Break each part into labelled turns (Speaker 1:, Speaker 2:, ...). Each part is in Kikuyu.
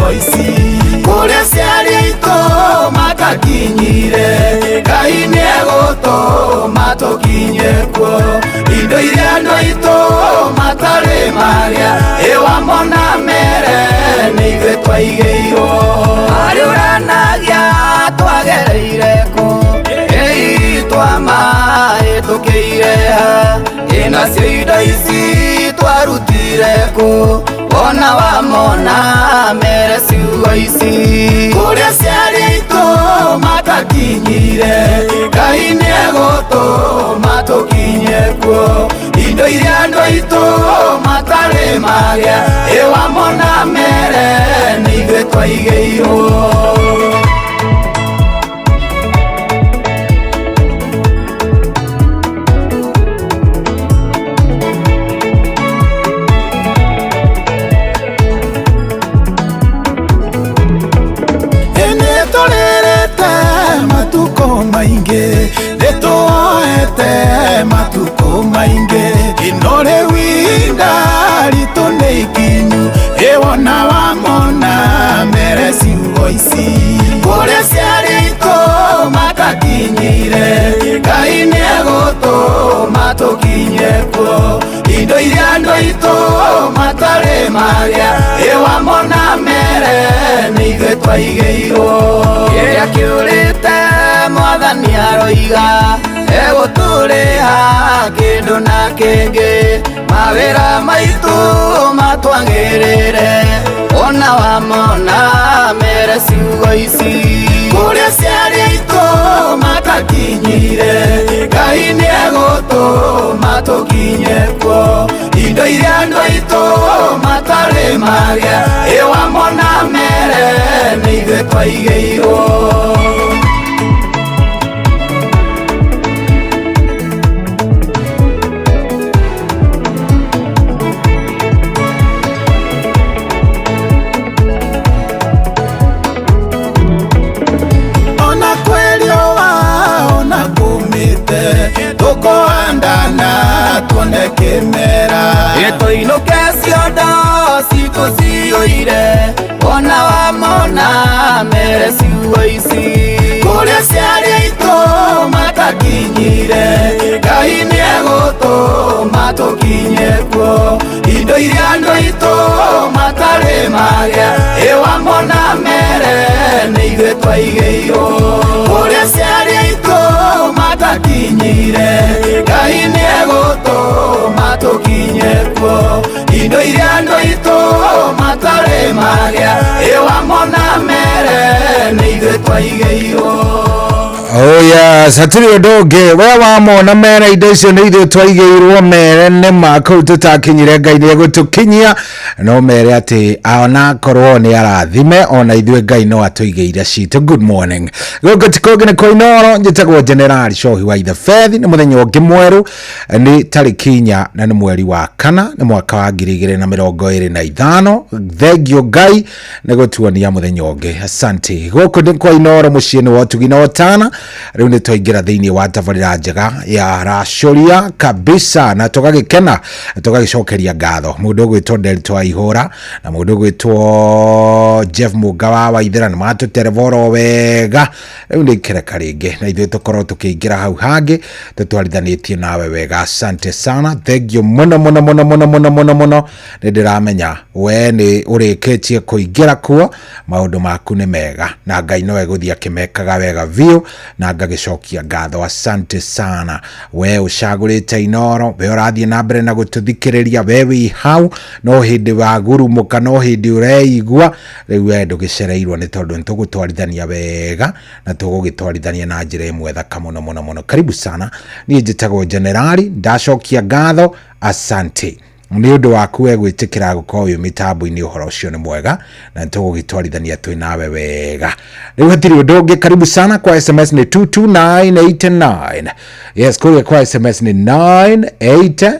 Speaker 1: Ciugo ici kũrĩa ciarĩ aitũ matakinyire, Ngai nĩegũtũma tũkinye kuo. Indo iria andũ aitũ matarĩ marĩa, ĩwamona mere nĩ ithuĩ twaigĩirwo. Harĩ ũranagia twagereire kũ, ĩi twamahĩtũkĩire ha, ĩnacio indo ici twarutire kũ, wona wamona mere ciugo ici. Kũrĩa ciarĩ aitũ matakinyire, Ngai nĩegũtũma tũkinye kuo. Indo iria andũ aitũ matarĩ magĩa, ĩwamona mere nĩ ithuĩ twaigĩirwo. Nĩ tũrĩrĩte matukũ maingĩ, nĩ tuoete matukũ maingĩ, ino rĩu ihinda ritũ nĩ ikinyu, ĩwona wamona mere ciugo ici. Kũrĩa ciarĩ aitũ matakinyire, Ngai nĩegũtũma tũkinye kuo. Indo iria andũ aitũ matarĩ magĩa, ĩwamona mere nĩ ithuĩ twaigĩirwo. Kĩrĩa kĩũrĩte mwathani aroiga, egũtũrĩha kĩndũ na kĩngĩ, mawĩra maitũ matwagĩrĩre, ona wamona mere ciugo ici. Kũrĩa ciarĩ aitũ matakinyire, Ngai nĩegũtũma tũkinye kuo. Indo iria andũ aitũ matarĩ magĩa, ĩwamona mere nĩ ithuĩ twaigĩirwo. Ona kwĩriũa ona kũmĩte, tũkũhandana tuone kĩmera. Tũinũke ciondo citũ ciyũire, ona wamona mere ciugo ici. Kũrĩa ciarĩ aitũ matakinyire, Ngai nĩegũtũma tũkinye kuo. Indo iria andũ aitũ matarĩ magĩa, ĩwamona mere nĩ ithuĩ twaigĩirwo. Kũrĩa ciarĩ aitũ matakinyire, Ngai nĩegũtũma tũkinye kuo. Indo iria andũ aitũ matarĩ magĩa, ĩwamona mere nĩ ithuĩ twaigĩirwo.
Speaker 2: Oh yes, hatirĩ ũndũ ũngĩ. We wamona mere indo icio nĩ ithuĩ twaigĩirwo, mere nĩ ma kũu tũtakinyire Ngai nĩ egũtũkinyia. No mere atĩ onakorwo nĩ arathime, ona ithuĩ Ngai no atũigĩire citũ. Good morning, gũkũ ti kũngĩ nĩ kwa Inooro. Njĩtagwo General Cohi wa Ithe Bethi. Nĩ mũthenya ũngĩ mwerũ, nĩ tarĩki 4 na nĩ mweri wa kana, nĩ mwaka wa 2025. Thengio Ngai nĩ gũtuonia mũthenya ũngĩ, asante. Gũkũ nĩ kwa Inooro, mũciĩ-inĩ wa ũtugi na ũtana. Rĩu nĩ twaingĩra thĩinĩ wa tabarĩra njega ya racũria kabisa, na tũgagĩkena, tũgagĩcokeria ngatho mũndũ ũgwĩtwo Delto wa Ihũra na mũndũ ũgwĩtwo Jeff Mũnga wa Waithĩra, nĩ matũtereba oro wega. Rĩu nĩ ikereka rĩngĩ na ithuĩ tũkorwo tũkĩingĩra hau hangĩ tũtwarithanĩtie nawe wega. Asante sana, thank you mũno mũno mũno mũno mũno mũno mũno. Nĩ ndĩramenya we nĩ ũrĩkĩtie kũingĩra kuo, maũndũ maku nĩ mega na Ngai no egũthiĩ akĩmekaga wega biũ, na ngagĩcokia ngatho. Asante sana we ũcagũrĩte Inooro, we ũrathiĩ na mbere na gũtũthikĩrĩria, we wĩ hau no hĩndĩ wagurumũka, no hĩndĩ ũreigua rĩu, we ndũgĩcereirwo nĩ tondũ nĩ tũgũtwarithania wega na tũgũgĩtwarithania na njĩra ĩmwe thaka mũno mũno mũno. Karibu sana, niĩ njĩtagwo Generali, ndacokia ngatho, asante nĩ ũndũ waku we gwĩtĩkĩra gũkorwo wĩ mĩtambo-inĩ. Ũhoro ũcio nĩ mwega na nĩ tũgũgĩtwarithania twĩ nawe wega. Rĩu hatirĩ ũndũ ũngĩ, karibu sana. Kwa SMS nĩ 22989. Yes, kũrĩa kwa SMS nĩ 989.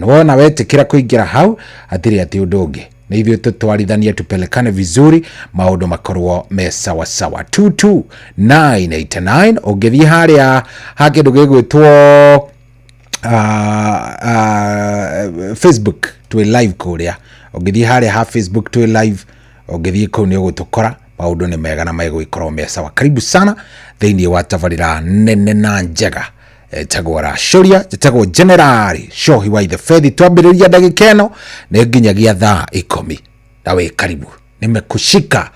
Speaker 2: Wona wetĩkĩra kũingĩra hau, hatirĩ atĩ ũndũ ũngĩ, nĩ ithuĩ tũtwarithanie, tupelekane vizuri, maũndũ makorwo me sawa sawa. 22989. Ũngĩthiĩ harĩa ha kĩndũ gĩgwĩtwo Facebook, twĩ live kũrĩa. Ũngĩthiĩ harĩa ha Facebook twĩ live. Ũngĩthiĩ kũu nĩ ũgũtũkora, maũndũ nĩ mega na megũgĩkorwo me sawa. Karibu sana thĩinĩ wa tabarĩra nene na njega ĩtagwo Racũria. Njĩtagwo Generali Shohi wa Ithe Fethi. Twambĩrĩria ndagĩka ĩno nĩ nginyagia thaa 10, na wĩ karibu. Nimekushika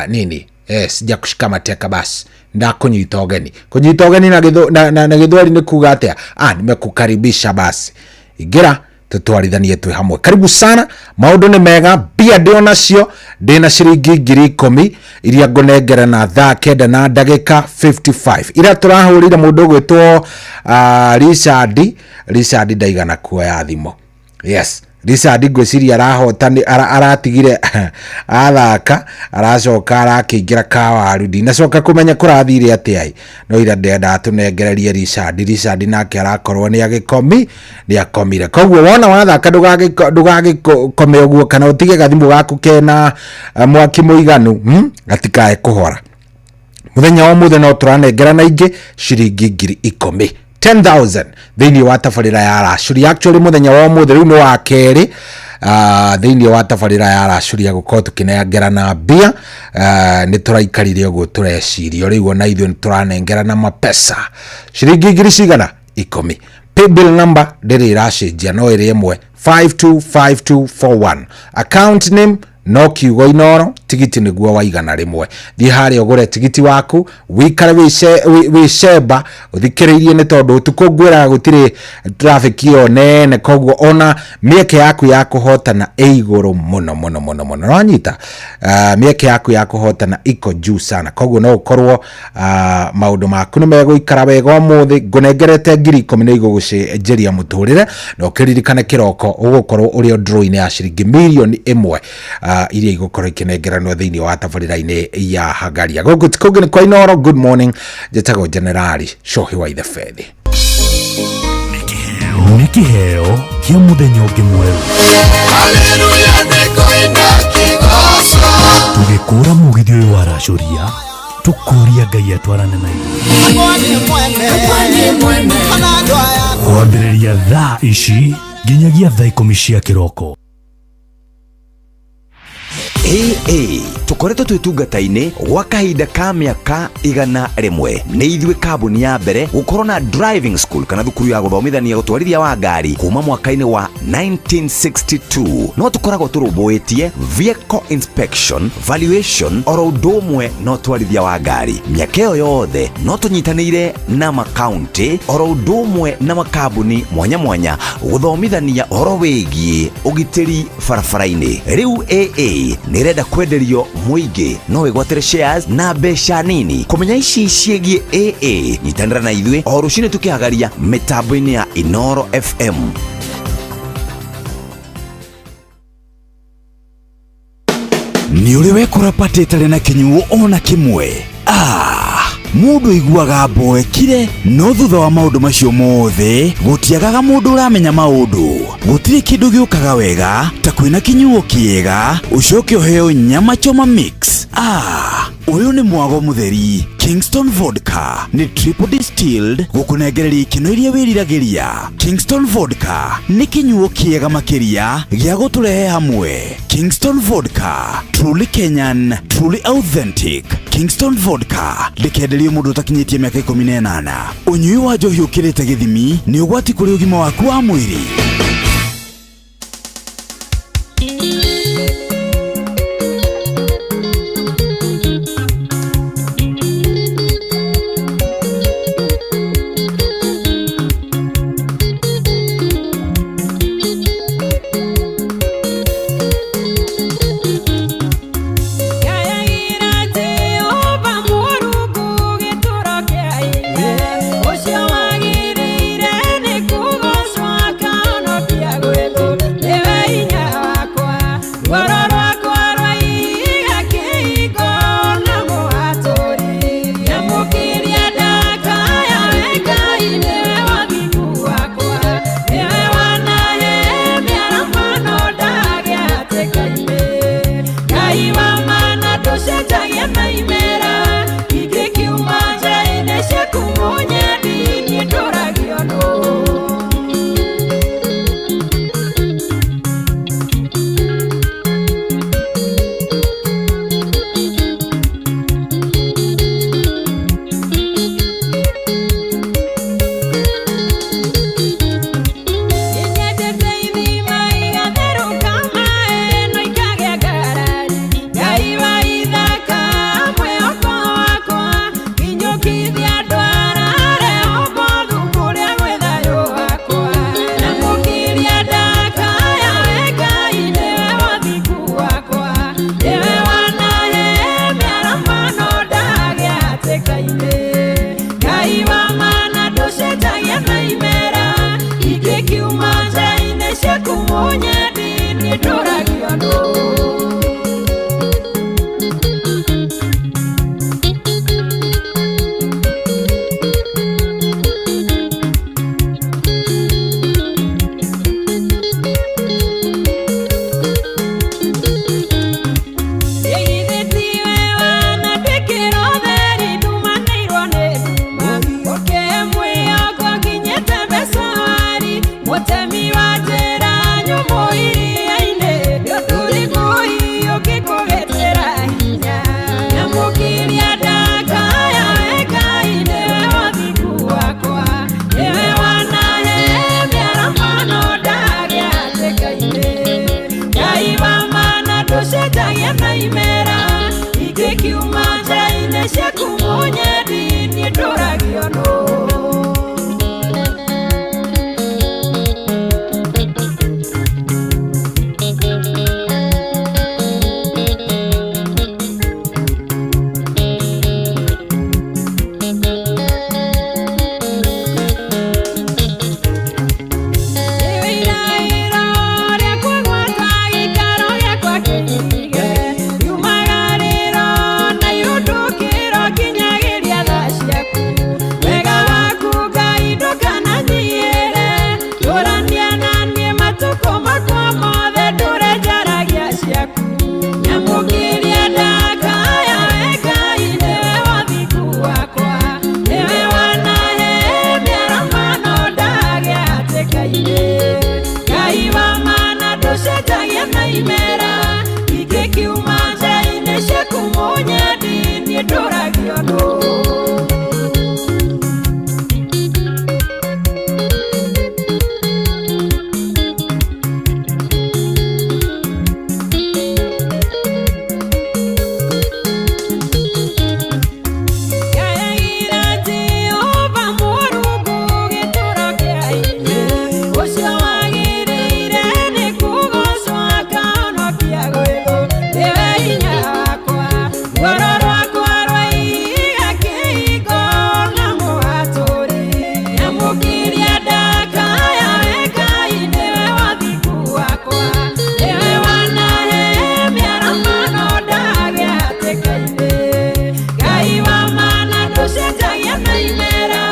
Speaker 2: nini, sijakushika mateka, basi ndakunyita ũgeni. Kũnyita ũgeni na, gĩthũ, na, na, na gĩthweri nĩ kuga atĩa? Nimekukaribisha, basi ingĩra tũtwarithanie twĩ hamwe. Karibu sana, maũndũ nĩ mega, mbia ndĩ onacio, ndĩna ciringi 10,000 iria ngũnengera na thaa 9 na ndagĩka 55. Ira tũrahũrĩire mũndũ ũgwĩtwo Richard. Richard ndaigana kuoya thimũ. Yes, Richard ngwĩciria arahotani, aratigire athaka, aracoka arakĩingĩra kawaru, ndinacoka kũmenya kũrathire atĩa. No ira ndĩrendaga tũnengererie Richard. Richard nake arakorwo nĩ agĩkomi, nĩ akomire. Koguo wona wathaka ndũgagĩkome ũguo, kana ũtige gathimũ gaku kena mwaki mũiganu, Gatikae kũhora. Mũthenya wa mũthenya no tũranengerana ingĩ ciringi 10,000, 10,000 thĩinĩ wa tabarĩra ya Racũria. Actually mũthenya wa ũmũthĩ rĩu nĩ wa kerĩ thĩinĩ wa tabarĩra ya Racũria gũkorwo tũkĩnengerana mbia. Nĩ tũraikarire ũguo tũreciria rĩu ona ithuĩ nĩ tũranengerana mapesa ciringi ngiri cigana? 10. Paybill number ndĩrĩ ĩracenjia, no ĩrĩ ĩmwe, 525241. Account name no kiugo Inoro. Tigiti nĩguo wa 100. Thiĩ harĩa ũgũre tigiti waku, wikare wĩcemba ũthikĩrĩirie, nĩ tondũ ũtukũ ngwĩraga gũtirĩ traffic ĩyo nene, koguo ona mĩeke yaku ya kũhotana ĩ igũrũ mũno mũno mũno mũno. Nĩwanyita? Mĩeke yaku ya kũhotana iko juu sana, koguo no ũkorwo maũndũ maku nĩ megũikara wega ũmũthĩ. Ngũnengerete 10,000 nĩ igũgũcenjeria mũtũrĩre, na ũkĩririkane kĩroko ũgũkorwo ũrĩ o draw-inĩ ya ciringi mirioni 1 iria igũkorwo ikĩnengeranwo thĩinĩ wa tabarĩra-inĩ ya Hagaria. Gũkũ ti kũngĩ nĩ kwa Inoro. Good morning, njĩtagwo Generali Shohi wa Ithe Fethi.
Speaker 3: Nĩ kĩheo kĩa mũthenya ũngĩ mwerũ. Tũgĩkũra mũgithi ũyũ wa Racũria, tũkũria Ngai atwarane na ithuĩ kwambĩrĩria thaa ici nginyagia thaa 10 cia kĩroko.
Speaker 4: AA tũkoretwo twĩ tungata-inĩ gwa kahinda ka mĩaka 101. Nĩ ithuĩ kambuni ya mbere gũkorwo na driving school kana thukuru ya gũthomithania gũtwarithia wa ngari kuma mwaka-inĩ wa 1962. No tũkoragwo tũrũmbũĩtie vehicle inspection, valuation, oro ũndũ ũmwe na ũtwarithia wa ngari. Mĩaka ĩyo yothe no tũnyitanĩire na makaunti oro ũndũ ũmwe na makambuni mwanya mwanya gũthomithania ũhoro wĩgiĩ ũgitĩri barabara-inĩ. Rĩu AA nĩ ĩrenda kwenderio mũingĩ, no wĩgwatĩre shares na mbeca nini. Kũmenya ici ciĩgiĩ AA, nyitanĩra na ithuĩ o rũcinĩ tũkĩhagaria mĩtambo-inĩ ya Inoro FM.
Speaker 5: Nĩ ũrĩ wekora pate ĩtarĩ na kĩnyuo ona kĩmwe? Mũndũ aiguaga mboekire, no thutha wa maũndũ macio mothe gũtiagaga mũndũ ũramenya maũndũ. Gũtirĩ kĩndũ gĩũkaga wega ta kwĩna kĩnyuo kĩega ũcoke ũheo nyama choma mix. Ũyũ nĩ mwago mũtheri. Kingston Vodka nĩ triple distilled gũkũnengereria ikeno iria wĩriragĩria. Kingston Vodka nĩ kĩnyuo kĩega makĩria gĩa gũtũrehe hamwe. Kingston Vodka, truly Kenyan, truly authentic. Kingston Vodka ndĩkenderio mũndũ ũtakinyĩtie mĩaka 18. Ũnyui wa njohi ũkĩrĩte gĩthimi nĩ ũgwati kũrĩ ũgima waku wa mwĩrĩ.
Speaker 6: Ũcio wagĩrĩire nĩ kũgocwo. Ndũcenjagia na imera ingĩkiuma nja-inĩ ciaku mũnyendi niĩ ndũragio nũ. Iraĩro rĩakwa gwata gĩikaro gĩakwa kĩige riumagarĩro na irũndũkĩro nginyagĩria tha ciaku wega waku Ngai ndũkananjigĩre tũrania na niĩ matukũ makwa mothe ndũre njaragia ciaku nyamũkĩria ndakaya we Ngai nĩwe wathingu wakwa nĩwe wanahe mĩaramano ndagĩa hatĩka-inĩ Ngai wa mana ndũcenjagia na imera ingĩkiuma nja-inĩ ciaku mũnyendi niĩ ndũragio nũ. Ngayagĩra Jehova Mũrungu gĩtũũro kĩa hinya, ũcio wagĩrĩire nĩ kũgoocwo akahonokia gwĩthũ, nĩwe hinya wakwa, ruoro rwakwa rwa ihiga kĩhingo na mũhatũri. Nyamũkĩria ndakaya we Ngai nĩwe wathingu wakwa, nĩwe wanahe mĩaramano ndagĩa hatĩka-inĩ. Ngai wa mana ndũcenjagia na imera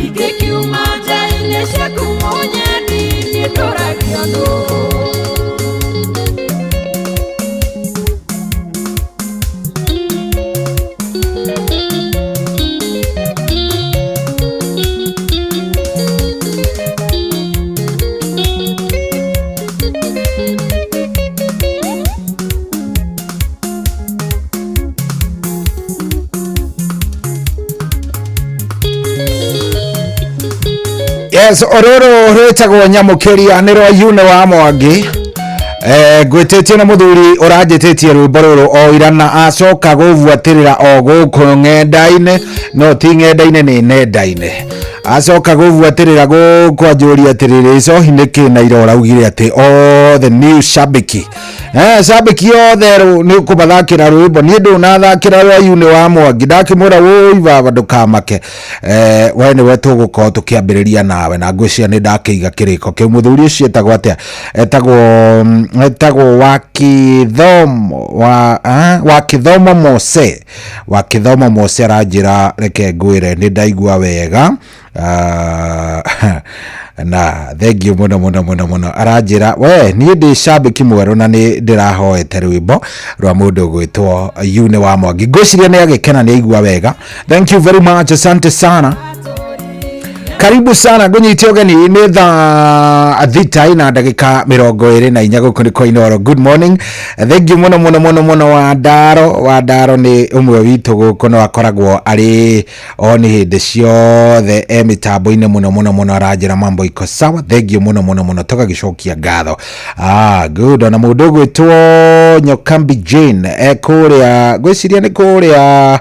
Speaker 6: ingĩkiuma nja-inĩ ciaku mũnyendi niĩ ndũragio nũ.
Speaker 2: Yes, ororo rwĩtagwo Nyamũkĩria nĩ rwa Yune wa Mwangi. Ngwĩtĩtie na mũthuri ũranjĩtĩtie rwĩmbo rũrũ o ira na acoka gũbuatĩrĩra o gũkũ ng'enda-inĩ, no ti ng'enda-inĩ nĩ nenda-inĩ. Acoka gũbuatĩrĩra gũkũ anjũria atĩrĩrĩ, icohi nĩkĩ na ira ũraugire atĩ othe new shabiki. Shabiki othe rũ nĩ ũkũmathakĩra rwĩmbo niĩ ndũnathakĩra rwa Yune wa Mwangi ndakĩmwĩra wũi baba ndũkamake. We nĩwe tũgũkorwo tũkĩambĩrĩria nawe na ngwĩciria nĩ ndakĩiga kĩrĩko kĩu. Mũthuri ũcio etagwo atĩa? Etagwo Wakithomo wa Wakithomo Mose. Wakithomo Mose aranjĩra reke ngwĩre nĩ ndaigua wega. Na thengiũ mũno mũno mũno mũno. Aranjĩra we niĩ ndĩ shabiki mwerũ na nĩ ndĩrahoete rwĩmbo rwa mũndũ ũgwĩtwo Yune wa Mwangi. Ngwĩciria nĩ agĩkena nĩ aigua wega. Thank you very much, asante sana. Karibu sana ngũnyite ũgeni nĩ thaa 6 na ndagĩka 24 gũkũ nĩ kwa Inooro. Good morning, thank you mũno mũno mũno mũno. Wandaro Wandaro nĩ ũmwe witũ gũkũ no akoragwo arĩ o nĩ hĩndĩ ciothe e mĩtambo-inĩ mũno mũno mũno, aranjĩra mambo iko sawa. Thank you mũno mũno mũno, tũgagĩcokia ngatho. Good. Ona mũndũ ũgwĩtwo Nyokambi Jane e kũrĩa, ngwĩciria nĩ kũrĩa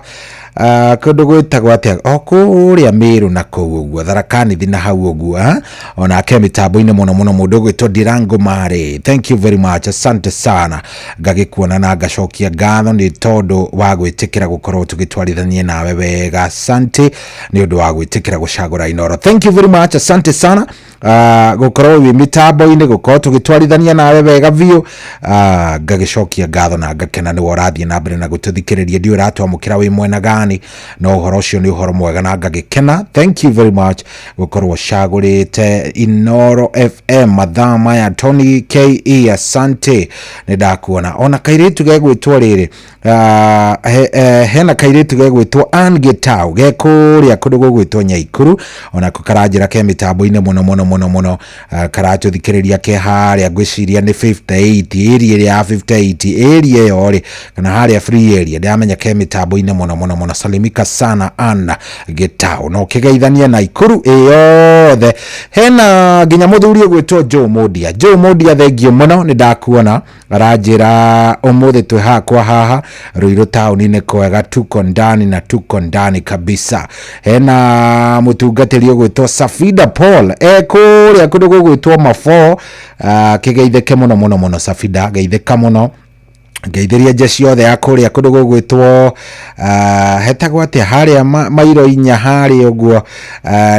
Speaker 2: kũndũ gwĩtagwo atĩa, o kũrĩa Mĩrũ na kũu ũguo Tharaka-Nithi na hau ũguo, onake mĩtambo-inĩ mũno mũno. Mũndũ ũgwĩtwo Ndirango Mari, thank you very much, asante sana. Ngagĩkuona na ngacokia ngatho nĩ tondũ wa gwĩtĩkĩra gũkorwo tũgĩtwarithania nawe wega. Asante nĩ ũndũ wa gwĩtĩkĩra gũcagũra Inooro. Thank you very much, asante sana gũkorwo wĩ mĩtambo-inĩ, gũkorwo tũgĩtwarithania nawe wega biũ. Ngagĩcokia ngatho na ngakena nĩwe ũrathiĩ na mbere na gũtũthikĩrĩria. Ndiũĩ ũratwamũkĩra wĩ mwena gani, no ũhoro ũcio nĩ ũhoro mwega na ngagĩkena. Thank you very much gũkorwo ũcagũrĩte Inooro FM mathaa maya. Tony Ke, asante, nĩ ndakuona. Ona kairĩtu gegwĩtwo rĩrĩ, hena kairĩtu gegwĩtwo Ann Gitau ge kũrĩa kũndũ gũgwĩtwo Nyaikuru, onako karanjĩra ke mĩtambo-inĩ mũno mũno mũno mũno. Karatũthikĩrĩria ke harĩa, ngwĩciria nĩ 58 area ĩrĩa ya 58 area ĩyo rĩ, kana harĩa free area, ndĩramenya ke mĩtambo-inĩ mũno mũno mũno. Salimika sana Anna Gitau na ũkĩgeithanie na Ikuru ĩyothe. Hena nginya mũthuri ũgwĩtwo Joe Modia. Joe Modia, thengio mũno, nĩ ndakuona. Aranjĩra ũmũthĩ twĩ hakwa haha Ruiru taũni-inĩ kwega, tuko ndani na tuko ndani kabisa. Hena mũtungatĩri ũgwĩtwo Safida Paul e kũrĩa kũndũ gũgwĩtwo Mafo, kĩgeithĩke mũno mũno mũno Safida, geithĩka mũno, ngeithĩria njeci yothe ya kũrĩa kũndũ gũgwĩtwo hetagwo atĩa harĩa mairo inya harĩa ũguo,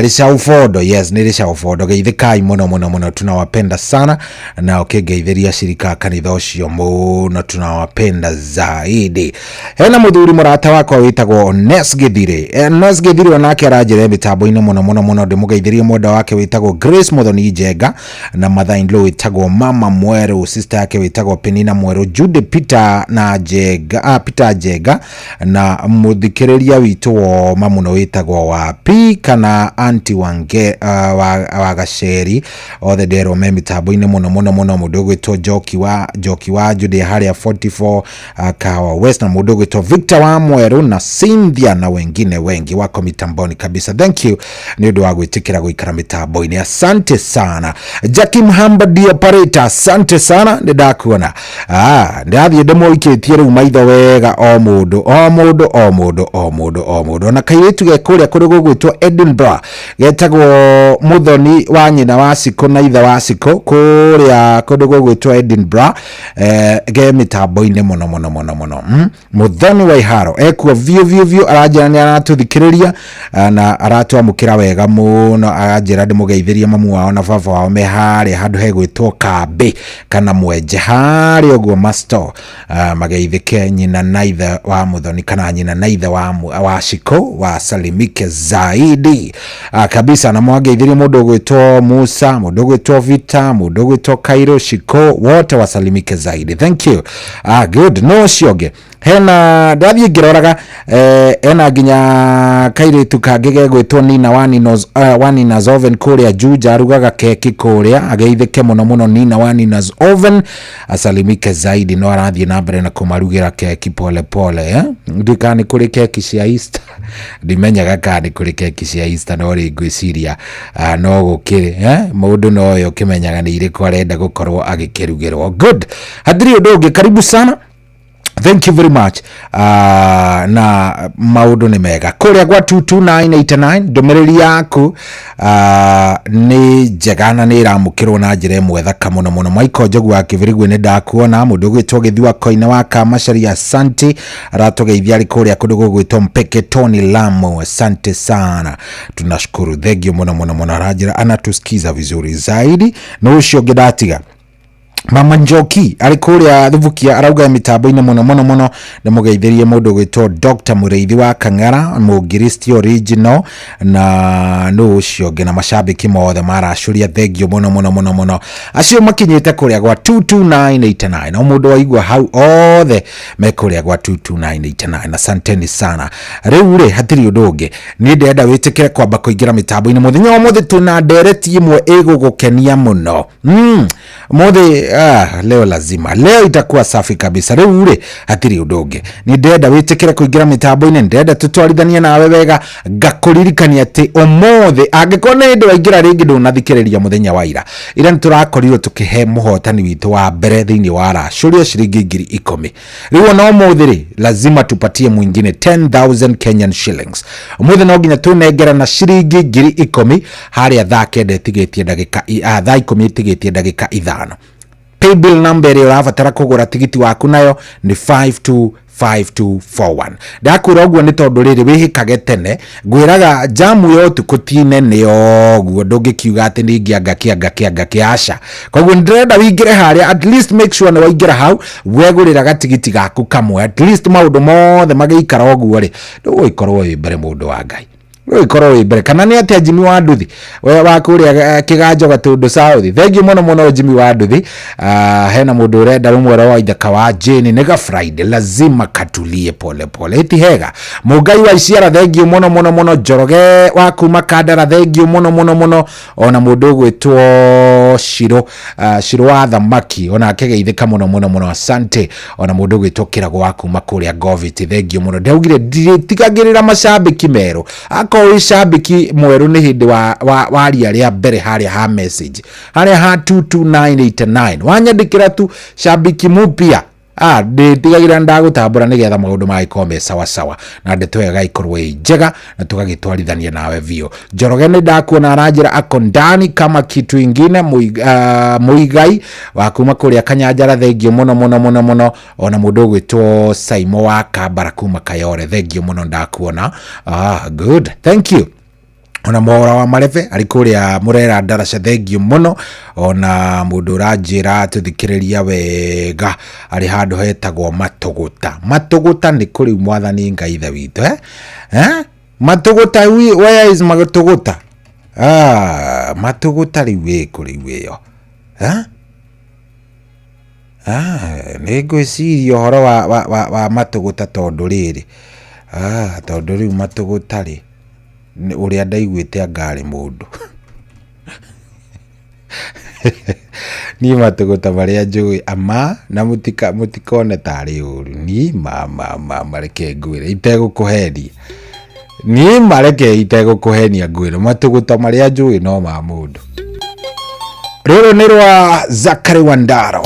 Speaker 2: Rĩcaubondo. Yes, nĩ Rĩcaubondo. Geithĩkai mũno mũno mũno, tunawapenda sana, na ũkĩngeithĩria cirika kanitha ũcio mũno, tunawapenda zaidi. Hena mũthuri mũrata wakwa wĩtagwo Ones Gĩthirĩ. Ones Gĩthirĩ onake aranjĩra mĩtambo-inĩ mũno mũno mũno, ndĩmũgeithĩrie mwenda wake wĩtagwo Grace Muthoni Njenga na mother in law wĩtagwo Mama Mwerũ, sister yake wĩtagwo Penina Mwerũ, Judy Peter na Njenga, Peter Njenga, na mũthikĩrĩria witũ woma mũno wĩtagwo wa P kana Auntie Wange, wa Gaceri, othe nderwo me mĩtambo-inĩ mũno mũno mũno. Mũndũ ũgwĩtwo Njoki wa Judy harĩa 44 Kahawa West, na mũndũ ũgwĩtwo Victor wa Mwerũ na Cynthia na wengine wengi wako mitamboni kabisa. Thank you nĩ ũndũ wa gwĩtĩkĩra gũikara mĩtambo-inĩ, asante sana. Jackie Mhamba the operator, asante sana, nĩ ndakuona. Ndathiĩ ndĩmũikĩtie rĩu maitho wega, o mũndũ o mũndũ o mũndũ o mũndũ o mũndũ, ona kairĩtu ge kũrĩa kũrĩ gũgwĩtwo Edinburgh getagwo Mũthoni wa nyina wa Cikũ na ithe wa Cikũ, kũrĩa kũndũ gũgwĩtwo Edinburgh, ge mĩtambo-inĩ mũno mũno mũno mũno. Mũthoni wa Iharo ekuo biũ biũ biũ, aranjĩra nĩ aratũthikĩrĩria na aratwamũkĩra wega mũno. Aranjĩra ndĩmũgeithĩrie mamu wao na baba wao me harĩa handũ hegwĩtwo Kambĩ kana Mwenje harĩa ũguo masto, mageithĩke nyina na ithe wa Mũthoni kana nyina na ithe wa Cikũ, wasalimike zaidi kabisa. Na mwangeithĩrie mũndũ ũgwĩtwo Musa, mũndũ ũgwĩtwo Vita, mũndũ ũgwĩtwo Kairo Shiko, wote wasalimike zaidi. Thank you. Good. No ũcio ũngĩ hena ndathiĩ ngĩroraga, ena nginya kairĩtu kangĩ gegwĩtwo Nina wa Nina's Oven kũrĩa Juja, arugaga keki kũrĩa, ageithĩke mũno mũno. Nina wa Nina's Oven asalimike zaidi, no arathiĩ na mbere na kũmarugĩra keki pole pole, eh? Ndiũĩ kana nĩ kũrĩ keki cia Easter, ndimenyaga kana nĩ kũrĩ keki cia Easter, no rĩ ngwĩciria no gũkĩrĩ, eh? Mũndũ nowe ũkĩmenyaga nĩ irĩkũ arenda gũkorwo agĩkĩrugĩrwo. Good, hatirĩ ũndũ ũngĩ. Karibu sana, thank you very much. Na maũndũ nĩ mega kũrĩa gwa 22989. Ndũmĩrĩri yaku nĩ njega na nĩ ĩramũkĩrwo na njĩra ĩmwe thaka mũno mũno. Michael Njogu wa Kĩbĩrĩgwe, nĩ ndakuona. Mũndũ ũgwĩtwo Gĩthua Koine wa Kamacaria, asante, aratũgeithia arĩ kũrĩa kũndũ gũgwĩtwo Mpeketoni, Lamu. Asante sana, tunashukuru, thengio mũno mũno mũno. Aranjĩra anatusikiza vizuri zaidi. Na ũcio ũngĩ ndatiga Mama Njoki arĩ kũrĩa Thubukia, arauga mĩtambo-inĩ mũno mũno mũno, nĩ mũgeithĩrie mũndũ ũgwĩtwo Dr. Mũrĩithi wa Kang'ara, Mũngiristi original, na nũ ũcio ũngĩ na macambĩki mothe maracũria, thengio mũno mũno mũno mũno, acio makinyĩte kũrĩa gwa 22989. O mũndũ waigua hau othe me kũrĩa gwa 22989, asanteni sana. Rĩu rĩ, hatirĩ ũndũ ũngĩ, niĩ ndĩrenda wĩtĩkĩre kwamba kũingĩra mĩtambo-inĩ. Mũthenya wa ũmũthĩ twĩna ndereti ĩmwe ĩgũgũkenia mũno. Mũthĩ leo lazima, leo itakuwa safi kabisa. Rĩu rĩ, hatirĩ ũndũ ũngĩ, nĩ ndĩrenda wĩtĩkĩre kũingĩra mĩtambo-inĩ, ndĩrenda tũtwarithanie nawe wega. Ngakũririkania atĩ ũmũthĩ, angĩkorwo nĩ hĩndĩ waingĩra rĩngĩ ndũnathikĩrĩria mũthenya wa ira, ira nĩ tũrakorirwo tũkĩhe mũhotani witũ wa mbere thĩinĩ wa racũria ciringi 10,000. Rĩu ona ũmũthĩ rĩ, lazima tupatie mwingine 10,000 Kenyan shillings. Ũmũthĩ no nginya tũnengerana ciringi 10,000 harĩa thaa 9 ĩtigĩtie ndagĩka thaa 10 ĩtigĩtie ndagĩka 5. Paybill number ĩrĩa ũrabatara kũgũra tigiti waku nayo nĩ 525241. Ndakwĩra ũguo nĩ tondũ rĩrĩ wĩhĩkage tene, ngwĩraga jamu ya ũtukũ ti nene ũguo, ndũngĩkiuga atĩ nĩ ingĩanga kĩanga kĩanga kĩa aca. Koguo ndĩrenda wĩingĩre harĩa, at least make sure nĩ waingĩra hau wegũrĩra gatigiti gaku kamwe, at least maũndũ mothe magĩikara ũguo rĩ, ndũgũgĩkorwo wĩ mbere, mũndũ wa Ngai. Gũgĩkorwo wĩ mbere kana nĩ atĩa Jimmy wa Nduthi we wa kũrĩa Kĩganjo Gatũndũ South. Thengiũ mũno mũno Jimmy wa Nduthi. Hena mũndũ ũrenda rũmwe rwa ithaka wa Jane nĩga Friday lazima katulie pole pole iti hega. Mũngai wa Iciara thengiũ mũno mũno mũno. Njoroge wa kuma Kandara thengiũ mũno mũno mũno. Ona mũndũ ũgwĩtwo Shiro, Shiro wa thamaki onake geithĩka mũno mũno mũno, asante. Ona mũndũ ũgwĩtwo Kĩrago wa kuma kũrĩa Goviti thengiũ mũno. Ndaugire ndirĩtigagĩrĩra macambĩki merũ, akorwo wĩ cambĩki mwerũ nĩ hĩndĩ waria rĩa mbere harĩa ha message harĩa ha 22989 wanyandĩkĩra tu cambĩki mpya, ndĩtigagĩrĩra ndagũtambũra nĩgetha maũndũ magĩkorwo me sawa sawa na ndeto ĩyo ĩgagĩkorwo ĩ njega na tũgagĩtwarithania nawe biũ. Njoroge nĩ ndakuona aranjĩra ako ndani kama kitu ingine. Muigai wa kuma kũrĩa Kanyanjara thengiũ mũno mũno mũno mũno. Ona mũndũ ũgwĩtwo Saimo wa Kambara kuma Kayore thengiũ mũno ndakuona. Good, thank you. Ona Mwaura wa Marebe arĩ kũrĩa Mũrera Ndaraca thengiũ mũno. Ona mũndũ ũranjĩra tũthikĩrĩria wega arĩ handũ hetagwo Matũgũta. Matũgũta nĩ kũrĩu mwathani Ngai ithe witũ, eh? Eh? Matũgũta, where is Matũgũta? Matũgũta rĩu ĩ kũ rĩu ĩyo, eh? Nĩ ngwĩciria ũhoro wa Matũgũta tondũ rĩrĩ, tondũ rĩu Matũgũta rĩ ũrĩa ndaiguĩte anga arĩ mũndũ. Niĩ matũgũta marĩa njũĩ ama na mũtikone tarĩ ũru, niĩ ma reke ngwĩre itegũkũhenia, niĩ ma reke itegũkũhenia ngwĩre matũgũta marĩa njũĩ no ma mũndũ. Rũrũ nĩ rwa Zachary Wandaro.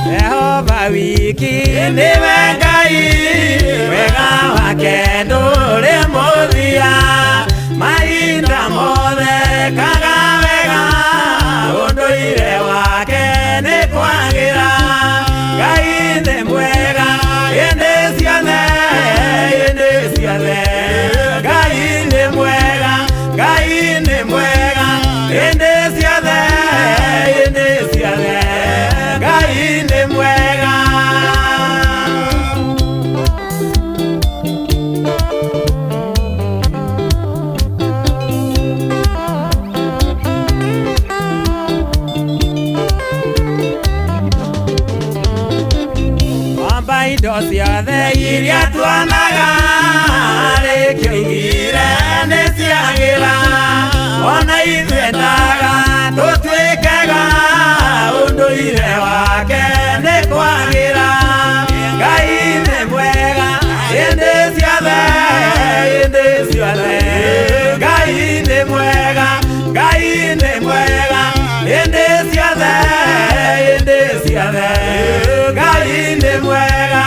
Speaker 1: Jehova wiki nĩwe Ngai, wega wake ndũrĩ mũthia, mahinda mothe kaga wega, ũndũire wake nĩ kwagĩra. Ngai nĩ mwega hĩndĩ ciothe, hĩndĩ ciothe. Ngai nĩ mwega, Ngai nĩ mwega hĩndĩ ciothe, hĩndĩ ciothe. Ngai nĩ mwega. Omba indo ciothe iria tuonaga, rĩkĩo igire nĩ ciagĩra, ona ithuĩ ndaga tũtuĩkega, ũndũire wake nĩ kwagĩra. Ngai nĩ mwega hĩndĩ ciothe, hĩndĩ ciothe. Ngai nĩ mwega, Ngai nĩ mwega hĩndĩ ciothe, hĩndĩ ciothe. Ngai nĩ mwega.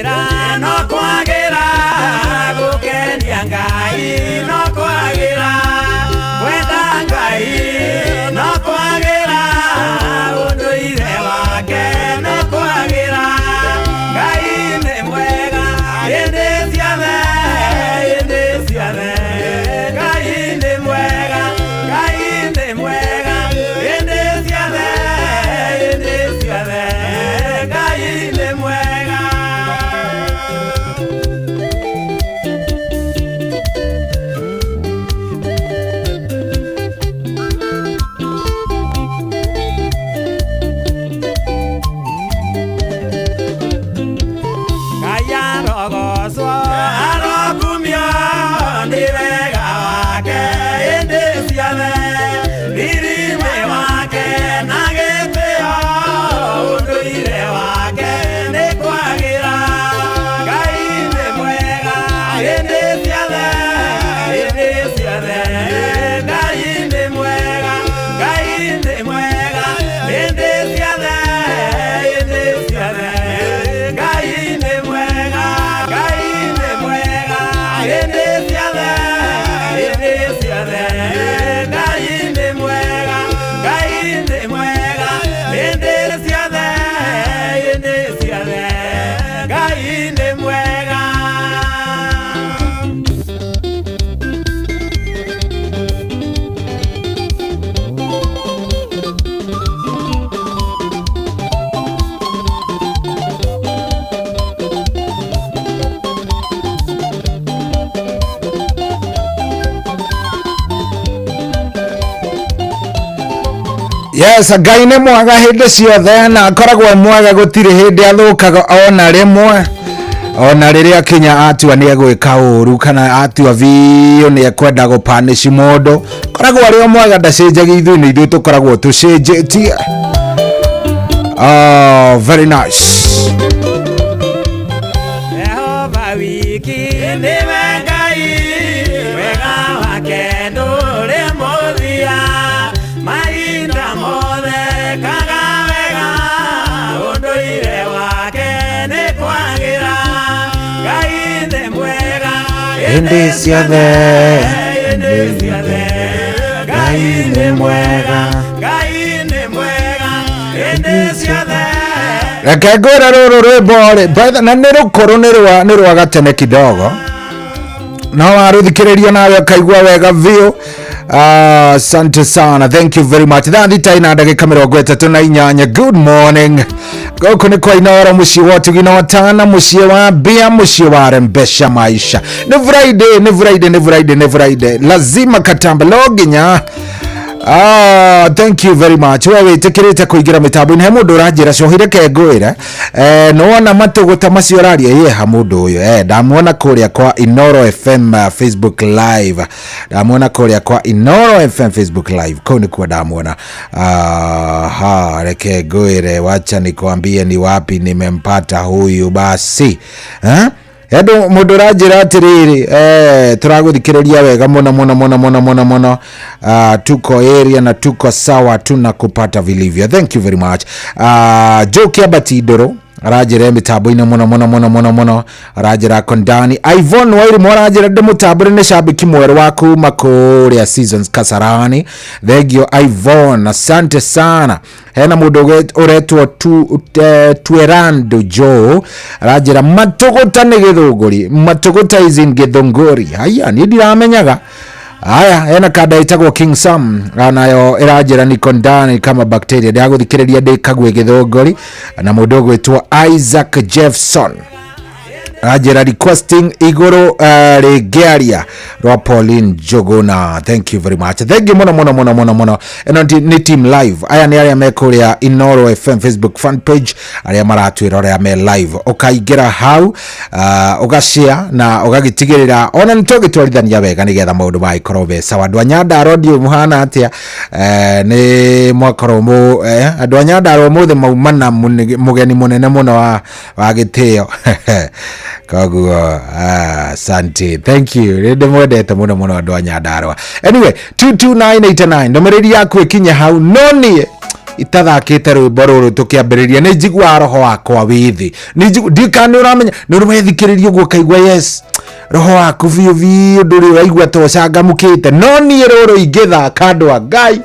Speaker 1: Kwagĩra no kwagĩra gũkenia Ngai no kwagĩra kwenda Ngai no kwagĩra ũndũire wake no kwagĩra Ngai nĩ mwega hĩndĩ ciothe hĩndĩ ciothe Ngai nĩ mwega Ngai nĩ mwega hĩndĩ ciothe hĩndĩ ciothe Ngai nĩ mwega. Ngai arogocwo arokumio nĩ wega wake hĩndĩ ciothe ririme wake na gĩtĩo ũndũire wake nĩ kwagĩra Ngai nĩ mwega hĩndĩ ciothe hĩndĩ ciothe Ngai nĩ mwega Ngai nĩ mwega hĩndĩ ciothe hĩndĩ ciothe Ngai nĩ mwega Ngai nĩ mwega hĩndĩ ciothe hĩndĩ ciothe Ngai nĩ mwega Ngai nĩ mwega hĩndĩ ciothe hĩndĩ ciothe Ngai nĩ mwega.
Speaker 2: Yes, Ngai nĩ mwega hĩndĩ ciothe na akoragwo e mwega gũtirĩ hĩndĩ athũkaga ona rĩmwe ona rĩrĩa kinya atua nĩ egwĩka ũru kana atua biũ nĩ ekwenda gũpanici mũndũ koragwo arĩ o mwega ndacenjagia ithuĩ nĩ ithuĩ tũkoragwo tũcenjetie. Oh, very nice.
Speaker 1: Jehova wiki nĩwe Ngai wega wake ndũrĩ mũthia mahinda mothe kaga wega ũndũire wake nĩ kwagĩra Ngai nĩ mwega
Speaker 2: Hĩndĩ ciothe,
Speaker 1: hĩndĩ ciothe Ngai nĩ mwega Ngai nĩ mwega hĩndĩ ciothe.
Speaker 2: Reke ngwĩre rũrũ rwĩmbo rĩ na nĩ rũkũrũ nĩ rwa gatene kidogo no warũthikĩrĩria nawe ũkaigua wega biũ. Asante sana, thank you very much. Thaa 6:38. Good morning. Gũkũ nĩ kwa Inooro, mũciĩ wa ũtugi na ũtana, mũciĩ wa mbia, mũciĩ wa rembesha maisha. Nĩ Friday, nĩ Friday, nĩ Friday, nĩ Friday, lazima katamba no nginya. Ah, thank you very much. We wĩtĩkĩrĩte kũingĩra mĩtambo-inĩ he mũndũ ũranjĩra cohi reke ngwĩre nĩwona matũgũta macio ũraria yeha mũndũ ũyũ ndamuona kũrĩa kwa Inoro FM Facebook Live, ndamuona kũrĩa kwa Inoro FM Facebook Live, kũu nĩkuo ndamuona. Aha, reke ngwĩre, wacha nikwambie ni wapi nimempata huyu basi eh? Andå må ndå ũranjä ra atä rä rä tå ragå thikä rä ria wega må no må no må no må no må no må no. Tuko area na tuko sawa, tunakupata vilivyo, thank you very much. Joe Kiambati Ndũrũ aranjä ra mä tambo-inä må no må no må no må no må no, aranjä ra kondani. Ivon Wairimu aranjä ra ndä må tambå re nä cambä mwerå wa kuma kå rä a Seasons Kasarani. Thengio Ivon, asante sana. Hena må ndå ũretwo Tuerando Joe aranjĩra matũgũta nĩ gĩthũngũri, matũgũta is in Gĩthũngũri. Haya, niĩ ndiramenyaga. Haya, hena kanda ĩtagwo King Sam nayo ĩranjĩra niko ndani kama bacteria, ndĩragũthikĩrĩria ndĩ Kagwe Gĩthũngũri. Na mũndũ ũgwĩtwo Isaac Jeffson anjĩra requesting igũrũ rĩngĩaria rwa Pauline Njuguna. Thank you very much, thank you mũno mũno mũno mũno mũno. Ĩno nĩ team live, aya nĩ arĩa me kũrĩa Inoro FM Facebook fan page, arĩa maratwĩra ũrĩa me live. Ũkaingĩra hau ũgashare na ũgagĩtigĩrĩra ona nĩ tũgĩtwarithania wega nĩgetha maũndũ magĩkorwo me sawa. Andũ a Nyandarua ndiũĩ mũhana atĩa, nĩ mwakorwo mũ andũ a Nyandarua ũmũthĩ mauma na mũgeni mũnene mũno wa gĩtĩo, koguo asante, thank you, nĩ ndĩmwendete mũno mũno andũ a Nyandarua. Anyway, 22989 ndũmĩrĩri yaku ĩkinye hau no niĩ Itathakĩte rwĩmbo rũrũ tũkĩambĩrĩria, nĩ njiguaga roho wakwa wĩ thĩ. Nĩ ndikana nĩ ũramenya nĩ ũrĩ wethikĩrĩria ũguo ũkaigua, yes, roho waku biũ biũ ndũrĩ ũraigua ta ũcangamũkĩte. No niĩ rũrũ ingĩthaka, andũ a Ngai,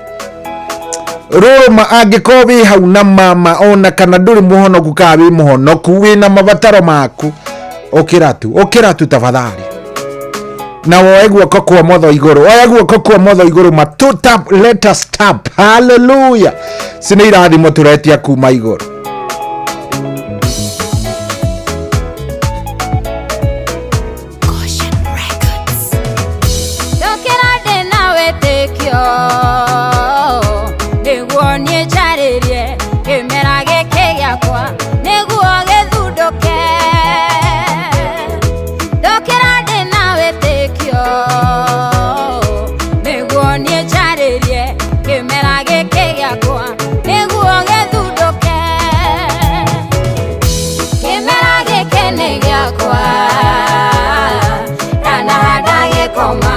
Speaker 2: rũrũ angĩkorwo wĩ hau na mama, ona kana ndũrĩ mũhonoku kana wĩ mũhonoku, wĩna mabataro maku, ũkĩra tu, ũkĩra tu tafadhali, na woe guoko kwa motho igũrũ, oya guoko kwa motho igũrũ matu tap, let us tap. Hallelujah! Ci nĩ irathimo tũretia kuma igũrũ.
Speaker 6: Ndokĩra ndĩna wĩtĩkio nĩguo niĩ njarĩrie kĩmera gĩkĩ gĩakwa nĩguo gĩthundũke. Ndokĩra ndĩna wĩtĩkio nĩguo niĩ njarĩrie kĩmera gĩkĩ gĩakwa nĩguo gĩthundũke. Kĩmera gĩkĩ nĩ gĩakwa, ndanahanda gĩkoma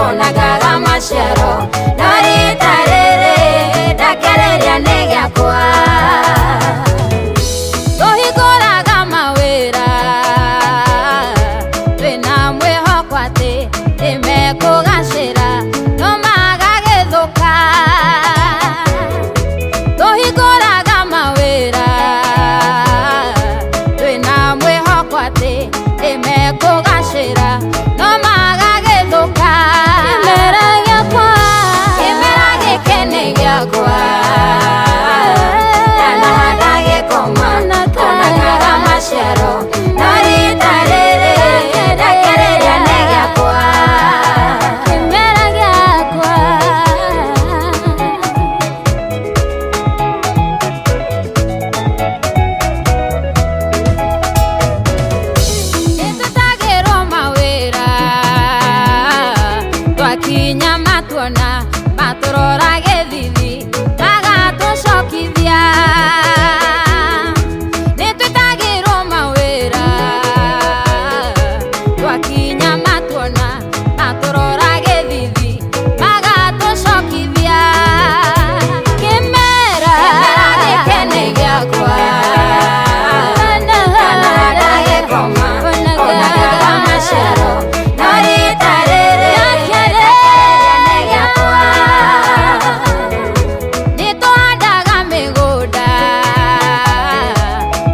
Speaker 6: ona ngaga maciaro, no rita rĩrĩ ndakĩrĩria nĩ gĩakwa. Tũhingũraga mawĩra twĩna mwĩhoko atĩ nĩmekũgacĩra, no magagĩthũka. Tũhingũraga mawĩra twĩna mwĩhoko atĩ nĩmekũgacĩra, no magagĩthũka. Kĩmera gĩakwa, kĩmera gĩkĩ nĩ gĩakwa, ndanahanda gĩkoma ona ngaga maciaro, no rita rĩrĩ ndakĩrĩria nĩ gĩakwa. Kĩmera gĩakwa. Nĩtũtagĩrwo mawĩra, twakinya matuona matũrora gĩthithi magatũcokithia. Nĩtwĩtagĩrwo mawĩra, twakinya matuona matũrora gĩthithi magatũcokithia. Kĩmera gĩkĩ nĩ gĩakwa, ndanahanda gĩkoma ona ngaga maciaro, no rita rĩrĩ ndakĩrĩria nĩ gĩakwa. Nĩtũhandaga mĩgũnda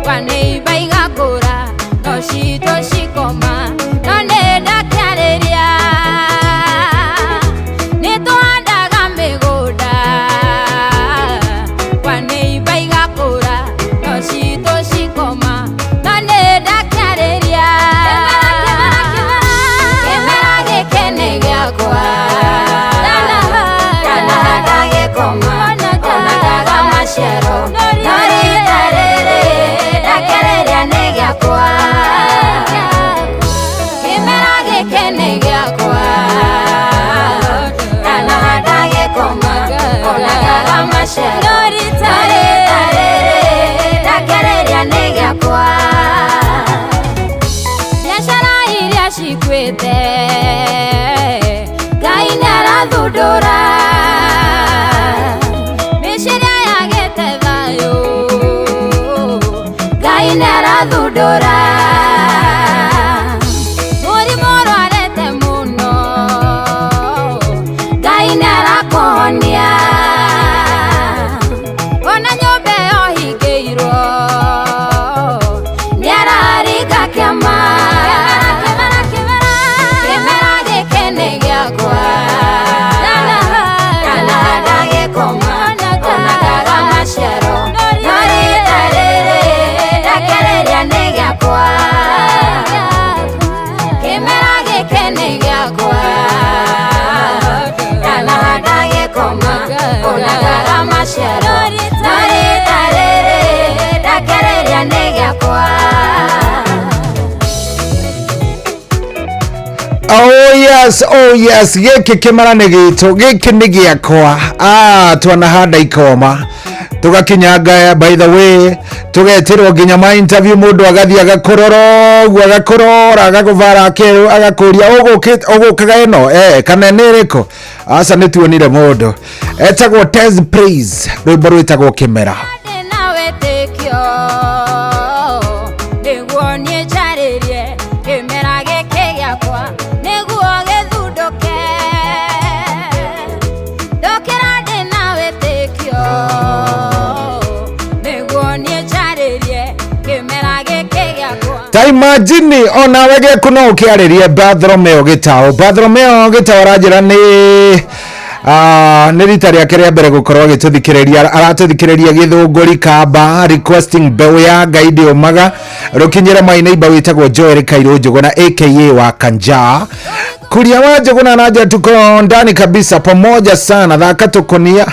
Speaker 6: kwa neighbour igakũra, no citũ cikoma, no nĩ ndakĩarĩria. Nĩtũhandaga mĩgũnda kwa neighbour igakũra, no citũ cikoma, no nĩ ndakĩarĩria. Kĩmera gĩkĩ nĩ gĩakwa, ndanahanda gĩkoma ona ngaga maciaro, no rita rĩrĩ ndakĩrĩria nĩ gĩakwa. Kĩmera gĩkĩ nĩ gĩakwa, ndanahanda gĩkoma ona ngaga maciaro, no rita rĩrĩ ndakĩrĩria nĩ gĩakwa. Biacara iria cikuĩte, Ngai nĩarathundũra. Mĩciĩ ĩrĩa yagĩte thayũ, Ngai nĩarathundũra. Mũrimũ ũrwarĩte mũno, Ngai nĩarakũhonia. Ona nyũmba ĩyo hingĩirwo, nĩararinga kĩama. Kĩmera gĩkĩ nĩ gĩakwa, ndanahanda gĩkoma ona ngaga maciaro, no rita rĩrĩ ndakĩrĩria nĩ gĩakwa. Kĩmera gĩkĩ nĩ gĩakwa, ndanahanda gĩkoma ona ngaga maciaro, no rita rĩrĩ ndakĩrĩria nĩ gĩakwa.
Speaker 2: Oh yes, oh yes, gĩkĩ kĩmera nĩ gitũ, gĩkĩ nĩ gĩakwa. Ah, twanahanda ikoma. Tũgakinyanga, by the way, tũgetĩrwo nginya ma interview, mũndũ agathiĩ agakũrora ũguo, agakũrora, agakũbara, agakũria ũgũkaga ĩno kana nĩ ĩrĩkũ. Aca, nĩ tuonire mũndũ etagwo Tez Praise, rwĩmbo rwĩtagwo Kĩmera.
Speaker 6: Ndĩna wĩtĩkio nĩguo niĩ njarĩrie kĩmera gĩkĩ gĩakwa nĩguo gĩthundũke. Ndokĩra ndĩna wĩtĩkio nĩguo niĩ njarĩrie kĩmera gĩkĩ gĩakwa.
Speaker 2: Ta imagine onawe gĩaku no ũkĩarĩrie. Bartholomeo Gĩtaũ, Bartholomeo Gĩtaũ aranjĩra nĩ rita rĩake rĩa mbere gũkorwo agĩtũthikĩrĩria, aratũthikĩrĩria Gĩthũngũri Kamba, requesting Mbeũ ya Ngai Ndĩũmaga rũkinyĩre my neighbor wĩtagwo Joel Kairũ Njũgũna aka wa Kanja Kuria wa Njũgũna. Nanja tuko ndani kabisa, pamoja sana, thaka tũkũnia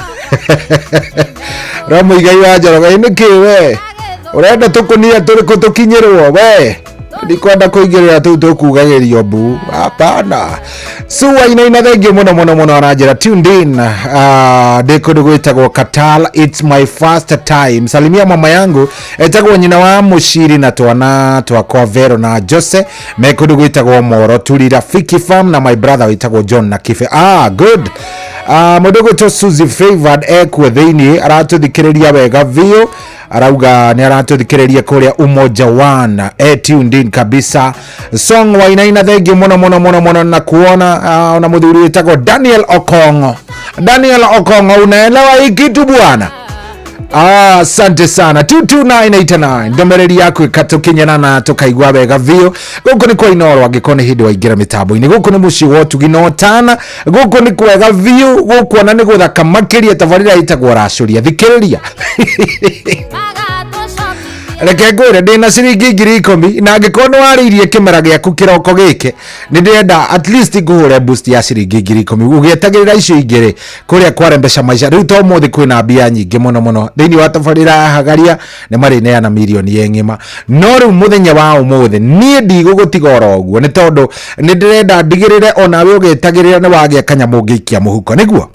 Speaker 2: ro Mũigai wa Njoroge. Nĩkĩ we ũrenda tũkũnia tũrĩkũ tũkinyĩrwo? We ndikwenda kũingĩrĩra tũu tũkugagĩrio mbu, hapana. Suwainaina, thank you mũno mũno mũno. Aranjĩra tuned in, ndĩ kũndũ gwĩtagwo Katal, it's my first time. Salimia mama yangu etagwo nyina wa Mũciri na twana twakwa Vero na Jose me kũndũ gwĩtagwo Moro Turi Rafiki Farm, na my brother wĩtagwo John na Kibe. Ah, good. Mũndũ gwĩtwo Suzy Favored ekuo thĩiniĩ, aratũthikĩrĩria wega biũ, arauga nĩ aratũthikĩrĩria kũrĩa Umoja One, tuned in kabisa. Song Wainaina, thengiũ mũno mũno mũno mũno na kuona ona mũthuri wĩtagwo Daniel Okongo. Daniel Okongo, unaelewa hii kitu bwana. Ah, asante sana. 22989 ndũmĩrĩri yaku ĩkatũkinyĩra na tũkaigua wega biũ. Gũkũ nĩ kwa Inoro, angĩkorwo nĩ hĩndĩ waingĩra mĩtambo-inĩ, gũkũ nĩ mũciĩ wa ũtugi na ũtana, gũkũ nĩ kwega biũ, gũkũ ona nĩ gũthaka makĩria. Tabarĩra ĩtagwo Racũria, thikĩrĩria.
Speaker 6: Magatũcokithia.
Speaker 2: Reke ngwĩre, ndĩna ciringi 10,000, na angĩkorwo nĩ warĩirie kĩmera gĩaku kĩroko gĩkĩ, nĩ ndĩrenda at least ngũhũre boost ya ciringi 10,000 ũgĩetagĩrĩra icio ingĩ rĩ kũrĩa kwarembesha maisha. Rĩu to ũmũthĩ kwĩna mbia nyingĩ mũno mũno thĩinĩ wa tabarĩra ya Hagaria, nĩ marĩneana mirioni ĩ ng'ima, no rĩu mũthenya wa ũmũthĩ niĩ ndigũgũtiga oro ũguo, nĩ tondũ nĩ ndĩrenda ndigĩrĩre onawe ũgĩetagĩrĩra nĩ wagĩa kanyamũ ũngĩikia mũhuko nĩguo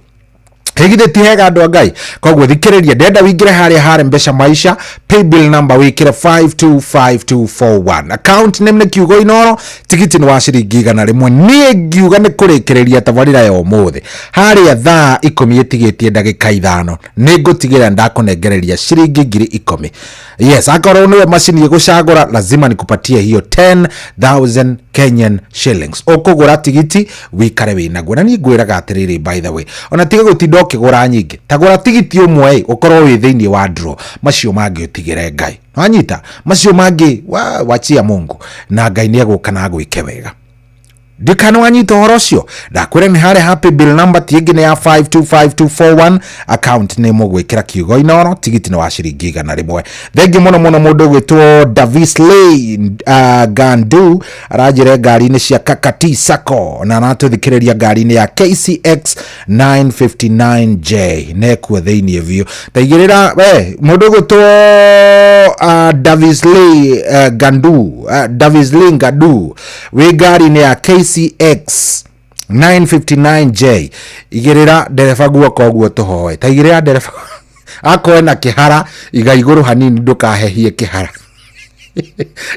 Speaker 2: hĩgithĩ ti hega, andũ a Ngai. Koguo thikĩrĩria, ndĩrenda wĩingĩre harĩa harĩ Mbeca Maisha, paybill number wĩkĩre 525241, account name nĩ kiugo Inoro, tigiti nĩ wa ciringi 100. Niĩ ngiuga nĩ kũrĩkĩrĩria tabarĩra ya ũmũthĩ harĩa thaa 10 ĩtigĩtie ndagĩka 5, nĩ ngũtigĩrĩra ndakũnengereria ciringi 10,000. Yes, akorwo nĩwe macini ĩgũcagũra, lazima nikupatie hiyo 10,000 Kenyan shillings. Ũkũgũra tigiti wikare wĩnaguo, na niĩ ngwĩraga atĩrĩrĩ, by the way, ona tiga gũtinda ũkĩgũra nyingĩ, ta gũra tigiti ũmwe ĩ, ũkorwo wĩ thĩinĩ wa draw, macio mangĩ ũtigĩre Ngai. Wanyita? Macio mangĩ wachia Mungu, na Ngai nĩ egũka na agwĩke wega. Ndikana wanyita ũhoro ũcio? Ndakwĩra nĩ harĩa ha paybill number, ti ĩngĩ nĩ ya 525241, account nĩ mũgwĩkĩra kiugo Inoro, tigiti nĩ wa ciringi 100. Thengi mũno mũno. Mũndũ ũgwĩtwo Davis Lay Gandu aranjĩre ngari-inĩ cia Kakati Sacco, na aratũthikĩrĩria ngari-inĩ ya KCX 959J, nekuo thĩinĩ biũ. Taigĩrĩra we mũndũ ũgwĩtwo Davis Lay Gandu, Davis Lay Gandu wĩ ngari-inĩ ya KCX 959J, igĩrĩra ndereba guoko ũguo tũhoe. Ta igĩrĩra ndereba akorwo na kĩhara, iga igũrũ hanini, ndũkahehie kĩhara.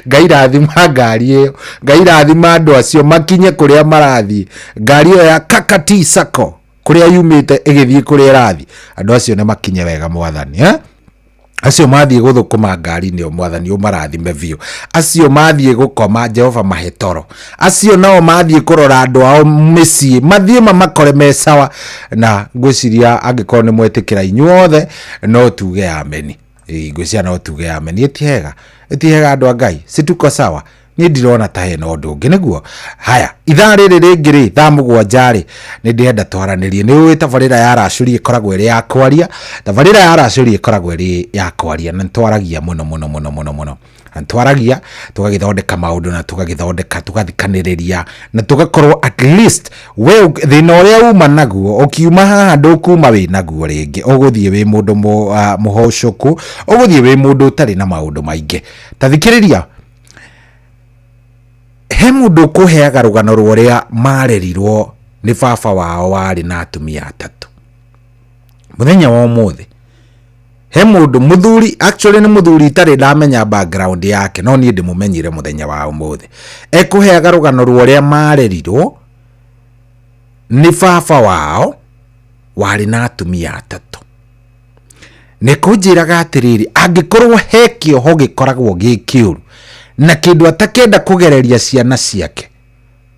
Speaker 2: Ngai rathima ngari ĩyo, Ngai rathima andũ acio makinye kũrĩa marathiĩ. Ngari ĩyo ya Kakati Sacco, kũrĩa yumĩte ĩgĩthiĩ kũrĩa ĩrathiĩ, andũ acio nĩ makinye wega, Mwathani, eh? Acio mathiĩ gũthũkũma ngari-inĩ ĩyo, Mwathani ũmarathime biũ. Acio mathiĩ gũkoma, Jehova mahe toro. Acio nao mathiĩ kũrora andũ ao mĩciĩ, mathiĩ mamakore me sawa. Na ngwĩciria angĩkorwo nĩ mwetĩkĩra inyuothe, no tuge ameni. Ĩĩ, ngwĩciria no tuge ameni. Ĩti hega, ĩti hega, andũ a Ngai? Si tuko sawa? Niĩ ndirona ta hena ũndũ ũngĩ nĩguo. Haya, ithaa rĩrĩ rĩngĩ rĩ, thaa 7 rĩ, nĩ ndĩrenda twaranĩrie. Nĩ ũĩ tabarĩra ya Racũri ĩkoragwo ĩrĩ ya kwaria, tabarĩra ya Racũri ĩkoragwo ĩrĩ ya kwaria, na nĩtwaragia mũno mũno mũno mũno mũno, na twaragia tũgagĩthondeka maũndũ, na tũgagĩthondeka, tũgathikanĩrĩria, na tũgakorwo at least we thĩna ũrĩa uma naguo ũkiuma haha ndũkuma wĩ naguo rĩngĩ, ũgũthiĩ wĩ mũndũ mũhocũku, ũgũthiĩ wĩ mũndũ ũtarĩ na maũndũ maingĩ. Ta thikĩrĩria, he mũndũ ũkũheaga rũgano rwa ũrĩa marerirwo nĩ baba wao warĩ na atumia atatũ. Mũthenya wa ũmũthĩ He mũndũ mũthuri, actually nĩ mũthuri itarĩ ndamenya background yake, no niĩ ndĩmũmenyire mũthenya wa ũmũthĩ. Ekũheaga rũgano rwa ũrĩa marerirwo nĩ baba wao warĩ na atumia atatũ. Nĩ kũnjĩraga atĩrĩrĩ, angĩkorwo he kĩoho gĩkoragwo gĩ kĩũru na kĩndũ atakenda kũgereria ciana ciake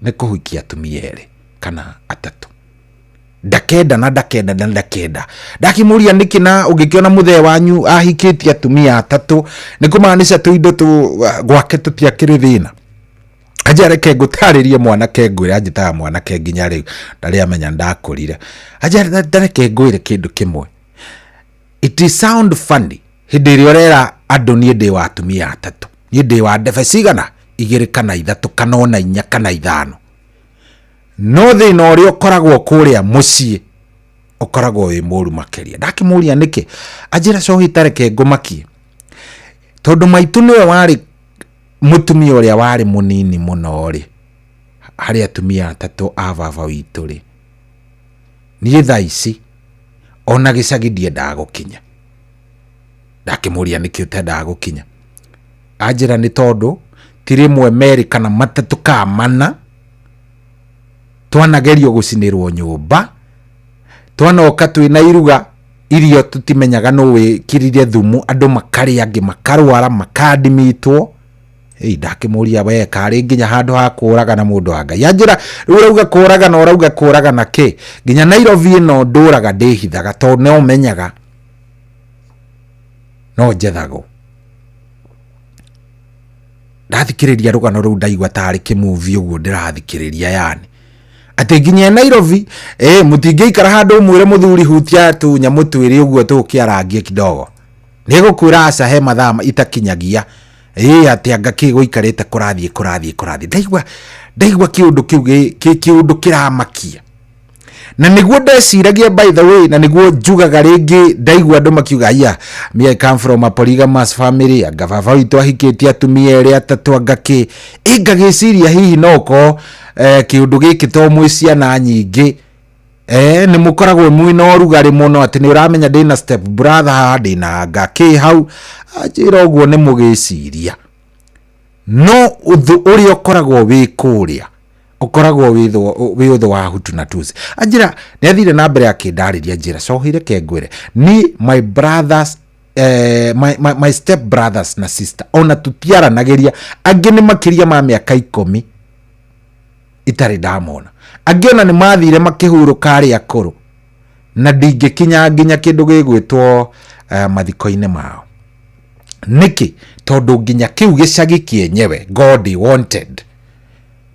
Speaker 2: nĩ kũhikia atumia erĩ kana atatũ. Ndakenda na ndakenda na ndakenda. Ndakĩmũria nĩkĩ na ũngĩkĩona mũthee wanyu ahikĩtie atumia atatũ nĩ kũmaanisha tũindo tũ gwake tũtiakĩrĩ thĩna. Anja reke ngũtarĩrie mwanake ngwĩre, anjĩtaga mwanake nginya rĩu ndarĩ amenya ndakũrire. Anja reke ngwĩre kĩndũ kĩmwe. It is sound funny hĩndĩ ĩrĩa ũrera andũ niĩ ndĩ wa atumia atatũ, niĩ ndĩ wa ndebe cigana igĩrĩ kana ithatũ kana ona inya kana ithano. No thĩna ũrĩa ũkoragwo kũrĩa mũciĩ ũkoragwo wĩ mũru makĩria. Ndakĩmũria nĩkĩ, anjĩra cohi tareke ngũmakie, tondũ maitũ nĩwe warĩ mũtumia ũrĩa warĩ mũnini mũno rĩ harĩ atumia atatũ a baba witũ rĩ, niĩ thaa ici ona gĩcagi ndiendaga gũkinya. Ndakĩmũria nĩkĩ ũtendaga gũkinya, anjĩra nĩ tondũ ti rĩmwe merĩ kana matatũ ka mana twanagerio gũcinĩrwo nyũmba, twanoka twĩna iruga irio tũtimenyaga nũ wĩkĩrire thumu, andũ makarĩa angĩ makarwara makandimitwo. Ĩi ndakĩmũria we karĩ nginya handũ ha kũragana mũndũ wa Ngai. Anjĩra rĩu ũrauga kũragana, ũrauga kũragana kĩ? Nginya Nairobi ĩno ndũraga ndĩhithaga tondũ no menyaga no njethagwo. Ndathikĩrĩria rũgano rũu ndaigua tarĩ kĩmuvi ũguo ndĩrathikĩrĩria, yani atĩ nginya Nairobi mũtingĩikara handũ ũmwĩre mũthuri hutia tũnyamũ twĩrĩ ũguo tũkĩarangie kidogo, nĩgũkwĩra aca he mathaa itakinyagia. Atĩ anga kĩ gũikarĩte kũrathiĩ kũrathiĩ kũrathiĩ. Ndaigua kĩũndũ kĩu kĩũndũ kĩramakia, na nĩguo ndeciragia by the way, na nĩguo njugaga rĩngĩ ndaigua andũ makiuga aya, me I come from a polygamous family, anga baba witũ ahikĩtie atumia erĩ atatũ anga kĩ. Ngagĩciria hihi no ũkorwo kĩũndũ gĩkĩ to mwĩ ciana nyingĩ nĩ mũkoragwo mwĩna ũrugarĩ mũno atĩ nĩ ũramenya ndĩna step brother haha, ndĩna anga kĩ hau. Anjĩra ũguo nĩ mũgĩciria, no ũthũ ũrĩa ũkoragwo wĩ kũrĩa ũkoragwo wĩ ũthũ wa Hutu na Tutsi. Anjĩra nĩ athire na mbere akĩndarĩria, njĩra cohire ke ngwĩre ni my brothers, my step brothers na sister ona tũtiaranagĩria, angĩ nĩ makĩria ma mĩaka 10 itarĩ ndamona, angĩ ona nĩ mathire makĩhurũka arĩa akũrũ na ndingĩkinya nginya kĩndũ gĩgwĩtwo mathiko-inĩ mao. Nĩkĩ? Tondũ nginya kĩu gĩcagi kĩenyewe God wanted.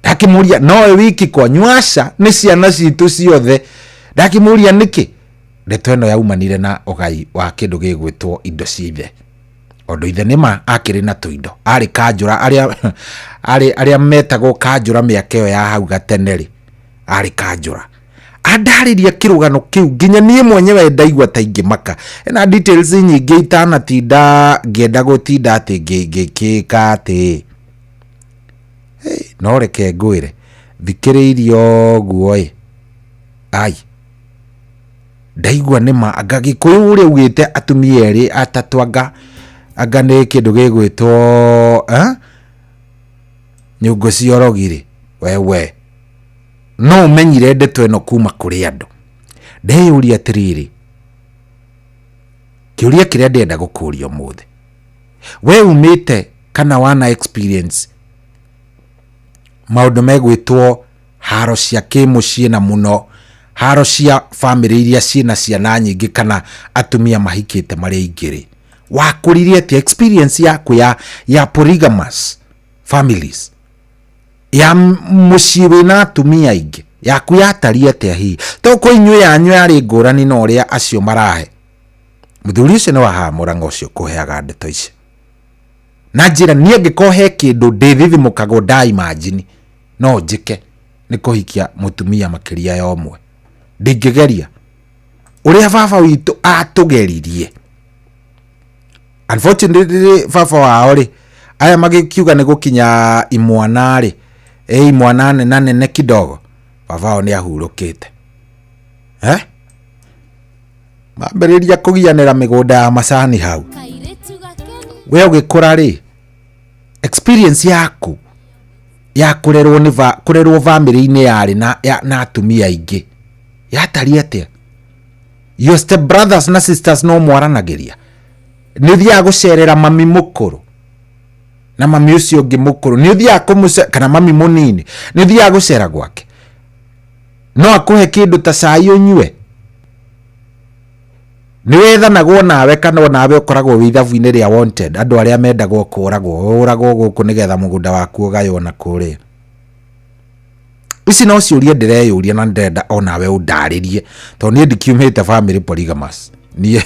Speaker 2: Ndakĩmũria nowe wiki kwanyu? Aca, nĩ ciana citũ ciothe. Ndakĩmũria nĩkĩ? Ndeto ĩno yaumanire na ũgai wa kĩndũ gĩgwĩtwo indo cia ithe, tondũ ithe nĩma akĩrĩ na tũindo, arĩ kanjũra, arĩa metagwo kanjũra mĩaka ĩyo ya hau gatene rĩ, arĩ kanjũra. Andarĩria kĩrũgano kĩu nginya niĩ mwenyewe ndaigua ta ingĩmaka. Ena details nyingĩ itanatinda ngĩenda gũtinda atĩ ngĩkĩka atĩ no reke ngwĩre thikĩrĩirie ũguo ĩ ai ndaigua nĩma anga Gĩkũyũ ũrĩa ugĩte atumia erĩ atatũ anga nĩ kĩndũ gĩgwĩtwo nyũngũ cia ũrogi rĩ, wewe no ũmenyire ndeto ĩno kuma kũrĩ andũ. Ndeyũria atĩrĩrĩ, kĩũria kĩrĩa ndĩrenda gũkũria ũmũthĩ, we umĩte kana wana experience maũndũ megwĩtwo haro cia kĩmũciĩ, na mũno haro cia bamĩrĩ iria ciĩna ciana nyingĩ kana atumia mahikĩte marĩ aingĩ rĩ, wakũrire atĩa experience yaku ya polygamous families, ya mũciĩ wĩna atumia aingĩ yaku yatariĩ atĩa hihi? To kwĩ inyuĩ yanyu yarĩ ngũrani na ũrĩa acio marahe. Mũthuri ũcio nĩ wahaha Mũrang'a ũcio kũheaga ndeto ici na njĩra niĩ angĩkorwo he kĩndũ ndĩthithimũkagwo ndaimagine no njĩke nĩ kũhikia mũtumia makĩria ya ũmwe. Ndingĩgeria ũrĩa baba witũ atũgeririe. Unfortunately baba wao rĩ, aya magĩkiuga nĩ gũkinya imwana rĩ, imwana nena nene kidogo, baba wao nĩ ahurũkĩte. Mambĩrĩria kũgianĩra mĩgũnda ya macani hau. We ũgĩkũra rĩ, experience yaku ya kũrerwo nĩ kũrerwo family-inĩ yarĩ na atumia aingĩ yatariĩ atĩa? Your step brothers na sisters no mwaranagĩria? Nĩ ũthiaga gũcerera mami mũkũrũ na mami ũcio ũngĩ mũkũrũ? Nĩ ũthiaga kũmũce kana mami mũnini nĩ ũthiaga gũcera gwake? No akũhe kĩndũ ta cai ũnyue? Nĩ wethanagwo nawe kana onawe ũkoragwo wĩ ithabu-inĩ rĩa wanted, andũ arĩa mendagwo kũragwo, ũragwo gũkũ nĩgetha mũgũnda waku ũgaywo na kũrĩa? Ici no ciũria ndĩreyũria na ndĩrenda onawe ũndarĩrie, tondũ niĩ ndikiumĩte family polygamous. Niĩ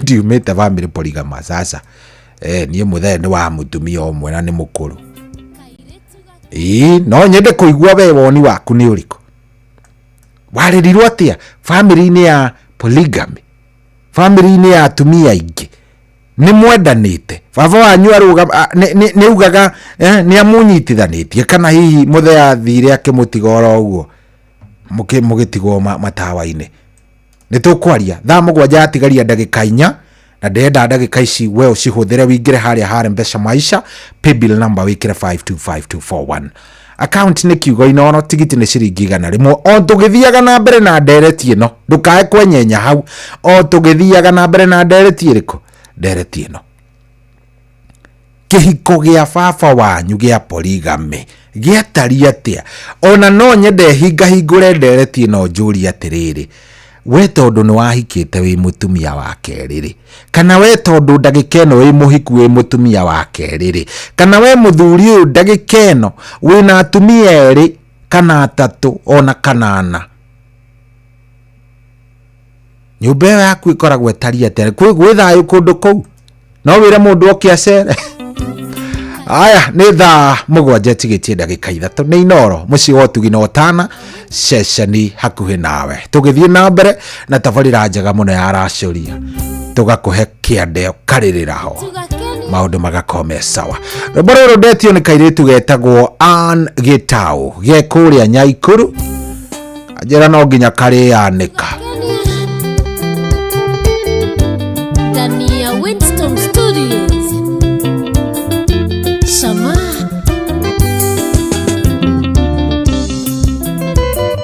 Speaker 2: ndiumĩte family polygamous, aca. Niĩ mũthee nĩ wa mũtumia ũmwe na nĩ mũkũrũ. Ĩĩ, no nyende kũigua we woni waku nĩ ũrĩkũ. Warerirwo atĩa family-inĩ ya polygamy, family-inĩ ya atumia aingĩ? Nĩ mwendanĩte? Baba wanyu nĩ augaga nĩ amunyitithanĩtie, kana hihi mũthee athire akĩmũtiga oro ũguo mũgĩtigwo matawa-inĩ? Nĩ tũkwaria thaa 7 yatigaria ndagĩka 4, na ndĩrenda ndagĩka ici we ũcihũthĩre wĩingĩre harĩa ha Mpesa Maisha, paybill number wĩkĩre 525241, account nĩ kiugo inono, tigiti nĩ ciringi 100. O tũgĩthiaga na mbere na ndereti ĩno, ndũkae kwenyenya hau. O tũgĩthiaga na mbere na ndereti ĩrĩkũ? Ndereti ĩno, kĩhiko gĩa baba wanyu gĩa polygamy gĩatariĩ atĩa? Ona no nyende hingahingũre ndereti ĩno njũrie atĩrĩrĩ, we tondũ nĩ wahikĩte wĩ mũtumia wa kerĩ rĩ, kana we tondũ ndagĩka ĩno wĩ mũhiku wĩ mũtumia wa kerĩ rĩ, kana we mũthuri ũyũ ndagĩka ĩno wĩna atumia erĩ kana atatũ ona kana ana, nyũmba ĩyo yaku ĩkoragwo ĩtariĩ atĩa? Gwĩ thayũ kũndũ kũu? No wĩre mũndũ oke acere? Aya nĩ thaa 7 ĩtigĩtie ndagĩka 3, nĩ Inoro mũciĩ wa ũtugi na ũtana, ceceni hakuhĩ nawe. Tũgĩthiĩ na mbere na tabarĩra njega mũno ya racũria, tũgakũhe kĩande karĩrĩra ho, maũndũ magakorwo me sawa. Rwĩmbo rũrũ ndetio nĩ kairĩtu getagwo Ann Gĩtaũ, ge kũrĩa Nyaikuru, anjĩra no nginya karĩanĩka.
Speaker 6: Ndani ya Winston Studios. Shama.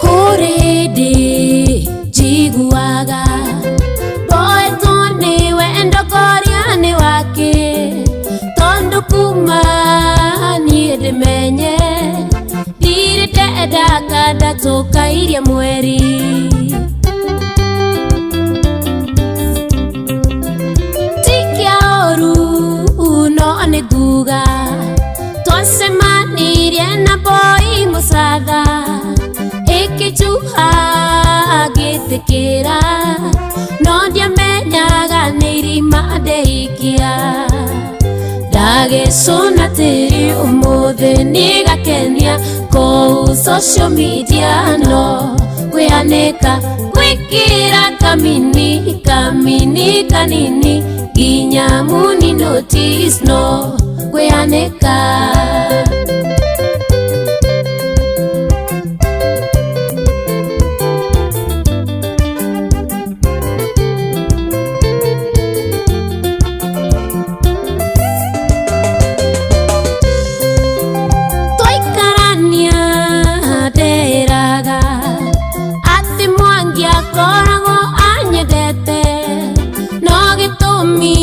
Speaker 6: Kũrĩ hĩndĩ njiguaga mboetwo nĩ wendo koria nĩ wake, tondũ kuma niĩ ndĩmenye ndirĩ ndenda kandatũkairie mweri. Ti kĩa ũru no nĩ nguga twacemanirie na boy mũcatha, ĩkĩnjuha ngĩtĩkĩra, no ndiamenyaga nĩ irima ndeikia. Ndagĩcũna tĩri ũmũthĩ nĩgakenia kũu social media, no kwĩanĩka gwĩkĩra kamini kamini kanini nginya muni notice, no kwĩanĩka. Twaikarania ndĩraga atĩ Mwangi akoragwo anyendete, no gĩtũmi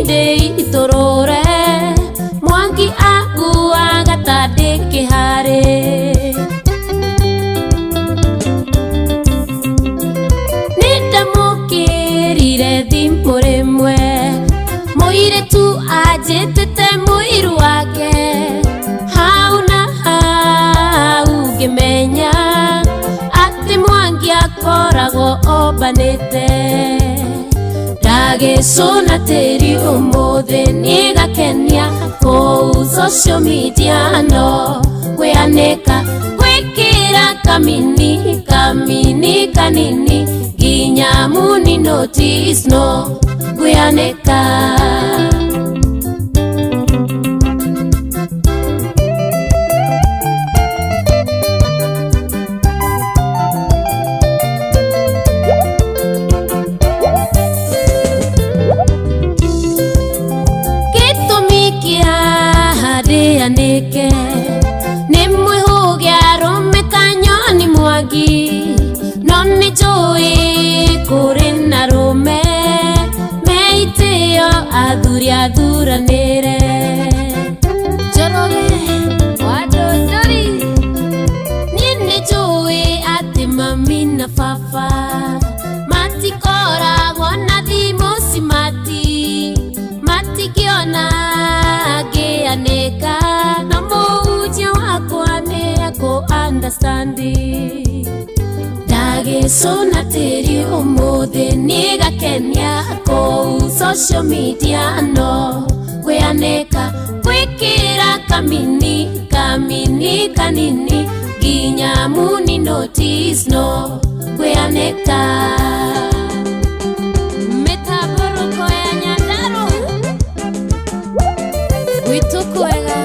Speaker 6: ndĩitũrũre Mwangi akuaga ta ndĩ kĩharĩ. Nĩndamũkĩrire thimũ rĩmwe, mũirĩtu anjĩtĩte mũiru wake, hau na hau ngĩmenya atĩ Mwangi akoragwo ombanĩte. Ndagĩcũna tĩri ũmũthĩ nĩgakenia kũu social media, no kwĩanĩka gwĩkĩra kamini kamini kanini nginya muni notice, no kwĩanĩka. Athuri athuranĩre Njoroge wa Ndũndũri. Niĩ nĩnjũĩ atĩ mami na baba matikoragwo na thimũ cimati, matingĩona ngĩanĩka, na mũhunjia wakwa nĩ ekũ understand. Ndagĩcũna tĩri ũmũthĩ nĩgakenia kũu social media, no kwĩanĩka gwĩkĩra kamini kamini kanini nginya muni notice, no kwĩanĩka mĩtambũrũko ya Nyandarũa gwitũ kwega.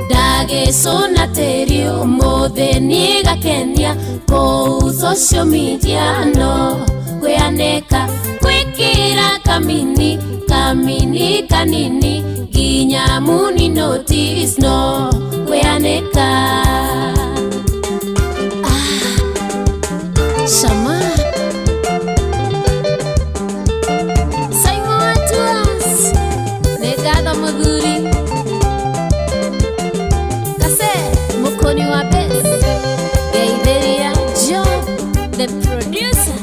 Speaker 6: Ndagĩcũna tĩri ũmũthĩ nĩgakenia kũu social media, no kwĩanĩka gwĩkĩra kamini kamini kanini nginya muni notice, no kwĩanĩka. Ah, Shama Simon Atuas, nĩ ngatho mũthuri Kase mukoni wa bass, Geithĩria Job the producer.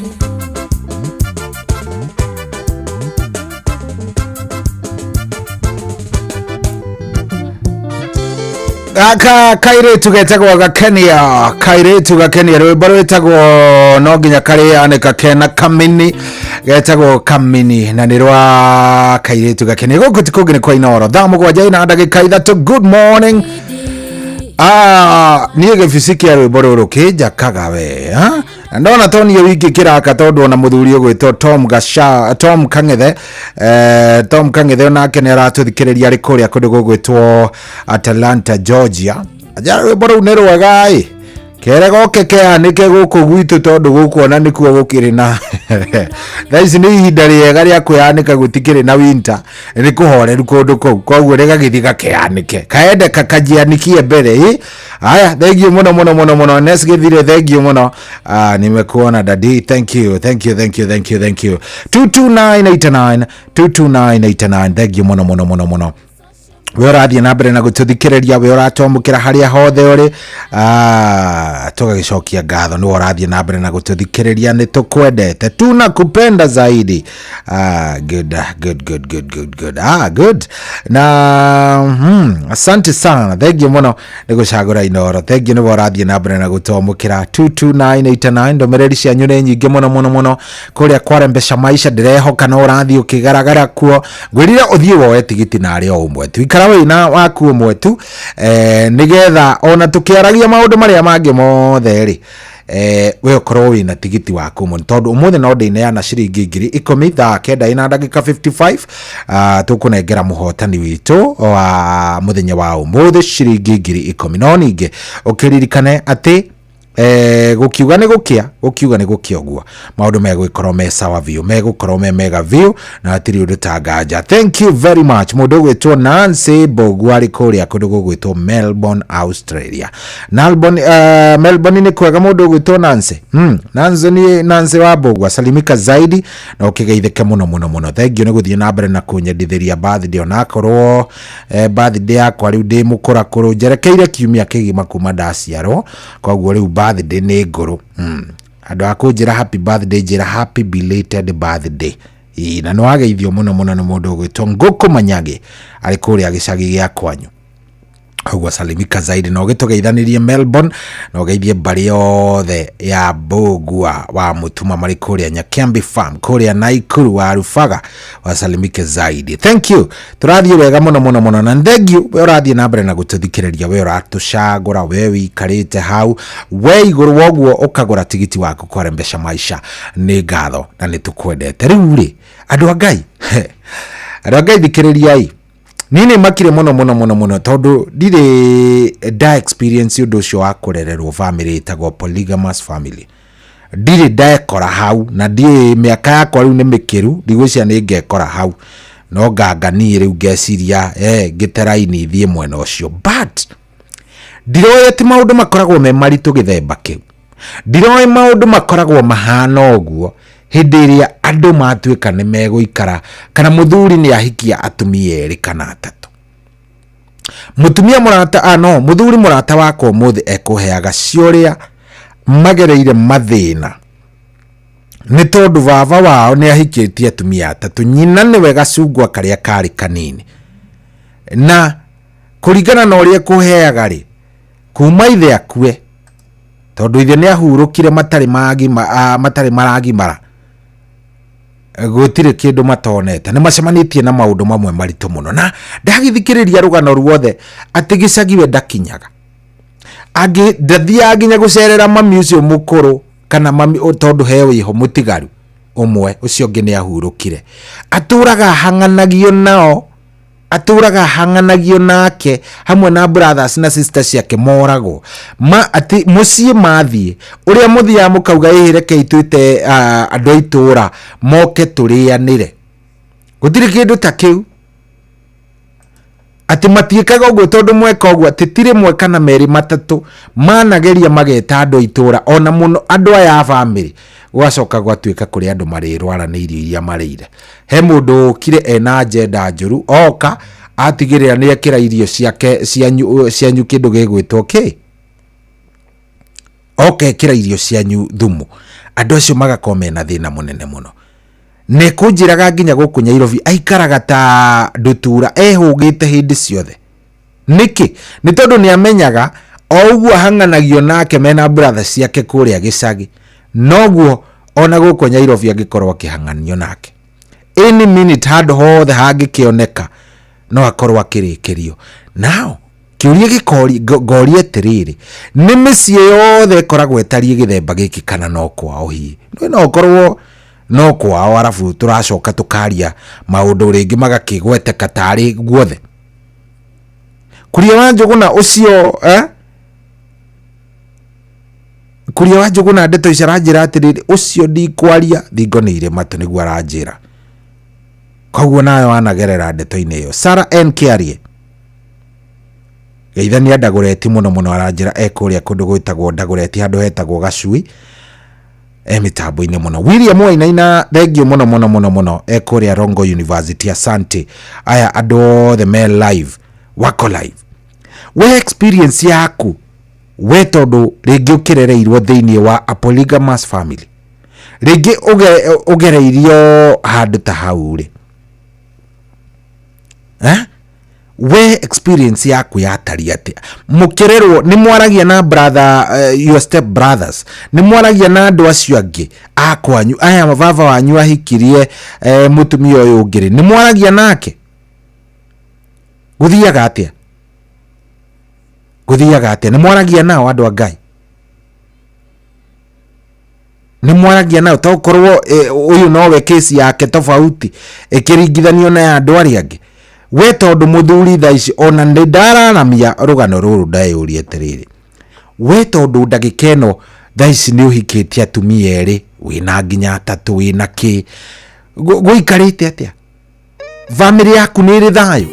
Speaker 2: Gaka kairĩtu getagwo Gakenia, kairĩtu Gakenia, rwĩmbo rwĩtagwo no nginya karĩanĩka kena kamini, getagwo Kamini, na nĩ rwa kairĩtu Gakenia. Gũkũ ti kũngĩ nĩ kwa Inoro, thaa 7:03. Good morning. Ah, niĩ gĩbici kĩa rwĩmbo rũrũ kĩnjakaga we, ha? Na ndona to niĩ wiki kĩraka, tondũ ona mũthuri ũgwĩtwo Tom Gasha, Tom Kang'ethe, Tom Kang'ethe onake nĩ aratũthikĩrĩria arĩ kũrĩa kũndũ gũgwĩtwo Atlanta, Georgia. Anjara rwĩmbo rũu nĩ rwega ĩ, kere goke keanĩke gũkũ gwitũ, tondũ gũkũ ona nĩkuo gũkĩrĩ na thaa ici nĩ ihinda rĩega rĩa kwĩyanĩka, gũtikĩrĩ na winter, nĩ kũhoreru kũndũ kũu, koguo rĩgagĩthiĩ gakeanĩke, kaende kakajianikie mbere ĩ. Haya, thank you mũno mũno mũno mũno. Nes Gĩthire, thank you mũno. Ah, nimekuona daddy, thank you, thank you, thank you, thank you, thank you. 22989, 22989, thank you mũno mũno mũno mũno. We ũrathiĩ na mbere na gũtũthikĩrĩria, we ũratwamũkĩra harĩa hothe ũrĩ, ah, tũgagĩcokia ngatho nĩwe ũrathiĩ na mbere na gũtũthikĩrĩria. Nĩ tũkwendete, tuna kupenda zaidi. Ah, good, good, good, good, good, good. Ah, good. Na asante sana, thank you mũno nĩ gũcagũra Inoro. Thank you nĩwe ũrathiĩ na mbere na gũtwamũkĩra. 22989, ndũmĩrĩri cianyu nĩ nyingĩ mũno mũno mũno kũrĩa kwarembesha maisha. Ndĩrehoka no ũrathiĩ ũkĩgaragara kuo. Ngwĩrire ũthiĩ woe tigiti narĩ o ũmwe tu, ikara wĩna waku ũmwe tu, nĩgetha ona tũkĩaragia maũndũ marĩa mangĩ mothe rĩ, we ũkorwo wĩna tigiti waku mũno, tondũ ũmũthĩ no ndĩneana ciringi 10,000 thaa 9:55. Tũkũnengera mũhotani witũ wa mũthenya wa ũmũthĩ ciringi 10,000. No ningĩ ũkĩririkane atĩ gũkiuga nĩ gũkĩa, gũkiuga nĩ gũkĩa, ũguo maũndũ megũgĩkorwo me sawa biũ, megũkorwo me mega biũ, na hatirĩ ũndũ ta nganja. Thank you very much. Mũndũ ũgwĩtwo Nancy Mbogu arĩ kũrĩa kũndũ gũgwĩtwo Melbourne, Australia. Melbourne, Melbourne nĩ kwega. Mũndũ ũgwĩtwo Nancy, Nancy nĩ Nancy wa Mbogu, asalimika zaidi na ũkĩgeithĩke mũno mũno mũno. Thank you nĩ gũthiĩ na mbere na kũnyendithĩria birthday, onakorwo birthday yakwa rĩu ndĩ mũkũrakũrũ, njerekeire kiumia kĩgima kuma ndaciarwo, koguo rĩu birthday nĩ ngũrũ. Andũ a kũnjĩra happy birthday, njĩra happy belated birthday. Ĩĩ, na nĩ wageithio mũno mũno nĩ mũndũ ũgwĩtwo Ngũkũ Manyage arĩ kũrĩa gĩcagi gĩa kwanyu, koguo salimika zaidi na ũgĩtũgeithanirie Melbourne, na ũgeithie mbarĩ yothe ya Mbũgua wa Mũtuma marĩ kũrĩa Nyakĩambi Farm kũrĩa Naikuru wa Rubaga, wasalimike zaidi. Thank you, tũrathiĩ wega mũno mũno mũno, na thank you we ũrathiĩ na mbere na gũtũthikĩrĩria, we ũratũcagũra, we wĩikarĩte hau we igũrũ woguo ũkagũra tigiti waku kwarembesha maisha. Nĩ ngatho na nĩ tũkwendete. Rĩu rĩ, andũ a Ngai, andũ a Ngai, thikĩrĩriai. Niĩ nĩ makire mũno mũno mũno mũno tondũ ndirĩ nda experience ũndũ ũcio wa kũrererwo family ĩtagwo polygamous family. Ndirĩ ndekora hau na ndiũĩ mĩaka yakwa rĩu nĩ mĩkĩru, ndigwĩciria nĩ ngekora hau. No nganga niĩ rĩu ngeciria ngĩte raini thiĩ mwena ũcio. But ndiroĩ atĩ maũndũ makoragwo me maritũ gĩthemba kĩu. Ndiroĩ maũndũ makoragwo mahana ũguo hĩndĩ ĩrĩa andũ matuĩka nĩ megũikara kana mũthuri nĩ ahikia atumia erĩ kana atatũ. Mũtumia mũrata, ah no, mũthuri mũrata wakwa ũmũthĩ ekũheaga ciorĩa magereire mathĩna nĩ tondũ baba wao nĩ ahikĩtie atumia atatũ, nyina nĩwe gacungwa karĩa karĩ kanini. Na kũringana na ũrĩa ekũheaga rĩ, kuma ithe akue, tondũ ithe nĩ ahurũkire matarĩ magima, matarĩ maragimara, gũtirĩ kĩndũ matonete, nĩ macemanĩtie na maũndũ mamwe maritũ mũno. Na ndagĩthikĩrĩria rũgano ruothe atĩ gĩcagi we ndakinyaga, angĩ ndathiaga nginya gũcerera mami ũcio mũkũrũ kana mami tondũ he wĩho mũtigaru ũmwe, ũcio ũngĩ nĩ ahurũkire. Atũraga ahang'anagio nao, atũraga ahang'anagio nake hamwe na brothers na sisters ciake moragwo ma atĩ mũciĩ mathiĩ ũrĩa mũthiaga mũkauga ĩhĩ rekei twĩte andũ a itũra moke tũrĩanĩre, gũtirĩ kĩndũ ta kĩu. Atĩ matiĩkaga ũguo tondũ mweka ũguo atĩ ti rĩmwe kana merĩ matatũ manageria mageta andũ a itũra ona mũno andũ aya a bamĩrĩ, gũgacoka gwatuĩka kũrĩ andũ marĩrwara nĩ irio iria marĩire. He mũndũ ũkire ena agenda njũru, oka atigĩrĩra nĩ ekĩra irio ciake cianyu, cianyu kĩndũ gĩgwĩtwo kĩ, oka ekĩra irio cianyu thumu, andũ acio magakorwo mena thĩna mũnene mũno. Na ĩkũnjĩraga nginya gũkũ Nyairobi aikaraga ta ndutura ehũgĩte hĩndĩ ciothe. Nĩkĩ? Nĩ tondũ nĩ amenyaga o ũguo ahang'anagio nake mena brother ciake kũrĩa gĩcagi, noguo ona gũkũ Nyairobi angĩkorwo akĩhang'anio nake. Any minute handũ hothe hangĩkĩoneka no akorwo akĩrĩkĩrio. Now kĩũria gĩkoria, ngoria atĩrĩrĩ, nĩ mĩciĩ yothe ĩkoragwo ĩtariĩ gĩthemba gĩkĩ kana no kwao hihi? Nĩ no ũkorwo no kwao arabu tũracoka tũkaria maũndũ rĩngĩ magakĩgweteka tarĩ guothe. Kuria wa Njũgũna ũcio Kuria wa Njũgũna ndeto ici aranjĩra atĩrĩrĩ, ũcio ndikwaria thingo nĩ irĩ matũ, nĩguo aranjĩra. Koguo nawe wanagerera ndeto-inĩ ĩyo. Sarah N Kĩarie geithania Ndagũreti mũno mũno, aranjĩra e kũrĩa kũndũ gwĩtagwo Ndagũreti handũ hetagwo Gacui, e mĩtambo-inĩ mũno. William Wainaina thengio mũno mũno mũno mũno, e kũrĩa Rongo University, asante. Aya andũ othe me live, wako live. We experience yaku we tondũ rĩngĩ ũkĩrereirwo thĩinĩ wa a polygamous family, rĩngĩ ũgereirio handũ ta hau rĩ, We experience yaku yatariĩ atĩa? Mũkĩrerwo nĩ mwaragia na brother, your step brothers, nĩ mwaragia na andũ acio angĩ a kwanyu, aya baba wanyu ahikirie mũtumia ũyũ ũngĩ rĩ, nĩ mwaragia nake? Gũthiaga atĩa? Gũthiaga atĩa? Nĩ mwaragia nao andũ a Ngai? Nĩ mwaragia nao? Tokorwo ũyũ nowe kesi yake tofauti ĩkĩringithanio na ya andũ arĩa angĩ. We tondũ mũthuri thaa ici ona nĩ ndararamia rũgano rũrũ ndeyũria atĩrĩrĩ, we tondũ ndagĩka ĩno thaa ici nĩ ũhikĩtie atumia erĩ, wĩna nginya atatũ, wĩna kĩ, gũikarĩte atĩa? Bamĩrĩ yaku nĩ ĩrĩ thayũ?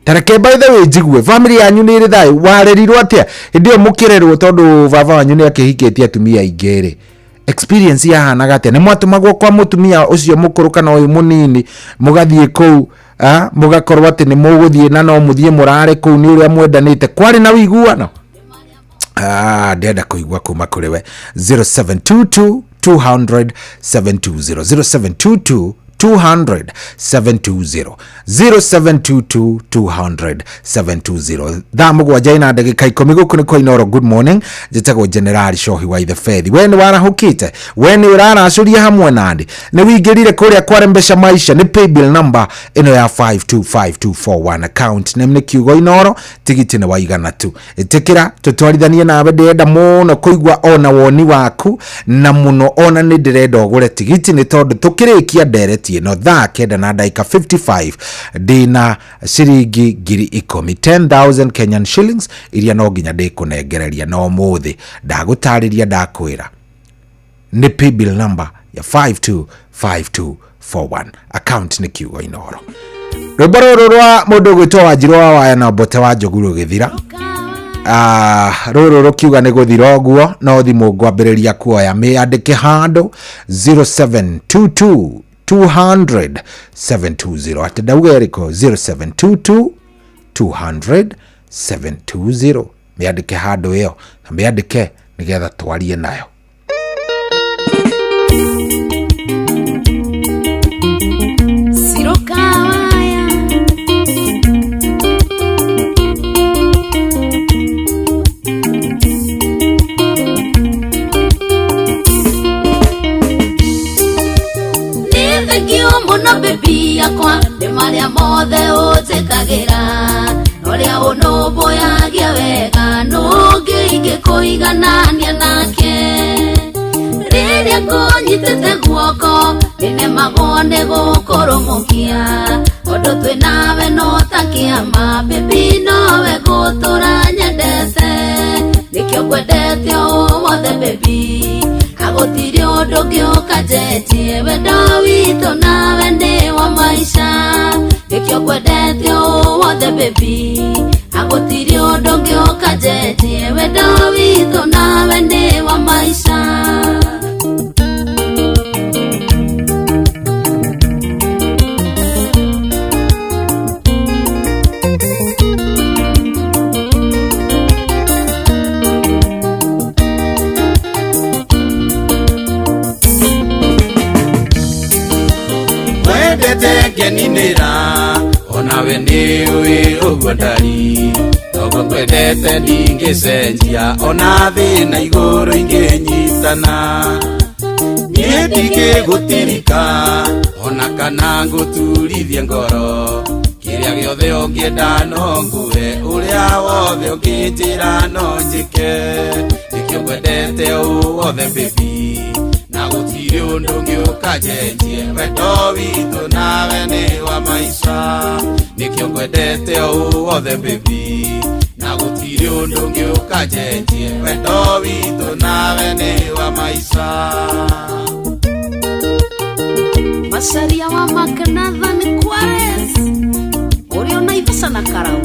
Speaker 2: Ta reke by the way njigue, bamĩrĩ yanyu nĩ ĩrĩ thayũ? Warerirwo atĩa hĩndĩ ĩyo mũkĩrerwo tondũ baba wanyu nĩ akĩhikĩtie atumia aingĩ rĩ? Experience yahanaga atĩa? Nĩ mwatũmagwo kwa mũtumia ũcio mũkũrũ kana ũyũ mũnini, mũgathiĩ kũu, mũgakorwo atĩ nĩ mũgũthiĩ na no mũthiĩ mũrare kũu nĩ ũrĩa mwendanĩte? Kwarĩ na ũiguano? Ndĩrenda kũigua kuma kũrĩ we. 0722 200 720, 0722 200 720, 0722 200 720. Thaa mũgwanja ina ndagĩka 10 gũkũ nĩ kwa Inooro. Good morning, njĩtagwo General Shohi wa Ithe Fethi. We nĩ warahũkĩte, we nĩ ũraracũria hamwe nani, nĩ wingĩrire kũrĩa kwa Rembesha Maisha, nĩ paybill number ĩno ya 525241, account name nĩ kiugo Inooro, tigiti nĩ waigana tu. Ĩtĩkĩra tũtwarithanie nawe, ndĩrenda mũno kũigua ona woni waku, na mũno ona nĩ ndĩrenda ũgũre tigiti nĩ tondũ tũkĩrĩkia ndereti Ndĩrĩkĩtie no thaa 9 na ndagĩka 55 ndĩna ciringi 10,000, 10,000 Kenyan shillings iria no nginya ndĩkũnengereria na ũmũthĩ. Ndagũtarĩria, ndakwĩra nĩ paybill number ya 525241, account nĩ Kiugo Inoro. Rwĩmbo rũrũ rwa mũndũ ũgwĩtwo Wanjirũ wa Waya na Mbote wa Njogu rũgĩthira. Rũrũ rũkiuga nĩ gũthira ũguo, no thimũ ngwambĩrĩria kuoya. Mĩandĩke handũ, 0722 200 720. Atĩ ndauga ĩrĩkũ? 0722 200 720. Mĩandĩke handũ ĩyo na mĩandĩke nĩgetha twarie nayo.
Speaker 6: Sirokawaya. Nĩ thengio mũno baby yakwa nĩ marĩa mothe ũnjĩkagĩra, ũrĩa ũnũmbũyagia wega nũngĩ ingĩkũiganania nake. Rĩrĩa ngũnyitĩte guoko nĩnemagwo nĩ gũkũrũmũkia, ũndũ twĩ nawe no ta kĩama, baby nowe ngũtũra nyendete, nĩkĩo ngwendete o wothe baby, agũtirĩ ũndũ ũngĩũka njenjie, wendo witũ nawe nĩ wa maica, nĩkĩo ngwendete o wothe baby, agũtirĩ ũndũ ũngĩũka njenjie, wendo witũ nawe nĩ wa maica.
Speaker 1: Wendete ngeninĩra onawe nĩ ũĩ ũguo ndari toguo ngwendete, ndingĩcenjia ona thĩna igũrũ ingĩnyitana, niĩ ndingĩgũtirika ona kana ngũturithie ngoro, kĩrĩa gĩothe ũngĩenda no ngũhe, ũrĩa wothe ũngĩnjĩra no njĩke, nĩkĩo ngwendete ũũ wothe baby, na gũtirĩ ũndũ ũngĩũka njenjie, wendo witũ nawe nĩ wa maica, nĩkĩo ngwendete ũũ wothe baby, na gũtirĩ ũndũ ũngĩũka njenjie, wendo witũ nawe nĩ wa maica.
Speaker 6: Macaria wa Makanathan Quares ũrĩa ona ibeca na karau.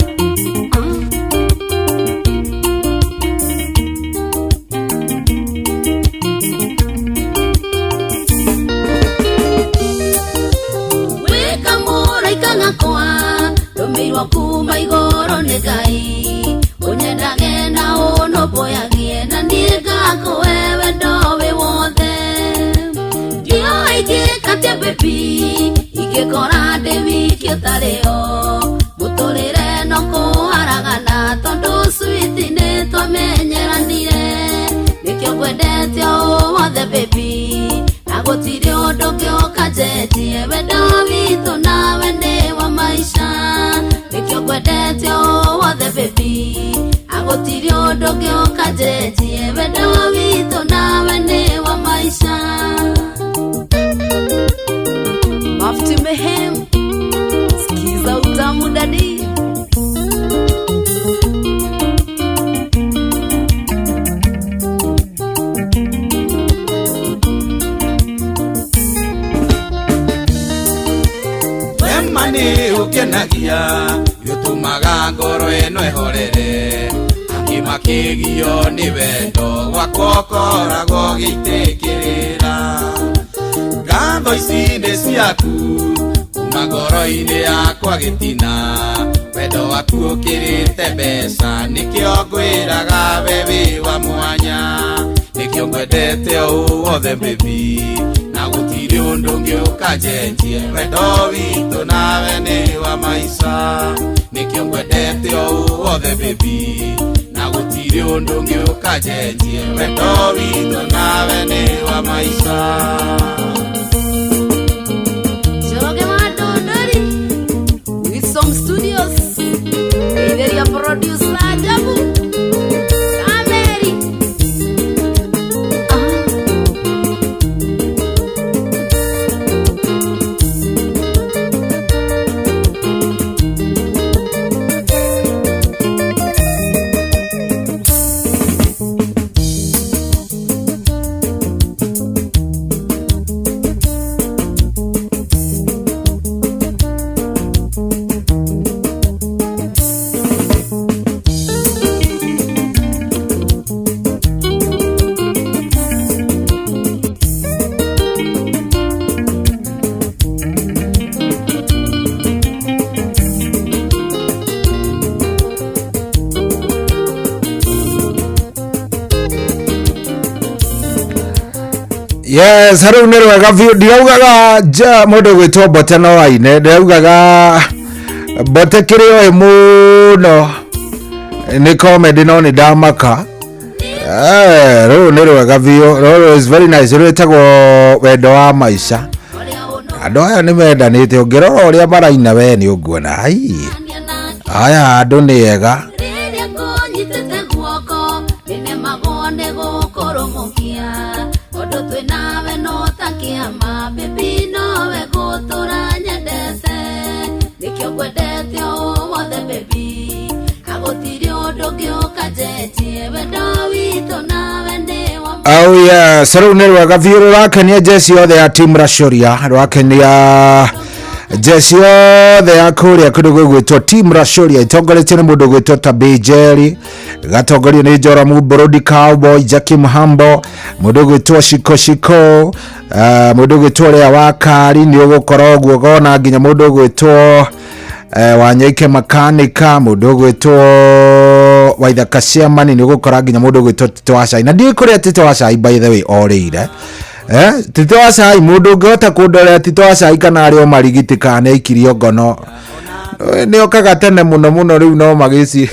Speaker 6: Wĩka mũraika gakwa ndũmĩirwo kuma igũrũ nĩ Ngai, ũnyendage na ũnũmbũyagie na niĩ ngakũhe wendo wĩ wothe. Ndiũĩ ingĩkatia baby ingĩkora ndĩ wiki ũtarĩ ho, mũtũrĩre no kũharagana tondũ sweet nĩ twamenyeranire, nĩkĩo ngwendete o wothe baby, na gũtirĩ ũndũ ũngĩũka njenjie, wendo witũ nawe nĩ wa maica, nĩkĩo ngwendete o wothe baby, na gũtirĩ ũndũ ũngĩũka njenjie, wendo witũ nawe nĩ wa maica. Mafti Mehem, sikiza utamu dadi.
Speaker 1: Wema nĩ ũkenagia, nĩũtũmaga ngoro ĩno ĩhorere, akĩmakĩgio nĩ wendo gwakwa ũkoragwo gĩitĩkĩrĩra, ngatho ici nĩ ciaku kuma ngoro-inĩ yakwa gĩtina, wendo waku ũkĩrĩte mbeca, nĩkĩo ngwĩraga we wĩ wa mwanya, nĩkĩo ngwendete ũũ wothe baby, na gũtirĩ ũndũ ũngĩũka njenjie, wendo witũ nawe nĩ wa maica, nĩkĩo ngwendete ũũ wothe baby, na gũtirĩ ũndũ ũngĩũka njenjie, wendo witũ nawe nĩ wa maica.
Speaker 6: Njoroge wa Ndondori, Wisdom Studios, Itheria producer Ajabu Sameri.
Speaker 2: Yes, rĩu nĩ rwega biũ. Ndiraugaga nja mũndũ gwĩtwo Mbote no aine, ndiraugaga Mbote kĩrĩa oĩ mũno nĩ comedy, no nĩ ndamaka. Rũrũ nĩ rwega biũ, rũrũ is very nice, rwĩtagwo Wendo wa Maica. Andũ aya nĩ mendanĩte, ũngĩrora ũrĩa maraina we nĩ ũnguona ai aya andũ nĩ ega.
Speaker 6: Rĩrĩa ngũnyitĩte guoko nĩnemagwo nĩ gũkũrũmũkia, tondũ twĩ nawe no ta kĩama, baby, nowe gũtũra nyendete, nĩkĩo ngwendete o wothe, baby, na gũtirĩ ũndũ ũngĩũka njenjie wendo witũ nawe nĩ wa.
Speaker 2: Oh yes, rĩu nĩ rwega biũ, rũrakenia jeci yothe ya team Rashoria, rũrakenia jeci yothe ya kũrĩa kũndũ gũgwĩtwo team Rashoria, itongoretio nĩ mũndũ ũgwĩtwo Tabi Jerry, gatongorio nĩ Joramu Borodi, Cowboy Jackie Mhambo, mũndũ ũgwĩtwo Shiko Shiko, mũndũ ũgwĩtwo Lea Wakari, nĩ ũgũkora ũguo gona nginya mũndũ ũgwĩtwo Wanyoike Makanika, mũndũ ũgwĩtwo Waithaka Chairman, nĩ ũgũkora nginya mũndũ ũgwĩtwo Tito wa Cai, na ndiũĩ kũrĩa Tito wa Cai, by the way, orĩire. Tito wa Cai, mũndũ ũngĩhota kũndorera Tito wa Cai kana arĩ o marigiti kana nĩ aikirio ngono. Nĩ okaga tene mũno mũno, rĩu no magĩci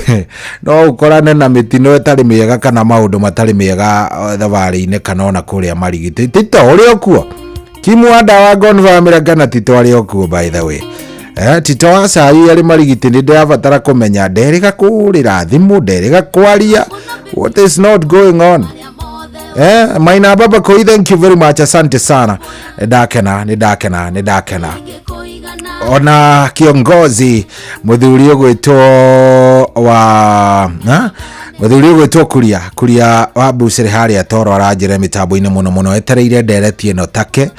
Speaker 2: no ũkorane na mĩtino ĩtarĩ mĩega kana maũndũ matarĩ mĩega thabarĩ-inĩ kana ona kũrĩa marigiti. Tito ũrĩ o kuo, Kimwanda wa Gonvamĩra, kana Tito arĩ o kuo, by the way? Tito wa Cai arĩ marigiti, nĩ ndĩrabatara kũmenya, nderĩga kũrĩra thimũ, nderĩga kwaria, what is not going on? Maina Baba Koi, thank you very much, asante sana, nĩ ndakena, nĩ ndakena, nĩ ndakena. Ona kiongozi muthuri ũgwĩtwo wa ha? Mũthuri ũgwĩtwo Kuria Kuria wa Bucĩrĩ harĩa Toro aranjĩra mĩtambo-inĩ mũno mũno, etereire ndereti ĩno take,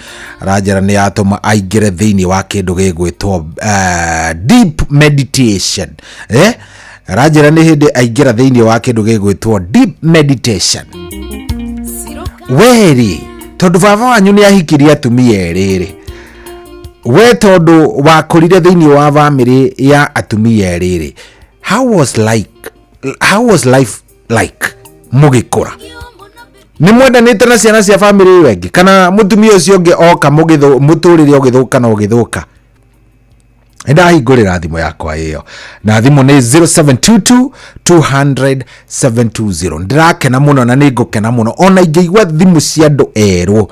Speaker 2: aranjĩra nĩ yatũma aingĩre thĩinĩ wa kĩndũ gĩgwĩtwo deep meditation. Aranjĩra nĩ hĩndĩ aingĩra thĩinĩ wa kĩndũ gĩgwĩtwo deep meditation. Weri tondũ baba wanyu nĩ ahikirie atumia erĩ rĩ, we tondũ wakũrire thĩinĩ wa bamĩrĩ ya atumia erĩ rĩ, how was life like mũgĩkũra? Nĩ mwendanĩte na ciana cia bamĩrĩ ĩyo ĩngĩ, kana mũtumia ũcio ũngĩ oka mũtũrĩre ũgĩthũka na ũgĩthũka? Nĩndahingũrĩra thimũ yakwa ĩyo, na thimũ nĩ 0722 200 720. Ndĩrakena mũno na nĩ ngũkena mũno ona ingĩigua thimũ cia andũ erũ.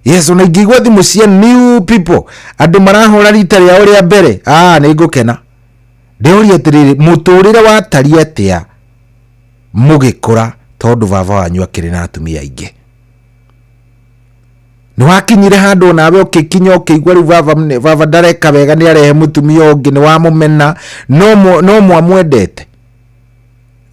Speaker 2: Yes, ona ingĩigua thimũ cia new people, andũ marahũra rita rĩao rĩa mbere, nĩ ngũkena. Ndĩũrie atĩrĩrĩ, mũtũrĩre watariĩ atĩa mũgĩkũra tondũ baba wanyu akĩrĩ na atumia aingĩ? Nĩ wakinyire handũ onawe ũkĩkinya ũkĩigua rĩu baba ndareka wega, nĩ arehe mũtumia ũngĩ, nĩ wamũmena, no mwamwendete?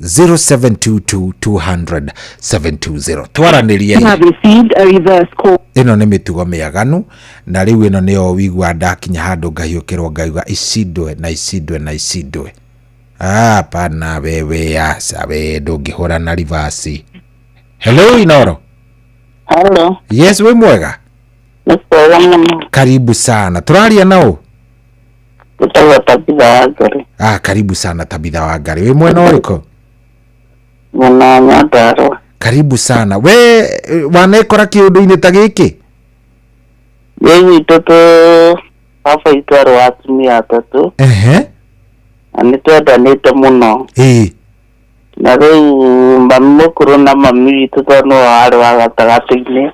Speaker 2: 0722 200 720, twaranĩrie.
Speaker 7: You have received a reverse call.
Speaker 2: Ĩno nĩ mĩtugo mĩaganu, na rĩu ĩno nĩyo wigua ndakinya handũ ngahiũkĩrwo, ngauga icindwe na icindwe na icindwe. Hapana, wewe, aca, we ndũngĩhũra na reverse. Hello, Inoro.
Speaker 7: Hello.
Speaker 2: Yes, wĩ mwega?
Speaker 7: Nĩ kwega mũno.
Speaker 2: Karibu sana, tũraria nao?
Speaker 7: Gĩtagwo Tabitha wa Ngarĩ.
Speaker 2: Karibu sana, Tabitha wa Ngarĩ, wĩ mwena ũrĩkũ?
Speaker 7: Mwena wa Nyandarũa.
Speaker 2: Karibu sana. We wanekora kĩũndũ-inĩ ta gĩkĩ?
Speaker 7: Nĩ gwitũ tũ baba witũ arĩ wa atumia atatũ na nĩ twendanĩte mũno. Na rĩu mami mũkũrũ na mami witũ, tondũ nĩwe warĩ wa gatagatĩ-inĩ,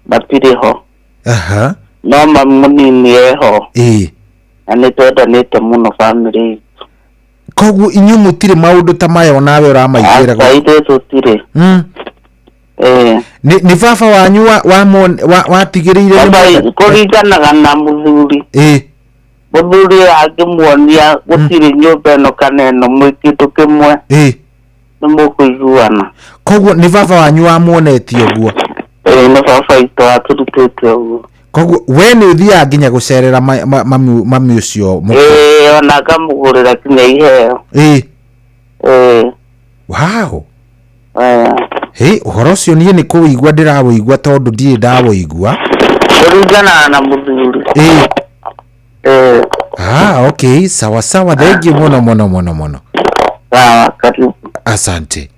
Speaker 7: matirĩ ho. No mami mũnini eho. Na nĩ twendanĩte mũno bamĩrĩ itũ.
Speaker 2: Koguo inyuĩ mũtirĩ maũndũ ta maya onawe ũramaiguĩra?
Speaker 7: Aca, ithuĩ tũtirĩ.
Speaker 2: Nĩ baba wanyu watigĩrĩire nĩ
Speaker 7: Baba kũringanaga na mũthuri. Mũthuri angĩmuonia gũtirĩ nyũmba ĩno kana ĩno, mwĩ kĩndũ kĩmwe, nĩ mũkũiguana.
Speaker 2: Koguo nĩ baba wanyu wamuonetie ũguo?
Speaker 7: Ĩĩ, nĩ baba witũ watũrutĩte ũguo.
Speaker 2: Koguo we nĩ ũthiaga nginya gũcerera mami ũcio mũkũrũ?
Speaker 7: Ĩĩ, ona ngamũgũrĩra kinya iheo. Ĩĩ.
Speaker 2: Wow. Hĩ, ũhoro ũcio niĩ nĩ kũwĩigua ndĩrawĩigua, tondũ ndirĩ ndawĩigua.
Speaker 7: Kũringanaga na mũthuri. Ĩĩ.
Speaker 2: Ah, okay, sawa sawa, thank you mũno mũno mũno mũno.
Speaker 7: Sawa, karibu.
Speaker 2: Asante.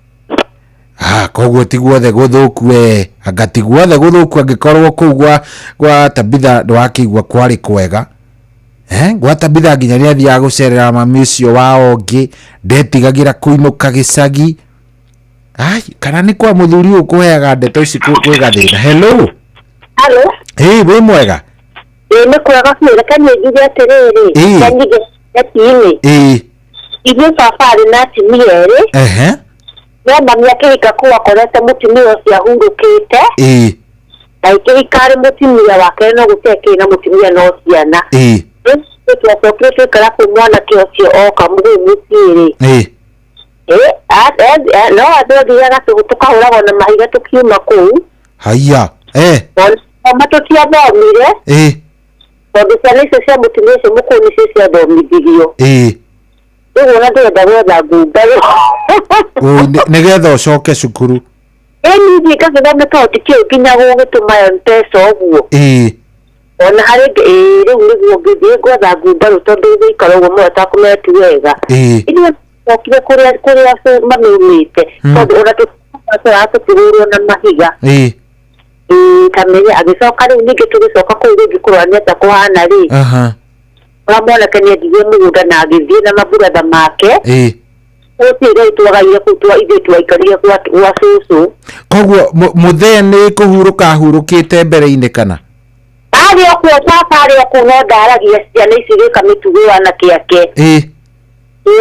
Speaker 2: Ah, koguo ti guothe gũthũku we, anga ti guothe gũthũku angĩkorwo kũu gwa Tabitha ndwakĩigua kwarĩ kwega. Gwa Tabitha nginya nĩ athiaga gũcerera mami ũcio wa ũngĩ, ndetigagĩra kũinũka gĩcagi. Ai, kana nĩ kwa mũthuri ũyũ kũheaga ndeto ici kwĩ gathĩna. Hello.
Speaker 8: Hello.
Speaker 2: Ĩ, wĩ mwega?
Speaker 8: Ĩ, nĩ kwega biũ. Reke niĩ njuge atĩrĩrĩ, kanyige neti-inĩ. Ithuĩ baba arĩ na atumia erĩ. No mami akĩhika kũu akorete mũtumia ũcio ahurũkĩte. Na akĩhika arĩ mũtumia wake no gũtirĩ kĩrĩ na mũtumia no ciana. Rĩu twacokire twaikara kũu mwanake ũcio oka kũu mũciĩ rĩ. No andũ athiaga tũkahũragwo na mahiga tũkiuma kũu.
Speaker 2: Haiya.
Speaker 8: Ona tũtiathomire. Tondũ ciana icio cia mũtumia ũcio mũkũrũ nĩcio ciathomithirio. Rĩu ona ndĩrenda gwetha ngumbarũ.
Speaker 2: Nĩgetha ũcoke cukuru.
Speaker 8: Ĩni thiĩ ngagĩthome tondũ ndikĩũĩ nginya gũgĩtũma M-Pesa ũguo. Ona harĩ rĩu nĩguo ngĩthiĩ gwetha ngumbarũ tondũ gũikara ũguo mũno takũmenya ti wega. Ithuĩ twokire kũrĩa mami aumĩte tondũ ona tũtũraga tũkĩhũrwo na mahiga. Kamenya agĩcoka rĩu ningĩ tũgĩcoka kũu rĩngĩ kũrora nĩ atĩa kũhana rĩ. Ũrĩa mwanake nĩ endirie mũgũnda na agĩthiĩ na maburatha make. Gũtirĩ rĩu twagaire kũu ithuĩ twaikarire gwa cũcũ.
Speaker 2: Koguo mũthee nĩ kũhurũka ahurũkĩte mbere-inĩ kana?
Speaker 8: Arĩ o kuo baba arĩ o kũu no ndaragia ciana ici gwĩka mĩtugo ya anake ake.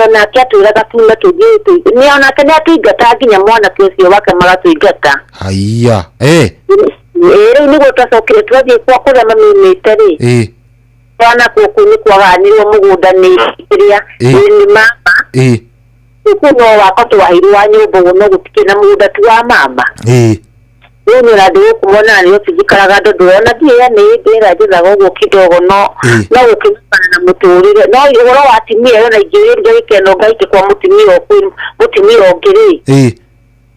Speaker 8: Onake atwĩraga tume tũthiĩ nĩ onake nĩ atũingata nginya mwanake ũcio wake magatũingata.
Speaker 2: Haiya.
Speaker 8: Rĩu nĩguo twacokire twathiĩ kwa kũrĩa mami aumĩte rĩ. Twana kuo kũu nĩ kwagayanirwo mũgũnda nĩ kĩrĩa nĩ mama. Kũu no wakwa twaheirwo wa nyũmba ũguo no gũtikĩrĩ na mũgũnda ti wa mama. Rĩu nĩ ũrathiĩ gũkũ mona nĩ njikaraga ndũndũ ona ndiĩ nĩ ndĩra njethaga ũguo kidogo no no gũkĩnyumana na mũtũrĩre no ũhoro wa atumia ĩyo na ingĩrĩria gĩkeno ngaike kwa mũtumia mũtumia ũngĩ rĩ.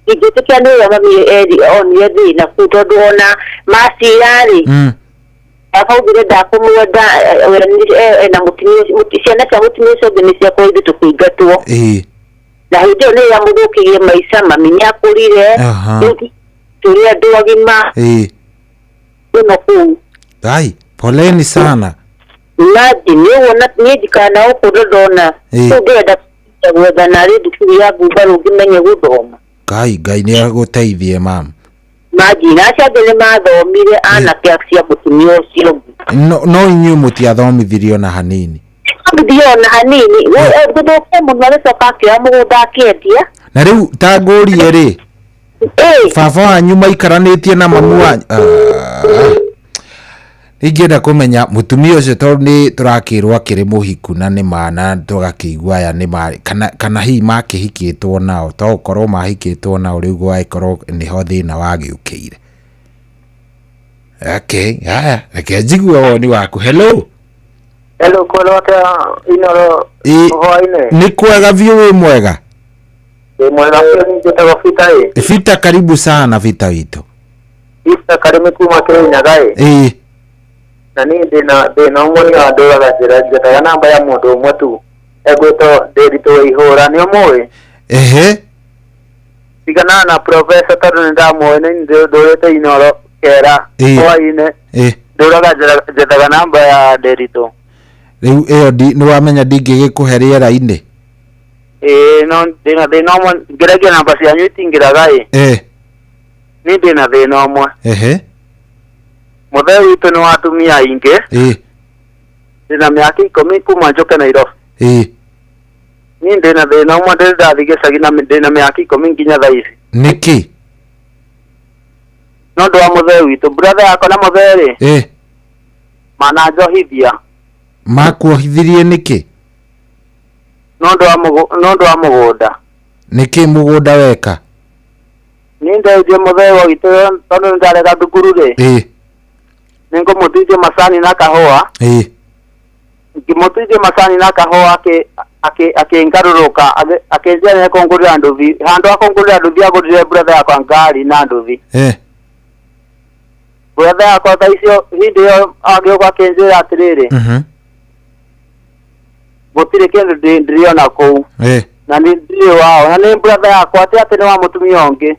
Speaker 8: Ingĩtĩkia nĩ ũrĩa mami eri onire thĩna kũu tondũ ona macira rĩ. Akaugire ndakũmwenda ena mũtumia ciana cia mũtumia ũcio ũngĩ nĩ ciakwa ithuĩ tũkĩingatwo. Na hĩndĩ ĩyo nĩ yamũthũkĩrie maica mami nĩ akũrire. Tũrĩ andũ agima. Ĩno kũu.
Speaker 2: Ai, poleni sana.
Speaker 8: Imagine ũguo na niĩ njikara na gũkũ ndona. Rĩu ndĩrenda gwetha narĩ thukuru ya ngumbarũ ngĩmenye gũthoma.
Speaker 2: Ngai Ngai nĩ agũteithie mama.
Speaker 8: Imagine acio angĩ nĩ mathomire anake cia mũtumia ũcio.
Speaker 2: No inyuĩ mũtiathomithirio na hanini.
Speaker 8: Thomithio ona hanini. Gũthũkia mũno agĩcoka akĩoya mũgũnda akĩendia.
Speaker 2: Na rĩu ta ngũrie rĩ. Baba wanyu maikaranĩtie na mamu wanyu. Ingĩenda kũmenya mũtumia ũcio tondũ nĩ tũrakĩrwo akĩrĩ mũhiku na nĩ ma na tũgakĩigua aya nĩ ma kana hihi makĩhikĩtwo nao to gũkorwo mahikĩtwo nao rĩu gwagĩkorwo nĩho thĩna wagĩũkĩire. Okay, haya, reke njigue woni waku. Hello.
Speaker 7: Hello, kwega atĩa Inoro hwaĩ-inĩ?
Speaker 2: Nĩ kwega biũ, wĩ mwega?
Speaker 7: Wĩ mwega biũ, niĩ njĩtagwo Peter ĩ.
Speaker 2: Peter, karibu sana Peter witũ.
Speaker 7: Peter Karĩmi kuma Kĩrĩnyaga ĩ. Na niĩ ndĩna thĩna ũmwe nĩ wandũraga njĩra njethaga namba ya mũndũ ũmwe tu egwĩtwo Ndĩritũ wa Ihũra, nĩ ũmũĩ? Tigana na professor tondũ nĩ ndamũĩ, nĩ ndũrĩte Inoro kera hwaĩ-inĩ. Ndũraga njethaga namba ya Ndĩritũ.
Speaker 2: Rĩu ĩyo nĩ wamenya ndingĩgĩkũhe rĩera-inĩ.
Speaker 7: No ndĩna thĩna ũmwe ngeragia namba cianyu itingĩraga ĩ. Niĩ ndĩna thĩna ũmwe. Mũthee witũ nĩ wa atumia aingĩ. Ndĩna mĩaka 10 kuma njũke Nairobi. Niĩ ndĩna thĩna ũmwe ndĩrĩ ndathiĩ gĩcagi na ndĩna mĩaka 10 nginya thaa ici.
Speaker 2: Nĩkĩ?
Speaker 7: No ũndũ wa mũthee witũ, brother yakwa na mũthee rĩ. Mananjohithia.
Speaker 2: Makuohithirie nĩkĩ?
Speaker 7: No ũndũ wa mũgũnda.
Speaker 2: Nĩkĩ mũgũnda weka?
Speaker 7: Niĩ ndenjie mũthee wa witũ tondũ nĩ ndarega thukuru rĩ. Nĩngũmũtuithia macani na kahũa. Ngĩmũtuithia macani na kahũa akĩngarũrũka akĩnjĩra nĩ ekũngũrĩra nduthi. Handũ ha kũngũrĩra nduthi agũrire brother yakwa ngari na nduthi. Brother yakwa thaa icio hĩndĩ ĩyo agĩũka akĩnjĩra atĩrĩrĩ. Gũtirĩ kĩndũ ndĩrĩona kũu. Na nĩ ndirĩ wao na nĩ brother yakwa ti atĩ nĩ wa mũtumia ũngĩ.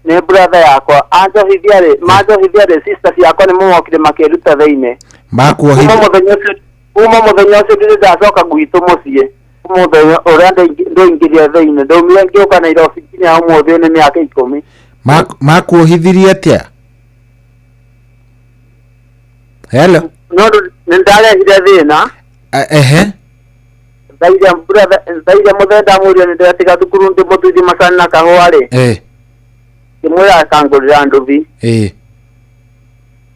Speaker 7: Nĩ brother yakwa anjohithia rĩ manjohithia rĩ sister ciakwa nĩ mokire makĩruta thĩinĩ.
Speaker 2: Makuohithia
Speaker 7: kuma mũthenya ũcio ndirĩ ndacoka gwitũ mũciĩ. Mũthenya ũrĩa ndoingĩria thĩinĩ ndaumire ngĩũka Nairobi nginya ũmũthĩ nĩ mĩaka 10.
Speaker 2: Makuohithirie atĩa? Hello.
Speaker 7: No nĩ ndarehire thĩna.
Speaker 2: Ehe.
Speaker 7: Thaire mũthenya ndamwĩrire nĩ ndĩratiga thukuru ndĩmũtuithie macani na kahũa rĩ. Ngĩmwĩra akangũrĩra nduthi.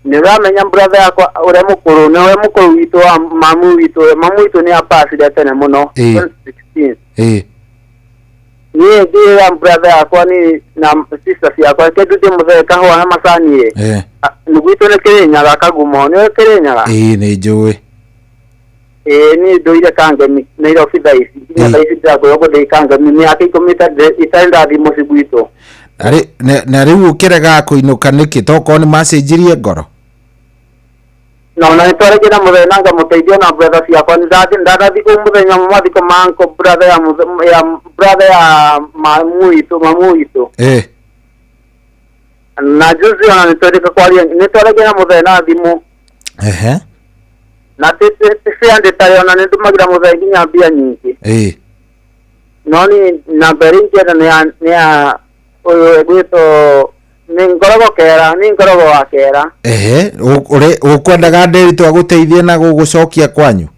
Speaker 7: Nĩ ũramenya brother yakwa ũrĩa mũkũrũ nĩwe mũkũrũ witũ wa mamu witũ nĩ apacire tene mũno 2016. Niĩ ngĩra brother yakwa ni na sister ciakwa reke ndute mũthee kahũa na macani ĩ. Gwitũ nĩ Kĩrĩnyaga Kagumo nĩ Kĩrĩnyaga?
Speaker 2: Ĩĩ nĩ njũĩ.
Speaker 7: Ĩĩ niĩ ndũire Kangemi Nairobi thaa ici nginya thaa ici ndĩrakorwo ndĩ Kangemi mĩaka 10 itarĩ ndathiĩ mũciĩ gwitũ.
Speaker 2: Na rĩu ũkĩregaga kũinũka nĩkĩ tokorwo nĩ macenjirie ngoro?
Speaker 7: No na nĩtwarĩkia na mũthenya na ngamũteithia na brother ciakwa ndathiĩ kũu mũthenya mathiko ma uncle brother ya brother ya mamu witũ. Na juzi ona nĩtwarĩka kwaria nĩtwaragia na mũthenya na thimũ. Na ti ona nĩndũmagĩra mũthenya nginya mbia nyingĩ. No ni namba ĩrĩa ingĩenda nĩ ya ũyũ ĩgwĩtwo nĩ ngoragwo kera nĩ ngoragwo wa kera.
Speaker 2: Ehe ũkwendaga Ndĩritũ agũteithie na gũgũcokia kwanyu?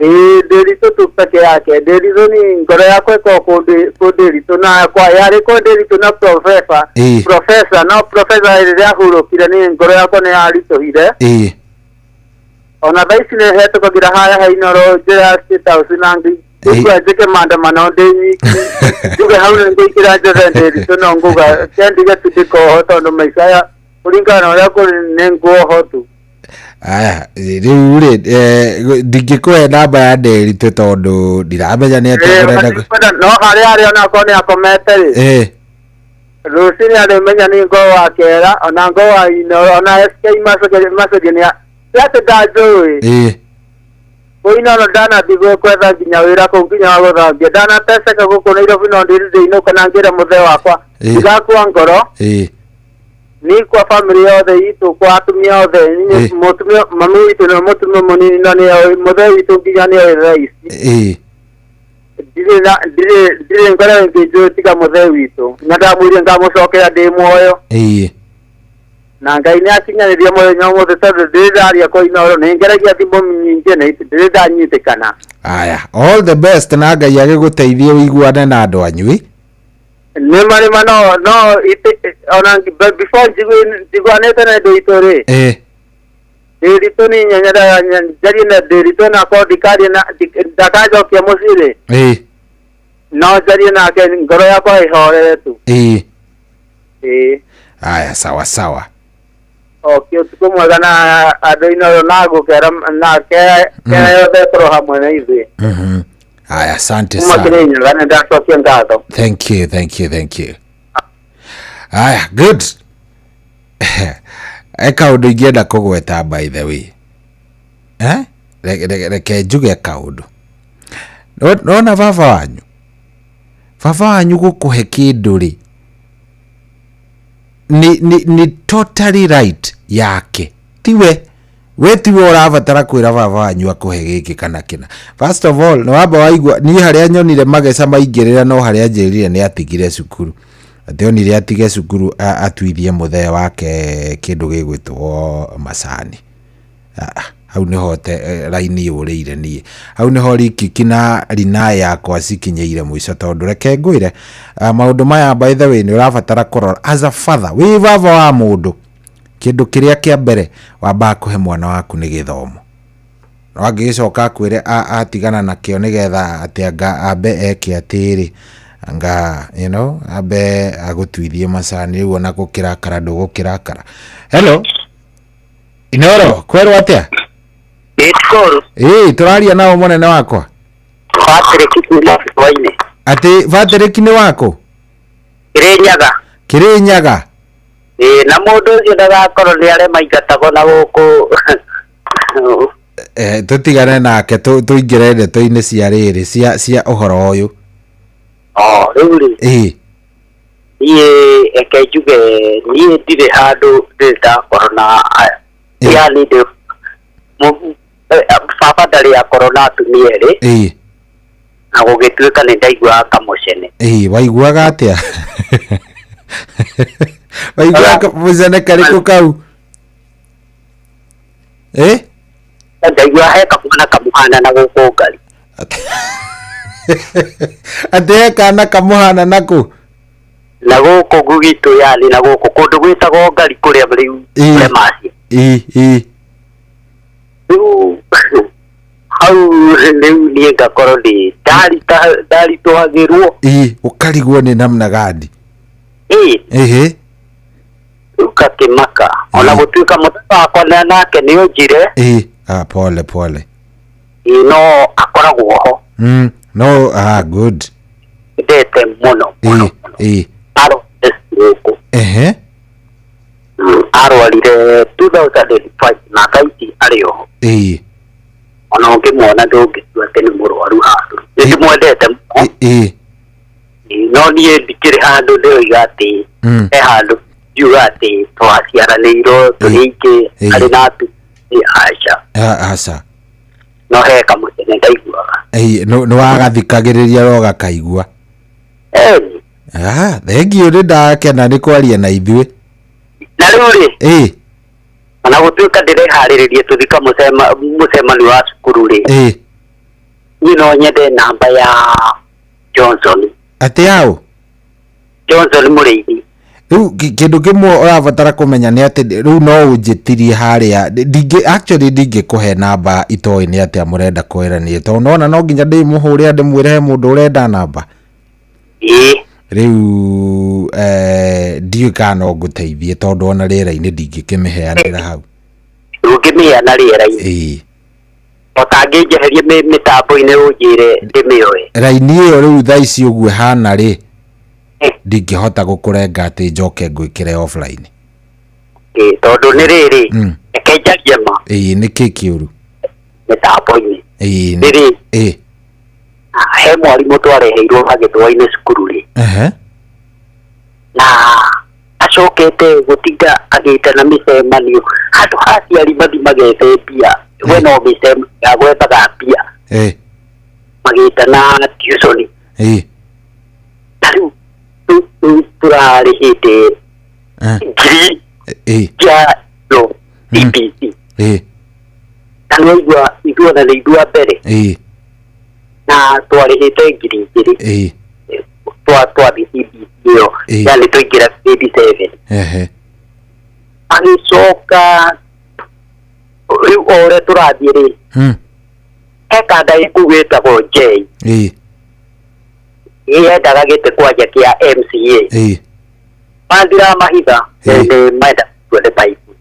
Speaker 7: Ĩĩ Ndĩritũ tu peke yake. Ndĩritũ ni ngoro yakwa ĩkoragwo kũ Ndĩritũ na kwa yarĩ kũ Ndĩritũ na professor. Professor no professor rĩrĩa ahurũkire ni ngoro yakwa nĩ yaritũhire. Ona thaa ici nĩ hetũkagĩra harĩa ha Inooro njĩra ya State House na ngũigua njĩke maandamano ndĩ nyiki. Njuge hau nĩ ngũingĩra njethe Ndĩritũ no nguga kendige tu ndĩkoho tondũ maica aya kũringana na ũrĩa kũrĩ nĩ nguoho tu.
Speaker 2: Aya rĩu rĩ ndingĩkũhe namba ya Ndĩritũ tondũ ndiramenya nĩ atĩa ũrenda.
Speaker 7: No harĩa arĩ onakorwo nĩ akomete rĩ rũcinĩ arĩmenya nĩ ngoo wa kera ona ngoo wa Inooro ona SK macoke nĩ atĩ ndanjũĩ. Kũu Inooro ndanathiĩ gwetha nginya wĩra kũu nginya wa gũthambia ndanateceka gũkũ Nairobi no ndĩrĩ ndĩinũka na ngĩre mũthee wakwa ndigakua ngoro. Ni kwa family yothe itũ kwa atumia othe mũtumia mami witũ nĩ mũtumia mũnini no nĩ mũthee witũ nginya nĩ thaa ici. Ndirĩ ngoro ĩngĩ njũĩ tiga mũthee witũ na ndamwĩrire ngamũcokera ndĩ muoyo. Na Ngai nĩ akinyanĩria mũthenya ũmũthĩ tondũ ndirĩ ndaria kwa Inooro nĩ ngeragia thimũ nyingĩ na ndirĩ ndanyitĩkana.
Speaker 2: Aya all the best na Ngai agĩgũteithie ũiguane na andũ anyu.
Speaker 7: Nĩ marĩma no ona before njiguanĩte na andũ aitũ rĩ Ndĩritũ nĩ nyendaga njarie na Ndĩritũ na korwo ndikaria na ndakanjokia mũciĩ rĩ no njarie nake ngoro yakwa ĩhorere tu.
Speaker 2: Aya sawa sawa.
Speaker 7: Okay ũtukũ mwega na andũ Inooro na ngũkera na kera yothe ĩkorwo hamwe na ithuĩ.
Speaker 2: Aya asante
Speaker 7: sana. Kuma Kĩrĩnyaga nĩ ndacokia ngatho.
Speaker 2: Thank you thank you thank you. Aya good. E kaũndũ ingĩenda kũgweta by the way. Reke njuge kaũndũ. Nona baba wanyu. Baba wanyu gũkũhe kĩndũ rĩ ni totally right yake. Tiwe we tiwe ũrabatara kwĩra baba wanyu akũhe gĩkĩ kana kĩna. First of all nĩ wamba waigua niĩ harĩa nyonire mageca maingĩrĩra no harĩa njĩrire nĩ atigire cukuru. Atĩ onire atige cukuru atuithie mũthee wake kĩndũ gĩgwĩtwo macani. Hau nĩho raini yũrĩire niĩ. Hau nĩho rikiki na rina yakwa cikinyĩire mũico tondũ reke ngwĩre maũndũ maya by the way nĩ ũrabatara kũrora as a father wĩ baba wa mũndũ kĩndũ kĩrĩa kĩa mbere wambaga kũhe mwana waku nĩ gĩthomo. No angĩgĩcoka akwĩre atigana nakĩo nĩgetha atĩ anga ambe eke atĩrĩ anga you know ambe agũtuithie macani rĩu ona gũkĩrakara ndũgũkĩrakara. Hello Inooro kwerwo atĩa? Ĩĩ tũraria nao mũnene wakwa.
Speaker 7: Patrick kuma Gĩcũa-inĩ.
Speaker 2: Atĩ Patrick nĩ wakũ?
Speaker 7: Kĩrĩnyaga.
Speaker 2: Kĩrĩnyaga.
Speaker 7: Ĩĩ na mũndũ ũcio ndagakorwo nĩ arĩa maingatagwo na gũkũ
Speaker 2: Eh, tũtigane nake tũingĩre ndeto-inĩ cia rĩrĩ cia cia ũhoro ũyũ.
Speaker 7: O rĩu rĩ,
Speaker 2: Ĩĩ.
Speaker 7: Niĩ eke njuge niĩ ndirĩ handũ ndĩrĩ ndakorwo na, yani ndĩ baba ndarĩ akorwo na atumia erĩ.
Speaker 2: Ĩĩ.
Speaker 7: Na gũgĩtuĩka nĩ ndaiguaga kamũcene.
Speaker 2: Ĩĩ, waiguaga atĩa? Waiguaga kamũcene karĩkũ kau? Ĩ?
Speaker 7: Ndaigua he kamwana kamũhana na gũkũ ngari.
Speaker 2: Atĩ he kana kamũhana nakũ?
Speaker 7: Na gũkũ gwitũ, yani na gũkũ kũndũ gwĩtagwo ngari kũrĩa rĩu kũrĩa maci.
Speaker 2: Ĩĩ, ĩĩ.
Speaker 7: Rĩu hau rĩu niĩ ngakorwo ndĩ ndaritũhagĩrwo.
Speaker 2: Ĩĩ, ũkarigwo nĩ namna gani?
Speaker 7: Ĩĩ.
Speaker 2: Ĩhĩ.
Speaker 7: Rĩu ngakĩmaka ona gũtuĩka mũtata wakwa nake nĩ onjire.
Speaker 2: Ĩĩ, ah, pole pole.
Speaker 7: Ĩĩ, no akoragwo ho.
Speaker 2: No, ah, good.
Speaker 7: Ndete mũno mũno.
Speaker 2: Ĩĩ.
Speaker 7: Arwarire stroke.
Speaker 2: Ehe.
Speaker 7: Arwarire 2005 na thaa ici arĩ oho.
Speaker 2: Ĩĩ.
Speaker 7: Ona ũngĩmuona ndũngĩtua atĩ nĩ mũrwaru handũ. Nĩ ndĩmwendete mũno.
Speaker 2: Ĩĩ.
Speaker 7: No niĩ ndikĩrĩ handũ ndĩroiga atĩ he handũ ngiuga atĩ twaciaranĩirwo tũrĩ aingĩ arĩ na atumia, aca.
Speaker 2: Ah, aca.
Speaker 7: No he kamũcene ndaiguaga.
Speaker 2: Ĩĩ, nĩ wagathikagĩrĩria no gakaigua.
Speaker 7: Ĩni.
Speaker 2: Ah, thengiũ, nĩ ndakena nĩ kwaria na ithuĩ.
Speaker 7: Na rĩu rĩ,
Speaker 2: Ĩĩ.
Speaker 7: ona gũtuĩka ndĩreharĩrĩrie tũthi mũcemanio wa cukuru rĩ,
Speaker 2: Ĩĩ.
Speaker 7: niĩ no nyende namba ya Johnson.
Speaker 2: Atĩ yaũ?
Speaker 7: Johnson Mũrĩithi.
Speaker 2: Rĩu kĩndũ kĩmwe ũrabatara kũmenya nĩ atĩ rĩu no ũnjĩtirie harĩa ndingĩ, actually ndingĩkũhe namba itoĩ nĩ atĩa mũrenda kwĩrania, tondũ nona no nginya ndĩmũhũre ndĩmwĩre he mũndũ ũrenda namba.
Speaker 7: Ĩĩ.
Speaker 2: Rĩu ndiũĩ kana no ngũteithie, tondũ ona rĩera-inĩ ndingĩkĩmĩheanĩra hau.
Speaker 7: Ndũngĩmĩheana rĩera-inĩ?
Speaker 2: Ĩĩ.
Speaker 7: Ũtangĩnjeheria mĩtambo-inĩ ũnjĩre ndĩmĩoe?
Speaker 2: Raini ĩyo rĩu thaa ici ũguo ĩhana rĩ, ndingĩhota gũkũrenga atĩ njoke ngwĩkĩre offline.
Speaker 7: Ĩĩ, tondũ nĩ rĩrĩ, reke njarie ma.
Speaker 2: Ĩĩ, nĩ kĩ kĩũru?
Speaker 7: Mĩtambo-inĩ.
Speaker 2: Ĩĩ.
Speaker 7: Nĩ rĩ,
Speaker 2: Ĩĩ.
Speaker 7: he mwarimũ twareheirwo agĩtwa-inĩ cukuru rĩ, na acokete gũtinda agĩtana mĩcemanio handũ ha aciari mathi magethe mbia, we no mĩcemanio ya gwethaga mbia. Magĩtana tuition. Na rĩu tũrarĩhĩte ngiri cia no CBC. Na nĩwaigua ithuĩ ona nĩ ithuĩ a mbere na twarĩhĩte 2000. Twathiĩ CBC ĩyo, yani twaingĩra grade 7. Agĩcoka rĩu o ũrĩa tũrathiĩ rĩ, he kanda ĩkũu ĩtagwo J yendaga gĩtĩ kwanja kĩa MCA. Mathira mahitha nĩ menda kuone paipu.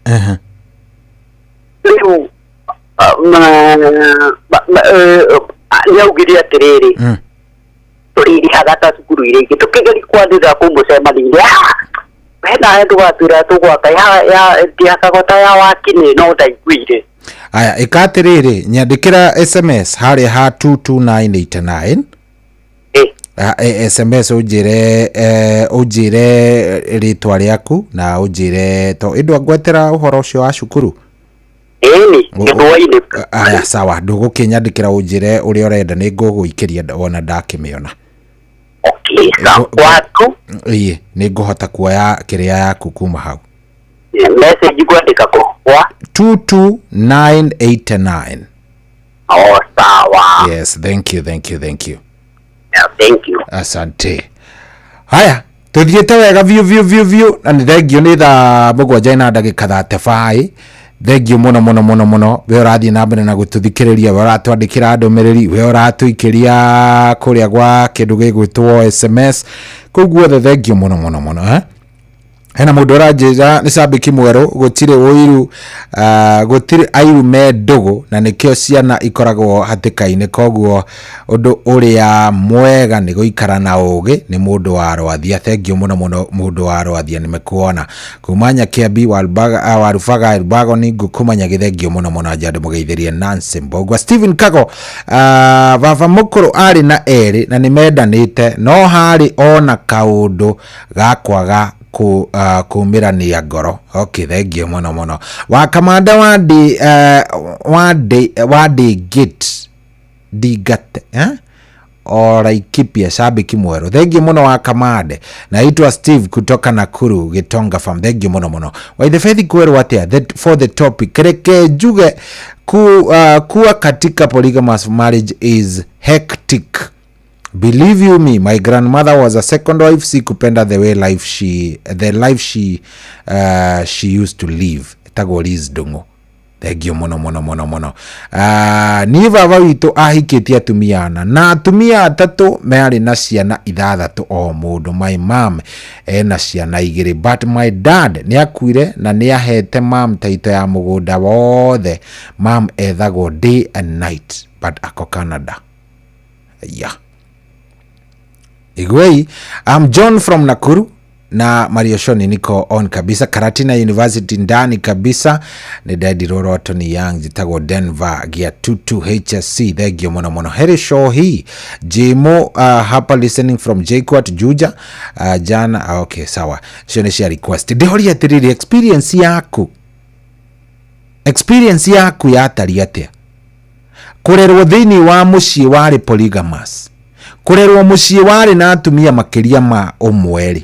Speaker 7: Rĩu nĩ augire atĩrĩrĩ, tũrĩrĩhaga ta cukuru iria ingĩ. Tũkĩgeria kwanĩrĩra kũu mũcemanio-inĩ, "Ah, we nawe ndũgatwĩra tũgwaka ya ndĩakagwo ta ya wakinĩ," no ndaiguire.
Speaker 2: Aya, ĩka atĩrĩrĩ, nyandĩkĩra SMS harĩa ha 22989. Ah, SMS ũnjĩre, ũnjĩre rĩtwa rĩaku na ũnjĩre to ĩndũ ngwetera ũhoro ũcio wa cukuru.
Speaker 7: Ĩni, gĩthũa-inĩ.
Speaker 2: Aya, sawa, ndũgũkĩnyandĩkĩra ũnjĩre ũrĩa ũrenda, nĩ ngũgũikĩria wona ndakĩmĩona.
Speaker 7: Okay, sawa. Watu
Speaker 2: Ĩĩ, nĩ ngũhota kuoya kĩrĩa yaku kuma hau.
Speaker 7: Message ngwandĩka kũ kwa
Speaker 2: 22989.
Speaker 7: Oh, sawa.
Speaker 2: Yes, thank you, thank you, thank you.
Speaker 7: Yeah, thank you.
Speaker 2: Asante. Haya, tuthiĩte wega biũ biũ biũ biũ, na nĩ thengio nĩ thaa 7 na ndagĩka 35. Thengio mũno mũno mũno mũno, we ũrathiĩ na mbere na gũtũthikĩrĩria, we ũratwandĩkĩra ndũmĩrĩri, we ũratũikĩria kũrĩa gwa kĩndũ gĩgwĩtwo SMS, kũu guothe thengio mũno mũno mũno, eh? Hena mũndũ ũranjĩra nĩ cambĩki mwerũ, gũtirĩ ũiru, gũtirĩ airu me ndũgũ, na nĩkĩo ciana ikoragwo hatĩka-inĩ. Koguo ũndũ ũrĩa mwega nĩ gũikara na ũgĩ. Nĩ mũndũ wa Rwathia. Thengiũ mũno mũno, mũndũ wa Rwathia, nĩmekuona kuma Nyakĩambi Warubaga Rubagoni ngũkũmanya gĩthengio mũno mũno. Anja ndĩmũgeithĩrie Nancy Mbogwa. Stephen Kago, baba mũkũrũ arĩ na erĩ na nĩmendanĩte, no harĩ ona kaũndũ ga kwaga kumĩrania ngoro. Okay, thengio mũno mũno. Wa kamanda wa ndi wa ndi wa ndingit ndingate, eh? Oraikipia shabiki mwerũ, thengio mũno wa kamande. Naitwa Steve kutoka Nakuru, Gitonga Farm. Thengio mũno mũno. Waithefethi kwerwo atĩa for the topic? Reke njuge kuwa katika polygamous marriage is hectic. Believe you me, my grandmother was a second wife. Sikupenda the life she used to live. Etagwo Liz Ndung'u. Thengio mũno mũno mũno mũno. Niĩ baba witũ ahikĩtie atumia ana na atumia atatũ marĩ na ciana ithathatũ o mũndũ. My mom ena ciana igĩrĩ, but my dad nĩ akuire na nĩ ahete mam taito ya mũgũnda wothe. Mam ethagwo day and night, but ako Canada. Yeah. Igwei, I'm John from Nakuru na Mario Shoni, niko on kabisa. Karatina University ndani kabisa. Nĩ ndendirwo Rotoni Young, njĩtagwo Denver gia 22 HSC. Thengio mũno mũno. Heri Shohi Jimo, hapa listening from JKUAT Juja. Jana, okay, sawa, icio nĩ cia request. Ndĩhoria atĩrĩrĩ, experience yaku yatari atĩa kũrerwo thĩinĩ wa mũciĩ warĩ polygamous, kũrerwo mũciĩ warĩ na atumia makĩria ma ũmwe rĩ?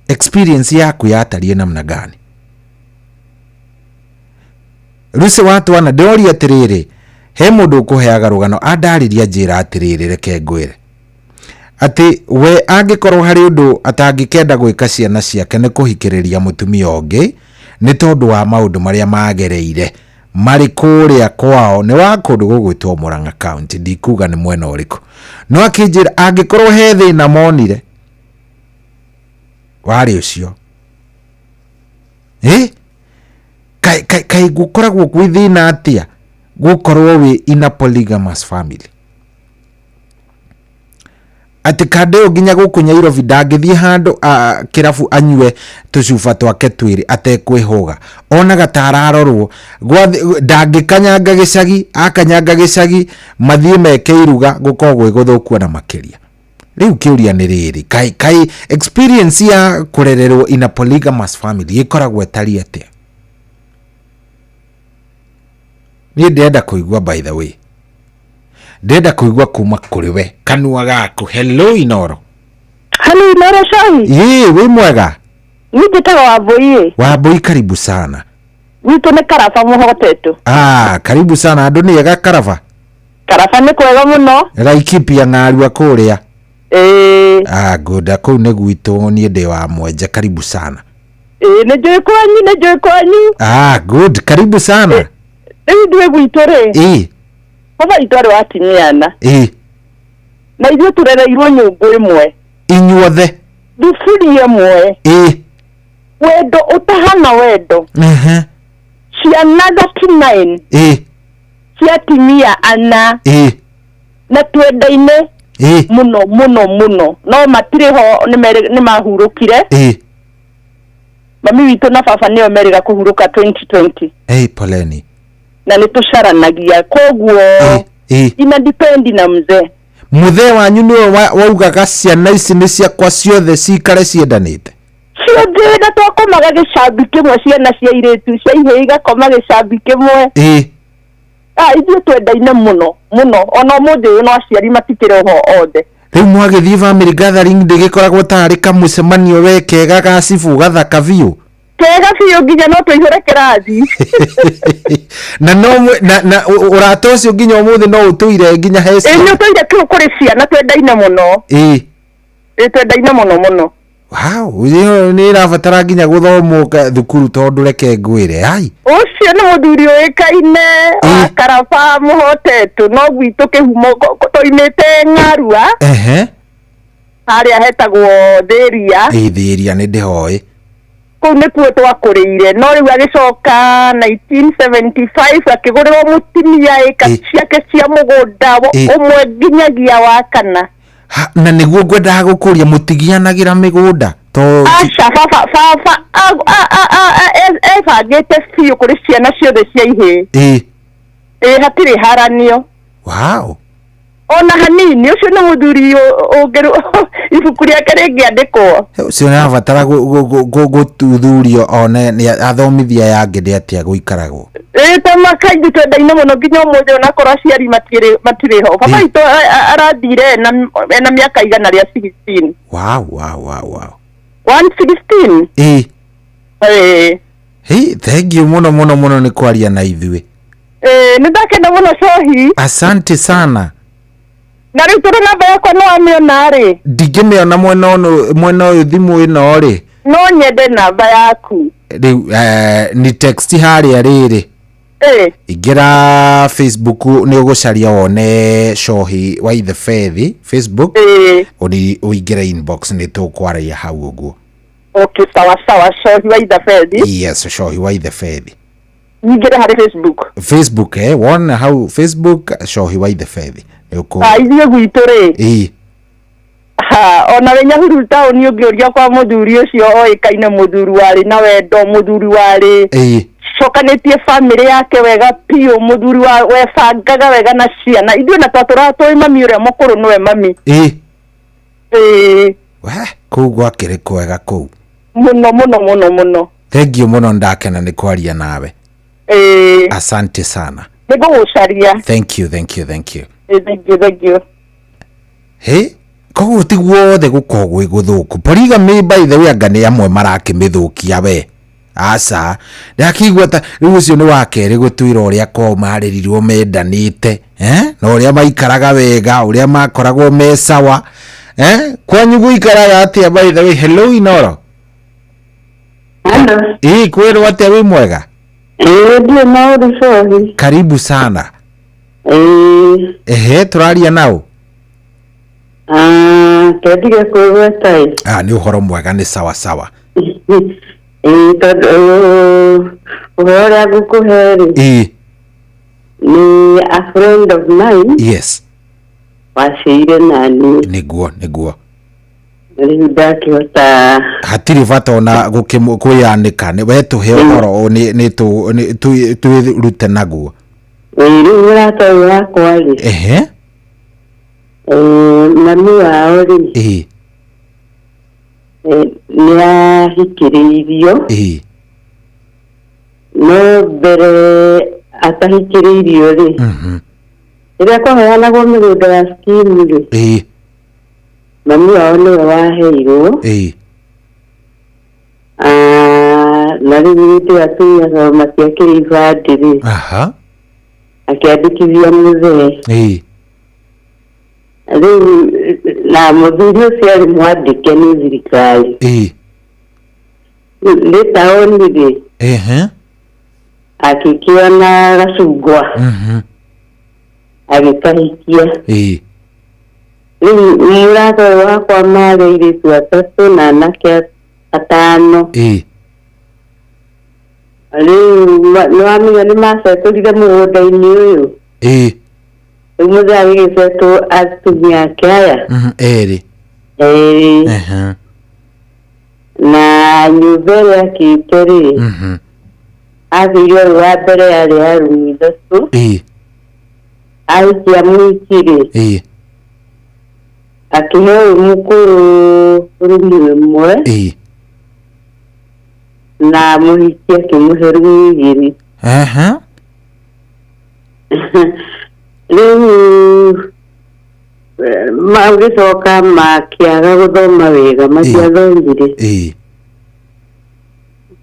Speaker 2: Experience yaku yatariĩ namna gani? Lucy watwana, ndĩroria atĩrĩrĩ, he mũndũ ũkũheaga rũgano andarĩria, njĩra atĩrĩrĩ, reke ngwĩre atĩ we angĩkorwo harĩ ũndũ atangĩkenda gwĩka ciana ciake nĩ kũhikĩrĩria mũtumia ũngĩ, nĩ tondũ wa maũndũ marĩa magereire marĩ kũrĩa kwao. Nĩ wa kũndũ gũgwĩtwo Murang'a County, ndikuga nĩ mwena ũrĩkũ, no akĩnjĩra angĩkorwo he thĩna monire warĩ ũcio. Ĩ kaĩ gũkoragwo gwĩ thĩna atĩa gũkorwo wĩ in a polygamous family, atĩ kandĩ ũyũ nginya gũkũ Nyairobi ndangĩthiĩ handũ kĩrabu anyue tũcuba twake twĩrĩ atekwĩhũga, onaga ta ararorwo. Ndangĩkanyanga gĩcagi, akanyanga gĩcagi mathiĩ meke iruga gũkorwo gwĩ gũthũku ona makĩria. Rĩu kĩũria nĩ rĩrĩ, kaĩ experience ya kũrererwo in a polygamous family ĩkoragwo ĩtariĩ atĩa? Niĩ ndĩrenda kũigua, by the way, ndĩrenda kũigua kuma kũrĩ we, kanua gaku. Hello, Inoro.
Speaker 9: Hello, Inoro Shohi.
Speaker 2: Ĩĩ, wĩ mwega?
Speaker 9: Niĩ njĩtagwo Wambũi.
Speaker 2: Wambũi, karibu sana.
Speaker 9: Gwitũ nĩ Karaba, mũhotetwo.
Speaker 2: Ah, karibu sana. Andũ nĩ ega Karaba?
Speaker 9: Karaba nĩ kwega mũno.
Speaker 2: Laikipia ng'arua kũrĩa?
Speaker 9: Ĩĩ.
Speaker 2: Ah, good, kũu nĩ gwitũ, niĩ ndĩ wa Mwenje. Karibu sana.
Speaker 9: Ĩĩ, nĩ njũĩ kwanyu, nĩ njũĩ kwanyu.
Speaker 2: Ah, good, karibu sana.
Speaker 9: Rĩu ithuĩ gwitũ rĩ, baba witũ arĩ wa atumia ana. Na ithuĩ tũrereirwo nyũngũ ĩmwe.
Speaker 2: Inyuothe?
Speaker 9: Thuburi ĩmwe. Wendo ũtahana wendo. Ciana 39 cia atumia ana. Na twendaine mũno mũno mũno, no matirĩ ho, nĩ mahurũkire. Mami witũ na baba nĩo merĩga kũhurũka 2020.
Speaker 2: Hey, poleni.
Speaker 9: Na nĩ tũcaranagia, koguo ina depend na mzee.
Speaker 2: Mũthee wanyu nĩwe waugaga ciana ici nĩ ciakwa ciothe, cikare ciendanĩte?
Speaker 9: Ciothe, na twakomaga gĩcambi kĩmwe, ciana cia irĩtu cia ihĩĩ igakoma gĩcambi kĩmwe. Ah, ithuĩ twendaine mũno mũno, ona ũmũthĩ ũyũ no aciari matikĩrĩ ho othe.
Speaker 2: Rĩu mwagĩthiĩ family gathering, ndĩgĩkoragwo tarĩ kamũcemanio we kega gacibu gathaka biũ?
Speaker 9: Kega biũ, nginya no tũihũre kĩrathi.
Speaker 2: Na no na ũrata ũcio nginya ũmũthĩ no ũtũire nginya he
Speaker 9: Ĩ, nĩ
Speaker 2: ciana?
Speaker 9: ũtũire kũrĩ ciana, twendaine mũno. Ĩ, twendaine mũno mũno.
Speaker 2: Wow, ĩyo nĩ ĩrabatara nginya gũthomwo thukuru, tondũ reke ngwĩre ai.
Speaker 9: Ũcio nĩ mũthuri ũĩkaine wa Karaba mũhotetwo, no gwitũ kĩhumo toimĩte Ng'arua. Harĩa hetagwo Thĩria.
Speaker 2: Ĩ, Thĩria nĩ ndĩhoĩ.
Speaker 9: Kũu nĩkuo twakũrĩire, no rĩu agĩcoka 1975 akĩgũrĩrwo mũtumia ĩka ciake cia mũgũnda ũmwe nginyagia wa kana.
Speaker 2: Ha, na nĩguo ngwendaga gũkũria, mũtigianagĩra mĩgũnda to?
Speaker 9: Aca, baba ebangĩte biũ kũrĩ ciana ciothe cia ihĩĩ. Ĩ, hatirĩ haranio. Ona hanini. Ũcio nĩ mũthuri ũngĩ ibuku rĩake rĩngĩandĩkwo.
Speaker 2: Ũcio nĩ arabatara gũthuthurio one nĩ athomithia yangĩ nĩ atĩa gũikaragwo.
Speaker 9: Ĩ, toma kaingĩ twendaine mũno nginya ũmũthĩ, onakorwo aciari matirĩ ho. Baba witũ arathire ena mĩaka 116.
Speaker 2: Wow.
Speaker 9: 116. Ĩ.
Speaker 2: Hey, thank you mũno mũno mũno nĩ kwaria na ithuĩ.
Speaker 9: Ĩ, nĩ ndakena mũno, Cohi.
Speaker 2: Asante sana.
Speaker 9: Na rĩu tondũ namba yakwa no amĩona rĩ?
Speaker 2: Ndingĩmĩona mwena ũyũ, mwena ũyũ thimũ ĩno rĩ.
Speaker 9: No nyende namba yaku.
Speaker 2: Rĩu ni text harĩa rĩrĩ. Ingĩra Facebook, nĩ ũgũcaria wone Cohi wa Ithe Bethi Facebook. Ũni ũingĩre inbox, nĩ tũkwaragia hau ũguo.
Speaker 9: Okay, sawa sawa, Cohi wa Ithe Bethi.
Speaker 2: Yes, Cohi wa Ithe Bethi.
Speaker 9: Nyingĩre harĩ Facebook.
Speaker 2: Facebook, wona hau Facebook Cohi wa Ithe Bethi nĩ ũkũ.
Speaker 9: Ah, ithuĩ gwitũ rĩ, ha, ona wĩ Nyahururu taũni, ũngĩũria kwa mũthuri ũcio, oĩkaine mũthuri warĩ na wendo, mũthuri warĩ cokanĩtie famĩlĩ yake wega biũ, mũthuri wa webangaga wega na ciana. Ithuĩ na twatũraga tũĩ mami ũrĩa mũkũrũ nĩwe mami. Ĩĩ.
Speaker 2: We, kũu gwakĩrĩ kwega kũu.
Speaker 9: Mũno mũno mũno mũno.
Speaker 2: Thank you mũno, ndakena nĩ kwaria nawe.
Speaker 9: Ĩĩ.
Speaker 2: Asante sana.
Speaker 9: Nĩ ngũgũcaria.
Speaker 2: Thank you, thank you, thank you.
Speaker 9: Ĩĩ, thank you, thank you.
Speaker 2: He, koguo ti guothe gũkoragwo gwĩ gũthũku polygamy, by the way, anga nĩ amwe marakĩmĩthũkia we. Aca, ndakĩigua ta rĩu ũcio nĩ wa kerĩ gũtwĩra ũrĩa kwao marĩrirwo mendanĩte, eh? Na ũrĩa maikaraga wega, ũrĩa makoragwo me sawa, eh? Kwanyu gũikaraga atĩa, by the way? Hello, Inoro.
Speaker 7: Hello.
Speaker 2: Ĩ, kwĩrwo atĩa, wĩ mwega?
Speaker 7: Ĩĩ, ndirĩ maũndũ, Cohi.
Speaker 2: Karibu sana.
Speaker 7: Ĩĩ.
Speaker 2: Ehe, tũraria nao?
Speaker 7: Ah, kendige kwĩgweta ĩ.
Speaker 2: Ah, nĩ ũhoro mwega, nĩ sawa sawa.
Speaker 7: Ĩĩ, tondũ ũhoro ũrĩa ngũkũhe rĩ, nĩ a friend of mine waciire nani.
Speaker 2: Nĩguo.
Speaker 7: Rĩu ndakĩhota.
Speaker 2: Hatirĩ bata ona kwĩyanĩka, nĩ we tũhe ũhoro nĩ twĩrute naguo.
Speaker 7: Ĩĩ, rĩu mũrata ũyũ wakwa rĩ, mami wao rĩ, nĩ ahikĩrĩirio, no mbere atahikĩrĩirio rĩ, rĩrĩa kwaheanagwo mĩgũnda ya skimu rĩ, mami wao nĩwe waheirwo. Ah, na rĩu hĩndĩ ĩyo atumia ao matiakĩrĩ ibandĩ rĩ, akĩandĩkithia mũthee. Rĩu na mũthuri ũcio arĩ mwandĩke nĩ thirikari. Nĩ taũni rĩ, akĩkĩona gacungwa, agĩkahikia. Rĩu mũrata ũyũ wakwa marĩ airĩtu atatũ na anake atano. Rĩu nĩwamenya nĩ macetũrire mũgũnda-inĩ ũyũ. Rĩu mũthee agĩgĩcetwo atumia ake aya
Speaker 2: Erĩ.
Speaker 7: Erĩ. Na nyũmba ĩrĩa akĩte rĩ, akĩire ũyũ wa mbere yarĩ ya rumu ithatũ. Ahikia mũhiki rĩ, akĩhe ũyũ mũkũrũ rumu ĩmwe, na mũhiki akĩmũhe rumu igĩrĩ. Rĩu magĩcoka makĩaga gũthoma wega, matiathomire,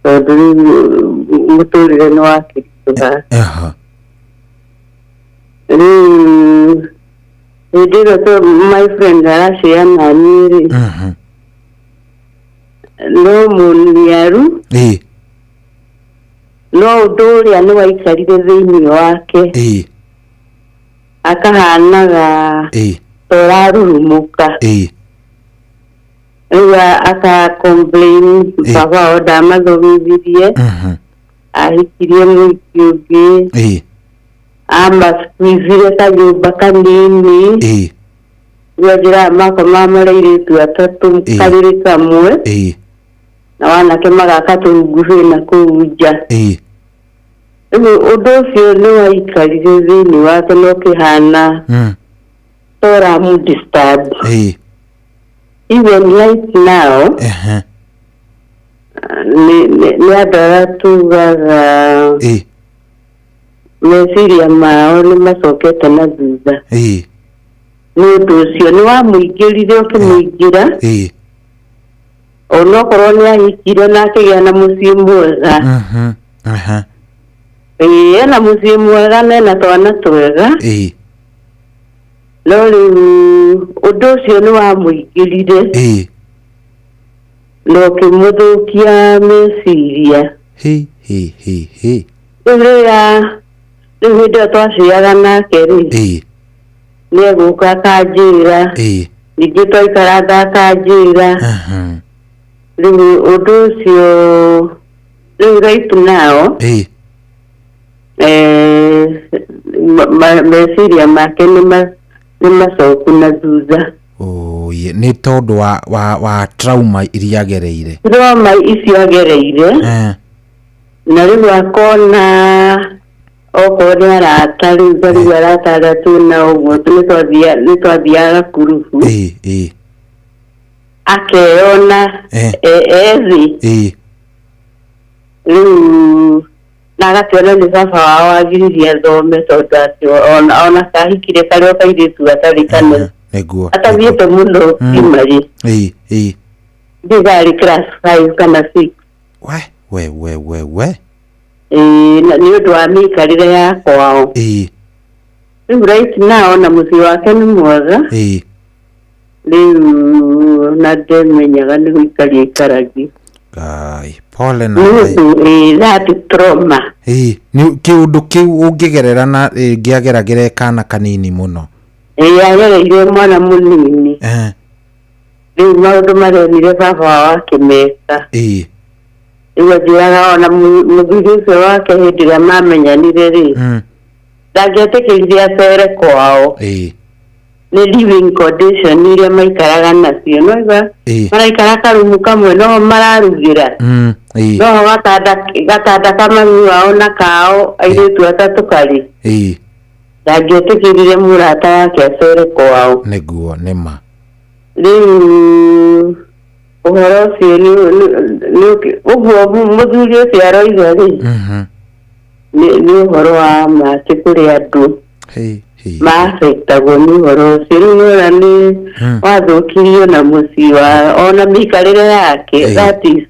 Speaker 7: tondũ rĩu mũtũrĩre nĩ wakĩritũha. Rĩu hĩndĩ ĩno my friend aracĩa naniĩ rĩ, no mũniaru, no ũndũ ũrĩa nĩ waikarire thĩinĩ wake, akahanaga ta ũrarurumũka. Rĩu aka complain baba wao ndamathomithirie. Ahikirie mũhiki ũngĩ. Amasqueezire kanyũmba kanini. Rĩu anjĩraga makomaga marĩ airĩtu atatũ karĩrĩ kamwe. Na wanake magaka tũrungu na kũu nja. Rĩu ũndũ ũcio nĩ waikarire thĩinĩ wake na ũkĩhana ta ũramũ disturb. Even right now nĩ andũ arĩa tugaga meciria mao nĩ macokete na thutha. Nĩ ũndũ ũcio nĩ wamũingĩrire ũkĩmũingĩra. Onokorwo nĩ ahikire na akĩgĩa na mũciĩ mwega. Ĩĩ, ena mũciĩ mwega na ena twana twega. No rĩu ũndũ ũcio nĩ wamũingĩrire na ũkĩmũthũkia meciria. Rĩu rĩrĩa rĩu hĩndĩ ĩyo twaciaga nake rĩ, nĩ egũka akanjĩra, ningĩ twaikaranga akanjĩra. Rĩu ũndũ ũcio rĩu right now meciria make nĩ macoku na thutha.
Speaker 2: Oye, nĩ tondũ wa trauma iria agereire.
Speaker 7: Trauma icio agereire. Na rĩu akona okorwo nĩ arata rĩu ta rĩu arata arĩa twĩna ũguo nĩ twathiaga kurubu. Akeyona ethĩ. Rĩu na agakĩona nĩ baba wao agiririe athome tondũ atĩ ona kahikire karĩ o kairĩtu gatarĩ kanene.
Speaker 2: Nĩguo.
Speaker 7: Atathiĩte mũno primary. Ndiũĩ karĩ class 5 kana 6.
Speaker 2: We we we we.
Speaker 7: Ĩĩ, nĩ ũndũ wa mĩikarĩre ya kwao. Rĩu right now na mũciĩ wake nĩ mwega. Rĩu na ndemenyaga nĩ gũikaria aikaragia.
Speaker 2: Ngai, pole na
Speaker 7: Nĩ
Speaker 2: Ngai.
Speaker 7: ũndũ ĩĩ, that trauma.
Speaker 2: Nĩ kĩũndũ kĩu ũngĩgerera na rĩngĩ ageragĩre kana kanini mũno.
Speaker 7: Ĩĩ, agereire mwana mũnini. Rĩu maũndũ marĩa onire baba wao akĩmeka. Rĩu anjĩraga ona mũthuri ũcio wake hĩndĩ ĩrĩa mamenyanire rĩ, ndangĩetĩkĩrire acere kwao. Nĩ living condition iria maikaraga nacio. No iga maraikara karumu kamwe no mararugĩra. No gatanda ka mami wao na kao airĩtu atatũ karĩ. Ndangĩetĩkĩrire mũrata wake acere kwao.
Speaker 2: Nĩguo nĩma.
Speaker 7: Rĩu ũhoro ũcio nĩ ũguo mũthuri ũcio aroiga rĩ, nĩ ũhoro wa ma atĩ kũrĩ andũ maaffectagwo nĩ ũhoro ũcio. Rĩu nĩwona nĩ wathũkirio na mũciĩ wa ona mĩikarĩre yake, that is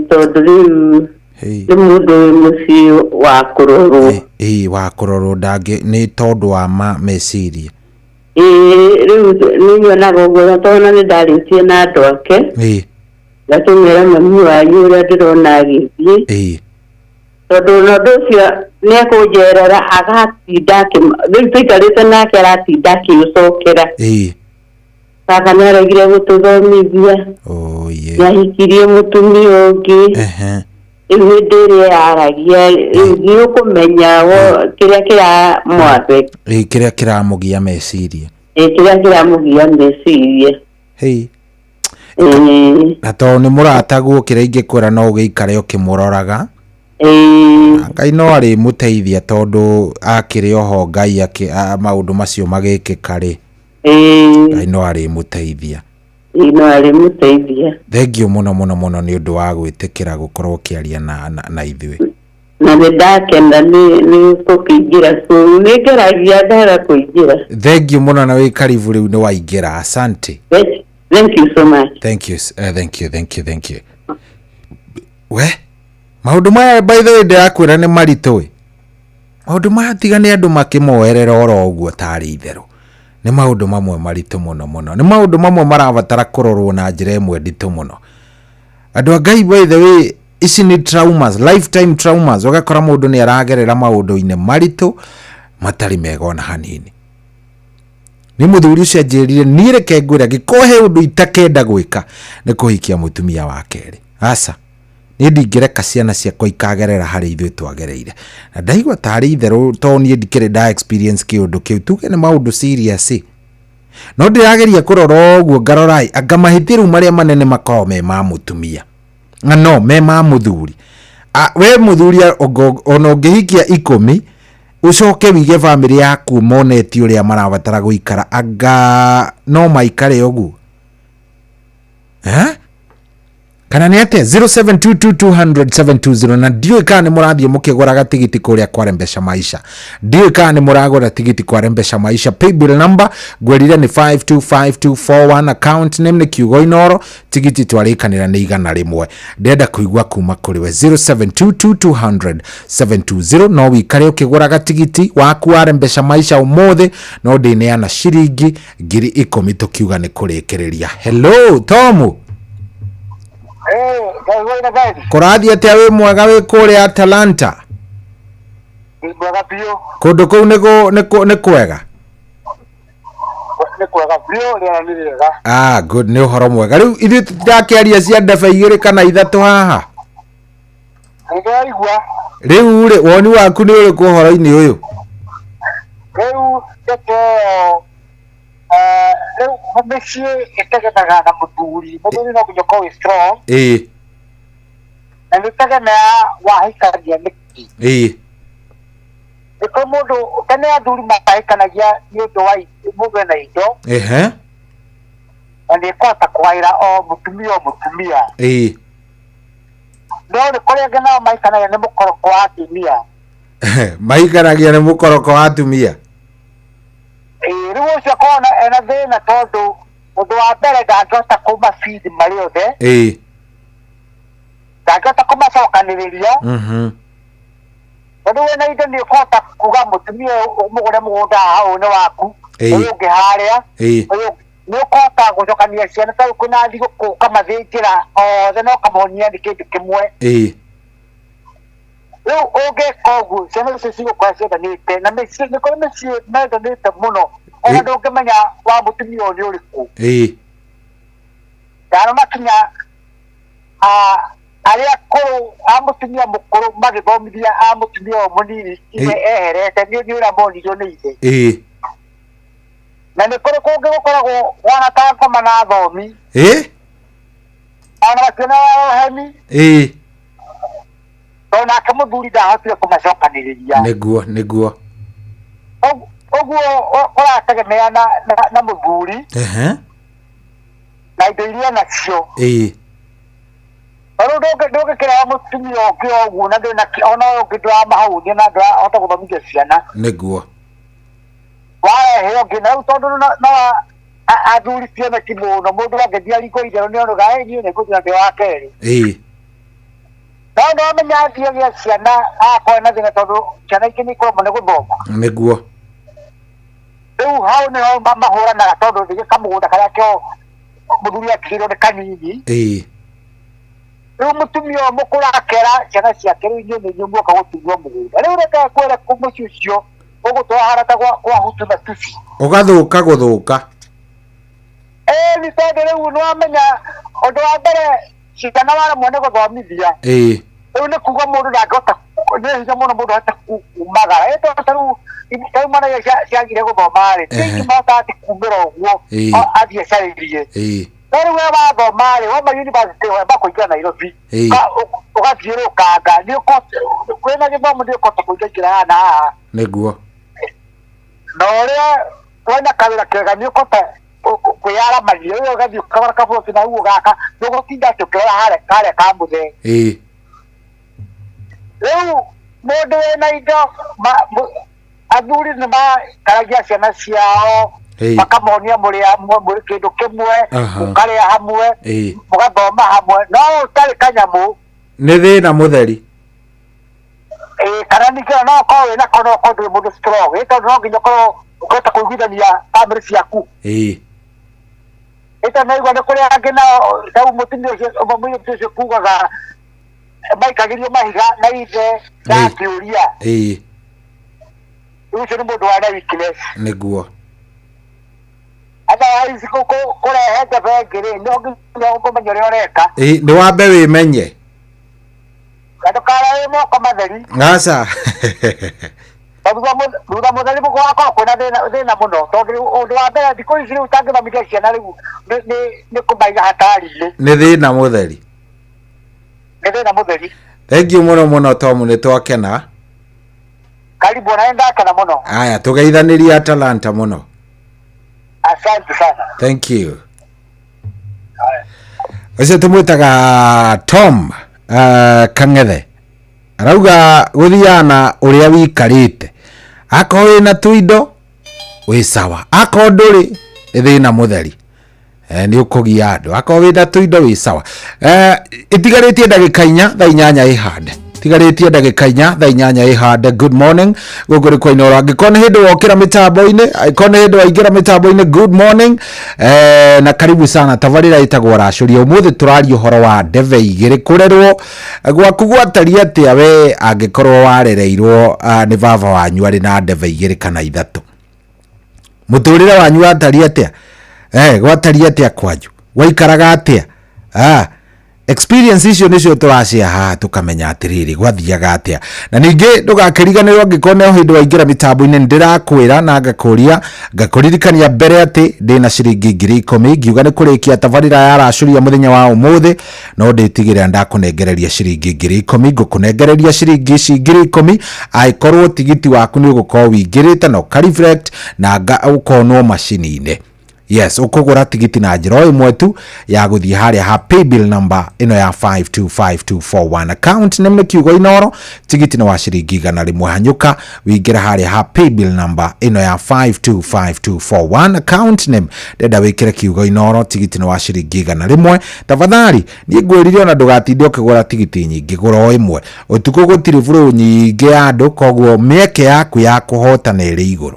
Speaker 7: tondũ rĩu nĩ mũndũ wĩ mũciĩ wa kũrorwo.
Speaker 2: Wa kũrorwo ndangĩ nĩ tondũ wa meciria.
Speaker 7: Rĩu nĩ nyonaga ũguo tondũ nĩ ndarĩtie na andũ ake. Ngakĩmwĩra mami wanyu ũrĩa ndĩrona agĩthiĩ. Tondũ na ũndũ ũcio nĩ ekũnjerera agatinda rĩu tũikarĩte nake aratinda akĩũcokera. Baba nĩ aregire gũtũthomithia. Nĩ ahikirie mũtumia ũngĩ. Rĩu hĩndĩ ĩrĩa yaragia rĩu nĩ ũkũmenya kĩrĩa kĩramũaffect.
Speaker 2: Kĩrĩa kĩramũgia meciria.
Speaker 7: Kĩrĩa kĩramũgia meciria.
Speaker 2: Na tondũ nĩ mũrataguo kĩrĩa ingĩkwĩra no ũgĩikare ũkĩmũroraga. Ngai no arĩmũteithia tondũ akĩrĩ oho Ngai maũndũ macio magĩkĩka rĩ. Ngai no arĩmũteithia.
Speaker 7: No arĩmũteithia.
Speaker 2: Thank you mũno mũno mũno nĩ ũndũ wa gwĩtĩkĩra gũkorwo ũkĩaria na ithuĩ.
Speaker 7: Na nĩ ndakena nĩ gũkĩingĩra kũu. Nĩ ngeragia ndaga kũingĩra.
Speaker 2: Thank you mũno na wĩ karibu rĩu nĩ waingĩra. Asante.
Speaker 7: Thank you so much.
Speaker 2: Thank you. Thank you, thank you, thank you. We maũndũ maya by the way ndĩrakwĩra nĩ maritũ ĩ. Maũndũ maya tiga nĩ andũ makĩmoerera oro ũguo tarĩ itherũ. Nĩ maũndũ mamwe maritũ mũno mũno. Nĩ maũndũ mamwe marabatara kũrorwo na njĩra ĩmwe nditũ mũno. Andũ a Ngai by the way ici nĩ traumas, lifetime traumas. Ũgakora mũndũ nĩ aragerera maũndũ-inĩ maritũ matarĩ mega ona hanini. Nĩ mũthuri ũcio anjĩrire niĩ reke ngwĩre angĩkorwo he ũndũ itakenda gwĩka nĩ kũhikia mũtumia wa kerĩ. Aca, niĩ ndingĩreka ciana ciakwa ikagerera harĩ ithuĩ twagereire. Na ndaigua tarĩ itherũ tondũ niĩ ndikĩrĩ nda experience kĩũndũ kĩu, tuge nĩ maũndũ serious. No ndĩrageria kũrora ũguo ngarora anga mahĩtia rĩu marĩa manene makoragwo me ma mũtumia. No me ma mũthuri. We mũthuri ona ũngĩhikia 10 ũcoke wige bamĩrĩ yaku moneti ũrĩa marabatara gũikara, anga no maikare ũguo. Kana nĩ atĩa? 0722200720 na ndiũĩ kana nĩ mũrathiĩ mũkĩgũraga tigiti kũrĩa kwa Rembesha Maisha. Ndiũĩ kana nĩ mũragũra tigiti kwa Rembesha Maisha. Paybill number ngwĩrire nĩ 525241, account name nĩ Kiugo Inoro, tigiti twarĩkanĩra nĩ 100. Ndĩrenda kũigua kuma kũrĩ we 0722200720. No wikare ũkĩgũraga tigiti waku wa Rembesha Maisha ũmũthĩ, no ndĩneana ciringi 10,000 tũkiuga nĩ kũrĩkĩrĩria. Hello Tomu. Kũrathiĩ atĩa? Wĩ mwega wĩ kũrĩa Atalanta?
Speaker 10: Mwega biũ.
Speaker 2: Kũndũ kũu nĩ kwega?
Speaker 10: Nĩ kwega biũ, rĩera nĩ rĩega.
Speaker 2: Ah, good, nĩ ũhoro mwega. Rĩu ithuĩ tũtirakĩaria cia ndebe 2 kana 3 haha.
Speaker 10: Nĩndĩraigua.
Speaker 2: Rĩu rĩ, woni waku nĩ ũrĩkũ ũhoro-inĩ ũyũ?
Speaker 10: Rĩu ndeto ĩyo, rĩu mĩciĩ ĩtegemeaga na mũthuri. Mũthuri no nginya ũkorwo wĩ strong. Na nĩ ĩtegemea wahikania nĩkĩ. Nĩ kũrĩ mũndũ, tene athuri mahikanagia nĩ ũndũ wa mũndũ ena indo. Na nĩ ĩkũhota kũgaĩra o mũtumia o mũtumia. No nĩ kũrĩ angĩ nao mahikanagia nĩ mũkoroko wa atumia.
Speaker 2: Mahikanagia nĩ mũkoroko wa atumia?
Speaker 10: Rĩu ũcio akoragwo ena thĩna tondũ ũndũ wa mbere ndangĩhota kũmafeed marĩ othe. Ndangĩhota kũmacokanĩrĩria. Tondũ wĩna indo nĩ ũkũhota kuga mũtumia ũyũ ũmũgũre mũgũnda haha ũyũ nĩ waku, ũyũ ũngĩ harĩa, ũyũ nĩ ũkũhota gũcokania ciana ta rĩu kwĩna thigũkũ ũkamathĩnjĩra othe na ũkamonia nĩ kĩndũ kĩmwe. Rĩu ũngĩka ũguo ciana icio cigũkorwo ciendanĩte na mĩciĩ, nĩ kũrĩ mĩciĩ mendanĩte mũno ona ndũngĩmenya wa mũtumia ũyũ nĩ ũrĩkũ. Ndarona kinya arĩa akũrũ a mũtumia mũkũrũ magĩthomithia a mũtumia ũyũ mũnini ithe eherete nĩ ũrĩa monirio nĩ ithe. Na nĩ kũrĩ kũngĩ gũkoragwo wana ta ngoma na thomi. Ona mationaga ũheni. Tondũ nake mũthuri ndahotire kũmacokanĩrĩria.
Speaker 2: Nĩguo, nĩguo.
Speaker 10: Ũguo ũrategemea na mũthuri. Na indo iria nacio. Rĩu ndũngĩkĩrehe mũtumia ũngĩ o ũguo na ndũrĩ na ona ũyũ ũngĩ ndũramahũnia na ndũrahota gũthomithia ciana.
Speaker 2: Nĩguo.
Speaker 10: Warehe ũngĩ na rĩu tondũ no athuri cioneki mũno, mũndũ angĩthiĩ aringwo itherũ nĩ onaga, niĩ nĩ ngũthiĩ na ndĩ wa kerĩ. No nĩwamenya athiĩ agĩe ciana agakorwo ena thĩna tondũ ciana ingĩ nĩ ikoragwo nĩ gũthoma.
Speaker 2: Nĩguo.
Speaker 10: Rĩu hau nĩho mahũranaga tondũ rĩngĩ kamũgũnda karĩa keo mũthuri atigĩirwo nĩ kanini. Rĩu mũtumia ũyũ mũkũrũ akera ciana ciake rĩu inyuĩ nĩ inyuĩ muoka gũtunywo mũgũnda. Rĩu reke ngwĩre mũciĩ ũcio ũgũtũra hana ta kwa Hutu na Tutsi.
Speaker 2: Ũgathũka gũthũka.
Speaker 10: Nĩ tondũ rĩu nĩwamenya ũndũ wa mbere ciana waremwo nĩ gũthomithia. Rĩu nĩ kuga mũndũ ndangĩhota, nĩ hinya mũno mũndũ ahote kumagara. Tondũ ta rĩu, ta rĩu mwana iria ciagire gũthoma rĩ, ti aingĩ mahotaga atĩ kumĩra ũguo, athiĩ acarĩrie. No rĩu we wathoma rĩ, wauma university wamba kũingĩra Nairobi, ũgathiũrũrũkanga, nĩ ũkũhota, kwĩna gĩthomo nĩ ũkũhota kũingaingĩra haha na haha.
Speaker 2: Nĩguo.
Speaker 10: Na ũrĩa wena kawĩra kega nĩ ũkũhota kwĩyaramania, rĩu ũgathiĩ ũkagũra kabuti na ũguo gaka, ndũgũtinda atĩ ũkĩrora harĩa ka mũthee. Rĩu mũndũ wĩna indo, athuri nĩ makaragia ciana ciao, makamonia mũrĩ kĩndũ kĩmwe, mũkarĩa hamwe, mũgathoma hamwe, no ũtarĩ kanyamũ.
Speaker 2: Nĩ thĩna mũtheri.
Speaker 10: Kana ningĩ no ũkorwo wĩna ko, no ũkorwo ndũrĩ mũndũ strong, tondũ no nginya ũkorwo ũkĩhota kũiguithania bamĩrĩ ciaku. Tondũ naigua nĩ kũrĩ angĩ nao, rĩu mũtumia ũcio, mũirĩtu ũcio kugaga maikagĩrio mahiga na ithe ndangĩũria. Rĩu ũcio nĩ mũndũ wa na weakness.
Speaker 2: Nĩguo.
Speaker 10: Otherwise kũrehe ndebe ĩngĩ rĩ, no nginya ũkũmenya ũrĩa ũreka.
Speaker 2: Ĩ, nĩ wambe wĩmenye.
Speaker 10: Ndũkare wĩ moko matheri.
Speaker 2: Aca.
Speaker 10: Thutha mũtheri gũgakorwo kwĩna thĩna mũno, tondũ ũndũ wa mbere thikũ ici rĩu ũtangĩthomithia ciana rĩu nĩ kũmaiga hatari-inĩ.
Speaker 2: Nĩ thĩna mũtheri.
Speaker 10: Nĩ thĩna mũtheri.
Speaker 2: Thank you mũno mũno Tom, nĩ twakena.
Speaker 10: Karibu, na nĩndakena mũno.
Speaker 2: Aya, tũgeithanĩrie Atalanta mũno.
Speaker 10: Asante sana.
Speaker 2: Thank you. Ũcio tũmwĩtaga Tom Kang'ethe. Arauga gũthiaga na ũrĩa wĩikarĩte. Akorwo wĩna tũindo wĩ sawa, akorwo ndũrĩ nĩ thĩna mũtheri. Nĩ ũkũgia andũ. Akorwo wĩna tũindo wĩ sawa. Itigarĩtie ndagĩka 4 thaa 8 ĩhande. Tigarĩtie ndagĩka 4 thaa 8 ĩhande. Good morning. Gũkũ nĩ kwa Inooro. Angĩkorwo nĩ hĩndĩ wokĩra mĩtambo-inĩ, angĩkorwo nĩ hĩndĩ waingĩra mĩtambo-inĩ, good morning. Na karibu sana. Tabarĩra ĩtagwo Racũria. Ũmũthĩ tũraria ũhoro wa ndebe igĩrĩ kũrerwo gwaku gwatariĩ atĩa we angĩkorwo warereirwo nĩ baba wanyu arĩ na ndebe 2 kana 3. Mũtũrĩre wanyu watariĩ atĩa? Gwatariĩ atĩa kwanyu? Gwaikaraga atĩa? Experience icio nĩcio tũracia haha tũkamenya atĩrĩrĩ gwathiaga atĩa. Na ningĩ ndũgakĩriganĩrwo angĩkorwo nĩ hĩndĩ waingĩra mĩtambo-inĩ, nĩndĩrakwĩra na ngakũria ngakũririkania mbere atĩ ndĩna ciringi 10,000 ngiuga nĩ kũrĩkia tabarĩra ya Racũria mũthenya wa ũmũthĩ, no ndĩtigĩrĩra ndakũnengereria ciringi 10,000. Ngũkũnengereria ciringi ici 10,000 angĩkorwo tigiti waku nĩ ũgũkorwo wĩingĩrĩte na ũka-reflect na ũkonwo macini-inĩ. Yes, ũkũgũra tigiti na njĩra o ĩmwe tu ya gũthiĩ harĩa ha paybill number ĩno ya 525241. Account name nĩ kiugo Inooro, tigiti nĩ wa ciringi 100. Hanyũka wĩingĩre harĩa ha paybill number ĩno ya 525241. Account name ndenda wĩkĩre kiugo Inooro, tigiti nĩ wa ciringi 100. Tafadhali niĩ ngwĩrire ona ndũgatinde ũkĩgũra tigiti nyingĩ, gũra o ĩmwe. Ũtukũ gũtirĩ bũrũri nyingĩ ya andũ, koguo mĩeke yaku ya kũhotana ĩrĩ igũrũ.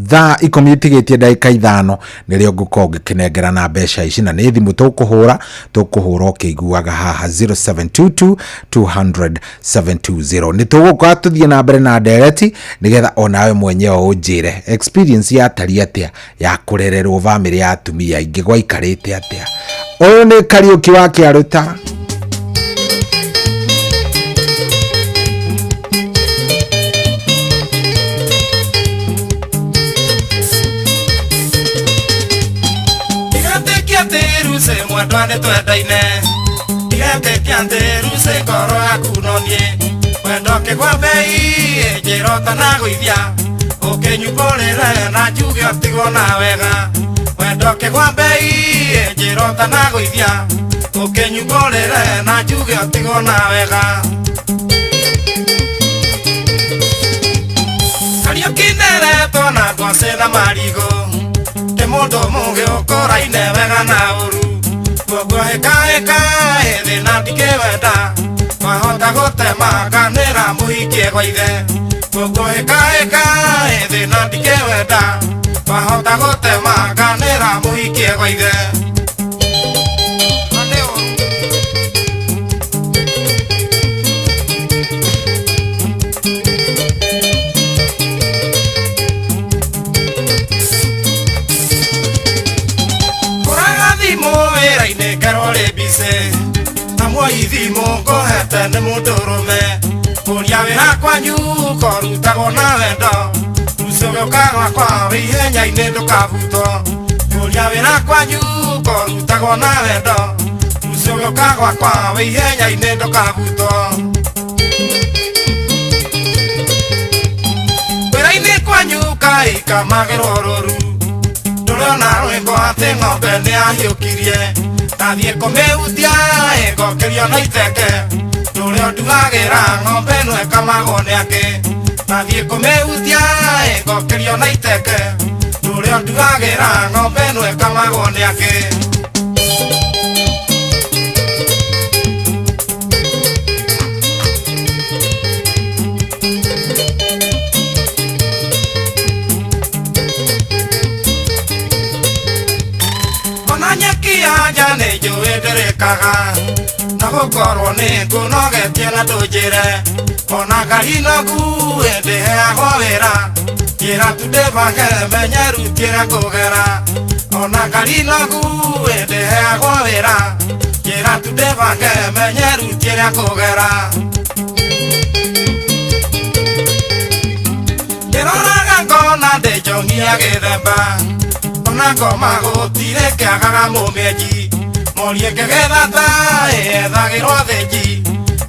Speaker 2: Thaa 10 itigĩtie ndagĩka 5 nĩrĩo ngũkorwo ngĩkĩnengera na mbeca ici, na nĩ thimũ tũkũhũra ũkĩiguaga haha 0722 200 720. Nĩ tũgũkorwo tũthiĩ na mbere na ndereti nĩgetha onawe mwenyewe ũnjĩre experience yatariĩ atĩa ya kũrererwo bamĩrĩ ya atumia aingĩ, gwaikarĩte atĩa. Ũyũ nĩ Kariũki wa Kĩarũta.
Speaker 1: Mwendwa nĩ twendaine, ndigetĩkia atĩ rucĩ ngoro yaku no niĩ. Wendo ũkĩgwa mbei, njĩra ũtanagũithia, ũkĩnyumbũrĩre na njuge ũtigwo na wega. Wendo ũkĩgwa mbei, njĩra ũtanagũithia, ũkĩnyumbũrĩre na njuge ũtigwo na wega. Kariũki nderetwo na ngwacĩ na marigũ, ndĩ mũndũ mũgĩ ũkũraine wega na ũru. Koguo hĩka hĩka thĩna ndingĩwenda, wahota gũtema nganĩra mũhikie gwa ithe. Koguo hĩka hĩka thĩna ndingĩwenda, wahota gũtema nganĩra mũhikie gwa ithe. Thimũ ngũhete nĩ mũndũrũme, kũria wĩra kwanyu kũrutagwo na wendo, rũciũ gwakwa wĩ ihenya-inĩ ndũkabutwo. Kũria wĩra kwanyu kũrutagwo na wendo, rũciũ gwakwa wĩ ihenya-inĩ ndũkabutwo. Wĩra-inĩ kwanyu kaikamagĩrwo rũru, ndũrona rwĩmbo atĩ ng'ombe nĩyahiũkirie, ndathiĩ kũmĩhutia ĩngokĩrio na iteke, ndũrĩa ndugagĩra ng'ombe ĩno ĩkamagwo nĩ angĩ. Ndathiĩ kũmĩhutia ĩngokĩrio na iteke, ndũrĩa ndugagĩra ng'ombe ĩno ĩkamagwo nĩ angĩ. Nĩ njũĩ ndĩrĩkaga, na gũkorwo nĩ ngũnogetie na ndũnjĩre, ona ngari nogu ndĩheagwo wĩra, Njĩra tu ndĩbange menye rutiĩra kũgera ona karinogu ĩndĩheagwo wĩra njĩra tu ndĩbange menye rutiĩra kũgera ndĩroraga ngona ndĩnjong'ia gĩthemba ona ngoma gũtirĩ kĩagaga mũmĩenji morie kĩgetha ta ĩethagĩrwo thĩnji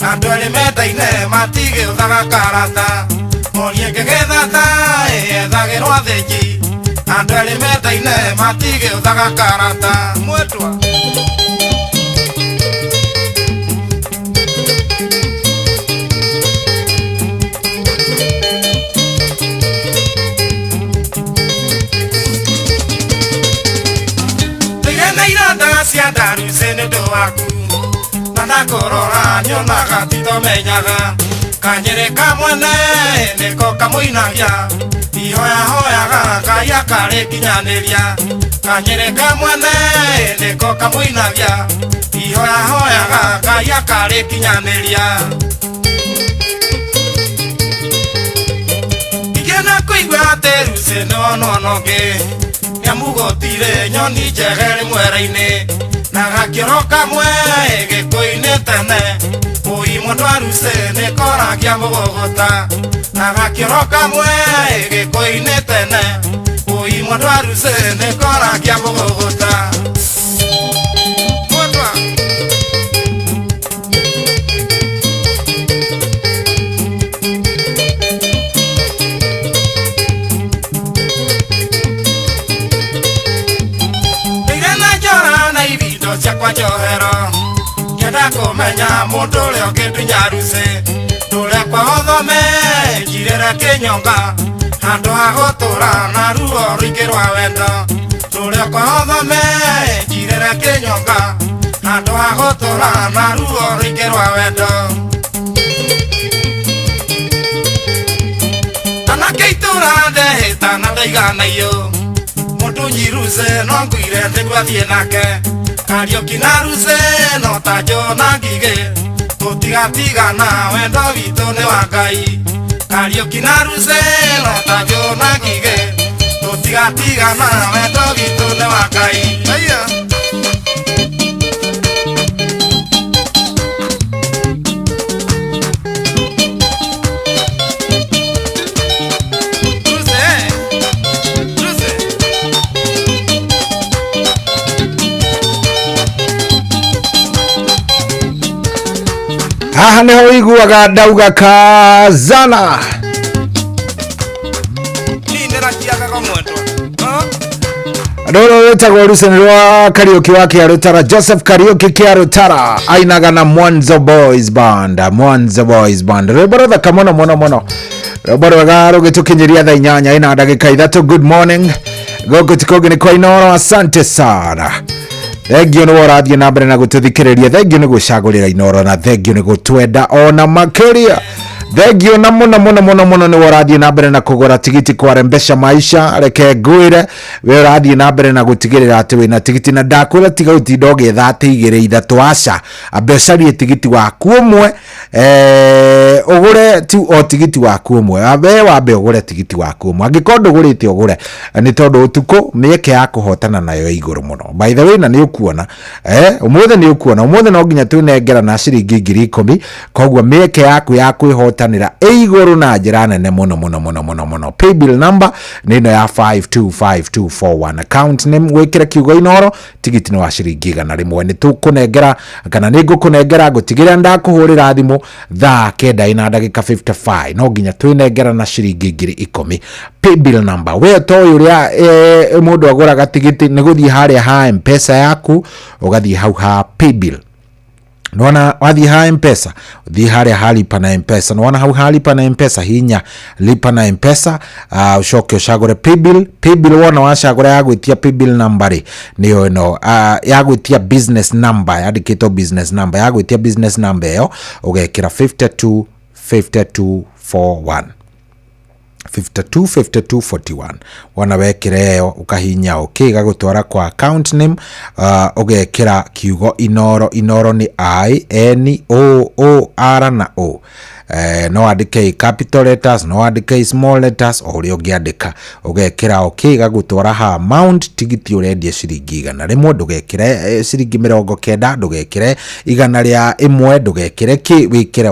Speaker 1: andũ erĩ mendaine matigĩũthaga karata morie kĩgetha ta ĩethagĩrwo thĩnji andũ erĩ mendaine matigĩũthaga karata mwendwa cia ndarucĩ nĩ ũndũ waku na ndakũrora nyonaga titomenyaga kanyĩrĩ ka mwene nĩko kamũinagia ihoyahoyaga Ngai akarĩkinyanĩria kanyĩrĩ ka mwene nĩko kamũinagia ihoyahoyaga Ngai akarĩkinyanĩria ingĩenda kũigua atĩ rucĩ nĩwonwo ũngĩ nĩamugũtire nyoni njega ĩrĩ mwera-inĩ na gakĩro kamwe gĩkũinĩ tene ũi mũndũ arucĩ nĩkoragia mũgũgũta na gakĩro kamwe gĩkũinĩ tene ũi mũndũ arucĩ nĩkoragia mũgũgũta mwendwa ciakwa njohero ngĩenda kũmenya mũndũ ũrĩa ũngĩndunya rucĩ ndũre kwa ũthome njirĩre kĩnyonga handũ ha gũtũra na ruo rũingĩ rwa wendo ndũre kwa ũthome njirĩre kĩnyonga handũ ha gũtũra na ruo rũingĩ rwa wendo anake itũra ndehĩta na ndaiganaiyo mũndũ nyirucĩ no nguire nĩguo athiĩ nake Kariũki na rucĩ no ta njũ na ngigĩ tũtigatigana wendo witũ nĩ wa Ngai Kariũki na rucĩ no ta njũ na ngigĩ tũtigatigana wendo witũ nĩ wa Ngai. Aya.
Speaker 2: Haha niho wiguaga ndauga kazana rũrũ rwĩtagwo ruceni rwa Kariũki wa Kĩarũtara Joseph Kariũki Kĩarũtara ainaga na Mwanzo Boys Band Mwanzo Boys Band rwĩmbo rũthaka mũno mũno mũno rwĩmbo rwega rũgĩtũkinyĩria thaa inyanya ina ndagĩka ithatũ. Good morning gũkũ ti kũngĩ nĩ kwa Inooro. Asante sana, thengio nĩ ũrathiĩ na mbere na gũtũthikĩrĩria, thengio nĩ gũcagũrĩra Inooro na thengio nĩ gũtwenda ona makĩria, thengio na mũno mũno mũno mũno nĩ ũrathiĩ na mbere na kũgũra tigiti kwa Rembesha Maisha. Reke ngwĩre we ũrathiĩ na mbere na gũtigĩrĩra atĩ wĩna tigiti, na ndakwĩra tiga gũtinda ũgĩetha atĩ igĩrĩ ithatũ, aca ambe ũcarie tigiti waku ũmwe, ũgũre tu o tigiti waku ũmwe, ambe wambe ũgũre tigiti waku ũmwe, angĩkorwo ndũgũrĩte ũgũre, nĩ tondũ ũtukũ mĩeke ya kũhotana nayo ĩ igũrũ mũno. By the way, na nĩ ũkuona ũmũthĩ nĩ ũkuona ũmũthĩ no nginya twĩnengera na ciringi 10,000, koguo mĩeke yaku ya kwĩhotanĩra ĩ igũrũ na njĩra nene mũno mũno mũno mũno mũno. Paybill number nĩ ĩno ya 525241, account name wĩkĩre kiugo Inooro, tigiti nĩ wa ciringi 100. Nĩ tũkũnengera kana nĩ ngũkũnengera ngũtigĩrĩra ndakũhũrĩra thimũ thaa kenda ina ndagĩka 55, no nginya twĩnengera na ciringi 10,000. Paybill number we to ũrĩa mũndũ agũraga tigiti nĩ gũthiĩ harĩa ha M-Pesa yaku, ũgathiĩ hau ha paybill. Nona wathiĩ ha M-Pesa, ũthiĩ harĩa ha lipa na M-Pesa, nona hau ha lipa na M-Pesa, hinya lipa na M-Pesa, ũcoke ũcagũre paybill. Paybill wona wacagũra ya gwĩtia paybill number rĩ nĩyo ĩno, ya gwĩtia business number, yandĩkĩtwo business number, ya gwĩtia business number ĩyo ũgekĩra 52 52 41 52 52 41. Wona wekĩra ĩyo ũkahinya okay, ĩgagũtwara kwa account name, ũgekĩra kiugo Inooro. Inooro nĩ I N O O R na O. No wandĩke capital letters, no wandĩke small letters, o ũrĩa ũngĩandĩka. Ũgekĩra okay, gagũtwara ha amount tigiti ũrendia ciringi 100, ndũgekĩre ciringi 90, ndũgekĩre 101, ndũgekĩre kĩ, wĩkĩre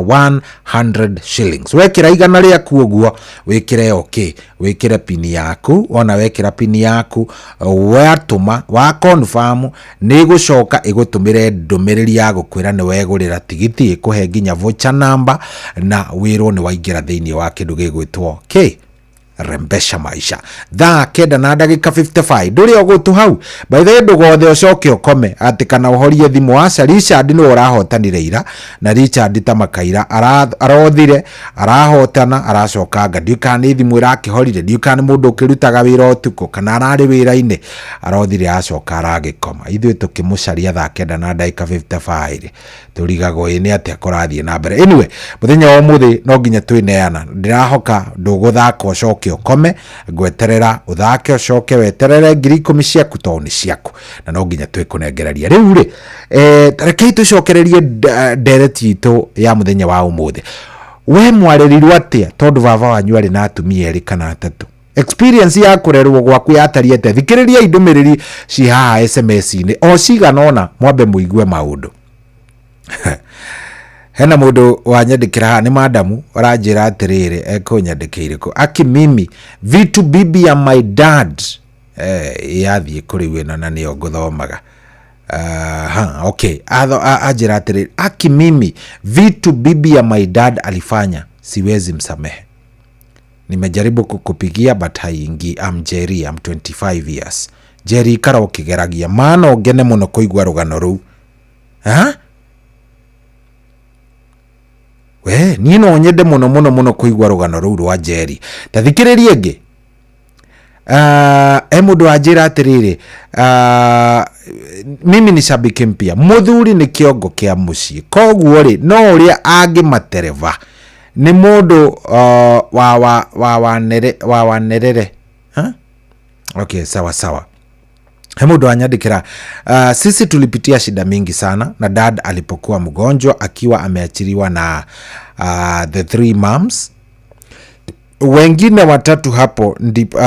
Speaker 2: 100 shillings. Wekĩra 100 rĩaku ũguo, wĩkĩre okay, wĩkĩre pini yaku. Wona wekĩra pini yaku, watũma, wa confirm, nĩ ĩgũcoka ĩgũtũmĩre ndũmĩrĩri ya gũkwĩra nĩ wegũrĩra tigiti, ĩkũhe nginya voucher number, na wĩrwo nĩ waingĩra thĩinĩ wa kĩndũ gĩgwĩtwo kĩ Rembesha Maisha. Thaa 9 na ndagĩka 55. Ndũrĩ ũgũtũ hau. By the way, ndũgothe ũcoke ũkome atĩ kana ũhorie thimũ. Aca, Richard nĩwe ũrahotanire ira, na Richard ta makaira arothire arahotana, aracokanga. Ndiũĩ kana nĩ thimũ ĩrakĩhorire, ndiũĩ kana nĩ mũndũ ũkĩrutaga wĩra ũtukũ kana ararĩ wĩra-inĩ, arothire acoka aragĩkoma. Ithuĩ tũkĩmũcaria thaa 9 na ndagĩka 55 tũrigagwo ĩ nĩ atĩa kũrathiĩ na mbere. Anyway, mũthenya wa ũmũthĩ no nginya twĩneana. Ndĩrahoka ndũgũthaka ũcoke ũkome, ngweterera ũthake ũcoke weterere 10,000 ciaku tondũ nĩ ciaku, na no nginya twĩkũnengereria. Rĩu rĩ, rekei tũcokererie ndereti itũ ya mũthenya wa ũmũthĩ. We mwarerirwo atĩa tondũ baba wanyu arĩ na atumia erĩ kana atatũ? Experience ya kũrerwo gwaku yatariĩ atĩa? Thikĩrĩria ndũmĩrĩri ci haha SMS-inĩ o cigana ũna, mwambe mũigue maũndũ. Hena mũndũ wanyandĩkĩra haha, nĩ madamu ũranjĩra atĩrĩrĩ, ekũnyandĩkĩire kũ aki mimi vitu bibi ya my dad yathiĩ kũrĩ ĩno na nĩyo ngũthomaga. Okay. Anjĩra atĩrĩrĩ, aki mimi vitu bibi ya my dad alifanya siwezi msamehe. Nimejaribu kukupigia but haingii. I'm Jerry, I'm 25 years. Jerry, ikara ũkĩgeragia, maana ũngene mũno kũigua rũgano rũu. Ha? We, niĩ no nyende mũno mũno mũno kũigua rũgano rũu rwa Jerry. Ta thikĩrĩria ĩngĩ. He mũndũ wanjĩra atĩrĩrĩ, mimi ni shabiki mpya, mũthuri nĩ kĩongo kĩa mũciĩ, koguo rĩ no ũrĩa angĩmatereba nĩ mũndũ wa wanerere. Ha? Okay, sawa sawa. He mũndũ wanyandĩkĩra, sisi tulipitia shida mingi sana na dad alipokuwa mgonjwa akiwa ameachiliwa na the three moms wengine watatu hapo ndipo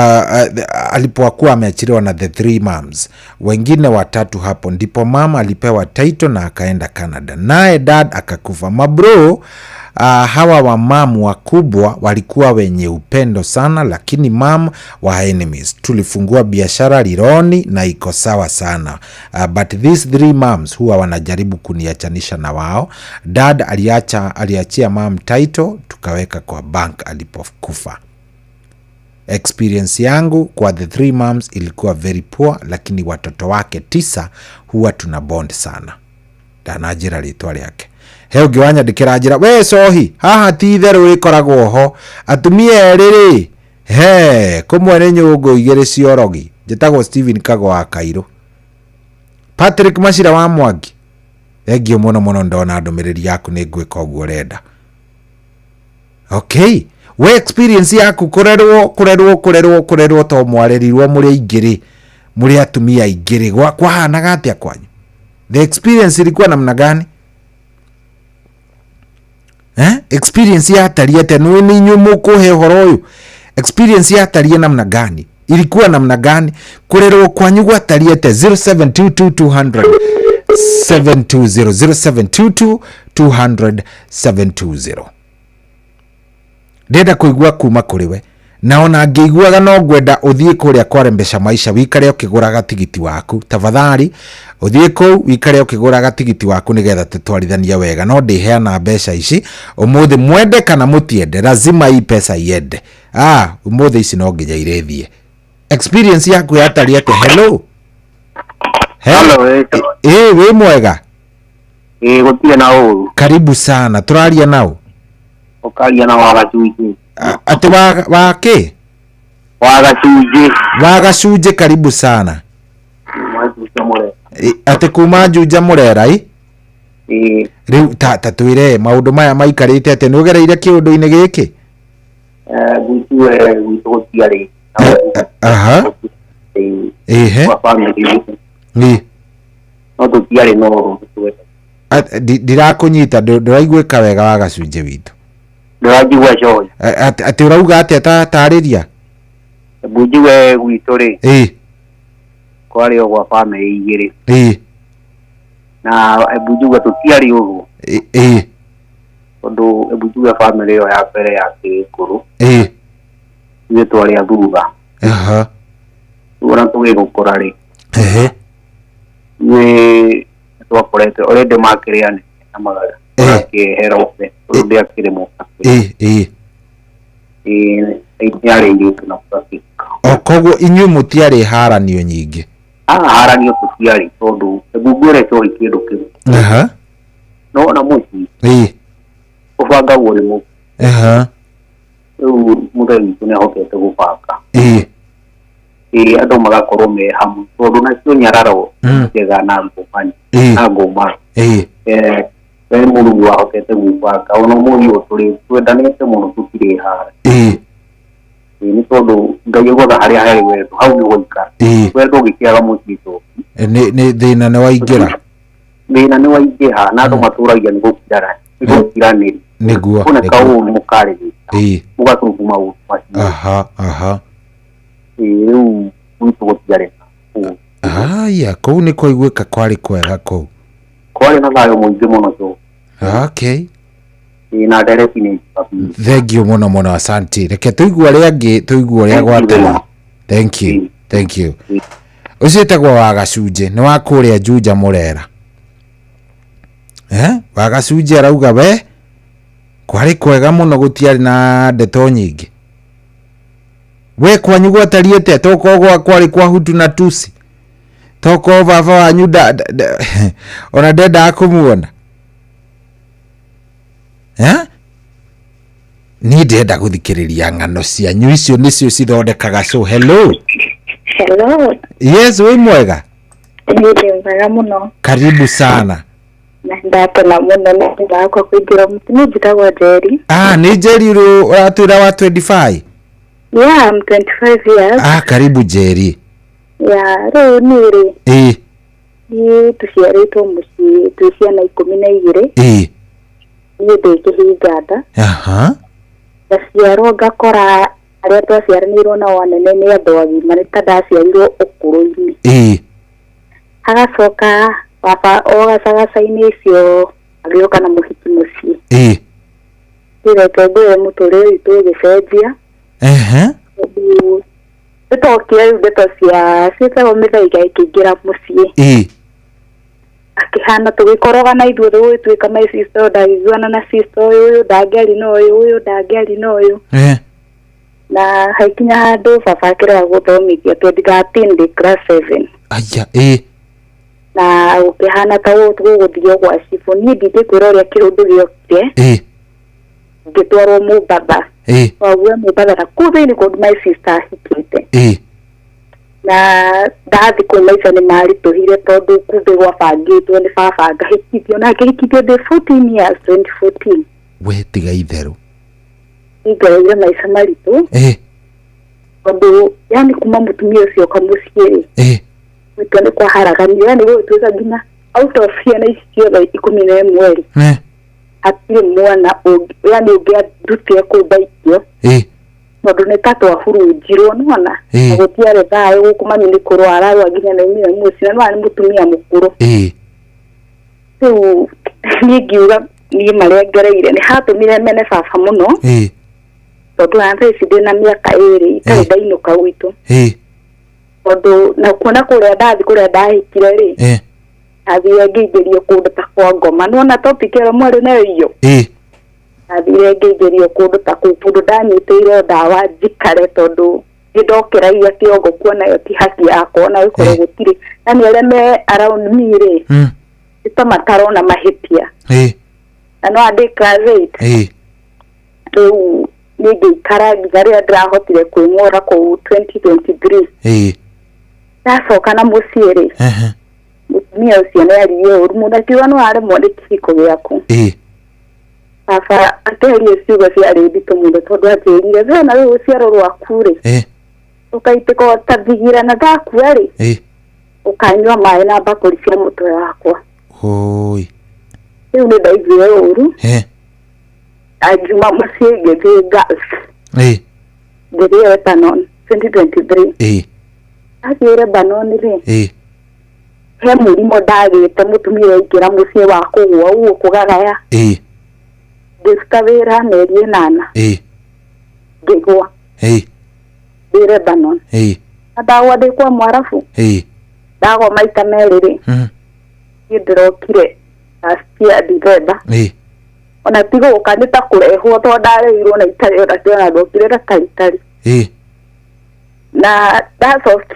Speaker 2: alipokuwa ameachiliwa na the three moms wengine watatu hapo ndipo mama alipewa title na akaenda Canada, naye dad akakufa. Mabro hawa wa mam wakubwa walikuwa wenye upendo sana, lakini mam wa enemies. Tulifungua biashara Lironi na iko sawa sana, but these three moms huwa wanajaribu kuniachanisha na wao. Dad aliachia mam title tukaweka kwa bank alipokufa. Experience yangu kwa the three moms ilikuwa very poor, lakini watoto wake 9 huwa tuna bond sana. Ndananjĩra rĩtwa rĩake. He ũngĩ wanyandĩkĩra njĩra, we cohi haha ti itherũ rĩkoragwo ho, atumia erĩ rĩ, he kũmwe nĩ nyũngũ igĩrĩ ciorogi. Njĩtagwo Steven Kago wa Kairũ. Patrick Machira wa Mwangi, thengiũ mũno mũno, ndona ndũmĩrĩri yaku nĩ ngwĩka ũguo ũrenda. Okay, we experience yaku kũrerwo to mwarerirwo mũrĩ aingĩ rĩ, mũrĩ atumia aingĩ rĩ, kwahanaga atĩa kwanyu? The experience ilikuwa namna gani? Experience yatariĩ atĩa? Nĩ inyuĩ mũkũhe ũhoro ũyũ. Experience yatariĩ namna gani? Ilikuwa namna gani? Kũrerwo kwanyu gwatariĩ atĩa? 0722 200 720, 0722 200 720. Ndĩrenda kũigua kuma kũrĩ we, na ona ngĩiguaga no ngwenda ũthiĩ kũrĩa kwa Rembesha Maisha wikare ũkĩgũraga tigiti waku. Tafadhali ũthiĩ kũu wikare ũkĩgũraga tigiti waku nĩgetha tũtwarithanie wega. No ndĩheana mbeca ici ũmũthĩ, mwende kana mũtiende, lazima hii pesa iende. Ũmũthĩ ici no nginya irĩthiĩ. Experience yaku yatariĩ atĩa? Hello.
Speaker 7: Hello.
Speaker 2: Wĩ mwega?
Speaker 7: Gũtirĩ na ũru.
Speaker 2: Karibu sana. Tũraria nao?
Speaker 7: Ũkaria na wa gacunjĩ.
Speaker 2: Atĩ wa kĩ?
Speaker 7: Wa gacunjĩ.
Speaker 2: Wa gacunjĩ, karibu sana. Atĩ kuma Juja Mũrera ĩ? Rĩu ta twĩre maũndũ maya maikarĩte atĩa? Nĩ ũgereire kĩũndũ-inĩ gĩkĩ?
Speaker 7: Gwitũ gwitũ gũtiarĩ.
Speaker 2: Aha. Ehe.
Speaker 7: No tũtiarĩ na ũru.
Speaker 2: Ndirakũnyita, ndũraiguĩka wega wa gacunjĩ witũ.
Speaker 7: Ndĩranjigua coĩ.
Speaker 2: Atĩ ũrauga atĩa ta tarĩria?
Speaker 7: Hebu njigue gwitũ rĩ.
Speaker 2: Ĩĩ.
Speaker 7: Kwarĩ o gwa bamĩrĩ igĩrĩ.
Speaker 2: Ĩĩ.
Speaker 7: Na hebu njigue tũtiarĩ ũguo.
Speaker 2: Ĩĩ.
Speaker 7: Tondũ hebu njigue bamĩrĩ ĩyo ya mbere ya kĩkũrũ.
Speaker 2: Ĩĩ.
Speaker 7: Ithuĩ twarĩ a thutha.
Speaker 2: Aha.
Speaker 7: Rĩu ona tũgĩgũkũra rĩ.
Speaker 2: Ehe.
Speaker 7: Ithuĩ twakorete already makĩrĩ anene na magakĩehera othe tondũ ndĩakĩrĩ mũka.
Speaker 2: Ĩĩ. Ĩĩ.
Speaker 7: Ĩĩ nĩ arĩ airĩtu na tũgakĩhika.
Speaker 2: O koguo inyuĩ mũtiarĩ haranio nyingĩ.
Speaker 7: Haranio tũtiarĩ tondũ hebu ngwĩre coĩ kĩndũ kĩmwe.
Speaker 2: Aha.
Speaker 7: No ona mũciĩ.
Speaker 2: Ĩĩ.
Speaker 7: Ũbangagwo nĩ mũciĩ.
Speaker 2: Aha.
Speaker 7: Rĩu mũthee witũ nĩ ahotete gũbanga.
Speaker 2: Ĩĩ.
Speaker 7: Ĩĩ andũ magakorwo me hamwe tondũ nacio nyararo njega na ngũmani. Na ngũma.
Speaker 2: Ĩĩ.
Speaker 7: We Mũrungu ahotete gwĩbanga ona ũmũthĩ ũyũ tũrĩ twendanĩte mũno tũtirĩ hara.
Speaker 2: Ĩĩ.
Speaker 7: Ĩĩ nĩ tondũ Ngai augaga harĩa harĩ wendo hau nĩho aikara.
Speaker 2: Ĩĩ.
Speaker 7: Wendo ũngĩkĩaga mũciĩ to
Speaker 2: Nĩ thĩna nĩ waingĩra.
Speaker 7: Thĩna nĩ waingĩha na andũ matũragia nĩ gũkirana nĩ gũkiranĩria.
Speaker 2: Nĩguo.
Speaker 7: Kũoneka ũũ mũkarĩrĩria.
Speaker 2: Ĩĩ.
Speaker 7: Mũgatũngu maũndũ macio.
Speaker 2: Aha aha.
Speaker 7: Ĩĩ rĩu gwitũ gũtiarĩ ũũ.
Speaker 2: Haya kũu nĩ kũiguĩka kwarĩ kwega kũu.
Speaker 7: Kwarĩ na thayũ mũingĩ mũno cũ.
Speaker 2: Okay.
Speaker 7: Ĩĩ na ndereti nĩ njega biũ.
Speaker 2: Thank you mũno mũno asante. Reke tũigue arĩa angĩ tũigue ũrĩa gwatariĩ. Thank you. Thank you. Ũcio wĩtagwo wa gacunjĩ nĩ wa kũrĩa Juja Mũrera. Wa gacunjĩ arauga we kwarĩ kwega mũno gũtiarĩ na ndeto nyingĩ. We kwanyu gwatariĩ atĩa? Tokorwo kwarĩ kwa Hutu na Tusi. Tokorwo baba wanyu ona ndendaga kũmuona. Niĩ ndĩrenda gũthikĩrĩria ng'ano cianyu icio nĩcio cithondekaga show. Hello.
Speaker 8: Hello.
Speaker 2: Yes, wĩ mwega?
Speaker 8: Niĩ ndĩ mwega mũno.
Speaker 2: Karibu sana.
Speaker 8: Na ndakena mũno nĩ ũndũ wakwa kũingĩra mũtĩ. Niĩ njĩtagwo Njeri.
Speaker 2: Ah, nĩ Njeri ũratwĩra wa 25?
Speaker 8: Yeah, I'm 25 years.
Speaker 2: Ah, karibu Njeri.
Speaker 8: Yeah, rĩu niĩ rĩ.
Speaker 2: Ĩĩ.
Speaker 8: Niĩ tũciarĩtwo mũciĩ twĩ ciana 12.
Speaker 2: Ĩĩ.
Speaker 8: Niĩ ndĩ kĩhinga nda.
Speaker 2: Aha.
Speaker 8: Ngaciarwo ngakora arĩa twaciaranĩirwo nao anene nĩ andũ agima nĩ ta ndaciarirwo ũkũrũ-inĩ.
Speaker 2: Ĩĩ.
Speaker 8: Hagacoka baba o gacagaca-inĩ ũcio agĩũka na mũhiki mũciĩ.
Speaker 2: Ĩĩ.
Speaker 8: Reke ngwĩre mũtũrĩre witũ ũgĩcenjia.
Speaker 2: Ehe.
Speaker 8: Tondũ nĩtokire rĩu ndeto cia ciĩtagwo mĩthaiga ĩkĩingĩra mũciĩ.
Speaker 2: Ĩĩ.
Speaker 8: Akĩhana tũgĩkoroga na ithuothe gũgĩtuĩka my sister ũyũ ndangĩiguana na sister ũyũ, ũyũ ndangĩaria na ũyũ, ũyũ ndangĩaria na ũyũ. Na haikinya handũ baba akĩrega gũthomithia 2013 ndĩ class 7.
Speaker 2: Aya, ĩĩ.
Speaker 8: Na gũkĩhana ta gũgũthio gwa cibũ. Niĩ ndingĩkwĩra ũrĩa kĩũndũ gĩokire.
Speaker 2: Ĩĩ.
Speaker 8: Ngĩtwarwo Mombatha.
Speaker 2: Ĩĩ.
Speaker 8: Twaguo Mombatha na kũu thĩinĩ kũndũ my sister ahikĩte.
Speaker 2: Ĩĩ.
Speaker 8: Na ndathi kũu maica nĩ maritũhire tondũ kumbe gwabangĩtwo nĩ baba ngahikithio na ngĩhikithio ndĩ 14 years 2014.
Speaker 2: We tiga itherũ.
Speaker 8: Nĩngereire maica maritũ.
Speaker 2: Ĩĩ.
Speaker 8: Tondũ yani kuma mũtumia ũcio oka mũciĩ rĩ.
Speaker 2: Ĩĩ.
Speaker 8: Gwitũ nĩ kwaharaganio yani gũgĩtuĩka nginya out of ciana ici ciothe 11 rĩ. Hatirĩ mwana ũngĩ yani ũngĩandutire kũu ndaikio.
Speaker 2: Ĩĩ.
Speaker 8: Tondũ nĩ ta twahurunjirwo nĩwona.
Speaker 2: Ĩĩ.
Speaker 8: Na gũtiarĩ thayũ gũkũ mami nĩ kũrwara arwara nginya nĩ aumire mũciĩ na nĩwona nĩ mũtumia mũkũrũ.
Speaker 2: Ĩĩ.
Speaker 8: Rĩu niĩ ngiuga niĩ marĩa ngereire nĩ hatũmire mene baba mũno.
Speaker 2: Ĩĩ.
Speaker 8: Tondũ ona thaa ici ndĩna mĩaka 2 itarĩ ndainũka gwitũ.
Speaker 2: Ĩĩ.
Speaker 8: Tondũ na kuona kũrĩa ndathi kũrĩa ndahikire rĩ.
Speaker 2: Ĩĩ.
Speaker 8: Ndathire ngĩingĩrio kũndũ ta kwa ngoma. Nĩwona topic ĩyo mwarĩ nayo iyo.
Speaker 2: Ĩĩ.
Speaker 8: Ndathire ngĩingĩrio kũndũ ta kũu kũndũ ndanyitĩirwo ndawa njikare tondũ nĩ ndokĩragia kĩongo kuona ĩyo ti haki yakwa ona gũkorwo gũtirĩ. Yani arĩa me around me rĩ. Nĩ ta matarona mahĩtia.
Speaker 2: Ĩĩ.
Speaker 8: Na no andĩ class 8.
Speaker 2: Ĩĩ.
Speaker 8: Rĩu niĩ ngĩikara nginya rĩrĩa ndĩrahotire kwĩng'ora kũu 2023.
Speaker 2: Ĩĩ.
Speaker 8: Ndacoka na mũciĩ rĩ. Mũtumia ũcio nĩ aririe ũru mũno akiuga no aremwo nĩ kĩhiko gĩaku.
Speaker 2: Ĩĩ.
Speaker 8: Baba akĩaria ciugo ciarĩ nditũ mũno tondũ anjĩrire we na rĩu rũciaro rwaku rĩ.
Speaker 2: Ĩĩ.
Speaker 8: Ũkaitĩka o ta thigira na ndakua rĩ.
Speaker 2: Ĩĩ.
Speaker 8: Ũkanyua maĩ na mbakũri cia mũtwe wakwa.
Speaker 2: Hoi.
Speaker 8: Rĩu nĩ ndaiguire ũru.
Speaker 2: Ĩĩ.
Speaker 9: Angiuma mũciĩ ngĩthiĩ Gulf. Ngĩthiĩ Lebanon 2023. Athiĩ Lebanon rĩ, he mũrimũ ndagĩte mũtumia aingĩra mũciĩ wa kũgũa ũguo kũgagaya. Ngĩruta wĩra mĩeri 8. Ngĩgũa. Ndĩ Lebanon. Na ndagũa ndĩ kwa Mwarabu. Ndagũa maita merĩ rĩ. Niĩ ndĩrokire last year December. Ona ti gũka nĩ ta kũrehwo tondũ ndarehirwo na itarĩ ona kĩona ndokire na taritari. Na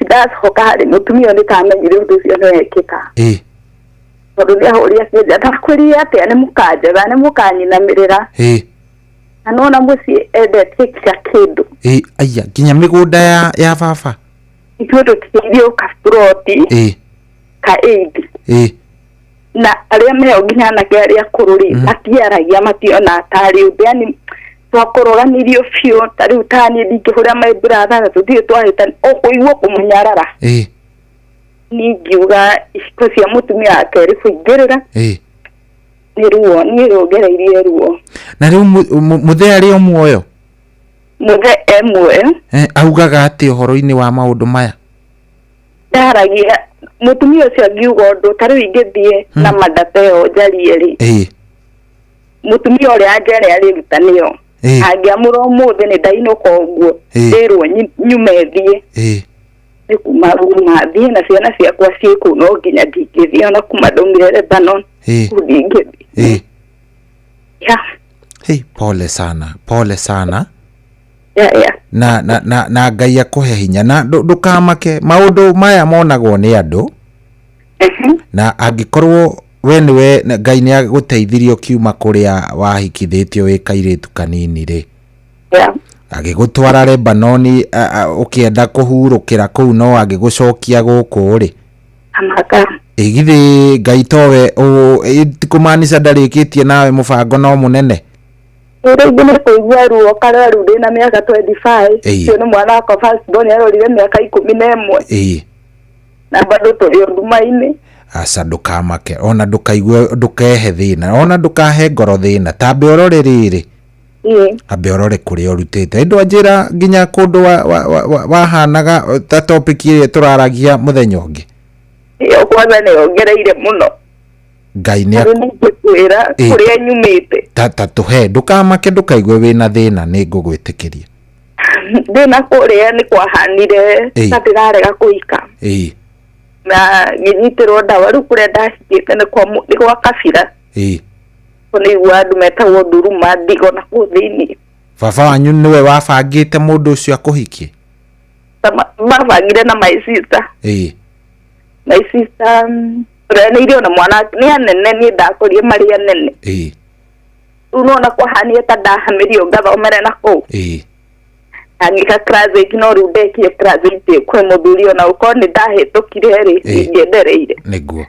Speaker 9: ndacoka harĩ mũtumia ũyũ nĩtamenyire ũndũ ũcio nĩ wekĩka. Tondũ nĩ ahũrire akĩnjĩra ndakwĩrire atĩa nĩ mũkanjetha nĩ mũkanyinamĩrĩra. Na nona mũciĩ endetie kila kĩndũ.
Speaker 2: Aya nginya mĩgũnda ya baba.
Speaker 9: Ithuĩ tũtigĩirio kaburoti ka 8. Na arĩa meo nginya anake arĩa akũrũ rĩ matiaragia mationa tarĩ ũndũ yani twakoroganirio biũ ta rĩu ta niĩ ndingĩhũra my brother na tũthiĩ twahĩtana ũkũigua kũmũnyarara. Niĩ ngiuga ihiko cia mũtumia wa kerĩ kũingĩrĩra nĩ ruo niĩ rũngereirie ruo.
Speaker 2: Na rĩu mũthee arĩ o muoyo?
Speaker 9: Mũthee e muoyo.
Speaker 2: Augaga atĩ ũhoro-inĩ wa maũndũ maya?
Speaker 9: Ndaragia mũtumia ũcio angiuga ũndũ ta rĩu ingĩthiĩ na mandata ĩyo njarie rĩ. Mũtumia ũrĩa anjere arĩruta nĩyo. Angĩamũra ũmũthĩ nĩ ndainũka ũguo ndĩrwo nyume thiĩ. Nĩ kuma ruma thiĩ na ciana ciakwa ciĩ kũu no nginya ndingĩthiĩ ona kuma ndaumire Lebanon. Kũu ndingĩthiĩ.
Speaker 2: Hey, pole sana, pole sana. Na na na na Ngai akũhe hinya na ndũkamake maũndũ maya monagwo nĩ andũ. Na angĩkorwo we nĩwe Ngai nĩ agũteithirie ũkiuma kũrĩa wahikithĩtio wĩ kairĩtu kanini rĩ. Agĩgũtwara Lebanoni ũkĩenda kũhurũkĩra kũu no agĩgũcokia gũkũ rĩ. Githĩ Ngai towe tikũmaanisha ndarĩkĩtie nawe mũbango no mũnene.
Speaker 9: Rĩngĩ nĩ kũigua ruo karĩa rĩu ndĩna mĩaka 25. Ũcio nĩ mwana wakwa first born arorire mĩaka 11. Na bado tũrĩ nduma-inĩ.
Speaker 2: Aca ndũkamake ona ndũkaigue ndũkehe thĩna ona ndũkahe ngoro thĩna tambe ũrore rĩrĩ. Ambe ũrore kũrĩa ũrutĩte. Ĩndũ anjĩra nginya kũndũ wahanaga ta topic ĩrĩa tũraragia mũthenya ũngĩ.
Speaker 9: Ĩyo kwanza nĩ yongereire mũno.
Speaker 2: Ngai nĩ
Speaker 9: akũkwĩra kũrĩa nyumĩte.
Speaker 2: Ta tũhe ndũkamake ndũkaigue wĩna thĩna nĩ ngũgwĩtĩkĩria.
Speaker 9: Thĩna kũrĩa nĩ kwahanire ta ndĩrarega kũhika. Na ngĩnyitĩrwo ndawa rĩu kũrĩa ndahikĩte nĩ gwa kabira. Nĩigua andũ metagwo nduruma ndigo na kũu thĩinĩ.
Speaker 2: Baba wanyu nĩwe wabangĩte mũndũ ũcio akũhikie?
Speaker 9: Mabangire na my sister. My sister ũreanĩirio na mwana nĩ anene niĩ ndakũrie marĩ anene. Rĩu nona kwahanire ta ndahamĩrio ngathomere na kũu. Na ngĩka class 8 no rĩu ndekire class 8 kwĩ mũthuri ona ũkorwo nĩ ndahĩtũkire rĩ ndingĩendereire.
Speaker 2: Nĩguo.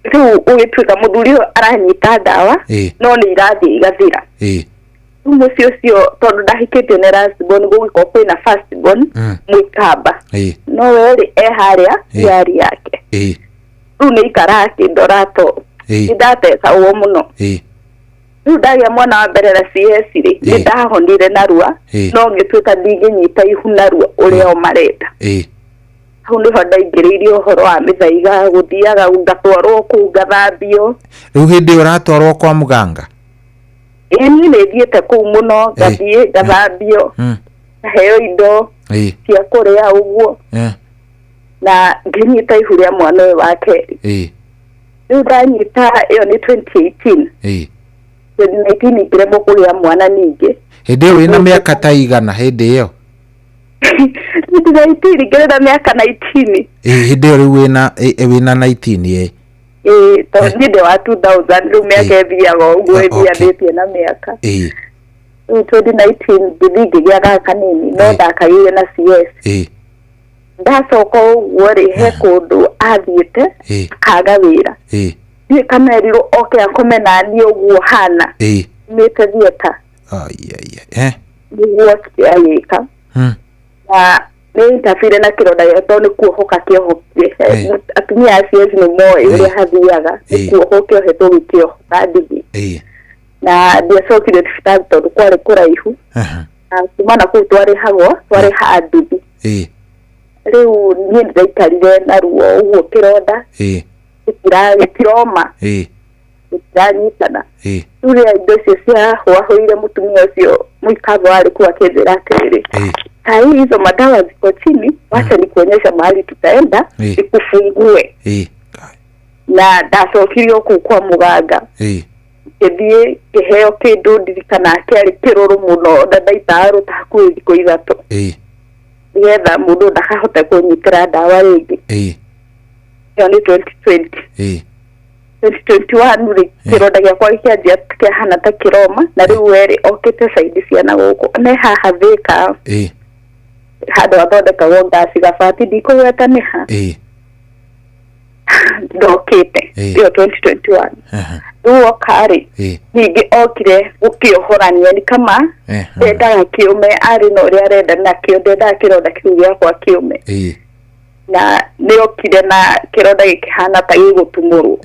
Speaker 9: Rĩu ũgĩtuĩka mũthuri ũyũ aranyita ndawa no nĩ irathiĩ igathira. Rĩu mũciĩ ũcio tondũ ndahikĩtio nĩ last born gũgĩkorwo kwĩna first born mũikamba. No we rĩ e harĩa yari yake. Rĩu nĩ ikara akĩndora to nĩ ndatecagwo mũno. Rĩu ndagĩa mwana wa mbere na CS rĩ nĩ ndahonire narua no ngĩtuĩka ndingĩnyita ihu narua ũrĩa o marenda. Hau nĩho ndaingĩrĩirie ũhoro wa mĩthaiga gũthiaga ngatwarwo kũu ngathambio.
Speaker 2: Rĩu hĩndĩ ĩyo ũratwarwo kwa mũganga?
Speaker 9: Ĩĩ niĩ nĩ thiĩte kũu mũno ngathiĩ ngathambio ngaheo indo cia kũrĩa ũguo na ngĩnyita ihu rĩa mwana ũyũ wa kerĩ. Rĩu ndanyita ĩyo nĩ 2018. 2019 ngĩremwo kũgĩa mwana ningĩ.
Speaker 2: Hĩndĩ ĩyo wĩna mĩaka ta igana hĩndĩ ĩyo?
Speaker 9: 2019 ngĩrĩ na mĩaka 19.
Speaker 2: Hĩndĩ ĩyo rĩu wĩna 19
Speaker 9: Tondũ niĩ ndĩ wa 2000 rĩu mĩaka ĩthiaga ũguo ĩthianĩtie na mĩaka. Rĩu 2019 ngĩthiĩ ngĩgĩa gaka kanini no ndakagĩire na CS. Ndacoka ũguo rĩ he kũndũ athiĩte akaga wĩra. Ndiũĩ kana erirwo oke akome naniĩ ũguo hana. Mĩte theatre. Nĩguo okire agĩka. Na nĩ interfere na kĩronda gĩake tondũ nĩ kuohoka kĩohokire. Atumia a CS nĩ moĩ ũrĩa hathiaga. Nĩ kuohwo kĩohetwo gĩkĩohoka ndigi. Na ndiacokire thibitarĩ tondũ kwarĩ kũraihu. Na kuma na kũu twarĩhagwo, twarĩhaga nduthi. Rĩu niĩ nĩndaikarire na ruo ũguo kĩronda gĩtiroma, gĩtiranyitana. Rĩu rĩrĩa indo icio ciahũahũire, mũtumia ũcio mũikamba warĩ kũu akĩnjĩra atĩrĩrĩ, saa hii hizo madawa ziko chini, wacha nikuonyesha mahali tutaenda nikufungue. Na ndacokirio kũu kwa mũganga, ngĩthiĩ ngĩheo kĩndũ ndirikanaga kĩarĩ kĩrũrũ mũno, na ndaitaga rũta hakuhĩ thikũ 3, nĩgetha mũndũ ndakahote kũnyitĩra ndawa rĩngĩ. Ĩyo nĩ 2020. 2021 rĩ, kĩronda gĩakwa gĩkĩanjia kĩahana ta kĩroma, na rĩu werĩ okĩte caidi ciana gũkũ nĩ haha Thĩka, handũ hathondekagwo ngasi gabati, ndikũgweta nĩ ha. Ndokĩte ĩyo 2021. Rĩu oka rĩ, ningĩ okire gũkĩohorania, ni kama ndendaga kĩũme, arĩ na ũrĩa arenda nakĩo, ndendaga kĩronda kĩu gĩakwa kĩũme. Na nĩ okire na kĩronda gĩkĩhana ta gĩgũtumũrwo.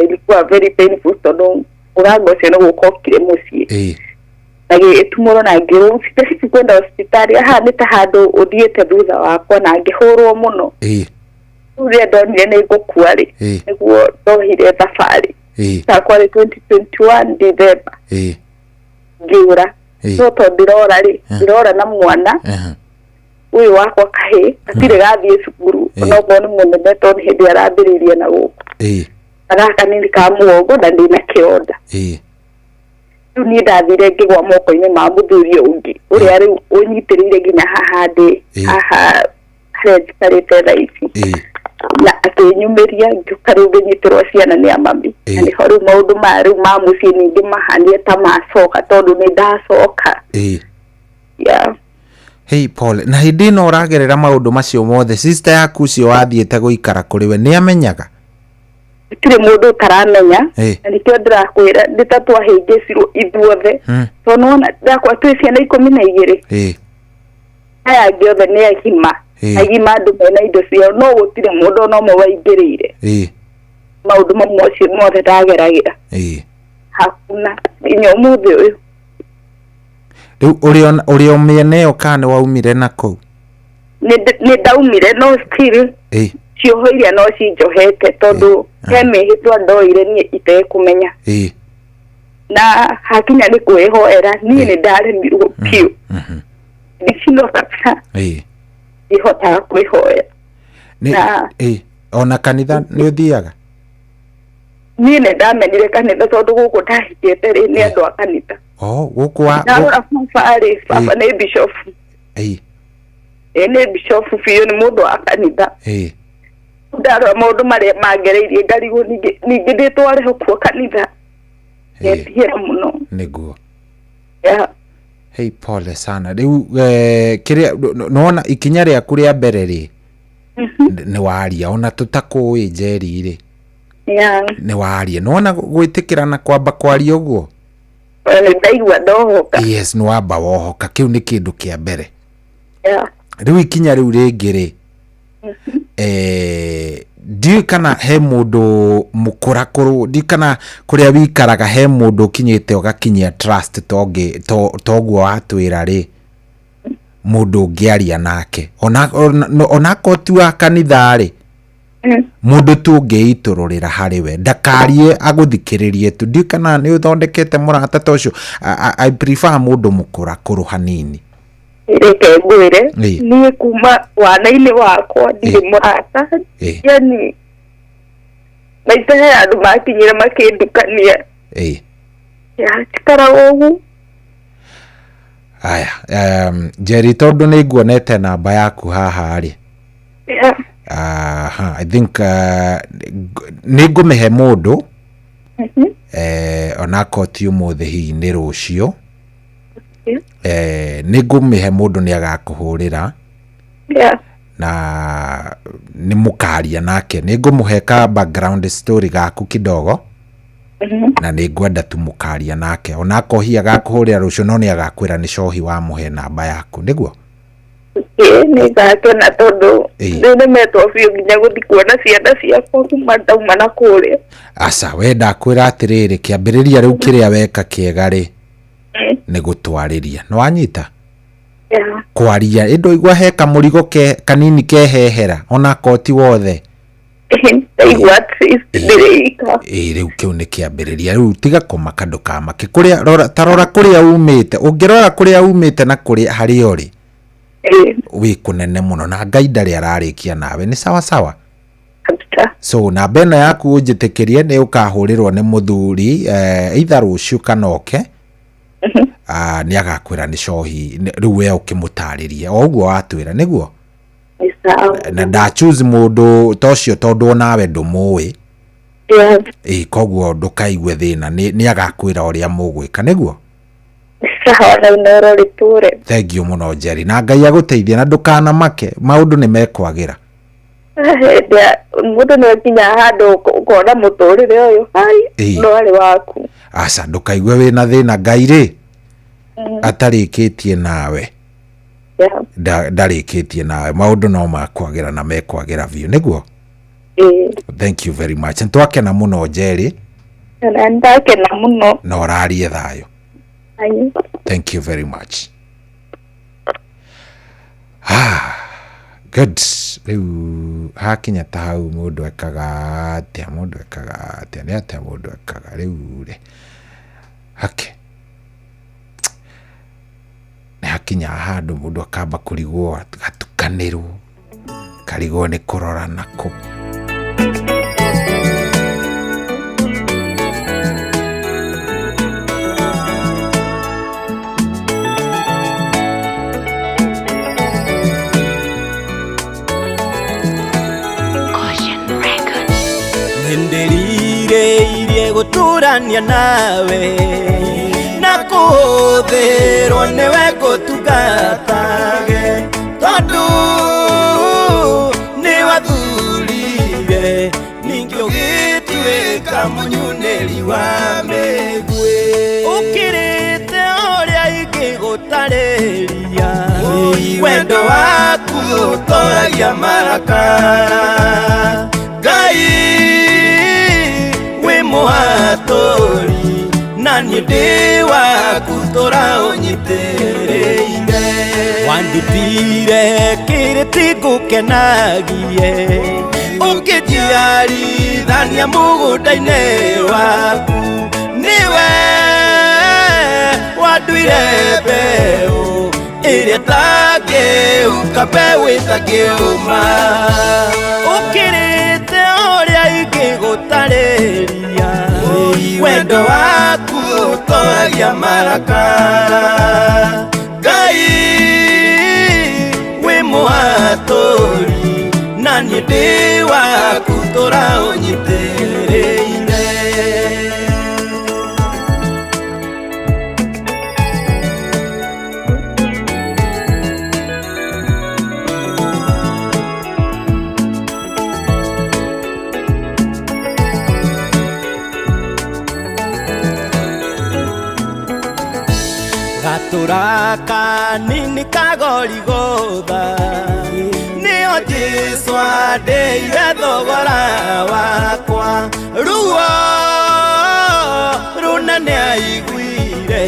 Speaker 9: Ilikuwa very painful tondũ mũrango ũcio nĩ gũka okire mũciĩ na gĩtumũrwo, na ngĩrwo sitaki kwenda hospitali, haha nĩ ta handũ ũthiĩte thutha wakwa, na ngĩhũrwo mũno. Rĩu rĩrĩa ndonire nĩ ngũkua rĩ, nĩguo ndohire thabarĩ takwa rĩ 2021 December, ngĩũra. No tondũ ndĩrora rĩ, ndĩrora na mwana ũyũ wakwa kahĩ gatirĩ gathiĩ cukuru, onokorwo nĩ mũnene, tondũ hĩndĩ arambĩrĩirie na gũkũ na gaka nini ka mũgongo na ndĩna kĩronda. Rĩu niĩ ndathire ngĩgwa moko-inĩ ma mũthuri ũngĩ ũrĩa rĩu ũnyitĩrĩire nginya haha ndĩ, haha harĩa njikarĩte thaa ici, na akĩnyumĩria, ngĩũka rĩu ngĩnyitĩrwo ciana nĩ amami. Na nĩho rĩu maũndũ maya rĩu ma mũciĩ ningĩ mahanie ta macoka, tondũ nĩ ndacoka. Yeah.
Speaker 2: Hey, pole. Na hĩndĩ ĩno ũragerera maũndũ macio mothe, sister yaku ũcio wathiĩte gũikara kũrĩ we nĩ amenyaga?
Speaker 9: Gũtirĩ mũndũ ũtaramenya. Na nĩkĩo ndĩrakwĩra nĩ ta twahĩngĩcirwo ithuothe, tondũ nĩwona ndakwa twĩ ciana 12. Aya angĩ othe nĩ agima, agima, andũ mena indo ciao, no gũtirĩ mũndũ ona ũmwe waingĩrĩire maũndũ mamwe macio mothe ndageragĩra. Hakuna nginya ũmũthĩ ũyũ.
Speaker 2: Rĩu ũrĩ o mĩena ĩyo kana nĩ waumire na kũu?
Speaker 9: Nĩ ndaumire, no still cioho iria no cinjohete, tondũ he mĩhĩtwa ndoire niĩ itekũmenya. Na hakinya nĩ kwĩhoera, niĩ nĩ ndaremirwo biũ, ndicindwo kabisa, ndihotaga kwĩhoera.
Speaker 2: Ona kanitha nĩ ũthiaga?
Speaker 9: Niĩ nĩ ndamenire kanitha tondũ gũkũ ndahikĩte rĩ, nĩ andũ a kanitha.
Speaker 2: Oh, gũkũ wa
Speaker 9: Ndarora baba rĩ, baba nĩ bishofu. Ĩ, nĩ bishofu biũ, nĩ mũndũ wa kanitha. Ndarora maũndũ marĩa mangereirie, ngarigwo ningĩ ndĩtwareho kuo kanitha, ngetigĩra mũno.
Speaker 2: Nĩguo. Hey, pole sana. Rĩu kĩrĩa nona ikinya rĩaku rĩa mbere rĩ, nĩ waria ona tũtakũĩ Njeri rĩ, nĩ waria, nĩwona gwĩtĩkĩra na kwamba kwaria ũguo.
Speaker 9: Nĩ ndaigua ndohoka.
Speaker 2: Yes, nĩ wamba wohoka, kĩu nĩ kĩndũ kĩa mbere. Rĩu ikinya rĩu rĩngĩ rĩ, ndiũĩ kana he mũndũ mũkũrakũrũ, ndiũĩ kana kũrĩa wikaraga he mũndũ ũkinyĩte ũgakinyia trust toguo watwĩra rĩ, mũndũ ũngĩaria nake onakorwo ti wa kanitha rĩ, mũndũ tu ũngĩitũrũrĩra harĩ we, ndakarie, agũthikĩrĩrie tu. Ndiũĩ kana nĩ ũthondekete mũrata ta ũcio. I prefer mũndũ mũkũrakũrũ hanini.
Speaker 9: Reke ngwĩre, niĩ kuma wana-inĩ wakwa ndirĩ mũrata. Yani maita he andũ makinyire makĩndukania. Njikaraga ũguo.
Speaker 2: Aya, Njeri, tondũ nĩ nguonete namba yaku haha rĩ, aha, I think nĩ ngũmĩhe mũndũ, onakorwo ti ũmũthĩ, hihi nĩ rũciũ. Nĩ ngũmĩhe mũndũ, nĩ agakũhũrĩra na nĩ mũkaria nake. Nĩ ngũmũhe ka background story gaku kidogo, na nĩ ngwenda tu mũkaria nake, onakorwo hihi agakũhũrĩra rũciũ, no nĩ agakwĩra nĩ cohi wamũhe namba yaku, nĩguo.
Speaker 9: Ĩĩ nĩ ngakena tondũ rĩu nĩmetwo biũ nginya gũthiĩ kuona ciana ciakwa kuma ndauma na kũrĩa.
Speaker 2: Aca we ndakwĩra atĩrĩrĩ, kĩambĩrĩria rĩu kĩrĩa weka kĩega rĩ, nĩ gũtwarĩria. Nĩ wanyita? Kwaria ĩndũ igua he kamũrigo ke kanini kehehera ona koti wothe.
Speaker 9: Ndaigua at least ndĩrĩ ika.
Speaker 2: Ĩĩ rĩu kĩu nĩ kĩambĩrĩria. Rĩu tiga kũmaka, ndũkamake. Kũrĩa rora, ta rora kũrĩa umĩte. Ũngĩrora kũrĩa umĩte na kũrĩa harĩa ũrĩ, wĩ kũnene mũno na Ngai ndarĩ ararĩkia nawe. Nĩ sawa sawa? So namba ĩno yaku ũnjĩtĩkĩrie nĩ ũkahũrĩrwo nĩ mũthuri either rũciũ kana oke. Nĩ agakwĩra nĩ cohi. Rĩu we ũkĩmũtarĩrie o ũguo watwĩra nĩguo. Na nda choose mũndũ ta ũcio tondũ onawe ndũmũĩ. Ĩĩ koguo ndũkaigue thĩna, nĩ agakwĩra ũrĩa mũgwĩka nĩguo.
Speaker 9: Sawa, na inoro rĩtũre.
Speaker 2: Thank you mũno Njeri, na Ngai agũteithie na ndũkanamake, maũndũ nĩ mekwagĩra.
Speaker 9: Mũndũ nĩ akinya handũ ũkona mũtũrĩre ũyũ hai ndwarĩ waku.
Speaker 2: Aca ndũkaigue wĩna thĩna, Ngai rĩ atarĩkĩtie nawe. Ndarĩkĩtie nawe, maũndũ no makwagĩra na mekwagĩra biũ nĩguo. Thank you very much. Nĩtwakena mũno Njeri.
Speaker 9: Na ndakena mũno.
Speaker 2: Na ũrarie thayũ. Thank you very much. Good. Rĩu hakinya ta hau mũndũ ekaga atĩa, mũndũ ekaga atĩa, nĩ atĩa mũndũ ekaga rĩu rĩ. Hake. Nĩ hakinya handũ mũndũ akamba kũrigwo, agatukanĩrwo, karigwo nĩ kũrora nakũ.
Speaker 1: Nĩndĩrirĩirie gũtũrania nawe na kũhũthĩrwo nĩwe ngũtungatage tondũ nĩwathurire ningĩ ũgĩtuĩka mũnyunĩri wa mĩguĩ. Ũkĩrĩte ũrĩa ingĩgũtarĩria, wendo waku ũtoragia marakara. Ngai wĩ mũhatũri na niĩ ndĩ waku tũra ũnyitĩrĩire. Wandutire kĩrĩti ngũkenagie, ũkĩnjiarithania mũgũnda-inĩ waku. Nĩwe wanduire mbeũ ĩrĩa ĩtangĩhuka, mbeũ ĩtangĩũma. Ũkĩrĩte ũrĩa ingĩgũtarĩria, wendo waku ũtoragia marakara. Ngai wĩ mũhatũri na niĩ ndĩ waku tũra ũnyitĩrĩire. Gatura kanini kagorigotha nĩo Jesũ andĩire thogora wakwa. Ruo rũnene aiguire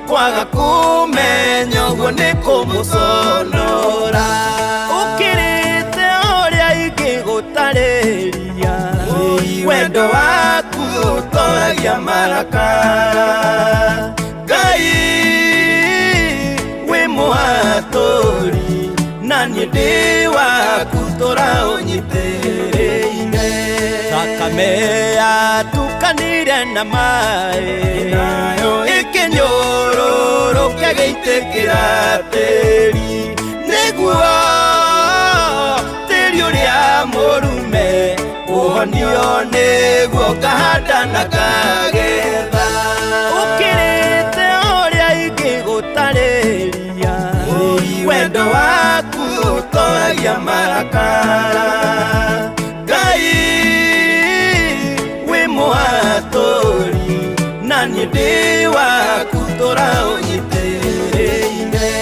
Speaker 1: kwaga kũmenya ũguo nĩ kũmũconora. Ũkĩrĩte ũrĩa ingĩgũtarĩria, wendo waku ũtoragia marakara. Ngai wĩ mũhatũri na niĩ ndĩ waku tũra ũnyitĩrĩire. Thakame yatukanire na maĩ ĩkĩnyũrũrũka gĩitĩkĩra tĩri, nĩguo tĩri ũrĩa mũrume ũhonio nĩguo ngahanda na ngagetha. Ũkĩrĩte ũrĩa ingĩgũtarĩria, wendo waku ũtoragia marakara. Ngai wĩ mũhatũri na niĩ ndĩ waku tũra ũnyitĩrĩire.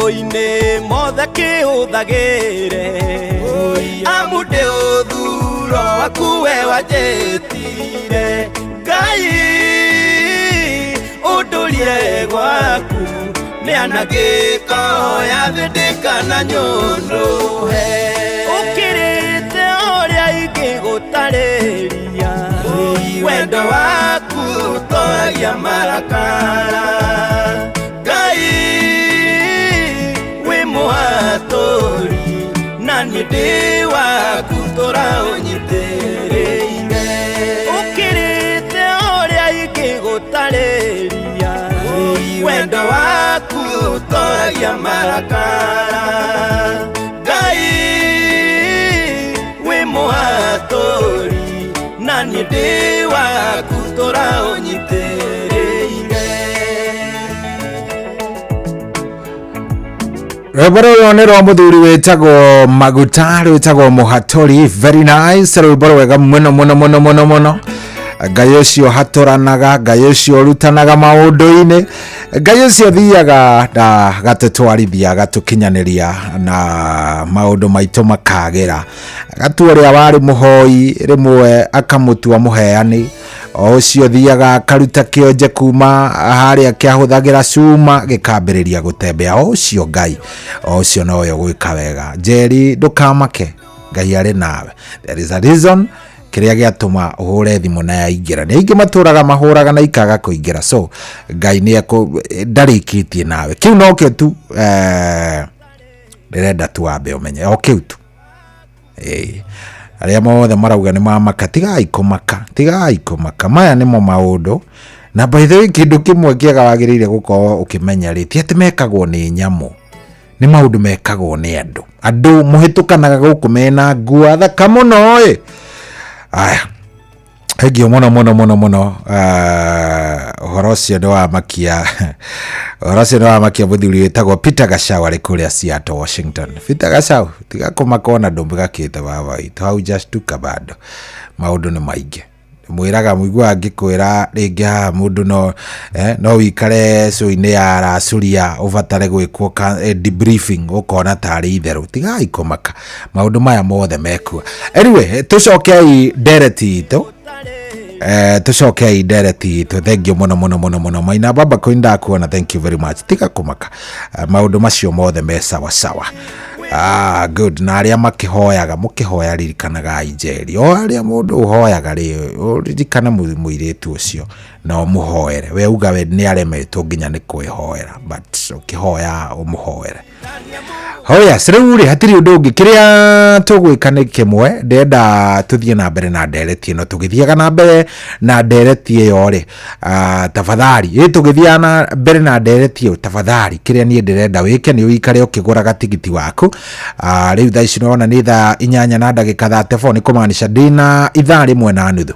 Speaker 1: Maũndũ-inĩ mothe kĩhũthagĩre amu ndĩ ũthuro waku we wanjĩtire Ngai ũndũrie gwaku mĩanangĩko ya thĩ ndĩkananyũnũhe ũkĩrĩte ũrĩa ingĩgũtarĩria wendo waku ũtoragia marakara Ngai wĩ mũhatũri na niĩ ndĩ waku tũra ũnyitĩrĩire ũkĩrĩte ũrĩa ingĩgũtarĩria wendo waku ũtoragia marakara Ngai wĩ mũhatũri na niĩ ndĩ waku tũra ũnyitĩrĩire.
Speaker 2: Rwĩmbo rũrũ nĩ rwa mũthuri wĩtagwo Maguta rwĩtagwo Mũhatũri. Very nice, rwĩmbo rwega mũno mũno mũno mũno mũno. Ngai ũcio hatũranaga, Ngai ũcio ũrutanaga maũndũ-inĩ, Ngai ũcio thiaga na agatũtwarithia agatũkinyanĩria na maũndũ maitũ makagĩra, agatua ũrĩa warĩ mũhoi rĩmwe akamũtua mũheani, o ũcio thiaga akaruta kĩonje kuma harĩa kĩahũthagĩra cuma gĩkambĩrĩria gũtembea. O ũcio Ngai, o ũcio nowe ũgwĩka wega. Njeri, ndũkamake, Ngai arĩ nawe. There is a reason kĩrĩa gĩatũma ũhũre thimũ na yaingĩra. Nĩ aingĩ matũraga mahũraga na ikaga kũingĩra, so Ngai nĩ ndarĩkĩtie nawe. Kĩu nokĩo tu ndĩrenda tu wambe ũmenye, o kĩu tu. Arĩa mothe marauga nĩ mamaka, tigai kũmaka, tigai kũmaka. Maya nĩmo maũndũ. Na by the way, kĩndũ kĩmwe kĩega wagĩrĩire gũkorwo ũkĩmenya rĩ, ti atĩ mekagwo nĩ nyamũ, nĩ maũndũ mekagwo nĩ andũ. Andũ mũhĩtũkanaga gũkũ mena nguo thaka mũno ĩ. Aya, thengiũ mũno mũno mũno mũno. Ũhoro ũcio nĩ wamakia, ũhoro ũcio nĩ wamakia mũthuri wĩtagwo Peter Gachau arĩ kũrĩa Seattle, Washington. Peter Gachau, tiga kũmaka ona ndũmĩgakĩte baba witũ, haujashtuka bado. Maũndũ nĩ maingĩ. Mwĩraga mũiguaga ngĩkwĩra rĩngĩ haha mũndũ no no wĩikare show-inĩ ya Rasuria ũbatare gwĩkwo debriefing ũkona tarĩ itherũ. Tigai kũmaka, maũndũ maya mothe mekuo. Anyway, tũcokei ndereti itũ. Tũcokei ndereti itũ. Thank you mũno mũno mũno mũno. Maina Baba Queen ndakuona, thank you very much. Tiga kũmaka, maũndũ macio mothe me sawa sawa. Good. Na arĩa makĩhoyaga, mũkĩhoya ririkanagai Njeri. O arĩa mũndũ ũhoyaga rĩ, ũririkane mũirĩtu ũcio na ũmũhoere. We uga we nĩ aremetwo nginya nĩ kwĩhoera, but ũkĩhoya ũmũhoere. Oh yes, rĩu rĩ hatirĩ ũndũ ũngĩ kĩrĩa tũgwĩka nĩ kĩmwe, ndĩrenda tũthiĩ na mbere na ndereti ĩno. Tũgĩthiaga na mbere na ndereti ĩyo rĩ, tafadhali, ĩ tũgĩthiaga na mbere na ndereti ĩyo, tafadhali, kĩrĩa niĩ ndĩrenda wĩke nĩ ũikare ũkĩgũraga tigiti waku. Rĩu thaa ici nĩwona nĩ thaa 8 na ndagĩka 34, nĩ kũmaanisha ndĩna ithaa rĩmwe na nuthu.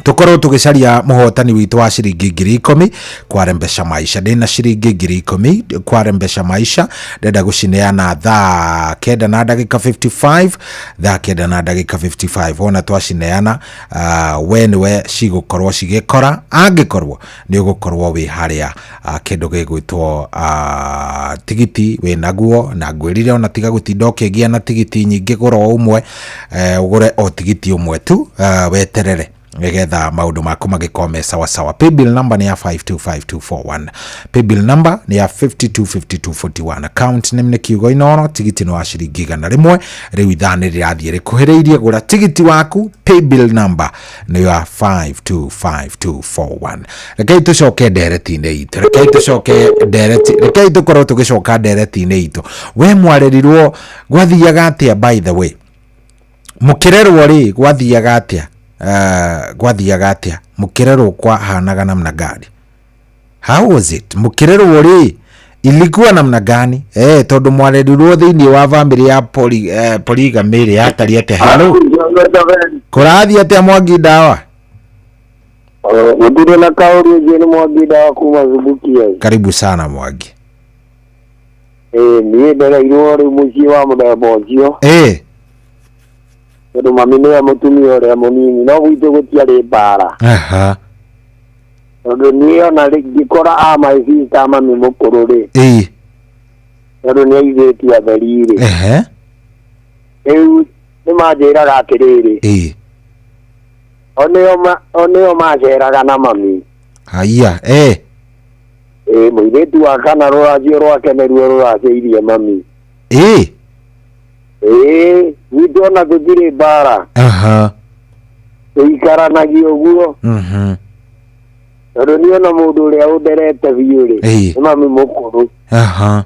Speaker 2: Tukorwo tugicaria muhotani witu wa ciringi 10,000 kwa Rembesha Maisha. Ndina ciringi 10,000 kwa Rembesha Maisha, ndenda gucineana thaa 9 na ndagika 55, thaa 9 na ndagika 55. Wona twacineana, we niwe cigukorwo cigikora, angikorwo ni ugukorwo wi haria kindu gigwitwo tigiti wi naguo, na ngwirire ona tiga gutinda ukigia na tigiti nyingi, gura o umwe, ugure o tigiti umwe tu, weterere nigetha maundu maku magikorwo me sawa sawa. Paybill number ni ya 525241, paybill number ni ya 525241, account name ni Kiugo Inooro, tigiti ni wa ciringi 100. Riu ithaa ni rirathie rikuhiriirie, gura tigiti waku, paybill number ni ya 525241. Rekei tucoke ndereti-inĩ itũ, rekei tucoke ndereti, rekei tukorwo tugicoka ndereti-inĩ itũ. We mwarerirwo gwathiaga atia? By the way, mukirerwo ri gwathiaga atia? Gwathiaga atia mukirerwo kwahanaga namna gani? How was it mukirerwo ri ilikuwa namna gani? Tondu mwarerirwo thiini wa family ya polygamy ri yatari atia? Hello, kurathi atia Mwangi Ndawa?
Speaker 7: Gũtirĩ na kaũri ũngĩ, nĩ Mwangi Ndawa kuma Subukia.
Speaker 2: Karibu sana Mwangi.
Speaker 7: Niĩ ndereirwo rĩu mũciĩ wa mũthemba ũcio. Tondũ mami nĩwe mũtumia ũrĩa mũnini, no gwitũ gũtiarĩ mbara. Tondũ niĩ ona ngĩkora a my sister mami mũkũrũ rĩ, Tondũ nĩ airĩtu atheri rĩ.
Speaker 2: Ehe.
Speaker 7: Rĩu nĩ manjĩraga atĩrĩrĩ.
Speaker 2: Ĩĩ.
Speaker 7: O nĩo maceraga na mami.
Speaker 2: Haya, eh.
Speaker 7: Ĩĩ mũirĩtu wa kana rũracio rwake nĩruo rũracĩirie mami.
Speaker 2: Ĩĩ.
Speaker 7: Ĩĩ, gwitũ ona tũtirĩ mbara.
Speaker 2: Aha.
Speaker 7: Tũikaranagia ũguo.
Speaker 2: Mhm.
Speaker 7: Tondũ niĩ ona mũndũ ũrĩa ũnderete biũ rĩ,
Speaker 2: Ĩĩ.
Speaker 7: nĩ mami mũkũrũ.
Speaker 2: Aha.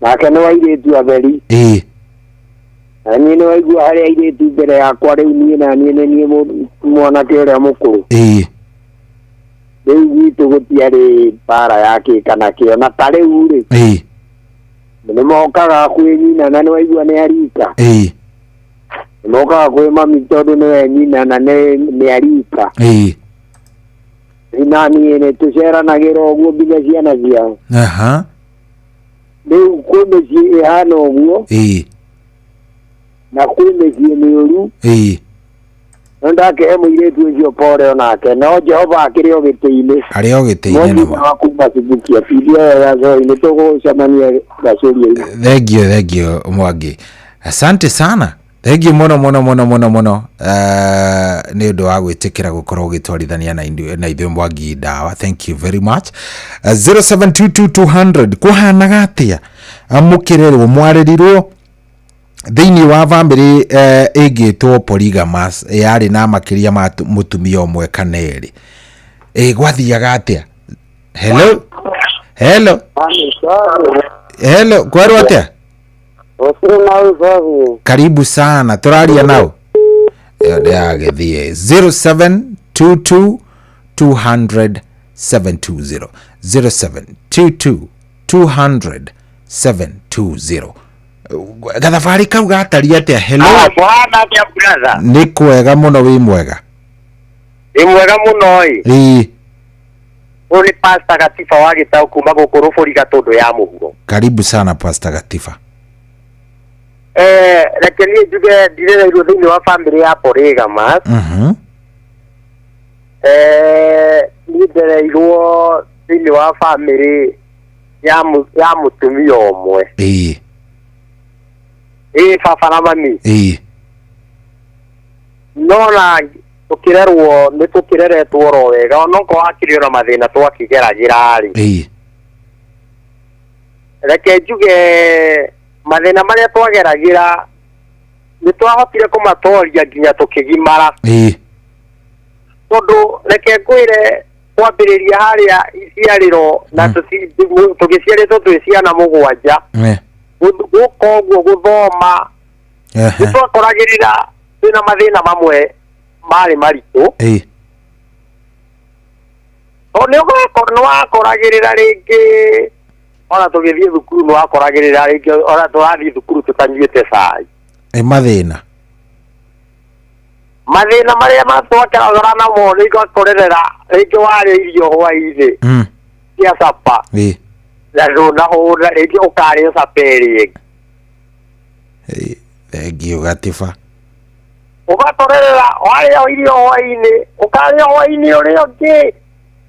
Speaker 7: Nake nĩ wa airĩtu atheri.
Speaker 2: Ĩĩ.
Speaker 7: Na niĩ nĩ waigua harĩ airĩtu mbere yakwa rĩu niĩ na niĩ nĩ niĩ mwanake ũrĩa mũkũrũ.
Speaker 2: Ĩĩ.
Speaker 7: Rĩu gwitũ gũtiarĩ mbara ya kĩ kana kĩ ona ta rĩu rĩ.
Speaker 2: Ĩĩ.
Speaker 7: Nĩ mokaga kwĩ nyina na nĩ waigua nĩ arika.
Speaker 2: Ĩĩ.
Speaker 7: Nĩ mokaga kwĩ mami tondũ nĩwe nyina na nĩ arika.
Speaker 2: Ĩĩ.
Speaker 7: Na niĩ nĩ tũceranagĩra ũguo nginya ciana ciao.
Speaker 2: Aha.
Speaker 7: Rĩu kwĩ mĩciĩ ĩhana ũguo.
Speaker 2: Ĩĩ.
Speaker 7: Na kwĩ mĩciĩ mĩũru.
Speaker 2: Ĩĩ.
Speaker 7: No ndakĩhe mũirĩtu ũcio pore onake no Jehova akĩrĩ o gĩtĩ-inĩ.
Speaker 2: Arĩ o gĩtĩ-inĩ
Speaker 7: nĩma. Wa kuma Subukia bibi ĩyo ya Zoe nĩ tũgũcemania gacũria-inĩ.
Speaker 2: Thank you, thank you Mwangi. Asante sana. Thank you mũno mũno mũno mũno mũno nĩ ũndũ wa gwĩtĩkĩra gũkorwo ũgĩtwarithania na ithuĩ Mwangi Ndawa. Thank you very much. 0722200 kũhanaga atĩa mũkĩrerwo mwarerirwo thĩinĩ wa bamĩrĩ ĩngĩtwo polygamous yarĩ na makĩria ma mũtumia ũmwe kana erĩ. Gwathiaga atĩa? Hello? Hello? Hello, kwerwo atĩa? Karibu sana, tũraria nao. Ĩyo ndĩragĩthiĩ 0722 200 720 0722 200 720. Gathabarĩ kau gataria atĩa? Hello. Nĩ kwega mũno, wĩ mwega?
Speaker 7: Nĩ mwega mũno ĩ.
Speaker 2: Ĩĩ.
Speaker 7: Ũyũ nĩ Pastor Gatiba wa Gĩtaũ kuma gũkũ Rũbũri Gatũndũ ya Mũhuro.
Speaker 2: Karibu sana Pastor Gatiba.
Speaker 7: Reke niĩ njuge ndirereirwo thĩinĩ wa family ya polygamous.
Speaker 2: Mhm.
Speaker 7: Niĩ ndereirwo thĩinĩ wa family ya mũtumia ũmwe.
Speaker 2: Ĩĩ.
Speaker 7: Ĩĩ baba na mami.
Speaker 2: Ĩĩ.
Speaker 7: No na tũkĩrerwo nĩ tũkĩreretwo oro wega onokorwo hakĩrĩ ona mathĩna twakĩgeragĩra rĩ.
Speaker 2: Ĩĩ.
Speaker 7: Reke njuge mathĩna marĩa twageragĩra nĩ twahotire kũmatoria nginya tũkĩgimara.
Speaker 2: Ĩĩ.
Speaker 7: Tondũ reke ngwĩre kwambĩrĩria harĩa iciarĩro na tũgĩciarĩtwo twĩ ciana mũgwanja. Gũka ũguo gũthoma nĩ twakoragĩrĩra twĩna mathĩna mamwe marĩ maritũ.
Speaker 2: Ĩĩ.
Speaker 7: Tondũ nĩ wakoragĩrĩra rĩngĩ ona tũgĩthiĩ thukuru nĩ wakoragĩrĩra rĩngĩ ona tũrathiĩ thukuru tũtanyuĩte cai.
Speaker 2: Ĩ mathĩna.
Speaker 7: Mathĩna marĩa matwakeragĩra namo nĩ ngakorerera rĩngĩ warĩa irio hwaĩ-inĩ cia capa.
Speaker 2: Ĩĩ.
Speaker 7: Na ndũnahũna rĩngĩ ũkarĩa capa ĩrĩa ĩngĩ.
Speaker 2: Ĩĩ, thank you Gatiba.
Speaker 7: Ũgakorerera warĩa irio hwaĩ-inĩ ũkarĩa hwaĩ-inĩ ũrĩa ũngĩ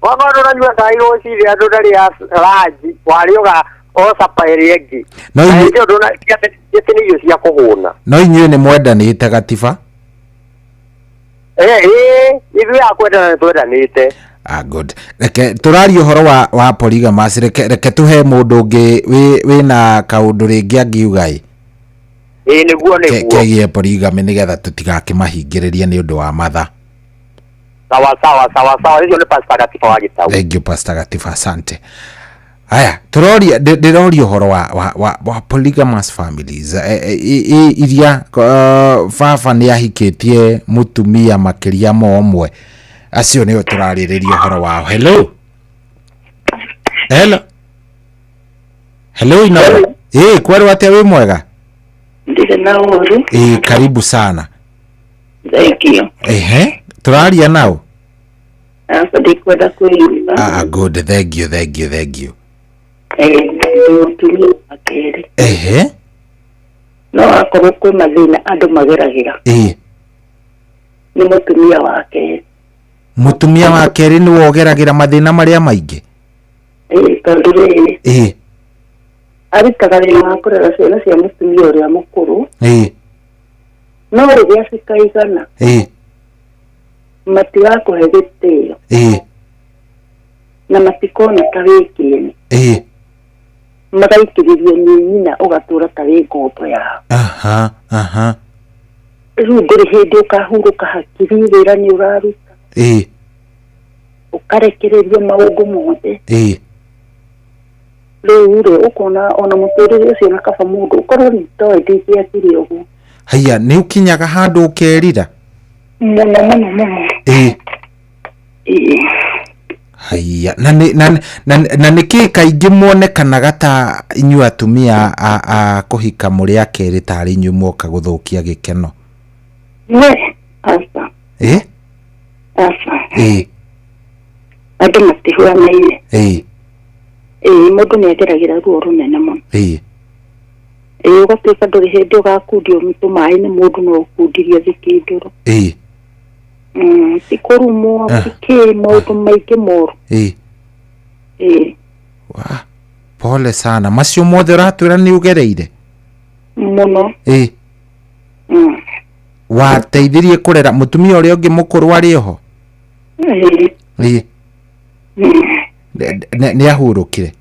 Speaker 7: wakorwo ndũnanyua cai rũcinĩ andũ ndarĩa ranji warĩa o capa ĩrĩa ĩngĩ.
Speaker 2: No
Speaker 7: inyuĩ nĩ irio cia kũhũna.
Speaker 2: No inyuĩ nĩ mwendanĩte Gatiba?
Speaker 7: Ĩĩ, ithuĩ a kwendana nĩ twendanĩte.
Speaker 2: Ah, good. Reke tũraria ũhoro wa polygamous, reke tũhe mũndũ ũngĩ wĩna kaũndũ rĩngĩ angiuga ĩ.
Speaker 7: Ĩĩ, nĩguo nĩguo.
Speaker 2: Kegie polygamy nĩgetha tũtigakĩmahingĩrĩrie nĩ ũndũ wa matha.
Speaker 7: Sawa sawa sawa sawa, hiyo ni Pastor Gatiba wa Gĩtaũ.
Speaker 2: Thank you Pastor Gatiba, asante. Aya, tũroria ndĩroria ũhoro wa polygamous families iria baba nĩ ahikĩtie mũtumia makĩria ma ũmwe. Acio nĩo tũrarĩrĩria ũhoro wao. Hello. Hello. Hello Inoro. Ĩĩ, kwerwo atĩa wĩ mwega?
Speaker 11: Ndirĩ na ũru.
Speaker 2: Ĩĩ, karibu sana.
Speaker 11: Thank you.
Speaker 2: Ehe, tũraria nao?
Speaker 11: Aca ndikwenda kwĩima.
Speaker 2: Ah, good, thank you, thank you, thank you.
Speaker 11: Mũtumia wa kerĩ.
Speaker 2: Ehe.
Speaker 11: No akorwo kwĩ mathĩna andũ mageragĩra.
Speaker 2: Ĩĩ.
Speaker 11: Nĩ mũtumia wa kerĩ.
Speaker 2: Mũtumia wa kerĩ nĩwe ũgeragĩra mathĩna marĩa maingĩ?
Speaker 11: Ĩĩ, tondũ rĩrĩ.
Speaker 2: Ĩĩ.
Speaker 11: Arutaga wĩra wa kũrera ciana cia mũtumia ũrĩa mũkũrũ. No rĩrĩa cikaigana matigakũhe gĩtĩo na matikona ta wĩ kĩene. Magaikĩrĩrio nĩ nyina ũgatũra ta wĩ ngombo yao.
Speaker 2: Aha aha.
Speaker 11: Rĩu ndũrĩ hĩndĩ ũkahurũka hakiri, wĩra nĩ ũraruta. Ũkarekererio maũndũ mothe. Rĩu rĩ ũkona ona mũtũrĩre ũcio na kaba mũndũ ũkorwo nĩtoĩ ndingĩakire ũguo.
Speaker 2: Haiya, nĩ ũkinyaga handũ ũkerira?
Speaker 11: Mũno mũno mũno.
Speaker 2: Haiya, na nĩ na na na nĩkĩ kaingĩ muonekanaga ta inyuĩ atumia a kũhika mũrĩ a kerĩ tarĩ inyuĩ muoka gũthũkia gĩkeno?
Speaker 11: Ne, aca. Aca. Andũ matihuanaine. Mũndũ nĩ ageragĩra ruo rũnene mũno. Ũgatuĩka ndũrĩ hĩndĩ ũgakundio tũmaĩ nĩ mũndũ no ũkundirie thikindũrũ. Ti kũrumwo, ti kĩ, maũndũ maingĩ moru.
Speaker 2: Wa, pole sana. Macio mothe ũratwĩra nĩ ũgereire?
Speaker 11: Mũno.
Speaker 2: Wateithirie kũrera mũtumia ũrĩa ũngĩ mũkũrũ arĩ oho? Nĩ ahurũkire?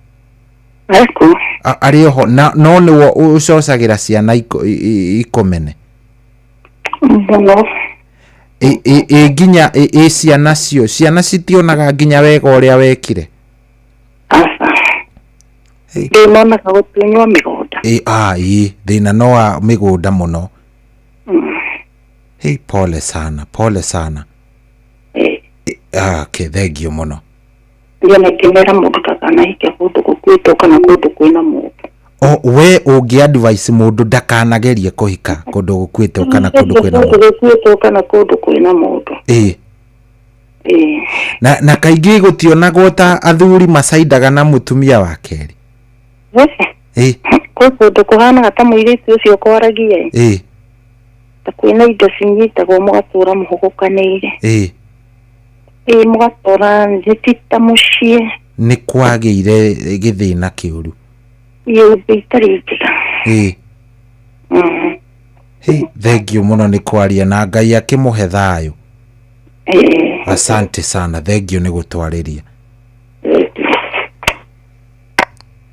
Speaker 2: Arĩ oho na no nĩwe ũcocagĩra ciana ikomene?
Speaker 11: Mũno.
Speaker 2: Ĩ nginya ĩ ciana cio, ciana citionaga nginya wega ũrĩa wekire?
Speaker 11: Aca. Ndĩmonaga gũtunywo mĩgũnda.
Speaker 2: Ĩ, thĩna no wa mĩgũnda mũno. Hey, pole sana, pole sana. Okay, thank you mũno.
Speaker 11: Ndiĩ na ngĩmera mũndũ ndakanahike kũndũ gũkuĩtwo kana kũndũ kwĩna mũndũ.
Speaker 2: O we ũngĩ advice mũndũ ndakanagerie kũhika kũndũ gũkuĩtwo kana kũndũ kwĩna
Speaker 11: mũndũ? Kũndũ gũkuĩtwo kana kũndũ kwĩna mũndũ.
Speaker 2: Na kaingĩ gũtionagwo ta athuri macaindaga na mũtumia wa kerĩ.
Speaker 11: Kwĩ kũndũ kũhanaga ta mũirĩtu ũcio kwaragia. Ta kwĩna indo cinyitagwo mũgatũra mũhũgũkanĩire. Mũgatũra nĩ ti ta mũciĩ.
Speaker 2: Nĩ kwagĩire gĩthĩna kĩũru.
Speaker 11: Iũndũ itarĩ njega.
Speaker 2: Hey, thank you mũno nĩ kwaria na Ngai akĩmũhe thayũ. Asante sana, thank you nĩ gũtwarĩria.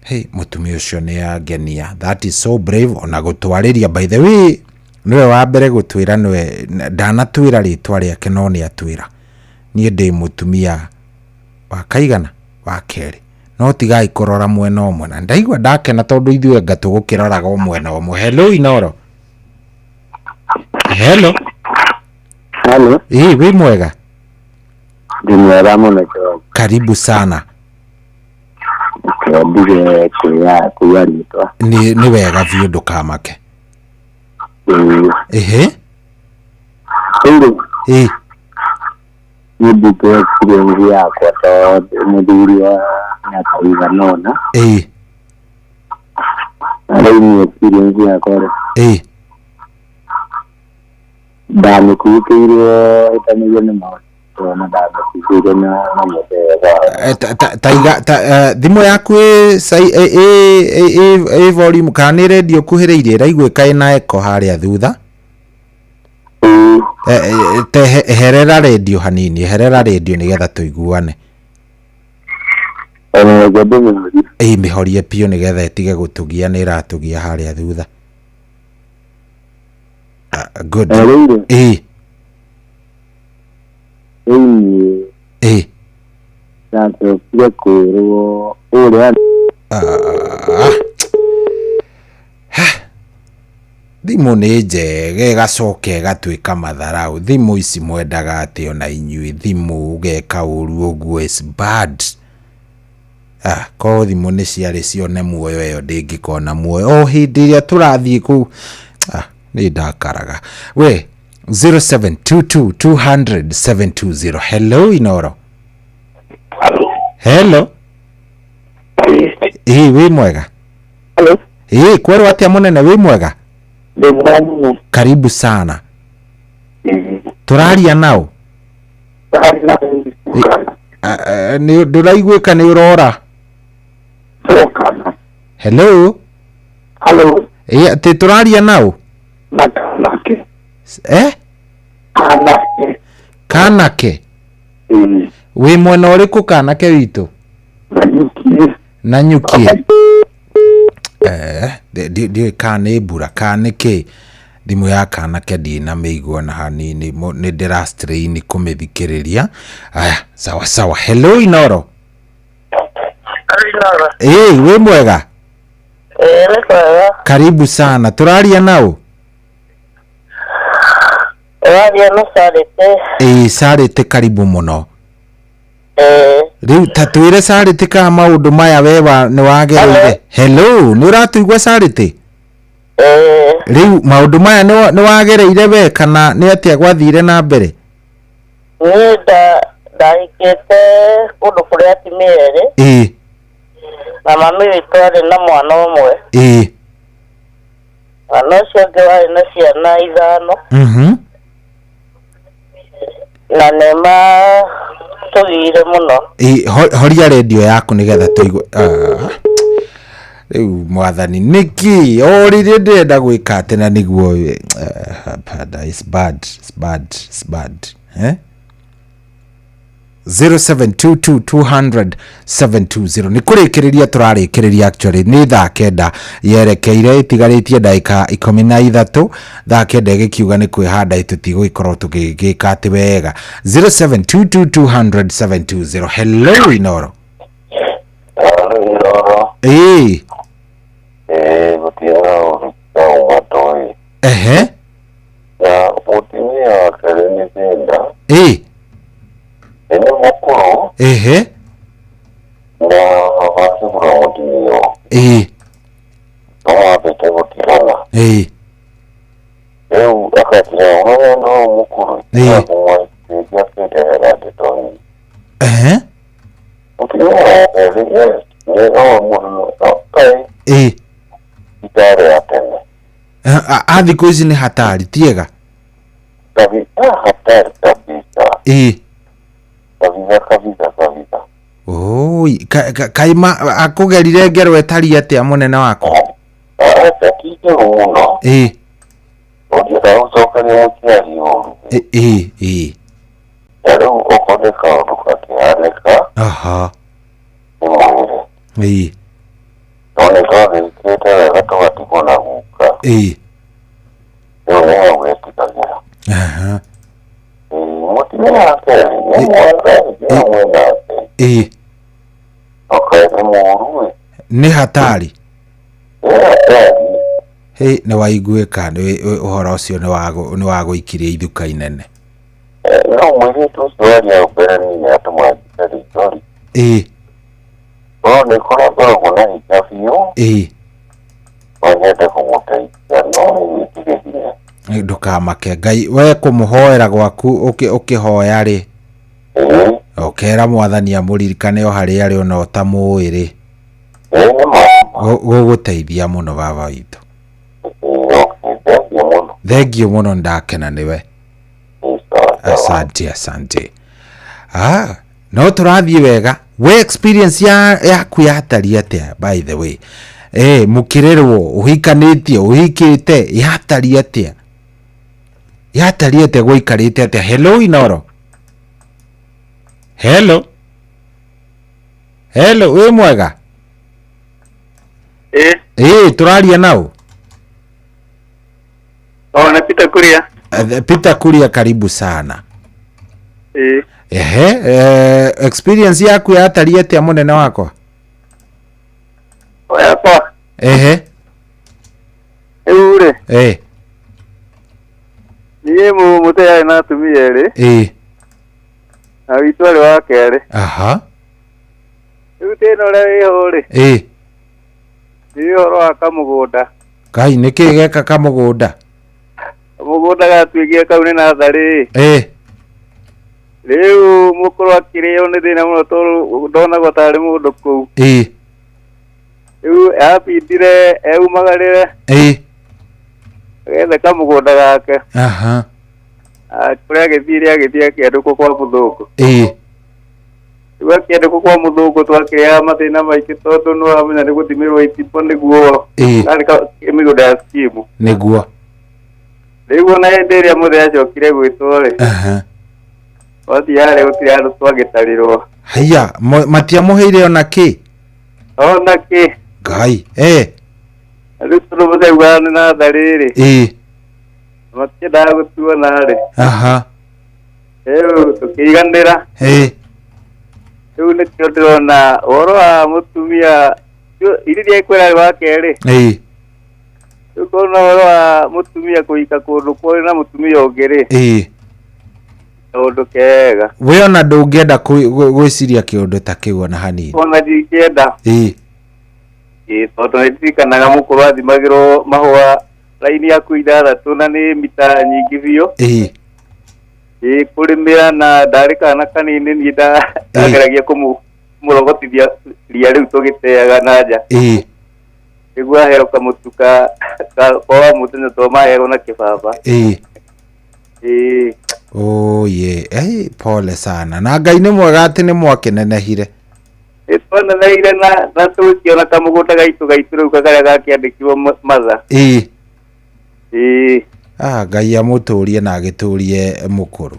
Speaker 2: Hey, mũtumia ũcio nĩ angenia. That is so brave ona gũtwarĩria. By the way, nĩwe wa mbere gũtwĩra, nĩwe ndanatwĩra rĩtwa rĩake no nĩ atwĩra. Niĩ ndĩ mũtumia wa kaigana wa kerĩ. No tigai kũrora mwena ũmwe na ndaigua ndakena tondũ ithuĩ anga tũgũkĩroraga o mwena ũmwe. Hello Inoro. Hello.
Speaker 7: Hello.
Speaker 2: Wĩ mwega?
Speaker 7: Ndĩ mwega mũno Job.
Speaker 2: Karibu sana.
Speaker 7: Ndige kuya rĩtwa.
Speaker 2: Nĩ wega biũ ndũkamake. Ehe.
Speaker 7: Rĩu niĩ ndute experience yakwa tondũ mũthuri wa mĩaka ĩigana ũna. Na rĩu niĩ experience yakwa rĩ. Ndamĩkuĩkĩirwo ĩtanĩirio nĩ maũndũ na ndamĩkuĩkĩire na mũthemba.
Speaker 2: Taiga thimũ yaku ĩ volume kana nĩ radio kuhĩrĩirie ĩraiguĩka ĩna echo harĩa thutha? Eherera radio hanini, eherera radio nĩgetha tũiguane. Mĩhorie biũ nĩgetha ĩtige gũtũgia, nĩ ĩratũgia harĩa thutha. Good.
Speaker 7: Ndacokire kwĩrwo ũrĩa
Speaker 2: Thimũ nĩ njega ĩgacoka ĩgatuĩka matharau. Thimũ ici mwendaga atĩ ona inyuĩ thimũ ũgeka ũru ũguo is bad. Korwo thimũ nĩ ciarĩ cione muoyo ĩyo ndĩngĩkona muoyo. O hĩndĩ ĩrĩa tũrathiĩ kũu nĩ ndakaraga. We 0722 200 720. Hello Inoro. Hello. Wĩ mwega?
Speaker 7: Hello.
Speaker 2: Kwerwo atĩa mũnene, wĩ mwega?
Speaker 7: Ndĩ mwega mũno.
Speaker 2: Karibu sana. Tũraria nao? Nĩ ndũraiguĩka nĩ ũrora. Hello.
Speaker 7: Hello.
Speaker 2: Ĩ atĩ tũraria naũ?
Speaker 7: Na kanake.
Speaker 2: Eh?
Speaker 7: Kanake.
Speaker 2: Kanake.
Speaker 7: Ĩĩ.
Speaker 2: Wĩ mwena ũrĩkũ kanake witũ?
Speaker 7: Nanyukie.
Speaker 2: Nanyukie. Ndiũĩ kana nĩ mbura kana nĩ kĩ. Thimũ ya kanake ndinamĩigua na hanini, nĩ ndĩra strain kũmĩthikĩrĩria. Aya, sawa sawa. Hello Inoro. Ĩĩ, wĩ mwega?
Speaker 7: Ĩĩ nĩ kwega.
Speaker 2: Karibu sana. Tũraria naũ?
Speaker 7: Ũraria na Charity.
Speaker 2: Ĩĩ, Charity karibu mũno.
Speaker 7: Ĩĩ.
Speaker 2: Rĩu ta twĩre Charity kana maũndũ maya we nĩ wagereire. Hello, nĩ ũratũigua Charity?
Speaker 7: Ĩĩ.
Speaker 2: Rĩu maũndũ maya nĩ wagereire we kana nĩ atĩa gwathire na mbere?
Speaker 7: Niĩ ndahikĩte kũndũ kũrĩa atumia erĩ.
Speaker 2: Ĩĩ.
Speaker 7: Na mami witũ arĩ na mwana ũmwe.
Speaker 2: Ĩĩ.
Speaker 7: Mwana ũcio ũngĩ warĩ na ciana 5. Na nĩ matũgire mũno.
Speaker 2: Ĩĩ, horia redio yaku nĩgetha tũigue. Rĩu mwathani nĩkĩ o rĩrĩa ndĩrenda gwĩka atĩ na nĩguo, it's bad, it's bad, it's bad. Eh? 0722 200 720 nĩ kũrĩkĩrĩria tũrarĩkĩrĩria actually nĩ thaa 9 yerekeire ĩtigarĩtie ndagĩka 13 thaa 9 ĩgĩkiuga nĩ kwĩhanda tũtigũgĩkorwo tũgĩgĩka atĩ wega. 0722 200 720. Hello Inoro.
Speaker 7: Hello Inoro.
Speaker 2: Ĩĩ.
Speaker 7: Ĩĩ, gũtirĩ na ũru na ũma.
Speaker 2: Ehe.
Speaker 7: Na mũtumia wa kerĩ nĩ thĩna.
Speaker 2: Ĩĩ.
Speaker 7: Nĩ mũkũrũ.
Speaker 2: Ehe.
Speaker 7: Na wakĩgũra mũtumia.
Speaker 2: Ĩĩ.
Speaker 7: No wambĩte gũtigana.
Speaker 2: Ĩĩ.
Speaker 7: Rĩu akatira ũrĩa no mũkũrũ.
Speaker 2: Ĩĩ.
Speaker 7: Kũmwĩtia kĩndehera ndeto nyingĩ.
Speaker 2: Ehe.
Speaker 7: Mũtumia wa kerĩ, yes, nĩ no mũndũ no kaĩ
Speaker 2: Ĩĩ.
Speaker 7: itarĩ ya tene.
Speaker 2: A thikũ ici nĩ hatari tiega.
Speaker 7: Kabisa, hatari kabisa.
Speaker 2: Ĩĩ.
Speaker 7: Kabisa kabisa kabisa.
Speaker 2: Oi, kaĩ akũgerire ngero ĩtariĩ atĩa mũnene wakwa?
Speaker 7: Aca ti njũru mũno.
Speaker 2: Ĩĩ.
Speaker 7: Ũngĩenda gũcokeria mũciari ũru.
Speaker 2: Ĩĩ, ĩĩ.
Speaker 7: Na rĩu okorwo nĩ kaũndũ gakĩhanĩka.
Speaker 2: Aha.
Speaker 7: Nĩ mwĩre.
Speaker 2: Ĩĩ.
Speaker 7: No nĩ twagĩkĩte wega tũgatigwo na guka.
Speaker 2: Ĩĩ.
Speaker 7: Rĩu nĩ hau etigagĩra.
Speaker 2: Aha.
Speaker 7: Ĩĩ, mũtumia wa kerĩ nĩ mwega, nĩ hamwe nake.
Speaker 2: Ĩĩ.
Speaker 7: Okorwo nĩ mũũru ĩ.
Speaker 2: Nĩ hatari.
Speaker 7: Nĩ hatari.
Speaker 2: Hĩ, nĩ waiguĩka nĩ ũhoro ũcio nĩ wagũikirie ithuka inene.
Speaker 7: No mũirĩtu ũcio waria mbere nĩ atũma njikare sorry.
Speaker 2: Ĩĩ.
Speaker 7: No nĩ kũrĩa ngoragwo na hinya biũ.
Speaker 2: Ĩĩ.
Speaker 7: No nyende kũmũteithia no rĩu itirĩ hinya.
Speaker 2: Ndũkamake Ngai we kũmũhoera gwaku ũkĩhoya rĩ.
Speaker 7: Ĩĩ.
Speaker 2: Ũkera mwathani amũririkane o harĩa arĩ ona ũtamũĩ rĩ.
Speaker 7: Ĩĩ nĩ ma.
Speaker 2: Gũgũteithia mũno baba witũ.
Speaker 7: Thengiũ mũno.
Speaker 2: Thengiũ mũno ndakena nĩwe. Asante, asante. No tũrathiĩ wega. We experience yaku yatariĩ atĩa by the way? Mũkĩrerwo, ũhikanĩtie, ũhikĩte, yatariĩ atĩa? Yatariĩ atĩa gwaikarĩte atĩa? Hello Inoro. Hello. Hello, wĩ mwega?
Speaker 12: Ĩĩ.
Speaker 2: Ĩĩ, tũraria naũ?
Speaker 12: Oh, na Peter Kuria.
Speaker 2: Peter Kuria, karibu sana.
Speaker 12: Ĩĩ.
Speaker 2: Ehe, experience yaku yatariĩ atĩa mũnene wakwa?
Speaker 12: Yakwa.
Speaker 2: Ehe.
Speaker 12: Rĩu rĩ.
Speaker 2: Ĩĩ.
Speaker 12: Niĩ mũtĩ yarĩ na atumia erĩ.
Speaker 2: Ĩĩ.
Speaker 12: Na witũ arĩ wa kerĩ.
Speaker 2: Aha.
Speaker 12: Rĩu thĩna ũrĩa wĩho rĩ.
Speaker 2: Ĩĩ.
Speaker 12: Nĩ ũhoro wa kamũgũnda.
Speaker 2: Kai nĩkĩ geka kamũgũnda?
Speaker 12: Kamũgũnda gatuĩkire kau nĩ natharĩ.
Speaker 2: Ĩĩ.
Speaker 12: Rĩu mũkũrũ akĩrĩo nĩ thĩna mũno tondũ ndonagwo tarĩ mũndũ kũu.
Speaker 2: Ĩĩ.
Speaker 12: Rĩu abindire eumagarĩre.
Speaker 2: Ĩĩ.
Speaker 12: Agethe kamũgũnda gake.
Speaker 2: Aha.
Speaker 12: Kũrĩa agĩthire agĩthiĩ akĩandĩkwo kwa mũthũngũ.
Speaker 2: Ĩĩ.
Speaker 12: Rĩu Rĩu akĩandĩkwo kwa mũthũngũ twakĩrĩaga mathĩna maingĩ tondũ nĩ wamenya nĩ gũthimĩrwo itipo nĩguo
Speaker 2: Ĩĩ.
Speaker 12: arĩ mĩgũnda ya skimu.
Speaker 2: Nĩguo.
Speaker 12: Rĩu ona hĩndĩ ĩrĩa mũthee acokire gwĩtwo rĩ, wathiarĩ gũtirĩ handũ twagĩtarirwo.
Speaker 2: Haiya, matiamũheire ona kĩ?
Speaker 12: Ona kĩ.
Speaker 2: Ngai. Eh.
Speaker 12: Rĩu tondũ mũthee augaga nĩ natharĩ rĩ,
Speaker 2: Ĩĩ.
Speaker 12: matiendaga gũtuona rĩ. Rĩu tũkĩiganĩra. Rĩu nĩkĩo ndĩrona ũhoro wa mũtumia iria ikwĩra wa kerĩ. Rĩu kona ũhoro wa mũtumia kũhika kũndũ kũrĩ na mũtumia ũngĩ rĩ, kaũndũ kega.
Speaker 2: We ona ndũngĩenda gwĩciria kĩũndũ ta kĩu ona hanini?
Speaker 12: Ona ndingĩenda.
Speaker 2: Ĩĩ.
Speaker 12: Ĩĩ, tondũ nĩ ndirikanaga mũkũrũ athimagĩrwo mahũa raini yaku 6 na nĩ mita nyingĩ biũ. Ĩĩ, kũrĩmĩra na ndarĩ kana kanini niĩ ndageragia kũmũrogotithia ria rĩu tũgĩteaga na nja. Nĩguo aheo kamũtu ka kwa mũthenya to maheagwo na kĩbaba. Ĩĩ.
Speaker 2: Oh ye. Eh, pole sana. Na Ngai nĩ mwega atĩ nĩ mwakĩnenehire.
Speaker 12: Twaneneire na tũgĩkĩona kamũgũnda gaitũ rĩu karĩa gakĩandĩkirwo matha. Ĩĩ.
Speaker 2: Ah, Ngai amũtũrie na agĩtũrie mũkũrũ.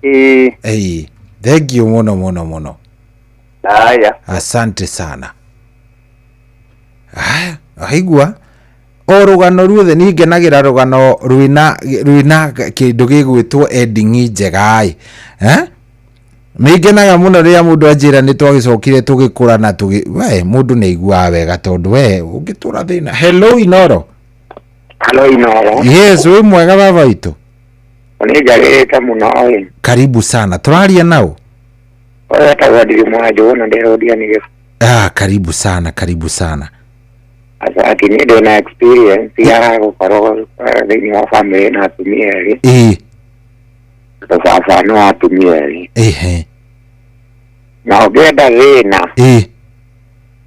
Speaker 12: Ĩĩ.
Speaker 2: Ĩĩ. Thank you mũno mũno mũno.
Speaker 12: Haya.
Speaker 2: Asante sana. Haya, aigua o rũgano ruothe niĩ ngenagĩra rũgano rwĩna kĩndũ gĩgwĩtwo ending njega ĩ. Eh? Nĩ ngenaga mũno rĩrĩa mũndũ anjĩra nĩ twagĩcokire tũgĩkũra na tũgĩ we mũndũ nĩ aiguaga wega tondũ we ũngĩtũra thĩna. Hello Inoro.
Speaker 13: Hello Inoro.
Speaker 2: Yes, wĩ mwega baba witũ.
Speaker 13: Nĩ njarĩrĩte mũno ĩ.
Speaker 2: Karibu sana. Tũraria nao.
Speaker 13: Ũyũ etagwo Ndirimũ wa Njũgũna ndĩrũndia nĩ gĩbu.
Speaker 2: Ah, karibu sana, karibu sana.
Speaker 13: Asante, niĩ ndĩ na experience ya gũkorwo thĩinĩ wa family na atumia erĩ. Tondũ baba nĩ wa atumia erĩ. Na ũngĩenda thĩna,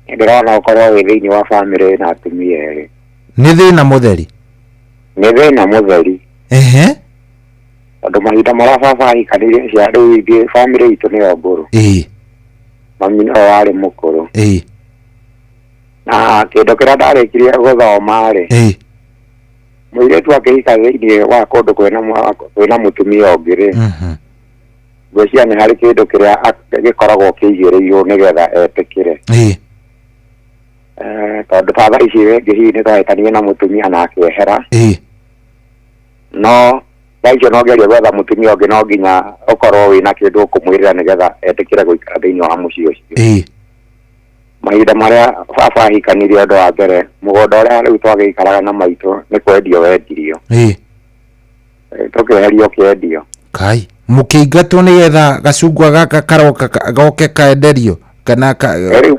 Speaker 13: ndĩrona ũkorwo wĩ thĩinĩ wa family na atumia erĩ.
Speaker 2: Nĩ thĩna mũtheri.
Speaker 13: Nĩ thĩna mũtheri. Tondũ mahinda marĩa baba ahikanirie cia rĩu ithuĩ family itũ nĩyo ngũrũ. Mami nĩwe warĩ mũkũrũ. Na kĩndũ kĩrĩa ndarĩkirie gũthoma rĩ, mũirĩtu akĩhika thĩinĩ wa kũndũ kwĩna mũtumia ũngĩ rĩ, ngwĩciria nĩ harĩ kĩndũ kĩrĩa gĩkoragwo kĩigĩrĩirwo nĩgetha etĩkĩre. Tondũ ta thaa ici rĩngĩ hihi nĩ twahĩtanirie na mũtumia na akĩehera. No thaa icio no gerie gwetha mũtumia ũngĩ no nginya ũkorwo wĩna kĩndũ ũkũmwĩrĩra nĩgetha etĩkĩre gũikara thĩinĩ wa mũciĩ ũcio. Mahinda marĩa baba ahikanirie ũndũ wa mbere, mũgũnda ũrĩa rĩu twagĩikaraga na maitũ nĩ kwendio wendirio. Tũkĩeherio kĩendio.
Speaker 2: Kai, mũkĩingatwo nĩgetha gacungwa gaka karoka goke kaenderio kana ka
Speaker 13: Rĩu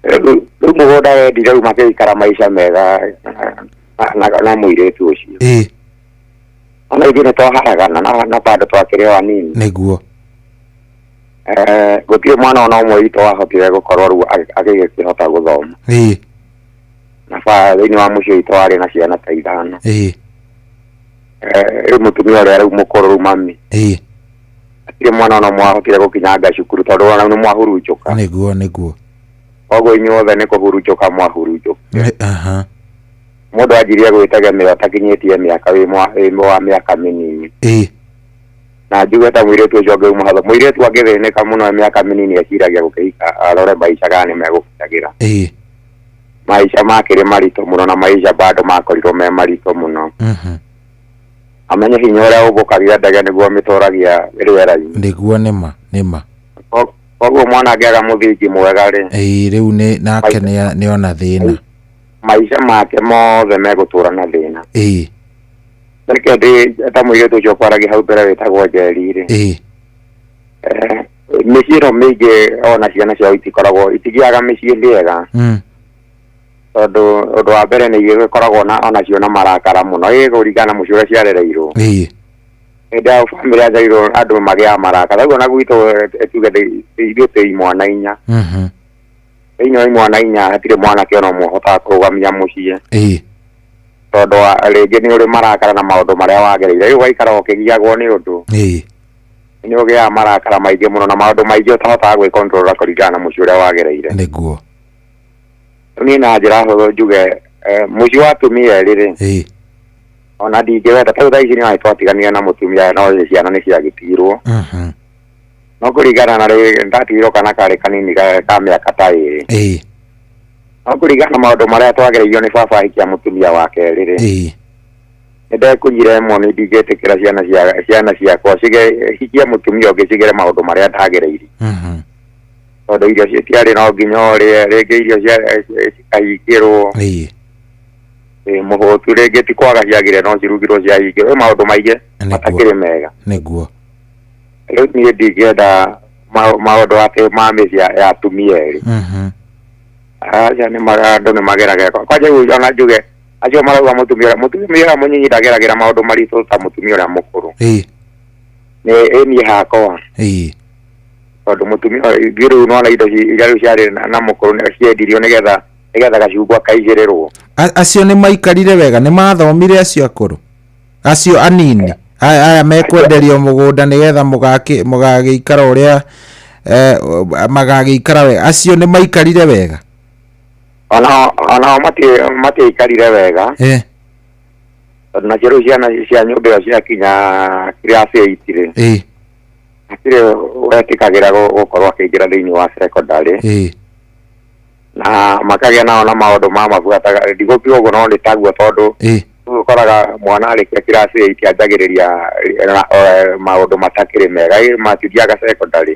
Speaker 13: rĩu mũgũnda wendirio rĩu makĩikara maica mega na mũirĩtu ũcio. Ona ithuĩ nĩ twaharagana na bado twakĩrĩ o anini.
Speaker 2: Nĩguo.
Speaker 13: Gũtirĩ mwana ona ũmwe witũ wahotire gũkorwo rĩu agĩkĩhota gũthoma. Na thĩinĩ wa mũciĩ witũ warĩ na ciana ta 5. Rĩu mũtumia ũrĩa rĩu mũkũrũ rĩu mami. Hatirĩ mwana ona ũmwe wahotire gũkinyanga cukuru tondũ ona nĩ mwahurunjũka.
Speaker 2: Nĩguo nĩguo.
Speaker 13: Koguo inyuothe nĩ kũhurunjũka mwahurunjũka. Mũndũ anjirie gwĩtegemea ũtakinyĩtie mĩaka wĩ wa mĩaka mĩnini. Na njuge ta mũirĩtu ũcio ũngĩ mũhatho mũirĩtu angĩthĩnĩka mũno mĩaka mĩnini eciragia gũkĩhika arore maica kana nĩ megũkinyagĩra. Maica makĩrĩ maritũ mũno na maica bado makorirwo me maritũ mũno. Amenye hinya ũrĩa ũmbũkagia ndege nĩguo mĩtũragia rĩera-inĩ.
Speaker 2: Nĩguo nĩma nĩma.
Speaker 13: Koguo mwana angĩaga mũthingi mwega rĩ.
Speaker 2: Rĩu nĩ nake nĩ ona thĩna.
Speaker 13: Maica make mothe megũtũra na thĩna. Reke ndĩ ta mũirĩtu ũcio ũkwaragia hau mbere wĩtagwo Njeri rĩ. Mĩciĩ ĩno mĩingĩ ona ciana ciao itikoragwo itigĩaga mĩciĩ mĩega. Tondũ ũndũ wa mbere nĩ igĩkoragwo na onacio na marakara mũno ĩkũringana na mũciĩ ũrĩa ciarereirwo. Hĩndĩ ya bamĩrĩ yarereirwo andũ magĩaga marakara. Rĩu ona gwitũ tuge ithuĩ twĩ imwana 4. Thĩinĩ wa imwana 4 hatirĩ mwanake ona ũmwe ũhotaga kũrũgamia mũciĩ. Tondũ rĩngĩ nĩ ũrĩ marakara na maũndũ marĩa wagereire. Rĩu ũgaikara ũkĩgiagwo nĩ ũndũ. Nĩ ũgĩaga marakara maingĩ mũno na maũndũ maingĩ ũtahotaga gwĩkontrol kũringana na mũciĩ ũrĩa wagereire.
Speaker 2: Nĩguo.
Speaker 13: Niĩ na njĩra hũthũ njuge mũciĩ wa atumia erĩ rĩ, ona ndingĩwenda tondũ thaa ici nĩ twatiganire na mũtumia no ciana nĩ ciagĩtigirwo. No kũringana na rĩ ndatigirwo kana karĩ kanini ka mĩaka ta ĩrĩ. No kũringana na maũndũ marĩa twagereirio nĩ baba ahikia mũtumia wa kerĩ rĩ, nĩ ndekunyire ĩmwe nĩ ndingĩtĩkĩra ciana cia ciana ciakwa hikie mũtumia ũngĩ cigere maũndũ marĩa ndagereire. Tondũ irio citiarĩ no nginya ũrĩe, rĩngĩ irio cikahingĩrwo. Mũhũtu rĩngĩ ti kwaga ciagire no cirugirwo ciahingĩrwo, maũndũ maingĩ matakĩrĩ mega.
Speaker 2: Nĩguo.
Speaker 13: Rĩu niĩ ndingĩenda maũndũ atĩ ma mĩciĩ ya atumia erĩ. Aca nĩ andũ nĩ mageragĩra kwanja rĩu ona njuge acio marauga mũtumia ũrĩa mũnyinyi ndageragĩra maũndũ maritũ ta mũtumia ũrĩa mũkũrũ. Nĩ niĩ hakwa. Tondũ mũtumia ithuĩ rĩu nĩwona indo iria rĩu ciarĩ na mũkũrũ nĩ ciendirio nĩgetha gacungwa kaigĩrĩrwo.
Speaker 2: Acio nĩ maikarire wega, nĩ mathomire acio akũrũ, acio anini aya mekwenderio mũgũnda nĩgetha mũgagĩikara ũrĩa magagĩikara wega, acio nĩ maikarire wega.
Speaker 13: Onao matiaikarire wega. Tondũ nacio rĩu ciana cia nyũmba ĩyo ciakinya class 8 rĩ, hatirĩ wetĩkagĩra gũkorwo akĩingĩra thĩinĩ wa secondary. Na makagĩa nao na maũndũ ma mabuataga, ndigũkiuga ũguo no nĩ taguo tondũ ũkoraga mwana arĩkia class 8 anjagĩrĩria maũndũ matakĩrĩ mega, matithiaga secondary.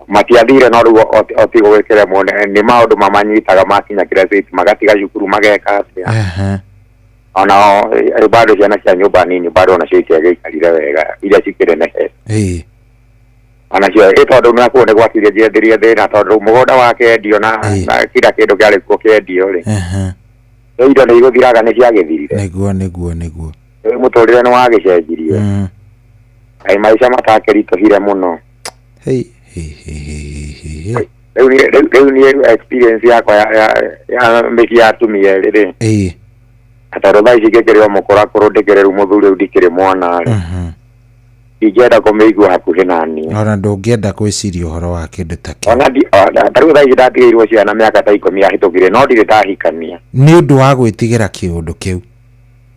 Speaker 13: Matiathire no rĩu oti gũgĩkĩremwo nĩ maũndũ mamanyitaga makinya class 8 magatiga cukuru mageka atĩa. Onao bado ciana cia nyũmba nini bado onacio itiagĩikarire wega iria cikĩrĩ nehe. Onacio tondũ nakuo nĩ gwakire njendirie thĩna tondũ mũgũnda wakendio na kila kĩndũ kĩarĩ kuo kĩendio rĩ. Rĩu indo nĩ igũthiraga nĩ ciagĩthirire.
Speaker 2: Nĩguo nĩguo nĩguo.
Speaker 13: Rĩu mũtũrĩre nĩ wagĩcenjirie. Kaĩ maica matakĩritũhire mũno. Rĩu niĩ experience yakwa ya mĩciĩ ya atumia erĩ rĩ. Tondũ thaa ici ngĩkĩrĩ o mũkũrakũrũ ndĩkĩrĩ rĩu mũthuri rĩu ndikĩrĩ mwana rĩ. Ndingĩenda kũmĩigua hakuhĩ na niĩ.
Speaker 2: Ona ndũngĩenda gwĩciria ũhoro wa kĩndũ ta kĩu.
Speaker 13: Ona ta rĩu thaa ici ndatigĩirwo ciana mĩaka ta 10 yahĩtũkire no ndirĩ ndahikania.
Speaker 2: Nĩ ũndũ wa gwĩtigĩra kĩũndũ kĩu.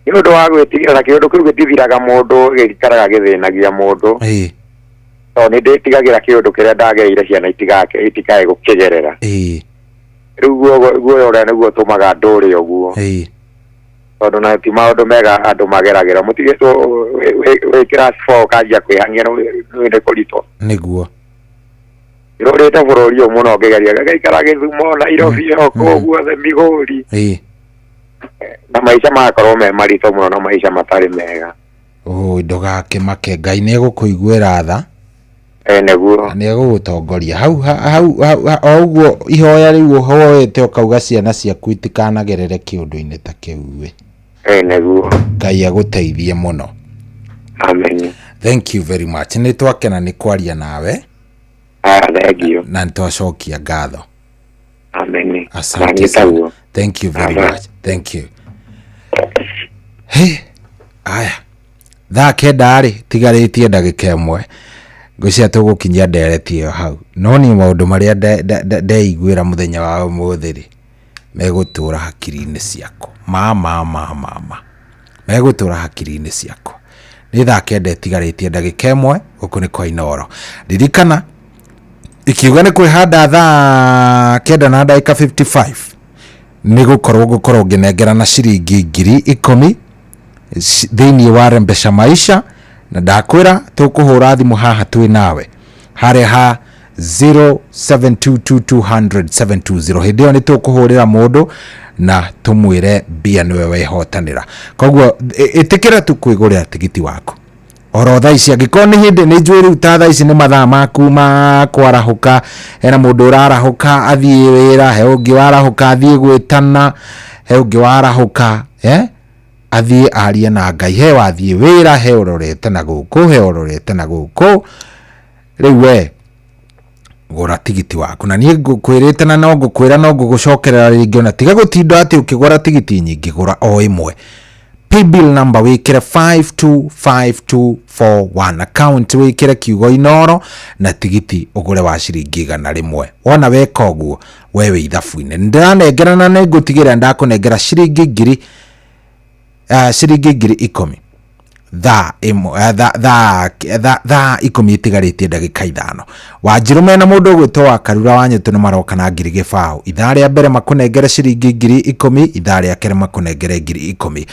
Speaker 13: Nĩ ũndũ wa gwĩtigĩra na kĩũndũ kĩu gĩtithiraga mũndũ, gĩikaraga gĩthĩnagia mũndũ. Tondũ nĩ ndĩtigagĩra kĩũndũ kĩrĩa ndagereire ciana itikae gũkĩgerera. Rĩu guoya ũrĩa nĩguo ũtũmaga ndũre ũguo. Tondũ na ti maũndũ mega andũ mageragĩra. Mũtigĩtwo wĩ class 4 ũkanjia kwĩhang'ia nĩ kũritũ.
Speaker 2: Nĩguo.
Speaker 13: Ndĩrorĩte bũrũri ũyũ mũno ngĩgeria ngaikara Gĩthumo, Nairobi, o kũu guothe Migori. Na maica magakorwo me maritũ mũno na maica matarĩ mega.
Speaker 2: Ndũgakĩmake, Ngai nĩ egũkũiguĩra tha.
Speaker 13: Nĩguo.
Speaker 2: Nĩ egũgũtongoria. Hau hau o ũguo ihoya rĩu ũhoete ũkauga ciana ciaku itikanagerere kĩũndũ-inĩ ta kĩu.
Speaker 13: Nĩguo.
Speaker 2: Ngai agũteithie mũno.
Speaker 13: Amen.
Speaker 2: Thank you very much. Nĩ twakena nĩ kwaria nawe.
Speaker 13: Thank you.
Speaker 2: Na nĩ twacokia ngatho.
Speaker 13: Amen.
Speaker 2: Asante sana. Thank you very much. Thank you. Hey, aya. Thaa 9 rĩ tigarĩtie ndagĩka ĩmwe. Ngwĩciria tũgũkinyia ndereti ĩyo hau. No niĩ maũndũ marĩa ndeiguĩra mũthenya wa ũmũthĩ rĩ, megũtũra hakiri-inĩ ciakwa. Ma ma ma ma ma. Megũtũra hakiri-inĩ ciakwa. Nĩ thaa 9 ĩtigarĩtie ndagĩka ĩmwe, gũkũ nĩ kwa Inooro. Ririkana ikiuga nĩ kwĩhanda thaa 9 na ndagĩka 55 nĩ gũkorwo ngũkorwo ngĩnengerana ciringi 10,000 thĩinĩ wa Rembesha Maisha, na ndakwĩra tũkũhũra thimũ haha twĩ nawe harĩa ha 0722200720. Hĩndĩ ĩyo nĩ tũkũhũrĩra mũndũ na tũmwĩre mbia nĩwe wehotanĩra. Koguo ĩtĩkĩra tu kwĩgũrĩra tigiti waku oro thaa ici. Angĩkorwo nĩ hĩndĩ nĩ njũĩ rĩu ta thaa ici nĩ mathaa maku ma kwarahũka, hena mũndũ ũrarahũka athiĩ wĩra, he ũngĩ warahũka athiĩ gwĩtana, he ũngĩ warahũka athiĩ arie na Ngai, he wathiĩ wĩra, he ũrorete na gũkũ, he ũrorete na gũkũ. Rĩu we gũra tigiti waku, na niĩ ngũkwĩrĩte na no ngũkwĩra no ngũgũcokerera rĩngĩ, ona tiga gũtinda atĩ ũkĩgũra tigiti nyingĩ, gũra o ĩmwe. Paybill number wikire 525241, account wikire kiugo Inoro na tigiti ugure wa ciringi 100. Wona weka uguo we wĩ ithabu-inĩ. Ndĩranengera na nĩngũtigĩrĩra ndakũnengera ciringi ngiri ciringi 10,000 thaa ĩmwe, thaa 10 itigarĩtie ndagĩka 5. Wanjirũ mena mũndũ ũgwĩtwo wa Karura wa Nyũtũ nĩ maroka na 0,000. Ithaa rĩa mbere makũnengere ciringi 10,000, ithaa rĩa kerĩ makũnengere 10,000.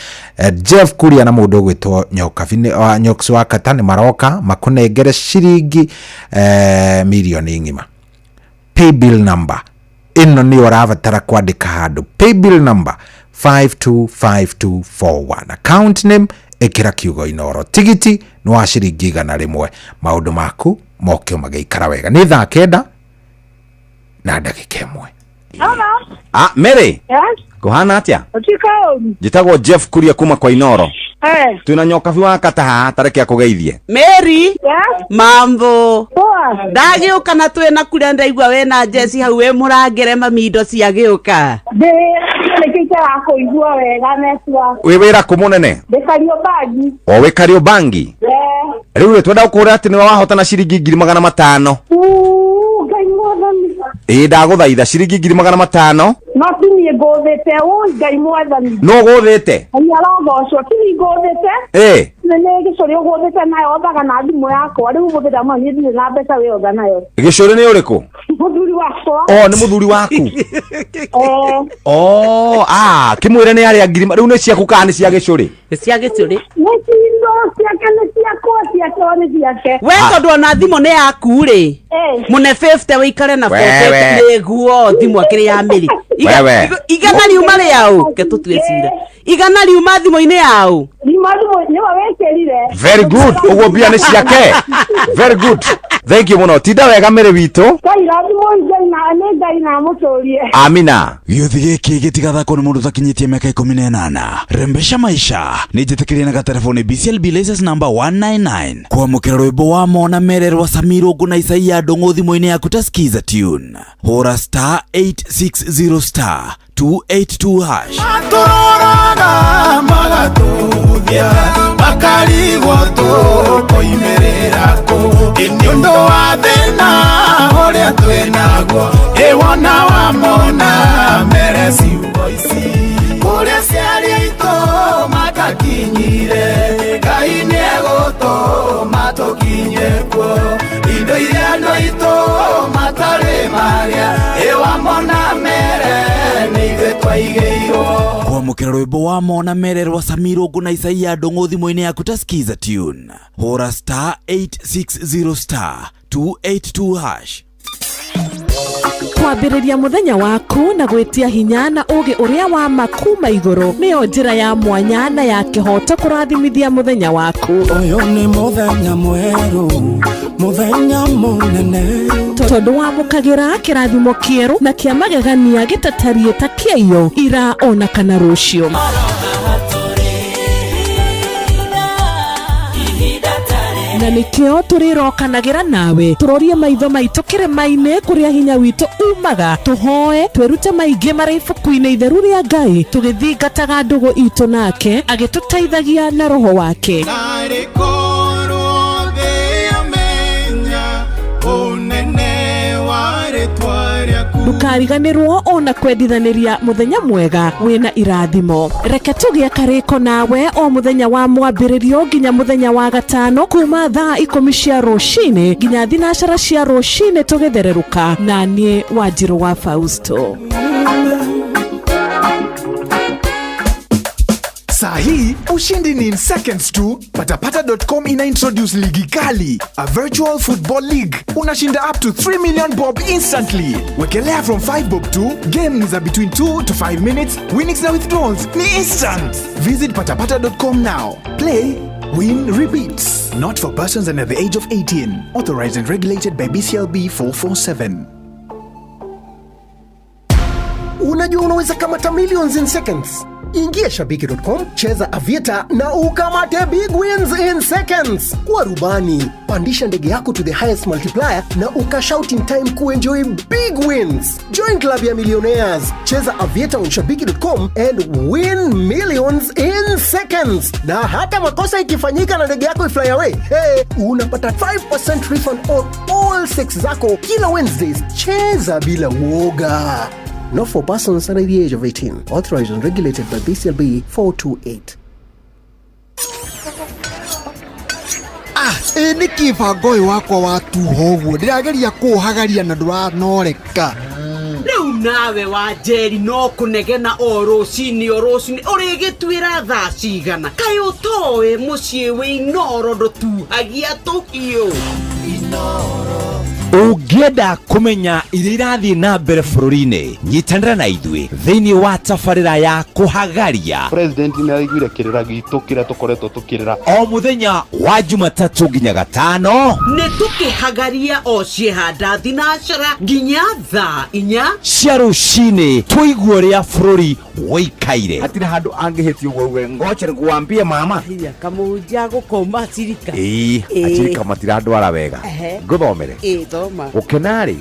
Speaker 2: Jeff Kuria na mũndũ ũgwĩtwo Nyoks wa Kata nĩ maroka makũnengere ciringi mirioni ng'ima. Paybill number ĩno nĩyo ũrabatara kwandĩka handũ. Paybill number 525241, account name ĩkĩra kiugo Inoro, tigiti nĩ wa ciringi 100. Maũndũ maku mokio magĩikara wega. Nĩ thaa 9 na ndagĩka 1.
Speaker 4: Ah, Mary.
Speaker 14: Yes.
Speaker 4: Kuhana atia?
Speaker 14: Ũtika ũru.
Speaker 4: Njĩtagwo Jeff Kuria kuma kwa Inoro.
Speaker 14: Eh.
Speaker 4: Twina nyokabi wa kata haha tareke akũgeithie.
Speaker 15: Mary.
Speaker 14: Yes.
Speaker 15: Mambo.
Speaker 14: Poa.
Speaker 15: Ndagĩũka na twĩna kuria ndaigua wĩna Jesse hau wĩ mũrangĩre mami indo ciagĩũka.
Speaker 14: Ndĩ nĩkĩo itarakuigua wega network.
Speaker 4: Wĩ wĩra kũ mũnene?
Speaker 14: Ndĩ Kariobangi.
Speaker 4: O wĩ Kariobangi?
Speaker 14: Eh.
Speaker 4: Rĩu rĩ twenda gũkũra atĩ nĩwe wahotana ciringi 500,000.
Speaker 14: Ngai mwathani.
Speaker 4: Ĩĩ ndagũthaitha ciringi 500,000.
Speaker 14: No ti niĩ ngũthĩte, ũi Ngai mwathani.
Speaker 4: No ũgũthĩte?
Speaker 14: Ngai arogocwo, ti niĩ ngũthĩte.
Speaker 4: Ĩĩ.
Speaker 14: Nĩ gĩcũrĩ ũgũthĩte nayo othaga na thimũ yakwa, rĩu ũgũthĩte ma niĩ ndirĩ na mbeca wĩotha nayo.
Speaker 4: Gĩcũrĩ nĩ ũrĩkũ?
Speaker 14: Mũthuri wakwa.
Speaker 4: O nĩ mũthuri waku?
Speaker 14: Eh.
Speaker 4: Oh, ah, kĩmwĩre nĩ arĩa ngiri rĩu nĩ ciaku kana nĩ cia gĩcũrĩ?
Speaker 15: Nĩ cia gĩcũrĩ.
Speaker 14: Nĩ cindo ciake nĩ ciakwa, ciake o nĩ ciake.
Speaker 15: We tondũ ona thimũ nĩ yaku rĩ.
Speaker 14: Eh.
Speaker 15: Mũne 50 wĩikare na
Speaker 4: Wewe.
Speaker 15: 40 nĩguo thimũ akĩrĩ ya mĩrĩ.
Speaker 4: Wewe.
Speaker 15: Igana riuma rĩaũ, ke tũtue cira. Igana riuma thimũ-inĩ yaũ.
Speaker 14: Riuma thimũ nĩwe wĩkĩrire.
Speaker 4: Very good. Ũguo mbia nĩ ciake. Very good. Thank you mũno. Tinda wega Mary witũ.
Speaker 14: Ngai rathimwo Ngai na nĩ Ngai na amũtũrie.
Speaker 4: Amina.
Speaker 5: Gĩũthi gĩkĩ gĩtigathakwo nĩ mũndũ ũtakinyĩtie mĩaka 18. Rembesha maisha nĩ njĩtĩkĩrie na gatelefoni BCLB license number 199. Kwamũkĩra rwĩmbo wa mona mere rwa Samiro na Isaia Ndũng'ũ thimũ-inĩ yaku ta Skiza tune. Hũra star 860 star 282 hash.
Speaker 1: Matũroraga magatũthia makarigwo tũkoimĩrĩra kũ ĩ nĩ ũndũ wa thĩna ũrĩa twĩnaguo ĩ wona wamona mere ciugo ici kũrĩa ciari aitũ matakinyire Ngai nĩegũtũma tũkinye kuo indo iria andũ aitũ matarĩ marĩa ĩ wamona mere nĩ ithuĩ twaigĩirwo.
Speaker 5: Kwamũkĩra rwĩmbo wa mona mere rwa Samiro na Isaia Ndũng'ũ thimũ-inĩ yaku ta Skiza tune. Hũra star 860 star 282 hash.
Speaker 16: Kwambĩrĩria mũthenya waku na gwĩtia hinya na ũũgĩ ũrĩa wa ma kuma igũrũ nĩyo njĩra ya mwanya na ya kĩhooto kũrathimithia mũthenya waku.
Speaker 17: Ũyũ nĩ mũthenya mwerũ, mũthenya mũnene.
Speaker 16: Tondũ wamũkagĩra kĩrathimo kĩerũ na kĩa magegania gĩtatariĩ ta kĩaiyo ira ona kana rũciũ. Na nĩkĩo tũrĩrokanagĩra nawe tũrorie maitho maitũ kĩrĩma-inĩ kũrĩa hinya witũ umaga, tũhoe twĩrute maingĩ marĩ ibuku-inĩ itheru rĩa Ngai tũgĩthingataga ndũgũ itũ nake agĩtũteithagia na roho wake.
Speaker 1: Narĩ korwo thĩ yamenya ũnene wa rĩtwa rĩaku.
Speaker 16: Ndũkariganĩrwo ona kwendithanĩria mũthenya mwega wĩna irathimo. Reke tũgĩe karĩko nawe o mũthenya wa mwambĩrĩrio nginya mũthenya wa gatano kuma thaa 10 cia rũcinĩ nginya 9 cia rũcinĩ tũgĩthererũka na niĩ Wanjirũ wa Fausto.
Speaker 18: Saa hii ushindi ni in seconds tu. Patapata.com ina introduce ligi kali, a virtual football league. Unashinda up to 3 million bob instantly. Wekelea from 5 bob to game ni za between 2 to 5 minutes. Winnings na withdrawals ni instant. Visit patapata.com now. Play, win, repeat. Not for persons under the age of 18. Authorized and regulated by BCLB 447.
Speaker 19: Unajua unaweza kamata millions in seconds. Ingia shabiki.com, cheza Aviator na ukamate big wins in seconds. Kuwa rubani, pandisha ndege yako to the highest multiplier na ukashout in time kuenjoy big wins. Join club ya millionaires, cheza Aviator on shabiki.com and win millions in seconds. Na hata makosa ikifanyika na ndege yako ifly away, hey, unapata 5% refund on all six zako kila Wednesdays. Cheza bila woga. Not for persons under the age of 18. Authorized and regulated by BCLB 428.
Speaker 20: Ah, ĩ nĩkĩ bango ũyũ wakwa watuha ũguo ndĩrageria kũũhagaria na ndũranoreka.
Speaker 15: Rĩu nawe wa njeri no kũnegena o rũcinĩ o rũcinĩ ũrĩgĩtuĩra thaa cigana kaĩ ũtoĩ mũciĩ wĩ Inoro ndũtuhagia tũhiũ.
Speaker 4: Ũngĩenda kũmenya iria irathiĩ na mbere bũrũri-inĩ, nyitanĩra na ithuĩ thĩinĩ wa tabarĩra ya kũhagaria.
Speaker 21: President nĩ araiguire kĩrĩra gitũ kĩrĩa tũkoretwo tũkĩrĩra
Speaker 4: o mũthenya wa Jumatatũ nginya Gatano.
Speaker 15: Nĩ tũkĩhagaria o ciĩhanda thinacara nginya thaa 4
Speaker 4: cia rũcinĩ, tũigue ũrĩa bũrũri wĩikaire.
Speaker 5: Hatirĩ handũ angĩhĩtia ũguo uge ngoche nĩkuambie mama.
Speaker 15: Kamũhunjia gũkoma cirika.
Speaker 4: Ĩĩ, acirika matirandwara wega. Ngũthomere.
Speaker 15: Ĩĩ, thoma.
Speaker 4: Gũkena-rĩ,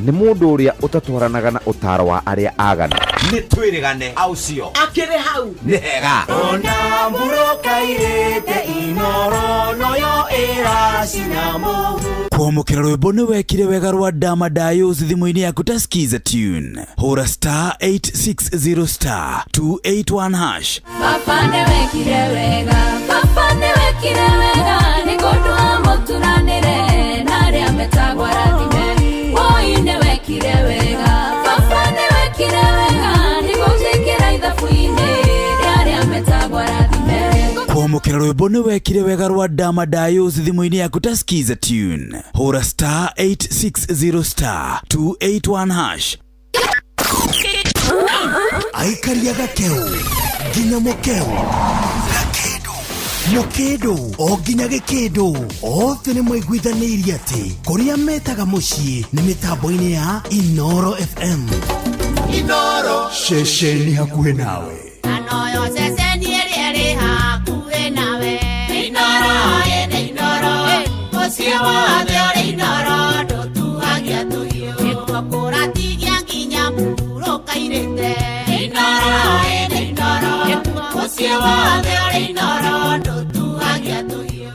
Speaker 4: nĩ mũndũ ũrĩa ũtatwaranaga na ũtaro wa arĩa aganu. Nĩ twĩrĩgane au cio.
Speaker 15: Akĩrĩ hau.
Speaker 4: Nĩ hega.
Speaker 22: Ona mũrũkairĩte Inoro noyo ĩracina mũhu.
Speaker 5: Kwamũkĩra rwĩmbo nĩ wekire wega rwa Dama Dayos thimũ-inĩ yaku ta Skiza tune. Hũra star 860 star 281 hash.
Speaker 6: Baba nĩwekire wega, baba nĩwekire wega, nĩ kũndũ mũturanĩre na arĩa metagwo arathime. Woi nĩwekire wega, baba nĩwekire wega, nĩ gũnjĩkĩra ithabu-inĩ rĩa arĩa metagwo arathime.
Speaker 5: Kwamũkĩra rwĩmbo nĩ wekire wega rwa Dama Dayos thimũ-inĩ yaku ta Skiza tune. Hũra star 860 star 281 hash.
Speaker 23: Aikaria gakeu nginya mukeu gakindu mukindu o nginya gikindu othe nĩ maiguithanĩirie atĩ kũrĩa metaga mũciĩ nĩ mĩtambo-inĩ ya Inoro FM.
Speaker 22: Inoro
Speaker 23: ceceni hakuhĩ nawe.
Speaker 6: Anoyo ceceni ĩrĩa ĩrĩ hakuhĩ nawe. Inoro ĩnĩ Inoro mũciĩ wothe ũrĩ Inoro ndũtuhagia tũhiũ. Nĩkuo kũratigia nginya mũrũkairĩte. Inoro ĩnĩ Inoro mũciĩ wothe ũrĩ Inoro ndũtuhagia tũhiũ.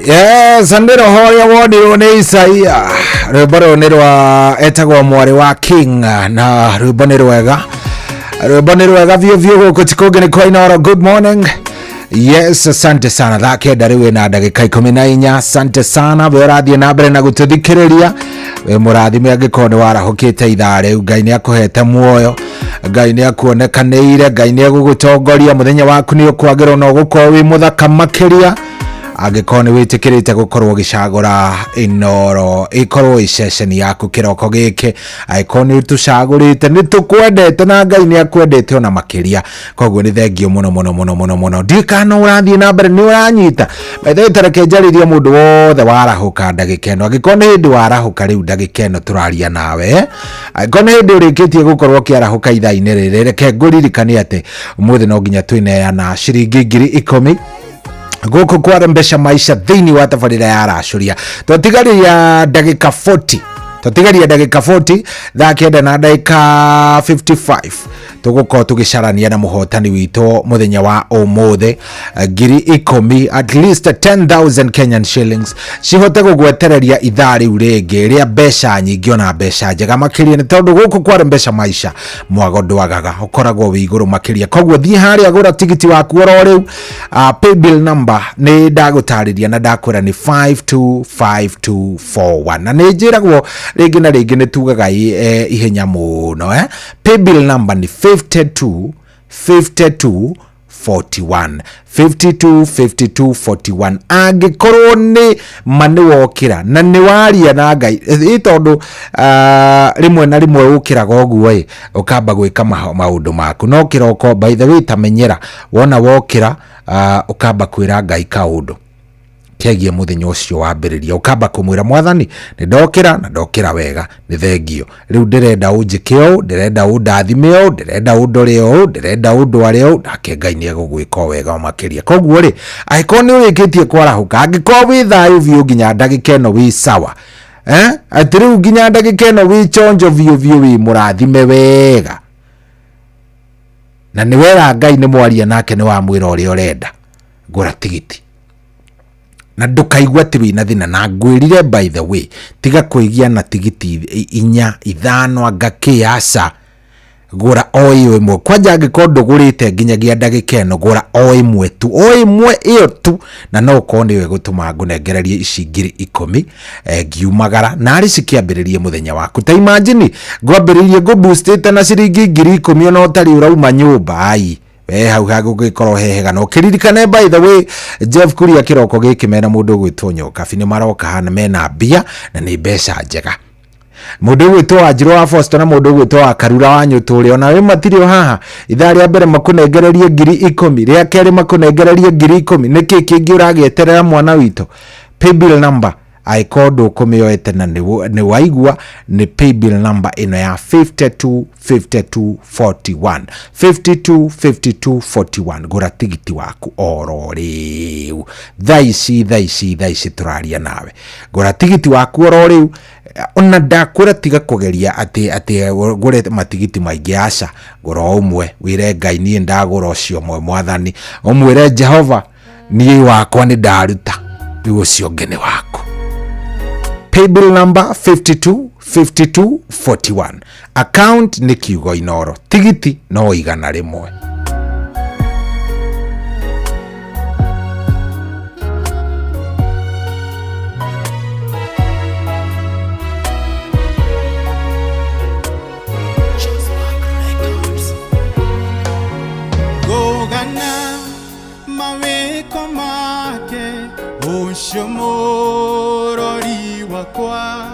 Speaker 2: Yes, nĩ roho ũrĩa wonirwo nĩ Isaia. Rwĩmbo rũrũ nĩ rwa etagwo mwarĩ wa King na rwĩmbo nĩ rwega. Rwĩmbo nĩ rwega biũ biũ gũkũ ti kũngĩ nĩ kwa Inooro. Good morning. Yes, asante sana. Thaa kenda rĩu ĩna ndagĩka 14. Asante sana we ũrathiĩ na mbere na gũtũthikĩrĩria. Wĩ mũrathime angĩkorwo nĩ warahũkĩte ithaa rĩu. Ngai nĩ akũhete muoyo, Ngai nĩ akuonekanĩire, Ngai nĩ egũgũtongoria. Mũthenya waku nĩ ũkwagĩrwo na ũgũkorwo wĩ mũthaka makĩria angĩkorwo nĩ wĩtĩkĩrĩte gũkorwo ũgĩcagũra Inooro ĩkorwo ĩceceni yaku kĩroko gĩkĩ. Angĩkorwo nĩ tũcagũrĩte, nĩ tũkwendete na Ngai nĩ akwendete ona makĩria. Koguo nĩ thengio mũno mũno mũno mũno mũno. Ndiũĩ kana no ũrathiĩ na mbere nĩ ũranyita. By the way, ta reke njarĩrie mũndũ wothe warahũka ndagĩka ĩno. Angĩkorwo nĩ hĩndĩ warahũka rĩu ndagĩka ĩno tũraria nawe, angĩkorwo nĩ hĩndĩ ũrĩkĩtie gũkorwo ũkĩarahũka ithaa-inĩ rĩrĩ, reke ngũririkanie atĩ ũmũthĩ no nginya twĩneana ciringi 10,000 gũkũ kwa Mbeca Maisha thĩinĩ wa tabarĩra ya Aracũria. Twatigaria ndagĩka 40, twatigaria ndagĩka 40, thaa kenda na ndagĩka 55 tũgũkorwo tũgĩcarania na mũhotani witũ mũthenya wa ũmũthĩ. 10,000, at least 10,000 Kenyan shillings cihote gũgwetereria ithaa rĩu rĩngĩ rĩa mbeca nyingĩ ona mbeca njega makĩria, nĩ tondũ gũkũ kwa Mbeca Maisha mwago ndwagaga, ũkoragwo wĩ igũrũ makĩria. Koguo thiĩ harĩa gũra tigiti waku oro rĩu. Paybill number nĩ ndagũtarĩria na ndakwĩra nĩ 525241, na nĩ njĩragwo rĩngĩ na rĩngĩ nĩ tugaga ihenya mũno. Paybill number nĩ 52 52 41, 52 52 41. Angĩkorwo nĩ ma nĩ wokĩra na nĩ waria na Ngai, ĩ tondũ rĩmwe na rĩmwe ũkĩraga ũguo ĩ ũkamba gwĩka maũndũ maku, no kĩroko by the way tamenyera wona wokĩra, ũkamba kwĩra Ngai kaũndũ kegie mũthenya ũcio wambĩrĩria, ũkamba kũmwĩra Mwathani nĩ ndokĩra na ndokĩra wega, nĩ thengio, rĩu ndĩrenda ũnjĩke ũũ, ndĩrenda ũndathime ũũ, ndĩrenda ũndore ũũ, ndĩrenda ũndware ũũ, nake Ngai nĩ egũgwĩka o wega makĩria. Koguo rĩ, angĩkorwo nĩ ũrĩkĩtie kwarahũka, angĩkorwo wĩ thayũ biũ nginya ndagĩka ĩno wĩ sawa, atĩ rĩu nginya ndagĩka ĩno wĩ chonjo biũ biũ, wĩ mũrathime wega, na nĩ wera Ngai nĩ mwaria nake nĩ wamwĩra ũrĩa ũrenda, gũra tigiti na ndũkaigua atĩ wĩna thĩna. Na ngwĩrire by the way, tiga kwĩgia na tigiti 4 5 anga kĩ, aca, gũra o ĩyo ĩmwe kwanja. Angĩkorwo ndũgũrĩte nginyagia ndagĩka ĩno, gũra o ĩmwe tu, o ĩmwe ĩyo tu, na no ũkorwo nĩyo ĩgũtũma ngũnengererie ici 10,000 ngiumagara na arĩ cikĩambĩrĩrie mũthenya waku. Ta imagine ngwambĩrĩirie ngũboostĩte na ciringi 10,000 ona ũtarĩ ũrauma nyũmba, ai we hau hagũgĩkorwo hehega. Na ũkĩririkane by the way, Jeff Kuria kĩroko gĩkĩ mena mũndũ ũgwĩtwo Nyokabi nĩ maroka hana mena mbia na nĩ mbeca njega. Mũndũ ũgwĩtwo Wanjirũ wa Boston na mũndũ ũgwĩtwo wa Karura wa Nyũtũrĩ ona we matirĩ o haha. Ithaa rĩa mbere makũnengererie 10,000, rĩa kerĩ makũnengererie 10,000. Nĩkĩ kĩngĩ ũragĩeterera mwana witũ? Paybill number angĩkorwo ndũkũmĩoete na nĩ waigua, nĩ paybill number ĩno ya 52 52 41, 52 52 41. Gũra tigiti waku oro rĩu thaa ici, thaa ici, thaa ici tũraria nawe, gũra tigiti waku oro rĩu. Ona ndakwĩra tiga kũgeria atĩ ngũre matigiti maingĩ, aca, gũra o ũmwe, wĩre Ngai niĩ ndagũra ũcio ũmwe. Mwathani ũmwĩre Jehova niĩ wakwa nĩ ndaruta, rĩu ũcio ũngĩ nĩ waku. Paybill number 52 52 41, account nĩ kiugo Inooro, tigiti no 100.
Speaker 17: Ngũgana mawĩko make ũcio mũrori wakwa,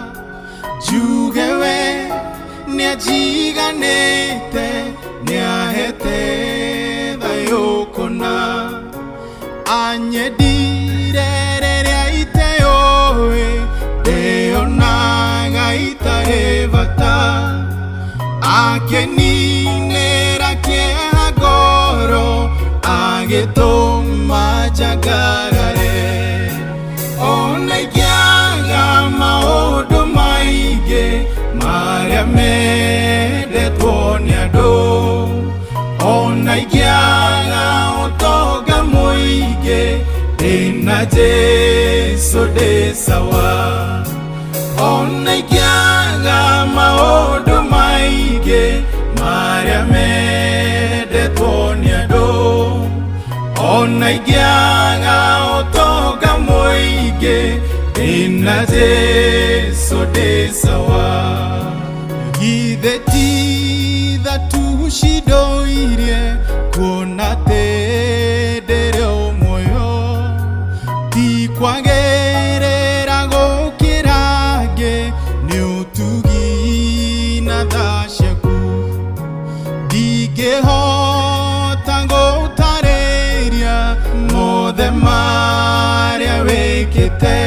Speaker 17: njuge we nĩanjiganĩte, nĩahete thayũ kũna, anyendire rĩrĩa iteũĩ, ndĩonaga itarĩ bata, akeninĩra kĩeha ngoro, agĩtũma njangarare, ona ingĩaga maũndũ maingĩ marĩa mendetwo nĩ andũ, ona ingĩaga ũtonga mũingĩ, ndĩna Jesũ. Jesu ndĩ sawa. Ona ingĩaga maũndũ maingĩ marĩa mendetwo nĩ andũ, ona ingĩaga ũtonga mũingĩ, ndĩna Jesu ndĩ sawa. Githĩ ti tha tu cindoirie kuona atĩ ndĩrĩ o muoyo, ti kwagĩrĩra gũkĩra angĩ, nĩ ũtugi na tha ciaku. Ndingĩhota gũtarĩria mothe marĩa wĩkĩte,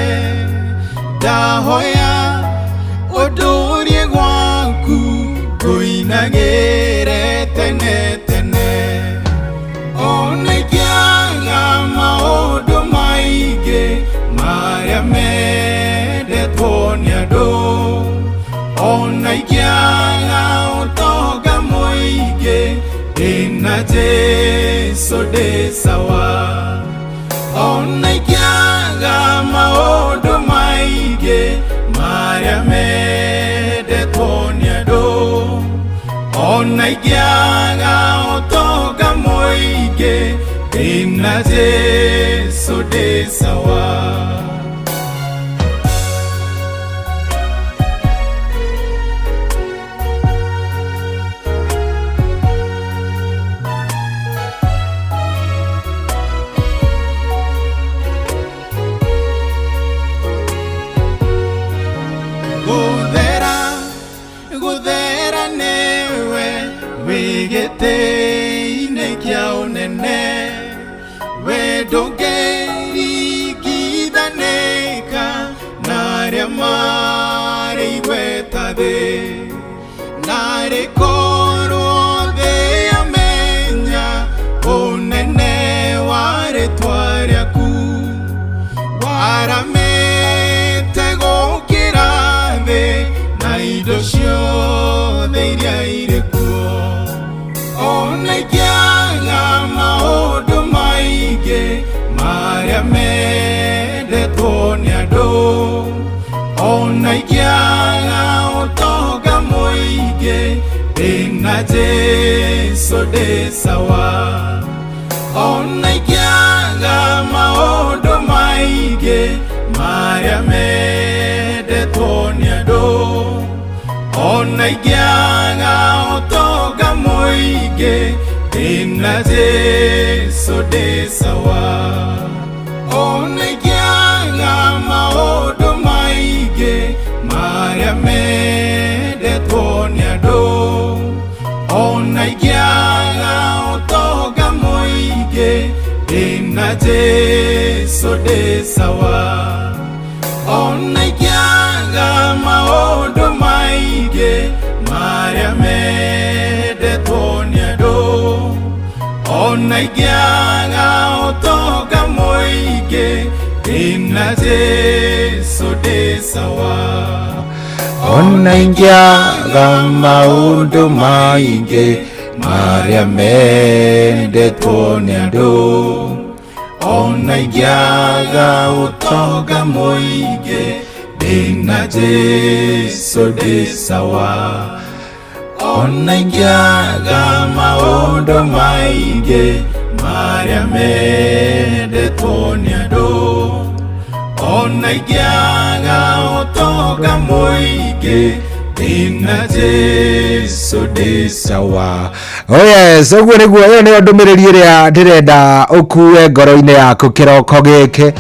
Speaker 17: ndahoya ũndũrie gwaku ngũinagĩre tene tene. Ona ingĩaga maũndũ maingĩ marĩa mendetwo nĩ andũ, ona ingĩaga ũtonga mũingĩ, ndĩna Jesu ndĩ sawa. Ona ingĩaga maũndũ maingĩ marĩa mendetwo nĩ andũ, ona ingĩaga ũtonga mũingĩ, ndĩna Jesu ndĩ sawa. Gũthera, gũthera nĩwe wĩ gĩtĩ-inĩ kĩa ũnene, we ndũngĩringithanĩka na arĩa marĩ igweta thĩ. Narĩ korwo thĩ yamenya ũnene wa rĩtwa rĩaku, waramĩte gũkĩra thĩ na indo ciothe iria irĩ kuo. Ona ingĩaga maũndũ maingĩ marĩa mendetwo nĩ andũ, ona ingĩaga ũtonga mũingĩ, ndĩna Jesu ndĩ sawa. Ona ingĩaga maũndũ maingĩ marĩa mendetwo nĩ andũ, ona ingĩaga ũtonga mũingĩ, ndĩna Jesu ndĩ sawa. Ona ingĩaga maũndũ maingĩ marĩa mendetwo nĩ andũ, ona ingĩaga ũtonga mũingĩ, ndĩna Jesu ndĩ sawa. Ona ingĩaga maũndũ maingĩ marĩa mendetwo nĩ andũ, ona ingĩaga ũtonga mũingĩ, ndĩna Jesu ndĩ sawa.
Speaker 2: Ona ingĩaga maũndũ maingĩ marĩa mendetwo nĩ andũ,
Speaker 17: ona ingĩaga ũtonga mũingĩ, ndĩna Jesu ndĩ sawa. Ona ingĩaga maũndũ maingĩ marĩa mendetwo nĩ andũ, ona ingĩaga ũtonga mũingĩ, ndĩna Jesu ndĩ
Speaker 2: sawa. Oh yes, ũguo nĩguo. Ĩyo nĩyo ndũmĩrĩri ĩrĩa ndĩrenda ũkue ngoro-inĩ yaku kĩroko gĩkĩ,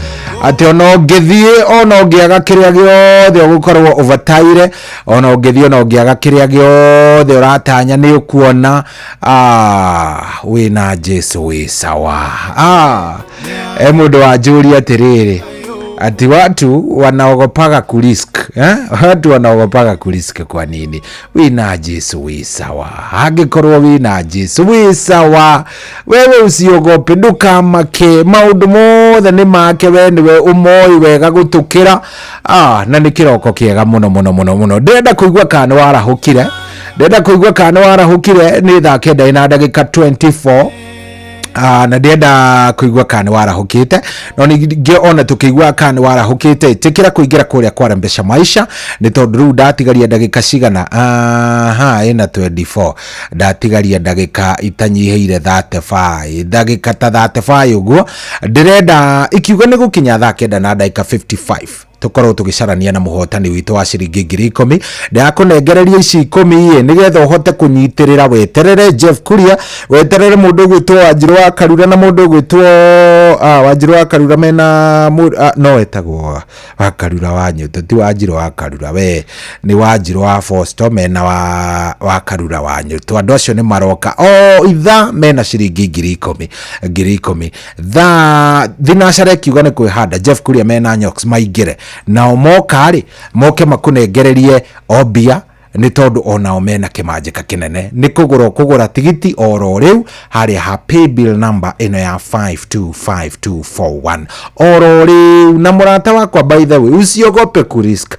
Speaker 2: atĩ ona ũngĩthiĩ, ona ũngĩaga kĩrĩa gĩothe ũgũkorwo ũbataire, ona ũngĩthiĩ, ona ũngĩaga kĩrĩa gĩothe ũratanya nĩ ũkuona, wĩna Jesu wĩ sawa. E mũndũ wanjũria atĩrĩrĩ, ati watu wanaogopaga kurisk, eh? Watu wanaogopaga kurisk kwa nini? Wina Jesu wĩ sawa. Angĩkorwo wina Jesu wĩ sawa, wewe usiogope, ndukamake, maũndũ mothe nĩ make, we nĩwe ũmoĩ wega gũtũkĩra. Na nĩ kĩroko kĩega mũno mũno mũno mũno. Ndĩrenda kũigua kana nĩ warahũkire, ndĩrenda kũigua kana nĩ warahũkire. Nĩ thaa 9 na ndagĩka 24. Na ndĩrenda kũigua kana nĩ warahũkĩte, no ningĩ ona tũkĩigua kana nĩ warahũkĩte, ĩtĩkĩra kũingĩra kũrĩa kwa Mbeca Maisha, nĩ tondũ rĩu ndatigaria ndagĩka cigana? Aha, ĩna 24, ndatigaria ndagĩka itanyihĩire 35, ndagĩka ta 35 ũguo. Ndĩrenda ikiuga nĩ gũkinya thaa 9 na ndagĩka 55 tukorwo tũgĩcarania na mũhotani witũ wa ciringi 10,000. Ndĩrakũnengereria ici 10 ĩ nĩgetha ũhote kũnyitĩrĩra, weterere Jeff Kuria, weterere mũndũ ũgwĩtwo Wanjirũ wa Karura na mũndũ ũgwĩtwo Wanjirũ wa Karura mena no etagwo wa Karura wa Nyũtũ, ti Wanjirũ wa Karura, we nĩ Wanjirũ wa Fosto mena wa Karura wa Nyũtũ. Andũ acio nĩ maroka o ithaa mena ciringi 10,000 10,000. Thaa thinacara ikiuga nĩ kwĩhanda, Jeff Kuria mena Nyox maingĩre nao, moka rĩ moke makũnengererie o mbia, nĩ tondũ onao mena kĩmanjĩka kĩnene nĩ kũgũra kũgũra tigiti oro rĩu harĩa ha paybill number ĩno ya 525241 oro rĩu. Na mũrata wakwa, by the way, usiogope kurisk.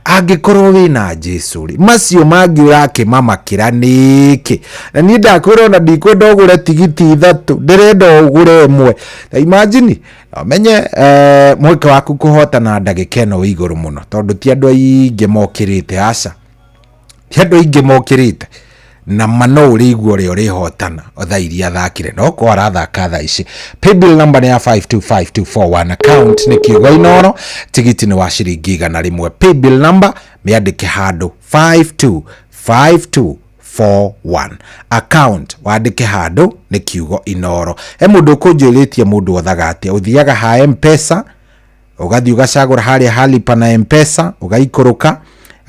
Speaker 2: Angĩkorwo wĩna Jesu rĩ, macio mangĩ ũrakĩmamakĩra nĩkĩ? Na niĩ ndakwĩra ona ndikwenda ũgũre tigiti ithatũ, ndĩrenda ũgũre ĩmwe. Na imagine menye mweke waku kũhotana ndagĩka ĩno wĩ igũrũ mũno, tondũ ti andũ aingĩ mokĩrĩte, aca, ti andũ aingĩ mokĩrĩte, na ma no ũrĩigua ũrĩa ũrĩhotana thaa iria athakire, no ko arathaka thaa ici. Paybill number nĩ ya 525241, account nĩ kiugo Inoro, tigiti nĩ wa ciringi 100. Paybill number mĩandĩke handũ 525241, account wandĩke handũ nĩ kiugo Inoro. He mũndũ ũkũnjũrĩtie mũndũ othaga atĩa? Ũthiaga ha Mpesa, ũgathiĩ ũgacagũra harĩa ha lipa na Mpesa, ũgaikũrũka,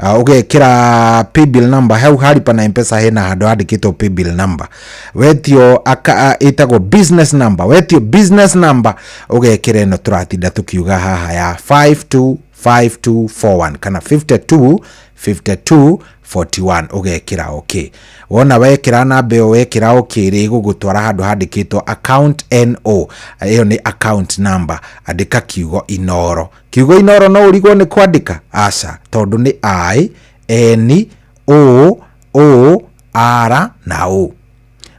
Speaker 2: ũgekĩra paybill number hau. Ha lipa na Mpesa hena handũ handĩkĩtwo paybill number, wetio aka, ĩtagwo business number. Wetio business number, ũgekĩra ĩno tũratinda tũkiuga haha ya 525241 kana 52 52 41, ũgekĩra okay. Wona wekĩra namba ĩyo, wekĩra okay rĩ, ĩgũgũtwara handũ handĩkĩtwo account no, ĩyo nĩ account number. Andĩka kiugo Inoro. Kiugo Inoro no ũrigwo nĩ kwandĩka? Aca, tondũ nĩ I N O O R na O.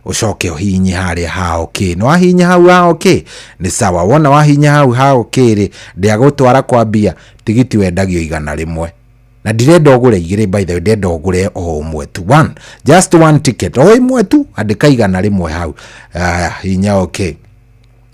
Speaker 2: Ũcoke ũhinye harĩa ha okay. Nĩ wahinya hau ha okay, nĩ sawa. Wona wahinya hau ha okay rĩ, ndĩagũtwara kwambia tigiti wendagio 100, na ndirenda ũgũre igĩrĩ, by the way, ndĩrenda ũgũre o ũmwe tu, one, just one ticket, o ĩmwe tu. Andĩka 100 hau. Aya, hinya okay,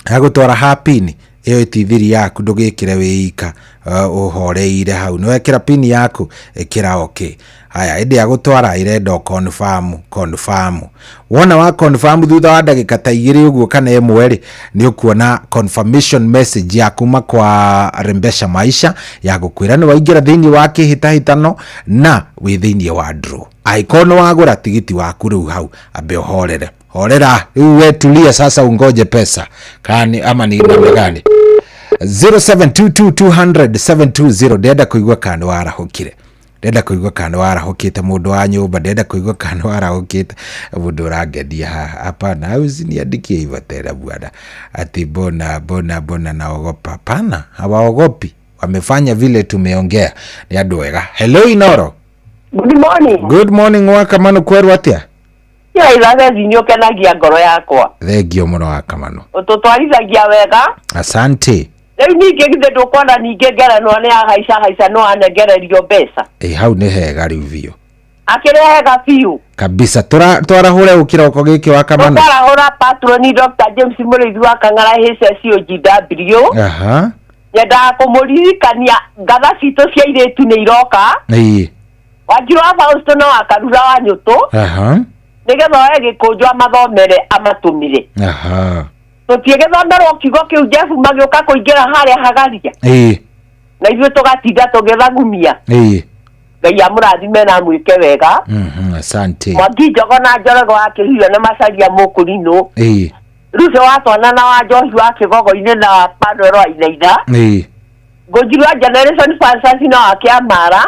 Speaker 2: agũtwara ha pini ĩyo ĩtithiri yaku, ndũgĩkĩre wĩ ika, ũhoreire hau. Nĩ wekĩra pini yaku, ĩkĩra okay. Haya, ĩndĩ agũtwara ĩrenda confirm, confirm. Wona wa confirm, thutha wa ndagĩka ta igĩrĩ ũguo kana ĩmwe rĩ, nĩ ũkuona confirmation message ya kuma kwa Rembesha Maisha ya gũkwĩra nĩ waingĩra thĩinĩ wa kĩhĩtahĩtano na wĩ thĩinĩ wa draw. Angĩkorwo nĩ wagũra tigiti waku rĩu hau, ambe ũhorere, horera rĩu, we tulia sasa, ungoje pesa kani ama ni namna gani? 0722200720. Ndĩrenda kũigua kana nĩ warahũkire, ndĩrenda kũigua kana nĩ warahũkĩte, mũndũ wa nyũmba, ndĩrenda kũigua kana nĩ warahũkĩte, mũndũ ũrangendia haha. Hapana, usiniandikie hivyo tena bwana, ati mbona mbona mbona naogopa. Hapana, hawaogopi, wamefanya vile tumeongea, ni andũ ega. Hello Inoro.
Speaker 3: Good morning.
Speaker 2: Good morning, Wakamanu, kwerwo atĩa?
Speaker 3: Ya ithatheci nĩ ũkenagia ngoro yakwa.
Speaker 2: Thengio mũno, Wakamanu.
Speaker 3: Ũtũtwarithagia wega.
Speaker 2: Asante.
Speaker 3: Rĩu ningĩ githĩ ndũkuona ningĩ ngerenwa nĩ yahaica haica, no anengererio mbeca.
Speaker 2: Ĩ hau nĩ hega rĩu biũ.
Speaker 3: Akĩrĩ hega biũ.
Speaker 2: Kabisa. Twarahũre gũkĩroko gĩkĩ, Wakamanu?
Speaker 3: Tũkarahũra patroni Dr. James Mũrĩithi wa Kang'ara HSOGW. Nyendaga kũmũririkania ngatha citũ cia irĩtu nĩ iroka. Wanjirũ wa Fausto na wa Karura wa Nyũtũ, nĩgetha oe gĩkũnjo amathomere amatũmire. Tũtiĩgĩthomerwo kiugo kĩu Jeff magĩũka kũingĩra harĩa hagaria, na ithuĩ tũgatinda tũgĩthagumia. Ngai amũrathime na amwĩke wega.
Speaker 2: Asante.
Speaker 3: Mwangi Njogo na Njorogo wa Kĩhirio na Macaria Mũkũrinũ, Ruce wa Twana na wa Njohi wa Kĩgogo-inĩ na wa Panwero wa Inaina, Ngũnjiri wa Generation Fansasi na wa Kĩamara,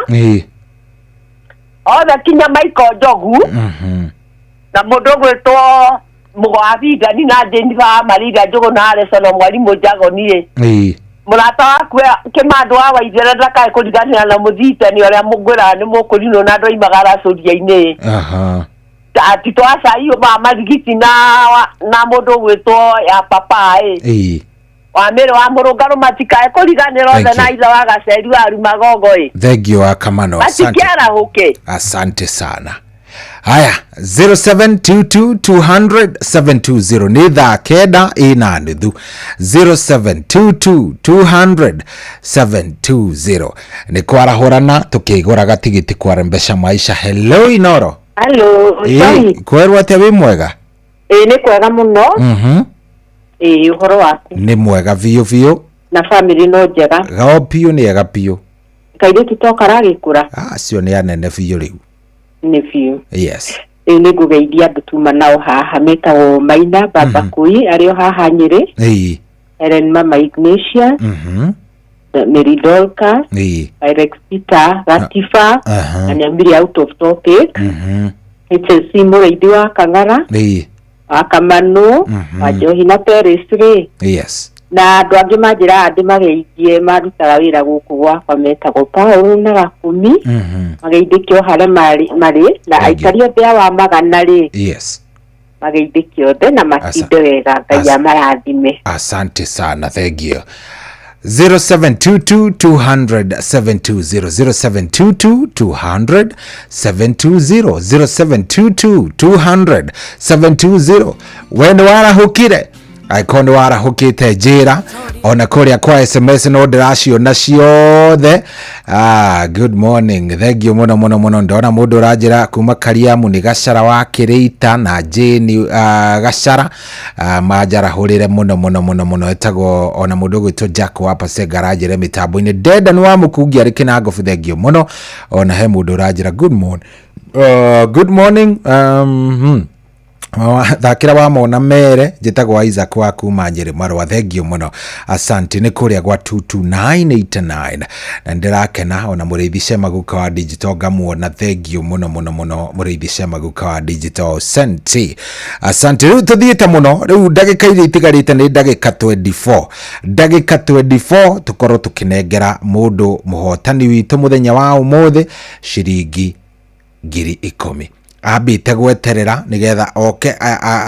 Speaker 3: othe kinya Michael Njogu na mũndũ ũgwĩtwo Mũgo wa Bindani na Jennifer wa Marinda Njũgũ na Alison na mwarimũ Njagoni ĩ, mũrata waku Kĩmandũ wa Waithera ndakae kũriganĩra na mũthitani ũrĩa mũngwĩraga nĩ mũkũrinũ na andũ aimaga aracũria-inĩ. Atito acai ma marigiti na na mũndũ ũgwĩtwo ya papa ĩ.
Speaker 2: Ĩĩ.
Speaker 3: Wa mĩrĩ wa mũrũngarũ matikae kũriganĩra
Speaker 2: Thank
Speaker 3: othe
Speaker 2: you.
Speaker 3: na ithe wa gaceri wa rumagongo ĩ.
Speaker 2: Thank you akamano, asante.
Speaker 3: Matikĩarahũke.
Speaker 2: Asante sana. Haya, 0722200720 nĩ thaa 9 ĩna nuthu. 0722200720 nĩ kwarahũrana tũkĩgũraga tigiti kwarembesha maisha. Hello Inoro.
Speaker 8: Hello,
Speaker 2: Ĩĩ,
Speaker 8: sorry.
Speaker 2: kwerwo atĩa, wĩ mwega?
Speaker 8: Ĩĩ, nĩ kwega mũno. Ĩĩ, ũhoro waku?
Speaker 2: Nĩ mwega biũ biũ.
Speaker 8: Na family no njega?
Speaker 2: Gao biũ, nĩ ega biũ.
Speaker 8: Kairĩtu to karagĩkũra?
Speaker 2: Acio nĩ anene biũ rĩu.
Speaker 8: Nĩ biũ.
Speaker 2: Yes.
Speaker 8: Rĩu nĩ ngũgeithia andũ tuma nao haha metagwo Maina Baba Kui arĩ o haha Nyĩrĩ, Helen Mama Ignatia, Mary Dorcas, Irex Peter Gatifa, na nĩambirie out of topic, HLC Mũrĩithi wa Kang'ara, wa Kamanũ, wa Njohi na Paris rĩ, na andũ angĩ manjĩraga ndĩmageithie marutaga wĩra gũkũ gwakwa metagwo Paul na Gakumi, mageithĩke o harĩa marĩ na
Speaker 2: Thank you.
Speaker 8: aikari othe a wa Magana rĩ, mageithĩke othe na matinde wega, Ngai amarathime.
Speaker 2: Asante sana, thank you. 0722200720, 0722200720, 0722200720. We nĩ warahũkire? Angĩkorwo nĩ warahũkĩte njĩra ona kũrĩa kwa SMS no ndĩraciona ciothe. Good morning, thank you mũno mũno mũno. Ndona mũndũ ũranjĩra kuma Kariamu nĩ Gacara wa Kĩrĩita na Jane Gacara, manjarahũrĩre mũno mũno mũno mũno. Etagwo ona mũndũ ũgwĩtwo Jack wa Pasenga aranjĩra mĩtambo-inĩ. Dedan wa Mũkungi arĩ Kĩnangobu, thank you mũno. Ona he mũndũ ũranjĩra good morning, good morning, thakĩra wa mona mere njĩtagwo Isaac wa kuma Nyĩrĩ marũa, thengio mũno, asante. Nĩ kũrĩa gwa 22989 na ndĩrakena ona mũrĩithi Shema guka wa digital ngamuona, thengio mũno mũno mũno mũrĩithi Shema guka wa digital, asante, asante. Rĩu tũthiĩte mũno, rĩu ndagĩka iria itigarĩte nĩ ndagĩka 24, ndagĩka 24 tũkorwo tũkĩnengera mũndũ mũhotani witũ mũthenya wa ũmũthĩ ciringi 10,000. Ambĩte gweterera nĩgetha oke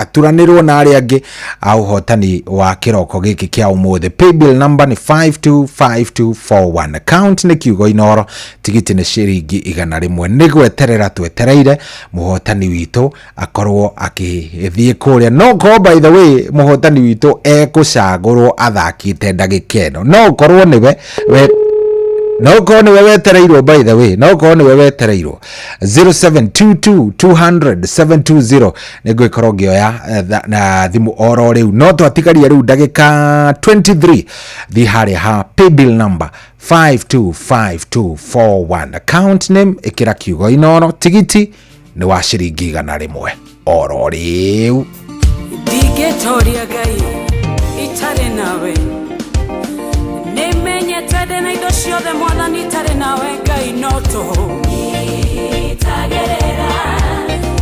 Speaker 2: aturanĩrwo na arĩa angĩ a ũhotani wa kĩroko gĩkĩ kĩa ũmũthĩ. Paybill number nĩ 525241, account nĩ kiugo Inoro, tigiti nĩ ciringi 100. Nĩ gweterera twetereire mũhotani witũ akorwo akĩthiĩ kũrĩa. No korwo by the way mũhotani witũ ekũcagũrwo athakĩte ndagĩka ĩno, no ũkorwo nĩwe we, no ũkorwo nĩwe wetereirwo, by the way, no ũkorwo nĩwe wetereirwo. 0722200720 nĩ ngũgĩkorwo ngĩoya na thimũ oro rĩu, no twatigaria rĩu ndagĩka 23. Thiĩ harĩa ha paybill number 525241, account name ĩkĩra kiugo Inoro, tigiti nĩ wa ciringi 100 oro rĩu.
Speaker 9: Ndingĩtoria Ngai itarĩ nawe, nĩmenyete ndĩ na indo ciothe Mwathani, itarĩ nawe Ngai no tũhũ. Nyitagĩrĩra,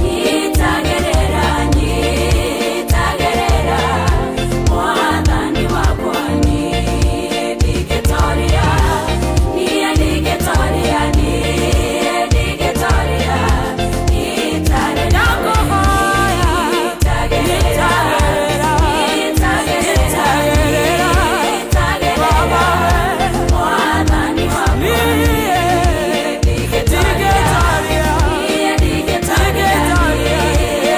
Speaker 9: nyitagĩrĩra, nyitagĩrĩra Mwathani wakwa, niĩ ndingĩtoria, niĩ ndingĩtoria, niĩ ndingĩtoria itarĩ nawe. Nyitagĩrĩra, nyitagĩrĩra, nyitagĩrĩra Mwathani wakwa, niĩ ndingĩtoria, niĩ ndingĩtoria, niĩ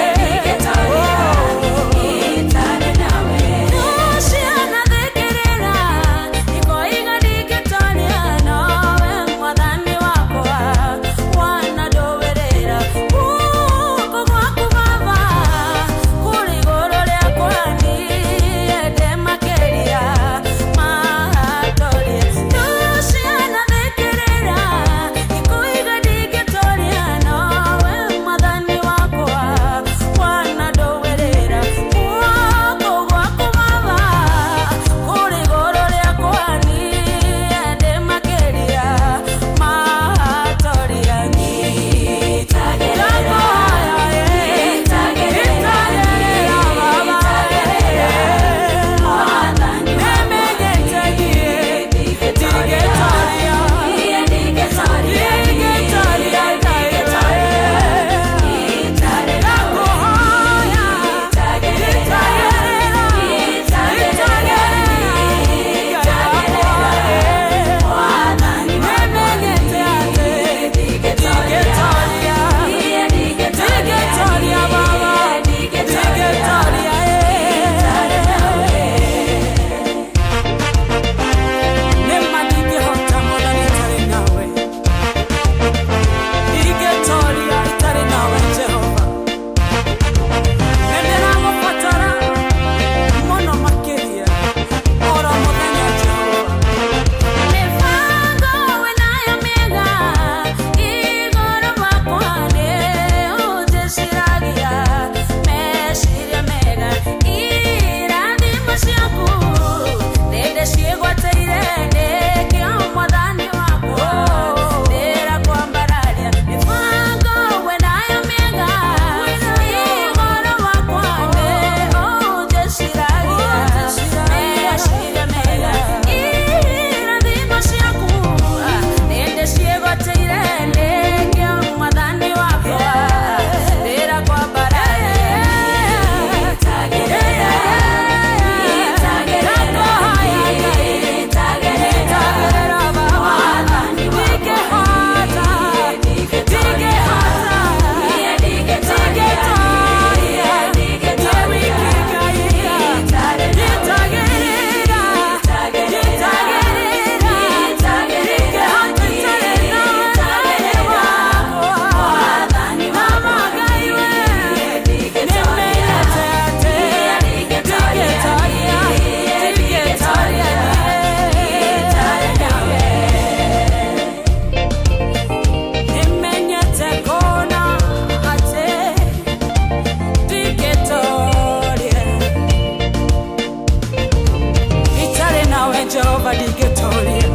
Speaker 9: Jehova ndingĩtoria.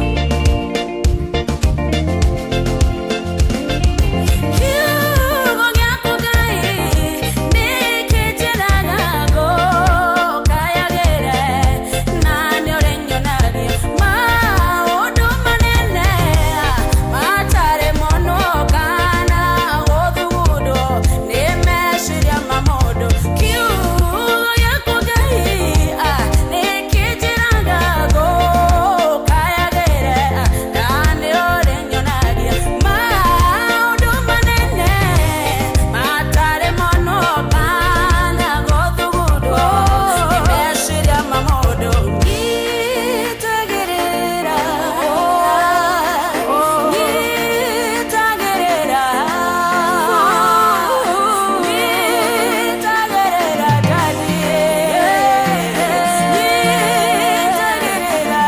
Speaker 9: Kiugo gĩaku Ngai nĩkĩnjĩraga ngũkayagĩre, na nĩũrĩnyonagia maũndũ manene matarĩ monwo kana gũthugundwo nĩ meciria ma mũndũ. Kiugo gĩaku Ngai nĩkĩnjĩraga ngũkayagĩre, na nĩũrĩnyonagia maũndũ manene matarĩ monwo kana gũthugundwo nĩ meciria ma mũndũ. Nyitagĩrĩra, nyitagĩrĩra, nyitagĩrĩra Daddy, nyitagĩrĩra,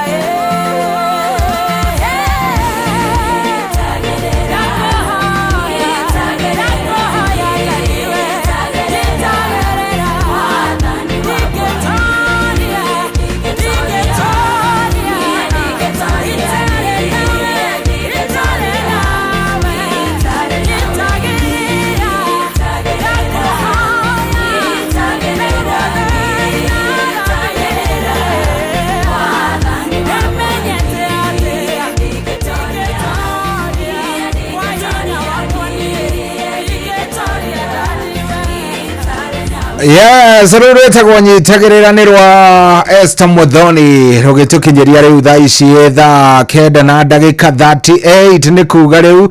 Speaker 2: Yes, rĩu rwĩtagwo nyitagĩrĩra nĩ rwa Esther Muthoni rũgĩtũkinyĩria rĩu thaa ici thaa 9 na ndagĩka 38. Nĩ kuga rĩu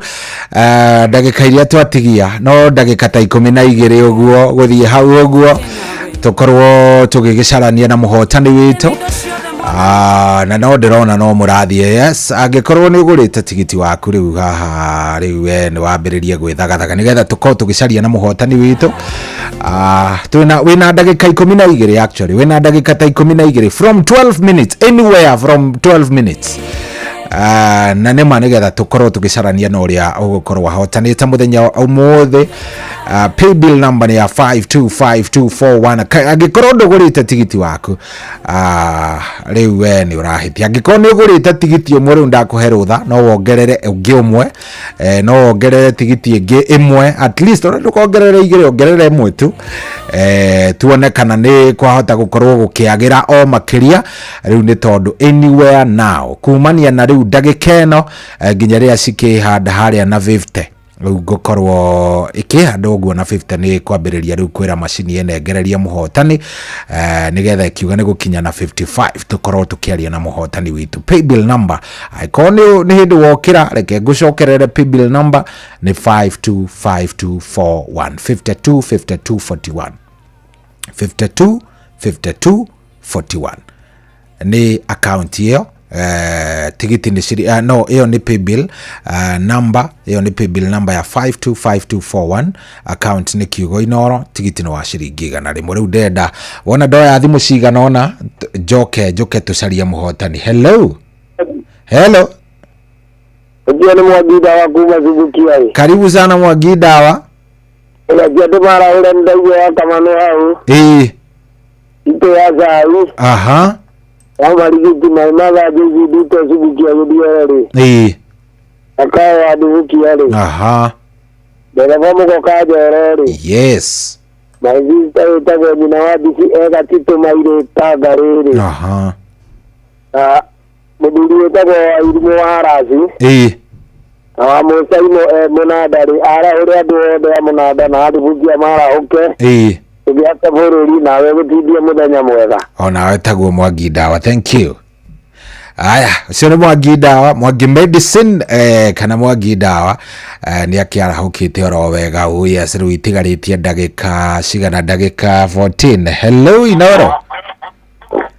Speaker 2: ndagĩka iria twatigia no ndagĩka ta 12 ũguo gũthiĩ hau ũguo tũkorwo tũgĩgĩcarania na mũhotani witũ. Na no ndĩrona no mũrathiĩ. Yes, angĩkorwo nĩ ũgũrĩte tigiti waku rĩu haha rĩu we nĩ wambĩrĩrie gwĩthagathaga nĩgetha tũkorwo tũgĩcaria na mũhotani witũ. Twĩna wĩna ndagĩka 12, actually wĩna ndagĩka ta 12 from 12 minutes, anywhere from 12 minutes. Na nĩma nĩgetha tũkorwo tũgĩcarania na ũrĩa ũgũkorwo ahotanĩte mũthenya ũmũthĩ. Paybill number nĩ ya 525241. Angĩkorwo ndũgũrĩte tigiti waku, rĩu we nĩ ũrahĩtia. Angĩkorwo nĩ ũgũrĩte tigiti ũmwe rĩu ndakũhe rũtha, no wongerere ũngĩ ũmwe, no wongerere tigiti ĩngĩ ĩmwe at least, ona ndũkongerere igĩrĩ, ongerere ĩmwe tu, tuone kana nĩ kwahota gũkorwo gũkĩagĩra o makĩria rĩu, nĩ tondũ anywhere now kumania na rĩu ndagĩka ĩno, nginya rĩrĩa cikĩhanda harĩa na 50 rĩu ngũkorwo ĩkĩhanda ũguo na 50 nĩ kwambĩrĩria rĩu kwĩra macini ĩnengererie mũhotani, nĩgetha ĩkiuga nĩ gũkinya na 55 tũkorwo tũkĩaria na mũhotani witũ. Paybill number, angĩkorwo nĩ hĩndĩ wokĩra, reke ngũcokerere, paybill number nĩ 525241, 52 52 41, 52 52 41 nĩ account ĩyo. Tigiti nĩ no ĩyo nĩ paybill number, ĩyo nĩ paybill number ya 525241, account nĩ kiugo Inoro, tigiti nĩ wa ciringi 100. Rĩu ndenda wona ndoya thimũ cigana ũna, njoke njũke tũcarie mũhotani. Hello, hello.
Speaker 7: Ũcio nĩ Mwangi Ndawa kuma Subukia ĩ.
Speaker 2: Karibu sana Mwangi Ndawa.
Speaker 7: Ũrajia andũ marahũra nĩ ndaigua ya kamano hau. Itũ ya cai. Ya marigiti mai mathanjĩ ithindĩte Subukia gĩthioro rĩ. Akawa wa Dubukia rĩ. Ndereba mũgoka Njoro rĩ. My sister wĩtagwo nyina wa Bici e Gatitũ Mairĩ Tanga rĩrĩ. Na mũthuri wĩtagwo Wairimũ wa Raci. Na wa Mũcaino e Mũnanda rĩ, arahũre andũ othe a Mũnanda na Athubukia marahũke. Tũgĩake bũrũri nawe gũtindie mũthenya mwega.
Speaker 2: Onawe taguo Mwangi Ndawa, thank you. Aya, ũcio nĩ Mwangi Ndawa, Mwangi Medicine, kana Mwangi Ndawa, nĩ akĩarahũkĩte oro wega. Oh yes, rĩu itigarĩtie ndagĩka cigana? Ndagĩka 14. Hello Inoro.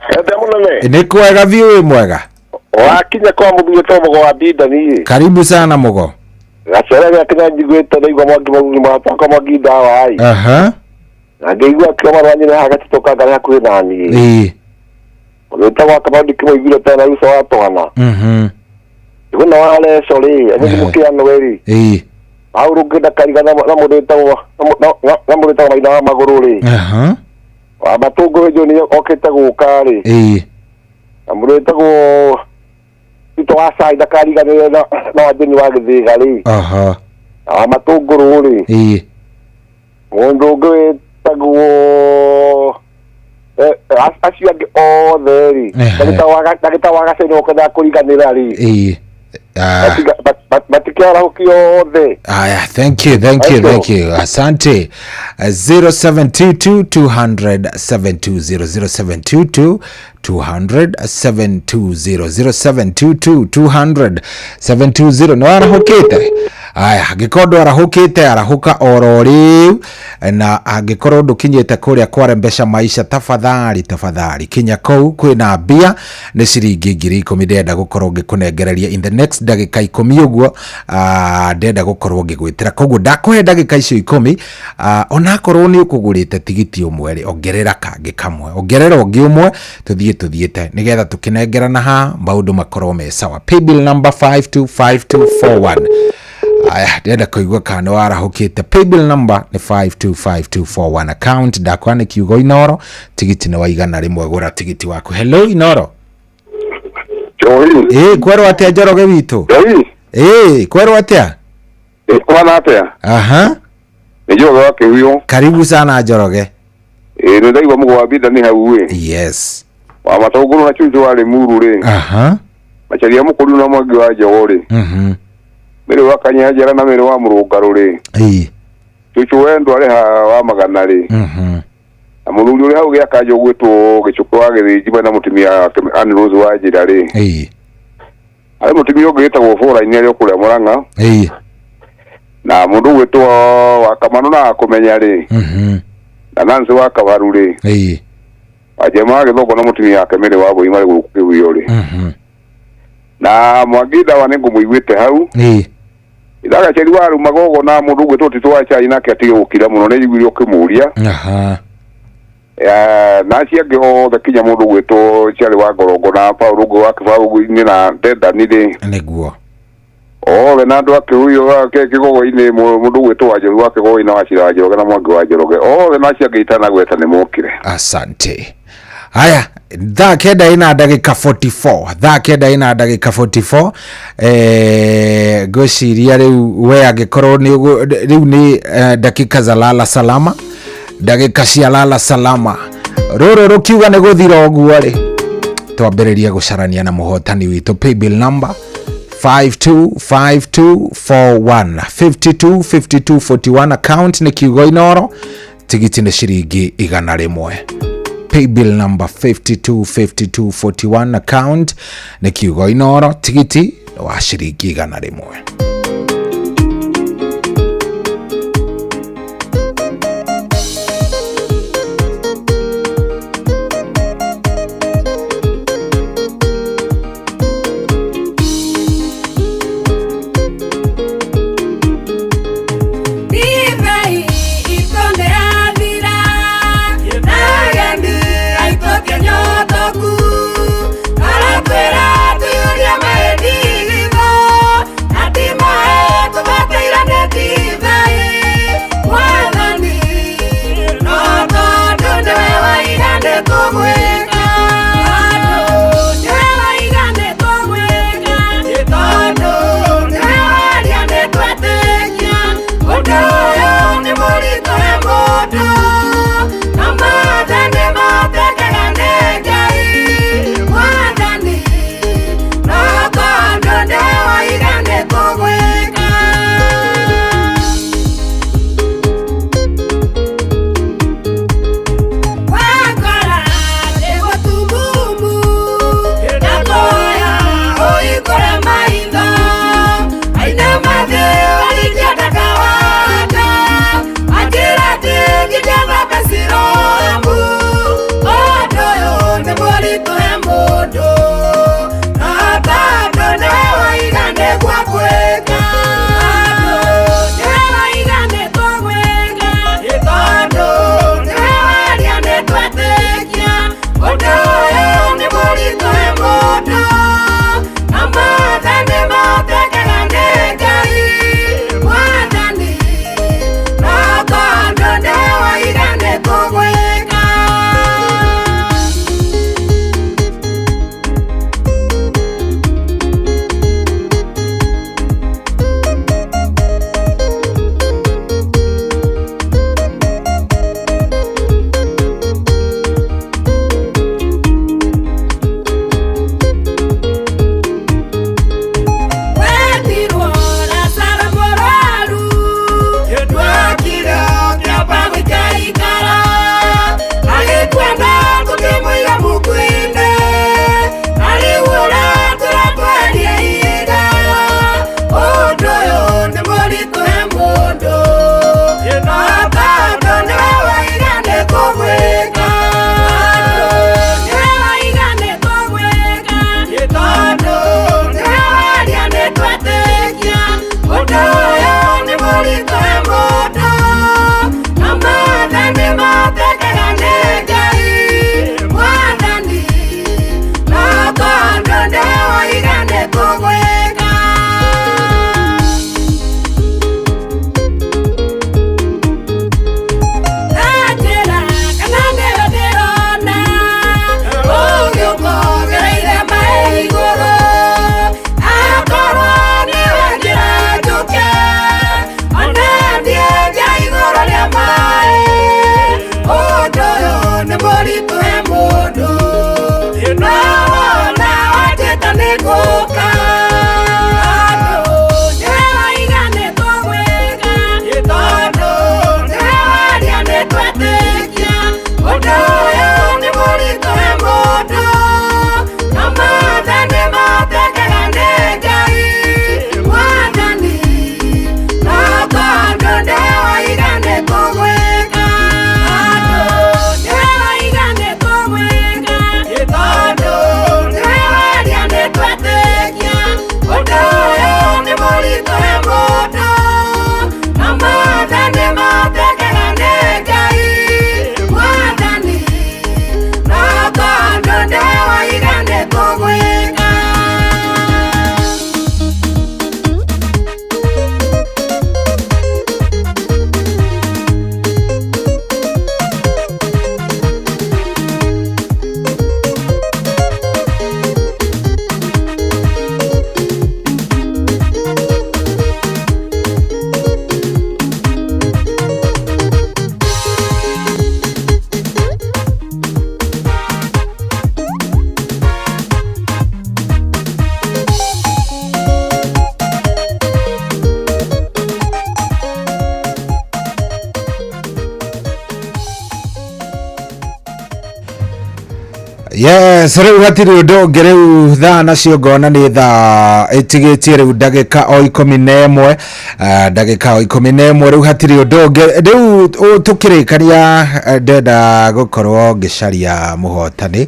Speaker 10: Ete mũnene.
Speaker 2: Nĩ kwega biũ, wĩ mwega?
Speaker 10: Wakinya kwa mũthuri to Mũgo wa Ndindani.
Speaker 2: Karibu sana Mũgo.
Speaker 10: Gacere gĩakinya njiguĩte ndaigua Mwangi Mwangi mataka Mwangi Ndawa ĩ. Na ngĩigua akiuga marũa nyina haha Gatitũ Kangari hakuhĩ na niĩ. Ũgĩtagwo Kamau ndikĩmũiguire tena rũca wa twana. Igũna wa Leco rĩ, anyuthi mũkĩanwe rĩ. Hau rũngĩ ndakariga na mũndũ wĩtagwo na mũndũ wĩtagwo Maina wa Magũrũ rĩ. Wa Matũngũ John okĩte gũka rĩ. Na mũndũ wĩtagwo Tito wa Cai ndakariganĩrwo na Wanjũni wa Gĩthĩga rĩ.
Speaker 2: Aha.
Speaker 10: Na wa Matũngũrũ rĩ.
Speaker 2: Ĩĩ.
Speaker 10: Mũndũ ũngĩ wĩtagwo acio angĩ othe rĩ. Ndagĩtarĩ wa Gacai nĩwe ũkwendaga kũriganĩra rĩ.
Speaker 2: Ĩĩ.
Speaker 10: Matikĩarahũkio othe.
Speaker 2: Aya, thank you, thank you, thank you. Asante. 0722 200 720 0722 200 720 0722 200 720. Nĩ warahũkĩte? Aya, angĩkorwo ndwarahũkĩte arahũka oro rĩu, na angĩkorwo ndũkinyĩte kũrĩa kwarembesha maisha, tafadhali tafadhali kinya kũu kwĩna mbia nĩ ciringi 10,000 ndĩrenda gũkorwo ngĩkũnengereria in the next ndagĩka 10 ũguo. Ndĩrenda gũkorwo ngĩgwĩtĩra, koguo ndakũhe ndagĩka icio 10. Onakorwo nĩ ũkũgũrĩte tigiti ũmwe rĩ, ongerera kangĩ kamwe, ongerera ũngĩ ũmwe, tũthiĩ tũthiĩte nĩgetha tũkĩnengerana haha maũndũ makorwo me sawa. Paybill number 525241. Aya, ndĩrenda kũigua kana nĩ warahũkĩte. Paybill number nĩ 525241, account ndakwa nĩ kiugo Inoro, tigiti nĩ wa 100, gũra tigiti waku. Hello Inoro. Ĩĩ, kwerwo atĩa Njoroge witũ? Ĩĩ, kwerwo atĩa?
Speaker 10: Kwana atĩa?
Speaker 2: Aha.
Speaker 10: Nĩ Njoroge wa Kĩhuyo.
Speaker 2: Karibu sana Njoroge.
Speaker 10: Ĩĩ, nĩ ndaigua mũgwambinda nĩ hau ĩ.
Speaker 2: Yes.
Speaker 10: Wa Matũngũrũ na Cucu wa Limuru rĩ.
Speaker 2: Aha.
Speaker 10: Macharia Mũkũriũ na Mwangi wa Njogo rĩ.
Speaker 2: Mhm.
Speaker 10: Mĩrĩ wa Kanyanjara na Mĩrĩ wa Mũrũngarũ rĩ.
Speaker 2: Ĩĩ.
Speaker 10: Cucu wendwo arĩ ha wa Magana rĩ.
Speaker 2: Mhm.
Speaker 10: Na mũthuri ũrĩa hau gĩakanjũ gwĩtwo Gĩcũkũ wa Gĩthĩnji mena mũtumia wake Ann Rose wa Njĩra rĩ.
Speaker 2: Ĩĩ.
Speaker 10: Harĩ mũtumia ũngĩ wĩtagwo Bũraini arĩ o kũrĩa Mũrang'a.
Speaker 2: Ĩĩ.
Speaker 10: Na mũndũ ũgwĩtwo wa Kamanũ na Kũmenya rĩ.
Speaker 2: Mhm.
Speaker 10: Na Nancy wa Kabaru rĩ.
Speaker 2: Ĩĩ.
Speaker 10: Wajema wa Gĩthongo na mũtumia wake Mĩrĩ wa Bũi marĩ gũkũ Kĩhuyo rĩ.
Speaker 2: Mhm.
Speaker 10: Na Mwangi Ndawa nĩ ngũmũiguĩte hau.
Speaker 2: Ĩĩ.
Speaker 10: Ithagaceri wa Rumagogo na mũndũ ũgwĩtwo Tito wa Chai nake atige gũkira mũno nĩ njiguire ũkĩmũria.
Speaker 2: Aha.
Speaker 10: Na acio angĩ othe kinya mũndũ ũgwĩtwo Charĩ wa Ngorongo na Paul ũngĩ wa Kĩbaũ-inĩ na Ndendani rĩ.
Speaker 2: Nĩguo.
Speaker 10: Othe na andũ a Kĩhuyo Kĩgogo-inĩ, mũndũ ũgwĩtwo wa Njoroge wa Kĩgogo-inĩ wa Cira wa Njoroge na Mwangi wa Njoroge. Othe na acio angĩ itanagweta nĩ mokire.
Speaker 2: Asante. Haya, thaa 9 ina ndagĩka 44, thaa 9 ina ndagĩka 44. Ngwĩciria rĩu we angĩkorwo nĩ rĩu nĩ dakika za lala salama, ndagĩka cia lala salama, rũrũ rũkiuga nĩ gũthira ũguo rĩ, twambĩrĩrie gũcarania na mũhotani witũ. Paybill number 525241, 525241, account nĩ kiugo Inoro, tigiti nĩ ciringi 100. Paybill number 525241, account nĩ kiugo Inoro, tigiti wa ciringi 100.
Speaker 11: tũgwĩka. Anjĩra kana nĩwe ndĩrona ũgĩũka ũgereire maĩ igũrũ, akorwo nĩwe njĩra njũke ona thiĩ njĩra igũrũ rĩa maĩ. Ũndũ ũyũ nĩ mũritũ he mũndũ, no wona wanjĩta nĩ ngũka. Tondũ nĩwe waiga nĩ tũgwĩka, tondũ nĩwe waria nĩ twetĩkia. Ũndũ ũyũ nĩ mũritũ he mũndũ, no mothe nĩ matekaga nĩ Ngai Mwathani, no tondũ nĩwe waiga nĩ tũgwĩka. Tondũ nĩwe waiga nĩ tũgwĩka, tondũ nĩwe waria nĩ twetĩkia. Ũndũ ũyũ nĩ mũritũ he mũndũ, no mothe nĩ matekaga nĩ Ngai Mwathani, no tondũ nĩwe waiga nĩ tũgwĩka.
Speaker 2: Yes, rĩu hatirĩ ũndũ ũngĩ. Rĩu thaa nacio ngona nĩ thaa ĩtigĩtie rĩu ndagĩka o 11, ndagĩka o 11. Rĩu hatirĩ ũndũ ũngĩ, rĩu tũkĩrĩkania ndenda gũkorwo ngĩcaria mũhotani,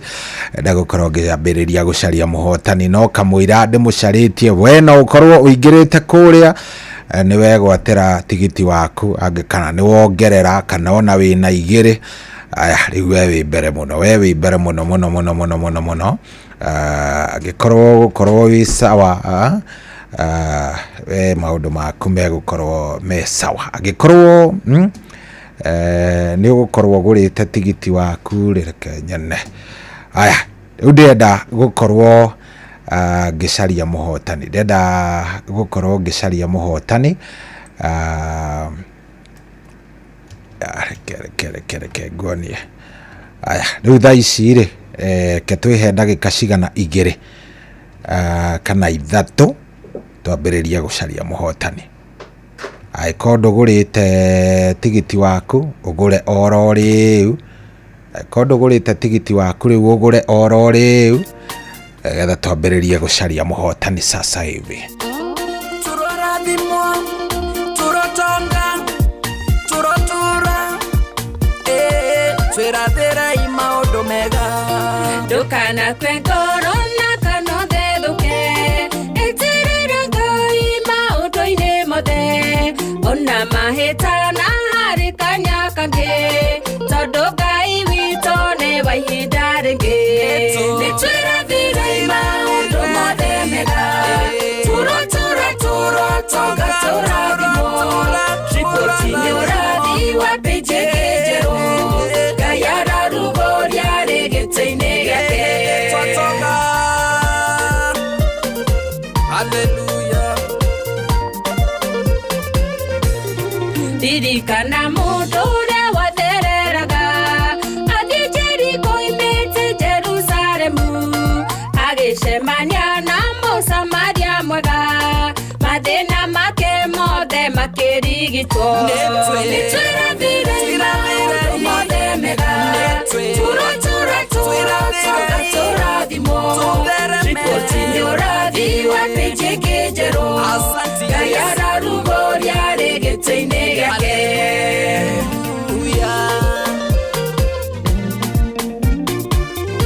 Speaker 2: ndenda gũkorwo ngĩambĩrĩria gũcaria mũhotani, no kamũira ndĩmũcarĩtie we no ũkorwo ũingĩrĩte kũrĩa nĩ wegwatĩra tigiti waku, angĩ kana nĩ wongerera kana ona wĩna igĩrĩ. Aya, rĩu we wĩ mbere mũno, we wĩ mbere mũno mũno mũno mũno mũno mũno. Angĩkorwo gũkorwo wĩ sawa, we maũndũ maku megũkorwo me sawa. Angĩkorwo nĩ ũgũkorwo ũgũrĩte tigiti waku rĩ, reke nyone. Aya, rĩu ndĩrenda gũkorwo ngĩcaria mũhotani, ndĩrenda gũkorwo ngĩcaria mũhotani. Reke reke reke reke nguonie. Aya, rĩu thaa ici rĩ, reke twĩhe ndagĩka cigana 2 kana 3 twambĩrĩrie gũcaria mũhotani. Angĩkorwo ndũgũrĩte tigiti waku ũgũre oro rĩu, angĩkorwo ndũgũrĩte tigiti waku rĩu ũgũre oro rĩu, getha twambĩrĩrie gũcaria mũhotani sasa hivi.
Speaker 11: Tũrorathimwo, tũrotonga, tũrotũra, twĩrathĩrei maũndũ mega.
Speaker 12: Ndũkanakue ngoro na kana ũthethũke, eterera Ngai maũndũ-inĩ mothe, ona mahĩtana harĩ kanya kangĩ, tondũ Ngai witũ nĩ wa ihinda rĩngĩ. Nĩ twĩrathĩrei maũndũ mothe mega, tũrotũra tũrotonga tũrathimwo, riboti nĩ ũrathi wa pĩnji ĩngĩ njerũ, Ngai ararugũria arĩ gĩtĩ-inĩ gĩake.
Speaker 11: Twatonga. Hallelujah.
Speaker 12: Ririkana mũndũ ũrĩa wathereraga athiĩ Jeriko oimĩte Jerusalemu, agĩcemania na Mũsamaria mwega, mathĩna make mothe makĩrigitwo. Nĩ twĩrathĩrei maũndũ mothe mega, tũrotũra tũrotonga tũrathimwo, riboti nĩ ũrathi wa pĩnji ĩngĩ njerũ, Ngai ararugũria arĩ gĩtĩ-inĩ gĩake.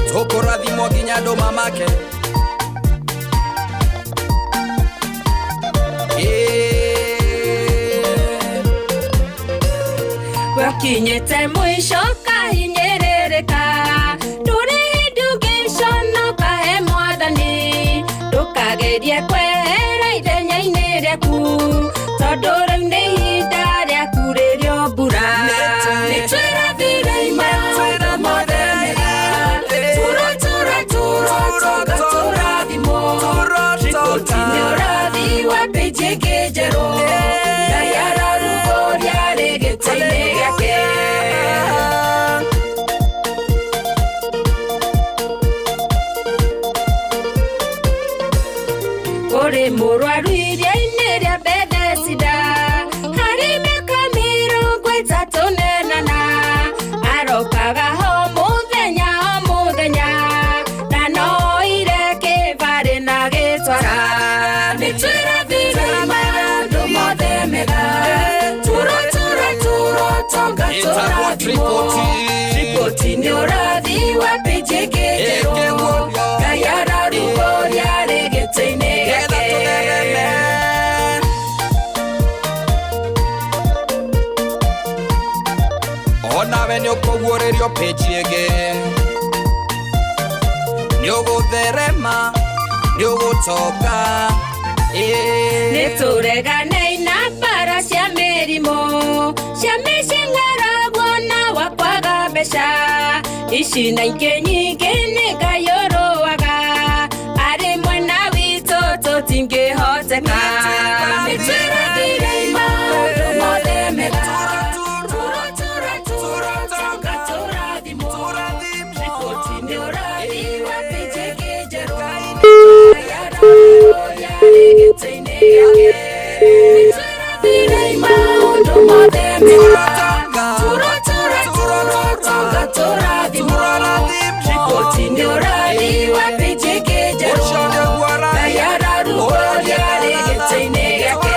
Speaker 11: Tũkũrathimwo nginya andũ mamake.
Speaker 12: Gwakinyĩte mũico kahinyĩrĩrĩka, ndũrĩ hĩndĩ ũngĩconoka he Mwathani, ndũkage Gerie kwehera ithenya-inĩ rĩaku tondũ rĩu nĩ ihinda rĩaku rĩrĩa mbura. Nĩtwĩrathire maũndũ mothe mega. Turo turo turo tonga tũrathimwo. Riboti nĩ ũrathi wa pĩnji ĩngĩ njerũ. Ngai ararugũria rĩ gĩtĩ-inĩ gĩake. Kũrĩ mũrwaru iria-inĩ rĩa Bethesda harĩ mĩaka 38 arokaga ho mũthenya o mũthenya na noire kĩbarĩ na gĩtwara. Nĩtwĩrathire maũndũ mothe mega. Turo turo turo tonga tũrathimwo. Riboti nĩ ũrathi wa pĩnji ĩngĩ njerũ. Ngai ararugũria rĩ gĩtĩ-inĩ gĩake.
Speaker 11: Onawe nĩ ũkũguũrĩrio pĩnji ĩngĩ. Nĩ ũgũtherema, nĩ ũgũtonga.
Speaker 12: Nĩtũreganei na mbara cia mĩrimũ cia mĩcing'aragwo na wa kwaga mbeca. Ici na ingĩ nyingĩ nĩ Ngai ũrũaga arĩ mwena witũ tũtingĩhoteka. Nĩtwĩrathire maũndũ mothe mega. Turo turo turo tonga tũrathimwo. Riboti nĩ ũrathi wa pĩnji ĩngĩ njerũ. Ngai ararugũria rĩ gĩtĩ-inĩ gĩake. Nĩtwĩrathire maũndũ mothe mega. Turo turo turo tonga tũrathimwo. Riboti nĩ ũrathi wa pĩnji ĩngĩ njerũ. Ngai ararugũria rĩ gĩtĩ-inĩ gĩake.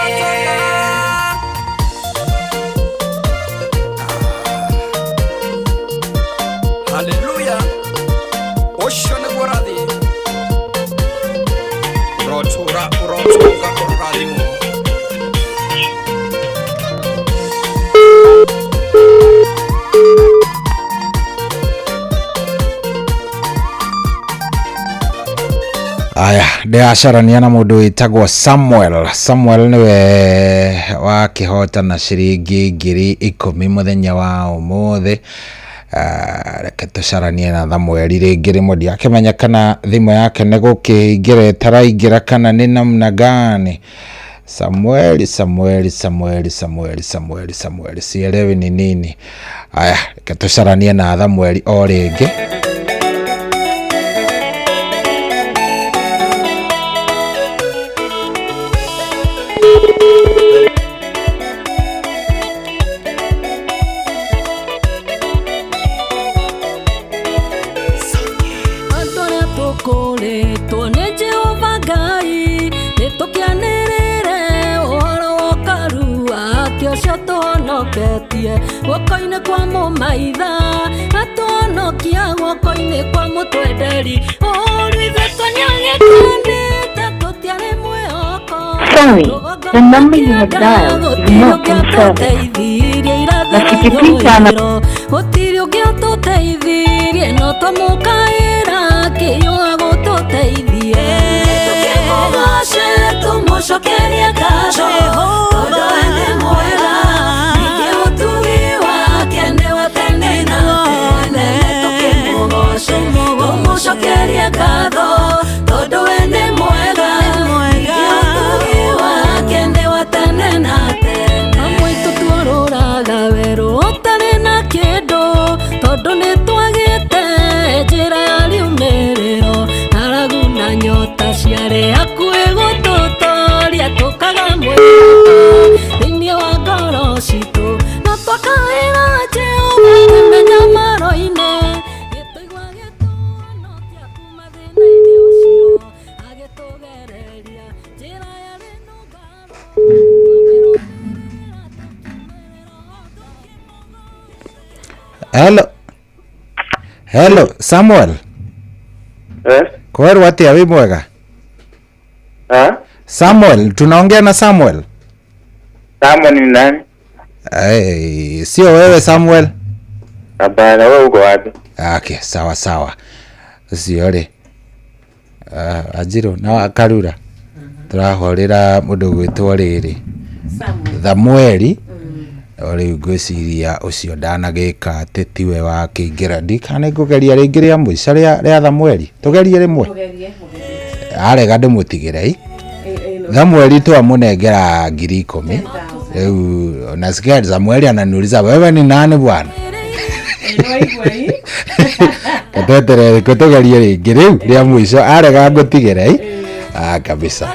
Speaker 11: Haleluya. Ũcio nĩguo ũrathi. Ũrotũra ũrotonga ũrathimwo.
Speaker 2: Aya, ndĩracarania na mũndũ wĩtagwo Samuel. Samuel nĩwe wakĩhotana ciringi 10,000 mũthenya wa ũmũthĩ. Reke tũcaranie na Samueli rĩngĩ rĩmwe, ndiakĩmenya kana thimũ yake nĩ gũkĩingĩra ĩtaraingĩra kana nĩ namna gani. Samueli, Samueli, Samueli, Samueli, Samueli, Samueli, sielewi ni nini. Aya, reke tũcaranie na Samueli o rĩngĩ.
Speaker 9: Andũ arĩa tũkũrĩtwo nĩ Jehova Ngai nĩtũkĩanĩrĩre ũhoro wa ũkaru wake ũcio tũhonoketie guoko-inĩ kwa mũmaitha atũhonokia guoko-inĩ kwa mũtwenderi ũũru ithuĩ twanyagĩkanĩte tũtiarĩ mwĩhoko.
Speaker 8: Sorry, the number you have dialed is not in service. Nasikipita na
Speaker 9: Gũtirĩ ũngĩ ũtũteithirie no twamũkaĩra kĩyũa gũtũteithie. Tũkĩmũgoce tũmũcokerie ngatho tondũ we nĩ mwega ningĩ ũtugi wake nĩ wa tene na tene. Tũkĩmũgoce tũmũcokerie ngatho tondũ we nĩ mwega ningĩ ũtugi wake nĩ wa tene na tene. Amwe aitũ tuorũraga werũ ũtarĩ na kĩndũ tondũ nĩtwagĩte njĩra ya riumĩrĩro. Ng'aragu na nyota ciarĩ hakuhĩ gũtũtoria tũkaga mwĩhoko thĩinĩ wa ngoro citũ na twakaĩra Jehova mĩnyamaro-inĩ. Gĩtũigua gĩtũhonokia kuma thĩna-inĩ ũcio agĩtũgereria njĩra yarĩ nũngarũ.
Speaker 2: Hello. Hello, Samuel.
Speaker 10: Eh?
Speaker 2: Kwerwo atia wi mwega?
Speaker 10: Eh?
Speaker 2: Samuel, tunaongea na Samuel.
Speaker 10: Samuel ni nani?
Speaker 2: Hey, sio wewe Samuel?
Speaker 10: Hapana, wewe uko wapi?
Speaker 2: Okay, sawa sawa. Sio re. Ajiro na Karura. Tũrahũrĩra mũndũ gwĩtwo rĩrĩ Samueli. No rĩu ngwĩciria ũcio ndanagĩka atĩ tiwe wakĩingĩra. Ndikana ngũgeria rĩngĩ rĩa mũico rĩa Samueli. Tũgerie rĩmwe. Arega ndĩmũtigĩre. Samueli twamũnengera 10,000. Rĩu nasikia Samueli ananiuliza wewe ni nani bwana? Katetere tũgerie rĩngĩ rĩu rĩa mũico arega ngũtigĩre. Ah, kabisa.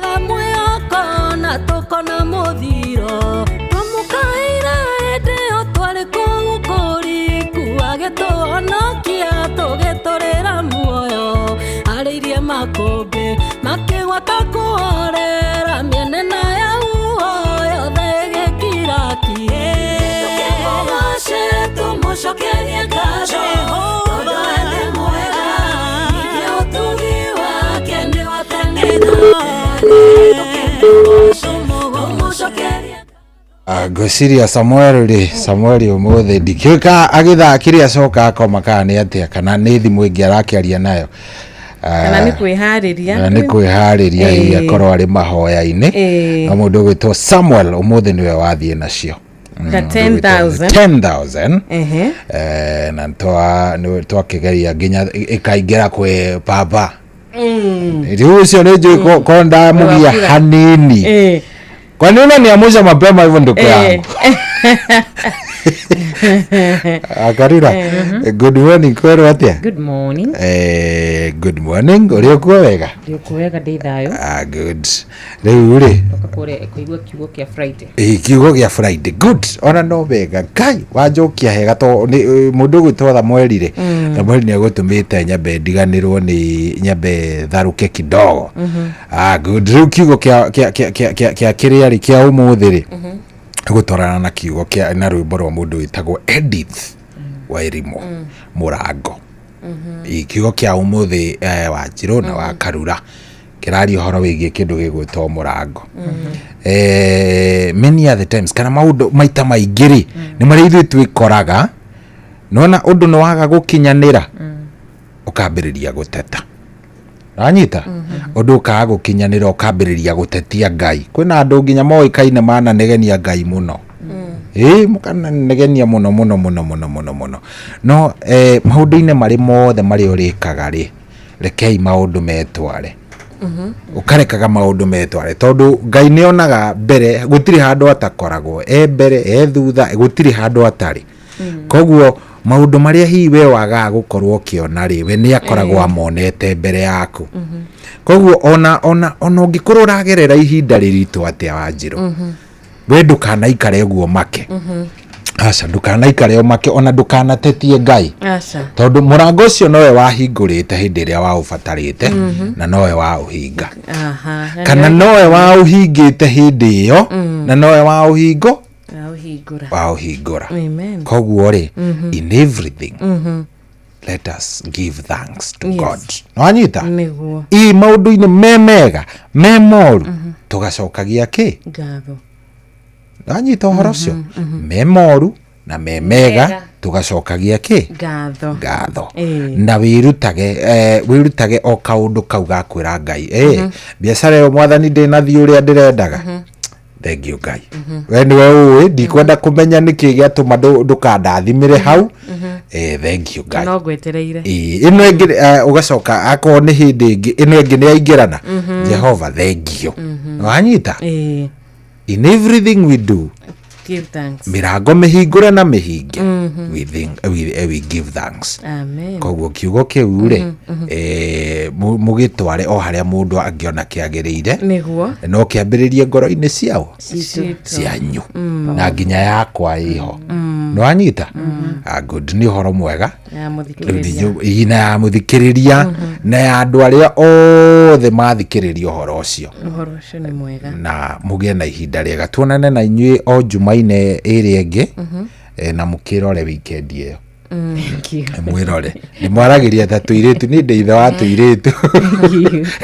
Speaker 2: Ngwĩciria Samuel rĩ, Samuel ũmũthĩ ndikĩũĩ ka agĩthakire acoka akoma kana nĩ atĩa, kana nĩ thimũ ĩngĩ arakĩaria nayo.
Speaker 1: Kana nĩ kwĩharĩria.
Speaker 2: Kana nĩ kwĩharĩria hihi akorwo arĩ mahoya-inĩ. No mũndũ ũgwĩtwo Samuel ũmũthĩ nĩwe wathiĩ nacio.
Speaker 1: Ka 10,000.
Speaker 2: 10,000. Na twakĩgeria nginya ĩkaingĩra kwĩ baba. Rĩu ũcio nĩ njũĩ ko ndamũgia hanini. Kwa nini unaniamusha mapema hivyo ndugu yangu? Akarira. Good morning kwero atia?
Speaker 1: Good morning.
Speaker 2: Good morning. Uri okuo wega?
Speaker 1: Ndi okuo wega ndi thayo.
Speaker 2: Ah, good. Riu ri
Speaker 1: kure kuigua kiugo kia Friday.
Speaker 2: Kiugo gia Friday. Good. Ona no wega. Ngai wanjokia hega to mundu gwitwo Samueli ri. Samueli ni agutumite nyambe ndiganirwo ni nyambe tharuke kidogo. Ah, good. Riu kiugo kia kia kia kia kia kiria ri kia umuthi ri. Gutwarana na kiugo kia na rwimbo rwa mundu witagwo Edith Wairimu Murango. Kiugo kia umuthi wa Njirũ na wa Karura kiraria uhoro wigie kindu gigwitwo murango. Many other times kana maundu maita maingi ri ni maria ithuĩ twikoraga nona undu ni waga gukinyanira ukambiriria guteta. Ranyita undu ukaga gukinyanira ukambiriria gutetia Ngai. Kwina andu nginya moikaine mananegenia Ngai muno. Mukananegenia muno muno muno muno muno muno. No maundu-ini mari mothe mari urikaga ri rekei maundu metware. Ukarekaga maundu metware tondu Ngai nionaga mbere gutiri handu atakoragwo mbere thutha gutiri handu atari. Koguo maundu maria hihi we wagaga gukorwo ukiona ri we ni akoragwo amonete mbere yaku. Koguo ona ona ona ungikorwo uragerera ihinda riritu atia wa Njirũ we ndukanaikare uguo make. Aca ndukanaikare o make ona ndukanatetie Ngai.
Speaker 1: Aca
Speaker 2: tondu murango ucio nowe wahingurite hindi iria waubatarite na nowe wauhinga. Kana nowe wauhingite hindi iyo na nowe wauhingo wauhingura. Koguo ri in everything let us give thanks to God. Nwanyita
Speaker 1: niguo
Speaker 2: i maundu-ini me mega me moru tugacokagia ki
Speaker 1: ngatho.
Speaker 2: Nwanyita uhoro ucio me moru na me mega tugacokagia ki
Speaker 1: ngatho.
Speaker 2: Ngatho. Na wirutage wirutage o kaundu kau gakwira Ngai. Biacara yo mwathani ndinathii uria ndirendaga. Thank you Ngai. We niwe uwi ndikwenda kumenya niki giatuma ndukandathimire hau. Thank you Ngai.
Speaker 1: No ngwetereire.
Speaker 2: Ino ingi ugacoka akorwo ni hindi ingi ino ingi ni yaingirana. Jehova thank you. Wanyita? In everything we do
Speaker 1: give thanks.
Speaker 2: Mirango mihingure na mihinge. We think we give thanks.
Speaker 1: Amen.
Speaker 2: Koguo kiugo kiu ri mugitware o haria mundu angiona kiagiriire
Speaker 1: niguo
Speaker 2: no kiambiririe ngoro-ini ciao cianyu na nginya yakwa iho. No anyita? Good. Ni uhoro mwega na ya muthikiriria na ya andu aria othe mathikiriria uhoro ucio.
Speaker 1: Uhoro ucio ni mwega
Speaker 2: na mugie na ihinda riega tuonane na inyuĩ o Jumaine ĩrĩa ĩngĩ na mũkĩrore weekend ĩyo. Mwĩrore nĩ mwaragĩria ta tũirĩtu nĩ ndĩ ithe wa tũirĩtu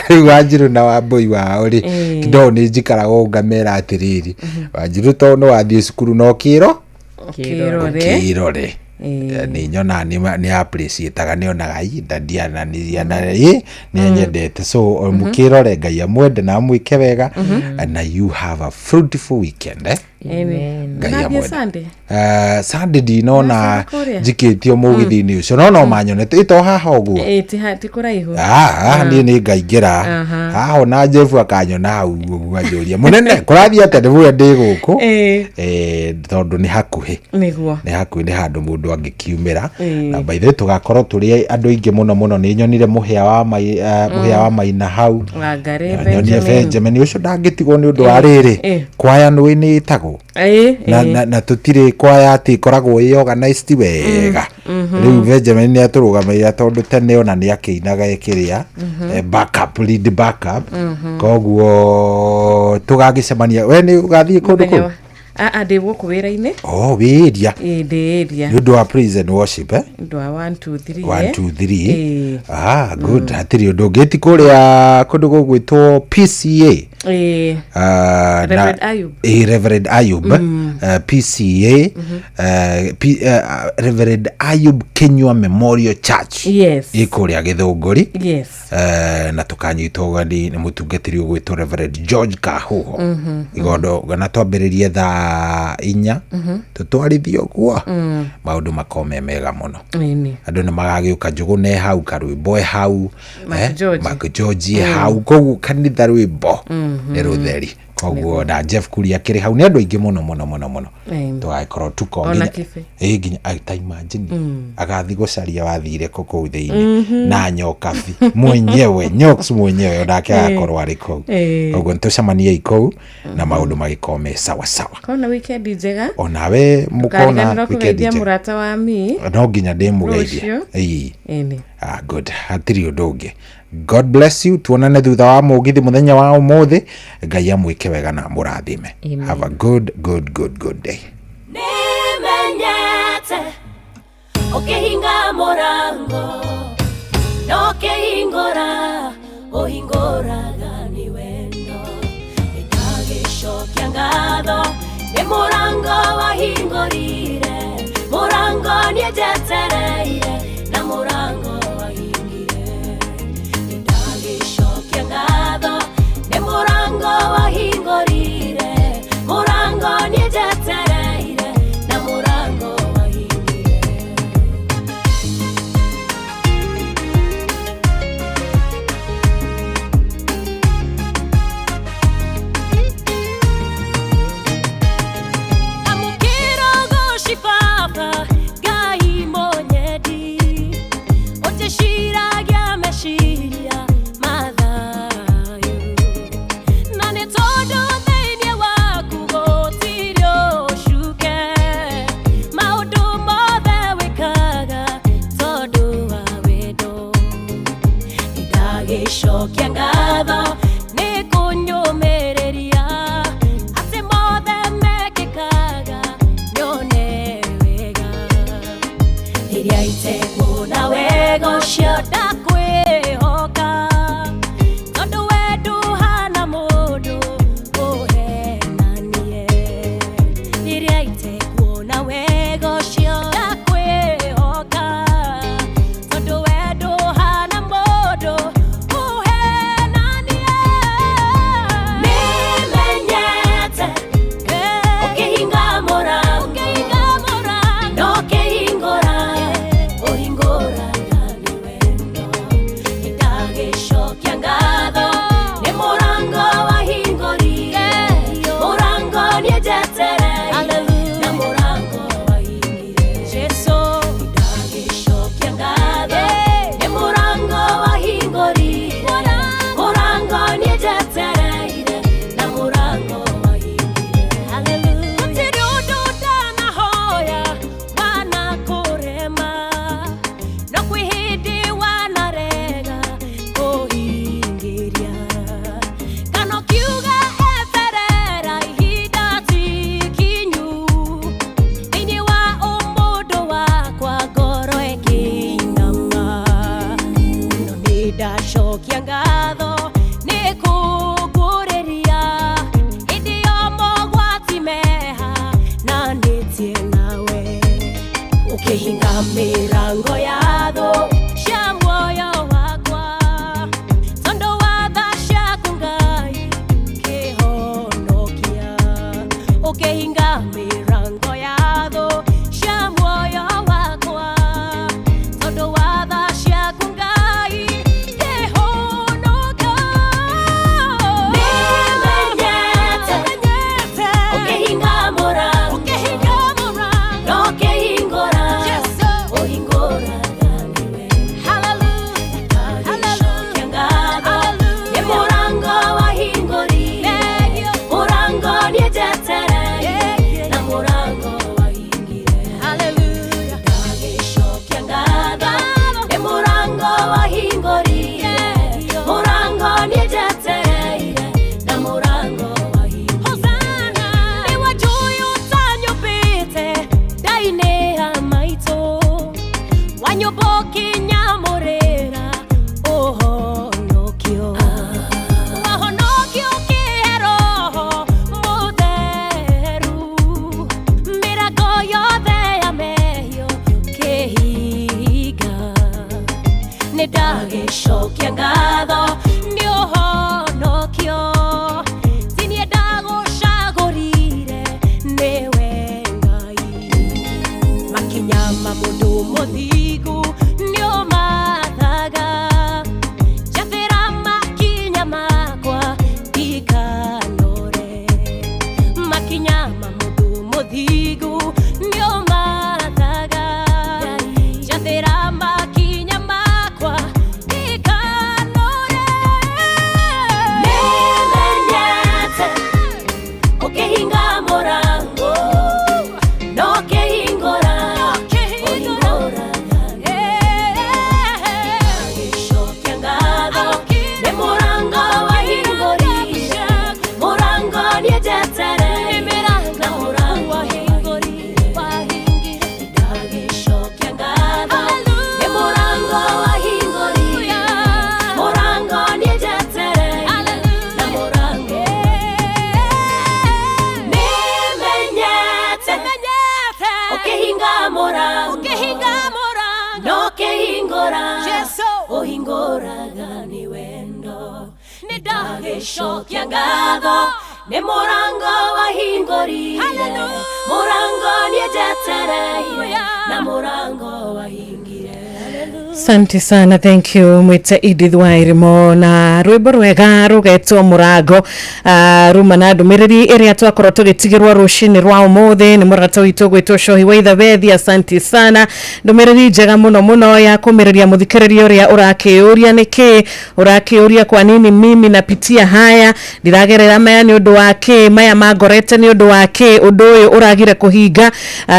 Speaker 2: rĩu Wanjirũ na Wambũi wao rĩ kidogo nĩ njikaraga ũũ ngamera atĩrĩrĩ Wanjirũ tondũ nĩ wathiĩ cukuru no kĩro
Speaker 1: kĩrore
Speaker 2: kĩrore Nĩ nyonaga nĩ appreciate-aga, nĩ onaga "Ĩ, Dadiana nĩ anyendete." So mũkĩrore, Ngai amwende na amwĩke wega, na you have a fruitful weekend, eh?
Speaker 1: Amen.
Speaker 2: Ngai
Speaker 1: Ũgathiĩ
Speaker 2: amwende.
Speaker 1: Sunday?
Speaker 2: Sunday ndinona.
Speaker 1: Ũgathiĩ kũrĩa?
Speaker 2: Njikĩtio mũgithi-inĩ ũcio, no manyonete ĩto haha ũguo.
Speaker 1: Ĩ, ti kũraihu.
Speaker 2: Ah, niĩ nĩ ngaingĩra haha, ona Jeff akanyona hau ũguo, anjũria, "Mũnene, kũrathiĩ atĩa?" Ndĩmwĩre ndĩ gũkũ. Tondũ nĩ hakuhĩ. Nĩ hakuhĩ, nĩ handũ mũndũ angĩkiumĩra. Na by the way, tũgakorwo tũrĩ andũ aingĩ mũno mũno. Nĩ nyonire mũhĩa wa mai, mũhĩa wa Maina hau.
Speaker 1: Wangarĩ.
Speaker 2: Nyonie
Speaker 1: Benjamin.
Speaker 2: Benjamin ũcio ndangĩtigwo nĩ ũndũ wa rĩrĩ, kwaya nĩ nĩ ĩtagwo na, na tũtirĩ kwaya atĩ ĩkoragwo ĩ organized wega. Rĩu Benjamin nĩ atũrũgamĩrĩra, tondũ tene ona nĩ akĩinaga ĩkĩrĩa backup, lead backup. Koguo tũgagĩcemania. We nĩ ũgathiĩ kũndũ
Speaker 1: Mũthenya
Speaker 2: kũu?
Speaker 1: Aa, ndĩ gũkũ wĩra-inĩ.
Speaker 2: Oh, wĩria.
Speaker 1: Ĩ, ndĩ area.
Speaker 2: Nĩ ũndũ wa praise and worship, eh?
Speaker 1: Ũndũ wa 1 2 3.
Speaker 2: 1 2 3.
Speaker 1: Ĩ.
Speaker 2: Ah, good. Hatirĩ ũndũ ũngĩ, ti kũrĩa kũndũ gũgwĩtwo PCA?
Speaker 1: Ĩ. Reverend Ayub.
Speaker 2: Reverend Ayub, PCA, Reverend Ayub Kenyua Memorial Church ĩ kũrĩa Gĩthũngũri. Na tũkanyitwo ũgeni nĩ mũtungatĩri ũgwĩtwo Reverend George Kahuho. Igondo na twambĩrĩrie thaa 4, tũtwarithie ũguo, maũndũ makorwo me mega mũno. Andũ nĩ magagĩũka, Njũgũna e hau, Karwĩmbo e hau.
Speaker 1: Mark George.
Speaker 2: Mark George e hau, koguo kanitha rwĩmbo nĩ rũtheri, koguo na Jeff Kuria akĩrĩ hau, nĩ andũ aingĩ mũno mũno mũno mũno. Tũgagĩkorwo tuko
Speaker 1: Ona
Speaker 2: nginya
Speaker 1: Kibe.
Speaker 2: Ĩ, nginya ta imagine agathiĩ gũcaria wathire kũ kũu thĩinĩ na Nyokabi mwenyewe, Nyoks mwenyewe onake agakorwo arĩ kũu. Koguo nĩtũcemaniei kũu na maũndũ magĩkorwo me sawa sawa.
Speaker 1: Kona weekend njega.
Speaker 2: Onawe mũkona
Speaker 1: Ndũkariganĩrwo
Speaker 2: weekend
Speaker 1: kũgeithia
Speaker 2: njega.
Speaker 1: mũrata wa mi.
Speaker 2: No nginya ndĩmũgeithie.
Speaker 1: Rũciũ.
Speaker 2: Ĩĩ.
Speaker 1: Ĩni.
Speaker 2: Ah, good, hatirĩ ũndũ ũngĩ. God bless you. Tuonane thutha wa mũgithi mũthenya wa ũmũthĩ. Ngai amwĩke wega na amũrathime.
Speaker 1: Amen.
Speaker 2: Have a good good good good day.
Speaker 6: Nĩmenyete ũkĩhinga mũrango na ũkĩhingũra, ũhingũraga nĩ wendo. Nĩndagĩcokia ngatho nĩ mũrango wahingũrire, mũrango niĩ njetereire na mũrango wahingire. Nĩndagĩcokia ngatho nĩ mũrango wahingũrire, mũrango niĩ njetereire na mũrango wahingire. Amũkĩra ũgoci Baba Ngai mũnyendi. Nĩ ndagĩcokia ngatho nĩ mũrango wahingũrire, mũrango niĩ njetereire na mũrango wahingire.
Speaker 1: Asante sana, thank you mwite Edith Wairimo na rwimbo rwega rugetwo murango. Ruma na ndumiriri iria twakorwo tugitigirwo rucini rwa umuthi ni murata witu gwitwo Cohi wa Ithabethi. Asante sana, ndumiriri njega muno muno ya kumiriria muthikiriria uria urakiuria niki urakiuria kwa nini mimi napitia haya, ndiragerera maya ni undu wa ki, maya mangorete ni undu wa ki, undu uyu uragire kuhinga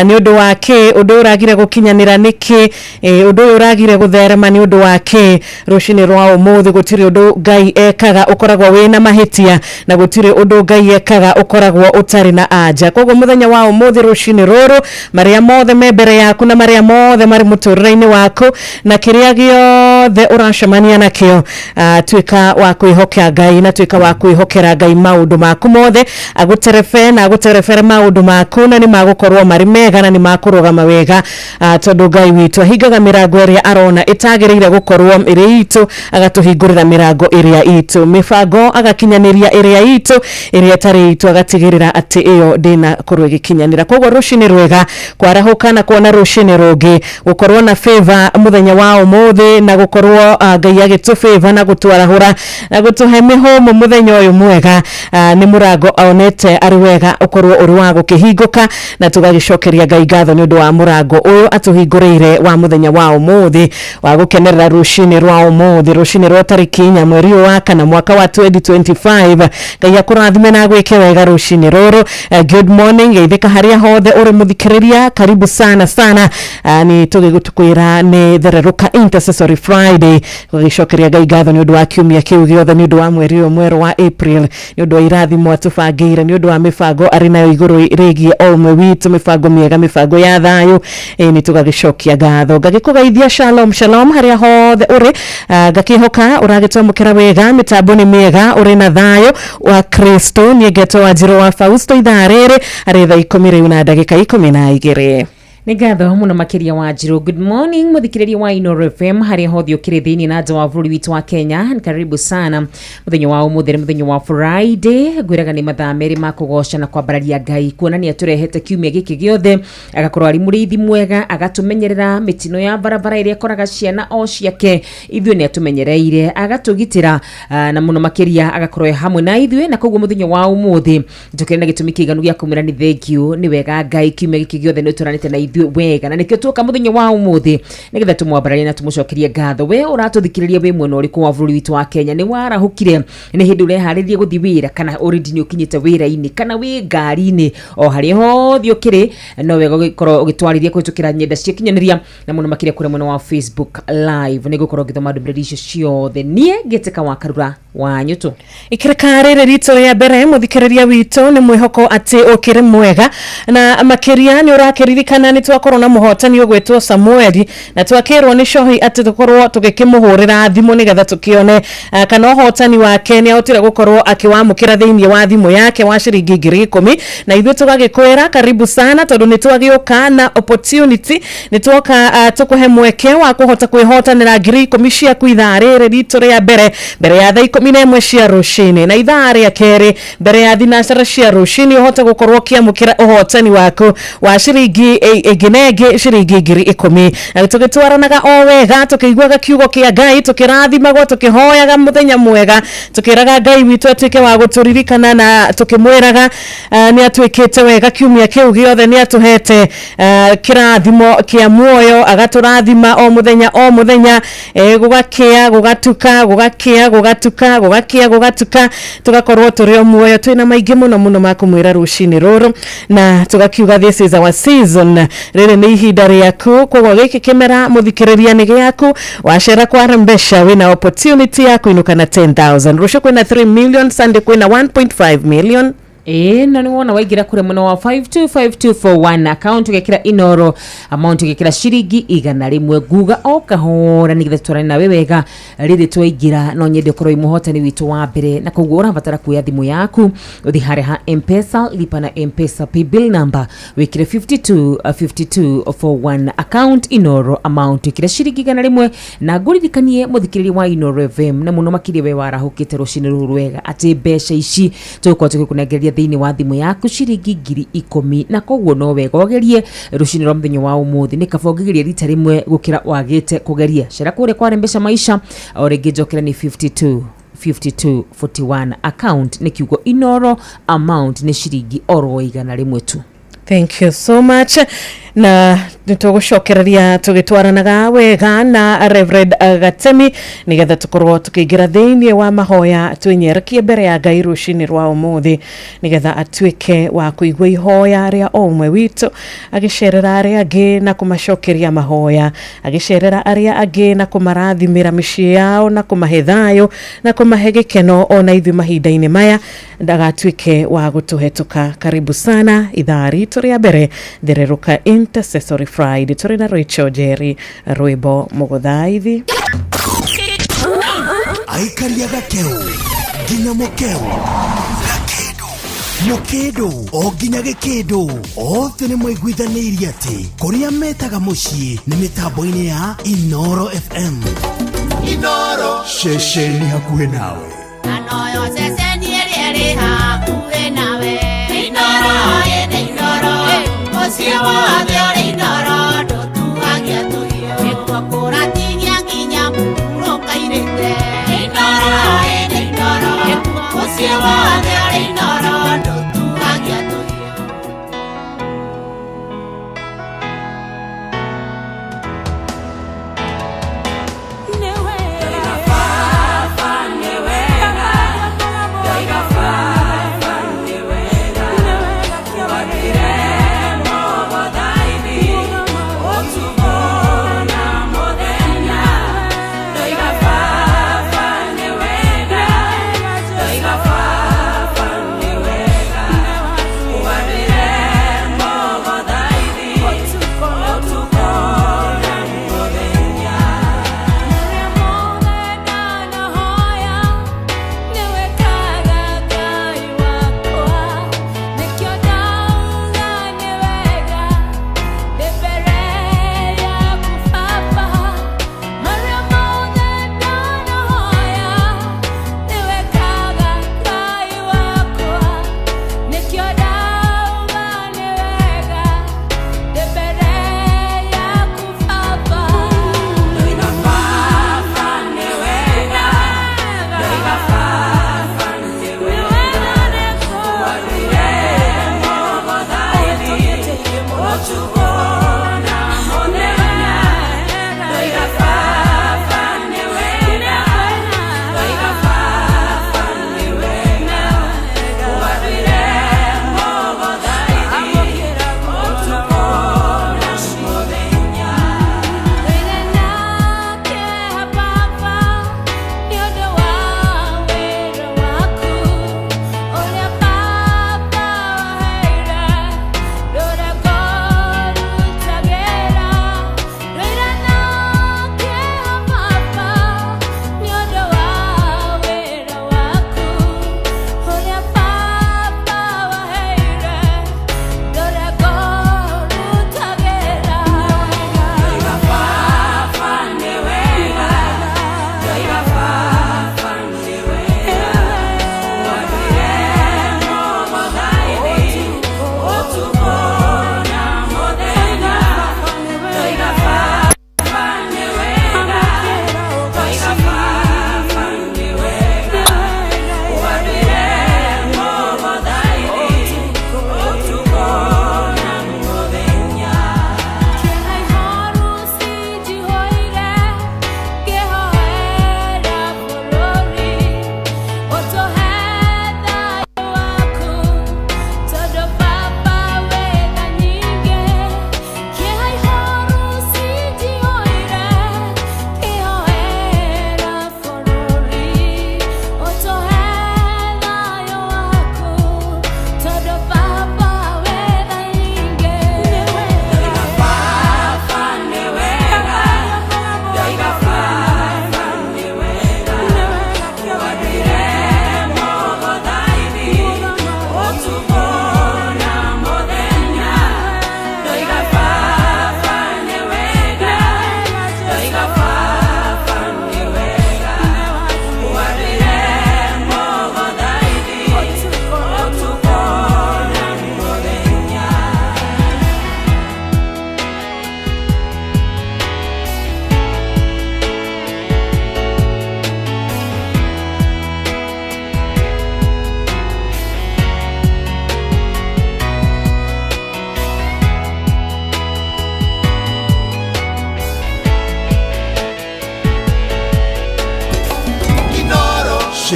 Speaker 1: ni undu wa ki, undu uragire gukinyanira niki, undu uyu uragire gutherema ni undu wa ki. Rucini rwa umuthi gutiri undu Ngai ekaga ukoragwo wina mahitia na gutiri undu Ngai ekaga ukoragwo utari na anja. Koguo muthenya wa umuthi rucini ruru maria mothe me mbere yaku na maria mothe mari muturire-ini waku na kiria giothe uracemania nakio, tuika wa kwihokera Ngai na tuika wa kwihokera Ngai maundu maku mothe, aguterebe na aguterebere maundu maku na ni magukorwo mari mega na ni makurugama wega, tondu Ngai witu ahingaga mirango iria arona itagiriire gukorwo iri itu, agatuhingurira mirango iria itu, mibango agakinyaniria iria itu, iria itari itu agatigirira ati iyo ndina korwo igikinyanira. Koguo rucini rwega kwarahuka na kuona rucini rungi, gukorwo na favor muthenya wa umuthi na gukorwo Ngai agitu favor na gutwarahura na gutuhe mihumu muthenya uyu mwega, ni murango onete ari wega ukorwo uri wa gukihinguka, na tugagicokeria Ngai ngatho ni undu wa murango uyu atuhingurire wa muthenya wa umuthi wa gukenerera rucini rwa umuthi, rucini rwa tariki 4 mweri wa kana mwaka wa 2025. Ngai akurathime na gwike wega rucini ruru. Good morning geithika haria hothe uri muthikiriria, karibu sana sana. Ni tugigutukwira ni thereruka Intercessory Friday, gugicokeria Ngai ngatho ni undu wa kiumia kiu giothe, ni undu wa mweri uyu mweru wa April, ni undu wa irathimo atubangire, ni undu wa mibango ari nayo iguru rigie o umwe witu, mibango miega, mibango ya thayu. Ni tugagicokia ngatho, ngagikugeithia shalom shalom haria hothe uri, ngakihoka uragitwamukira wega, mitambo ni miega, uri na thayu wa Kristo. Ni ngetwo Wanjiru wa Fausto, ithaa riri ari thaa 10 riu na ndagika 12.
Speaker 13: Nĩ ngatho mũno makĩria Wanjiru. Good morning mũthikĩrĩria wa Inooro FM harĩa hothe ũkĩrĩ thĩinĩ na nja wa bũrũri witũ wa Kenya. Nĩ karibu sana mũthenya wa ũmũthĩ, nĩ mũthenya wa Friday. Ngwĩraga nĩ mathaa merĩ ma kũgoca na kwambararia Ngai, kuona nĩ atũrehete kiumia gĩkĩ gĩothe, agakorwo arĩ mũrĩithi mwega, agatũmenyerera mĩtino ya barabara ĩrĩa ĩkoraga ciana o ciake, ithuĩ nĩ atũmenyereire, agatũgitĩra, na mũno makĩria agakorwo hamwe na ithuĩ. Na koguo mũthenya wa ũmũthĩ tũkĩrĩ na gĩtũmi kĩiganu gĩa kũmwĩra nĩ thank you, nĩ wega Ngai, kiumia gĩkĩ gĩothe nĩ ũtũranĩte na ithuĩ wega, na nĩkĩo tuoka mũthenya wa ũmũthĩ nĩgetha tũmwambararie na tũmũcokerie ngatho. We ũratũthikĩrĩria wĩ mwena ũrĩkũ wa bũrũri witũ wa Kenya? Nĩ warahũkire, nĩ hĩndĩ ũreharĩria gũthiĩ wĩra, kana already nĩ ũkinyĩte wĩra-inĩ, kana wĩ ngari-inĩ, o harĩa hothe ũkĩrĩ, no wega ũgĩkorwo ũgĩtwarĩria kũhĩtũkĩra nyenda cia kinyanĩria na mũno makĩria kũrĩa mwena wa Facebook Live. Nĩngũkorwo ngĩthoma ndũmĩrĩri icio ciothe. Niĩ ngĩtĩka wa Karura wa Nyũtũ.
Speaker 1: Ikĩrĩka rĩrĩ ritũ rĩa mbere mũthikĩrĩria witũ, nĩ mwĩhoko atĩ ũkĩrĩ mwega, na makĩria nĩ ũrakĩririkana nĩ twakorwo na mũhotani ũgwĩtwo Samueli, na twakĩrwo nĩ Cohi atĩ tũkorwo tũgĩkĩmũhũrĩra thimũ nĩgetha tũkĩone kana ũhotani wake nĩ ahotire gũkorwo akĩwamũkĩra thĩinĩ wa thimũ yake wa ciringi 10,000. Na ithuĩ tũgagĩkwĩra karibu sana, tondũ nĩ twagĩũka na opportunity, nĩ twoka tũkũhe mweke wa kũhota kwĩhotanĩra 10,000 ciaku ithaa rĩrĩ ritũ rĩa mbere, mbere ya thaa 11 cia rũcinĩ, na ithaa rĩa kerĩ mbere ya thinacara cia rũcinĩ ũhote gũkorwo ũkĩamũkĩra ũhotani waku wa ciringi ĩngĩ na ĩngĩ ciringi 10,000. Na tũgĩtwaranaga o wega, tũkĩiguaga kiugo kĩa Ngai, tũkĩrathimagwo, tũkĩhoyaga mũthenya mwega, tũkĩraga Ngai witũ atuĩke wa gũtũririkana, na tũkĩmwĩraga nĩ atuĩkĩte wega kiumia kĩu gĩothe, nĩ atũhete kĩrathimo kĩa muoyo, agatũrathima o mũthenya o mũthenya, gũgakĩa gũgatuka, gũgakĩa gũgatuka, gũgakĩa gũgatuka, tũgakorwo tũrĩ o muoyo. Twĩna maingĩ mũno mũno ma kũmwĩra rũcinĩ rũrũ, na tũgakiuga this is our season, rĩrĩ nĩ ihinda rĩaku. Koguo gĩkĩ kĩmera mũthikĩrĩria nĩ gĩaku, wacera kwa mbeca wĩna opportunity ya kũinũka na 10,000. Rũciũ kwĩna 3 million, Sunday kwĩna 1.5 million.
Speaker 13: Ĩĩ, na nĩ wona waingĩra kũrĩa mwena wa 525241 account ũgekĩra Inoro, amount ũgekĩra ciringi 100, nguga o kahora nĩgetha tũtwarane nawe wega. Rĩrĩ twaingĩra no nyende ũkorwo wĩ mũhotani witũ wa mbere, na koguo ũrabatara kuoya thimũ yaku ũthiĩ harĩa ha M-Pesa, lipa na M-Pesa paybill number wĩkĩre 525241 account Inoro, amount wĩkĩre ciringi 100. Na ngũririkanie mũthikĩrĩria wa Inoro FM, na mũno makĩria we warahũkĩte rũcinĩ rũrũ rwega, atĩ mbeca ici tũgũkorwo tũgĩkũnengereria thĩinĩ wa thimũ yaku ciringi 10,000, na koguo no wega ũgerie rũcinĩ rwa mũthenya wa ũmũthĩ. Nĩ kaba ũngĩgeria rita rĩmwe gũkĩra wagĩte kũgeria. Cera kũrĩa kwa Rembesha Maisha, o rĩngĩ njokera nĩ 52 5241 account nĩ kiugo Inoro, amount nĩ ciringi oro 100 tu.
Speaker 1: Thank you so much. Na nĩtũgũcokereria tũgĩtwaranaga wega na Reverend Gatemi nĩgetha tũkorwo tũkĩingĩra thĩinĩ wa mahoya, twĩnyerekie mbere ya Ngai rũcinĩ rwa ũmũthĩ nĩgetha atuĩke wa kũigua ihoya rĩa o ũmwe witũ, agĩcerera arĩa angĩ na kũmacokeria mahoya, agĩcerera arĩa angĩ na kũmarathimĩra mĩciĩ yao na kũmahe thayũ na kũmahe gĩkeno ona ithuĩ mahinda-inĩ maya, ndagatuĩke wa gũtũhetũka. Karibu sana ithaa ritũ rĩa mbere, thererũka Intercessory Friday, tũrĩ na Rachel Njeri, rwĩmbo mũgũthaithi.
Speaker 23: Aikaria gakeu nginya mũkeu, gakĩndũ mũkĩndũ o nginya gĩkĩndũ, othe nĩ maiguithanĩirie atĩ kũrĩa metaga mũciĩ nĩ mĩtambo-inĩ ya Inoro FM.
Speaker 17: Inoro ceceni hakuhĩ nawe.
Speaker 6: Anoyo ceceni ĩrĩa ĩrĩ hakuhĩ nawe. Inoro ĩnĩ Inoro, mũciĩ wothe ũrĩ Inoro, ndũtuagia tũhiũ. Nĩkuo kũratinia nginya mũhurũka-irĩte. Inoro ĩnĩ Inoro, mũciĩ wothe ũrĩ Inoro, ndũtuagia tũhiũ.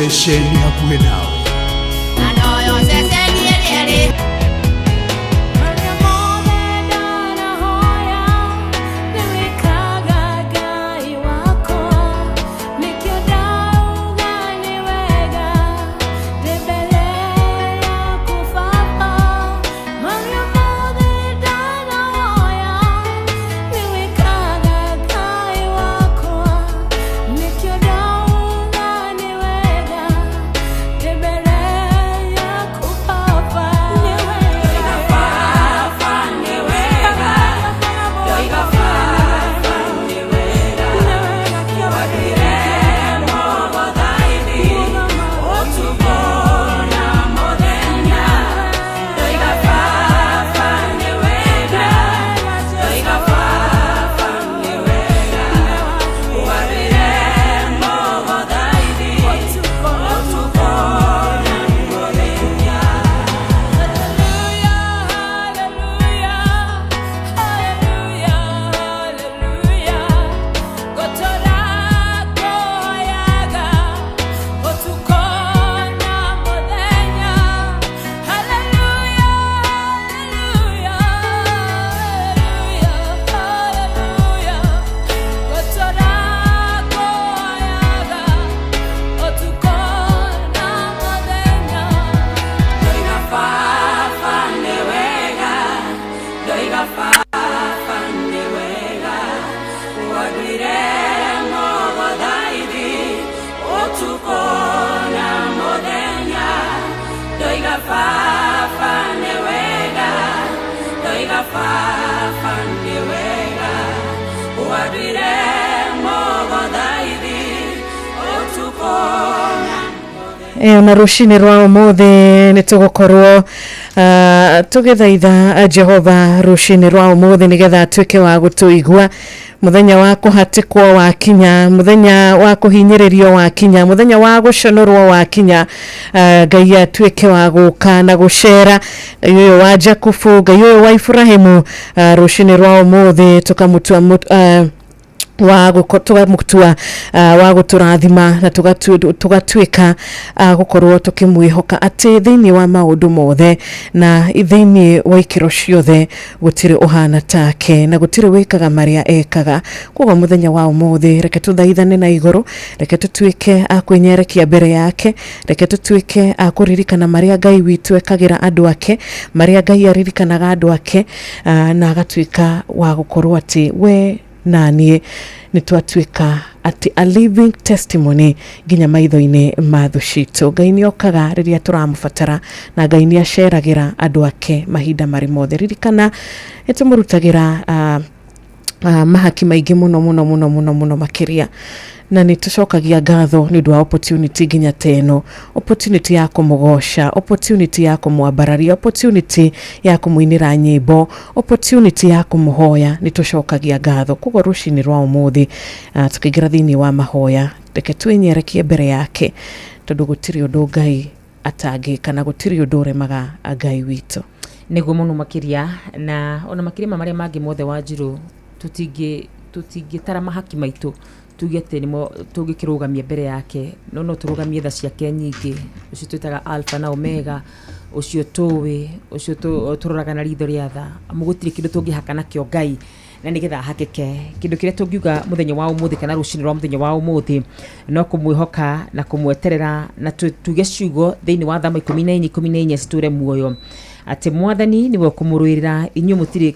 Speaker 17: Ceceni hakuhĩ nawe.
Speaker 6: Na noyo ceceni ĩrĩa ĩrĩ
Speaker 1: Ona rũcinĩ rwa ũmũthĩ nĩ tũgũkorwo tũgĩthaitha Jehova rũcinĩ rwa ũmũthĩ nĩgetha atuĩke wa gũtũigua. Mũthenya wa kũhatĩkwo wakinya, mũthenya wa kũhinyĩrĩrio wakinya, mũthenya wa gũconũrwo wakinya, Ngai atuĩke wa gũka na gũcera. Ngai ũyũ wa Jakubu, Ngai ũyũ wa Iburahĩmu, rũcinĩ rwa ũmũthĩ tũkamũtua wa tũkamũtua wa gũtũrathima na tũgatuĩka gũkorwo tũkĩmwĩhoka atĩ thĩinĩ wa maũndũ mothe na thĩinĩ wa ikĩro ciothe gũtirĩ ũhana take na gũtirĩ wĩkaga marĩa ekaga. Koguo mũthenya wa ũmũthĩ reke tũthaithane na igũrũ, reke tũtuĩke a kwĩnyerekia mbere yake, reke tũtuĩke a kũririkana marĩa Ngai witũ ekagĩra andũ ake, marĩa Ngai aririkanaga andũ ake, na agatuĩka wa gũkorwo atĩ we na niĩ nĩ twatuĩka atĩ a living testimony nginya maitho-inĩ ma thũ citũ. Ngai nĩ okaga rĩrĩa tũramũbatara na Ngai nĩ aceragĩra andũ ake mahinda marĩ mothe. Ririkana nĩ tũmũrutagĩra mahaki maingĩ mũno mũno mũno mũno mũno makĩria, na nĩ tũcokagia ngatho nĩ ũndũ wa opportunity nginya ta ĩno, opportunity ya kũmũgoca, opportunity ya kũmwambararia, opportunity ya kũmũinĩra nyĩmbo, opportunity ya kũmũhoya. Nĩ tũcokagia ngatho. Koguo rũcinĩ rwa ũmũthĩ tũkĩingĩra thĩinĩ wa mahoya, reke twĩnyerekie mbere yake, tondũ gũtirĩ ũndũ Ngai atangĩka na gũtirĩ ũndũ ũremaga Ngai witũ.
Speaker 13: Nĩguo mũno makĩria, na ona makĩria ma marĩa mangĩ mothe Wanjirũ, tũtingĩtara mahaki maitũ tuge atĩ nĩmo tũngĩkĩrũgamia mbere yake, no no tũrũgamie tha ciake nyingĩ, ũcio twĩtaga Alpha na Omega, ũcio tũĩ, ũcio tũroraga na ritho rĩa tha, amu gũtirĩ kĩndũ tũngĩhaka nakĩo Ngai na nĩgetha ahakĩke. Kĩndũ kĩrĩa tũngiuga mũthenya wa ũmũthĩ kana rũcinĩ rwa mũthenya wa ũmũthĩ no kũmwĩhoka na kũmweterera na tuge ciugo thĩinĩ wa Thama 14 14 citũre muoyo atĩ Mwathani nĩwe ũkũmũrũĩrĩra, inyuĩ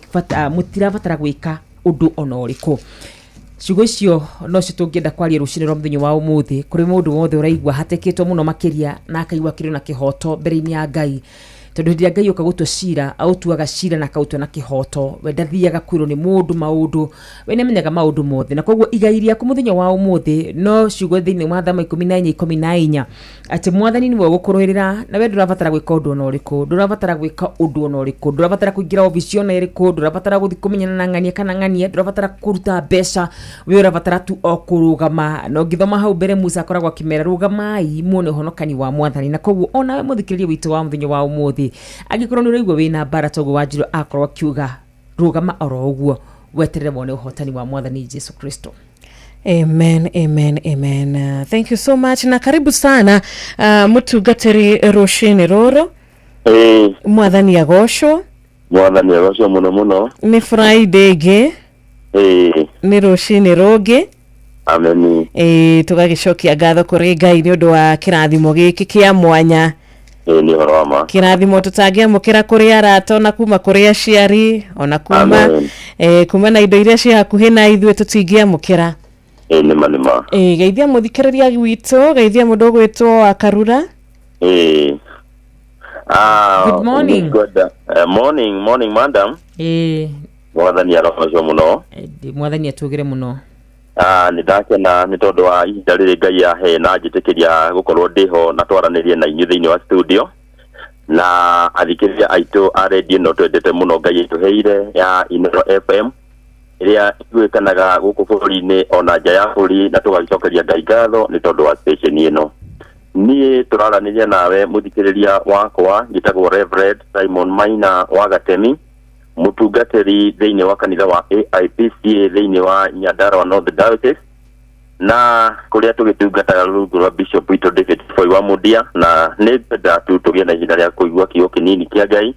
Speaker 13: mũtirabatara gwĩka ũndũ ona ũrĩkũ. Ciugo icio nocio tũngĩenda kwaria rũcinĩ rwa mũthenya wa ũmũthĩ kũrĩ mũndũ wothe ũraigua hatĩkĩtwo mũno makĩria na akaigua akĩrĩ na kĩhoto mbere-inĩ ya Ngai, tondũ hĩndĩ ĩrĩa Ngai oka gũtua cira aũtuaga cira na akaũtua na kĩhoto. We ndathiaga kwĩrwo nĩ mũndũ maũndũ, we nĩamenyaga maũndũ mothe, na koguo igai rĩaku mũthenya wa ũmũthĩ no ciugo thĩinĩ wa Thama 14 14 atĩ Mwathani nĩwe ũgũkũrũĩrĩra na we ndũrabatara gwĩka ũndũ ona ũrĩkũ, ndũrabatara gwĩka ũndũ ona ũrĩkũ, ndũrabatara kũingĩra obici ona ĩrĩkũ, ndũrabatara gũthiĩ kũmenyana na ng'ania kana ng'ania, ndũrabatara kũruta mbeca, we ũrabatara tu o kũrũgama. Na ũngĩthoma hau mbere Musa akoragwo akĩmera rũgamai muone ũhonokani wa Mwathani. Na koguo onawe mũthikĩrĩria witũ wa mũthenya wa ũmũthĩ, angĩkorwo nĩ ũraigua wĩna mbara toguo Wanjirũ akorwo akiuga rũgama oro ũguo weterere wone ũhotani wa Mwathani Jesu Kristo.
Speaker 1: Amen, amen, amen. Thank you so much na karibu sana mutungatĩri rũcinĩ rũrũ.
Speaker 14: Ĩĩ.
Speaker 1: Mwathani agocwo.
Speaker 14: Mwathani agocwo mũno mũno.
Speaker 1: Nĩ Friday ĩngĩ.
Speaker 14: Ĩĩ.
Speaker 1: Nĩ rũcinĩ rũngĩ.
Speaker 14: Ameni.
Speaker 1: Ĩĩ, tũgagĩcokia ngatho kũrĩ Ngai nĩ ũndũ wa kĩrathimo gĩkĩ kĩa mwanya.
Speaker 14: Ĩĩ, nĩ ũhoro wa ma.
Speaker 1: Kĩrathimo tũtangĩamũkĩra kũrĩ arata ona kuma kũrĩ aciari ona kuma
Speaker 14: Amen.
Speaker 1: kuma na indo iria ciĩ hakuhĩ na ithuĩ tũtingĩamũkĩra.
Speaker 14: Ĩĩ, nĩma nĩma.
Speaker 1: Ĩĩ, geithia mũthikĩrĩria witũ, geithia mũndũ ũgwĩtwo Akarura.
Speaker 14: Ĩĩ. Ah,
Speaker 13: Good morning.
Speaker 14: nĩngwenda- morning, morning madam.
Speaker 13: Ĩĩ.
Speaker 14: Mwathani arogocwo mũno.
Speaker 13: Mwathani atũgĩre mũno.
Speaker 14: Ah, nĩ ndakena nĩ tondũ wa ihinda rĩrĩ Ngai ahe na njĩtĩkĩria gũkorwo ndĩho na twaranĩrie na inyuĩ thĩinĩ wa studio na athikĩrĩria aitũ a redio ĩno twendete mũno Ngai aitũheire ya Inoro FM ĩrĩa iguĩkanaga gũkũ bũrũri-inĩ ona nja ya bũrũri, na tũgagĩcokeria Ngai ngatho nĩ tondũ wa station ĩno. Niĩ tũraranĩria nawe mũthikĩrĩria wakwa, njĩtagwo Reverend Simon Maina wa Gatemi, mũtungatĩri thĩinĩ wa kanitha wa AIPCA thĩinĩ wa Nyandarua North Diocese, na kũrĩa tũgĩtungataga rungu rwa Bishop witũ David Foi wa Mundia. Na nĩ ngwenda tu tũgĩe na ihinda rĩa kũigua kiugo kĩnini kĩa Ngai,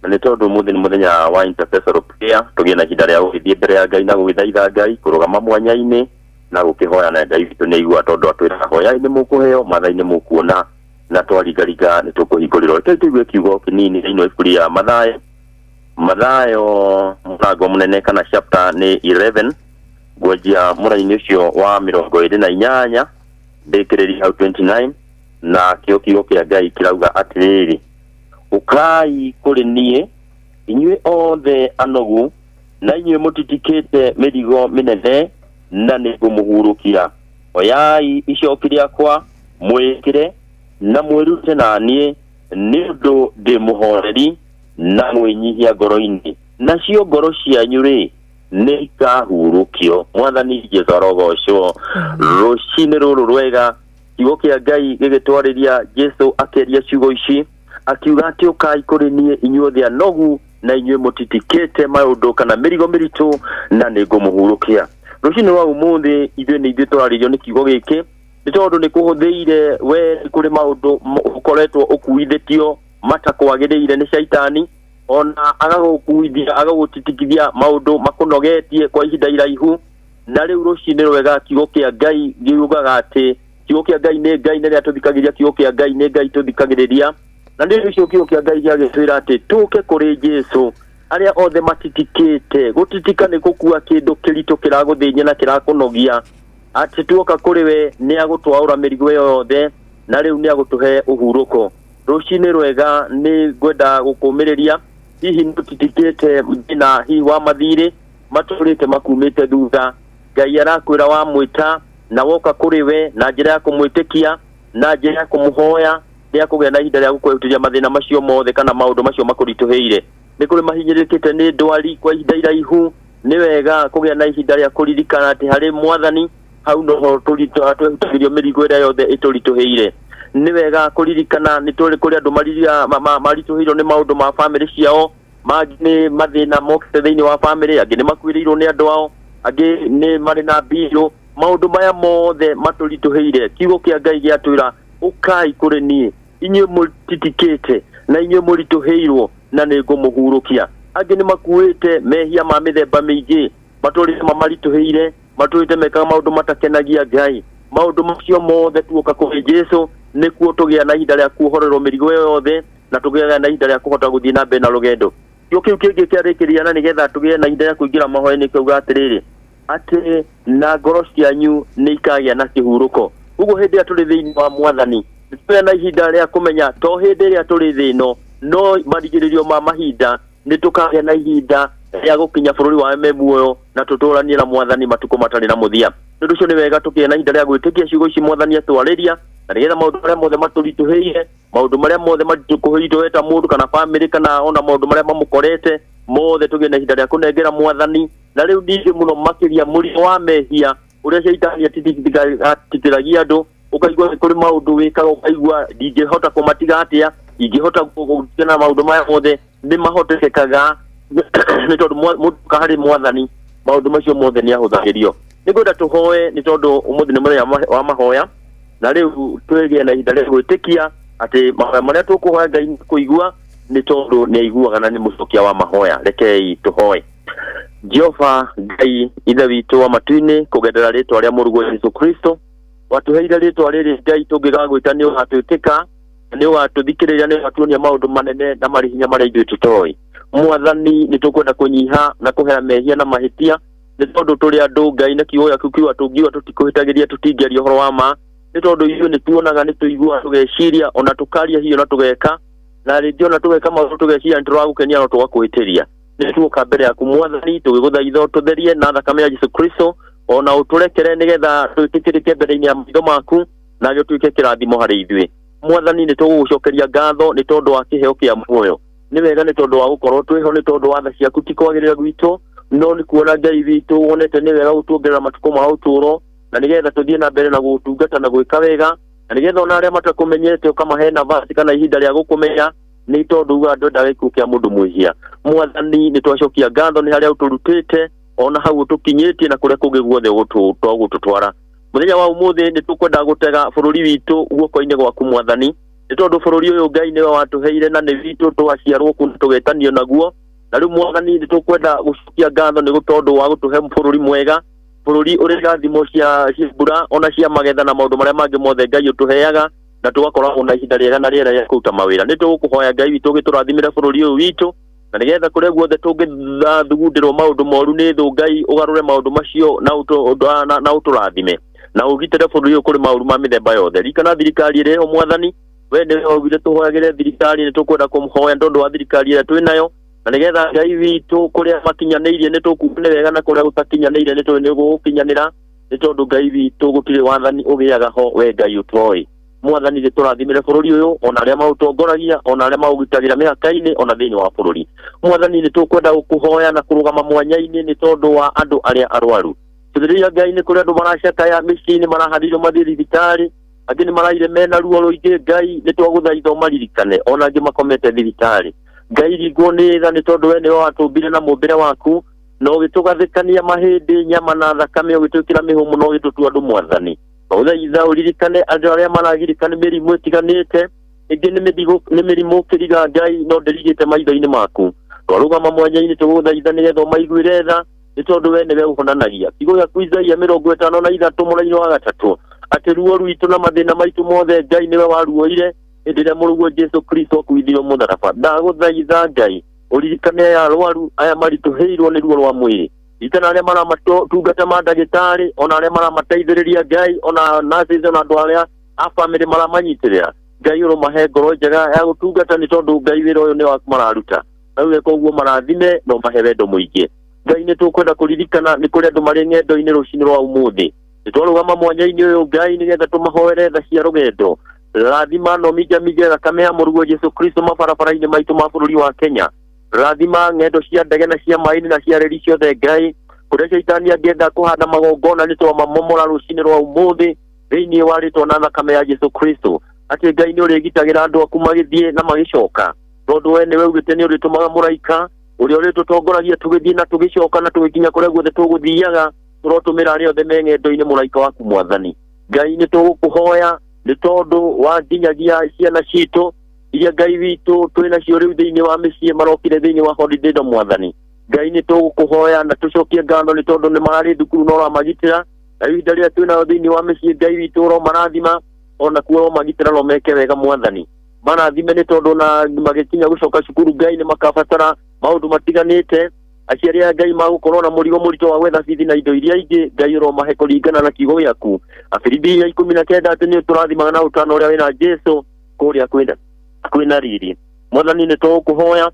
Speaker 14: na nĩ tondũ ũmũthĩ nĩ mũthenya wa intercessory prayer, tũgĩe na ihinda rĩa gũgĩthiĩ mbere ya Ngai na gũgĩthaitha Ngai, kũrũgama mwanya-inĩ na gũkĩhoya, na Ngai witũ nĩ aiguaga, tondũ atwĩraga hoyai nĩ mũkũheo, mathai nĩ mũkuona, na twaringaringa nĩ tũkũhingũrĩrwo. Reke tũigue kiugo kĩnini thĩinĩ wa ibuku rĩa Mathayo. Mathayo mũrango mũnene kana chapter nĩ 11, ngwanjia mũraini ũcio wa 28 ndĩkĩrĩria hau 29, na kĩo kiugo kĩa Ngai kĩrauga atĩrĩrĩ: ũkai kũrĩ niĩ inyuĩ othe anogu na inyuĩ mũtitikĩte mĩrigo mĩnene, na nĩ ngũmũhurũkia. Oyai icoki rĩakwa mwĩkĩre na mwĩrute na niĩ, nĩ ũndũ ndĩ mũhoreri na mwĩnyihia ngoro-inĩ, nacio ngoro cianyu rĩ nĩ ikahurũkio. Mwathani Jesu arogocwo. Rũcinĩ rũrũ rwega, kiugo kĩa Ngai gĩgĩtwarĩria Jesu akĩaria ciugo ici, akiuga atĩ ũkai kũrĩ niĩ inyuothe anogu na inyuĩ mũtitikĩte maũndũ kana mĩrigo mĩritũ, na nĩ ngũmũhurũkia. Rũcinĩ rwa ũmũthĩ ithuĩ nĩ ithuĩ tũrarĩrio nĩ kiugo gĩkĩ, nĩ tondũ nĩ kũhũthĩire we nĩ kũrĩ maũndũ ũkoretwo ũkuithĩtio matakwagĩrĩire nĩ caitani, ona agagũkuithia agagũtitikithia maũndũ makũnogetie kwa ihinda iraihu. Na rĩu rũcinĩ rwega kiugo kĩa Ngai gĩugaga atĩ kiugo kĩa Ngai nĩ Ngai, na rĩrĩa tũthikagĩrĩria kiugo kĩa Ngai nĩ Ngai tũthikagĩrĩria. Na nĩ ũcio kiugo kĩa Ngai gĩagĩtwĩra atĩ tũke kũrĩ Jesu arĩa othe matitikĩte. Gũtitika nĩ gũkua kĩndũ kĩritũ kĩragũthĩnia na kĩrakũnogia, atĩ tuoka kũrĩ we nĩ agũtwaũra mĩrigo ĩyo yothe, na rĩu nĩ agũtũhe ũhurũko. Rũcinĩ rwega nĩ ngwenda gũkũmĩrĩria, hihi nĩ ũtitikĩte thĩna hihi wa mathirĩ matũrĩte makumĩte thutha. Ngai arakwĩra wamwĩta na woka kũrĩ we na njĩra ya kũmwĩtĩkia na njĩra ya kũmũhoya, nĩ akũgĩa na ihinda rĩa gũkwehuteria mathĩna macio mothe kana maũndũ macio makũritũhĩire. Nĩ kũrĩ mahinyĩrĩrĩkĩte nĩ ndwari kwa ihinda iraihu, nĩ wega kũgĩa na ihinda rĩa kũririkana atĩ harĩ Mwathani hau noho twehutagĩrio mĩrigo ĩrĩa yothe ĩtũritũhĩire. Nĩ wega kũririkana nĩ tũrĩ kũrĩ andũ maritũhĩirwo nĩ maũndũ ma bamĩrĩ ciao, mangĩ nĩ mathĩna mokĩte thĩinĩ wa bamĩrĩ, angĩ nĩ makuĩrĩirwo nĩ andũ ao, angĩ nĩ marĩ na mbirũ. Maũndũ maya mothe matũritũhĩire, kiugo kĩa Ngai gĩatwĩra ũkai kũrĩ niĩ inyuĩ mũtitikĩte na inyuĩ mũritũhĩirwo, na nĩ ngũmũhurũkia. Angĩ nĩ makuĩte mehia ma mĩthemba mĩingĩ, matũrĩte mamaritũhĩire, matũrĩte mekaga maũndũ matakenagia Ngai. Maũndũ macio mothe tuoka kũrĩ Jesu nĩkuo tũgĩa na ihinda rĩa kuohorerwo mĩrigo ĩyo yothe, na tũgĩaga na ihinda rĩa kũhota gũthiĩ na mbere na rũgendo. Kĩo kĩu kĩngĩ kĩarĩkĩria, na nĩgetha tũgĩe na ihinda rĩa kũingĩra mahoya-inĩ, kĩauga atĩrĩrĩ, atĩ na ngoro cianyu nĩ ikagĩa na kĩhurũko. Ũguo hĩndĩ ĩrĩa tũrĩ thĩinĩ wa Mwathani nĩ tũgĩa na ihinda rĩa kũmenya to hĩndĩ ĩrĩa tũrĩ thĩ ĩno, no marigĩrĩrio ma mahinda nĩ tũkagĩa na ihinda rĩa gũkinya bũrũri wa me muoyo na tũtũranie na Mwathani matukũ matarĩ na mũthia. Nĩ ũndũ ũcio nĩ wega tũkĩe na ihinda rĩa gwĩtĩkia ciugo ici Mwathani atwarĩria, na nĩgetha maũndũ marĩa mothe matũritũhĩire, maũndũ marĩa mothe matũkũhĩirwo ta mũndũ kana bamĩrĩ kana ona maũndũ marĩa mamũkorete mothe, tũgĩe na ihinda rĩa kũnengera Mwathani. Na rĩu ningĩ mũno makĩria mũrimũ wa mehia ũrĩa caitani atitiragia andũ, ũkaigua nĩ kũrĩ maũndũ wĩkaga ũkaigua ndingĩhota kũmatiga atĩa, ingĩhota gũtigana na maũndũ maya mothe, nĩ mahotekekaga nĩ tondũ mũndũ harĩ Mwathani maũndũ macio mothe nĩ ahũthagĩrio. Nĩngwenda tũhoe nĩ tondũ ũmũthĩ nĩ mũthenya wa mahoya, na rĩu twĩgĩe na ihinda rĩa gwĩtĩkia atĩ mahoya marĩa tũkũhoya Ngai nĩ kũigua, nĩ tondũ nĩ aiguaga na nĩ mũcokia wa mahoya. Rekei tũhoe. Jehova Ngai Ithe witũ wa matu-inĩ, kũgerera rĩtwa rĩa mũrũguo Jesu Kristo, watũheire rĩtwa rĩrĩ Ngai, tũngĩgagwĩta nĩ ũgatwĩtĩka, nĩ ũgatũthikĩrĩria, nĩ ũgatuonia maũndũ manene na marĩ hinya marĩa ithuĩ tũtoĩ. Mwathani, nĩ tũkwenda kũnyiha na kũhera mehia na mahĩtia, nĩ tondũ tũrĩ andũ Ngai, na kiugo gĩaku kiuga tũngiuga tũtikũhĩtagĩria tũtingĩaria ũhoro wa ma, nĩ tondũ ithuĩ nĩ tuonaga, nĩ tũiguaga, tũgeciria, ona tũkaria hihi ona tũgeka, na rĩngĩ ona tũgeka maũndũ tũgeciria nĩ tũragũkenia no tũgakũhĩtĩria. Nĩ tuoka mbere yaku Mwathani, tũgĩgũthaitha ũtũtherie na thakame ya Jesu Kristo, ona ũtũrekere nĩgetha twĩtĩkĩrĩke mbere-inĩ ya maitho maku, na gĩtuĩke kĩrathimo harĩ ithuĩ. Mwathani, nĩ tũgũgũcokeria ngatho nĩ tondũ wa kĩheo kĩa muoyo. Nĩ wega nĩ tondũ wa gũkorwo twĩho, nĩ tondũ wa tha ciaku, ti kwagĩrĩra gwitũ, no nĩ kuona Ngai witũ wonete nĩ wega gũtuongerera matukũ ma ũtũũro, na nĩgetha tũthiĩ na mbere na gũgũtungata na gwĩka wega, na nĩgetha ona arĩa matakũmenyete ũkamahe nafasi kana ihinda rĩa gũkũmenya, nĩ tondũ ugaga ndwendaga gĩkuũ kĩa mũndũ mwĩhia. Mwathani, nĩ twacokia ngatho nĩ harĩa ũtũrutĩte, ona hau ũtũkinyĩtie, na kũrĩa kũngĩ guothe ũgũtũtwara. Mũthenya wa ũmũthĩ nĩ tũkwenda gũtega bũrũri witũ guoko-inĩ gwaku Mwathani, nĩ tondũ bũrũri ũyũ Ngai nĩwe watũheire na nĩ witũ, twaciarwo kuo na tũgetanio naguo. Na rĩu Mwathani, nĩ tũkwenda gũcokia ngatho nĩ tondũ wa gũtũhe bũrũri mwega, bũrũri ũrĩ irathimo cia mbura ona cia magetha na maũndũ marĩa mangĩ mothe Ngai ũtũheaga, na tũgakoragwo na ihinda rĩega na rĩera rĩa kũruta mawĩra. Nĩ tũgũkũhoya Ngai witũ ũgĩtũrathimĩre bũrũri ũyũ witũ, na nĩgetha kũrĩa guothe tũngĩthugundĩrwo maũndũ moru nĩ thũ, Ngai ũgarũre maũndũ macio na ũtũrathime na ũgitĩre bũrũri ũyũ kũrĩ maũru ma mĩthemba yothe. Ririkana thirikari ĩrĩa ĩho Mwathani, we nĩwe waugire tũhoyagĩre thirikari, nĩ tũkwenda kũmũhoya nĩ tondũ wa thirikari ĩrĩa twĩ nayo, na nĩgetha Ngai witũ kũrĩa makinyanĩirie nĩ tũkuga nĩ wega, na kũrĩa gũtakinyanĩire nĩ tũĩ nĩ gũgũkinyanĩra, nĩ tondũ Ngai witũ gũtirĩ wathani ũgĩaga ho we Ngai ũtoĩ. Mwathani, nĩ tũrathimĩre bũrũri ũyũ, ona arĩa maũtongoragia, ona arĩa maũgitagĩra mĩhaka-inĩ, ona thĩinĩ wa bũrũri. Mwathani, nĩ tũkwenda gũkũhoya na kũrũgama mwanya-inĩ nĩ tondũ wa andũ arĩa arwaru. Tũthĩrĩria Ngai, nĩ kũrĩ andũ maracakaya mĩciĩ-inĩ, maraharĩirio mathiĩ thibitarĩ, angĩ nĩ maraire mena ruo rũingĩ. Ngai, nĩ twagũthaitha ũmaririkane, ona angĩ makomete thibitarĩ. Ngai, ringwo nĩ tha nĩ tondũ we nĩwe watũmbire na mũmbĩre waku, na ũgĩtũgathĩkania mahĩndĩ, nyama na thakame, ũgĩtwĩkĩra mĩhũmũ na ũgĩtũtua andũ Mwathani. Twagũthaitha ũririkane andũ arĩa maragirĩka nĩ mĩrimũ ĩtiganĩte, ĩngĩ nĩ mĩrimũ ũkĩriga Ngai, no ndĩrigĩte maitho-inĩ maku. Twarũgama mwanya-inĩ tũgũthaitha nĩgetha ũmaiguĩre tha, nĩ tondũ we nĩwe ũhonanagia. Kiugo gĩaku Isaia 53 mũraini wa 3, atĩ ruo rwitũ na mathĩna maitũ mothe Ngai nĩwe waruoire hĩndĩ ĩrĩa mũrũguo Jesu Kristo akuithirio mũtharaba. Ndagũthaitha Ngai ũririkane aya arwaru, aya maritũhĩirwo nĩ ruo rwa mwĩrĩ, ririkana arĩa maramatungata ma ndagĩtarĩ, ona arĩa maramateithĩrĩria Ngai, ona nurses, ona andũ arĩa a bamĩrĩ maramanyitĩrĩra. Ngai ũromahe ngoro njega ya gũtungata, nĩ tondũ Ngai wĩra ũyũ nĩ waku mararuta, na rĩu weka ũguo marathime na ũmahe wendo mũingĩ. Ngai, nĩ tũkwenda kũririkana nĩ kũrĩ andũ marĩ ng'endo-inĩ rũcinĩ rwa ũmũthĩ. Nĩ twarũgama mwanya-inĩ ũyũ Ngai nĩgetha tũmahoere tha cia rũgendo. Rathima na ũminjaminje thakame ya mũrũguo Jesu Kristo mabarabara-inĩ maitũ ma bũrũri wa Kenya. Rathima ng'endo cia ndege na cia maĩ-inĩ na cia reri ciothe Ngai, kũrĩa caitani angĩenda kũhanda magongona nĩ twamamomora rũcinĩ rwa ũmũthĩ thĩinĩ wa rĩtwa na thakame ya Jesu Kristo, atĩ Ngai nĩ ũrĩgitagĩra andũ aku magĩthiĩ na magĩcoka, tondũ we nĩwe ugĩte nĩ ũrĩtũmaga mũraika ũrĩa ũrĩtũtongoragia tũgĩthiĩ na tũgĩcoka na tũgĩkinya kũrĩa guothe tũgũthiaga. Tũrotũmĩra arĩa othe me ng'endo-inĩ mũraika waku Mwathani. Ngai, nĩ tũgũkũhoya nĩ tondũ wa nginyagia ciana citũ iria Ngai witũ twĩ nacio rĩu thĩinĩ wa mĩciĩ marokire thĩinĩ wa holiday no Mwathani. Ngai, nĩ tũgũkũhoya na tũcokie ngatho nĩ tondũ nĩ mararĩ thukuru na ũramagitĩra, na rĩu ihinda rĩrĩa twĩ nayo thĩinĩ wa mĩciĩ Ngai witũ ũromarathima, ona kuo ũromagitĩra no meke wega Mwathani. Marathime nĩ tondũ na magĩkinya gũcoka cukuru Ngai nĩ makabatara maũndũ matiganĩte. Aciari a Ngai magũkorwo na mũrigo mũritũ wa gwetha bithi na indo iria ingĩ, Ngai ũromahe kũringana na kiugo gĩaku. Afilipi 19 atĩ nĩ ũtũrathimaga na ũtano ũrĩa wĩna Jesu kũrĩa kwĩna riri. Mwathani, nĩ tũgũkũhoya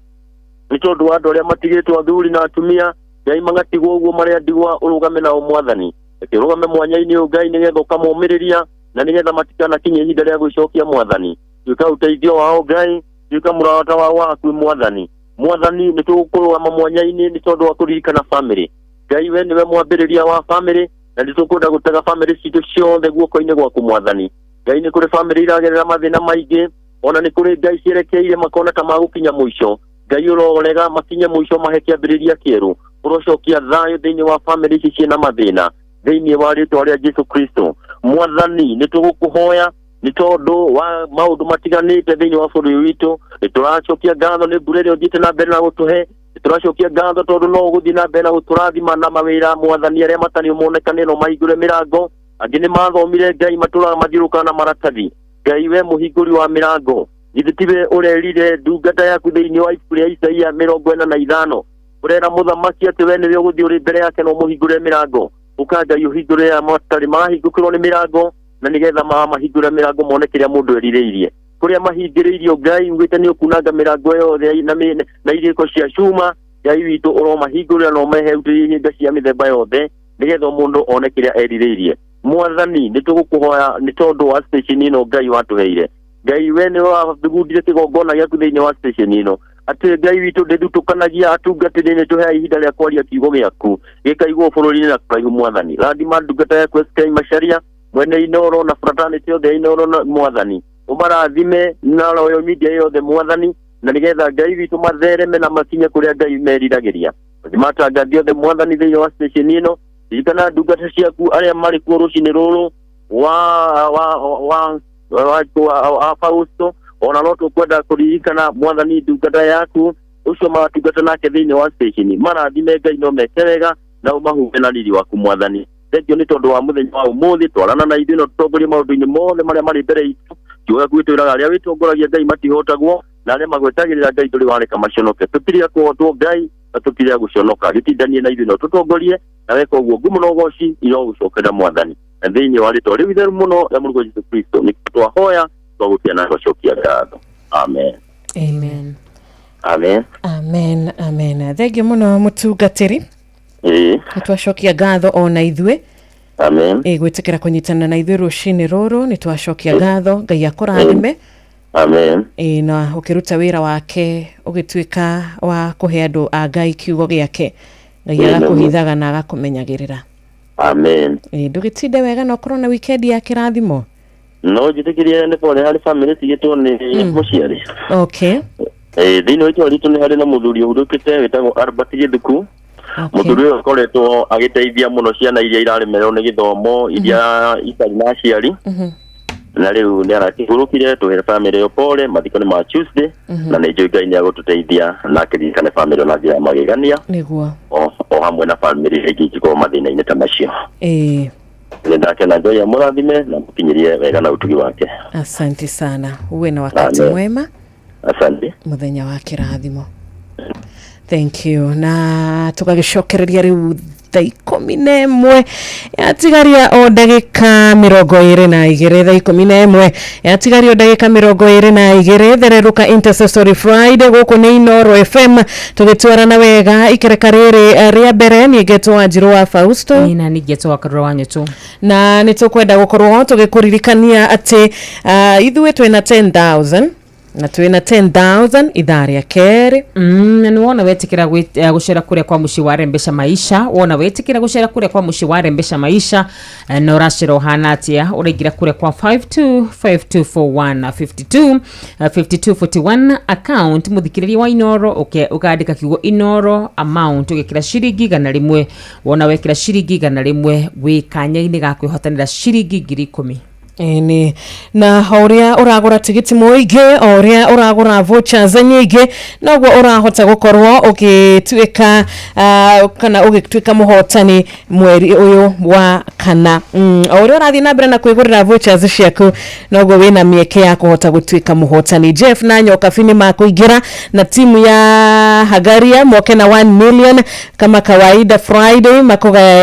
Speaker 14: nĩ tondũ wa andũ arĩa matigĩtwo athuri na atumia, Ngai magatigwo ũguo marĩ a ndigwa, ũrũgame nao Mwathani. Reke ũrũgame mwanya-inĩ ũyũ Ngai nĩgetha ũkamomĩrĩria na nĩgetha matikanakinye ihinda rĩa gwĩcokia Mwathani. Tuĩka ũteithio wao Ngai, tuĩka mũrata wao wa hakuhĩ Mwathani. Mwathani, nĩ tũgũkũrũgama mwanya-inĩ nĩ tondũ wa kũririkana bamĩrĩ. Ngai, we nĩwe mwambĩrĩria wa bamĩrĩ, na nĩ tũkwenda gũtega bamĩrĩ citũ ciothe guoko-inĩ gwaku Mwathani. Ngai, nĩ kũrĩ bamĩrĩ iragerera mathĩna maingĩ, ona nĩ kũrĩ Ngai cierekeire makona ta magũkinya mũico. Ngai, ũrorega makinye mũico, mahe kĩambĩrĩria kĩerũ. Ũrocokia thayũ thĩinĩ wa bamĩrĩ ici ciĩna mathĩna. Thĩinĩ wa rĩtwa rĩa Jesu Kristo. Mwathani, nĩ tũgũkũhoya nĩ tondũ wa maũndũ matiganĩte thĩinĩ wa bũrũri witũ. Nĩ tũracokia ngatho nĩ mbura ĩrĩa ũthiĩte na mbere na gũtũhe. Nĩ tũracokia ngatho tondũ no ũgũthiĩ na mbere na gũtũrathima na mawĩra, Mwathani, arĩa matarĩ monekane no mahingũre mĩrango. Angĩ nĩ mathomire, Ngai, matũraga mathiũrũrũkaga na maratathi. Ngai, we mũhingũri wa mĩrango, githĩ tiwe ũrerire ndungata yaku thĩinĩ wa ibuku rĩa Isaia 45, ũrera mũthamaki atĩ we nĩwe ũgũthiĩ ũrĩ mbere yake na ũmũhingũrĩre mĩrango? Ũka, Ngai, ũhingũrĩre aya matarĩ marahingũkĩrwo nĩ mĩrango, na nĩgetha mamahingũrĩra mĩrango mone kĩrĩa mũndũ erirĩirie. Kũrĩa mahingĩrĩirio, Ngai, ugĩte nĩ ũkunanga mĩrango yothe na irĩko cia cuma. Ngai witũ, ũromahingũrĩra na ũmehutĩrie ihinga cia mĩthemba yothe, nĩgetha mũndũ one kĩrĩa erirĩirie. Mwathani, nĩ tũgũkũhoya nĩ tondũ wa station ĩno Ngai watũheire. Ngai, we nĩwe wathugundire kĩgongona gĩaku thĩinĩ wa station ĩno, atĩ Ngai witũ ndĩthutũkanagia atungatĩri, nĩ tũheaga ihinda rĩa kwaria kiugo gĩaku gĩkaigwo bũrũri-inĩ na kũraihu. Mwathani, rathima ndungata yaku SK Macharia, mwene Inoro, na fraternity yothe ya Inoro, na Mwathani ũmarathime na Royal Media yothe, Mwathani, na nĩgetha Ngai witũ mathereme na makinye kũrĩa Ngai meriragĩria. Rathima atangathi othe, Mwathani, thĩinĩ wa station ĩno. Ririkana ndungata ciaku arĩa marĩ kuo rũcinĩ rũrũ wa wa wa wa wa, wa Fausto. Ona no tũkwenda kũririkana, Mwathani, ndungata yaku ũcio maratungata nake thĩinĩ wa station. Marathime, Ngai, no meke wega na ũmahume na riri waku. Mwathani, thengio nĩ tondũ wa mũthenya wa ũmũthĩ. Twarana na ithuĩ na tũtongorie maũndũ-inĩ mothe marĩa marĩ mbere itũ. Kiugo gĩaku gĩtwĩraga arĩa wĩtongoragia, Ngai, matihotagwo, na arĩa magwetagĩrĩra, Ngai, ndũrĩ wareka maconoke. Tũtirĩ a kũhotwo, Ngai, na tũtirĩ a gũconoka. Gĩtindanie na ithuĩ na ũtũtongorie, na weka ũguo, ngumo na ũgoci irogũcokerera, Mwathani, na thĩinĩ wa rĩtwa rĩu itheru mũno rĩa Mũrũguo Jesu Kristo nĩ twahoya, twagũtia na twacokia ngatho. Amen.
Speaker 1: Amen.
Speaker 14: Amen.
Speaker 1: Amen, amen. Thengio mũno, mũtungatĩri.
Speaker 14: Ĩĩ.
Speaker 1: Nĩ twacokia ngatho ona ithuĩ.
Speaker 14: Amen.
Speaker 1: Ĩ gwĩtĩkĩra kũnyitana na ithuĩ rũcinĩ rũrũ, nĩ twacokia ngatho. Ngai akũrathime.
Speaker 14: Amen.
Speaker 1: Ĩ na ũkĩruta wĩra wake, ũgĩtuĩka wa kũhe andũ a Ngai kiugo gĩake, Ngai agakũhithaga na agakũmenyagĩrĩra.
Speaker 14: Amen.
Speaker 1: Ĩ ndũgĩtinde wega na ũkorwo na wikendi ya kĩrathimo.
Speaker 14: No njĩtĩkĩrie nĩ pole harĩ famĩlĩ tigĩtwo nĩ mũciari. Thĩinĩ wa itũra ritũ nĩ harĩ na mũthuri ũhurũkĩte wĩtagwo Albert Gĩthuku. Mũthuri ũyũ akoretwo agĩteithia mũno ciana iria iraremererwo nĩ gĩthomo, iria itarĩ na aciari, na rĩu nĩ arakĩhurũkire. Tũhe famĩlĩ ĩyo pole. Mathiko nĩ ma Tuesday, na nĩ njũĩ Ngai nĩ agũtũteithia na akĩririkane famĩlĩ ĩyo na njĩra ya magegania, o hamwe na famĩlĩ iria ingĩ ingĩkorwo mathĩna-inĩ ta macio. Nĩ ndakena. Ngai amũrathime na mũkinyĩrie wega na ũtugi wake.
Speaker 1: Asante sana, uwe na wakati
Speaker 14: Amen.
Speaker 1: mwema.
Speaker 14: Asante.
Speaker 1: Muthenya wa kĩrathimo. Thank you. Na tũgagĩcokereria rĩu thaa 11 yatigaria o ndagĩka 22. Thaa 11 yatigaria o ndagĩka 22. Thererũka Intercessory Friday gũkũ nĩ Inoro FM, tũgĩtwarana wega ikereka rĩrĩ rĩa mbere. Niĩ ngetwo Wanjirũ wa Fausto.
Speaker 13: Niĩ na ningĩ etwo Wakarura wa Nyũtũ.
Speaker 1: Na nĩ tũkwenda gũkorwo tũgĩkũririkania atĩ ithuĩ twĩna 10,000 na twĩna 10,000 ithaa rĩa kerĩ.
Speaker 13: Na nĩ wona wetĩkĩra gũcera kũrĩa kwa mũciĩ wa Rembesha Maisha, wona wetĩkĩra gũcera kũrĩa kwa mũciĩ wa Rembesha Maisha, na ũracera ũhana atĩa? Ũraingĩra kũrĩa kwa 525241, 52 5241 account, mũthikĩrĩria wa Inoro, ũkandĩka kiugo Inoro, amount ũgekĩra ciringi 100. Wona wekĩra ciringi 100, wĩ kanya-inĩ ga kwĩhotanĩra ciringi 10,000.
Speaker 1: Ĩni, na o ũrĩa ũragũra tigiti mũingĩ, o ũrĩa ũragũra vouchers nyingĩ, noguo ũrahota gũkorwo ũgĩtuĩka kana ũgĩtuĩka mũhotani mweri ũyũ wa kana. O ũrĩa ũrathiĩ na mbere na kwĩgũrĩra vouchers ciaku, noguo wĩna mĩeke ya kũhota gũtuĩka mũhotani. Jeff na Nyokabi nĩ makũingĩra na timu ya Hagaria moke na 1 million kama kawaida Friday,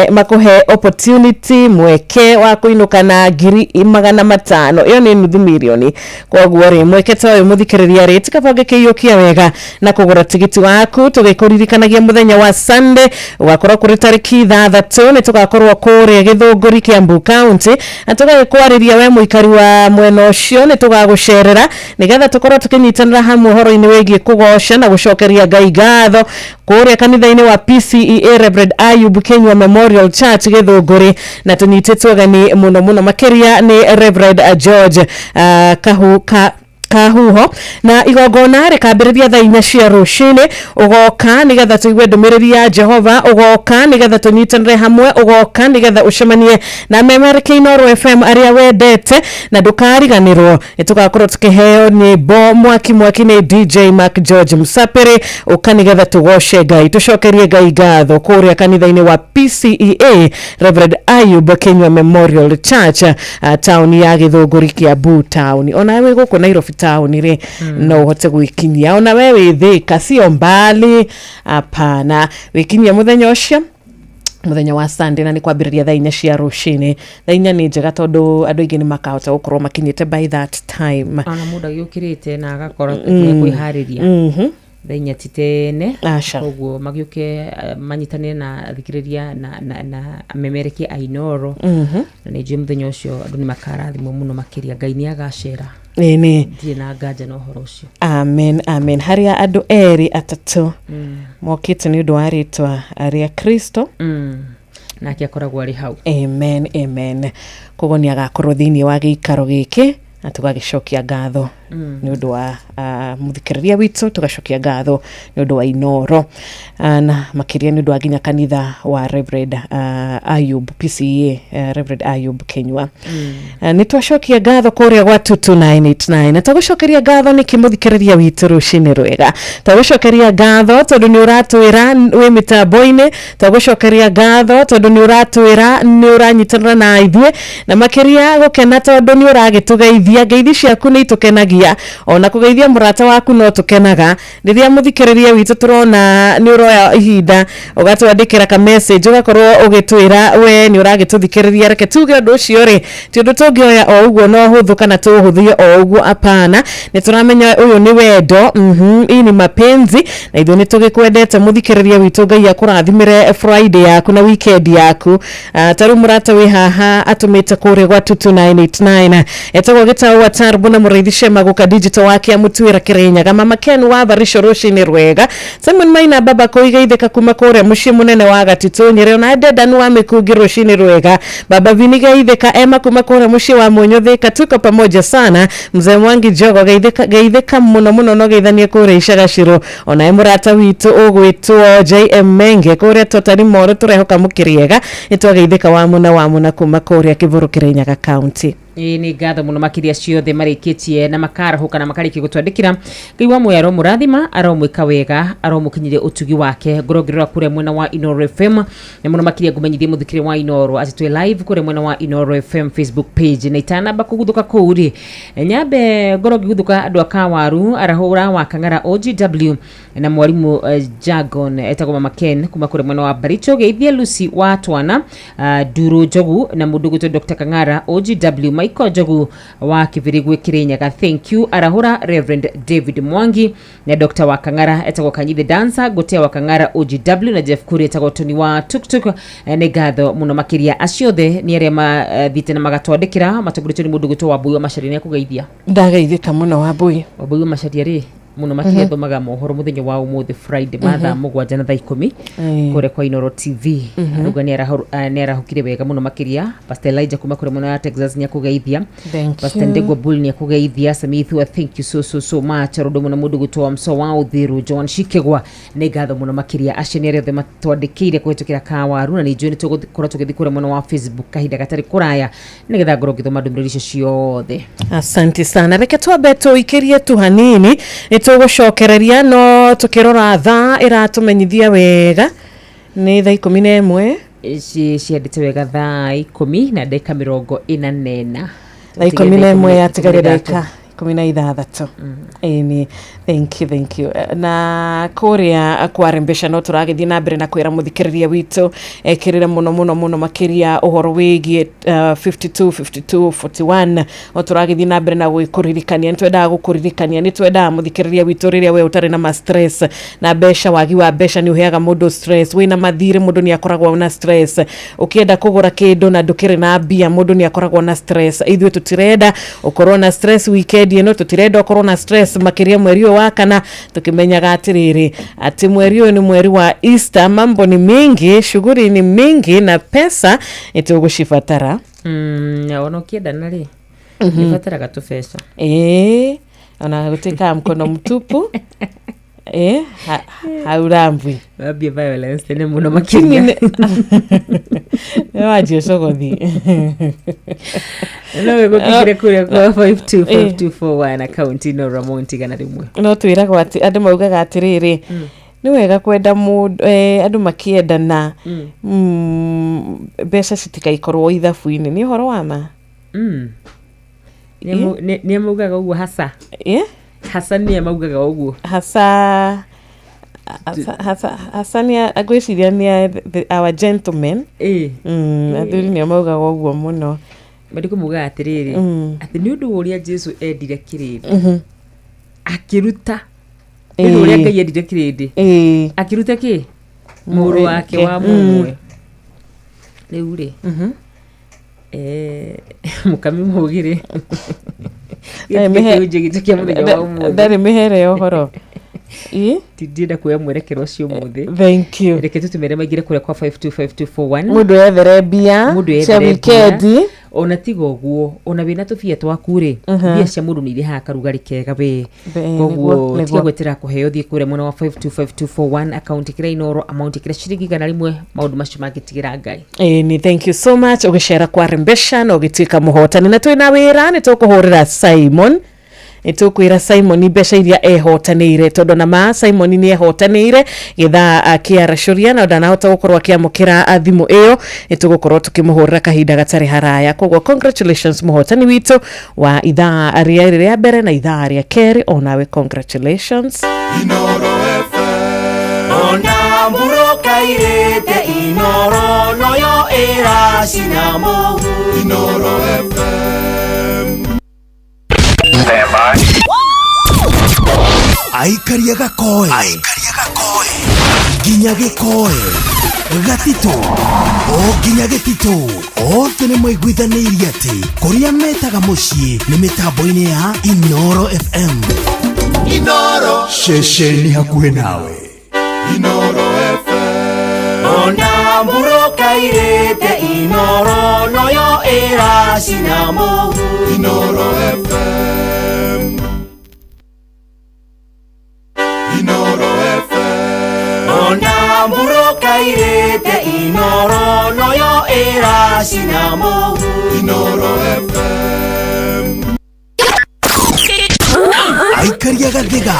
Speaker 1: makũhe opportunity, mweke wa kũinũka na 500,000. Ĩyo nĩ nuthu mirioni. Koguo rĩ, mweke ta ũyũ, mũthikĩrĩria rĩ, tikaba ũngĩkĩiyũkia wega na kũgũra tigiti waku. Tũgĩkũririkanagia mũthenya wa Sunday ũgakorwo kũrĩ tarĩki 6, nĩ tũgakorwo kũrĩa Gĩthũngũri, Kiambu County, na tũgagĩkwarĩria we mũikari wa mwena ũcio. Nĩ tũgagũcerera nĩgetha tũkorwo tũkĩnyitanĩra hamwe ũhoro-inĩ wĩgiĩ kũgoca na gũcokeria Ngai ngatho kũrĩa kanitha-inĩ wa PCEA Reverend Ayub Kinyua Memorial Church, Gĩthũngũri, na tũnyitĩtwo ũgeni mũno mũno makĩria nĩ Reverend George Kahu ka Kahuho na igongona rĩkambĩrĩria thaa 4 cia rũcinĩ. Ũgoka nĩgetha tũigue ndũmĩrĩri ya Jehova, ũgoka nĩgetha tũnyitanĩre hamwe, ũgoka nĩgetha ũcemanie na memerekia Inooro FM arĩa wendete, na ndũkariganĩrwo nĩ tũgakorwo tũkĩheo nyĩmbo mwaki mwaki nĩ DJ Mark George Msapere. Ũka nĩgetha tũgoce Ngai, tũcokerie Ngai ngatho kũrĩa kanitha-inĩ wa PCEA Reverend Ayub Kinyua Memorial Church, taũni ya Gĩthũngũri, Kiambu town. Ona we gũkũ Nairobi town rĩ, no ũhote gwĩkinyia. Ona we wĩ Thĩka, sio mbali, hapana, wĩkinyia mũthenya ũcio, mũthenya wa Sunday, na nĩ kwambĩrĩria thaa 4 cia rũcinĩ. Thaa 4 nĩ njega tondũ andũ aingĩ nĩ makahota gũkorwo makinyĩte by that time.
Speaker 13: Ona mũndũ agĩũkĩrĩte na agakora kwĩharĩria thaa 4 ti tene.
Speaker 1: Aca.
Speaker 13: Koguo magĩũke manyitanĩre na athikĩrĩria na amemerekia a Inooro. Na nĩ njũĩ mũthenya ũcio andũ nĩ makarathimwo mũno makĩria, Ngai nĩ agacera.
Speaker 1: Ĩni.
Speaker 13: Ndirĩ na nganja na ũhoro ũcio.
Speaker 1: Amen, amen. Harĩa andũ erĩ atatũ mokĩte nĩ ũndũ wa rĩtwa rĩa Kristo,
Speaker 13: nake akoragwo arĩ hau.
Speaker 1: Amen, amen. Koguo nĩ agakorwo thĩinĩ wa gĩikaro gĩkĩ na tũgagĩcokia ngatho nĩ ũndũ wa mũthikĩrĩria witũ, tũgacokia ngatho nĩ ũndũ wa Inooro, na makĩria nĩ ũndũ wa nginya kanitha wa Reverend Ayub PCEA, Reverend Ayub Kinyua. Nĩ twacokia ngatho kũrĩa gwa 22989 na twagũcokeria ngatho nĩkĩ mũthikĩrĩria witũ rũcinĩ rwega. Twagũcokeria ngatho tondũ nĩ ũratwĩra wĩ mĩtambo-inĩ, twagũcokeria ngatho tondũ nĩ ũratwĩra nĩ ũranyitanĩra na ithuĩ, na makĩria gũkena tondũ nĩ ũragĩtũgeithia. Ngeithi ciaku nĩ itũkenagia, ona kũgeithia mũrata waku no tũkenaga rĩrĩa mũthikĩrĩria witũ tũrona nĩ ũroya ihinda ũgatwandĩkĩra ka message, ũgakorwo ũgĩtwĩra we nĩ ũragĩtũthikĩrĩria. Reke tuge ũndũ ũcio rĩ ti ũndũ tũngĩoya o ũguo no hũthũ kana tũhũthie o ũguo, apana. Nĩ tũramenya ũyũ nĩ wendo, hii ni mapenzi, na ithuĩ nĩ tũgĩkwendete mũthikĩrĩria witũ. Ngai akũrathimĩre Friday yaku na weekend yaku. Ta rĩu mũrata wĩ haha atũmĩte kũrĩa gwa 22989, etagwo Gĩtaũ wa Tarbo na Mũrĩithi Shema gũka digital wake amũtuĩra Kĩrĩnyaga, Mama Ken wa Barisho, rũcinĩ rwega. Simon Maina baba kũigeithĩka kuma kũrĩa mũciĩ mũnene wa Gatitũ Nyĩrĩ, ona Dedan wa Mĩkungi, rũcinĩ rwega. Baba Vini geithĩka ema kuma kũrĩa mũciĩ wa Mũnyũ Thĩka, tuko pamoja sana. Mzee Mwangi Jogo geithĩka, geithĩka mũno mũno, no geithanie kũrĩa Icagacirũ. Onaye mũrata witũ ũgwĩtwo JM Menge kũrĩa Totari Moro, tũrehoka mũkĩrĩega, nĩ twageithĩka wa mũna wa mũna kuma kũrĩa Kĩbũrũ, Kĩrĩnyaga County.
Speaker 13: Ĩĩ, nĩ ngatho mũno makĩria ciothe marĩkĩtie na makarahũka na makarĩkia gũtwandĩkĩra. Ngai wa muoyo aromũrathima, aromwĩka wega, aromũkinyĩria ũtugi wake. Ngorwo ngĩrora kũrĩa mwena wa Inooro FM, na mũno makĩria ngũmenyithie mũthikĩrĩria wa Inooro atĩ twĩ live kũrĩa mwena wa Inooro FM Facebook page, na itanamba kũguthũka kũu rĩ, nyambe ngorwo ngĩguthũka andũ a Kawaru, arahũra wa Kang'ara OGW na mwarimu Jagon etagwo Mama Ken kuma kũrĩa mwena wa Baricho, geithie Lucy wa Twana, Nduru Njogu na mũndũ gwĩtwo Dr Kang'ara OGW, Michael Njogu wa Kĩbĩrĩgwe Kĩrĩnyaga, thank you. Arahũra Reverend David Mwangi na Dr wa Kang'ara etagwo Kanyithi Dancer Gotea wa Kang'ara OGW na Jeff Kuri etagwo Tony wa Tuktuk. Nĩ ngatho mũno makĩria acio othe nĩ arĩa mathiĩte na magatwandĩkĩra matongoretio nĩ mũndũ gwĩtwo Wambui wa Macharia. Nĩ akũgeithia.
Speaker 1: Ndageithĩka mũno, Wambui.
Speaker 13: Wambui wa Macharia rĩ, mũno makĩria thomaga mohoro mũthenya wa ũmũthĩ Friday ma thaa 7 na thaa 10 kũrĩa kwa Inooro TV. Arauga nĩ arahũkire wega mũno makĩria. Pastor Elijah kuma kũrĩa mwena wa Texas nĩ akũgeithia.
Speaker 1: Thank
Speaker 13: Pastor
Speaker 1: you.
Speaker 13: Ndegwa Bull nĩ akũgeithia. Samithua, thank you so so so much. Arũndũ mũno mũndũ gwĩtwo wa Mso wa Ũthiru John Shikegwa, nĩ ngatho mũno makĩria. Acio nĩ arĩa othe matwandĩkĩire kũhĩtũkĩra Kawaru, na nĩ njũĩ nĩ tũgũkorwo tũgĩthiĩ kũrĩa mwena wa Facebook kahinda gatarĩ kũraya nĩgetha ngorwo ngĩthoma ndũmĩrĩri icio ciothe.
Speaker 1: Asante sana. Reke twambe tũikĩrie tu hanini, nĩ tũgũcokereria, no tũkĩrora thaa ĩratũmenyithia wega nĩ thaa 11.
Speaker 13: Ciandĩte wega thaa 10:44.
Speaker 1: Thaa 11 yatigaria ndagĩka 16. Ĩni, thank you, thank you. Na kũrĩa kwarembesha no tũragĩthiĩ na mbere na kwĩra mũthikĩrĩria witũ ekĩrĩre mũno mũno mũno makĩria ũhoro wĩgiĩ 52 52 41. No tũragĩthiĩ na mbere na gwĩkũririkania, nĩ twendaga gũkũririkania, nĩ twendaga mũthikĩrĩria witũ rĩrĩa we ũtarĩ na ma stress na mbeca, wagi wa mbeca nĩ ũheaga mũndũ stress, wĩna mathirĩ mũndũ nĩ akoragwo na stress, ũkĩenda kũgũra kĩndũ na ndũkĩrĩ na mbia mũndũ nĩ akoragwo na stress. Ithuĩ tũtirenda ũkorwo na stress weekend ĩno, tũtirenda ũkorwo na stress makĩria mweri ũyũ wa kana, tũkĩmenyaga atĩrĩrĩ atĩ mweri ũyũ nĩ mweri wa Easter, mambo ni mingi, shughuli ni mingi na pesa nĩ tũgũcibatara.
Speaker 13: Ona ũkĩendana rĩ, nĩ ũbataraga tũbeca.
Speaker 1: Ĩĩ, Ona gũtuĩkaga mkono mtupu haurambwi.
Speaker 13: Wambie violence tene mũno makĩria.
Speaker 1: Nĩ wanjia ũcogothi.
Speaker 13: No wĩgũkĩngĩre kũrĩa kwa 525241 akaunti no Ramon tigana rĩmwe.
Speaker 1: No twĩragwo atĩ andũ maugaga atĩrĩrĩ, nĩ wega kwenda mũndũ, andũ makĩendana, mbeca citikaikorwo ithabu-inĩ. Nĩ ũhoro wa ma?
Speaker 13: Nĩ maugaga ũguo hasa. Hasa nĩ maugaga ũguo.
Speaker 1: Hasa hasa nĩ ngwĩciria nĩ our gentlemen. Athuri nĩo maugaga ũguo mũno.
Speaker 13: Maandĩko maugaga atĩrĩrĩ, atĩ nĩ ũndũ wa ũrĩa Jesu endire kĩrĩndĩ, akĩruta nĩ ũndũ ũrĩa Ngai endire kĩrĩndĩ, akĩruta kĩ mũrũ wake wa mũmwe. Rĩu rĩ, mũkami mũgĩrĩ
Speaker 1: ndarĩ mĩhere ya ũhoro.
Speaker 13: Tindienda kuoya mwerekero ũcio ũmũthĩ.
Speaker 1: Thank you.
Speaker 13: Reke tũtũmere maingĩre kũrĩa kwa 525241.
Speaker 1: Mũndũ ethere mbia cia wikendi.
Speaker 13: Ona tiga ũguo, ona wĩna tũbia twaku rĩ, mbia cia mũndũ nĩ irehaga karugarĩ kega we. Koguo tiga gwetera kũheo, thiĩ kũrĩa mwena wa 525241 akaunti kĩrĩa Inooro, amount kĩrĩa ciringi 100, maũndũ macio mangĩtigĩra Ngai.
Speaker 1: Ni thank you so much. Ũgĩcera kwa Rembesha na ũgĩtuĩka mũhotani. Na twĩna wĩra nĩ tũkũhũrĩra Simon. Nĩtũkwĩra Simon mbeca iria ehotanĩire, tondũ na ma Simon nĩ ehotanĩire gĩthaa kĩaracũria na ndanahota gũkorwo akĩamũkĩra thimũ ĩyo. Nĩtũgũkorwo tũkĩmũhũrĩra kahinda gatarĩ haraya. Koguo congratulations mũhotani witũ wa ithaa rĩa rĩa mbere na ithaa rĩa kerĩ, onawe congratulations.
Speaker 22: Inooro FM. Ona mburoka irĩte Inooro noyo ĩracina mũhu. Inooro FM.
Speaker 23: Aikaria gakoe nginya gĩkoe gatitũ o nginya gĩtitũ, othe nĩ maiguithanĩirie atĩ kũrĩa metaga mũciĩ nĩ mĩtambo-inĩ ya Inooro FM.
Speaker 22: Inooro
Speaker 17: ceceni hakuhĩ nawe.
Speaker 22: Inooro FM. Ona mburoka irĩte Inooro noyo ĩracina mũhu. Inooro FM. Inooro FM. Ona mburoka irĩte Inooro noyo ĩracina mũhu. Inooro FM.
Speaker 23: Aikaria gathiga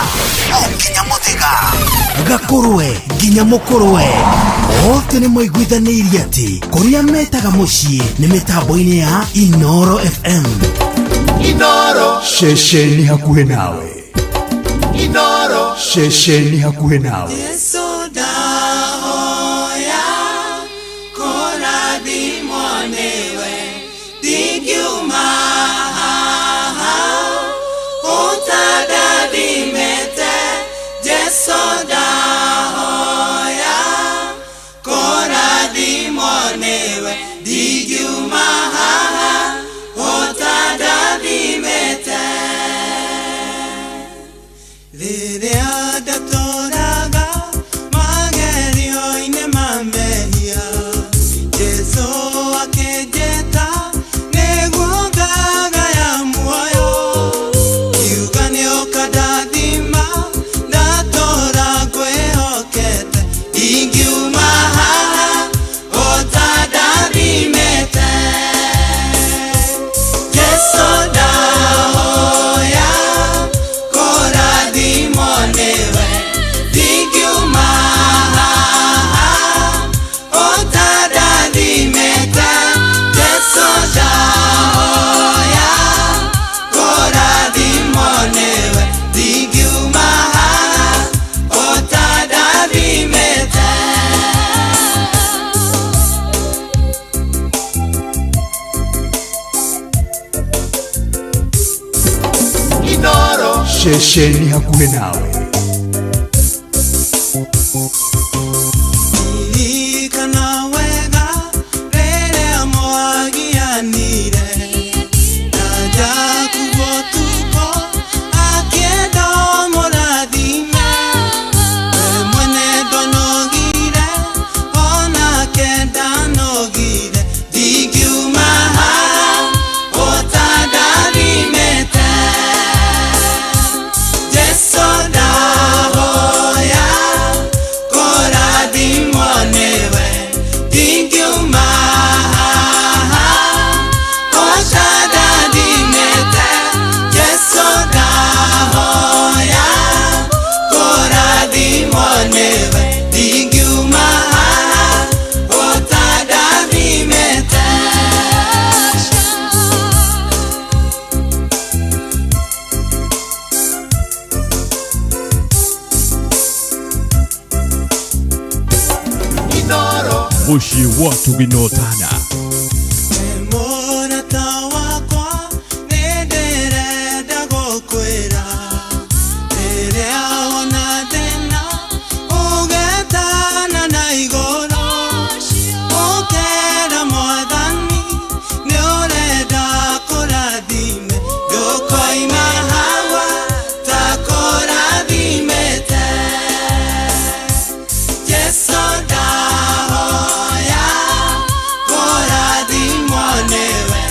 Speaker 23: o nginya mũthiga, gakũrwe nginya mũkũrwe, othe nĩ maiguithanĩirie atĩ kũrĩa metaga mũciĩ nĩ mĩtambo-inĩ ya Inooro FM.
Speaker 22: Inooro
Speaker 17: ceceni hakuhĩ nawe.
Speaker 22: Inooro
Speaker 17: ceceni hakuhĩ nawe.
Speaker 22: Jesu ndahoya kũrathimwo nĩwe, ndingiuma haha ũtandathimĩte. Jesu ndahoya kũrathimwo nĩwe, ndingiuma haha ũtandathimĩte. Rĩrĩa ndatũraga magerio-inĩ ma mehia, Jesu akĩnjĩta nĩguo ngagaya muoyo. Kiuga nĩũkandathima, ndatũra ngwĩhokete, ingiuma haha ũtandathimĩte. Jesu ndahoya kũrathimwo nĩwe, ndingiuma haha ũtandathimĩte. Jesu ndahoya kũrathimwo nĩwe, ndingiuma haha ũtandathimĩte.
Speaker 17: Inooro ceceni hakuhĩ nawe.
Speaker 22: Ririkana wega rĩrĩa mwagianire, na Jakubu ũtukũ akĩenda ũmũrathime. We mwene ndonogire, onake ndanogire, ndingiuma haha ũtandathimĩte.
Speaker 17: Mũciĩ wa Tũginotana.
Speaker 22: Mũrata wakwa nĩ ndĩrenda gũkwĩra rĩrĩa wona thĩna ũgetana na igũrũ ũkera mwathani nĩ ũrenda kũrathime ndũkoima hawa ta kũrathimĩte Jesũ ndahoya kũrathimwo nĩwe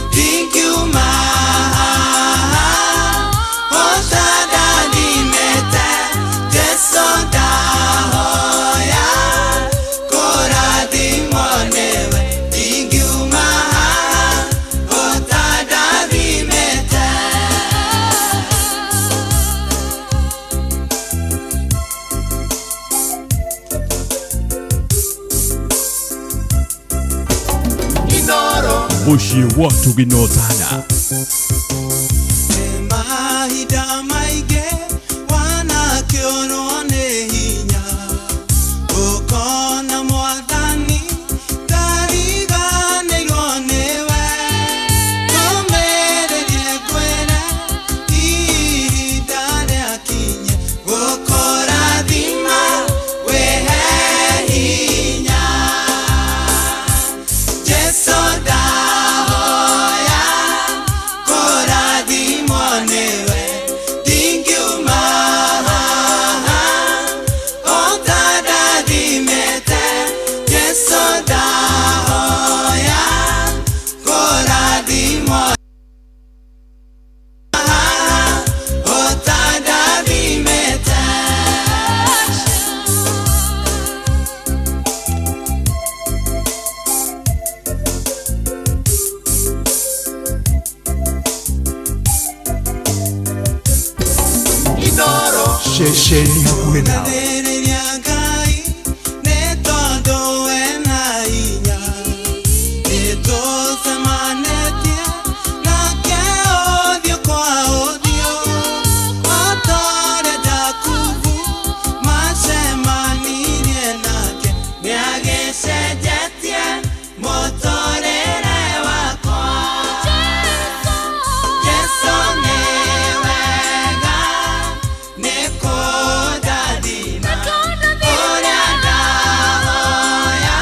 Speaker 22: ndingiuma haha ũtandathimĩte Jesũ ndahoya kũrathimwo nĩwe ndingiuma haha ũtandathimĩte.
Speaker 17: Mũciĩ wa Tũginotana.
Speaker 22: Mahinda maingĩ wanakĩũrwo nĩ hinya ũkona mwathani ndariganĩirwo nĩwe tũmĩrĩrie ngwĩre ihinda rĩakinye gũkũrathima wĩhe hinya Jesũ ndahoya kũrathimwo nĩwe ndingiuma haha ũtandathimĩte Jesũ ndahoya kũrathimwo haha ũtandathimĩte.
Speaker 17: Ceceni hakuhĩ nawe.
Speaker 22: Ngathĩrĩria Ngai nĩ tondũ wena hinya nĩtũcemanĩtie nake ũthiũ kwa ũthiũ o ta ũrĩa Jakubu macemanirie nake nĩagĩcenjetie mũtũrĩre wakwa Jesũ nĩ wega nĩ kũndathima ũrĩa ndahoya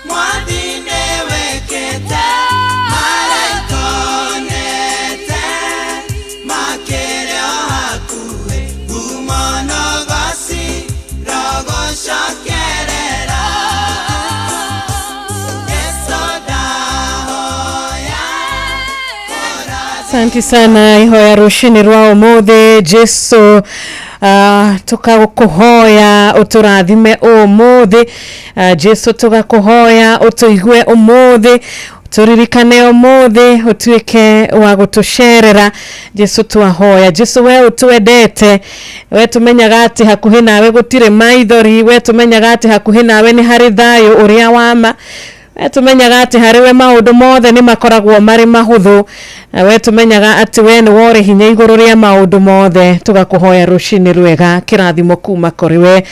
Speaker 22: mwathi nĩ wĩkĩte maraikonete makĩrĩ o hakuhĩ ngumo nogoci rogũcokerera Jesũ ndahoya.
Speaker 1: Asante sana ihoya rũcinĩ rwa ũmũthĩ Jesu tukagukuhoya uturathime umuthi. Jesu tugakuhoya utuigue umuthi, turirikane umuthi, utuike wa gutucerera. Jesu twahoya. Jesu we utwendete, we tumenyaga ati hakuhi nawe gutire maithori, we tumenyaga ati hakuhi nawe ni hari thayu uria wama, we tumenyaga ati harĩ we maũndũ mothe nĩ makoragwo marĩ mahũthũ, we tumenyaga atĩ we nĩ worĩ hinya igũrũ rĩa maũndũ mothe. Tũgakũhoya rũcinĩ rwega, kĩrathimo kuma kũrĩ we,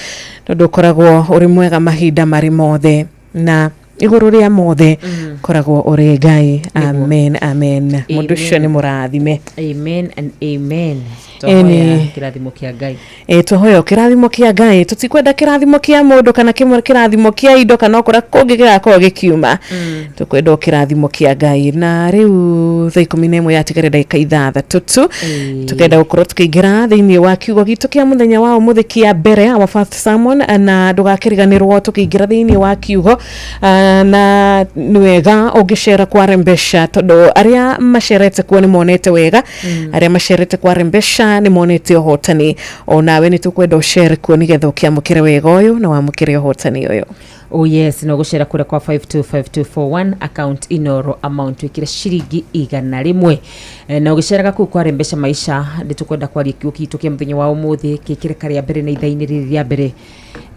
Speaker 1: tondũ ũkoragwo ũrĩ mwega mahinda marĩ mothe, na igũrũ rĩa mothe ũkoragwo ũrĩ Ngai. Amen, amen. Mũndũ ũcio nĩ mũrathime.
Speaker 13: Amen and amen.
Speaker 1: Ĩni.
Speaker 13: Twahoya kĩrathimo kĩa Ngai.
Speaker 1: Twahoya kĩrathimo kĩa Ngai, tũtikwenda kĩrathimo kĩa mũndũ kana kĩrathimo kĩa indo kana okũrĩa kũngĩ gĩgakorwo gĩkiuma, tũkwenda o kĩrathimo kĩa Ngai. Na rĩu thaa 11 yatigara ndagĩka 6 tu, tukenda gũkorwo tukĩingĩra thĩinĩ wa kiugo gitũ kĩa mũthenya wa ũmũthĩ kĩa mbere, our first sermon, na ndũgakĩriganĩrwo tũkĩingĩra thĩinĩ wa kiugo. Na nĩ wega ũngĩcera kwa Rembesha, tondũ arĩa macerete kuo nĩ monete wega, arĩa macerete kwa Rembesha nĩ monete ũhotani. Onawe nĩ tũkwenda ũcere kuo nĩgetha ũkĩamũkĩre wega ũyũ na wamũkĩre ũhotani ũyũ.
Speaker 13: Oh yes, no gucera kura kwa 525241 account Inoro amount wikire ciringi 100. Na ugiceraga kuu kwa Rembesha Maisha nitukwenda kwaria kiugo gitu kia muthenya wa umuthi kikire karia mbere na ithaini riri ria mbere.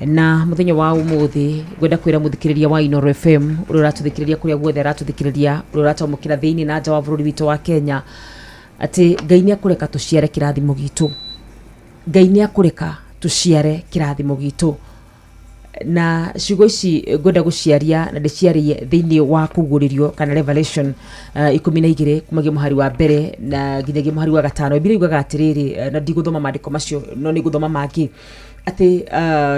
Speaker 13: Na muthenya wa umuthi ngwenda kwira muthikiriria wa Inoro FM uria uratuthikiriria kuria guothe aratuthikiriria, uria uratamukira thiini na nja wa bururi witu wa Kenya, ati Ngai ni akureka tuciare kirathimo gitu. Ngai ni akureka tuciare kirathimo gitu. Na ciugo ici ngwenda gũciaria na ndĩciarie thĩinĩ wa kũguũrĩrio kana Revelation 12 kumagia mũhari wa mbere na nginyagia mũhari wa gatano. Bibilia yugaga atĩrĩrĩ, na ndigũthoma maandĩko macio no nĩngũthoma mangĩ, atĩ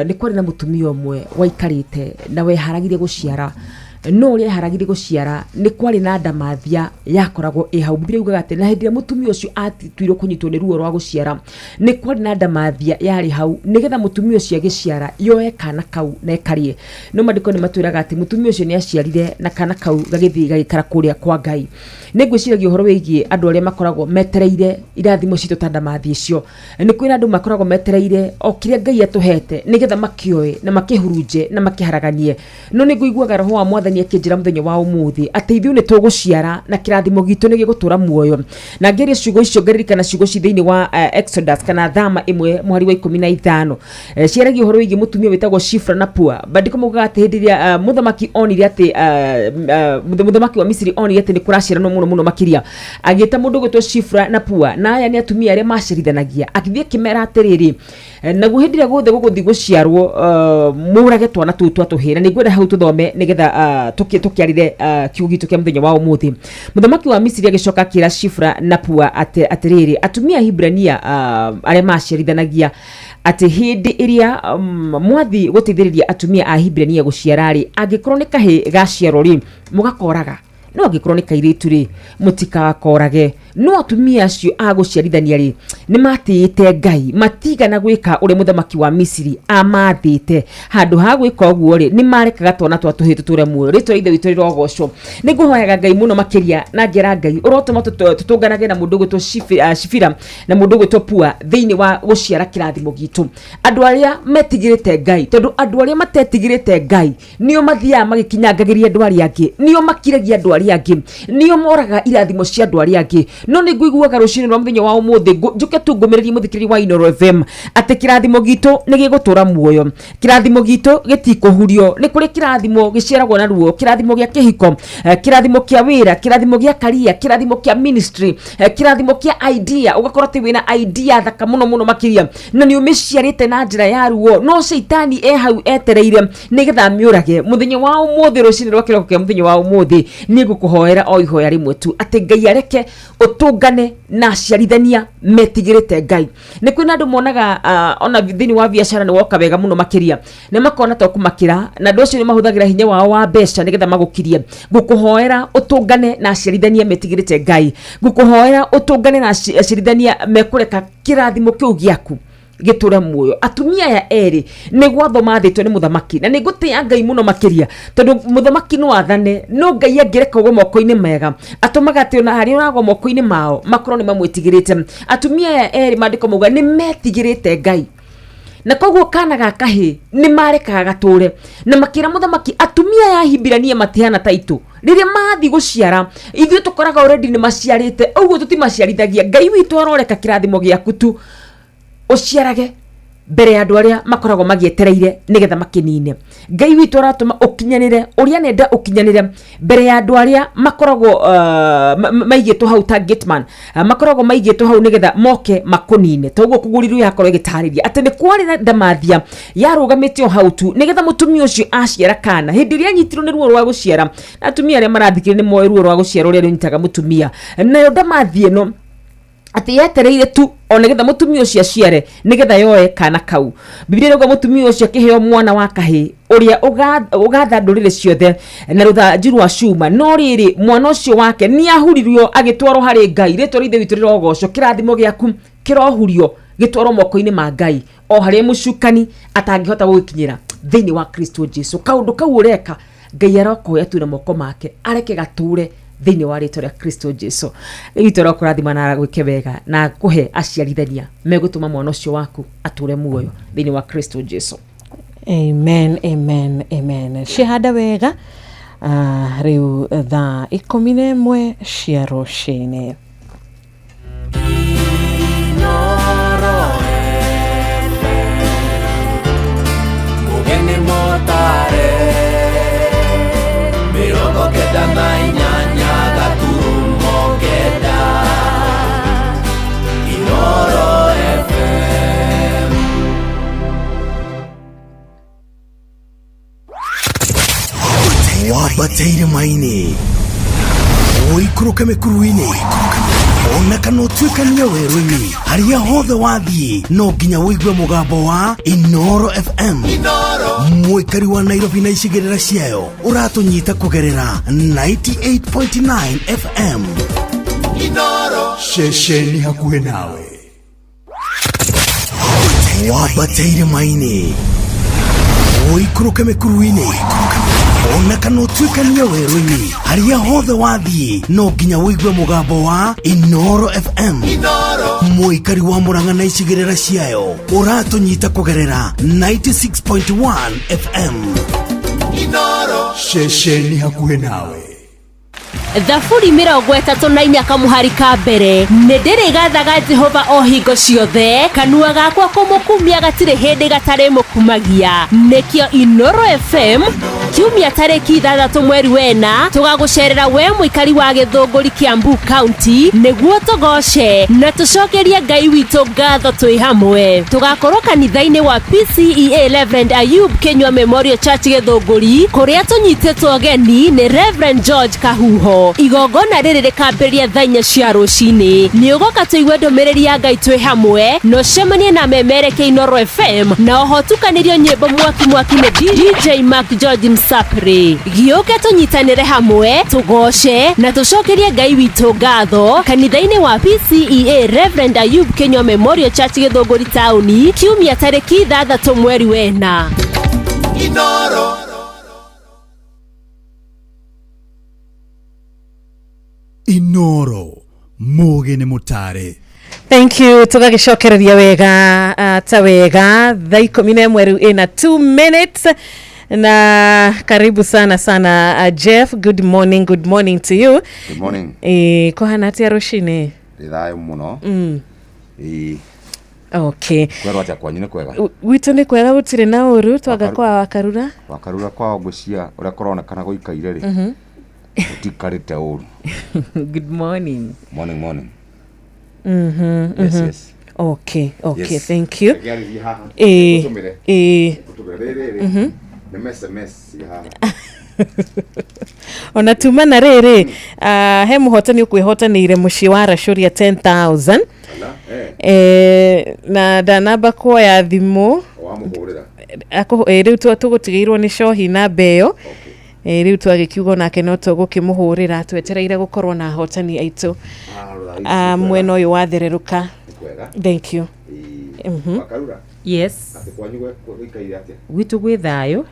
Speaker 13: nĩ kwarĩ na mũtumia ũmwe waikarĩte na weharagĩria gũciara, no ũrĩa eharagĩria gũciara nĩ kwarĩ na ndamathia yakoragwo ĩ hau. Bibilia yugaga atĩ na hĩndĩ ĩrĩa mũtumia ũcio atuirwo kũnyitwo nĩ ruo rwa gũciara, nĩ kwarĩ na ndamathia yarĩ hau nĩgetha mũtumia ũcio agĩciara yoe kana kau na ĩkarĩe. No maandĩko nĩ matwĩraga atĩ mũtumia ũcio nĩ aciarire na kana kau gagĩthiĩ gagĩikara kũrĩa kwa Ngai. Nĩ ngwĩciragia ũhoro wĩgiĩ andũ arĩa makoragwo metereire irathimo citũ ta ndamathia icio. Nĩ kwĩna andũ makoragwo metereire o kĩrĩa Ngai atũhete nĩgetha makĩoe na makĩhurunje na makĩharaganie. No nĩ ngũiguaga roho wa Mwathani akĩnjĩra mũthenya wa ũmũthĩ atĩ ithuĩ nĩ tũgũciara na kĩrathimo gitũ nĩ gĩgũtũra muoyo. Na ngĩaria ciugo icio ngaririkana ciugo ci thĩinĩ wa Exodus kana Thama 1 mũhari wa 15. Ciaragia ũhoro wĩgiĩ mũtumia wĩtagwo Shifra na Pua. Maandĩko maugaga atĩ hĩndĩ ĩrĩa mũthamaki onire atĩ mũthamaki wa Misiri onire atĩ nĩ kũraciaranwo mũno mũno makĩria, agĩta mũndũ ũgwĩtwo Shifra na Pua, na aya nĩ atumia arĩa maciarithanagia, akĩthiĩ akĩmera atĩrĩrĩ, naguo hĩndĩ ĩrĩa guothe gũgũthiĩ gũciarwo mũrage twana tũu twa tũhĩĩ. Na nĩngwenda hau tũthome nĩgetha tũkĩarĩre kiugo gitũ kĩa mũthenya wa ũmũthĩ. Mũthamaki wa Misiri agĩcoka akĩra Shifra na Pua atĩrĩrĩ, atumia a Hibrania arĩa maciarithanagia, atĩ hĩndĩ ĩrĩa mwathi gũteithĩrĩria atumia a Hibrania gũciara-rĩ, angĩkorwo nĩ kahĩĩ gaciarwo rĩ, mũgakoraga, no angĩkorwo nĩ kairĩtu rĩ, mũtikakorage. No atumia acio a gũciarithania rĩ, nĩ matĩĩte Ngai, matigana gwĩka ũrĩa mũthamaki wa Misiri amathĩte. Handũ ha gwĩka ũguo rĩ, nĩ marekaga twana twa tũhĩĩ tũtũre muoyo. Rĩtwa rĩa Ithe witũ rĩrogocwo. Nĩ ngũhoyaga Ngai mũno makĩria na ngera Ngai ũrotũma tũtũnganage na mũndũ ũgwĩtwo Shifira na mũndũ ũgwĩtwo Pua thĩinĩ wa gũciara kĩrathimo gitũ. Andũ arĩa metigĩrĩte Ngai, tondũ andũ arĩa matetigĩrĩte Ngai nĩo mathiaga magĩkinyangagĩria andũ arĩa angĩ, nĩo makiragia andũ arĩa angĩ, nĩo moraga irathimo cia andũ arĩa angĩ. No nĩ ngũiguaga rũcinĩ rwa mũthenya wa ũmũthĩ njũke tu ngũmĩrĩrie mũthikĩrĩria wa Inooro FM atĩ kĩrathimo gitũ nĩ gĩgũtũra muoyo, kĩrathimo gitũ gĩtikũhurio. Nĩ kũrĩ kĩrathimo gĩciaragwo na ruo, kĩrathimo gĩa kĩhiko, kĩrathimo kĩa wĩra, kĩrathimo gĩa career, kĩrathimo kĩa ministry, kĩrathimo kĩa idea. Ũgakorwo atĩ wĩna idea thaka mũno mũno makĩria na nĩ ũmĩciarĩte na njĩra ya ruo, no caitani e hau etereire nĩgetha amĩũrage. Mũthenya wa ũmũthĩ, rũcinĩ rwa kĩroko kĩa mũthenya wa ũmũthĩ, nĩ ngũkũhoera o ihoya rĩmwe tu atĩ Ngai areke ũtũngane na aciarithania metigĩrĩte Ngai. Nĩ kwĩna andũ monaga ona thĩinĩ wa biacara nĩ woka wega mũno makĩria, nĩ makona to kũmakĩra, na andũ acio nĩ mahũthagĩra hinya wao wa mbeca nĩgetha magũkirie. Ngũkũhoera ũtũngane na aciarithania metigĩrĩte Ngai. Ngũkũhoera ũtũngane na aciarithania mekũreka kĩrathimo kĩu gĩaku gĩtũre muoyo. Atumia aya erĩ nĩ gwatho mathĩtwo nĩ mũthamaki, na nĩ ngũtĩĩa Ngai mũno makĩria tondũ mũthamaki no athane, no Ngai angĩreka ũgwe moko-inĩ mega atũmaga atĩ ona harĩa ũragwa moko-inĩ mao makorwo nĩ mamwĩtigĩrĩte. Atumia aya erĩ maandĩko mauga nĩ metigĩrĩte Ngai, na koguo kana ga kahĩĩ nĩ marekaga gatũre, na makĩra mũthamaki atumia aya a Hibirania matihana ta itũ, rĩrĩa mathiĩ gũciara ithuĩ tũkoraga already nĩ maciarĩte, ũguo tũtimaciarithagia. Ngai witũ aroreka kĩrathimo gĩaku tu ũciarage mbere ya andũ arĩa makoragwo magĩetereire nĩgetha makĩnine. Ngai witũ aratũma ũkinyanĩre ũrĩa nenda ũkinyanĩre mbere ya andũ arĩa makoragwo maigĩtwo hau ta gateman, makoragwo maigĩtwo hau nĩgetha moke makũnine. Toguo kũgũrirwo yakorwo ĩgĩtarĩria atĩ nĩ kwarĩ na ndamathia yarũgamĩte o hau tu nĩgetha mũtumia ũcio aciara kana. Hĩndĩ ĩrĩa anyitirwo nĩ ruo rwa gũciara, na atumia arĩa marathikĩrĩria nĩ moĩ ruo rwa gũciara ũrĩa rũnyitaga mũtumia, nayo ndamathia ĩno atĩ yetereire tu o nĩgetha mũtumia ũcio aciare nĩgetha yoe kana kau. Bibilia ĩrauga mũtumia ũcio akĩheo mwana wa kahĩĩ ũrĩa ũgatha ndũrĩrĩ ciothe na rũthanju rwa cuma. No rĩrĩ, mwana ũcio wake nĩ ahuririo agĩtwarwo harĩ Ngai. Rĩtwa rĩa Ithe witũ rĩrogocwo. Kĩrathimo gĩaku kĩrohurio gĩtwarwo moko-inĩ ma Ngai o harĩa mũcukani atangĩhota gũgĩkinyĩra thĩinĩ wa Kristo Jesu. Kaũndũ kau ũreka Ngai arokoya tu na moko make areke gatũre thĩinĩ wa rĩtwa rĩa Kristo Jesu. Witũ arokũrathima na agwĩke wega na akũhe aciarithania megũtũma mwana ũcio waku atũre muoyo thĩinĩ wa Kristo Jesu.
Speaker 1: Amen, amen, amen. Cihanda wega rĩu thaa 11 cia rũcinĩ.
Speaker 22: Mũgeni mũtare 98 gaturumo 9 Inooro.
Speaker 23: Wambate irĩma-inĩ, ũikũrũke mĩkuru-inĩ, ona kana ũtuĩkanie werũ-inĩ, harĩa hothe wathiĩ no nginya ũigue mũgambo wa Inoro FM. Mũikari wa Nairobi na icigĩrĩra ciayo ũratũnyita kũgerera 98.9 FM.
Speaker 17: Inoro ceceni hakuhĩ nawe.
Speaker 23: Wambate irĩma-inĩ, ũikũrũke mĩkuru-inĩ, ona kana ũtuĩkanie werũ-inĩ, harĩa hothe wathiĩ no nginya ũigue mũgambo wa Inoro FM. Mũikari wa Murang'a na icigĩrĩra ciayo ũratũnyita kũgerera 96.1 FM.
Speaker 17: Inoro ceceni hakuhĩ nawe.
Speaker 16: Thaburi 34 kamuhari ka mbere nĩ ndĩrĩgathaga Jehova o hingo ciothe, kanua gakwa kũmũkumia gatirĩ hĩndĩ gatarĩ mũkumagia. Nĩkĩo Inoro FM kiumia tarĩki 6 mweri wena tũgagũcerera we mũikari wa Gĩthũngũri Kiambu County nĩguo tũgoce na tũcokerie Ngai witũ ngatho twĩ hamwe. Tũgakorwo kanitha-inĩ wa PCEA Reverend Ayub Kinyua Memorial Church Gĩthũngũri, kũrĩa tũnyitĩtwo ũgeni nĩ Reverend George Kahuho. Igongona rĩrĩ rĩkambĩrĩria thaa 4 cia rũcinĩ. Nĩ ũgoka tũigue ndũmĩrĩri ya Ngai twĩ hamwe na ũcemanie na memereke Inoro FM, na oho tukanĩrio nyĩmbo mwaki mwaki nĩ DJ Mark George Msapri. Gĩũke tũnyitanĩre hamwe, tũgoce na tũcokerie Ngai witũ ngatho kanitha-inĩ wa PCEA Reverend Ayub Kinyua Memorial Church Gĩthũngũri taũni, kiumia tarĩki 6 mweri wena.
Speaker 17: Inoro. Inoro mugi ni mutare.
Speaker 1: Thank you. Tugagicokereria wega ta wega thaa 11 riu ina 2 minutes na karibu sana sana Jeff. Good morning, good morning to you.
Speaker 18: Good morning.
Speaker 1: Kohana atia rucini?
Speaker 18: Ndithayo muno.
Speaker 1: Okay.
Speaker 18: Kwerwo atia kwanyu ni kwega?
Speaker 1: Gwitu ni kwega, gutire na uru twaga kwa wakarura.
Speaker 18: Wakarura kwao ngwĩciria uria kuronekana guikaire ri. Utikarite uru.
Speaker 13: Good morning.
Speaker 18: Morning, morning.
Speaker 1: Yes, yes. Okay, okay, yes. Thank you. Ona tuma na rĩrĩ, he mũhotani ũkwĩhotanĩire mũciĩ wa Racũria 10,000. Na ndanamba kuoya thimũ. Rĩu tũgũtigĩirwo nĩ cohi na mbeo. Rĩu twagĩkiuga nake no tũgũkĩmũhũrĩra, twetereire gũkorwo na ahotani aitũ mwena ũyũ wathererũka. Thank you.
Speaker 13: Yes. Gwitũ gwĩ thayũ.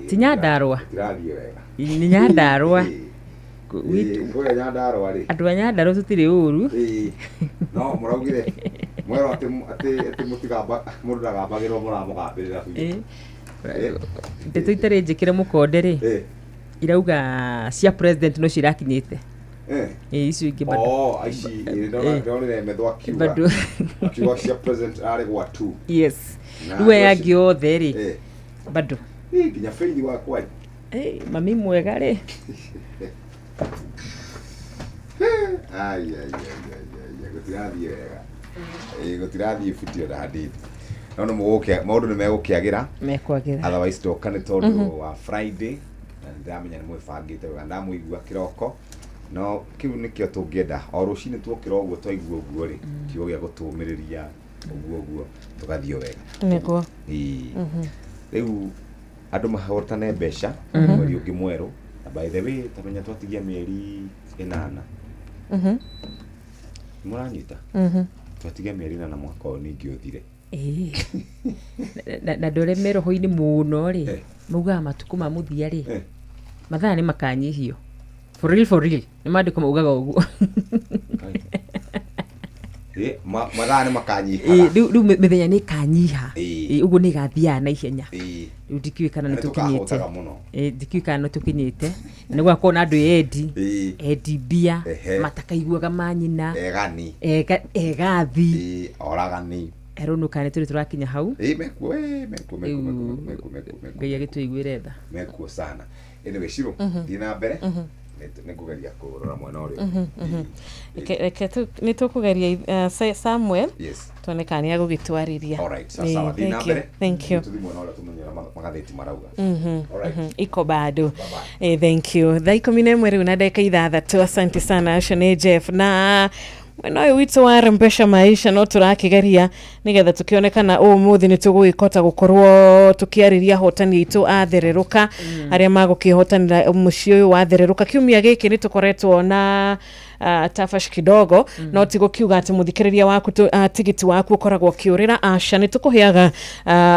Speaker 13: Ti Nyandarũa. Nĩ Nyandarũa. Andũ a Nyandarũa tũtirĩ ũru.
Speaker 18: No mũraugire mwerwo atĩ mũtigamba mũndũ ndagambagĩrwo mũramũgambĩrĩra biũ.
Speaker 13: Ndeto itarĩ njĩkĩre mũkonde rĩ, irauga cia president no cirakinyĩte. Icio ingĩ bado.
Speaker 18: Oh, ici ndonire methwa akiuga. Akiuga cia president arĩ gwa 2.
Speaker 13: Yes. Rĩu aya angĩ othe rĩ bado.
Speaker 18: Nginya Faith wakwa.
Speaker 13: Mami mwega rĩ.
Speaker 18: Ai ai ai gũtirathiĩ wega. Gũtirathiĩ buti ona hanini. No nĩ mũgũkĩa maũndũ nĩ megũkĩagĩra.
Speaker 13: Mekwagĩra.
Speaker 18: Otherwise ndoka nĩ tondũ wa Friday na nĩndĩramenya nĩ mwĩbangĩte wega, ndamũigua kĩroko. No kĩu nĩkĩo tũngĩenda o rũcinĩ tuokĩra ũguo twaigua ũguo rĩ, kiugo gĩa gũtũmĩrĩria ũguo ũguo tũgathiĩ wega.
Speaker 1: Nĩguo.
Speaker 18: Rĩu andũ mahotane mbeca mweri ũngĩ mwerũ. Na by the way tamenya twatigia mĩeri 8. Mũranyita? Twatigia mĩeri 8 mwaka ũyũ ningĩ ũthire.
Speaker 13: Na ndore meroho-inĩ mũno rĩ, maugaga matukũ ma mũthia rĩ, mathaa nĩ makanyihio. For real, for real. Nĩ maandĩko maugaga ũguo.
Speaker 18: Mathaa nĩ makanyihaga.
Speaker 13: Rĩu mĩthenya nĩ ĩkanyiha. Ũguo nĩ ĩgathiaga na ihenya. Rĩu ndikĩũĩ kana nĩ tũkinyĩte. Ndikĩũĩ kana nĩ tũkinyĩte. Na nĩ gũgakorwo na andũ endi, endi mbia, matakaiguaga manyina,
Speaker 18: egani,
Speaker 13: egathi,
Speaker 18: oragani.
Speaker 13: Don't kana tũrĩ tũrakinya hau.
Speaker 18: Mekuo.
Speaker 13: Ngai agĩtũiguĩre tha.
Speaker 18: Mekuo sana. Anyway, Shiro, thiĩ na mbere. Nĩ ngũgeria kũrora mwena ũrĩa.
Speaker 1: Reke nĩ tũkũgeria Samuel.
Speaker 18: Yes.
Speaker 1: Tuone kana nĩ agũgĩtwarĩria.
Speaker 18: Alright, sawa sawa, thiĩ na
Speaker 1: Thank you,
Speaker 18: mbere.
Speaker 1: thank you.
Speaker 18: Tũthiĩ mwena ũrĩa tũmenye ũrĩa magathĩti marauga. Alright.
Speaker 1: Iko bado. Thank you. Thaa 11 rĩu na ndagĩka 6. Asante sana, ũcio nĩ Jeff. Na mwena ũyũ witũ wa Rembesha Maisha no tũrakĩgeria nĩgetha tũkĩone kana ũmũthĩ nĩ tũgũgĩkota gũkorwo tũkĩarĩria ahotani aitũ a thererũka arĩa magũkĩhotanĩra mũciĩ ũyũ wa thererũka. Kiumia gĩkĩ nĩ tũkoretwo na tafash kidogo, no ti gũkiuga atĩ mũthikĩrĩria waku tigiti waku ũkoragwo ũkĩũrĩra, aca. Nĩ tũkũheaga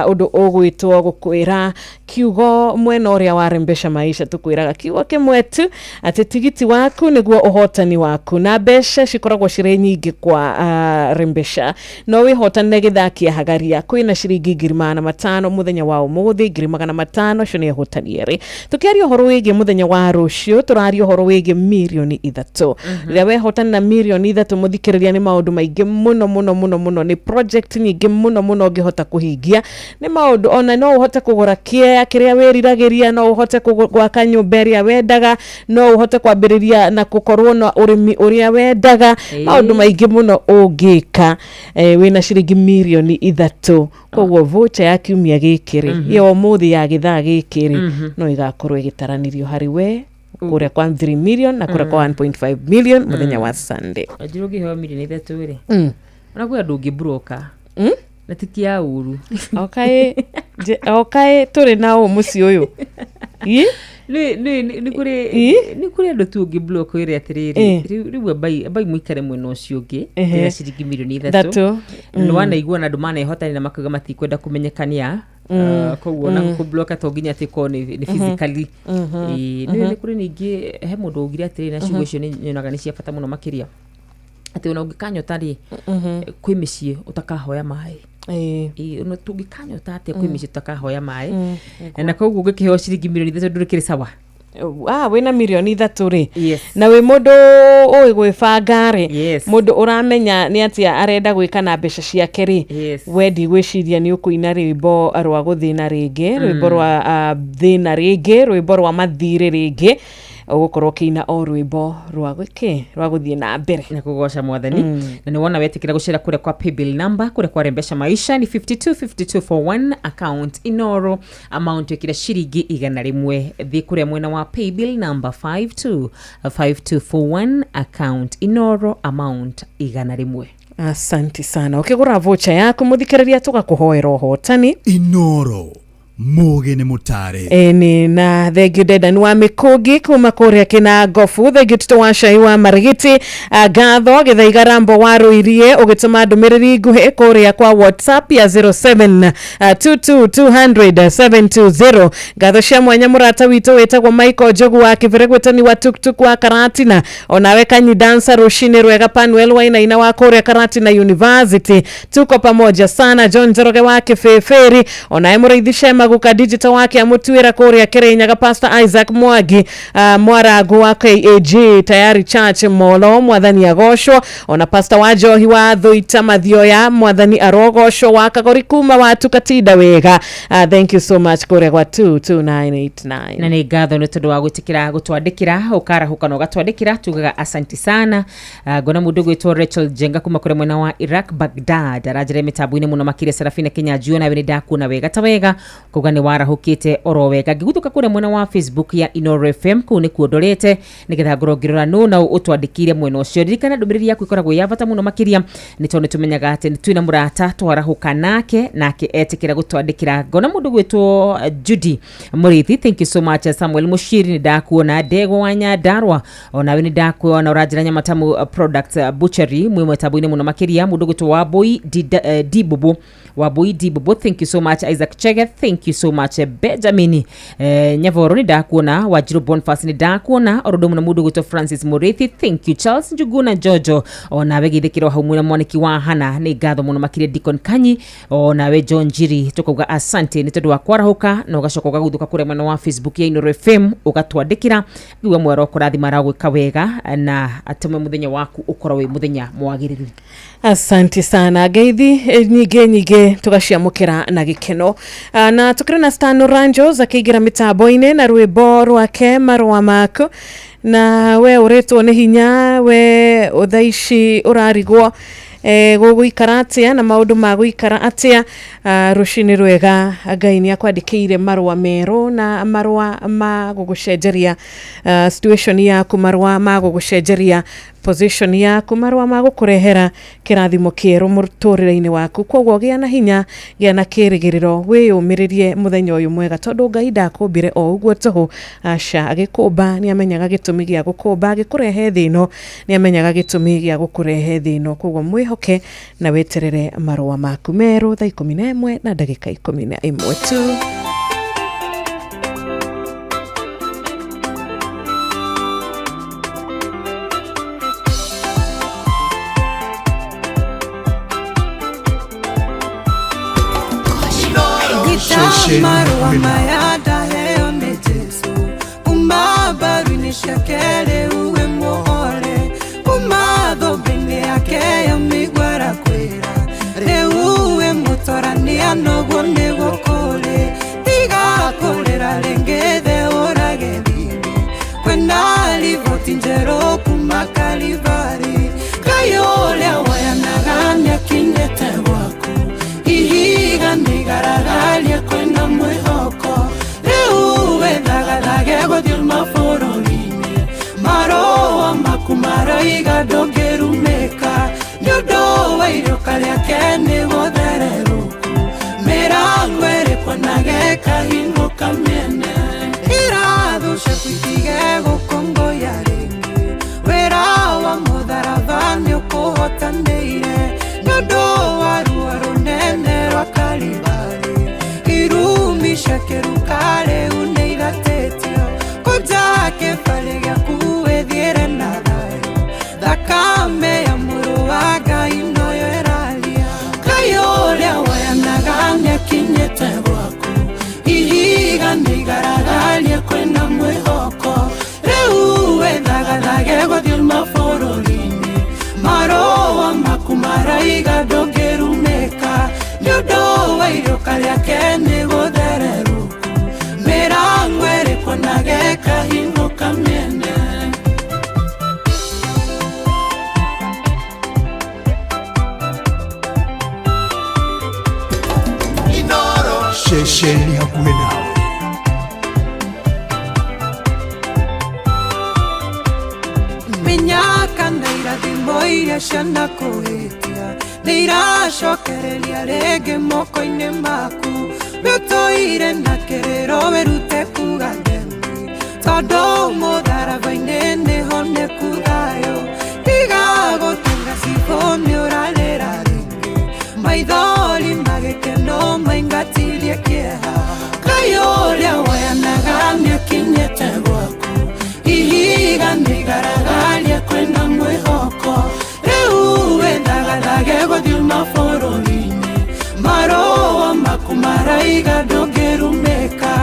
Speaker 1: ũndũ ũgwĩtwo gũkwĩra kiugo mwena ũrĩa wa Rembesha Maisha. Tũkwĩraga kiugo kĩmwe tu, atĩ tigiti waku nĩguo ũhotani waku, na mbeca cikoragwo cirĩ nyingĩ kwa Rembesha. No wĩhotanĩre gĩthaa kĩa hagaria kwĩna ciringi 500,000 mũthenya wa ũmũthĩ, 500,000 acio nĩ ahotani erĩ. Tũkĩaria ũhoro wĩgiĩ mũthenya wa rũciũ, tũraria ũhoro wĩgiĩ 3 mirioni. Rĩrĩa wehotanĩra 3 mirioni, mũthikĩrĩria, nĩ maũndũ maingĩ mũno mũno mũno mũno, nĩ project nyingĩ mũno mũno ũngĩhota kũhingia, nĩ maũndũ ona no ũhote kũgũra kĩea kĩrĩa wĩriragĩria, no ũhote gwaka nyũmba ĩrĩa wendaga, no ũhote kwambĩrĩria na gũkorwo na ũrĩmi ũrĩa wendaga. Maũndũ maingĩ mũno ũngĩka wĩna ciringi 3 mirioni. Koguo voucher ya kiumia gĩkĩ rĩ, ya ũmũthĩ, ya gĩthaa gĩkĩ rĩ, no ĩgakorwo ĩgĩtaranĩrio harĩ we kũrĩa kwa 3 million na kũrĩa kwa 1.5 million mũthenya wa Sunday.
Speaker 13: Wanjiru, ũngĩheo 3 mirioni rĩ, ona kwĩ andũ ũngĩmburoka na ti kĩa ũru.
Speaker 1: Okaĩ tũrĩ na ũ mũciĩ ũyũ? Ĩ?
Speaker 13: Nĩ kũrĩ
Speaker 1: Ĩ?
Speaker 13: nĩ kũrĩ andũ tu ũngĩ block wĩre atĩrĩrĩ, rĩu ambai mũikare mwena ũcio ũngĩ. Ndĩna ciringi 3 mirioni.
Speaker 1: 3.
Speaker 13: Nĩ wanaigua na andũ manehotanĩra makauga matikwenda kũmenyekania. Koguo ona gũkũbloka to nginya atĩ korwo nĩ physically. Ĩĩ, nĩ kũrĩ ningĩ he mũndũ augire atĩrĩrĩ, na ciugo icio nĩ nyonaga nĩ cia bata mũno makĩria, atĩ ona ũngĩkanyota rĩ, kwĩ mĩciĩ ũtakahoya maĩ. Ĩĩ, ona tũngĩkanyota atĩa, kwĩ mĩciĩ tũtakahoya maĩ. Na koguo ũngĩkĩheo ciringi 3 mirioni ndũrĩkĩrĩ sawa.
Speaker 1: Ah, wĩna 3 mirioni rĩ, na wĩ mũndũ ũĩ gwĩbanga rĩ, mũndũ ũramenya nĩ atĩa arenda gwĩka na mbeca ciake rĩ, we ndigwĩciria nĩ ũkũina rwĩmbo rwa gũthĩna rĩngĩ, rwĩmbo rwa thĩna rĩngĩ, rwĩmbo rwa mathirĩ rĩngĩ. Ũgũkorwo ũkĩina o rwĩmbo rwa gwĩkĩ, rwa gũthiĩ na mbere
Speaker 13: na kũgoca Mwathani. Na nĩ wona wetĩkĩra gũcera kũrĩa kwa paybill number kũrĩa kwa Rembesha Maisha nĩ 525241, account Inoro, amount ĩkĩra ciringi 100. Thiĩ kũrĩa mwena wa paybill number 525241, account Inoro, amount 100.
Speaker 1: Asanti sana. Ũkĩgũra vocha yaku, mũthikĩrĩria, tũgakũhoera ũhotani.
Speaker 17: Inoro mũgĩ nĩ mũtare.
Speaker 1: Ĩni, na thengio Dedan wa Mĩkũngi kuma kũrĩa Kĩnangobu, thengio Tito wa Cai wa Marigiti, ngatho Gĩthaiga Rambo wa Rũirie ũgĩtũma ndũmĩrĩri nguhĩ kũrĩa kwa WhatsApp ya 07 22 200 720. Ngatho cia mwanya mũrata witũ wĩtagwo Michael Njogu wa Kĩbĩrĩ, gwĩtani wa tuktuk wa Karatina, onawe Kanyi Dansa, rũcinĩ rwega. Panuel Wainaina wa kũrĩa Karatina University, tuko pamoja sana. John Njoroge wa Kĩbĩbĩri, onawe Mũrĩithi Shema Guka Digital wake amũtuĩra kũrĩa Kĩrĩnyaga, Pastor Isaac Mwangi, Mwaragu wa KAG Tayari Church Molo, Mwathani agocwo. Ona Pastor wa Njohi wa Thũita Mathioya, Mwathani arogocwo. Wa Kagori kuma watu katinda wega. Thank you so much kũrĩa gwa 22989.
Speaker 13: Na nĩ ngatho nĩ tondũ wa gwĩtĩkĩra gũtwandĩkĩra, ũkarahũka na ũgatwandĩkĩra, tugaga asanti sana. Ngona mũndũ gwĩtwo Rachel Jenga kuma kũrĩa mwena wa Iraq, Baghdad, aranjĩra mĩtambo-inĩ mũno makĩria. Serafina Kinyanjui, nawe nĩ ndakuona wega ta wega, kuga nĩ warahũkĩte oro wega. Ngĩguthũka kũrĩa mwena wa Facebook ya Inoro FM, kũu nĩkuo ndorete nĩgetha ngorwo ngĩrora nũ na ũtwandĩkĩire mwena ũcio. Ririkana ndũmĩrĩri yaku ĩkoragwo ya bata mũno makĩria, nĩ tondũ nĩ tũmenyaga atĩ twĩna mũrata twarahũka nake, nake etĩkĩra gũtwandĩkĩra. Ngona mũndũ gwĩtwo Judy Mũrĩithi, thank you so much. Samuel Mũciri, nĩ ndakuona. Ndegwa wa Nyandarua, onawe nĩ ndakuona, ũranjĩra Nyamatamu Products Butchery mwĩ mwĩtambo-inĩ mũno makĩria. Mũndũ gwĩtwo Wambui Dibubu, Wambui Dibubu, thank you so much. Isaac Chege, thank you so much. Benjamin Nyavoro, nĩ ndakuona. Wanjiru Bonfas, nĩ ndakuona, oro ũndũ ũmwe na mũndũ gwĩtwo Francis Mũrĩithi, thank you. Charles Njuguna Jojo, onawe gĩthĩkĩro hau mwena mwaniki wa Hana, nĩ ngatho mũno makĩria. Deacon Kanyi, onawe John Njiri, tukauga asante nĩ tondũ wa kwarahũka na ũgacoka ũgaguthũka kũrĩa mwena wa Facebook ya Inoro FM ũgatwandĩkĩra. Ngiuga mwero kũrathima, aragwĩka wega na atũme mũthenya waku ũkorwo wĩ mũthenya mwagĩrĩru.
Speaker 1: Asante sana. Ngeithi nyingĩ nyingĩ tũgaciamũkĩra na gĩkeno. Na tũkĩrĩ na Stan Ranjos akĩingĩra mĩtambo-inĩ na rwĩmbo rwake Marũa Maku. Na we ũrĩtwo nĩ hinya, we thaa ici ũrarigwo gũgũikara atĩa na maũndũ ma gũikara atĩa. Rũcinĩ rwega, Ngai nĩ akwandĩkĩire marũa merũ na marũa ma gũgũcenjeria situation yaku, marũa ma gũgũcenjeria position yaku, marũa ma gũkũrehera kĩrathimo kĩerũ mũtũrĩre-inĩ waku. Koguo gĩa na hinya, gĩa na kĩrĩgĩrĩro, wĩyũmĩrĩrie mũthenya ũyũ mwega, tondũ Ngai ndakũmbire o ũguo tũhũ. Aca, agĩkũmba nĩ amenyaga gĩtũmi gĩa gũkũmba, agĩkũrehe thĩ ĩno nĩ amenyaga gĩtũmi gĩa gũkũrehe thĩ ĩno. Koguo mwĩhoke na weterere marũa maku merũ thaa 11 na ndagĩka 11 tu.
Speaker 19: Marũa maya ndaheo nĩ Jesũ, kuma mbaru-inĩ ciake rĩu wĩ mũhore, kuma thũmbĩ-inĩ yake ya mĩigua arakwĩra rĩu wĩ mũtorania noguo nĩguo kũrĩ, tiga kũrĩra rĩngĩ theũra gĩthimi, kwĩna riboti njerũ kuma Kalivari. Ngai ũrĩa woyanaga nĩakinyĩte gwaku, ihiga nĩigaragaria kwĩna mwĩhoko, rĩu wĩthagathage gũthiĩ mabũrũri-inĩ, marũa maku maroiga ndũngĩrumĩka, nĩ ũndũ wa iriũka rĩake nĩ gũthererũku, mĩrango ĩrĩkuonage ĩkahingũka mĩene, irathũ ciaku itige gũkũngũya rĩngĩ, wĩra wa mũtharaba nĩũkũhotanĩire, nĩ ũndũ wa ruo rũnene rwa Kalivari, irumi cia kĩruka rĩu nĩiratĩtio, kũnja kĩbarĩ gĩaku wĩthiĩre na thayũ, thakame ya mũrũ wa Ngai noyo ĩraria. Ngai ũrĩa woyanaga nĩakinyĩte gwaku, ihiga nĩigaragaria kwĩna mwĩhoko, rĩu wĩthagathage gũthiĩ mabũrũri-inĩ, marũa maku maraiga ndũngĩrumĩka, nĩ ũndũ wa iriũka rĩake nĩ gũthererũku, mĩrango ĩrĩkuonage ĩkahingũka mĩene.
Speaker 17: Ceceni hakuhĩ nawe.
Speaker 19: Mĩnyaka na irathimo iria cianakũhĩtia nĩiracokereria rĩngĩ moko-inĩ maku, wĩtũire na kĩrĩro wĩrute kuga ndemi, tondũ mũtharaba-inĩ nĩho nĩku thayũ, tiga gũtunga cibũ nĩũrarĩra rĩngĩ, maithori magĩkeno maingatirie kĩeha. Ngai ũrĩa woyanaga nĩakinyĩte gwaku, ihiga nĩigaragaria kwĩna mwĩhoko, rĩu wĩthagathage gũthiĩ mabũrũri-inĩ, marũa maku maraiga ndũngĩrumĩka,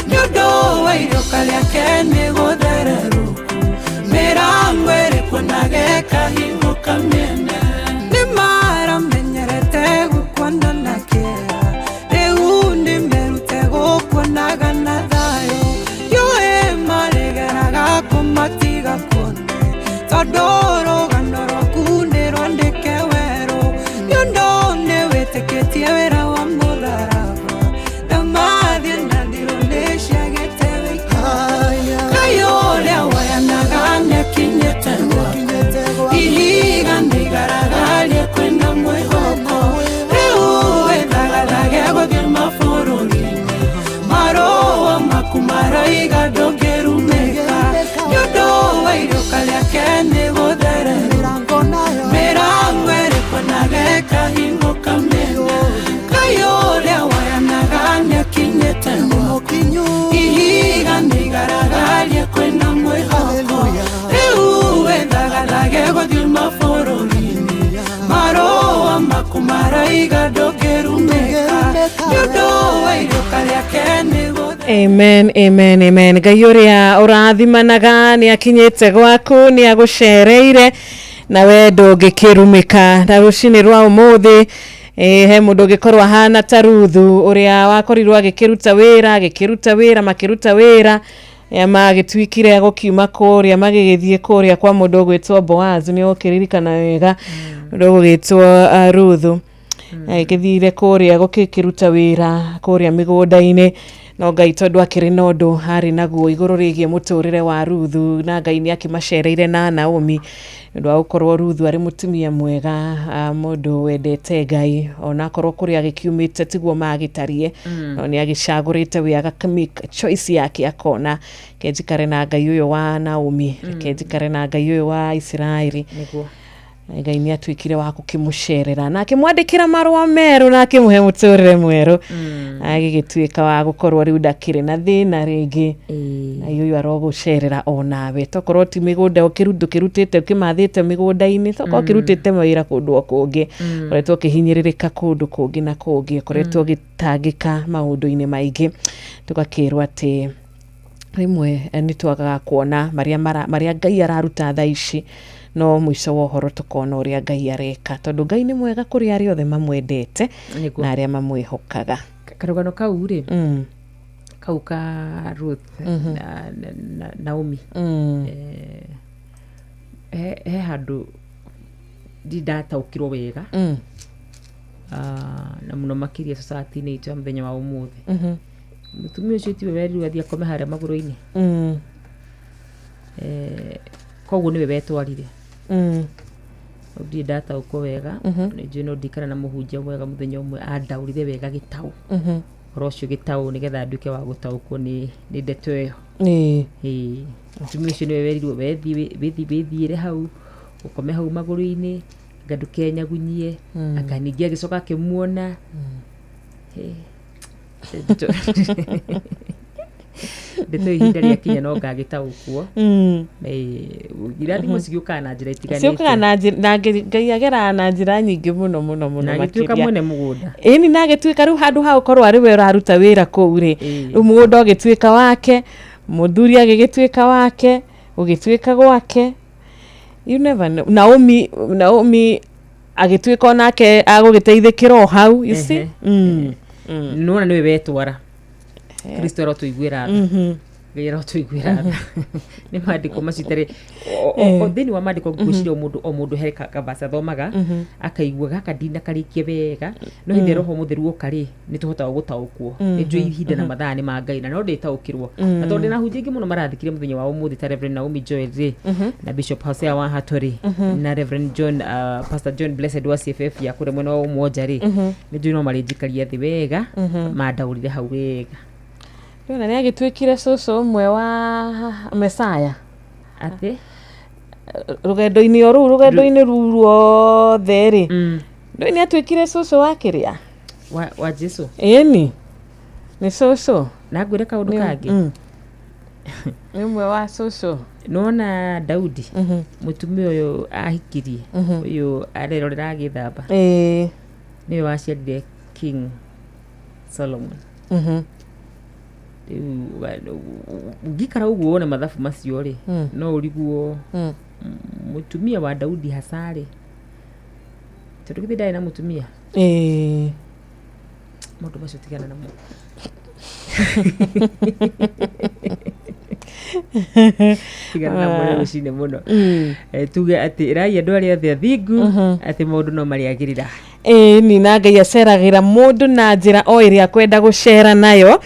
Speaker 19: nĩ ũndũ wa iriũka rĩake nĩ gũthererũku, mĩrango ĩrĩkuonage ĩkahingũka mĩene. Nĩmaramenyerete gũkuona na kĩeha, rĩu nĩmerute gũkuonaga na thayũ, yũĩ marĩgeraga kũmatiga kuone, tondũ rũgano rwaku nĩ rwandĩke werũ, nĩ ũndũ nĩwĩtĩkĩtie wĩra wa mũtharaba, ndamathiĩ na ndirũ nĩciagĩte wĩikaro. Ngai ũrĩa woyanaga nĩakinyĩte gwaku, ihiga nĩigaragaria kwĩna mwĩhoko, rĩu wĩthagathage gũthiĩ mabũrũri-inĩ, marũa maku maraiga ndũngĩrumĩka, nĩ ũndũ wa iriũka rĩake nĩ gũthererũku, mĩrango ĩrĩkuonaga ĩkahingũka mĩene. Ngai ũrĩa woyanaga nĩakinyĩte gwaku, ihiga nĩigaragaria kwĩna mwĩhoko, rĩu wĩthagathage gũthiĩ mabũrũri-inĩ, marũa maku maraiga ndũngĩrumĩka, nĩ ũndũ wa iriũka rĩake nĩ
Speaker 1: Amen, amen, amen. Ngai ũrĩa ũrathimanaga nĩ akinyĩte gwaku, nĩ agũcereire nawe ndũngĩkĩrumĩka. Na rũcinĩ rwa ũmũthĩ he mũndũ ũngĩkorwo ahana ta Ruthu ũrĩa wakorirwo agĩkĩruta wĩra, agĩkĩruta wĩra, makĩruta wĩra. Magĩtuĩkire gũkiuma kũrĩa magĩgĩthiĩ kũrĩa kwa mũndũ ũgwĩtwo Boaz, nĩ ũkĩririkana wega mũndũ ũgwĩtwo Ruthu. Agĩgĩthire kũrĩa gũkĩruta wĩra kũrĩa mĩgũnda-inĩ, no Ngai tondũ akĩrĩ na ũndũ arĩ naguo igũrũ rĩgiĩ mũtũrĩre wa Ruthu, na Ngai nĩ akĩmacereire na Naomi nĩ ũndũ wa gũkorwo Ruthu arĩ mũtumia mwega, mũndũ wendete Ngai, onakorwo kũrĩa agĩkiumĩte tiguo magĩtariĩ, no nĩ agĩcagũrĩte we agakĩmake choice yake, akona reke njikare na Ngai ũyũ wa Naomi, reke njikare na Ngai ũyũ wa Isiraeli.
Speaker 13: Nĩguo.
Speaker 1: Ngai nĩ atuĩkire wa gũkĩmũcerera na akĩmwandĩkĩra marũa merũ na akĩmũhe mũtũrĩre mwerũ, agĩgĩtuĩka wa gũkorwo rĩu ndakĩrĩ na thĩna rĩngĩ. Ngai ũyũ arogũcerera onawe, tokorwo ti mĩgũnda ndũkĩrutĩte ũkĩmathĩte mĩgũnda-inĩ, tokorwo ũkĩrutĩte mawĩra kũndũ o kũngĩ, ũkoretwo ũkĩhinyĩrĩrĩka kũndũ kũngĩ na kũngĩ, ũkoretwo ũgĩtangĩka maũndũ-inĩ maingĩ. Tũgakĩrwo atĩ rĩmwe nĩ twagaga kuona marĩa Ngai araruta thaa ici, no mũico wa ũhoro tũkona ũrĩa Ngai areka, tondũ Ngai nĩ mwega kũrĩ arĩa othe mamwendete na arĩa mamwĩhokaga.
Speaker 13: Karũgano kau rĩ, kau ka Ruth na Naomi, he handũ ndindataũkirwo wega, na mũno makĩria society-inĩ itũ ya mũthenya wa ũmũthĩ. Mũtumia ũcio tiwe werirwo athiĩ akome harĩa magũrũ-inĩ, koguo nĩwe wetwarire. Ndirĩ ndataũkwo wega. Nĩ njũĩ no ndikara na mũhunjia mwega mũthenya ũmwe andaũrire wega gĩtaũ ũhoro ũcio gĩtaũ, nĩgetha nduĩke wa gũtaũkwo nĩ ndeto ĩyo. Ĩĩ. Mũtumia ũcio nĩwe werirwo wĩthiĩre hau ũkome hau magũrũ-inĩ, anga ndũkenyagunyie, anga ningĩ agĩcoka akĩmuona. Ndeto ihinda rĩakinya no ngagĩtaũkwo. Irathimo cigĩũkaga na njĩra itiganĩte.
Speaker 1: Ciũkaga na na Ngai ageraga na njĩra nyingĩ mũno mũno mũno.
Speaker 13: Na agĩtuĩka mwene mũgũnda.
Speaker 1: Ĩni, na agĩtuĩka rĩu handũ ha gũkorwo arĩ we ũraruta wĩra kũu rĩ, rĩu mũgũnda ũgĩtuĩka wake, mũthuri agĩgĩtuĩka wake, ũgĩtuĩka gwake. You never know. Naomi agĩtuĩka onake agũgĩteithĩkĩra o hau, you see.
Speaker 13: Nĩwona nĩwe wetwara. Kristo arotũiguĩra tha. Ngai arotũiguĩra tha. Nĩ maandĩko macio itarĩ o thĩinĩ wa maandĩko, ngwĩciria o mũndũ o mũndũ he kavaca athomaga akaigua gaka ndinakarĩkia wega, no hĩndĩ ĩrĩa Roho Mũtheru oka rĩ, nĩ tũhotaga gũtaũkwo. Nĩ njũĩ ihinda na mathaa nĩ ma Ngai na no ndĩtaũkĩrwo, na tondũ ndĩna hunjia aingĩ mũno marathikire mũthenya wa ũmũthĩ, ta Reverend Naomi Joel rĩ, na Bishop Hosea wa Hato rĩ, na Reverend John, Pastor John Blessed wa CFF ya kũrĩa mwena wa Ũmũonja rĩ, nĩ njũĩ no marĩnjikaria thĩ wega mandaũrire hau wega.
Speaker 1: Ndĩrona nĩ agĩtuĩkire cũcũ ũmwe wa Mesaya.
Speaker 13: Atĩ?
Speaker 1: Rũgendo-inĩ o rũu, rũgendo-inĩ rũu ruothe rĩ, ndũĩ nĩ atuĩkire cũcũ wa kĩrĩa
Speaker 13: wa Jesu.
Speaker 1: Ĩni, nĩ cũcũ.
Speaker 13: Na ngwĩre kaũndũ kangĩ.
Speaker 1: Nĩ ũmwe wa cũcũ.
Speaker 13: Nĩwona Daudi, mũtumia ũyũ ahikirie, ũyũ arerorera agĩthamba, nĩwe waciarire King Solomon. Rĩu ũngĩikara ũguo wone mathabu macio rĩ, no ũriguo mũtumia wa Daudi hacarĩ, tondũ githĩ ndarĩ na mũtumia? Maũndũ macio tigana namo. Tigana namo nĩ rũcinĩ mũno. Tuge atĩ ĩrai andũ arĩa othe athingu atĩ maũndũ no marĩagĩrĩra.
Speaker 1: Ĩni, na Ngai aceragĩra mũndũ na njĩra o ĩrĩa akwenda gũcera nayo.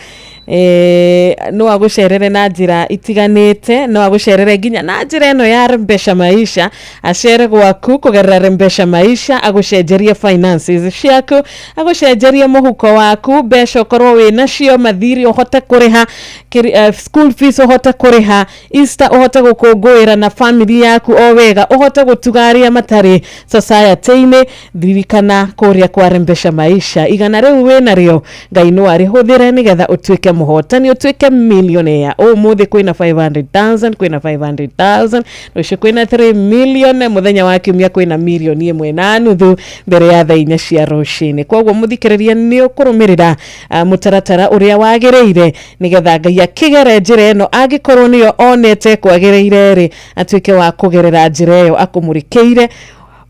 Speaker 1: No agũcerere na njĩra itiganĩte, no agũcerere nginya na njĩra ĩno ya Rembesha Maisha, acere gwaku kũgerera Rembesha Maisha, agũcenjerie finances ciaku, agũcenjerie mũhuko waku, mbeca ũkorwo wĩ nacio, mathirĩ ũhote kũrĩha, school fees ũhote kũrĩha, Easter ũhote gũkũngũĩra na family yaku o wega, ũhote gũtuga arĩa matarĩ society-inĩ. Ririkana kũrĩa kwa Rembesha Maisha, igana rĩu wĩnarĩo Ngai no arĩhũthĩre nĩgetha ũtuĩke mũhotani, ũtuĩke millionaire. Ũmũthĩ kwĩna 500,000, kwĩna 500,000, rũciũ kwĩna 3 million, mũthenya wa kiumia kwĩna mirioni 1.5 mbere ya thaa 4 cia rũcinĩ. Koguo mũthikĩrĩria nĩ ũkũrũmĩrĩra mũtaratara ũrĩa wagĩrĩire nĩgetha Ngai akĩgere njĩra ĩno, angĩkorwo nĩyo onete kwagĩrĩire rĩ, atuĩke wa kũgerera njĩra ĩyo akũmũrĩkĩire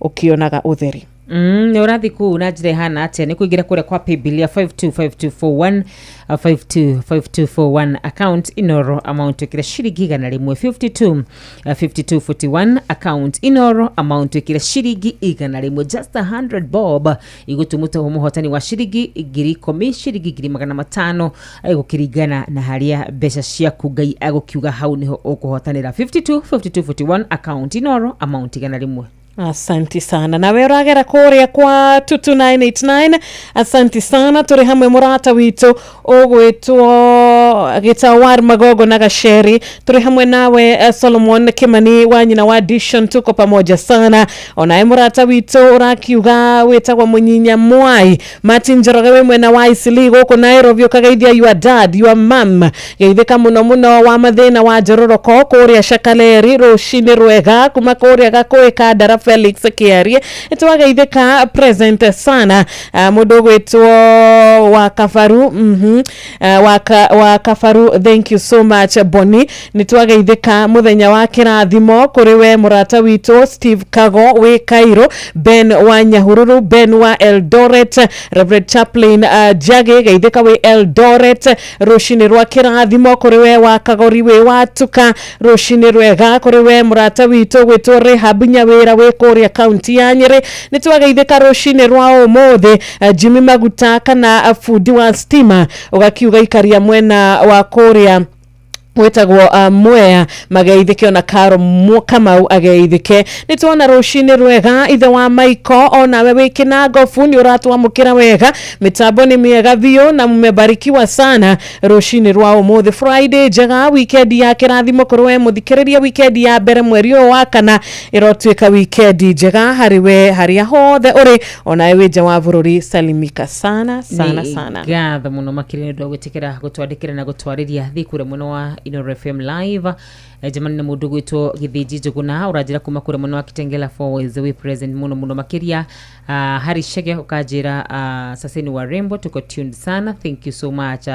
Speaker 1: ũkĩonaga ũtheri.
Speaker 13: Nä å rathiä kuu na njä ra ĩhana atĩa? Nä kũingĩra kũrĩa kwa paybill ya 525241, 525241, account Inoro, amount ĩkĩra ciringi 100. 52 5241, account Inoro, amount ĩkĩra ciringi 100, just 100 bob igũtumuta mũhotani wa ciringi 10,000, ciringi 500,000, gũkĩringana na harĩa mbeca ciaku Ngai agũkiuga hau nĩho ũkũhotanĩra. 52 5241, account Inoro, amount 100.
Speaker 1: Asanti sana. Nawe ũragera kũrĩa kwa 22989, asanti sana. Tũrĩ hamwe mũrata witũ ũgwĩtwo Gĩtawar Magogo na Gaceri, tũrĩ hamwe nawe. Solomon Kimani wa nyina wa Dishon, tuko pamoja sana. Onawe mũrata witũ ũrakiuga wĩtagwo Mũnyinya Mwai Martin Njoroge wĩ mwena wa Isili gũkũ Nairobi, ũkageithia your dad, your mum, geithĩka mũno mũno wa mathĩna wa Njororoko kũrĩa Shakaleri, rũcinĩ rwega kuma kũrĩa Gakũĩ Kandara Felix Kĩarie, nĩtwageithĩka present sana. Mũndũ ũgwĩtwo wa Kabaru, wa Kabaru, thank you so much Boni, nĩtwageithĩka. Mũthenya wa kĩrathimo kũrĩ we mũrata witũ Steve Kago wĩ Cairo, Ben wa Nyahururu, Ben wa Eldoret, Reverend Chaplain Njagi, geithĩka wĩ Eldoret. Rũcinĩ rwa kĩrathimo kũrĩ we wa Kagori wĩ Watuka. Rũcinĩ rwega kũrĩ we mũrata witũ gwĩtwo Rehab Nyawĩra wĩ kũrĩa kaunti ya Nyĩrĩ, nĩtwageithĩka rũcinĩ rwa ũmũthĩ. Jimmy Maguta kana bundi wa stima, ũgakiuga ikaria mwena wa kũrĩa wĩtagwo Mwea, mageithĩke ona Karo Kamau ageithĩke. Nĩ tuona rũcinĩ rwega ithe wa Maiko, onawe wĩ Kĩnangobu nĩ ũratwamũkĩra wega, mĩtambo nĩ mĩega biũ na mmebarikiwa sana rũcinĩ rwa ũmũthĩ. Friday njega, weekend ya kĩrathimo kũrĩ we mũthikĩrĩria, weekend ya mbere mweri ũyũ wa kana ĩrotuĩka weekend njega harĩ we harĩa hothe ũrĩ, onawe wĩ nja wa bũrũri, salimika sana sana
Speaker 13: Nĩ
Speaker 1: sana.
Speaker 13: Ngatho mũno makĩria nĩ ũndũ wa gwĩtĩkĩra gũtwandĩkĩra na gũtwarĩria thiĩ kũrĩa mwena wa Inoro FM live. Jamani, na mũndũ gwĩtwo Gĩthĩnji Njũgũna ũranjĩra kuma kũrĩa mwena wa Kitengela Four we present mũno mũno makĩria. Harry Shege ũkanjĩra, saseni wa Rembo, tuko tuned sana, thank you so much.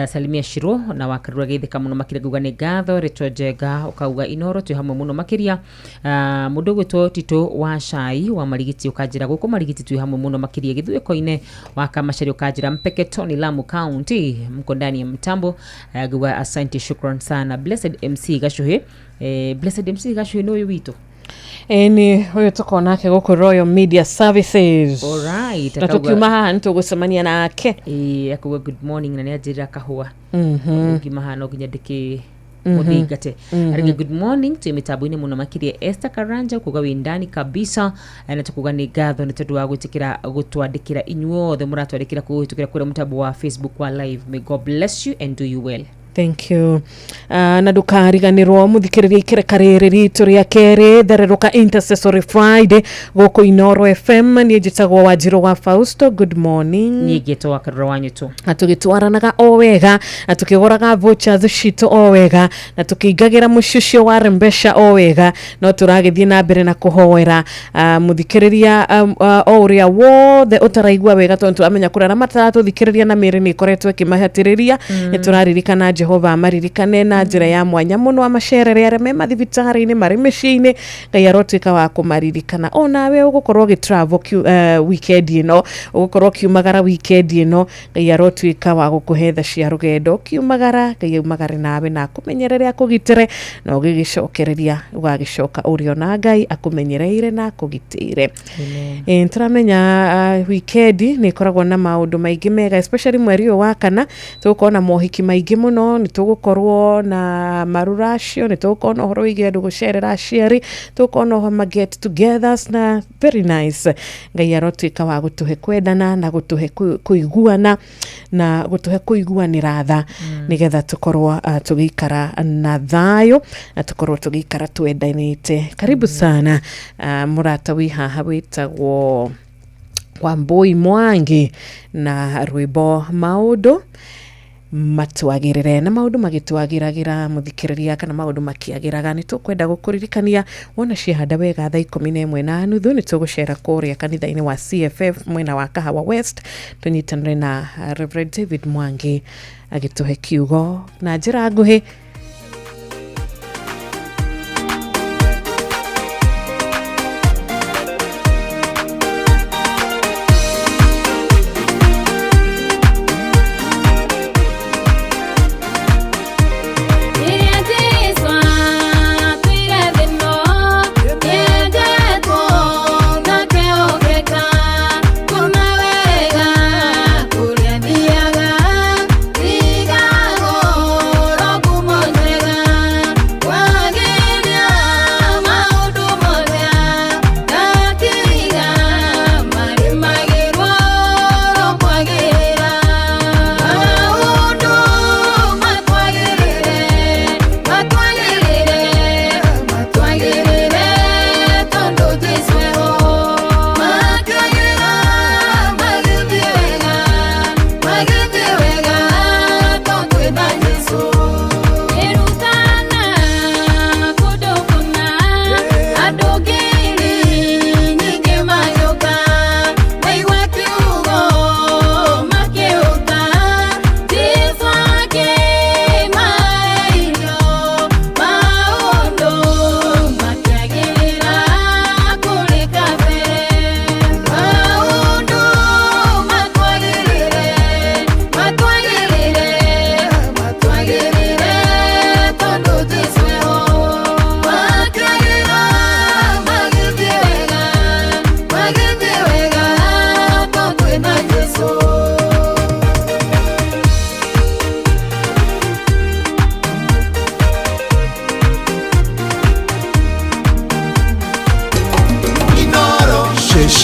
Speaker 13: Salimia Shiro na wakarura, geithĩka mũno makĩria, nguga nĩ ngatho. Rĩtwa Njega ũkauga Inoro twĩ hamwe mũno makĩria. Mũndũ ũgwĩtwo Tito wa Cai wa Marigiti ũkanjĩra gũkũ Marigiti twĩ hamwe mũno makĩria. Gĩthuĩko-inĩ wa Kamacari ũkanjĩra Mpeketoni, Lamu County, mko ndani ya mtambo. Nguga asante, shukran sana. Blessed MC Gacuhi, Blessed MC Gacuhi nĩ ũyũ witũ.
Speaker 1: Ĩni ũyũ tũkorwo nake gũkũ Royal Media Services.
Speaker 13: Alright,
Speaker 1: na tũkiuma haha nĩ tũgũcemania nake.
Speaker 13: Akauga good morning na nĩ anjĩrĩra kahũa. Ngiuma haha no nginya ndĩkĩ mũthingate. Arige good morning, twĩ mĩtambo-inĩ mũno makĩria. Esther Karanja kuga wĩ ndani kabisa. Na tukuga nĩ ngatho nĩ tondũ wa gwĩtĩkĩra gũtwandĩkĩra. Inyuothe mũratwandĩkĩra kũhĩtũkĩra kũrĩa mũtambo wa Facebook wa live, may God bless you and do you well.
Speaker 1: Thank you. Na ndũkariganĩrwo mũthikĩrĩria ikereka rĩrĩ ritũ rĩa kerĩ thererũka Intercessory Friday gũkũ Inoro FM. Niĩ njĩtagwo Wanjirũ wa Fausto, good morning.
Speaker 13: Niĩ ngĩtwo wa Karura wa Nyũtũ.
Speaker 1: Na tũgĩtwaranaga o wega na tũkĩgũraga vouchers citũ o wega na tũkĩingagĩra mũciĩ ũcio wa Rembesha o wega, no tũragĩthiĩ na mbere na kũhoera mũthikĩrĩria o ũrĩa wothe ũtaraigua wega, tondũ tũramenya kũrĩa arĩa mataratũthikĩrĩria na mĩĩrĩ nĩ ĩkoretwo ĩkĩmahatĩrĩria. Nĩ tũraririkana Jehova amaririkane na njĩra ya mwanya mũno, amacerere arĩa me mathibitarĩ-inĩ, marĩ mĩciĩ-inĩ, Ngai arotuĩka wa kũmaririkana. Onawe ũgũkorwo ũgĩ travel weekend ĩno, ũgũkorwo ũkiumagara weekend ĩno, Ngai arotuĩka wa gũkũhe tha cia rũgendo ũkiumagara. Ngai aumagare nawe na akũmenyerere, akũgitĩre, na ũgĩgĩcokereria ũgagĩcoka ũrĩ ona Ngai akũmenyereire na akũgitĩire. Nĩtũramenya weekend nĩ ĩkoragwo na maũndũ maingĩ mega, especially mweri ũyũ wa kana tũgũkorwo na mohiki maingĩ mũno, nĩ tũgũkorwo na maruracio, nĩ tũgũkorwo na ũhoro wĩgiĩ andũ gũcerera aciari, tũgũkorwo na ũhoro ma get togethers na very nice. Ngai arotuĩka wa gũtũhe kwendana na gũtũhe kũiguana na gũtũhe kũiguanĩra tha, nĩgetha tũkorwo tũgĩikara na thayũ na tũkorwo tũgĩikara twendanĩte. Karibu sana. Mũrata wĩ haha wĩtagwo Wambui Mwangi na rwĩmbo maũndũ matwagĩrĩre, na maũndũ magĩtwagĩragĩra mũthikĩrĩria kana maũndũ makĩagĩraga, nĩ tũkwenda gũkũririkania wona ciahanda wega thaa 11:30 nĩ tũgũcera kũrĩa kanitha-inĩ wa CFF mwena wa Kahawa West, tũnyitanĩre na Reverend David Mwangi agĩtũhe kiugo na njĩra nguhĩ.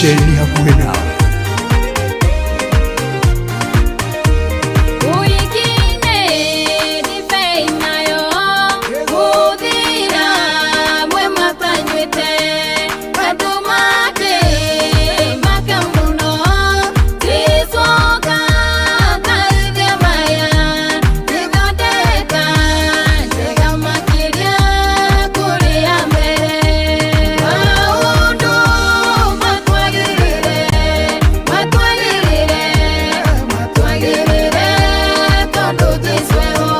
Speaker 17: Ceceni hakuhĩ nawe.
Speaker 12: Ũikine ndibei nayo gũthira mwe matanyuĩte andũ makĩmaka mũno Jesũ kaithia maya ithondeka njega makĩria kũrĩ ya mbere maũndũ matwagĩrĩre matwagĩrĩre matwagĩrĩre tondũ Jesũ eho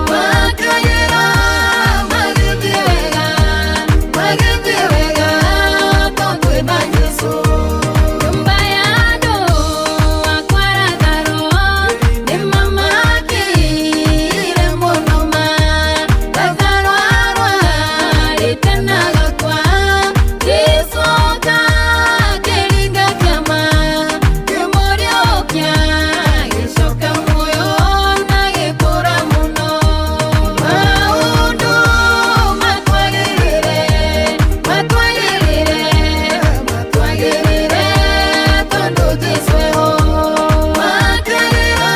Speaker 12: makagĩra magĩthiĩ wega magĩthiĩ wega tondũ twĩna Jesũ. Nyũmba ya andũ akwa Lazaro nĩmamakĩire mũno ma Lazaro arwarĩte na agakua Jesũ oka akĩringa kĩama kĩmũriũkia gĩcoka muoyo na gĩkũra mũno maũndũ matwagĩrĩre matwagĩrĩre matwagĩrĩre tondũ Jesũ eho makagĩra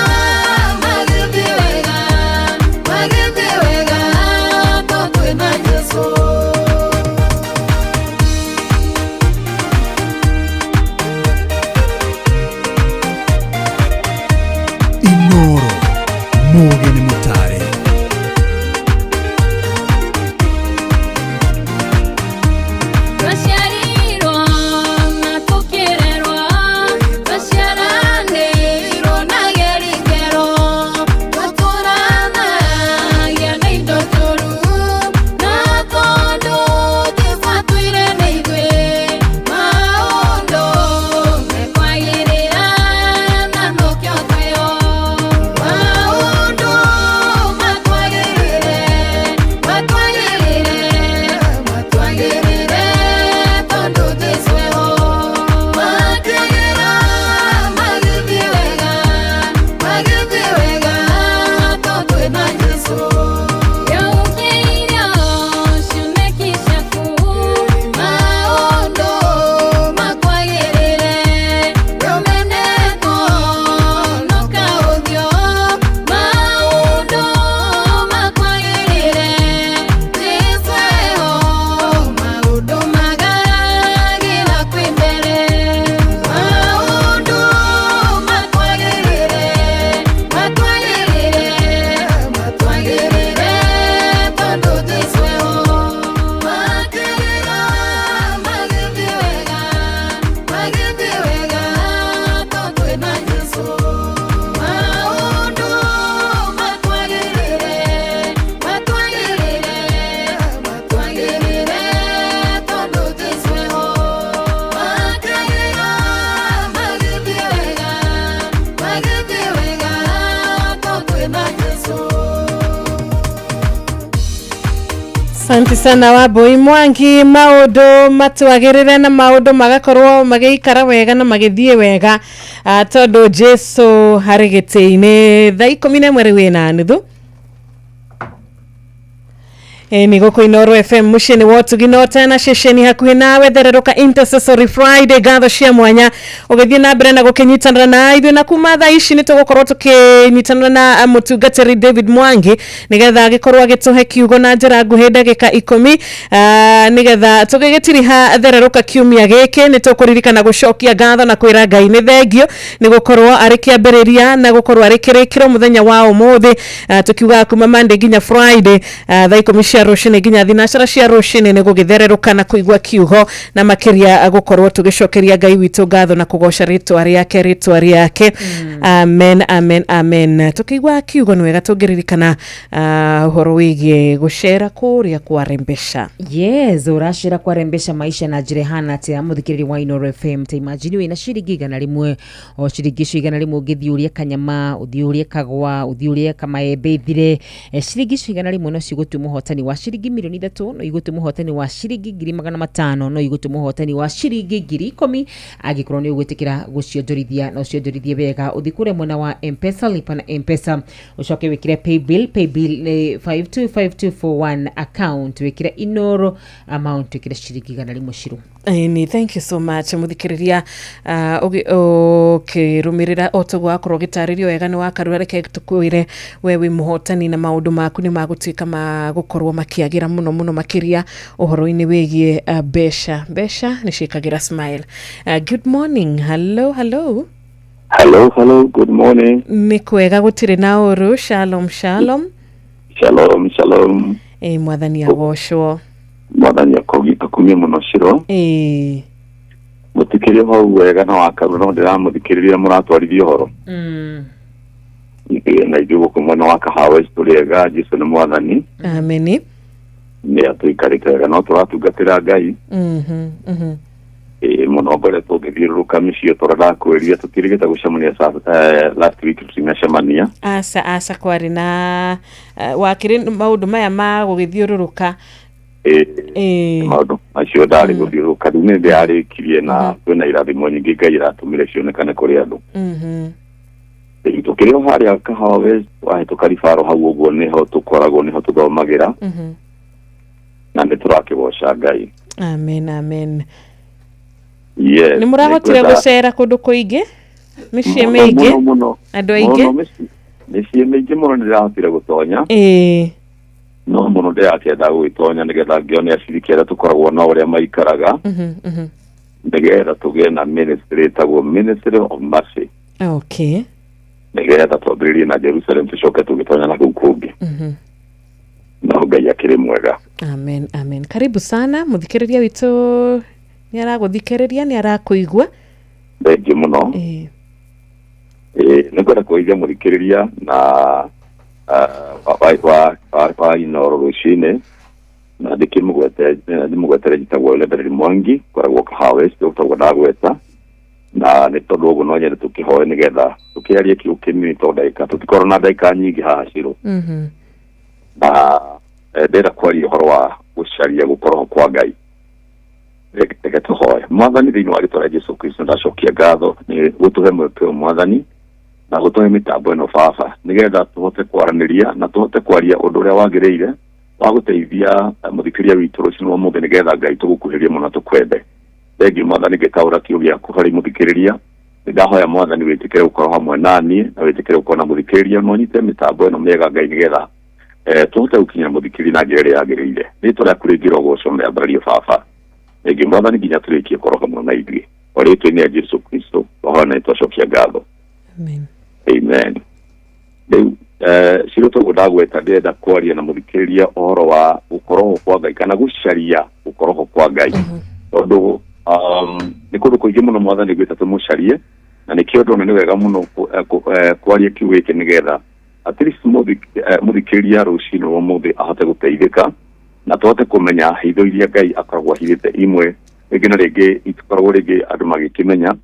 Speaker 12: magĩthiĩ wega magĩthiĩ wega tondũ twĩna Jesũ.
Speaker 17: Inoro mũgĩ nĩ mũtare.
Speaker 12: Twaciarirwo na tũkĩrerwo twaciaranĩirwo na gĩringĩro tũtũranagia na indo njũru na tondũ Jesũ atwĩre nĩ ithuĩ maũndũ mekwagĩrĩra na nĩkĩo twĩho maũndũ matwagĩrĩre matwagĩrĩre matwagĩrĩre tondũ Jesũ eho makagĩra magĩthiĩ wega magĩthiĩ wega tondũ twĩna Jesũ. Yaũkĩirio cioneki ciaku maũndũ makwagĩrĩre rũmenetwo noka ũthiũ maũndũ makwagĩrĩre Jesũ eho maũndũ magagĩra kwĩ mbere maũndũ makwagĩrĩre matwagĩrĩre matwagĩrĩre tondũ Jesũ eho makagĩra magĩthiĩ wega magĩthiĩ wega tondũ twĩna Jesũ maũndũ matwagĩrĩre matwagĩrĩre matwagĩrĩre tondũ Jesũ eho makagĩra magĩthiĩ wega magĩthiĩ wega tondũ twĩna Jesũ.
Speaker 1: Asante sana Wambui Mwangi maundu matwagirire na maundu magakorwo magiikara wega na magithie wega tondu Jesu harĩ gĩtĩ-inĩ thaa 11 rĩu ĩna nuthu. Ni gũkũ Inooro FM mũciĩ-inĩ wa ũtugi na ũtana ceceni hakuhĩ nawe thererũka Intercessory Friday ngatho cia mwanya ũgĩthiĩ na mbere na gũkĩnyitanĩra na ithuĩ na kuma thaa ici nĩ tũgũkorwo tũkĩnyitanĩra na mũtungatĩri David Mwangi nĩgetha agĩkorwo agĩtũhe kiugo na njĩra nguhĩ ndagĩka 10 nĩgetha tũgĩgĩtiriha thererũka kiumia gĩkĩ nĩ tũkũririkana gũcokia ngatho na kwĩra Ngai nĩ thengio nĩ gũkorwo arĩ kĩambĩrĩria na gũkorwo arĩ kĩrĩkĩro mũthenya wa ũmũthĩ tũkiugaga kuma Monday nginya Friday thaa 10 cia rũcinĩ nginya thinacara cia rũcinĩ nĩ gũgĩthererũka na kũigua kiugo na makĩria gũkorwo tũgĩcokeria Ngai witũ ngatho na kũgoca rĩtwa rĩake amen amen amen. Tũkĩigua kiugo nĩ wega tũngĩririkana ũhoro wĩgiĩ gũcera kũrĩa kwarembesha.
Speaker 13: Yes, ũracera kwarembesha maisha na njĩra ĩhana atĩa mũthikĩrĩria wa Inooro FM ta imagine wĩna ciringi 100 o ciringi icio 100 ũngĩthiĩ ũrĩe kanyama ũthiĩ ũrĩe kagwa ũthiĩ ũrĩe kamaembe ithire ciringi icio 100 no cigũtue mũhotani wa ciringi milioni 3 no igũtue mũhotani wa ciringi 500,000 no igũtue mũhotani wa ciringi 10,000 angĩkorwo nĩ ũgwĩtĩkĩra gũcionjorithia na ũcionjorithie wega ũthiĩ kũrĩa mwena wa M-Pesa lipa na M-Pesa ũcoke wĩkĩre paybill nĩ 525241 account wĩkĩre Inooro amount wĩkĩre ciringi 100 ciru.
Speaker 1: Ĩni, thank you so much muthikiriria. Ũkĩrũmĩrĩra o toguo wakorwo ũgĩtarĩrio wega nĩ wakarura, reke tũkwĩre we wĩ mũhotani na maũndũ maku nĩ magũtuĩka ma gũkorwo makĩagĩra mũno mũno makĩria ũhoro-inĩ wĩgiĩ mbeca. Mbeca nĩ ciĩkagĩra smile. Good morning. Hello, hello.
Speaker 15: Hello, hello, good morning.
Speaker 1: Nĩ kwega, gũtirĩ na ũru. Shalom, shalom.
Speaker 15: Shalom, shalom.
Speaker 1: Ĩ, mwathani agocwo.
Speaker 15: Mwathani akumie mũno Shiro.
Speaker 1: Ĩ.
Speaker 15: Mũtikĩrĩ hau wega na wakarura, no ndĩramũthikĩrĩria mũratwarithia ũhoro. Na ithuĩ gũkũ mwena wa Kahawa tũrĩ ega, Jesu nĩ mwathani.
Speaker 1: Ameni.
Speaker 15: Nĩ atũikarĩte wega, no tũratungatĩra Ngai. Ĩ mũno ngoretwo ngĩthiũrũrũka mĩciĩ tũrĩa ndakwĩrire tũtirĩgĩte gũcemania last week tũtinacemania.
Speaker 1: Aca, aca, kwarĩ na wakĩrĩ maũndũ maya ma gũgĩthiũrũrũka.
Speaker 15: Ĩ, maũndũ macio ndarĩ gũthiũrũrũka, rĩu nĩ ndĩrarĩkirie na kwĩna irathimo nyingĩ Ngai ĩratũmire cionekane kũrĩ andũ. Rĩu tũkĩrĩ o harĩa Kahawa West, wahĩtũka ribaro hau ũguo nĩho tũkoragwo, nĩho tũthomagĩra. Na nĩ tũrakĩgoca Ngai.
Speaker 1: Amen, amen.
Speaker 15: Yes.
Speaker 1: Nĩ mũrahotire gũcera kũndũ kũingĩ, mĩciĩ mĩingĩ, andũ aingĩ?
Speaker 15: Mĩciĩ mĩingĩ mũno nĩndĩrahotire gũtonya. No mũno ndĩrakĩenda gũgĩtonya nĩgetha ngĩone aciriki arĩa tũkoragwo nao ũrĩa maikaraga, nĩgetha tũgĩe na ministry ĩtagwo Ministry of Mercy. Nĩgetha twambĩrĩrie na Jerusalem tũcoke tũgĩtonya na kũu kũngĩ. No Ngai akĩrĩ mwega.
Speaker 1: Amen, amen. Karibu sana mũthikĩrĩria witũ, nĩ aragũthikĩrĩria, nĩ arakũigua.
Speaker 15: Thengiũ mũno. Nĩ ngwenda kũgeithia mũthikĩrĩria na wa Inooro rũcinĩ, na ndĩmũgwetere njĩtagwo Leonard Mwangi, ngoragwo Kahawa West, ũguo ndagweta, na nĩ tondũ ũguo no nyende tũkĩhoe nĩgetha tũkĩarie kiugo kĩnini, tondũ ndagĩka tũtikorwo na ndagĩka nyingĩ haha Shiro. Na ndĩrenda kwaria ũhoro wa gũcaria gũkorwo kwa Ngai. Reke tũhoe. Mwathani, thĩinĩ wa rĩtwa rĩa Jesu Kristo, ndacokia ngatho nĩ gũtũhe mweke ũyũ Mwathani, na gũtũhe mĩtambo ĩno Baba, nĩgetha tũhote kwaranĩria na tũhote kwaria ũndũ ũrĩa wagĩrĩire wa gũteithia mũthikĩrĩria witũ rũcinĩ rwa ũmũthĩ, nĩgetha Ngai tũgũkuhĩrĩrie mũno tũkwende. Thengiũ Mwathani, ngĩtaũra kiugo gĩaku harĩ mũthikĩrĩria, nĩndahoya Mwathani wĩtĩkĩre gũkorwo hamwe naniĩ na wĩtĩkĩre gũkorwo na mũthikĩrĩria, na ũnyite mĩtambo ĩno mĩega Ngai, nĩgetha tũhote gũkinyĩra mũthikĩrĩria na njĩra ĩrĩa yagĩrĩire. Rĩtwa rĩaku rĩngĩrogocwo na rĩambarario Baba. Rĩngĩ Mwathani nginya tũrĩkie gũkorwo hamwe na ithuĩ. O rĩtwa-inĩ rĩa Jesu Kristo twahoya na nĩtwacokia ngatho.
Speaker 1: Amen.
Speaker 15: Amen. Rĩu Shiro, toguo ndagweta, ndĩrenda kwaria na mũthikĩrĩria ũhoro wa gũkorwo kwa Ngai kana gũcaria gũkorwo kwa Ngai, tondũ nĩ kũndũ kũingĩ mũno Mwathani gwĩta tũmũcarie, na nĩkĩo ndona nĩ wega mũno kwaria kiugo gĩkĩ nĩgetha at least mũthikĩrĩria rũcinĩ rwa ũmũthĩ ahote gũteithĩka na tũhote kũmenya hitho iria Ngai akoragwo ahithĩte, imwe rĩngĩ na rĩngĩ itikoragwo rĩngĩ andũ magĩkĩmenya,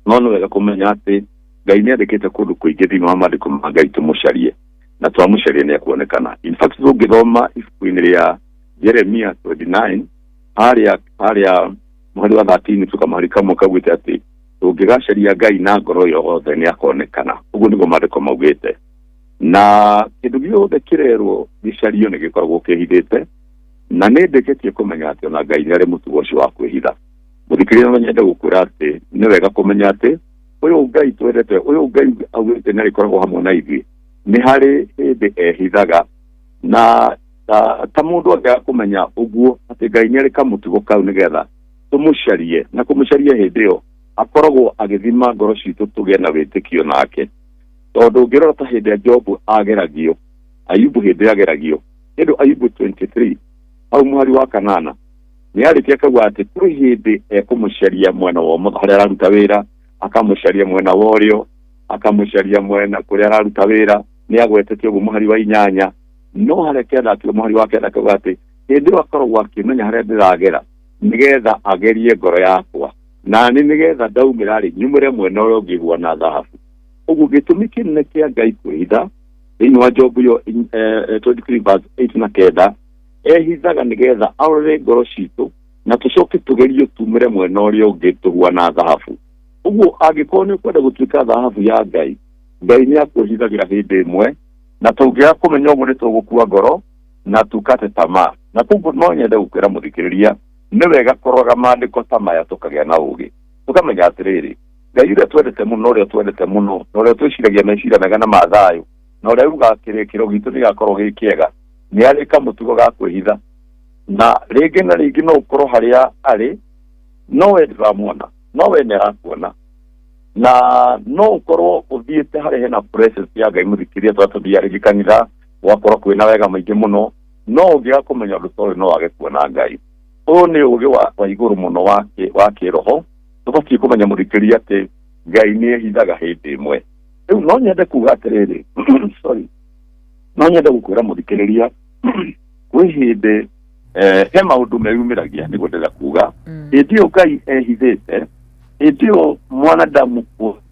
Speaker 15: no nĩ wega kũmenya atĩ Ngai nĩ andĩkĩte kũndũ kũingĩ thĩinĩ wa maandĩko ma Ngai tũmũcarie, na twamũcaria nĩ ekuonekana. In fact, tũngĩthoma ibuku-inĩ rĩa Jeremia 29 harĩa mũhari wa 13 tuka mũhari kamwe kaugĩte atĩ tũngĩgacaria Ngai na ngoro yothe nĩ akonekana. Ũguo nĩguo maandĩko maugĩte, na kĩndũ gĩothe kĩrerwo gĩcario nĩ gĩkoragwo kĩhithĩte, na nĩ ndĩkĩtie kũmenya atĩ ona Ngai nĩ arĩ mũtugo ũcio wa kwĩhitha. Mũthikĩrĩria, no nyende gũkwĩra atĩ nĩ wega kũmenya atĩ ũyũ Ngai twendete, ũyũ Ngai augĩte nĩ arĩkoragwo hamwe na ithuĩ, nĩ harĩ hĩndĩ ehithaga, na ta mũndũ angĩaga kũmenya ũguo atĩ Ngai nĩ arĩ kamũtugo kau nĩgetha tũmũcarie, na kũmũcaria hĩndĩ ĩyo akoragwo agĩthima ngoro citũ tũgĩe na wĩtĩkio nake, tondũ ũngĩrora ta hĩndĩ ya Jobu ageragio, Ayubu hĩndĩ ageragio, hĩndĩ Ayubu 23 hau mũhari wa 8 nĩ arĩkia akauga atĩ kũrĩ hĩndĩ ekũmũcaria mwena wa ũmotho harĩa araruta wĩra, akamũcaria mwena wa ũrĩo, akamũcaria mwena kũrĩa araruta wĩra, nĩ agwetete ũguo mũhari wa 8, no harĩa 9 akiuga, mũhari wa 9 akauga atĩ hĩndĩ ĩyo akoragwo akĩmenya harĩa ndĩragera nĩgetha agerie ngoro yakwa, na nĩ nĩgetha ndaumĩra rĩ nyumĩre mwena ũrĩa ũngĩ huana thahabu. Ũguo gĩtũmi kĩnene kĩa Ngai kwĩhitha thĩinĩ wa Jobu yo 23 verse 8 na 9, ehithaga nĩgetha arore ngoro citũ na tũcoke tũgerio tumĩre mwena ũrĩa ũngĩ tũhuana thahabu. Ũguo angĩkorwo nĩ ũkwenda gũtuĩka thahabu ya Ngai, Ngai nĩ akwĩhithagĩra hĩndĩ ĩmwe, na tũngĩaga kũmenya ũguo nĩ tũgũkua ngoro na tukate tamaa. Na koguo no nyende gũkwĩra mũthikĩrĩria Nĩ wega kũroga maandĩko ta maya tũkagĩa na ũũgĩ, tũkamenya atĩrĩrĩ, Ngai ũrĩa twendete mũno, ũrĩa twendete mũno, na ũrĩa twĩciragia meciria mega na ma thayũ, na ũrĩa ugaga kĩrĩkĩro gitũ nĩgĩgakorwo gĩ kĩega, nĩ arĩ kamũtugo ga kwĩhitha. Na rĩngĩ na rĩngĩ no ũkorwo harĩa arĩ, no we ndũramuona, no we nĩ arakuona. Na no ũkorwo ũthiĩte harĩa hena presence ya Ngai mũthikĩria, twatũthiaga rĩngĩ kanitha, gwakorwo kwĩna wega maingĩ mũno, no ũngĩaga kũmenya ũndũ ta ũyũ no wage kuona Ngai. Ũyũ nĩ ũgĩ wa igũrũ mũno wa kĩroho, tũbatiĩ kũmenya mũthikĩria atĩ Ngai nĩ ehithaga hĩndĩ ĩmwe. Rĩu no nyende kuga atĩrĩrĩ, sorry, no nyende gũkwĩra mũthikĩrĩria, kwĩ hĩndĩ he maũndũ meyumĩragia, nĩguo ndĩrenda kuga. Hĩndĩ ĩyo Ngai ehithĩte, hĩndĩ ĩyo mwanadamu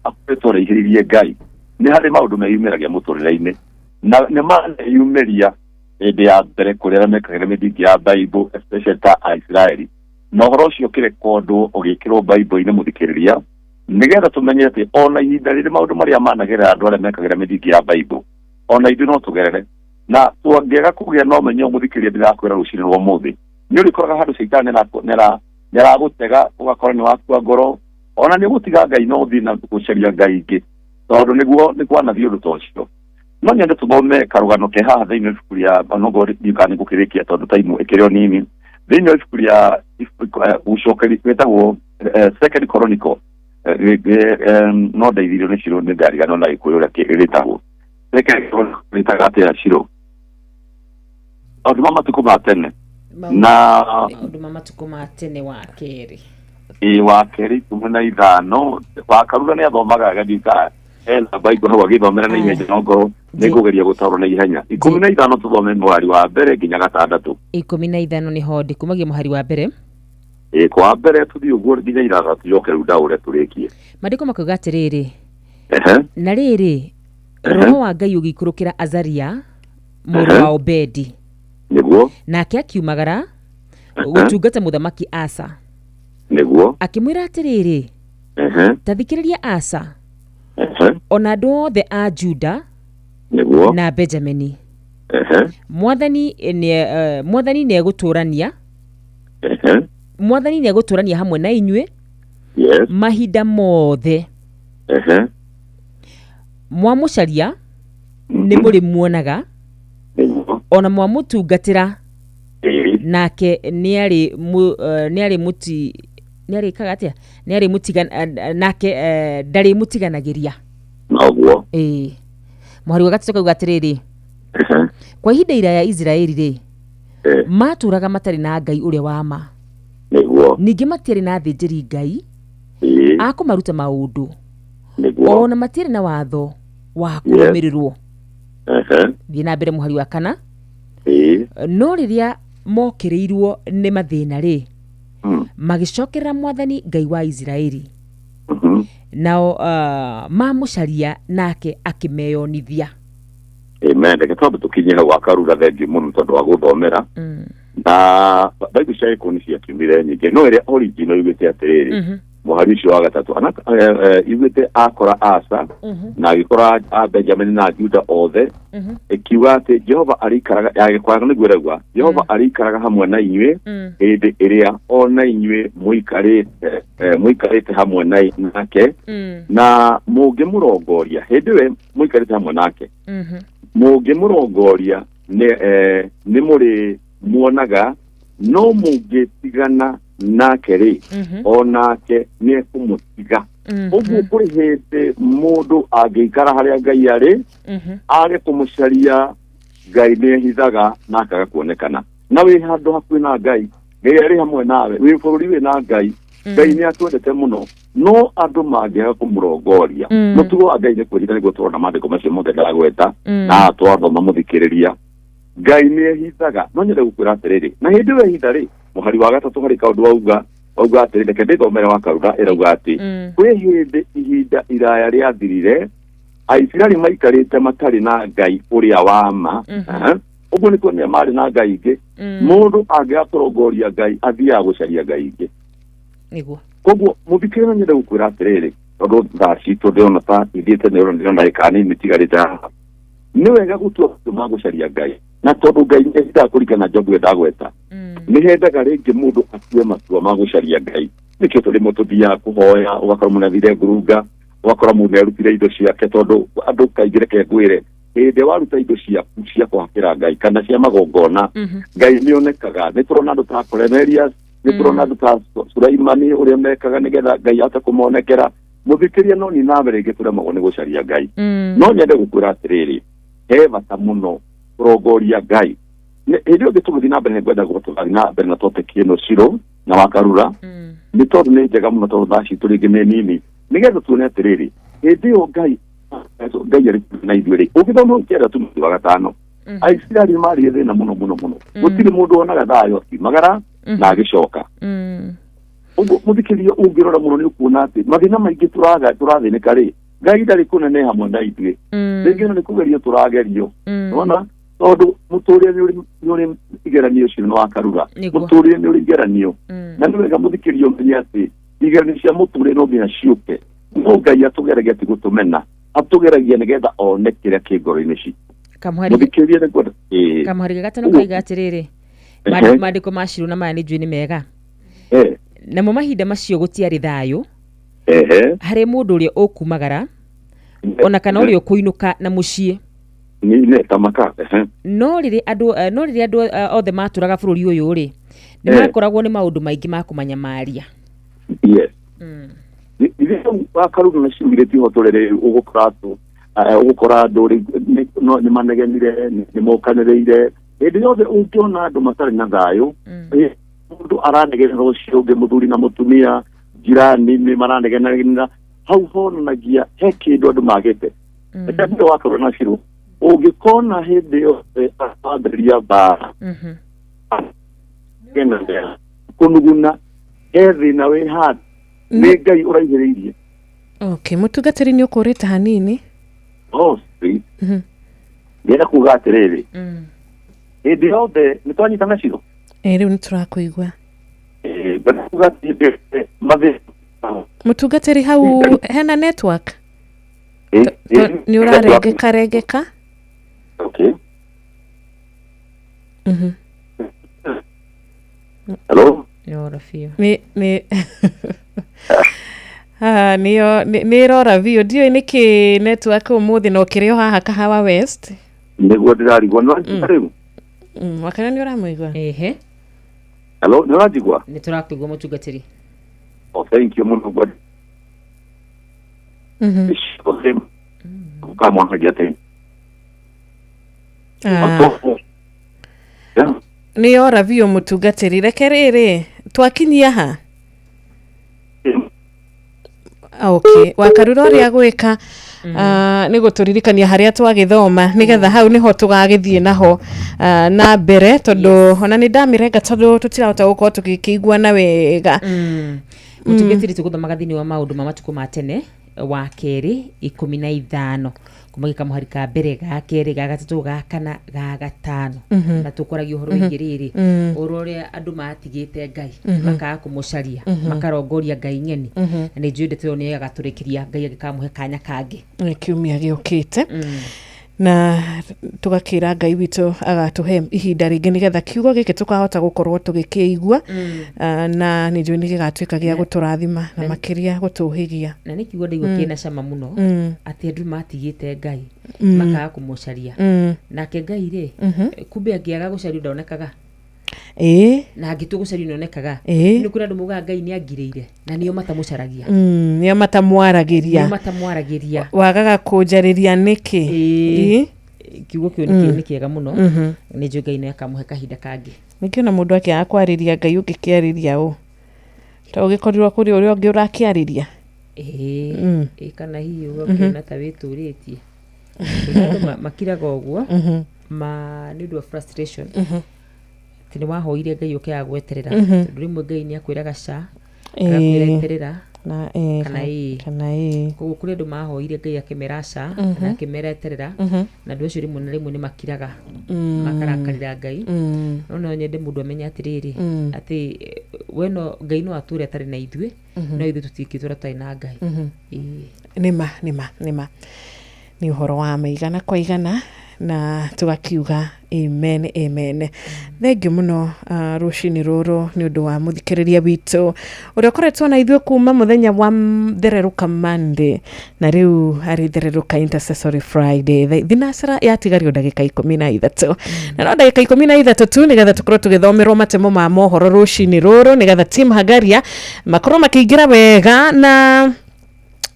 Speaker 15: akoretwo araihĩrĩirie Ngai, nĩ harĩ maũndũ meyumĩragia mũtũrĩre-inĩ, na nĩ maneyumĩria hĩndĩ ya mbere kũrĩ arĩa mekagĩra mĩthingi ya Bible, especially ta Aisiraeli. Na ũhoro ũcio ũkĩrekondwo ũgĩkĩrwo Bible-inĩ mũthikĩrĩria, nĩgetha tũmenye atĩ ona ihinda rĩrĩ maũndũ marĩa managerera andũ arĩa mekagĩra mĩthingi ya Bible, ona ithuĩ no tũgerere. Na twangĩaga kũgĩa na ũmenyo mũthikĩrĩria, ndĩrakwĩra rũcinĩ rwa ũmũthĩ, nĩ ũrĩkoraga handũ caitani nĩaragũtega, ũgakora nĩ wakua ngoro, ona nĩ ũgũtiga Ngai na ũthiĩ na gũcaria Ngai ingĩ, tondũ nĩguo nĩ kwanathiĩ ũndũ ta ũcio. No nyende tũthome karũgano ke haha thĩinĩ wa ibuku rĩa, onokorwo ndiũĩ kana nĩngũkĩrĩkia tondũ time ĩkĩrĩ o nini, thĩinĩ wa ibuku rĩa gũcokeria rĩtagwo Second Chronicle, no ndeithirio nĩ Shiro, nĩ ndariganĩrwo na Gĩkũyũ ũrĩa rĩtagwo. Second Chronicle rĩtaga atĩa Shiro? Maũndũ ma matukũ ma tene. Na
Speaker 13: maũndũ ma matukũ ma tene wa kerĩ.
Speaker 15: Ĩ, wa kerĩ 15, wa Karura nĩ athomaga agathiĩ ena Bible hau agĩthomera na ihenya, no ngorwo nĩ ngũgeria gũtaũra na ihenya. 15 tũthome mũhari wa mbere nginya gatandatũ.
Speaker 13: 15 nĩho ndĩ, kumagia mũhari wa mbere.
Speaker 15: Ĩ, kwa mbere tũthiĩ ũguo nginya ithathatũ, njoke rĩu ndaũre tũrĩkie.
Speaker 13: Maandĩko makauga atĩrĩrĩ, na rĩrĩ, roho wa Ngai ũgĩikũrũkĩra Azaria mũrũ wa Obedi,
Speaker 15: Nĩguo.
Speaker 13: nake akiumagara gũtungata mũthamaki Asa.
Speaker 15: Nĩguo.
Speaker 13: Akĩmwĩra atĩrĩrĩ, ta thikĩrĩria Asa, ona andũ othe a Juda
Speaker 15: Nĩguo.
Speaker 13: na Benjamini, Mwathani nĩ Mwathani nĩegũtũũrania, Mwathani nĩegũtũũrania hamwe na inyuĩ mahinda mothe. Mwamũcaria nĩ mũrĩmuonaga, ona mwamũtungatĩra nake nĩarĩ nĩarĩ mũti nĩarĩkaga atĩa, nĩarĩ nake ndarĩmũtiganagĩria.
Speaker 15: Noguo.
Speaker 13: Ĩĩ, mũhari wa gatatũ kauga atĩrĩrĩ, kwa ihinda iraya Isiraeli rĩ, matũraga matarĩ na Ngai ũrĩa wa ma.
Speaker 15: Nĩguo.
Speaker 13: Ningĩ matiarĩ na athĩnjĩri Ngai a kũmaruta maũndũ,
Speaker 15: Nĩguo.
Speaker 13: ona matiarĩ na watho wa kũrũmĩrĩrwo. Thiĩ na mbere mũhari wa kana. No rĩrĩa mokĩrĩirwo nĩ mathĩna rĩ, magĩcokerera Mwathani Ngai wa Isiraeli, nao mamũcaria nake akĩmeyonithia.
Speaker 15: Amen. Reke twambe tũkinye hau Akarura, thengiũ mũno tondũ wa gũthomera. Na Bible cia Gĩkũyũ nĩ ciakiumire nyingĩ, no ĩrĩa original yugĩte atĩrĩrĩ, mũhari ũcio wa gatatũ yugĩte akora Asa na agĩkora a Benjamin na Juda othe, ĩkiuga atĩ Jehova arĩikaraga, yagĩkoraga nĩguo ĩrauga, Jehova arĩikaraga hamwe na inyuĩ hĩndĩ ĩrĩa ona inyuĩ mũikarĩte hamwe nake, na mũngĩmũrongoria hĩndĩ ĩyo mũikarĩte hamwe nake, mũngĩmũrongoria nĩ mũrĩ muonaga, no mũngĩtigana nake rĩ, onake nĩ ekũmũtiga. Ũguo kũrĩ hĩndĩ mũndũ angĩikara harĩa Ngai arĩ, age kũmũcaria, Ngai nĩ ehithaga na akaga kuonekana. Na wĩ handũ hakuhĩ na Ngai, Ngai arĩ hamwe nawe, wĩ bũrũri wĩ na Ngai, Ngai nĩ atwendete mũno, no andũ mangĩaga kũmũrongoria, mũtugo wa Ngai nĩ kwĩhitha, nĩguo tũrona maandĩko macio mothe ndagweta. Na twathoma mũthikĩrĩria, Ngai nĩ ehithaga. No nyende gũkwĩra atĩrĩrĩ, na hĩndĩ ĩyo ehitha rĩ, mũhari wa gatatũ harĩ kaũndũ wauga atĩrĩ, reke ndĩthomere wa Karura, ĩrauga atĩ kwĩ hĩndĩ ihinda iraya rĩathirire Aisiraeli maikarĩte matarĩ na Ngai ũrĩa wa ma. Ũguo nĩ kuonania marĩ na Ngai ingĩ. Mũndũ angĩaga kũrongoria Ngai, athiaga gũcaria Ngai ingĩ.
Speaker 13: Nĩguo.
Speaker 15: Koguo mũthikĩrĩria, no nyende gũkwĩra atĩrĩrĩ, tondũ thaa citũ ndĩrona ta ithiĩte, nĩ ndĩrona ndagĩka nini itigarĩte haha, nĩ wega gũtua matua ma gũcaria Ngai, na tondũ Ngai nĩ ehithaga kũringana na Jobu ĩrĩa ndagweta. Nĩ hendaga rĩngĩ mũndũ atue matua ma gũcaria Ngai. Nĩkĩo tũrĩmwe tũthiaga kũhoya, ũgakora mũndũ athire ngurunga, ũgakora mũndũ nĩarutire indo ciake, tondũ andũ kaingĩ reke ngwĩre, hĩndĩ waruta indo ciaku cia kũhakĩra Ngai kana cia magongona, Ngai nĩonekaga. Nĩ tũrona andũ ta Cornelius, nĩ tũrona andũ ta Sulaimani ũrĩa mekaga nĩgetha Ngai ahote kũmonekera. Mũthikĩria no ni nawe rĩngĩ tũremagwo nĩ gũcaria Ngai. No nyende gũkwĩra atĩrĩrĩ, he bata mũno kũrongoria Ngai. Hĩndĩ ĩyo ĩngĩ tũgĩthiĩ na mbere nĩngwenda gũtũgathiĩ na mbere na topic ĩno Shiro na Wakarura, nĩ tondũ nĩ njega mũno tondũ thaa citũ rĩngĩ nĩ nini, nĩgetha tuone atĩrĩrĩ, hĩndĩ ĩyo Ngai arĩ na ithuĩ rĩ, ũngĩthoma ũkĩenda tu mweri wa gatano, Aisiraeli marĩ thĩna mũno mũno mũno, gũtirĩ mũndũ wonaga thayũ akiumagara na agĩcoka. Ũguo mũthikĩria ũngĩrora mũno nĩ ũkuona atĩ mathĩna maingĩ tũrathĩnĩka rĩ, Ngai ndarĩ kũnene hamwe na ithuĩ. Rĩngĩ no nĩ kũgerio tũragerio. Nĩwona? Tondũ mũtũrĩre nĩ ũrĩ igeranio ũcio nĩ Wakarura, mũtũrĩre nĩ ũrĩ igeranio. Na nĩ wega mũthikĩria ũmenye atĩ igeranio cia mũtũrĩre no nginya ciũke. No Ngai atũgeragia ti gũtũmena, atũgeragia nĩgetha one kĩrĩa kĩ ngoro-inĩ citũ. Mũthikĩria nĩ ngwenda
Speaker 13: Kamũhari gatano kaiga atĩrĩrĩ, maandĩko ma Shiro na maya nĩ njũĩ nĩ mega. Namo mahinda macio gũtiarĩ thayũ harĩ mũndũ ũrĩa ũkumagara ona kana ũrĩa ũkũinũka na mũciĩ. No rĩrĩa andũ othe matũraga bũrũri ũyũ rĩ, nĩ makoragwo nĩ maũndũ maingĩ ma kũmanyamaria.
Speaker 15: Yes. Rĩrĩa Wakarura na Shiro tiho tũrĩ ũgũkora ũgũkora andũ nĩ manegenire, nĩ mokanĩrĩire. Hĩndĩ yothe ũngĩona andũ matarĩ na thayũ, mũndũ aranegenera ũcio ũngĩ, mũthuri na mũtumia, jirani nĩ maranegenera, hau honanagia he kĩndũ andũ magĩte. Reke Wakarura na Shiro ũngĩkona hĩndĩ yothe ambĩrĩria mbara, kũnuguna, he thĩna wĩ handũ, nĩ Ngai ũraihĩrĩirie.
Speaker 1: Okay, mũtungatĩri nĩ ũkũrĩte hanini.
Speaker 15: Oh, ndĩrenda kuga atĩrĩrĩ, hĩndĩ yothe nĩ twanyitana Shiro?
Speaker 1: Rĩu nĩ tũrakũigua.
Speaker 15: Ngwenda kuga atĩ mathĩna.
Speaker 1: Mũtungatĩri hau hena network? Nĩ ũrarengeka rengeka?
Speaker 15: Okay. Hello?
Speaker 13: Yora biũ.
Speaker 1: Nĩ nĩ ĩrora biũ. Ndiũĩ nĩkĩ network ũmũthĩ na ũkĩrĩ o haha Kahawa West.
Speaker 15: Nĩguo ndĩrarigwo. Nĩ ũranjigua rĩu?
Speaker 1: Wakana nĩ ũramũigua?
Speaker 13: Ehe.
Speaker 15: Hello, nĩ ũranjigua?
Speaker 13: Nĩ tũrakũigua mũtungatĩri.
Speaker 15: Oh, thank you mũno.
Speaker 1: Nĩ yora biũ mũtungatĩri. Reke rĩrĩ, twakinyia ha? Okay, Wakarura ũrĩa gwĩka nĩ gũtũririkania harĩa twagĩthoma nĩgetha hau nĩho tũgagĩthiĩ naho na mbere, tondũ ona nĩ ndamĩrenga tondũ tũtirahota gũkorwo tũgĩkĩiguana wega.
Speaker 13: Mũtungatĩri tũgũthomaga thĩinĩ wa maũndũ ma matukũ ma tene wa kerĩ 15 kuma gĩkamũhari ka mbere ga kerĩ ga gatatũ ga kana ga gatano, na tũkoragia ũhoro wĩgiĩ rĩrĩ, ũhoro ũrĩa andũ matigĩte Ngai makaga kũmũcaria, makarongoria Ngai ng'eni, na nĩ njũĩ ndeto ĩyo nĩ ĩgatũrĩkĩria Ngai angĩkamũhe kanya kangĩ
Speaker 1: kiumia gĩũkĩte, na tũgakĩra Ngai witũ agatũhe ihinda rĩngĩ nĩgetha kiugo gĩkĩ tũkahota gũkorwo tũgĩkĩigua, na nĩ njũĩ nĩ gĩgatuĩka gĩa gũtũrathima na makĩria gũtũhĩgia.
Speaker 13: Na nĩ kiugo ndaigua kĩna cama mũno, atĩ andũ matigĩte Ngai makaga kũmũcaria, nake Ngai rĩ, kumbe angĩaga gũcario ndonekaga. Na angĩtua gũcario nĩonekaga. Nĩ kũrĩ andũ maugaga Ngai nĩ angirĩire, na nĩo matamũcaragia.
Speaker 1: Nĩo matamwaragĩria.
Speaker 13: Nĩo matamwaragĩria.
Speaker 1: Wagaga kũnjarĩria nĩkĩ?
Speaker 13: Kiugo kĩu nĩ kĩega mũno. Nĩ njũĩ Ngai nĩ akamũhe kahinda kangĩ.
Speaker 1: Ningĩ ona mũndũ akĩaga kwarĩria Ngai ũngĩkĩarĩria ũ? Ta ũgĩkorirwo kũrĩ ũrĩa ũngĩ ũrakĩarĩria.
Speaker 13: Kana hihi ũgakĩona ta wĩtũrĩtie. Andũ makiraga ũguo nĩ ũndũ wa frustration. Atĩ nĩ wahoire Ngai ũkĩaga gweterera, tondũ rĩmwe Ngai nĩ akwĩraga ca, agakwĩra eterera, kana ĩĩ. Koguo kũrĩ andũ mahoire Ngai akĩmera ca, na akĩmera eterera, na andũ acio rĩmwe na rĩmwe nĩ makiraga, makarakarĩra Ngai. No no nyende mũndũ amenye atĩrĩrĩ, atĩ we no Ngai no atũre atarĩ na ithuĩ, no ithuĩ tũtingĩtũra tũtarĩ na Ngai.
Speaker 1: Nĩma nĩma nĩma. Nĩ ũhoro wa maigana kwa igana. Na tugakiuga amen, amen. Thengiũ mũno rũcinĩ rũrũ nĩ ũndũ wa mũthikĩrĩria witũ ũrĩa ũkoretwo na ithuĩ kuma mũthenya wa thererũka Monday na rĩu arĩ thererũka intercessory Friday. Thinacara yatigario ndagĩka 13, na no ndagĩka 13 tu nĩgetha tũkorwo tũgĩthomerwo matemo ma mohoro rũcinĩ rũrũ, nĩgetha team Hagaria makorwo makĩingĩra wega na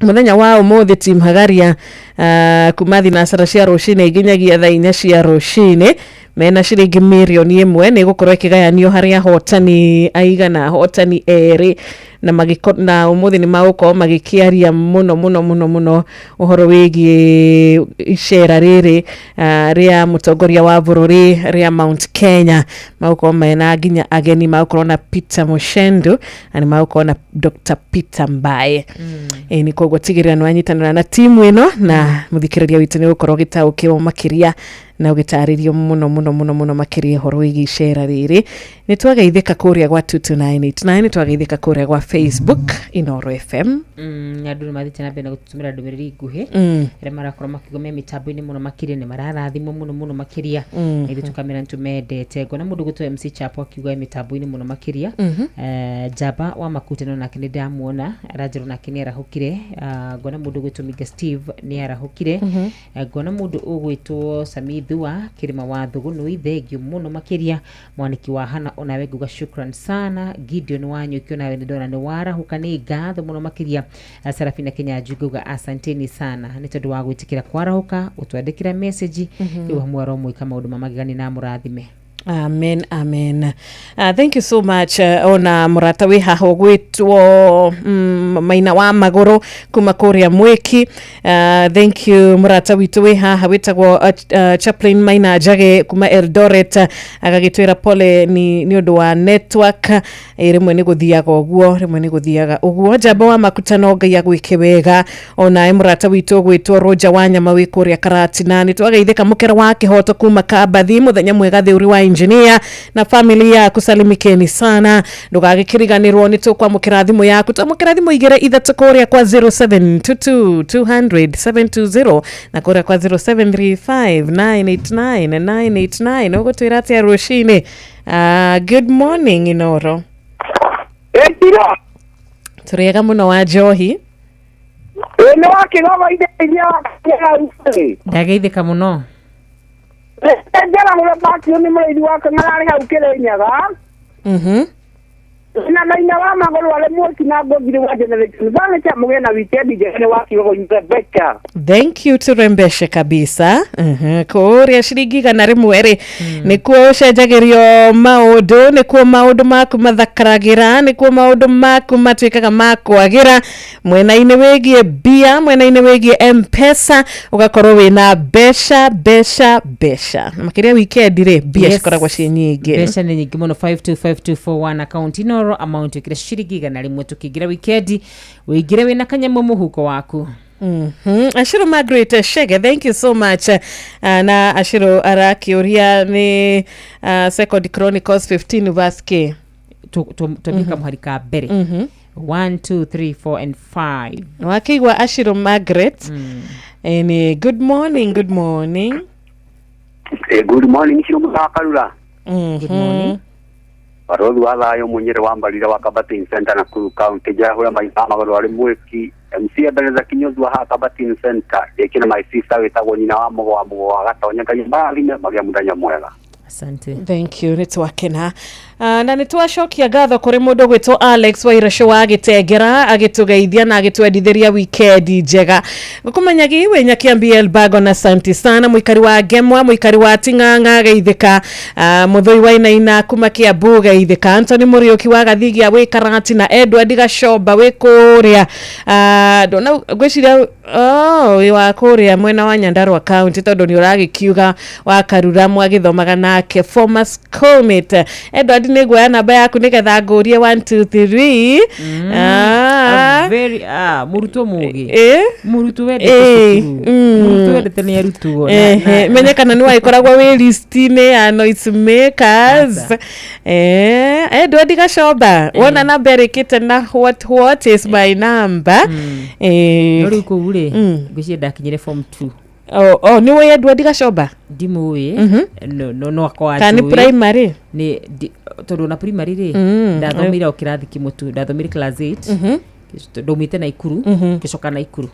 Speaker 1: muthenya wa umuthi. Team Hagaria kuma thinacara cia rucini nginyagia thaa 4 cia rucini mena ciringi 1 mirioni nĩ gũkorwo ĩkĩgayanio harĩ ahotani aigana, ahotani erĩ, na magĩko na ũmũthĩ nĩ magũkorwo magĩkĩaria mũno mũno mũno mũno ũhoro wĩgiĩ icera rĩrĩ rĩa mũtongoria wa bũrũri rĩa Mount Kenya. Magũkorwo mena nginya ageni, magũkorwo na Peter Mushendu na nĩ magũkorwo na Dr. Peter Mbae. Ĩ nĩ koguo tigĩrĩra nĩ wanyitanĩra na timu ĩno, na mũthikĩrĩria witũ nĩ ũgũkorwo ũgĩtaũkĩrwo makĩria na ũgĩtarĩrio mũno mũno mũno mũno makĩria ũhoro wĩgiĩ icera rĩrĩ. Nĩ twageithĩka kũrĩa gwa 22989, nĩ twageithĩka kũrĩa gwa Facebook Inoro FM.
Speaker 13: Andũ nĩ mathiĩte na mbere na gũtũtũmĩra ndũmĩrĩri nguhĩ arĩa marakorwo makiuga me mĩtambo-inĩ mũno makĩria, nĩ mararathimwo mũno mũno makĩria, na ithuĩ tũkamera nĩ tũmendete. Ngona mũndũ gwĩtwo MC Chapo akiuga e mĩtambo-inĩ mũno makĩria. Njamba wa Makute no nake nĩ ndamuona, aranjĩra nake nĩ arahũkire. Ah, ngona mũndũ gwĩtwo Minga Steve nĩ arahũkire. Ngona mũndũ ũgwĩtwo Samithua Kĩrĩma wa Thũgũnũi, thengio mũno makĩria. Mwaniki wa Hana, onawe nguga shukran sana. Gideon Wanyũki, onawe nĩ ndona nĩ warahũka, nĩ ngatho mũno makĩria. Sarafina Kinyanjui, nguga asanteni sana nĩ tondũ wa gwĩtĩkĩra kwarahũka ũtwandĩkĩra message. Rĩu hamwe aromwĩka maũndũ ma magegania na amũrathime.
Speaker 1: Amen, amen. Thank you so much. Ona mũrata wĩ haha ũgwĩtwo Maina wa Magũrũ kuma kũrĩa Mwĩki. Thank you. Mũrata witũ wĩ haha wĩtagwo Chaplain Maina Njage kuma Eldoret, agagĩtwĩra pole nĩ ũndũ wa network. Rĩmwe nĩ gũthiaga ũguo, rĩmwe nĩ gũthiaga ũguo. Njamba wa Makutano, Ngai agwĩke wega. Onawe mũrata witũ ũgwĩtwo Roger Wanyama wĩ kũrĩa Karatina, nĩ twageithĩka. Mũkero wa Kĩhoto kuma Kambathi, mũthenya mwega thĩũri wa engineer na family yaku, salimikeni sana. Ndũgagĩkĩriganĩrwo nĩ tũkwamũkĩra thimũ yaku, twamũkĩra thimũ igĩrĩ ithatũ kũrĩa kwa 0722 200 720 na kũrĩa kwa 0735 989 989. Ũgũtwĩra atĩa rũcinĩ? Good morning, Inoro.
Speaker 4: Ĩtiro.
Speaker 1: Tũrĩega mũno wa njohi.
Speaker 4: Ĩ nĩ wakĩgoma iria wa.
Speaker 13: Ndageithĩka mũno.
Speaker 4: Njara mũno bakio nĩ mũrĩithi wa Kang'ara hau Kĩrĩnyaga. Na Maina wa Magũrũ arĩ mwaki na ngũthiri wa Generation Furniture, mũgĩe na weekend njega, nĩ wakiugo Rebecca.
Speaker 1: Thank you, turembeshe kabisa. Kũrĩa ciringi 100 rĩ, nĩkuo ũcenjagĩrio maũndũ, nĩkuo maũndũ maku mathakaragĩra, nĩkuo maũndũ maku matuĩkaga ma kwagĩra mwena-inĩ wĩgiĩ mbia, mwena-inĩ wĩgiĩ Mpesa, ũgakorwo wĩna mbeca, mbeca, mbeca. Na makĩria weekend rĩ, mbia cikoragwo ciĩ nyingĩ.
Speaker 13: Mbeca nĩ nyingĩ mũno. 525241 account Inoro, amount ĩkĩra ciringi 100. Tũkĩingĩra wikendi, wĩingĩre wĩna kanyamũ mũhuko waku.
Speaker 1: Ashiro Margaret Shege, thank you so much. Na Ashiro arakiuria ni Second Chronicles 15 verse K.
Speaker 13: Twambie muhari ka mbere. 1 2 3 4 and 5.
Speaker 1: Wakĩigua Ashiro Margaret. Ni good morning, good morning.
Speaker 20: Good morning, Ciro Mũthakarura.
Speaker 1: Good morning.
Speaker 20: Barothi wa thayũ Mũnyĩrĩ wa Mbarire wa Kabatin Center Nakuru County, njahũra maitha magũrũ arĩ mwĩki MC Ebenezer Kinyozi wa haha Kabatin Center, ndĩkĩna my sister wĩtagwo nyina wa mũgo wa mũgo wa Gatonya. Ngai marathime magĩa mũthenya mwega.
Speaker 13: Asante.
Speaker 1: Thank you, nĩ twakena. Na nĩ twacokia ngatho kũrĩ mũndũ gwĩtwo Alex Wairacũ wa Gĩtengera, agĩtũgeithia na agĩtwendithĩria wikendi njega. Ngũkũmenyagi wĩ Nyakiambi Elbago, na santi sana mũikari wa Ngemwa, mũikari wa Ting'ang'a, geithĩka. Mũthũi wa Inaina kuma Kiambu, geithĩka. Anthony Mũriũki wa Gathigia wĩ Karati, na Edward Gacomba wĩ kũrĩa, ndona ngwĩciria, oh, wĩ wa kũrĩa mwena wa Nyandarua County, tondũ nĩ ũragĩkiuga wa Karura mwagĩthomaga nake, former schoolmate. Edward, nĩ nguoya namba yaku nĩgetha ngũrie 1 2 3.
Speaker 13: Ah. Very mũrutwo mũgĩ. Mũrutwo wendete cukuru. Mũrutwo wendete nĩ arutwo.
Speaker 1: Menye kana nĩ wagĩkoragwo wĩ list-inĩ ya noise makers. Edward Gacomba, wona namba ĩrĩkĩte na what is my number?
Speaker 13: No rĩu kũu rĩ, ngwĩciria ndakinyire form 2.
Speaker 1: Oh, oh, nĩ ũĩ Edward Gacomba?
Speaker 13: Ndimũĩ. No no no akorwo
Speaker 1: Kana nĩ
Speaker 13: anjũĩ.
Speaker 1: primary?
Speaker 13: Nĩ tondũ na primary rĩ, ndathomeire o kĩrathi kĩmwe tu, ndathomeire class 8. Ndaumĩte Naikuru, ngĩcoka Naikuru.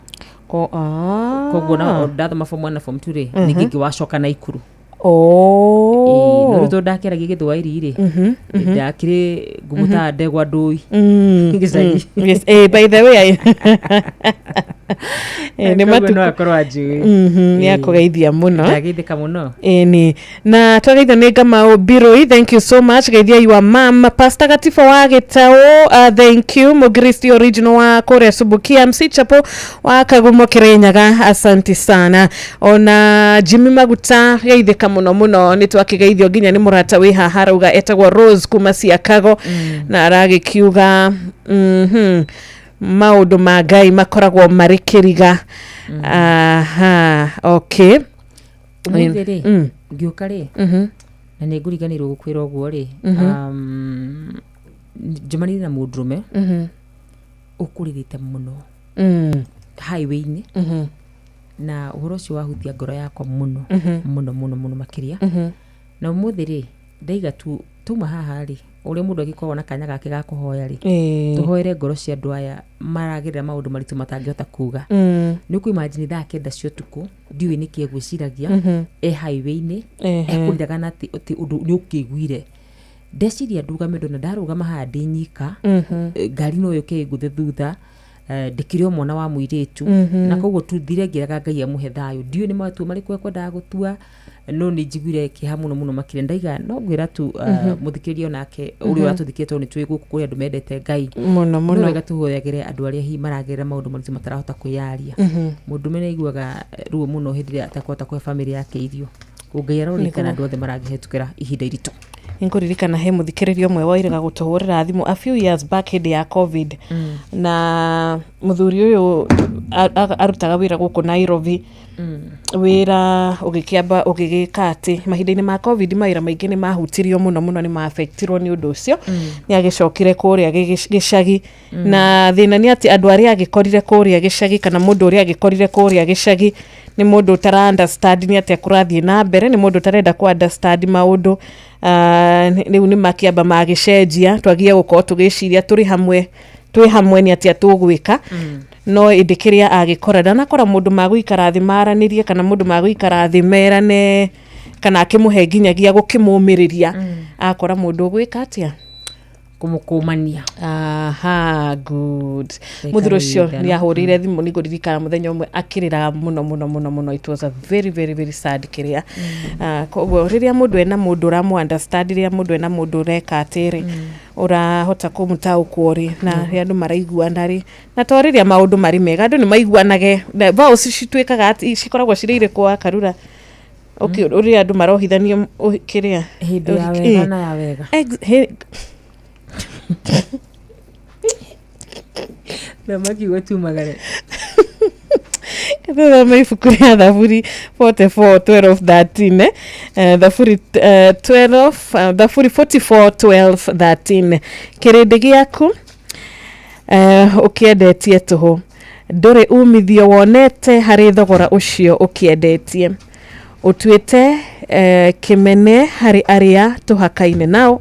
Speaker 1: Ah.
Speaker 13: Koguo na ndathoma form 1 na form 2 rĩ, ningĩ ngĩwacoka Naikuru.
Speaker 1: Oh.
Speaker 13: No rĩu tondũ ndakĩaragia gĩthwaĩri rĩ, ndakĩrĩ ngũmũta ndegwa ndũi gĩcagi.
Speaker 1: Yes, by the way, nĩ
Speaker 13: Koguo
Speaker 1: matukũ
Speaker 13: no akorwo anjũĩ.
Speaker 1: Nĩ akũgeithia mũno.
Speaker 13: Ndageithĩka mũno.
Speaker 1: Ĩni na twageithio nĩ Ngamau Biroi, thank you so much. Geithia your mom, Pastor Gatibo wa Gĩtaũ, thank you. Mũgristi original wa kũrĩa Subukia, MC Chapo wa Kagumo Kirinyaga, asanti sana. Ona Jimmy Maguta, geithĩka mũno mũno. Nĩ twakĩgeithio nginya nĩ mũrata wĩ haha, arauga etagwo Rose kuma Ciakago, na aragĩkiuga maũndũ ma Ngai makoragwo marĩ kĩriga. Aha, okay.
Speaker 13: Ũmũthĩ rĩ, ngĩũka rĩ, na nĩ ngũriganĩrwo gũkwĩra ũguo rĩ, njemanirie na mũndũrũme ũkũrĩrĩte mũno highway-inĩ, na ũhoro ũcio wahutia ngoro yakwa mũno mũno mũno mũno makĩria. Na ũmũthĩ rĩ, ndaiga tu tuma haha rĩ, ũrĩa mũndũ agĩkoragwo na kanya gake ga kũhoya rĩ, tũhoere ngoro cia andũ aya maragerera maũndũ maritũ matangĩhota kuga. Nĩ ũkũ imagine thaa 9 cia ũtukũ, ndiũĩ nĩkĩ egwĩciragia e highway-inĩ, ekũriraga na atĩ ũndũ nĩ ũkĩiguire. Ndeciria ndũgame, ndona ndarũgama haha ndĩ nyika, ngari no yũke ĩngũthe thutha, ndĩkĩrĩ o mwana wa mũirĩtu. Na koguo tuthire ngĩraga Ngai amũhe thayũ. Ndiũĩ nĩ matua marĩkũ ekwendaga gũtua, no nĩ njiguire kĩeha mũno mũno makĩria. Ndaiga no ngwĩra tu mũthikĩrĩria onake ũrĩa ũratũthikĩrĩria, tondũ nĩ tũĩ gũkũ kũrĩ andũ mendete Ngai
Speaker 1: mũno
Speaker 13: no
Speaker 1: mũno.
Speaker 13: Wega tũhoyagĩre andũ arĩa hihi maragerera maũndũ maritũ matarahota kwĩyaria. Mũndũrũme nĩ aiguaga ruo mũno hĩndĩ ĩrĩa atakũhota kũhe bamĩrĩ yake irio. Ngai arorikana andũ othe marangĩhetũkĩra ihinda iritũ.
Speaker 1: Nĩngũririkana he mũthikĩrĩria ũmwe wairega gũtũhũrĩra thimũ a few years back hĩndĩ ya COVID, na mũthuri ũyũ arutaga wĩra gũkũ Nairobi. Wĩra ũgĩkĩamba ũgĩgĩka atĩ mahinda-inĩ ma COVID mawĩra maingĩ nĩ mahutirio mũno mũno, nĩ maaffectirwo nĩ ũndũ ũcio. Nĩ agĩcokire kũrĩa gĩcagi, na thĩna nĩ atĩ andũ arĩa agĩkorire kũrĩa gĩcagi, kana mũndũ ũrĩa agĩkorire kũrĩa gĩcagi, nĩ mũndũ ũtara understand nĩ atĩa kũrathiĩ na mbere, nĩ mũndũ ũtarenda kũ understand maũndũ. Rĩu nĩ makĩamba magĩcenjia, twagie gũkorwo tũgĩciria tũrĩ hamwe, twĩ hamwe nĩ atĩa tũgwĩka. No ĩndĩ kĩrĩa agĩkora, ndanakora mũndũ magũikara thĩ maranĩrie, kana mũndũ magũikara thĩ merane, kana akĩmũhe nginyagia gũkĩmũmĩrĩria. Akora mũndũ ũgwĩka atĩa?
Speaker 13: Kũmũkũmania.
Speaker 1: Aha, good. Mũthuri ũcio nĩ ahũrĩire thimũ, nĩ ngũririkana mũthenya ũmwe akĩrĩraga mũno mũno mũno mũno. It was a very very very sad kĩrĩa. Koguo rĩrĩa mũndũ ena mũndũ ũramũ understand, rĩrĩa mũndũ ena mũndũ ũreka atĩrĩ, ũrahota kũmũtaũkwo rĩ, na rĩrĩa andũ maraiguana rĩ, na to rĩrĩa maũndũ marĩ mega, andũ nĩ maiguanage. Na vows cituĩkaga atĩ cikoragwo cirĩ irĩkũ wa Karura? Okay, ũrĩa andũ marohithanio kĩrĩa
Speaker 13: hĩndĩ ya wega na ya wega. Thamaki tumagare.
Speaker 1: Thoma ibuku rĩa Thaburi 44 12 13, Thaburi 12, Thaburi 44 12 13. Kĩrĩndĩ gĩaku ũkĩendetie tũhũ, ndũrĩ umithio wonete harĩ thogora ũcio ũkĩendetie. Ũtuĩte kĩmene harĩ arĩa tũhakaine nao,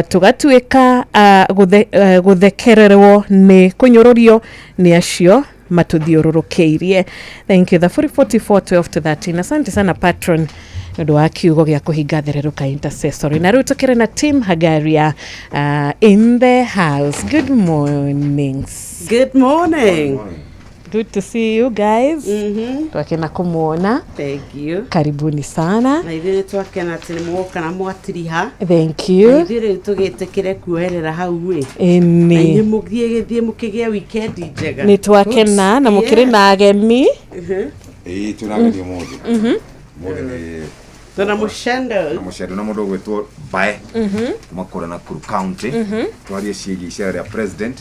Speaker 1: tũgatuĩka gũthekererwo nĩ kũnyũrũrio nĩ acio matũthiũrũrũkĩirie. Thank you. Thaburi 44 12 to 13. Asante sana, patron, nĩ ũndũ wa kiugo gĩa kũhinga thererũka intercessory. Na rĩu tũkĩrĩ na team Hagaria in the house. Good mornings.
Speaker 3: Good morning.
Speaker 1: Good to see you guys. Twakena kumuona.
Speaker 3: Thank you.
Speaker 1: Karibuni sana.
Speaker 3: Na ithuĩ nĩ twakena atĩ nĩ mwoka na mwatiriha.
Speaker 1: Thank you.
Speaker 3: Na ithuĩ rĩu tũgĩtĩkĩre kuoherera hau ĩ.
Speaker 1: Ĩni.
Speaker 3: Na inyuĩ mũthiĩ gĩthiĩ mũkĩgĩe weekend njega.
Speaker 1: Nĩ twakena na mũkĩrĩ na ageni.
Speaker 18: Ĩĩ, twĩna ageni ũmũthĩ. Ũmũthĩ nĩ
Speaker 3: Twĩna mũcendo.
Speaker 18: Na mũcendo na mũndũ ũgwĩtwo Mbae kuma kũrĩa Nakuru County. Twarie ciĩgiĩ icera rĩa president.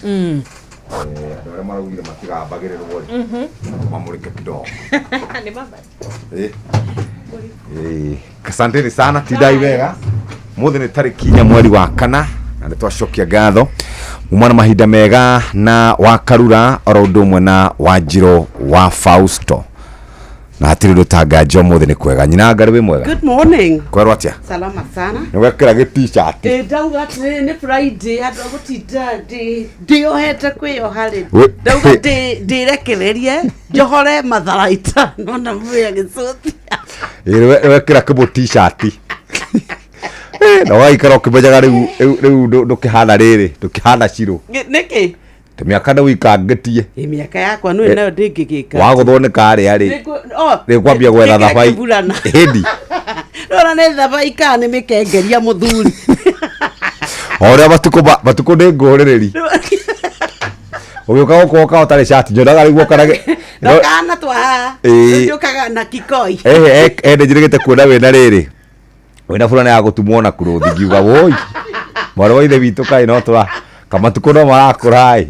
Speaker 18: Andũ arĩa maraugire matigambagĩrĩrwo rĩ, mamũrĩke kidogo. Asanteni sana, tindai wega. Mũthĩ nĩ tarĩki 4 mweri wa 4, na nĩ twacokia ngatho muma na mahinda mega na wa Karura oro ũndũ ũmwe na Wanjirũ wa Fausto.
Speaker 2: Na hatirĩ ũndũ tanganja ũmũthĩ nĩ kwega. Nyina Ngarĩ wĩ mwega?
Speaker 3: Good morning.
Speaker 2: Kwerwo atĩa?
Speaker 3: Salama sana.
Speaker 2: Nĩ wekĩra gĩ t-shirt.
Speaker 3: Ĩ ndauga atĩrĩrĩ nĩ Friday handũ ha gũtinda ndĩyohete kwĩyoha rĩ ndauga ndĩrekererie njohore matharaita nona mwĩya gĩcũti.
Speaker 2: Ĩ wekĩra kĩmũ t-shirt. Na waikara ũkĩmenyaga rĩu rĩu ndũkĩhana rĩrĩ ndũkĩhana cirũ.
Speaker 3: Nĩkĩ?
Speaker 2: Mĩaka nĩ wĩikangĩtie.
Speaker 3: Ĩ mĩaka yakwa nĩ nayo ndĩngĩgĩka.
Speaker 2: Wagũthwo nĩ karĩa rĩ. Rĩ kwambia gwetha thabai. Hĩndi.
Speaker 3: Rora nĩ thabai kana nĩ mĩkengeria mũthuri.
Speaker 2: O ũrĩa matukũ nĩ ngũrĩrĩri. Ũgĩũka gũkũ woka ũtarĩ cati nyonaga rĩu woka na
Speaker 3: Ndokana twa haha. Njũkaga na kikoi.
Speaker 2: Nĩ njĩrĩgĩte kuona wĩna rĩrĩ. Wĩna burana ya gũtumwo na kũrũthi ngiuga woi. Mwarĩ wa ithe witũ kaĩ no twa kamatukũ no marakũra ĩ.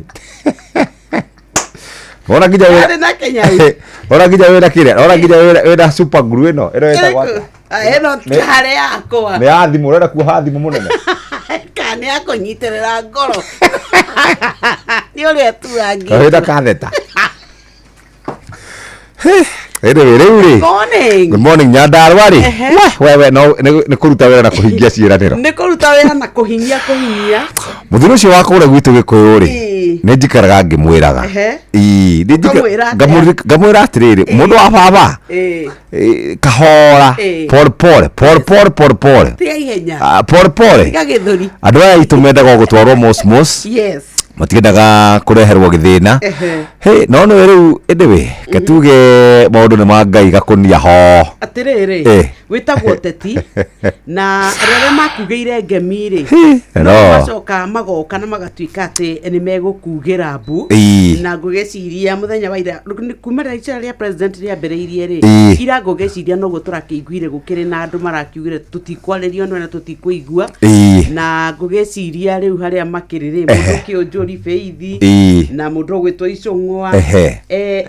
Speaker 2: Ona nginya wĩna ona nginya wĩna kĩrĩa ona nginya wĩna super glue ĩno ĩno ĩtagwo atĩa?
Speaker 3: Ĩno harĩ yakwa.
Speaker 2: Nĩ ya thimũ ũrenda kuoha thimũ mũnene.
Speaker 3: Kana nĩ ya kũnyitĩrĩra ngoro. Nĩ ũrĩa tuangĩtwo.
Speaker 2: Wĩna katheta. Anyway, rĩu rĩ.
Speaker 3: Morning.
Speaker 2: Good morning Nyandarua rĩ. Wewe no nĩ kũruta wĩra na kũhingia ciĩranĩro.
Speaker 3: Nĩ kũruta wĩra na kũhinyia kũhinyia.
Speaker 2: Mũthuri ũcio wa kũrĩa gwitũ Gĩkũyũ rĩ nĩ njikaraga ngĩmwĩraga. Ĩĩ ngamwĩra atĩrĩrĩ mũndũ wa baba kahora pole pole pole pole pole pole.
Speaker 3: Tiga ihenya.
Speaker 2: Pole pole.
Speaker 3: Tiga gĩthũri.
Speaker 2: Andũ aya aitũ mendaga gũtwarwo mosmos.
Speaker 3: Yes.
Speaker 2: Matiendaga kũreherwo gĩthĩna. Hey, no nĩ rĩu anyway ketuge maũndũ nĩ ma Ngai gakũnia ho.
Speaker 3: Atĩrĩrĩ wĩtagwo teti na arĩa makugĩire ngemi rĩ no macoka magoka na magatuĩka atĩ nĩ megũkugĩra mbu na ngũgĩciria mũthenya wa ira kuma rĩrĩa icera rĩa president rĩambĩrĩirie rĩ ira ngũgĩciria noguo tũrakĩiguire gũkĩrĩ na andũ marakiugire tũtikwarĩrio na tũtikũigua na ngũgĩciria rĩu harĩa makĩrĩ rĩ mũndũ kĩũnjũri Faith na mũndũ ũgwĩtwo Icũng'wa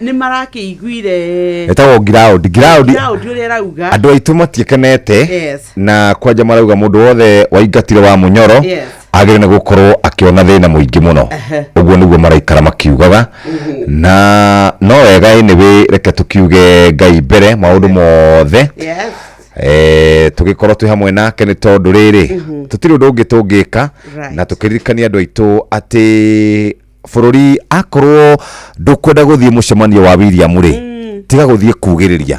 Speaker 3: nĩ marakĩiguire
Speaker 2: ĩtagwo ground
Speaker 3: ũrĩa ĩrauga
Speaker 2: andũ aitũ matikenete na kwanja marauga mũndũ wothe waingatire wa Mũnyoro agĩrĩire nĩ gũkorwo akĩona thĩna mũingĩ mũno ũguo nĩguo maraikara makiugaga na no wega anyway reke tũkiuge Ngai mbere maũndũ mothe tũgĩkorwo twĩ hamwe nake nĩ tondũ rĩrĩ tũtirĩ ũndũ ũngĩ tũngĩka na tũkĩririkania andũ aitũ atĩ bũrũri akorwo ndũkwenda gũthiĩ mũcemanio wa William rĩ tiga gũthiĩ kugĩrĩria.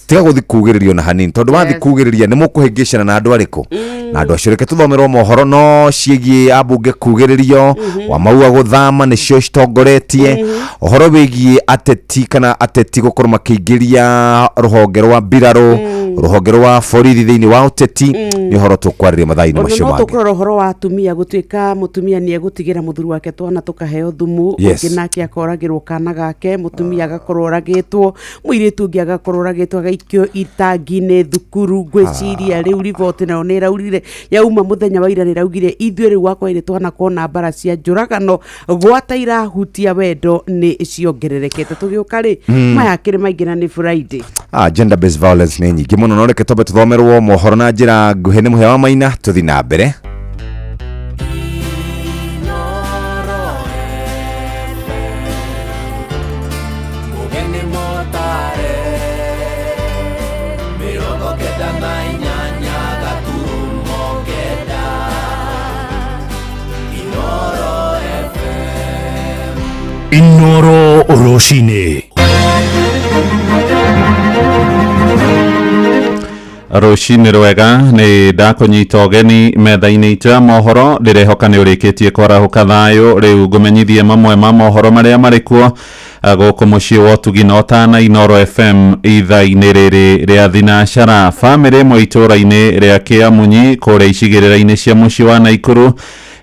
Speaker 2: Tiga gũthiĩ kugĩrĩrio na hanini tondũ wathiĩ kugĩrĩria nĩ mũkũhĩngĩcana na andũ arĩkũ na andũ acio reke tũthomerwo mohoro no ciĩgiĩ ambunge kugĩrĩrio wa Maua gũthama nĩcio citongoretie ũhoro wĩgiĩ ateti kana ateti gũkorwo makĩingĩria rũhonge rwa mbirarũ rũhonge rwa borithi thĩinĩ wa ũteti nĩ ũhoro tũkwarĩria mathaa-inĩ macio mangĩ.
Speaker 3: No tũkũrora ũhoro wa atumia gũtuĩka mũtumia nĩ egũtigĩra mũthuri wake twana tũkaheo thumu ũngĩ nake akoragĩrwo kana gake mũtumia agakorwo oragĩtwo mũirĩtu ũngĩ agakorwo oragĩtwo agaikio itangi-inĩ thukuru ngwĩciria rĩu riboti nayo nĩ ĩraurire yauma mũthenya wa ira nĩ ĩraugire ithuĩ rĩu wakwa ĩrĩ twanakorwo mbara cia njũragano gwata irahutia wendo nĩ ciongererekete tũgĩũka rĩ maya kĩrĩ maingĩ na nĩ Friday.
Speaker 2: Gender based violence nĩ nyingĩ mũno no reke twambe tũthomerwo mohoro na njĩra nguhĩ nĩ Mũhĩa wa Maina tũthiĩ na mbere.
Speaker 17: Inoro rũcinĩ
Speaker 5: rũcinĩ rwega nĩ ndakũnyita ũgeni metha-inĩ itũ ya mohoro ndĩrehoka nĩ ũrĩkĩtie kwarahũka thayũ rĩu ngũmenyithie mamwe ma mohoro marĩa marĩ kuo gũkũ mũciĩ wa ũtugi na ũtana Inoro FM ithaa-inĩ rĩrĩ rĩa thinacara. Bamĩrĩ ĩmwe itũũra-inĩ rĩa Kĩamunyi kũrĩa icigĩrĩra-inĩ cia mũciĩ wa Naikuru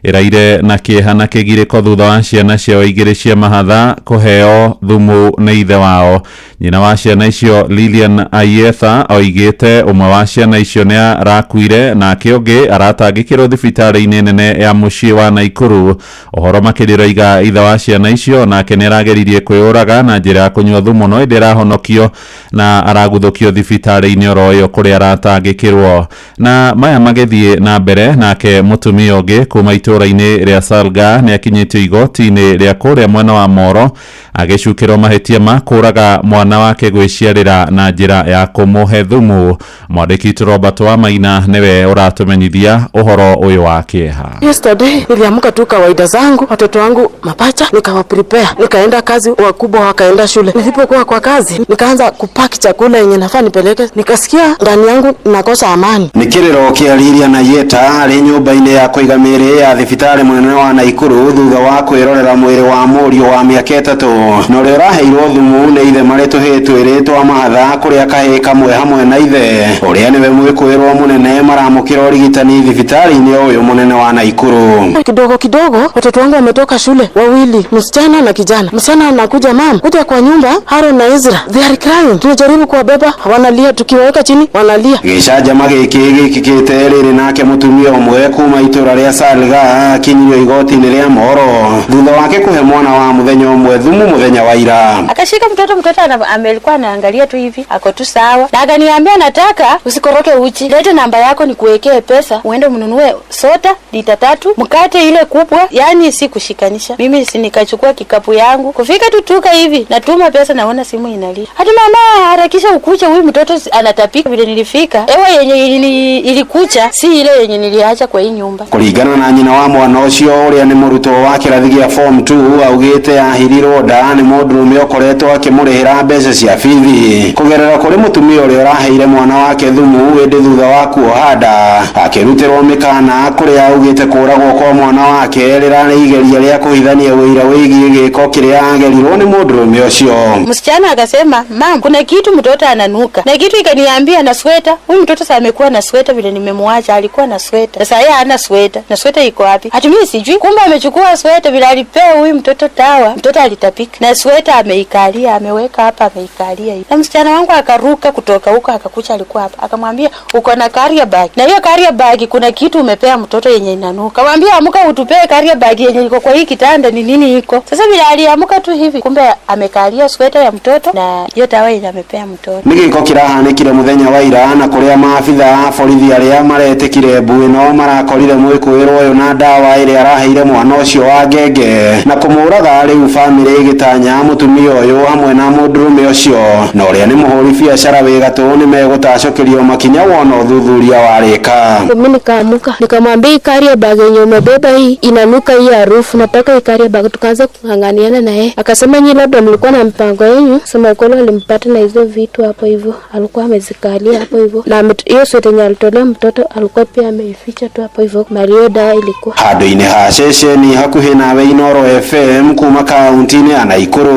Speaker 5: ĩraire na kĩeha na kĩgirĩko thutha wa ciana ciao igĩrĩ cia mahatha kũheo thumu nĩ ithe wao. Nyina wa ciana icio Lilian Ayetha oigĩte ũmwe wa ciana icio nĩ arakuire nake ũngĩ aratangĩkĩrwo thibitarĩ-inĩ nene ya mũciĩ wa Naikuru. Ũhoro makĩria ũroiga ithe wa ciana icio nake nĩ arageririe kwĩyũraga na njĩra ya kũnyua thumu no ĩndĩ arahonokio na araguthũkio thibitarĩ-inĩ oro ĩyo kũrĩa aratangĩkĩrwo. Na maya magĩthiĩ na mbere nake mũtumia ũngĩ kuma itũũra-inĩ rĩa Salga nĩ akinyĩtio igoti-inĩ rĩa kũrĩa mwena wa Moro agĩcukĩrwo mahĩtia ma kũraga mwana wake gwĩciarĩra na njĩra ya kũmũhe thumu. Mwandĩki witũ Robert Wamaina nĩwe ũratũmenyithia ũhoro ũyũ wa kĩeha.
Speaker 7: Yesterday niliamka tu kawaida zangu, watoto wangu mapacha nikawa prepare, nikaenda kazi, wakubwa wakaenda shule. Nilipokuwa kwa kazi nikaanza kupaki chakula yenye nafaa nipeleke, nikasikia ndani yangu nakosa amani.
Speaker 11: Nĩ kĩrĩro kĩarĩria na Yeta arĩ nyũmba-inĩ ya kũiga mĩĩrĩ ya thibitarĩ mũnene wa Naikuru thutha wa kwĩrorera mwĩrĩ wa mũriũ wa mĩaka 3 na ũrĩa ũraheirwo thumu nĩ ithe marĩ tũhĩĩ twĩrĩ twa mahatha kũrĩa kahĩĩ kamwe hamwe na ithe ũrĩa nĩwe mwĩkũĩrwo mũnene maramũkĩra ũrigitani thibitarĩ-inĩ ũyũ mũnene wa Naikuru.
Speaker 7: Kidogo kidogo watoto wangu wametoka shule wawili, msichana na kijana. Msichana anakuja, mam, kuja kwa nyumba, Haron na Ezra, they are crying. Tunajaribu kuwabeba, wanalia, tukiwaweka chini wanalia.
Speaker 11: Gĩcanjama gĩkĩ gĩkĩkĩte rĩrĩ nake mũtumia ũmwe kuma itũra rĩa Salga akinyirio igoti-inĩ rĩa Moro thutha wake kũhe mwana wa mũthenya ũmwe thumu mũthenya wa ira.
Speaker 21: Akashika mtoto, mtoto amelikuwa anaangalia tu hivi, ako tu sawa. Na akaniambia nataka usikoroke uchi, lete namba yako nikuwekee pesa uende mnunue soda lita 3, mkate ile kubwa, yani si kushikanisha. Mimi si nikachukua kikapu yangu, kufika tu tuka hivi natuma pesa, naona simu inalia, hadi mama harakisha ukucha, huyu mtoto anatapika. Vile nilifika ewa yenye ilikucha si ile yenye niliacha kwa hii nyumba.
Speaker 11: Kuringana na nyina wa mwana ũcio ũrĩa nĩ mũrutwo wa kĩrathi gĩa form 2 augĩte ahirirwo nda nĩ mũndũrũme ũkoretwo akĩmũrĩhĩra mbeca cia bithi kũgerera kũrĩ mũtumia ũrĩa ũraheire mwana wake thumu ĩndĩ thutha wa kuoha nda akĩrutĩrwo mĩkana kũrĩa augĩte kũragwo kwa mwana wake rĩrarĩ igeria rĩa kũhithania ũira wĩgiĩ gĩko kĩrĩa agerirwo nĩ mũndũrũme ũcio.
Speaker 21: Msichana akasema mam, kuna kitu mtoto ananuka, na kitu ikaniambia na sweta. Huyu mtoto sasa amekuwa na sweta, vile nimemwacha alikuwa na sweta, sasa yeye hana sweta, na sweta iko wapi? Hata mimi sijui. Kumbe amechukua sweta, vile alipea huyu mtoto tawa, mtoto alitapika na sweta ameikalia, ameweka hapa, ameikalia hivi. Na msichana wangu akaruka kutoka huko akakucha, alikuwa hapa, akamwambia uko na carrier bag, na hiyo carrier bag kuna kitu umepea mtoto yenye inanuka. Akamwambia amka utupee carrier bag yenye iko kwa hii kitanda, ni nini iko? Sasa vile aliamka tu hivi, kumbe amekalia sweta ya mtoto na hiyo tawa yenye amepea mtoto.
Speaker 11: Nĩ gĩko kĩrahanĩkire mũthenya wa ira na kũrĩa maabitha a borithi arĩa maretĩkire mbu ĩno marakorire mwĩkũĩrwo ũyũ na ndawa ĩrĩa araheire mwana ũcio wa ngenge na kũmũraga. Rĩu bamĩrĩ ĩgĩtanya mũtumia ũyũ hamwe na mũndũrũme ũcio na ũrĩa nĩ mũhũri biacara wĩ gatũ nĩ megũtacũkĩrio makinya wona ũthuthuria warĩka.
Speaker 24: Mimi nikaamuka nikamwambia carrier bag yenye umebeba hii inanuka hii harufu, nataka hii carrier bag. Tukaanza kung'ang'aniana na yeye, akasema nyinyi labda mlikuwa na mpango yenu. Sema kweli alimpata na hizo vitu hapo hivyo, alikuwa amezikalia hapo hivyo, na hiyo sweta yenye alitolea mtoto alikuwa pia ameificha tu hapo hivyo, mali dawa ilikuwa
Speaker 11: handũ-inĩ ha ceceni hakuhĩ nawe Inooro FM kuma kaunti-inĩ ya Naikuru.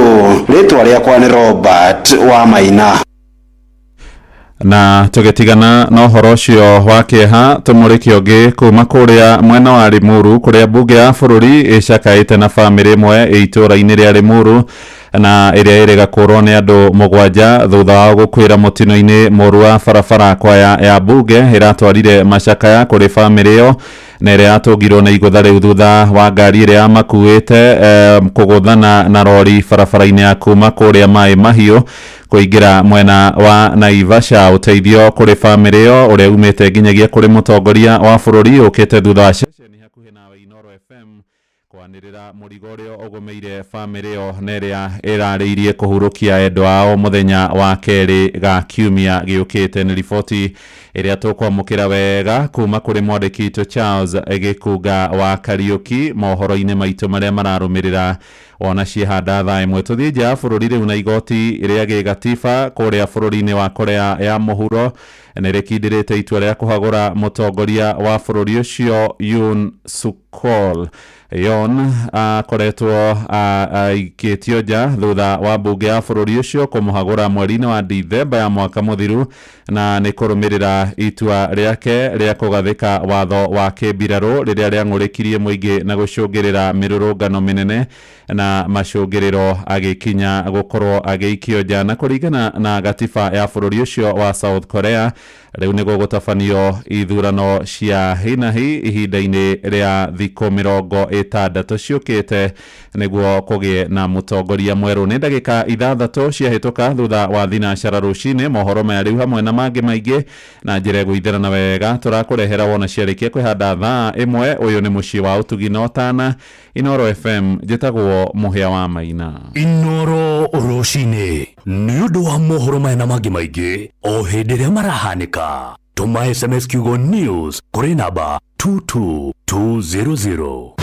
Speaker 11: Rĩtwa rĩakwa nĩ Robert Wamaina.
Speaker 5: Na tũgĩtigana na ũhoro ũcio wa kĩeha tũmũrĩke ũngĩ kuma kũrĩa mwena wa Limuru kũrĩa mbunge ya bũrũri ĩcakaĩte na bamĩrĩ ĩmwe itũũra-inĩ rĩa Limuru na ĩrĩa ĩrĩga kũrwo nĩ andũ 7 thutha wao gũkuĩra mũtino-inĩ mũru wa barabara kwaya ya mbunge ĩratwarire macakaya kũrĩ bamĩrĩ ĩyo na ĩrĩa yatũngirwo nĩ igũtha rĩu thutha wa ngari ĩrĩa yamakuĩte kũgũthana na rori barabara-inĩ ya kuma kũrĩa Maĩ Mahiũ kũingĩra mwena wa Naivasha. Ũteithio kũrĩ bamĩrĩ ĩyo ũrĩa umĩte nginyagia kũrĩ mũtongoria wa bũrũri ũkĩte thutha wa ceceni hakuhĩ nawe Inooro FM kwanĩrĩra mũrigo ũrĩa ũgũmĩire bamĩrĩ ĩyo na ĩrĩa ĩrarĩirie kũhurũkia endwa ao mũthenya wa kerĩ ga kiumia gĩũkĩte. Nĩ riboti ĩrĩa tũkwamũkĩra wega kuma kũrĩ mwandĩki witũ Charles Gĩkunga wa Kariũki mohoro-inĩ maitũ marĩa mararũmĩrĩra wona ciĩhanda thaa 1. Tũthiĩ nja ya bũrũri rĩu na igoti rĩa gĩgatiba kũrĩa bũrũri-inĩ wa Korea ya Mũhuro nĩ rĩkindĩrĩte itua rĩa kũhagũra mũtongoria wa bũrũri ũcio Yoon Suk Yeol. Akoretwo aikĩtio nja thutha wa mbunge ya bũrũri ũcio kũmũhagũra mweri-inĩ wa Dithemba ya mwaka mũthiru na nĩ kũrũmĩrĩra itua rĩake rĩa kũgathĩka watho wa kĩmbirarũ rĩrĩa rĩang'ũrĩkirie mũingĩ na gũcũngĩrĩra mĩrũrũngano mĩnene na macũngĩrĩro agĩkinya gũkorwo agĩikio nja. Na kũringana na gatiba ya bũrũri ũcio wa South Korea, Rĩu nĩ gũgũtabanio ithurano cia hinahi ihinda-inĩ rĩa thikũ 60 ciũkĩte nĩguo kũgĩe na mũtongoria mwerũ. Nĩ ndagĩka 6 ciahĩtũka thutha wa 9 rũcinĩ. Mohoro maya rĩu hamwe na mangĩ maingĩ na njĩra ĩgũithĩrana wega tũrakũrehera wona ciarĩkia kwĩhanda thaa 1. Ũyũ nĩ mũciĩ wa ũtugi na ũtana, Inoro FM. Njĩtagwo Mũhĩa wa Maina.
Speaker 17: Inoro rũcinĩ nĩ ũndũ wa mohoro maya na mangĩ maingĩ o hĩndĩ ĩrĩa marahanĩka, tũma SMS kiugo news kũrĩ namba 22200.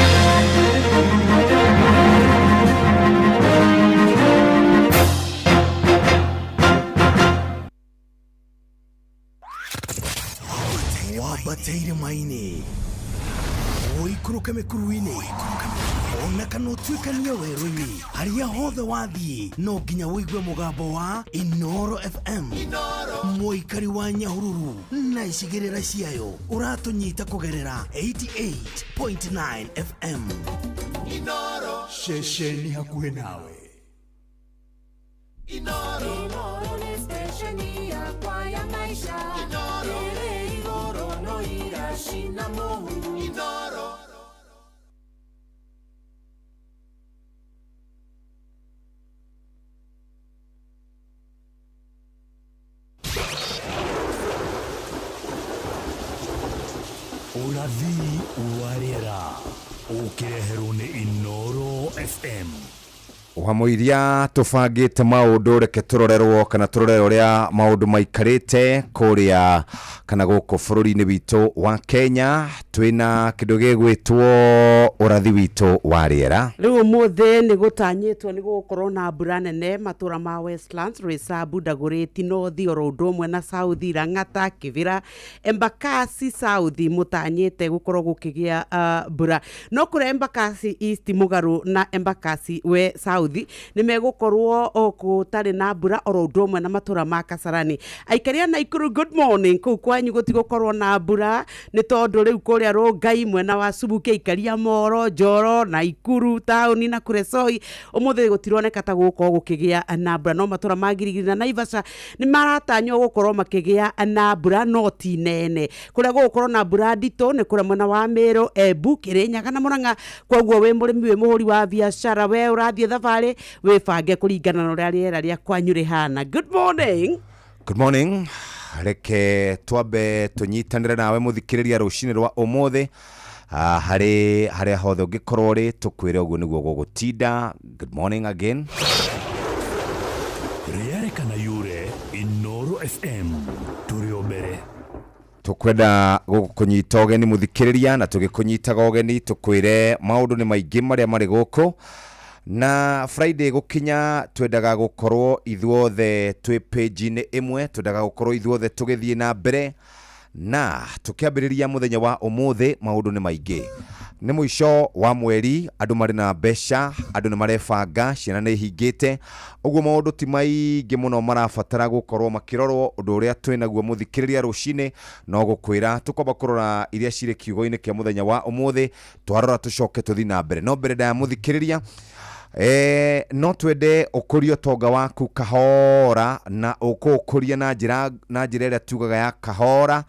Speaker 23: Wambate irĩma-inĩ, ũikũrũke mĩkuru-inĩ, ona kana ũtuĩkanie werũ-inĩ, harĩa hothe wathiĩ no nginya ũigue mũgambo wa Inoro FM. Mũikari wa Nyahururu na icigĩrĩra ciayo ũratũnyita kũgerera 88.9 FM.
Speaker 22: Inoro
Speaker 17: ceceni hakuhĩ nawe.
Speaker 22: Inoro nĩ stesheni yakwa ya maisha. Ĩrĩ igũrũ no iracina mũhu. Inoro.
Speaker 17: Ũrathi wa rĩera ũkĩreherwo nĩ Inoro FM.
Speaker 2: Wamũiria tũbangĩte maũndũ, reke tũrorerwo kana tũrore ũrĩa maũndũ maikarĩte kũrĩa kana gũkũ bũrũri-inĩ witũ wa Kenya. Twĩna kĩndũ gĩgwĩtwo ũrathi witũ wa rĩera.
Speaker 3: Rĩu ũmũthĩ nĩ gũtanyĩtwo nĩ gũgũkorwo na mbura nene matũra ma Westlands, Roysambu, Dagoretti North, oro ũndũ ũmwe na South, Lang'ata, Kĩbĩra, Embakasi South mũtanyĩte gũkorwo gũkĩgĩa mbura. No kũrĩa Embakasi East mũgarũ na Embakasi we South nĩ megũkorwo gũtarĩ na mbura oro ũndũ ũmwe na matũra ma Kasarani. Aikari a Naikuru, good morning. Kũu kwanyu gũtigũkorwo na mbura nĩ tondũ rĩu kũrĩa Rongai mwena wa Subukia, aikari a Moro, Njoro, Naikuru taũni na Kuresoi ũmũthĩ gũtironeka ta gũgũkorwo gũkĩgĩa na mbura. No matũra ma Girigiri na Naivasha nĩ maratanywo gũkorwo makĩgĩa na mbura no ti nene. Kũrĩa gũgũkorwo na mbura nditũ nĩ kũrĩa mwena wa Meru, Embu, Kirinyaga na Murang'a. Koguo wĩ mũrĩmi, wĩ mũhũri wa biacara, we ũrathiĩ thabarĩ, wĩbange kũringana na ũrĩa rĩera rĩa kwanyu rĩhana. Good morning.
Speaker 2: Good morning. Reke twambe tũnyitanĩre nawe mũthikĩrĩria rũcinĩ rwa ũmũthĩ, harĩ harĩa hothe ũngĩkorwo ũrĩ, tũkwĩre ũguo nĩguo gũgũtinda. Good morning again.
Speaker 17: Rĩarĩkana yure Inoro FM tũrĩ o mbere.
Speaker 2: Tũkwenda gũkũnyita ũgeni mũthikĩrĩria, na tũgĩkũnyitaga ũgeni tũkwĩre maũndũ nĩ maingĩ marĩa marĩ gũkũ. Na Friday gũkinya twendaga gũkorwo ithuothe twĩ page-inĩ ĩmwe, twendaga gũkorwo ithuothe tũgĩthiĩ na mbere. Na tũkĩambĩrĩria mũthenya wa ũmũthĩ maũndũ nĩ maingĩ. Nĩ mũico wa mweri, andũ marĩ na mbeca, andũ nĩ marebanga, ciana nĩ ihingĩte, ũguo maũndũ ti maingĩ mũno marabatara gũkorwo makĩrorwo. Ũndũ ũrĩa twĩnaguo mũthikĩrĩria rũcinĩ no gũkwĩra tũkwamba kũrora iria cirĩ kiugo-inĩ kĩa mũthenya wa ũmũthĩ, twarora tũcoke tũthiĩ na mbere. No mbere ndaya mũthikĩrĩria, no twende ũkũrie ũtonga waku kahora, na ũkũũkũria na njĩra ĩrĩa tugaga ya kahora.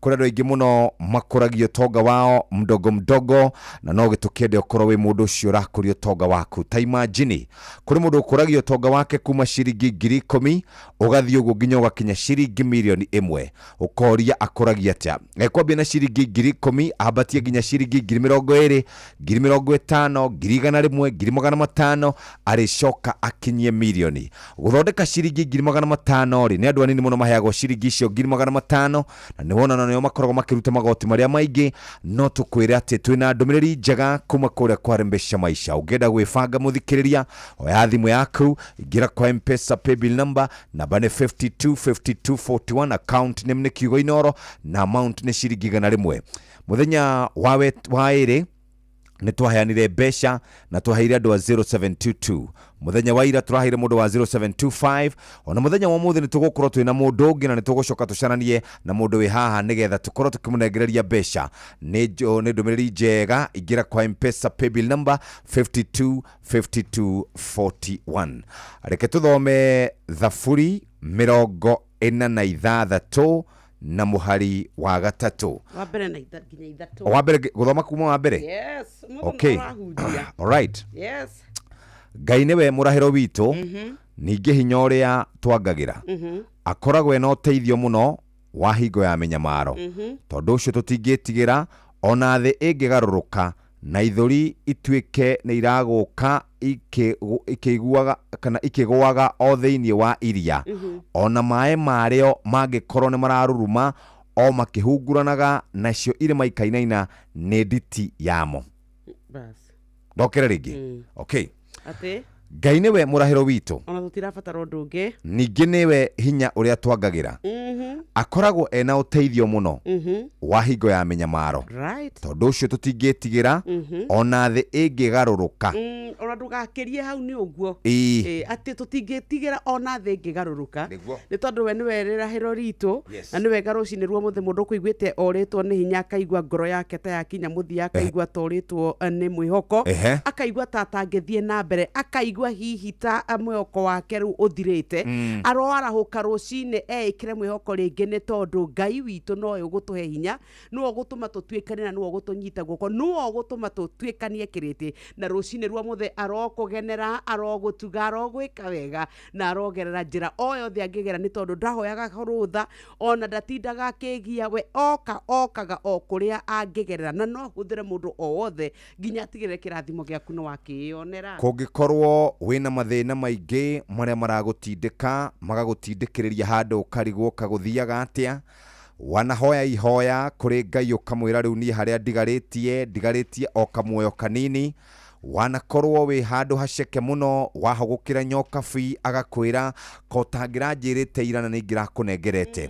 Speaker 2: Kũrĩ andũ aingĩ mũno makũragia ũtonga wao mdogo mdogo, na no gĩtũkĩende ũkorwo wĩ mũndũ ũcio ũrakũria ũtonga waku. Ta imagine kũrĩ mũndũ ũkũragia ũtonga wake kuma ciringi 10,000 ũgathiĩ ũguo nginya ũgakinya ciringi 1,000,000. Ũkoria akũragia atĩa? Ekwambia na ciringi 10,000 ambatie nginya ciringi 20,000, 50,000, 100,000, 500,000, arĩcoka akinyie 1,000,000. Gũthondeka ciringi 500,000 rĩ, nĩ andũ anini mũno maheagwo ciringi icio 500,000, na nĩ wona nĩo makoragwo makĩruta magoti marĩa maingĩ. No tũkwĩre atĩ twĩna ndũmĩrĩri njega kuma kũrĩa kwa Rembesha Maisha. Ũngĩenda gwĩbanga mũthikĩrĩria, oya thimũ yaku, ingĩra kwa M-Pesa paybill number, namba nĩ 525241, account name nĩ kiugo Inoro na amount nĩ ciringi 100. Mũthenya wa ĩrĩ nĩ twaheanire mbeca na twaheire andũ a 0722. Mũthenya wa ira tũraheire mũndũ wa 0725. Ona mũthenya wa ũmũthĩ nĩ tũgũkorwo twĩna mũndũ ũngĩ, na nĩ tũgũcoka tũcaranie na mũndũ wĩ haha nĩgetha tũkorwo tũkĩmũnengereria mbeca. Nĩ ndũmĩrĩri njega. Ingĩra kwa M-Pesa paybill number 525241. Reke tũthome Thaburi 46 Na mũhari wa gatatũ.
Speaker 3: Wa mbere na nginya ithatũ.
Speaker 2: Wa mbere, gũthoma kuma wa mbere.
Speaker 3: Yes, mũndũ
Speaker 2: Okay.
Speaker 3: nĩ ũrahunjia.
Speaker 2: Alright.
Speaker 3: Yes.
Speaker 2: Ngai nĩwe mũrahĩro witũ, ningĩ hinya ũrĩa twangagĩra, akoragwo ena ũteithio mũno wa hingo ya mĩnyamaro. Tondũ ũcio tũtingĩtigĩra ona thĩ ĩngĩgarũrũka na ithũri ituĩke nĩ iragũka ikĩiguaga kana ikĩgũaga o thĩinĩ wa iria, ona maĩ marĩo mangĩkorwo nĩ mararuruma o makĩhunguranaga, nacio irĩma ikainaina nĩ nditi yamo.
Speaker 3: Bas.
Speaker 2: Ndokere rĩngĩ. Okay.
Speaker 3: Atĩ
Speaker 2: Ngai nĩwe mũrahĩro witũ,
Speaker 3: ona tũtirabatara ũndũ ũngĩ.
Speaker 2: Ningĩ nĩwe hinya ũrĩa twangagĩra, akoragwo ena ũteithio mũno wa hingo ya mĩnyamaro. Tondũ ũcio tũtingĩtigĩra ona thĩ ĩngĩgarũrũka.
Speaker 3: Ona ndũgakĩrie hau, nĩ ũguo.
Speaker 2: Ĩĩ.
Speaker 3: Atĩ tũtingĩtigĩra ona thĩ ĩngĩgarũrũka.
Speaker 2: Nĩguo.
Speaker 3: Nĩ tondũ we nĩwe rĩrahĩro ritũ.
Speaker 2: Yes.
Speaker 3: Na nĩ wega rũcinĩ ruo mũthĩ mũndũ kũiguĩte orĩtwo nĩ hinya, akaigua ngoro yake ta yakinya mũthia, akaigua ta orĩtwo nĩ mwĩhoko, akaigua ta atangĩthiĩ na mbere, akaigua hihi ta mwĩhoko wake rĩu ũthirĩte. Aroarahũka rũcinĩ eĩkĩre mwĩhoko rĩngĩ, nĩ tondũ Ngai witũ nowe ũgũtũhe hinya, nĩwe ũgũtũma tũtuĩkane na nĩwe ũgũtũnyita guoko, nĩwe ũgũtũma tũtuĩkanie kĩrĩtĩ. Na rũcinĩ rwa mũthĩ arokũgenera, arogũtuga, arogwĩka wega na arogerera njĩra o yothe angĩgera, nĩ tondũ ndahoyaga rũtha ona ndatindaga akĩgia. We oka okaga o kũrĩa angĩgerera, na no ahũthĩre mũndũ o wothe nginya atigĩrĩre kĩrathimo gĩaku nĩ wakĩĩonera.
Speaker 2: Kũngĩkorwo wĩna mathĩna maingĩ marĩa maragũtindĩka, magagũtindĩkĩrĩria handũ ũkarigwo kagũthiaga atĩa, wanahoya ihoya kũrĩ Ngai ũkamwĩra rĩu niĩ harĩa ndigarĩtie, ndigarĩtie o kamuoyo kanini, wanakorwo wĩ handũ haceke mũno, wahũgũkĩra nyoka bi agakwĩra ko ũtangĩranjĩrĩte ira na nĩingĩrakũnengerete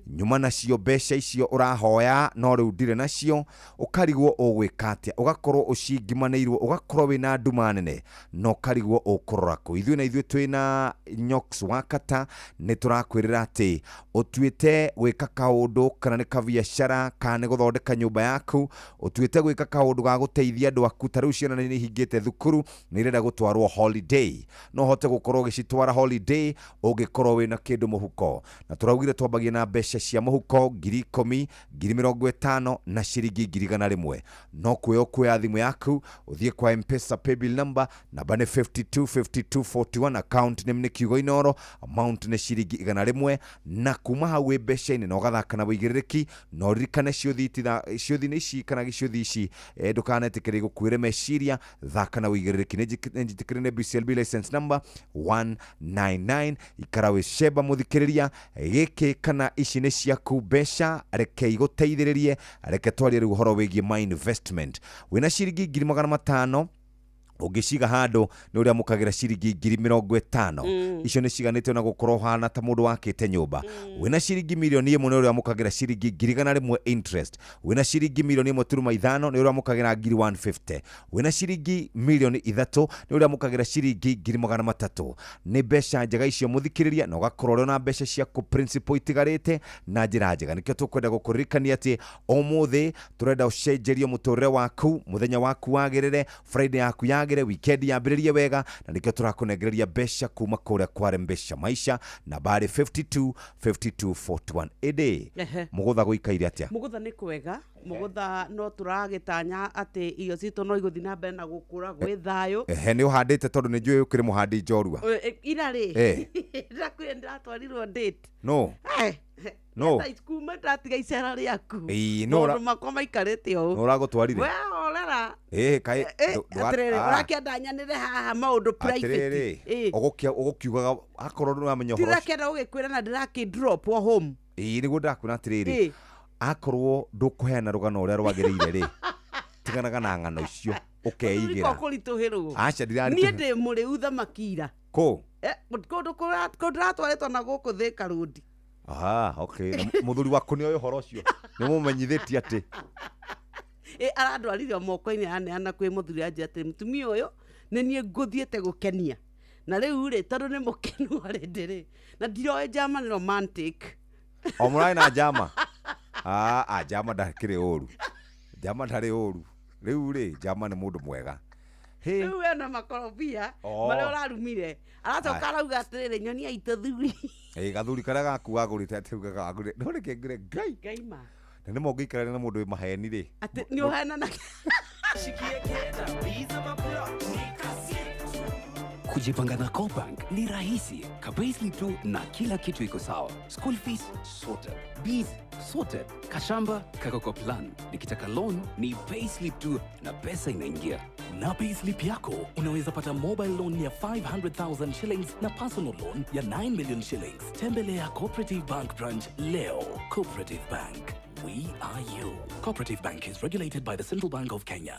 Speaker 2: nyuma nacio mbeca icio ũrahoya, no rĩu ndirĩ nacio, ũkarigwo ũgwĩka atĩa, ũgakorwo ũcingimanĩirwo, ũgakorwo wĩna nduma nene na ũkarigwo ũkũrora kũ. Ithuĩ na ithuĩ twĩna Nyox Wakata nĩ tũrakwĩrĩra atĩ ũtuĩte gwĩka kaũndũ, kana nĩ kabiacara, kana nĩ gũthondeka nyũmba yaku, ũtuĩte gwĩka kaũndũ ga gũteithia andũ aku, ta rĩu ciana nĩ ihingĩte thukuru, nĩ irenda gũtwarwo holiday, no ũhote gũkorwo ũgĩcitwara holiday ũngĩkorwo wĩna kĩndũ mũhuko. Na tũraugire twambagie na mbeca cia mũhuko 10,000, 50,000 na ciringi 100,000. No kuoya ũkuoya thimũ yaku ũthiĩ kwa Mpesa paybill number, namba nĩ 525241, account name nĩ kiugo Inoro, amount nĩ ciringi 100, na kuma hau wĩ mbeca-inĩ na ũgathaka na wĩigĩrĩrĩki. Na ũririkane ciũthi ciũthi-inĩ ici kana gĩciũthi ici, ndũkanetĩkĩre gũkuĩre meciria, thaka na wĩigĩrĩrĩki. Nĩ njĩtĩkĩre nĩ BCLB license number 199. Ikara wĩ cemba mũthikĩrĩria, gĩkĩ kana ici nĩ ciaku mbeca, reke igũteithĩrĩrie. Reke twarie rĩu ũhoro wĩgiĩ my investment. Wĩna ciringi 500,000, ũngĩciga handũ nĩ ũrĩa mũkagĩra ciringi 50,000. Icio nĩ ciganĩte na gũkorwo hana ta mũndũ wakĩte nyũmba. Wĩna ciringi 1,000,000 nĩ ũrĩa mũkagĩra ciringi 100,000 interest. Wĩna ciringi 1.5 million nĩ ũrĩa mũkagĩra 150,000. Wĩna ciringi 3 million nĩ ũrĩa mũkagĩra ciringi 300,000. Nĩ mbeca njega icio mũthikĩrĩria, na ũgakorwo ũrĩ na mbeca ciaku principal itigarĩte na njĩra njega. Nĩkĩo tũkwenda gũkũririkania atĩ ũmũthĩ tũrenda ũcenjerio mũtũrĩre waku, mũthenya waku wagĩrĩre, Friday yaku yagĩre, weekend yambĩrĩrie wega, na nĩkĩo tũrakũnengereria mbeca kuma kũrĩa kware mbeca maisha, nambari 52 52 41. Ĩndĩ mũgũtha gũikaire atĩa?
Speaker 3: Mũgũtha nĩ kwega, mũgũtha no tũragĩtanya atĩ irio citũ no igũthiĩ na mbere na gũkũra gwĩ thayũ.
Speaker 2: Ehe, nĩ ũhandĩte? Tondũ nĩ njũĩ ũkĩrĩ mũhandi njorua.
Speaker 3: Ira rĩ, ndakwĩra ndĩratwarirwo date.
Speaker 2: No No.
Speaker 3: Kuma ndatiga icera rĩaku,
Speaker 2: Ĩĩ, no
Speaker 3: maũndũ makwa maikarĩte ũũ.
Speaker 2: No ũragũtwarire?
Speaker 3: We horera.
Speaker 2: Ĩ kaĩ
Speaker 3: Atĩrĩrĩ, ũrakĩenda nyanĩre haha maũndũ private?
Speaker 2: Atĩrĩrĩ, ũgũkiugaga akorwo nĩ wamenya ũhoro ũcio.
Speaker 3: Ndirakĩenda gũgĩkwĩra na ndĩrakĩ drop o home.
Speaker 2: Ĩĩ, nĩguo ndĩrakwĩra atĩrĩrĩ, akorwo ndũkũheana rũgano ũrĩa rwagĩrĩire rĩ, tiganaga na ng'ano icio ũkeigĩra.
Speaker 3: Kũritũhĩrwo.
Speaker 2: Aca,
Speaker 3: Niĩ
Speaker 2: ndiraritũhĩrwo.
Speaker 3: ndĩ mũrĩu thamaki ira.
Speaker 2: Kũ?
Speaker 3: Kũndũ kũu ndĩratwarĩtwo na gũkũ Thĩka Road.
Speaker 2: Aha, okay. Na mũthuri waku nĩ oĩ ũhoro ũcio? Nĩ mũmenyithĩtie atĩ
Speaker 3: Ĩ, arandwarire o moko-inĩ, aneana kwĩ mũthuri, anjĩra atĩ mũtumia ũyũ nĩ niĩ ngũthiĩte gũkenia, na rĩu rĩ, tondũ nĩ mũkenu already rĩ, na ndiroĩ njama nĩ romantic.
Speaker 2: O mũrarĩ na njama? Ah, ah, njama ndakĩrĩ ũru, njama ndarĩ ũru. Rĩu rĩ, njama nĩ mũndũ mwega.
Speaker 3: Rĩu we na makorobia
Speaker 18: Oh.
Speaker 3: marĩa ũrarumire aracoka arauga atĩrĩrĩ nyonia itũ thuri.
Speaker 18: Ĩ gathuri karĩa gaku wagũrĩte atĩ ugaga wagũrĩte no reke ngwĩre Ngai.
Speaker 3: Ngai ma.
Speaker 18: Na nĩ ma ũngĩikarania na mũndũ wĩ maheni rĩ.
Speaker 3: Atĩ nĩ ũhenanagia.
Speaker 6: Kujipanga na CoBank ni rahisi. Ka-payslip tu na kila kitu iko sawa. School fees sorted. Bills sorted. Kashamba kako kwa plan. Nikitaka loan ni payslip tu na pesa inaingia.
Speaker 17: Na payslip yako unaweza pata mobile loan ya 500,000 shillings na personal loan ya 9 million shillings. Tembelea Cooperative Bank branch leo. Cooperative Bank, we are you. Cooperative Bank is regulated by the Central Bank of Kenya.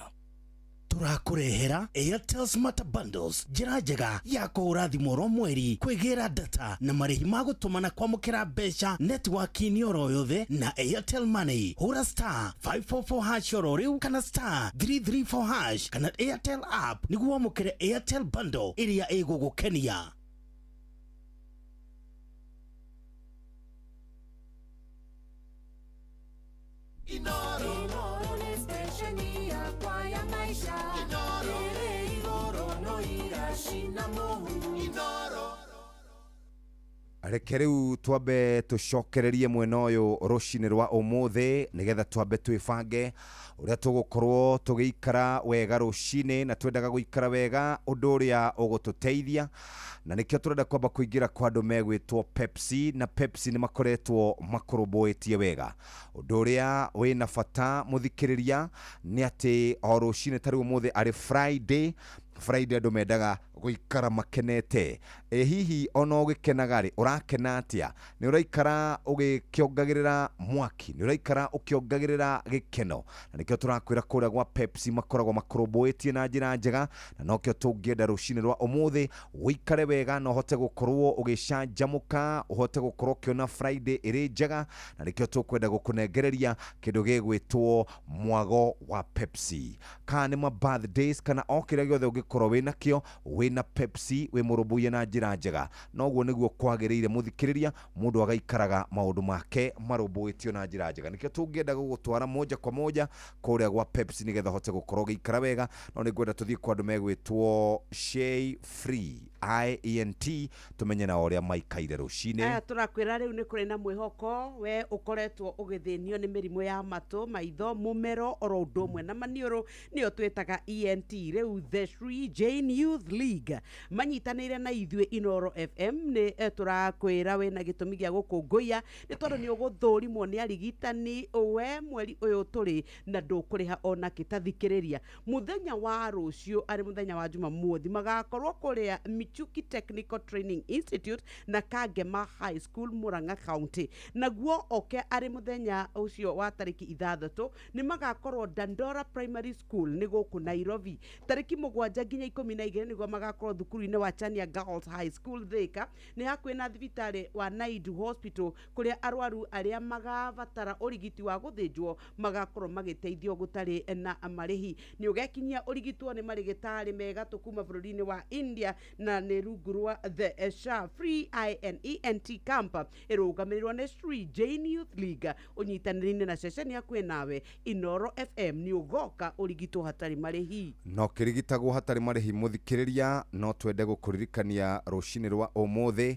Speaker 23: Tũrakũrehera Airtel Smart Bundles, njĩra njega ya kũhũra thimũ oro mweri, kwĩgĩra data na marĩhi ma gũtũma na kwamũkĩra mbeca netiwaki-inĩ oro yothe na Airtel Money. Hũra star 544 hash oro rĩu kana star 334 hash kana Airtel app nĩguo wamũkĩre Airtel bundle ĩrĩa ĩgũgũkenia.
Speaker 22: Inoro nĩ stesheni yakwa ya maisha. Inoro ĩrĩ igũrũ no iracina mũhu. Inoro.
Speaker 18: Reke rĩu twambe tũcokererie mwena ũyũ rũcinĩ rwa ũmũthĩ nĩgetha twambe twĩbange ũrĩa tũgũkorwo tũgĩikara wega rũcinĩ, na twendaga gũikara wega ũndũ ũrĩa ũgũtũteithia, na nĩkĩo tũrenda kwamba kũingĩra kwa andũ megwĩtwo Pepsi, na Pepsi nĩ makoretwo makũrũmbũĩtie wega. Ũndũ ũrĩa wĩna bata mũthikĩrĩria nĩ atĩ o rũcinĩ ta rĩu ũmũthĩ arĩ Friday, Friday andũ mendaga gũikara makenete. Ĩ hihi ona ũgĩkenaga rĩ, ũrakena atĩa? Nĩ ũraikara ũgĩkĩongagĩrĩra mwaki, nĩ ũraikara ũkĩongagĩrĩra gĩkeno, na nĩkĩo tũrakwĩra kũrĩa gwa Pepsi makoragwo makũrũmbũĩtie na njĩra njega, na nokĩo tũngĩenda rũcinĩ rwa ũmũthĩ ũikare wega na ũhote gũkorwo ũgĩcanjamũka, ũhote gũkorwo ũkĩona Friday ĩrĩ njega, na nĩkĩo tũkwenda gũkũnengereria kĩndũ gĩgwĩtwo mwago wa Pepsi. Kana nĩ ma birthdays kana o kĩrĩa gĩothe ũngĩkorwo wĩnakĩo, wĩna Pepsi wĩ mũrũmbũiye na njĩra njega. Noguo nĩguo kwagĩrĩire mũthikĩrĩria, mũndũ agaikaraga maũndũ make marũmbũĩtio na njĩra njega. Nĩkĩo tũngĩenda gũgũtwara moja kwa moja kũrĩa gwa Pepsi nĩgetha ũhote gũkorwo ũgĩikara wega. No nĩngwenda tũthiĩ kwa andũ megwĩtwo Shea Free IENT tũmenye nao ũrĩa maikaire rũcinĩ.
Speaker 3: Aya tũrakwĩra rĩu nĩ kũrĩ na mwĩhoko, we ũkoretwo ũgĩthĩnio nĩ mĩrimũ ya matũ, maitho, mũmero oro ũndũ ũmwe na maniũrũ, nĩyo twĩtaga ENT. Rĩu The Sri Jane Youth League manyitanĩire na ithuĩ Inoro FM, nĩ tũrakwĩra wĩna gĩtũmi gĩa gũkũngũiya nĩ tondũ nĩ ũgũthũrimwo nĩ arigitani we mweri ũyũ tũrĩ na ndũkũrĩha ona kĩ. Ta thikĩrĩria, mũthenya wa rũciũ arĩ mũthenya wa Jumamothi magakorwo kũrĩa Michuki Technical Training Institute na Kangema High School Murang'a County. Naguo oke arĩ mũthenya ũcio wa tarĩki 6 nĩ magakorwo Dandora Primary School nĩ gũkũ Nairobi. Tarĩki 7 nginya 12 nĩguo magakorwo thukuru-inĩ wa Chania Girls High School Thika, nĩ hakuhĩ na thibitarĩ wa Naidu Hospital kũrĩa arwaru arĩa magabatara ũrigiti wa gũthĩnjwo magakorwo magĩteithio gũtarĩ na marĩhi. Nĩ ũgekinyia ũrigitwo nĩ marĩgĩtarĩ megatũ kuma bũrũri-inĩ wa India na nĩ rungu rwa The SHA Free INENT Camp ĩrũgamĩrĩrwo nĩ Sri Jane Youth League ũnyitanĩri-inĩ na ceceni hakuhĩ nawe Inoro FM. Nĩ ũgoka ũrigitwo hatarĩ marĩhi.
Speaker 18: No kĩrigitagwo hatarĩ marĩhi mũthikĩrĩria. No twende gũkũririkania rũcinĩ rwa ũmũthĩ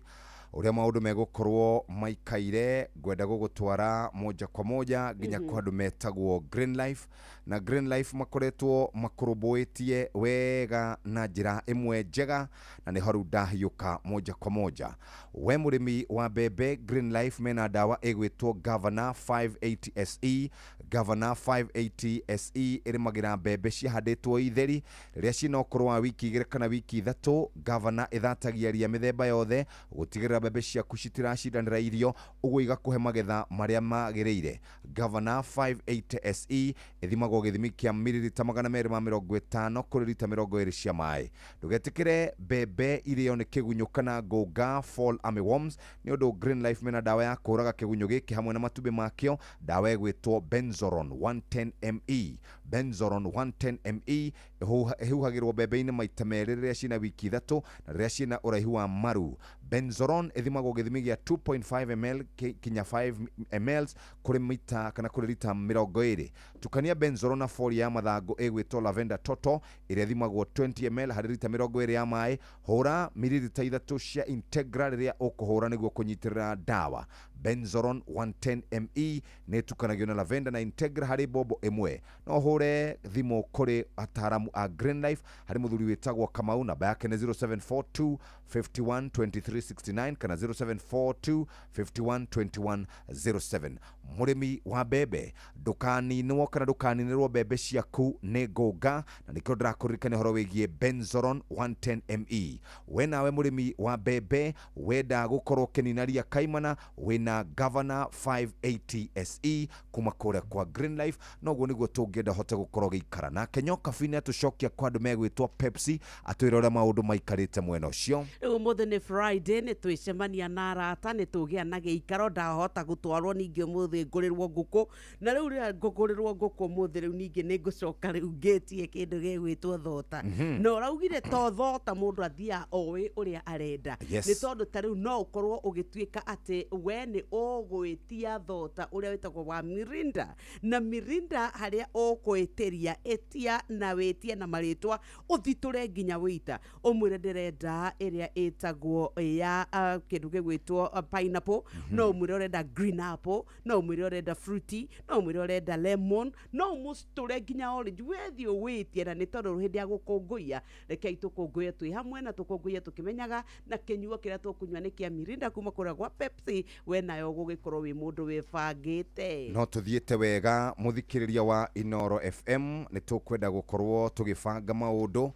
Speaker 18: ũrĩa maũndũ megũkorwo maikaire. Ngwenda gũgũtwara moja kwa moja nginya kwa andũ metagwo Green Life, na Green Life makoretwo makũrũmbũĩtie wega na njĩra ĩmwe njega, na nĩho rĩu ndahiũka moja kwa moja. We mũrĩmi wa mbembe, Green Life mena ndawa ĩgwĩtwo Governor 580 SE. Governor 580 SE ĩrĩmagĩra mbembe ciahandĩtwo itheri rĩrĩa ciĩna ũkũrũ wa wiki 2 kana wiki 3. Governor ĩthatagia ria mĩthemba yothe gũtigĩrĩra mbembe ciaku citiracindanĩra irio, ũguo igakũhe magetha marĩa magĩrĩire. Governor 580 SE ĩthimagwo gĩthimi kĩa mililita 250 kũrĩ rita 20 cia maĩ. Ndũgetĩkĩre mbembe irĩo nĩ kĩgunyũ kana ngũnga fall armyworms, nĩ ũndũ Green Life mena ndawa ya kũũraga kĩgunyũ gĩkĩ hamwe na matumbĩ makĩo. Ndawa ĩgwĩtwo Benzoron 110 ME. Benzoron 110 ME ĩhuhagĩrwo mbembe-inĩ maita merĩ rĩrĩa ciĩna wiki 3 na rĩrĩa ciĩna ũraihu wa maru. Benzoron ĩthimagwo gĩthimi gĩa 2.5 ml kinya 5 ml kũrĩ mita kana kũrĩ rita 20. Tukania Benzoron na foli ya mathangũ ĩgwĩtwo Lavender Toto ĩrĩa ĩthimagwo 20 ml harĩ rita 20 ya maĩ. Hũra mililita 3 cia Integra rĩrĩa ũkũhũra nĩguo kũnyitĩrĩra ndawa. Benzoron 110 me nĩ ĩtukanagio na Lavender na Integra harĩ bobo ĩmwe. No hũre thimũ kũrĩ ataaramu a Green Life harĩ mũthuri wĩtagwo Kamau, namba yake nĩ 0742 51 23 69 kana 0742 51 21 07. Mũrĩmi wa mbembe, ndũkaninwo kana ndũkaninĩrwo mbembe ciaku nĩ ngũnga, na nĩkĩo ndĩrakũririkania ũhoro wĩgiĩ Benzoron 110 me. We nawe mũrĩmi wa mbembe wenda gũkorwo ũkĩnina ria kaimana, wĩna Governor 580 SE kuma kũrĩa kwa Green Life, noguo nĩguo tũngĩenda hote gũkorwo gĩikara nake. Nyoka Bini atũcokia kwa andũ megwĩtwo Pepsi, atwĩra ũrĩa maũndũ maikarĩte mwena ũcio.
Speaker 3: Rĩu ũmũthĩ nĩ Friday, nĩ twĩcemania na arata, nĩ tũgĩa na gĩikaro. Ndahota gũtwarwo ningĩ ũmũthĩ ngũrĩrwo ngũkũ, na rĩu rĩrĩa ngũgũrĩrwo ngũkũ ũmũthĩ rĩu ningĩ nĩ ngũcoka rĩu ngĩtie kĩndũ gĩgwĩtwo thota. Na ũraugire to thota mũndũ athiaga oĩ ũrĩa arenda.
Speaker 18: Yes.
Speaker 3: Nĩ tondũ ta rĩu no ũkorwo ũgĩtuĩka atĩ we nĩ ũgwĩtia thota ũrĩa wĩtagwo wa Mirinda, na Mirinda harĩa ũkwĩtĩria ĩtia na wĩtie na marĩtwa ũthitũre nginya wĩita ũmwĩre ndĩrenda ĩrĩa ĩtagwo ya kĩndũ gĩgwĩtwo pineapple, no ũmwĩre ũrenda green apple, no ũmwĩre ũrenda fruity, no ũmwĩre ũrenda lemon, no ũmũcitũre nginya orange. Wethiĩ ũwĩtie, na nĩ tondũ hĩndĩ ya gũkũngũiya rekei tũkũngũiye twĩ hamwe na tũkũngũiye tũkĩmenyaga, na kĩnyuo kĩrĩa tũkũnyua nĩ kĩa Mirinda kuma kũrĩa gwa Pepsi. We nayo ũgũgĩkorwo wĩ mũndũ wĩbangĩte.
Speaker 18: No tuthiĩte wega mũthikĩrĩria wa Inoro FM, nĩ tũkwenda gũkorwo tũgĩbanga maũndũ,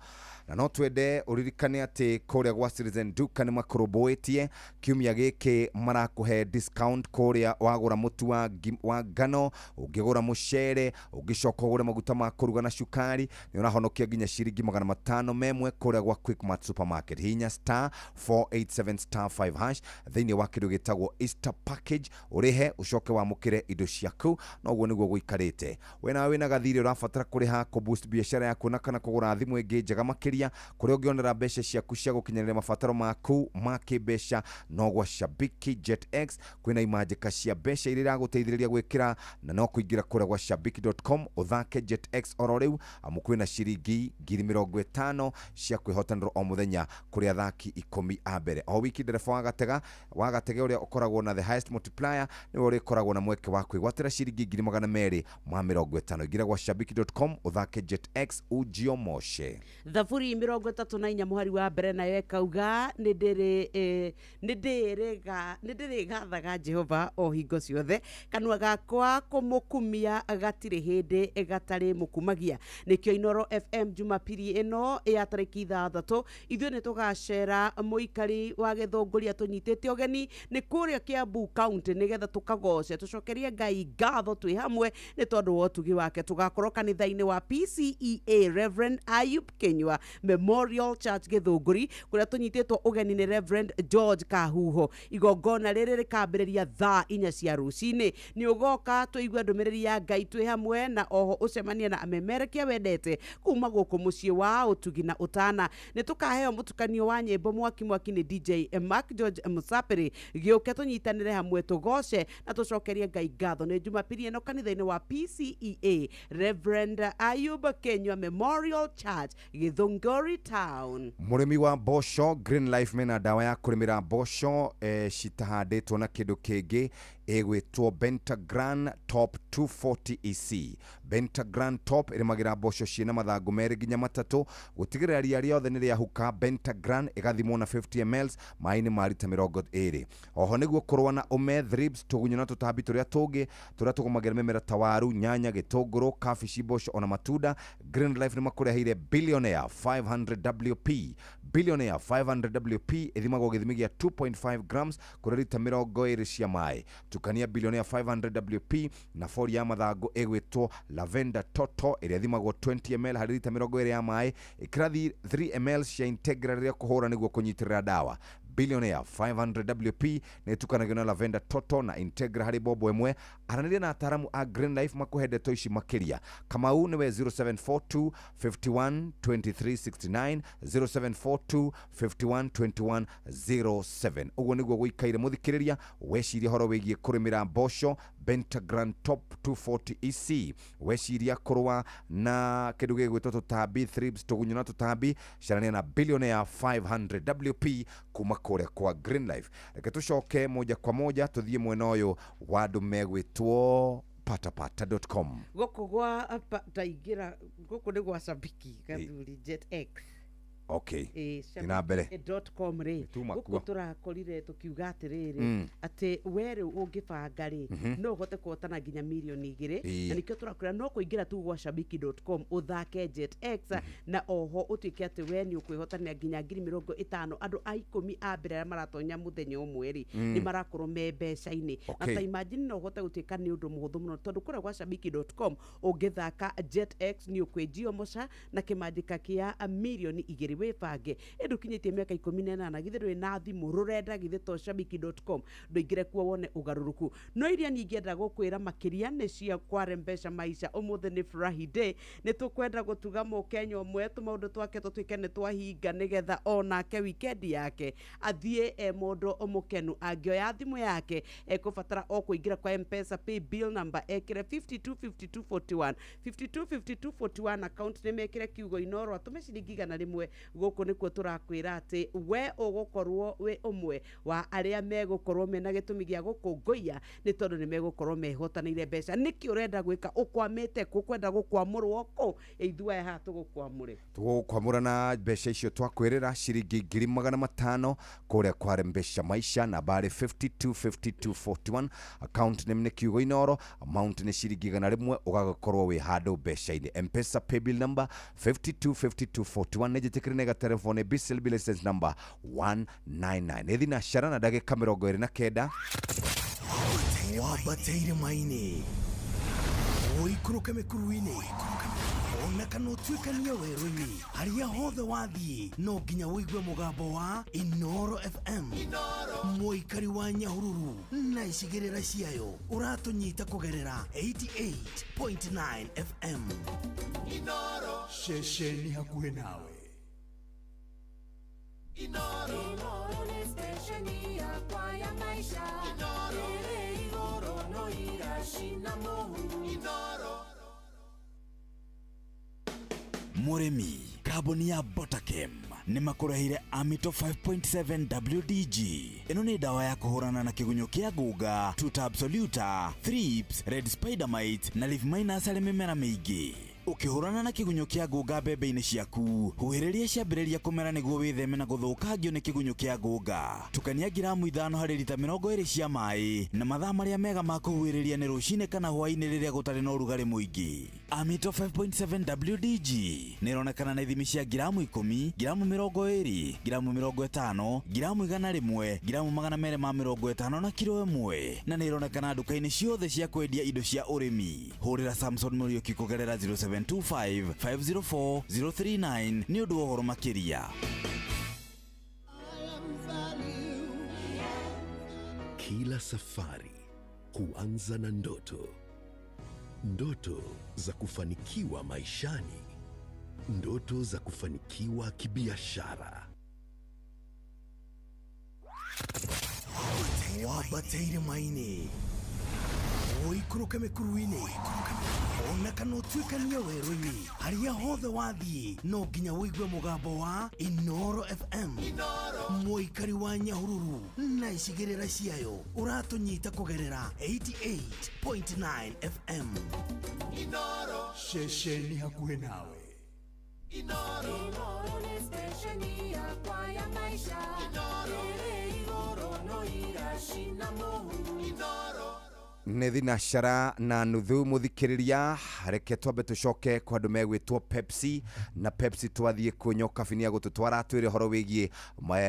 Speaker 18: na no twende ũririkane atĩ kũrĩa gwa Citizen Duka nĩ makũrũmbũĩtie kiumia gĩkĩ, marakũhe discount kũrĩa wagũra mũtu wa ngano, ũngĩgũra mũcere, ũngĩcoka ũgũre maguta ma kũruga na cukari, nĩ ũrahonokia nginya ciringi 501 kũrĩa gwa Quickmart Supermarket. Hinya star 487 star 5 hash thĩinĩ wa kĩndũ gĩtagwo Easter package, ũrĩhe ũcoke wamũkĩre indo ciaku. Noguo nĩguo gũikarĩte. We nawe wĩna gathirĩ ũrabatara kũrĩha kũ boost biacara yaku na kana kũgũra thimũ ĩngĩ njega makĩria kũrĩa ũngĩonera mbeca ciaku cia gũkinyanĩria mabataro maku ma kĩmbeca, no gwa Shabiki Jet X kwĩna imanjĩka cia mbeca iria iragũteithĩrĩria gwĩkĩra, na no kũingĩra kũrĩa gwa shabiki.com ũthake Jet X oro rĩu, amu kwĩna ciringi 50,000 cia kwĩhotanĩrwo o mũthenya kũrĩ athaki 10 a mbere o wiki. Ndereba wa Gatega ũrĩa ũkoragwo na the highest multiplier nĩwe ũrĩkoragwo na mweke wa kwĩgwatĩra ciringi 250,000. Ingĩra gwa shabiki.com ũthake Jet X ujio moshe.
Speaker 3: Thaburi 34 mũhari wa mbere nayo ĩkauga nĩ ndĩrĩgathaga Jehova o hingo ciothe, kanua gakwa kũmũkumia gatirĩ hĩndĩ gatarĩ mũkumagia. Nĩkĩo Inoro FM Jumapili ĩno ya tarĩki 6 ithuĩ nĩ tũgacera mũikari wa Gĩthũngũria tũnyitĩte ũgeni nĩ kũrĩa Kiambu County, nĩgetha tũkagoce tũcokerie Ngai ngatho twĩ hamwe nĩ tondũ wa ũtugi wake. Tũgakorwo kanitha-inĩ wa PCEA Reverend Ayub Kenywa Memorial Church Gĩthũngũri, kũrĩa tũnyitĩtwo ũgeni nĩ Reverend George Kahuho. Igongona rĩrĩ rĩkambĩrĩria thaa 4 cia rũcinĩ. Nĩ ũgoka tũigue ndũmĩrĩri ya Ngai twĩ hamwe, na oho ũcemanie na amemerekia wendete kuma gũkũ mũciĩ wa ũtugi na ũtana. Nĩ tũkaheo mũtukanio wa nyĩmbo mwaki mwaki nĩ DJ Mark George Musapiri. Gĩũke tũnyitanĩre hamwe tũgoce na tũcokerie Ngai ngatho. Nĩ Jumapili ĩno kanitha-inĩ wa PCEA Reverend Ayub Kenywa Memorial Church Gĩthũngũri Town.
Speaker 18: Mũrĩmi wa mboco, Green Life mena ndawa ya kũrĩmĩra mboco citahandĩtwo na kĩndũ kĩngĩ ĩgwĩtwo Bentagran Top 240 EC. Bentagran Top ĩrĩmagĩra mboco ciĩna mathangũ 2 nginya 3 gũtigĩrĩra ria rĩothe nĩ rĩahuka. Bentagran ĩgathimwo na 50 ml maĩ-inĩ ma rita 20. Oho nĩguo kũrũa na ũme, thrips, tũgunyũ na tũtambi tũrĩa tũngĩ tũrĩa tũgũmagĩra mĩmera ta waru, nyanya, gĩtũngũrũ, kabici, mboco ona matunda. Green Life nĩ makũreheire Billionaire 500 WP. Billionaire 500 WP ĩthimagwo gĩthimi gĩa 2.5 grams kũrĩ rita 20 cia maĩ. Tukania Billionaire 500 WP na fori ya mathangũ ĩgwĩtwo Lavender Toto ĩrĩa ĩthimagwo 20 ml harĩ rita 20 ya maĩ. Ĩkĩra 3 ml cia Integra rĩrĩa kũhũra nĩguo kũnyitĩrĩra ndawa. Billionaire 500 WP nĩ ĩtukanagio na Lavender Toto na Integra harĩ bobo ĩmwe. Aranĩria na ataaramu a Green Life makũhe ndeto ici makĩria. Kamau nĩwe 0742 51 23 69, 0742 51 21 07. Ũguo nĩguo gũikaire mũthikĩrĩria. Weciria horo wĩgiĩ kũrĩmĩra mboco Pentagran Top 240 EC, weciria kũrũa na kĩndũ gĩgwĩtwo tũtambi thrips, tũgunyũ na tũtambi, carania na Billionaire 500 WP kuma kũrĩa kwa Green Life. Reke tũcoke moja kwa moja tũthiĩ mwena ũyũ wa andũ megwĩtwo patapata.com.
Speaker 3: Gũkũ gwa ndaingĩra gũkũ nĩ gwa Shabiki Gathuri Jet X.
Speaker 18: Okay.
Speaker 3: Ĩ,
Speaker 18: Thiĩ na mbere.
Speaker 3: .com rĩ,
Speaker 18: Tuma
Speaker 3: gũkũ
Speaker 18: kuo.
Speaker 3: tũrakorire tũkiuga atĩrĩrĩ, atĩ we rĩu ũngĩbanga rĩ, no ũhote kũhotana nginya mirioni 2. Na nĩkĩo tũrakwĩra no kũingĩra tu gwa shabiki.com ũthake Jet X, na oho ũtuĩke atĩ we nĩ ũkwĩhotanĩra nginya 50,000. Andũ a 10 a mbere arĩa maratonya mũthenya ũmwe rĩ, nĩ marakorwo me mbeca-inĩ. Na ta imagine, no ũhote gũtuĩka nĩ ũndũ mũhũthũ mũno, tondũ kũrĩa gwa shabiki.com ũngĩthaka Jet X nĩ ũkwĩnjio moca na kĩmanjĩka kĩa mirioni 2. Wĩbange ĩndũ ũkinyĩtie mĩaka 18, githĩ ndũrĩ na thimũ rũrenda, githĩ to shabiki.com ndũingĩre kuo wone ũgarũrũku. No iria niĩ ingĩenda gũkwĩra makĩria nĩ cia kware mbeca maisha. Ũmũthĩ nĩ Friday, nĩ tũkwenda gũtuga mũkenya ũmwe tũmaũndũ twake tũtuĩke nĩ twahinga, nĩgetha onake weekend yake athiĩ e mũndũ mũkenu. Angĩoya thimũ yake, ekũbatara o kũingĩra kwa Mpesa pay bill number, ekĩre 525241, 525241, account nĩ mekĩre kiugo Inoro, atũme ciringi 100. Gũkũ nĩkuo tũrakwĩra atĩ we ũgũkorwo wĩ ũmwe wa arĩa megũkorwo mena gĩtũmi gĩa gũkũngũiya, nĩ tondũ nĩ megũkorwo mehotanĩire mbeca. Nĩkĩ ũrenda gwĩka? Ũkwamĩte kũ? Kwenda gũkwamũrwo kũ? Ithuĩ aya haha tũgũkwamũre.
Speaker 18: Tũgũkwamũra na mbeca icio twakwĩrĩra, ciringi 500,000 kũrĩa kware mbeca maisha, nambari 525241, account name nĩ kiugo Inoro, amount nĩ ciringi 100, ũgagĩkorwo wĩ handũ mbeca-inĩ. Mpesa paybill number 525241. Nĩ njĩtĩkĩre nega telefone BCLB license number 199. Nĩ thinacara na ndagĩka 29.
Speaker 23: Wambate irĩma-inĩ, ũikũrũke mĩkuru-inĩ, ona kana ũtuĩkanie werũ-inĩ, harĩa hothe wathiĩ no nginya ũigue mũgambo wa Inoro FM. Mũikari wa Nyahururu na icigĩrĩra ciayo, ũratũnyita kũgerera 88.9 FM.
Speaker 8: Ceceni hakuhĩ nawe.
Speaker 22: Inoro nĩ stesheni yakwa ya maisha. Ĩrĩ igũrũ no iracina mũhu.
Speaker 8: Mũrĩmi, kambuni ya Botakem nĩ makũreheire Amito 5.7 WDG. Ĩno nĩ ndawa ya kũhũrana na kĩgunyũ kĩa ngũnga, Tuta absoluta, thrips, red spider mite na leaf miners harĩ mĩmera mĩingĩ. Ũkĩhũrana na kĩgunyũ kĩa ngũnga mbembe-inĩ ciaku, huhĩrĩria ciambĩrĩria kũmera nĩguo wĩtheme na gũthũkangio nĩ kĩgunyũ kĩa ngũnga. Tukania ngiramu 5 harĩ rita 20 cia maĩ, na mathaa marĩa mega ma kũhuhĩrĩria nĩ rũcinĩ kana hwaĩ-inĩ rĩrĩa gũtarĩ na ũrugarĩ mũingĩ. Amito 5.7 WDG nĩ ĩronekana na ithimi cia ngiramu 10, ngiramu 20, ngiramu 50, ngiramu 100, ngiramu 250 na kiro 1, na nĩ ĩronekana nduka-inĩ ciothe cia kwendia indo cia ũrĩmi. Hũrĩra Samson Mũriũki kũgerera 0725 504 039 nĩ ũndũ wa ũhoro makĩria.
Speaker 9: Kila safari huanza na ndoto, ndoto za kufanikiwa maishani, ndoto za kufanikiwa kibiashara.
Speaker 23: Wambate irĩma-inĩ, ũikũrũke mĩkuru-inĩ, ona kana ũtuĩkanie werũ-inĩ, harĩa hothe wathiĩ no nginya ũigue mũgambo wa Inoro FM. Mũikari wa Nyahururu na icigĩrĩra ciayo, ũratũnyita kũgerera 88.9 FM.
Speaker 8: Ceceni hakuhĩ nawe.
Speaker 22: Inoro nĩ stesheni yakwa ya maisha. Ĩrĩ igũrũ no iracina mũhu.
Speaker 18: Nĩ thinacara na nuthu. Mũthikĩrĩria, reke twambe tũcoke kwa andũ megwĩtwo Pepsi. Na Pepsi twathiĩ kũnyua kabini ya gũtũtwara twĩre ũhoro wĩgiĩ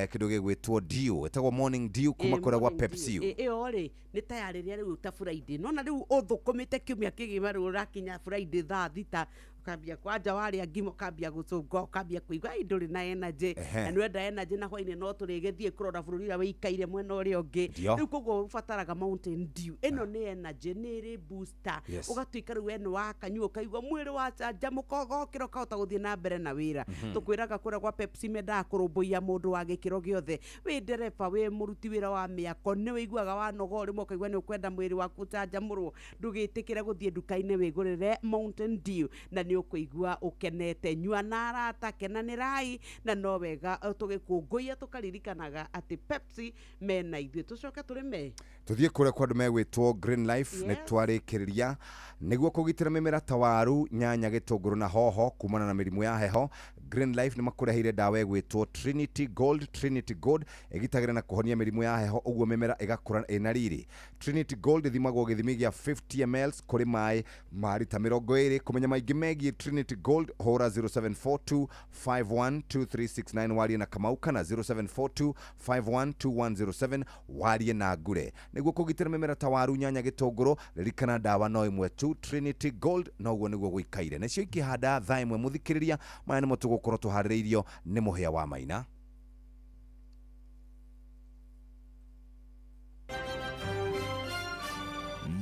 Speaker 18: kĩndũ gĩgwĩtwo dew, ĩtagwo morning dew kuma kũrĩa gwa Pepsi.
Speaker 3: Ĩyo rĩ, nĩ ta ya rĩrĩa rĩu ta Friday, nona rĩu ũthũkũmĩte kiumia kĩgima, rĩu ũrakinya Friday thaa 6. Ukambia kwanja waria ngima ukambia gucunga ukambia kuigua ai nduri na energy. Na nwenda energy na hwaini no turigithie kurora bururi uria wikaire mwena uria ungi. Riu koguo ubataraga Mountain Dew ino ni energy ni ri booster. Ugatuika riu eno wakanyua ukaigua mwiri wacanjamuka ugokira ukahota guthie na mbere na wira. Tukwiraga kuria gwa Pepsi mendaga kurumbuiya mundu wa gikiro giothe, wi ndereba wi muruti wira wa miako ni wiguaga wanoga rimwe ukaigua ni ukwenda mwiri waku ucanjamurwo, ndugitikire guthie nduka-ini wigurire Mountain Dew na ni ukuigua ukenete. Nyua na arata kenanirai na no wega tugikũngũiya tukaririkanaga ati Pepsi mena ithuĩ. Tucoke turime
Speaker 18: tuthie kuria kwa andu megwitwo Green Life. Nĩ twarĩkĩrĩria nĩguo kũgitĩra mĩmera ta waru, nyanya, gĩtũngũrũ na hoho kumana na mĩrimũ ya heho. Green Life nĩ makũreheire ndawa ĩgwĩtwo Trinity Gold. Trinity Gold ĩgitagĩra na kũhonia mĩrimũ ya heho ũguo mĩmera ĩgakũra ĩna riri. Trinity Gold ĩthimagwo gĩthimi gĩa 50 ml kũrĩ maĩ ma rita 20. Kũmenya maingĩ megiĩ Trinity Gold hũra 0742 512369 warie na Kamau kana 0742 512107 warie na Ngure. Nĩguo kũgitĩra mĩmera ta waru, nyanya, gĩtũngũrũ, ririkana ndawa no ĩmwe tu, Trinity Gold, noguo nĩguo gũikaire. Nacio ikĩhanda thaa ĩmwe mũthikĩrĩria, maya nĩmo tũgũkorwo tũharĩrĩirio nĩ Mũhĩa wa Maina.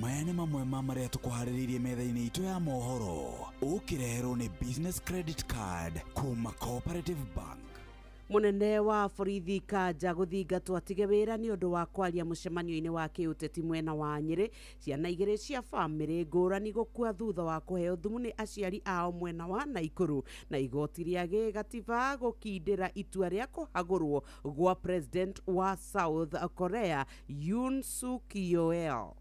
Speaker 8: Maya nĩ mamwe ma marĩa tũkũharĩrĩirie metha-inĩ itũ ya mohoro, ũkĩreherwo nĩ Business Credit Card kuma Cooperative Bank.
Speaker 3: Munene wa borithi Kanja guthingatwo atige wira ni undu wa kwaria mucemanio-ini wa kiuteti mwena wa Nyeri. Ciana igiri cia family ngurani gukua thutha wa kuheo thumu ni aciari ao mwena wa Naikuru. Na igoti ria gigatiba gukindira itua ria kuhagurwo gwa president wa South Korea Yoon Suk Yeol.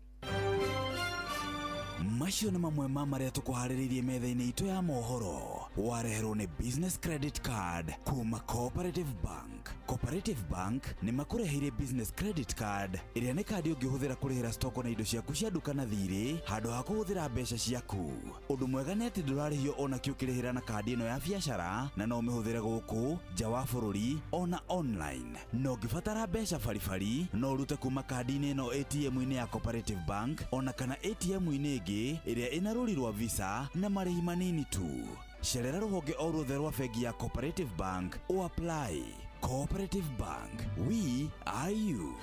Speaker 8: Macio nĩ mamwe ma marĩa tũkũharĩrĩirie metha-inĩ itũ ya mohoro, wareherwo nĩ Business Credit Card kuma Cooperative Bank. Cooperative Bank nĩ makũreheire Business Credit Card ĩrĩa nĩ kandi ũngĩhũthĩra kũrĩhĩra stoko na indo ciaku cia nduka na thirĩ handũ ha kũhũthĩra mbeca ciaku. Ũndũ mwega nĩ atĩ ndũrarĩhio ona kĩ ũkĩrĩhĩra na kandi ĩno ya biacara, na no ũmĩhũthĩre gũkũ nja wa bũrũri ona online. Na ũngĩbatara mbeca baribari no ũrute kuma kandi-inĩ ĩno ATM-inĩ ya Cooperative Bank ona kana ATM-inĩ ĩngĩ ĩrĩa ĩna rũri rwa Visa na marĩhi manini tu. Cerera rũhonge o ruothe rwa bengi ya Cooperative Bank o apply. Cooperative Bank, we are you.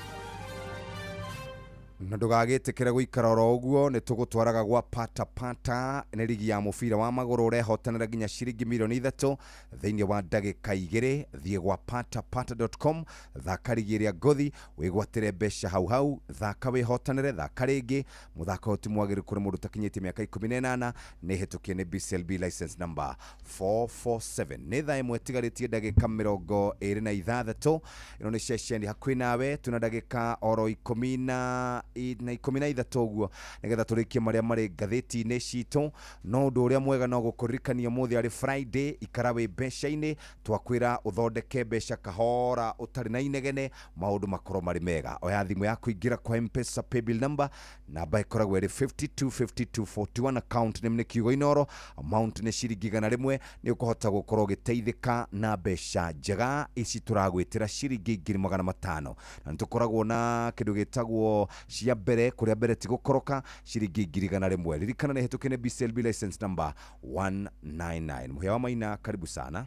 Speaker 18: Na ndũgagĩtĩkĩre gũikara oro ũguo, nĩ tũgũtwaraga gwa Pata Pata nĩ rigi ya mũbira wa magũrũ ũrehotanĩra nginya ciringi milioni 3 thĩinĩ wa ndagĩka 2. Thiĩ gwa patapata.com, thaka rigi ĩrĩa ngothi wĩgwatĩre mbeca hau hau, thaka wĩhotanĩre, thaka rĩngĩ. Mũthako ũyũ ti mwagĩrĩru kũrĩ mũndũ ũtakinyĩtie mĩaka 18, nĩ hĩtũkie nĩ BCLB license number 447. Nĩ thaa ĩmwe ĩtigarĩtie ndagĩka 26. Ĩno nĩ ceceni hakuhĩ nawe, tuna ndagĩka oro 13 ũguo nĩgetha tũrĩkie marĩa marĩ ngathĩti-inĩ citũ. No ũndũ ũrĩa mwega no gũkũririkania ũmũthĩ arĩ Friday, ikara wĩ mbeca-inĩ, twakwĩra ũthondeke mbeca kahora ũtarĩ na inegene, maũndũ makorwo marĩ mega. Oya thimũ yaku, ingĩra kwa M-Pesa paybill number, namba ĩkoragwo ĩrĩ 525241, account name nĩ Kiugo Inoro, amount nĩ ciringi 100. Nĩ ũkũhota gũkorwo ũgĩteithĩka na mbeca njega ici tũragwĩtĩra ciringi 500,000. Na nĩ tũkoragwo na kĩndũ gĩtagwo cia mbere, kũrĩa mbere ti gũkoroka, ciringi 100,000. Ririkana nĩ hĩtũkie nĩ BCLB license number 199. Mũhĩa wa Maina, karibu sana.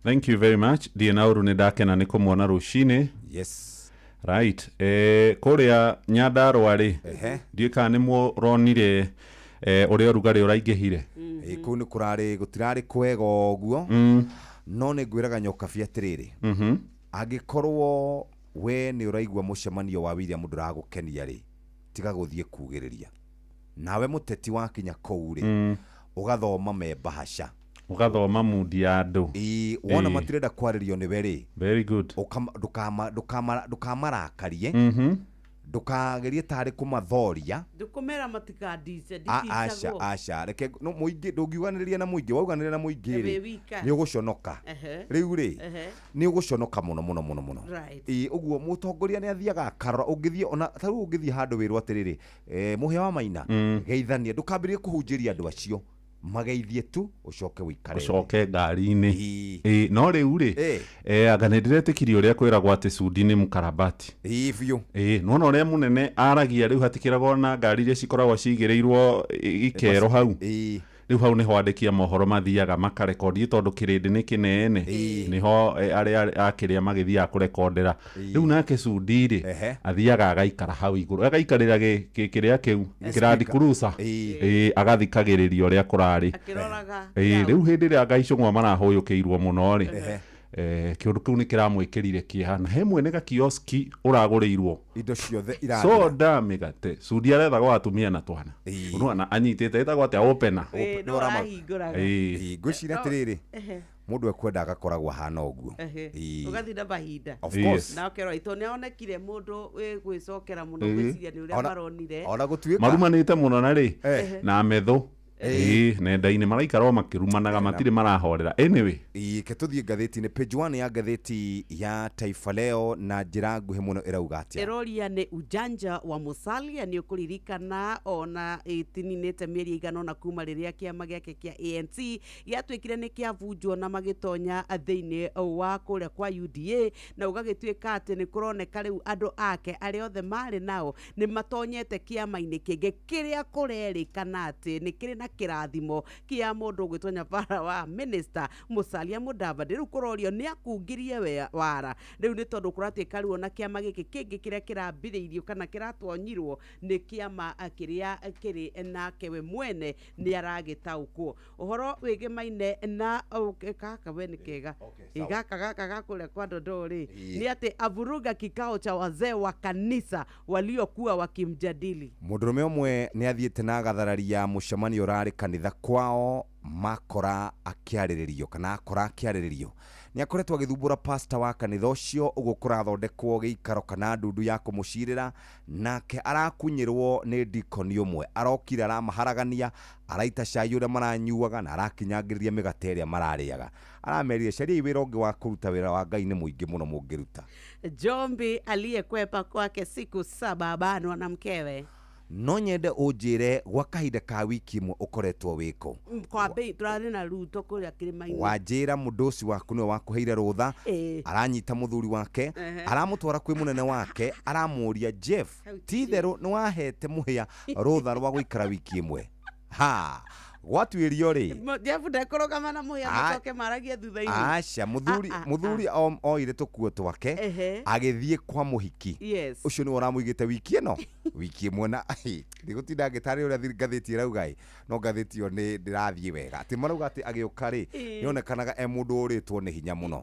Speaker 5: Thank you very much. Ndiĩ na ũru nĩ ndakena nĩ kũmuona rũcinĩ.
Speaker 18: Yes.
Speaker 5: Right. Kũrĩa Nyandarũa rĩ, ndiũĩ kana nĩ mũronire ũrĩa ũrugarĩ ũraingĩhire.
Speaker 18: Kũu nĩ kũrarĩ gũtirarĩ kwega ũguo. No nĩ ngwĩraga Nyokabi atĩrĩrĩ, angĩkorwo we nĩ ũraigua mũcemanio wa William ndũragũkenia rĩ, tiga gũthiĩ kugĩrĩria. Nawe mũteti wakinya kũu rĩ, ũgathoma me bahasha,
Speaker 5: ũgathoma mundi ya andũ.
Speaker 18: Wona matirenda kwarĩrio nĩwe rĩ,
Speaker 5: very good,
Speaker 18: ndũkamarakarie, ndũkagerie tarĩ kũmathoria,
Speaker 3: ndũkũmera matikandice.
Speaker 18: Aca aca, reke no mũingĩ, ndũngiuganĩrĩria na mũingĩ, wauganĩrĩria na mũingĩ rĩ nĩ ũgũconoka. Rĩu rĩ nĩ ũgũconoka mũno mũno mũno mũno. Ũguo mũtongoria nĩ athiaga akarora, ũngĩthiĩ ona ta rĩu ũngĩthiĩ handũ wĩrwo atĩrĩrĩ, Mũhĩa wa Maina, geithania, ndũkambĩrĩrie kũhunjĩria andũ acio, mageithie tu ucoke wikare
Speaker 5: ucoke ngari-inĩ. No rĩu rĩ, anga nĩ ndĩretĩkirie ũrĩa kwĩragwo atĩ Sudi nĩ mũkarabati.
Speaker 18: Biũ.
Speaker 5: Nĩwona ũrĩa mũnene aragia rĩu hatikĩragwo na ngari iria cikoragwo cigĩrĩirwo ikero hau. Rĩu hau nĩho andĩki a mohoro mathiaga makarekondi tondũ kĩrĩndĩ nĩ kĩnene, nĩho arĩa akĩrĩa magĩthiaga kũrekondera. Rĩu nake Sudi rĩ, athiaga agaikara hau igũrũ, agaikarĩra kĩrĩa kĩu kĩrandi kuruca, agathikagĩrĩria ũrĩa kũrarĩ. Rĩu hĩndĩ ĩrĩa Gaicũng'wa marahũyũkĩirwo mũno rĩ, kĩũndũ kĩu nĩ kĩramwĩkĩrire kĩeha, na he mwene gakioski ũragũrĩirwo
Speaker 18: indo ciothe irathira,
Speaker 5: soda, mĩgate. Sudi aretha gwa atumia na twana, nĩwona anyitĩte ĩtagwo atĩa, opena.
Speaker 18: Ngwĩciria atĩrĩrĩ, mũndũ ekwenda agakoragwo ahana ũguo,
Speaker 3: ũgathiĩ na mahinda.
Speaker 18: Of course.
Speaker 3: Na ũkerwo itũ nĩonekire mũndũ wĩgwĩcokera mũno, gwĩciria nĩ ũrĩa maronire.
Speaker 18: Ona gũtuĩka
Speaker 5: marumanĩte mũno na rĩ na metho nenda-inĩ maraikara o makĩrumanaga, matirĩ marahorera. Anyway,
Speaker 18: ke tũthiĩ ngathĩti-inĩ, page 1 ya ngathĩti ya Taifa Leo na njĩra nguhĩ mũno ĩrauga atĩa?
Speaker 3: Ĩroria nĩ ujanja wa Musalia. Nĩ ũkũririkana ona ĩtininĩte mĩeri ĩigana ũna kuma rĩrĩa kĩama gĩake kĩa ANC gĩatuĩkire nĩ kĩabunjwo na magĩtonya thĩinĩ wa kũrĩa kwa UDA, na ũgagĩtuĩka atĩ nĩ kũroneka rĩu andũ ake arĩa othe marĩ nao nĩ matonyete kĩama-inĩ kĩngĩ kĩrĩa kũrerĩkana atĩ nĩ kĩrĩ na kĩrathimo kĩa mũndũ ũgwĩtwo Nyabara wa minister Musalia Mudavadi. Rĩu kũrorio nĩ akungirie wara rĩu nĩ tondũ kũratuĩka rĩu ona kĩama gĩkĩ kĩngĩ kĩrĩa kĩrambĩrĩirio kana kĩratonyirwo nĩ kĩama kĩrĩa kĩrĩ nake we mwene nĩ aragĩtaũkwo ũhoro wĩgĩmaine na gaka we nĩ kega gaka gaka gakũrĩa kwa Dodoo rĩ, nĩ atĩ avuruga kikao cha wazee wa kanisa waliokuwa wakimjadili.
Speaker 18: Mũndũrũme ũmwe nĩ athiĩte na agathararia mũcemanio ũrarĩ kanitha kwao, makora akĩarĩrĩrio kana akora akĩarĩrĩrio. Nĩ akoretwo agĩthumbũra pastor wa kanitha ũcio, ũguo kũrathondekwo gĩikaro kana ndundu ya kũmũcirĩra, nake arakunyĩrwo nĩ dikoni ũmwe. Arokire aramaharagania, araita cai ũrĩa maranyuaga na arakinyangĩrĩria mĩgate ĩrĩa mararĩaga. Aramerire cariai wĩra ũngĩ wa kũruta, wĩra wa Ngai nĩ mũingĩ mũno mũngĩruta.
Speaker 3: Jombi aliyekwepa kwake siku 7 banwa na mkewe.
Speaker 18: No nyende ũnjĩre gwa kahinda ka wiki ĩmwe ũkoretwo wĩkũ?
Speaker 3: Kwa bei tũrarĩ na Ruto kũrĩa kĩrĩma-inĩ.
Speaker 18: Wanjĩra mũndũ ũcio waku nĩwe wakũheire rũtha, aranyita mũthuri wake, aramũtwara kwĩ mũnene wake, aramũria Jeff, ti itherũ nĩ wahete mũhĩa rũtha rwa gũikara wiki ĩmwe? Ha, gwatuĩrio rĩ,
Speaker 3: Jeff ndekũrũgama na mũhĩa macoke maragie thutha-inĩ.
Speaker 18: Aca, mũthuri oire tũkuo twake agĩthiĩ kwa mũhiki. Ũcio nĩwe ũramũigĩte wiki ĩno, wiki ĩmwe, na ndigũtinda ngĩtarĩria ũrĩa ngathĩti ĩrauga ĩ, no ngathĩti ĩyo nĩ ndĩrathiĩ wega. Atĩ marauga atĩ agĩũka rĩ, nĩonekanaga e mũndũ ũrĩtwo nĩ hinya mũno.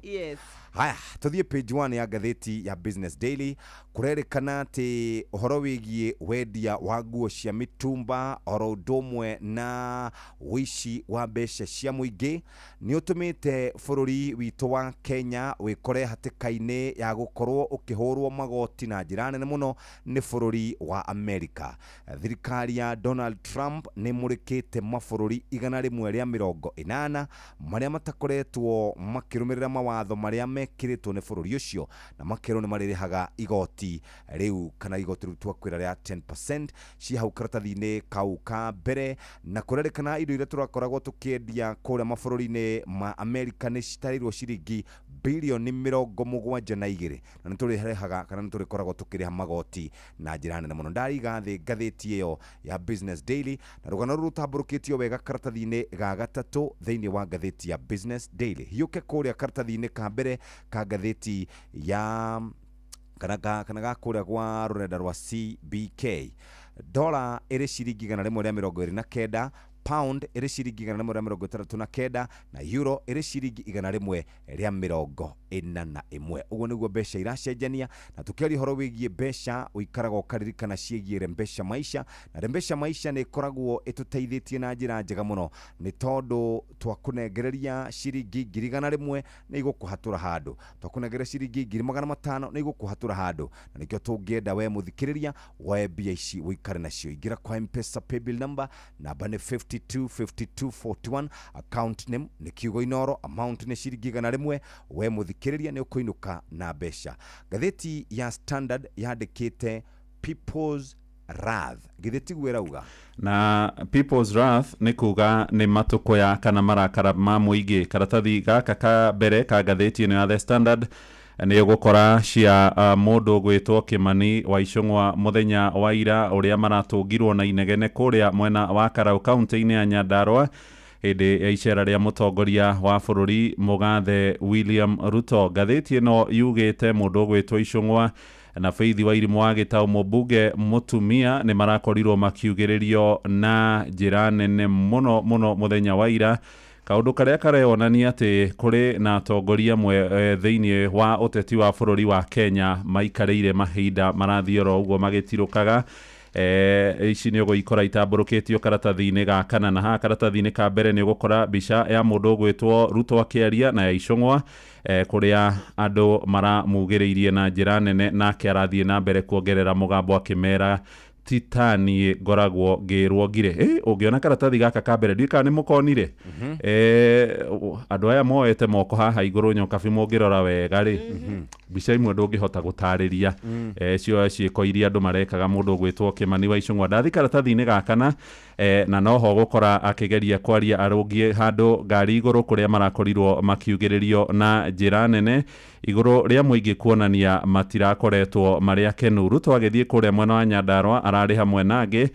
Speaker 18: Haya, tũthiĩ page 1 ya ngathĩti ya Business Daily. Kũrerĩkana atĩ ũhoro wĩgiĩ wendia wa nguo cia mĩtumba oro ũndũ ũmwe na ũici wa mbeca cia mũingĩ nĩ ũtũmĩte bũrũri witũ wa Kenya wĩkore hatĩka-inĩ ya gũkorwo ũkĩhũrwo magoti na njĩra nene mũno nĩ bũrũri wa Amerika. Thirikari ya Donald Trump nĩ mũrĩkĩte mabũrũri 180 marĩa matakoretwo makĩrũmĩrĩra mawatho marĩa mekĩrĩtwo nĩ bũrũri ũcio, na makerwo nĩ marĩrĩhaga igoti rĩu kana igoti rĩu twakwĩra rĩa 10% ci hau karatathi-inĩ kau ka mbere. Na kũrerĩkana indo iria tũrakoragwo tũkĩendia kũrĩa mabũrũri-inĩ ma Amerika nĩ citarĩirwo ciringi bilioni 72, na nĩ tũrĩrehaga kana nĩ tũrĩkoragwo tũkĩrĩha magoti na njĩra nene mũno. Ndariga thĩ ngathĩti ĩyo ya Business Daily, na rũgano rũrũ rũtambũrũkĩtio wega karatathi-inĩ ga gatatũ thĩinĩ wa ngathĩti ya Business Daily. Hiũke kũrĩa karatathi-inĩ ka mbere ka ngathĩti ya kana ga kũrĩa gwa rũrenda rwa CBK. Dola ĩrĩ ciringi 129, pound ĩrĩ ciringi 169, na euro ĩrĩ ciringi 141. Ũguo nĩguo mbeca iracenjania. Na tũkĩaria ũhoro wĩgiĩ mbeca, ũikaraga ũkaririkana ciĩgiĩ Rembesha Maisha, na Rembesha Maisha nĩ ĩkoragwo ĩtũteithĩtie na njĩra njega mũno, nĩ tondũ twakũnengereria ciringi 100,000 nĩ igũkũhatũra handũ, twakũnengereria ciringi 500,000 nĩ igũkũhatũra handũ, na nĩkĩo tũngĩenda we mũthikĩrĩria woe mbia ici ũikare nacio. Ingĩra kwa M-Pesa paybill number, namba nĩ 525241, account name nĩ Kiugo Inoro, amount nĩ ciringi 100. We mũthikĩrĩria nĩ ũkũinũka na mbeca. Ngathĩti ya Standard yandĩkĩte People's Wrath, githĩ tiguo ĩrauga?
Speaker 5: Na People's Wrath nĩ kuga nĩ matũkũya kana marakara ma mũingĩ. Karatathi gaka ka mbere ka ngathĩti ĩno ya The Standard Nĩ ũgũkora cia mũndũ ũgwĩtwo Kimani wa Ichung'wa mũthenya wa ira ũrĩa maratũngirwo na inegene kũrĩa mwena wa Karau kaunti-inĩ ya Nyandarua hĩndĩ ya icera rĩa mũtongoria wa bũrũri mũgathe William Ruto. Ngathĩti ĩno yugĩte mũndũ ũgwĩtwo Ichung'wa na Faith Wairimu wa Gĩtaũ mũmbunge mũtumia nĩ marakorirwo makiugĩrĩrio na njĩra nene mũno mũno mũthenya wa ira, kaũndũ karĩa kareyonania atĩ kũrĩ na atongoria amwe thĩinĩ wa ũteti wa bũrũri wa Kenya maikarĩire mahinda marathiĩ oro ũguo magĩtirũkaga. Ici nĩ ũgũikora itambũrũkĩtio karatathi-inĩ ga kana, na haha karatathi-inĩ ka mbere nĩ ũgũkora mbica ya mũndũ ũgwĩtwo Ruto akĩaria na ya Ichung'wa, kũrĩa andũ maramugĩrĩirie na njĩra nene, nake arathiĩ na mbere kuongerera mũgambo akĩmera titaniĩ ngoragwo ngĩrwo ngire. Ũngĩona karatathi gaka ka mbere ndiũĩ kana nĩ mũkonire. Andũ aya moete moko haha igũrũ nyokabi mũngĩrora wega rĩ, mbica imwe ndũngĩhota gũtarĩria. Cio ciĩko iria andũ marekaga mũndũ ũgwĩtwo Kimani wa Ichung'wa. Ndathi karatathi-inĩ ga kana, na noho gũkora akĩgeria kwaria arũngie handũ ngari igũrũ kũrĩa marakorirwo makiugĩrĩrio na njĩra nene igũrũ rĩa mũingĩ kuonania matirakoretwo marĩ akenu. Ruto agĩthiĩ kũrĩa mwena wa Nyandarua ararĩ hamwe na angĩ,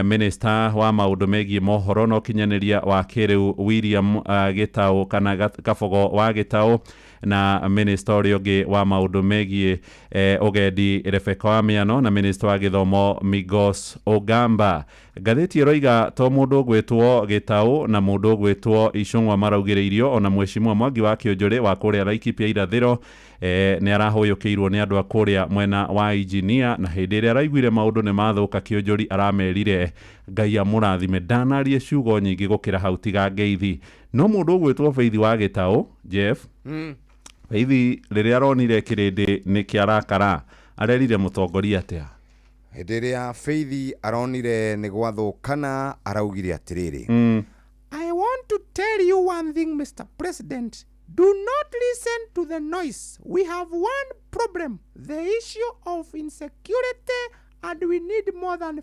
Speaker 5: minister wa maũndũ megiĩ mohoro na ũkinyanĩria wa kĩrĩu William Gĩtaũ kana Kabogo wa Gĩtaũ, na minister ũrĩa ũngĩ wa maũndũ megiĩ ũgendi Rebecca Wamiano, na minister wa gĩthomo Migos Ogamba. Ngathĩti ĩroiga to mũndũ ũgwĩtwo Gĩtaũ na mũndũ ũgwĩtwo Ichung'wa maraugĩrĩirio, ona mheshimiwa Mwangi wa Kĩũnjũrĩ wa kũrĩa Laikipia irathĩro nĩ arahũyũkĩirwo nĩ andũ a kũrĩa mwena wa Engineer, na hĩndĩ ĩrĩa araiguire maũndũ nĩ mathũka Kĩũnjũri aramerire Ngai amũrathime, ndanarie ciugo nyingĩ gũkĩra hau tiga ngeithi. No mũndũ ũgwĩtwo Faith wa Gĩtaũ, Jeff, Faith rĩrĩa aronire kĩrĩndĩ nĩ kĩarakara arerire mũtongoria atĩa?
Speaker 18: Hĩndĩ ĩrĩa Faith aronire nĩ gwathũkana araugire atĩrĩrĩ, I want to tell you one thing, Mr. President. Do not listen to the noise. We have one problem, the issue of insecurity, and we need more than 50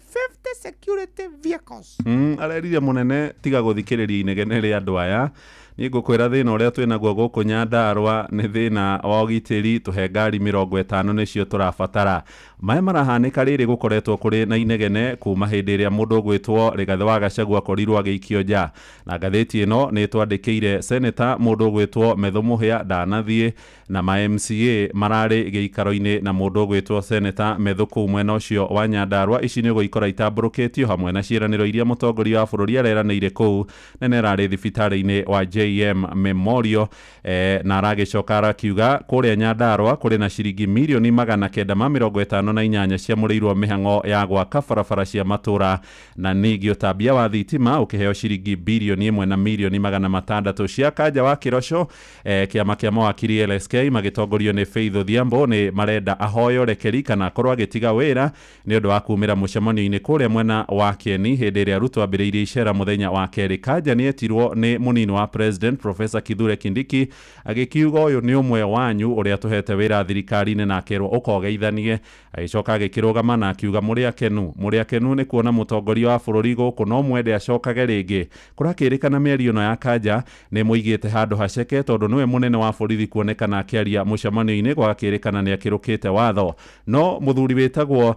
Speaker 18: security vehicles.
Speaker 5: Arerire mũnene tiga gũthikĩrĩria inegene rĩa andũ aya, niĩ ngũkwĩra thĩna ũrĩa twĩnaguo gũkũ Nyandarua nĩ thĩna wa ũgitĩri, tũhe ngari 50 nĩcio tũrabatara. Maya marahanĩka rĩrĩ gũkoretwo kũrĩ na inegene kuma hĩndĩ ĩrĩa mũndũ ũgwĩtwo Rigathĩ wa Gachagua akorirwo agĩikio nja, na ngathĩti ĩno nĩ ĩtwandĩkĩire seneta mũndũ ũgwĩtwo Methu Mũhĩa ndanathiĩ, na ma MCA mararĩ gĩikaro-inĩ na mũndũ ũgwĩtwo seneta Methu kũu mwena ũcio wa Nyandarua. Ici nĩ ũgũikora itambũrũkĩtio hamwe na ciĩranĩro iria mũtongoria wa bũrũri areranĩire kũu, na nĩ ararĩ thibitarĩ-inĩ wa JM Memorial, na aragĩcoka arakiuga kũrĩa Nyandarua kũrĩ na ciringi mirioni 958 ciamũrĩirwo mĩhang'o ya gwaka barabara cia matũra, na ningĩ ũtambia wa thitima ũkĩheo ciringi birioni 1 na mirioni 600 cia Kanja wa Kĩroco. Kĩama kĩa mawakiri LSK magĩtongorio nĩ Faith Odhiambo nĩ marenda ahoyo rekeri kana akorwo agĩtiga wĩra nĩ ũndũ wa kumĩra mũcemanio-inĩ kũrĩa mwena wa Kieni hĩndĩ ĩrĩa Ruto ambĩrĩirie icera mũthenya wa kerĩ. Kanja nĩ etirwo nĩ mũnini wa President Professor Kithure Kindiki agĩkiuga ũyũ nĩ ũmwe wanyu ũrĩa tũhete wĩra thirikari-inĩ na akerwo ũkogeithanie. Agĩcoka agĩkĩrũgama na akiuga mũrĩ akenu, mũrĩ akenu nĩ kuona mũtongoria wa bũrũri gũkũ no mwende acokage rĩngĩ. Kũrakĩrĩkana mĩario ĩno ya Kanja nĩ mũigĩte handũ haceke tondũ nĩwe mũnene wa borithi kuonekana akĩaria mũcemanio-inĩ, gwagakĩrĩkana nĩ akĩrũkĩte watho. No mũthuri wĩtagwo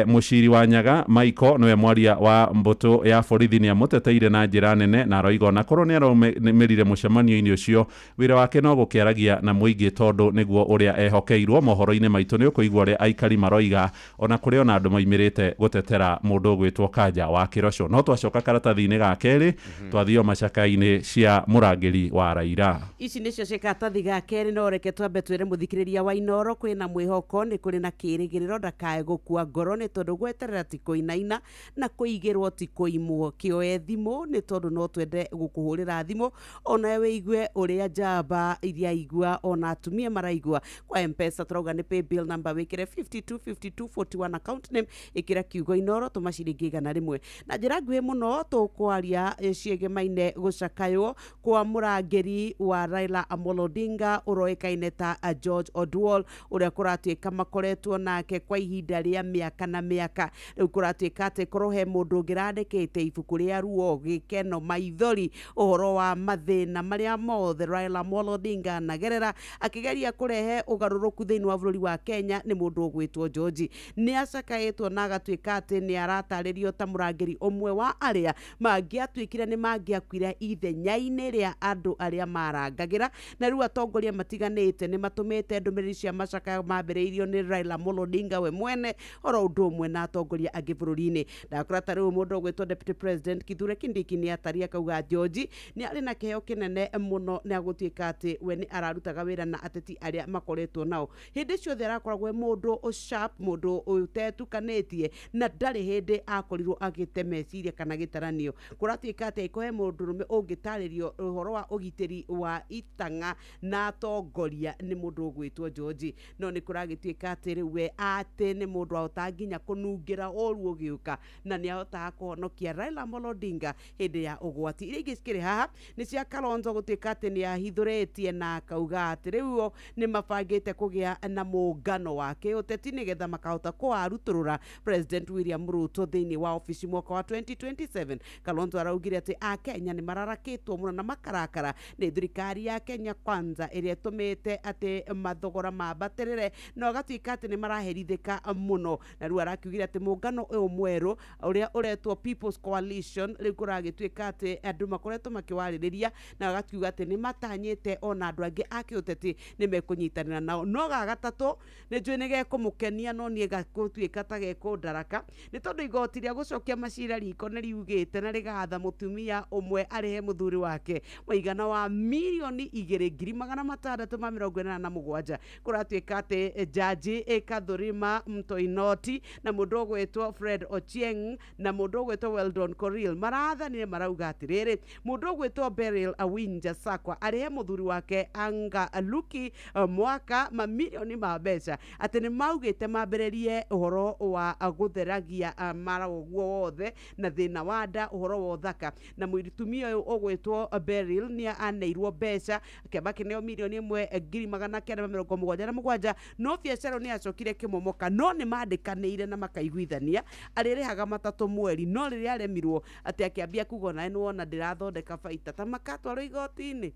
Speaker 5: Mũciri wa Nyaga Michael nĩwe mwaria wa mbũtũ ya borithi nĩ amũteteire na njĩra nene, na aroiga ona korwo nĩ araumĩrire mũcemanio-inĩ ũcio wĩra wake no gũkĩaragia na mũingĩ tondũ nĩguo ũrĩa ehokeirwo. Mohoro-inĩ maitũ nĩ ũkũigua ũrĩa aikari maroiga ona kũrĩ ona andũ maimĩrĩte gũtetera mũndũ ũgwĩtwo Kanja wa Kĩroco. No twacoka karatathi-inĩ ga kerĩ twathio macaka-inĩ cia mũrangĩri wa Raila.
Speaker 3: Ici nĩcio cia karatathi ga kerĩ, no reke twambe twĩre mũthikĩrĩria wa Inooro kwĩna mwĩhoko, nĩ kũrĩ na kĩĩrĩgĩrĩro, ndakae gũkua ngoro nĩ tondũ gweterera ti kũinaina na kũigĩrwo ti kũimwo. Kĩoe thimũ nĩ tondũ no twende gũkũhũrĩra thimũ ona wĩigue ũrĩa njamba iria igua ona atumia maraigua. Kwa M-Pesa tũrauga nĩ paybill number wĩkĩre 52 52 41 account name ikira kiugo Inoro tuma ciringi 100. Na njira nguhĩ mũno tũkwaria ciĩgemaine gũcakaywo kwa mũrangĩri wa Raila Amolo Odinga ũroĩkaine ta George Oduol ũrĩa kũratuĩka makoretwo nake kwa ihinda rĩa mĩaka na mĩaka. Rĩu kũratuĩka atĩ korwo he mũndũ ũngĩrandĩkĩte ibuku rĩa ruo gĩkeno maithori ũhoro wa mathĩna marĩa mothe Raila Amolo Odinga anagerera akĩgeria kũrehe ũgarũrũku thĩinĩ wa bũrũri wa Kenya nĩ mũndũ ũgwĩtwo George. Nĩ acakaĩtwo na agatuĩka atĩ nĩ aratarĩrio ta mũrangĩri ũmwe wa arĩa mangĩatuĩkire nĩ mangĩakuire ithenya-inĩ rĩa andũ arĩa marangagĩra. Na rĩu atongoria matiganĩte nĩ matũmĩte ndũmĩrĩri cia macakaya mambĩrĩirio nĩ Raila Amolo Odinga we mwene oro ũndũ ũmwe na atongoria angĩ bũrũri-inĩ. Ndakora ta rĩu mũndũ ũgwĩtwo Deputy President Kithure Kindiki nĩ ataria akauga George nĩ arĩ na kĩheo kĩnene mũno nĩ agũtuĩka atĩ we nĩ ararutaga wĩra na ateti arĩa makoretwo nao hĩndĩ ciothe arakoragwo e mũndũ sharp, mũndũ ũtetukanĩtie na ndarĩ hĩndĩ akorirwo agĩte meciria kana gĩtaranio. Kũratuĩka atĩ angĩkorwo he mũndũrũme ũngĩtarĩrio ũhoro wa ũgitĩri wa itang'a na atongoria nĩ mũndũ ũgwĩtwo George. No nĩ kũragĩtuĩka atĩ rĩu we atĩ nĩ mũndũ ahotaga nginya kũnungĩra ũru ũgĩũka na nĩ ahotaga kũhonokia Raila Amolo Odinga hĩndĩ ya ũgwati. Iria ingĩ cikĩrĩ haha nĩ cia Kalonzo gũtuĩka atĩ nĩ ahithũrĩtie na akauga atĩ rĩu o nĩ mabangĩte kũgĩa na mũngano wa kĩũteti nĩgetha makahota kũwarutũrũra President William Ruto thĩinĩ wa obici mwaka wa 2027. Kalonzo araugire atĩ akenya nĩ mararakĩtwo mũno na makarakara nĩ thirikari ya Kenya Kwanza ĩrĩa ĩtũmĩte atĩ mathogora mambatĩrĩre na agatuĩka atĩ nĩ maraherithĩka mũno. Na rĩu arakiugire atĩ mũngano ũyũ mwerũ ũrĩa ũretwo People's Coalition rĩu kũragĩtuĩka atĩ andũ makoretwo makĩwarĩrĩria na agakiuga atĩ nĩ matanyĩte ona andũ angĩ a kĩũteti nĩ mekũnyitanĩra nao. No ga gatatũ nĩ njũĩ nĩ gekũmũkenia no niĩ gagũtuĩka ta gekũndaraka nĩ tondũ igoti rĩa gũcokia macira riko nĩ riugĩte na rĩgatha mũtumia ũmwe arĩhe mũthuri wake mũigana wa 2,687,000. Kũratuĩka atĩ jaji Kathurima Mtoinoti na mũndũ ũgwĩtwo Fred Ochieng na mũndũ ũgwĩtwo Weldon Koril marathanire marauga atĩrĩrĩ mũndũ ũgwĩtwo Beryl Awinja Sakwa arĩhe mũthuri wake Anga Luki mwaka mamirioni ma mbeca atĩ nĩ maugĩte mambĩrĩrie ũhoro wa gũtheragia mara ũguo wothe na thĩna wa nda ũhoro wa ũthaka. Na mũtumia ũyũ ũgwĩtwo Beryl nĩ aneirwo mbeca akĩamba kĩneo 1,977,000 no biacara nĩ acokire kĩmomoka no nĩ mandĩkanĩire na makaiguithania arĩrĩhaga matatũ mweri no rĩrĩa aremirwo atĩ akĩambia kuga onawe nĩ wona ndĩrathondeka baita ta makatwarwo igoti-inĩ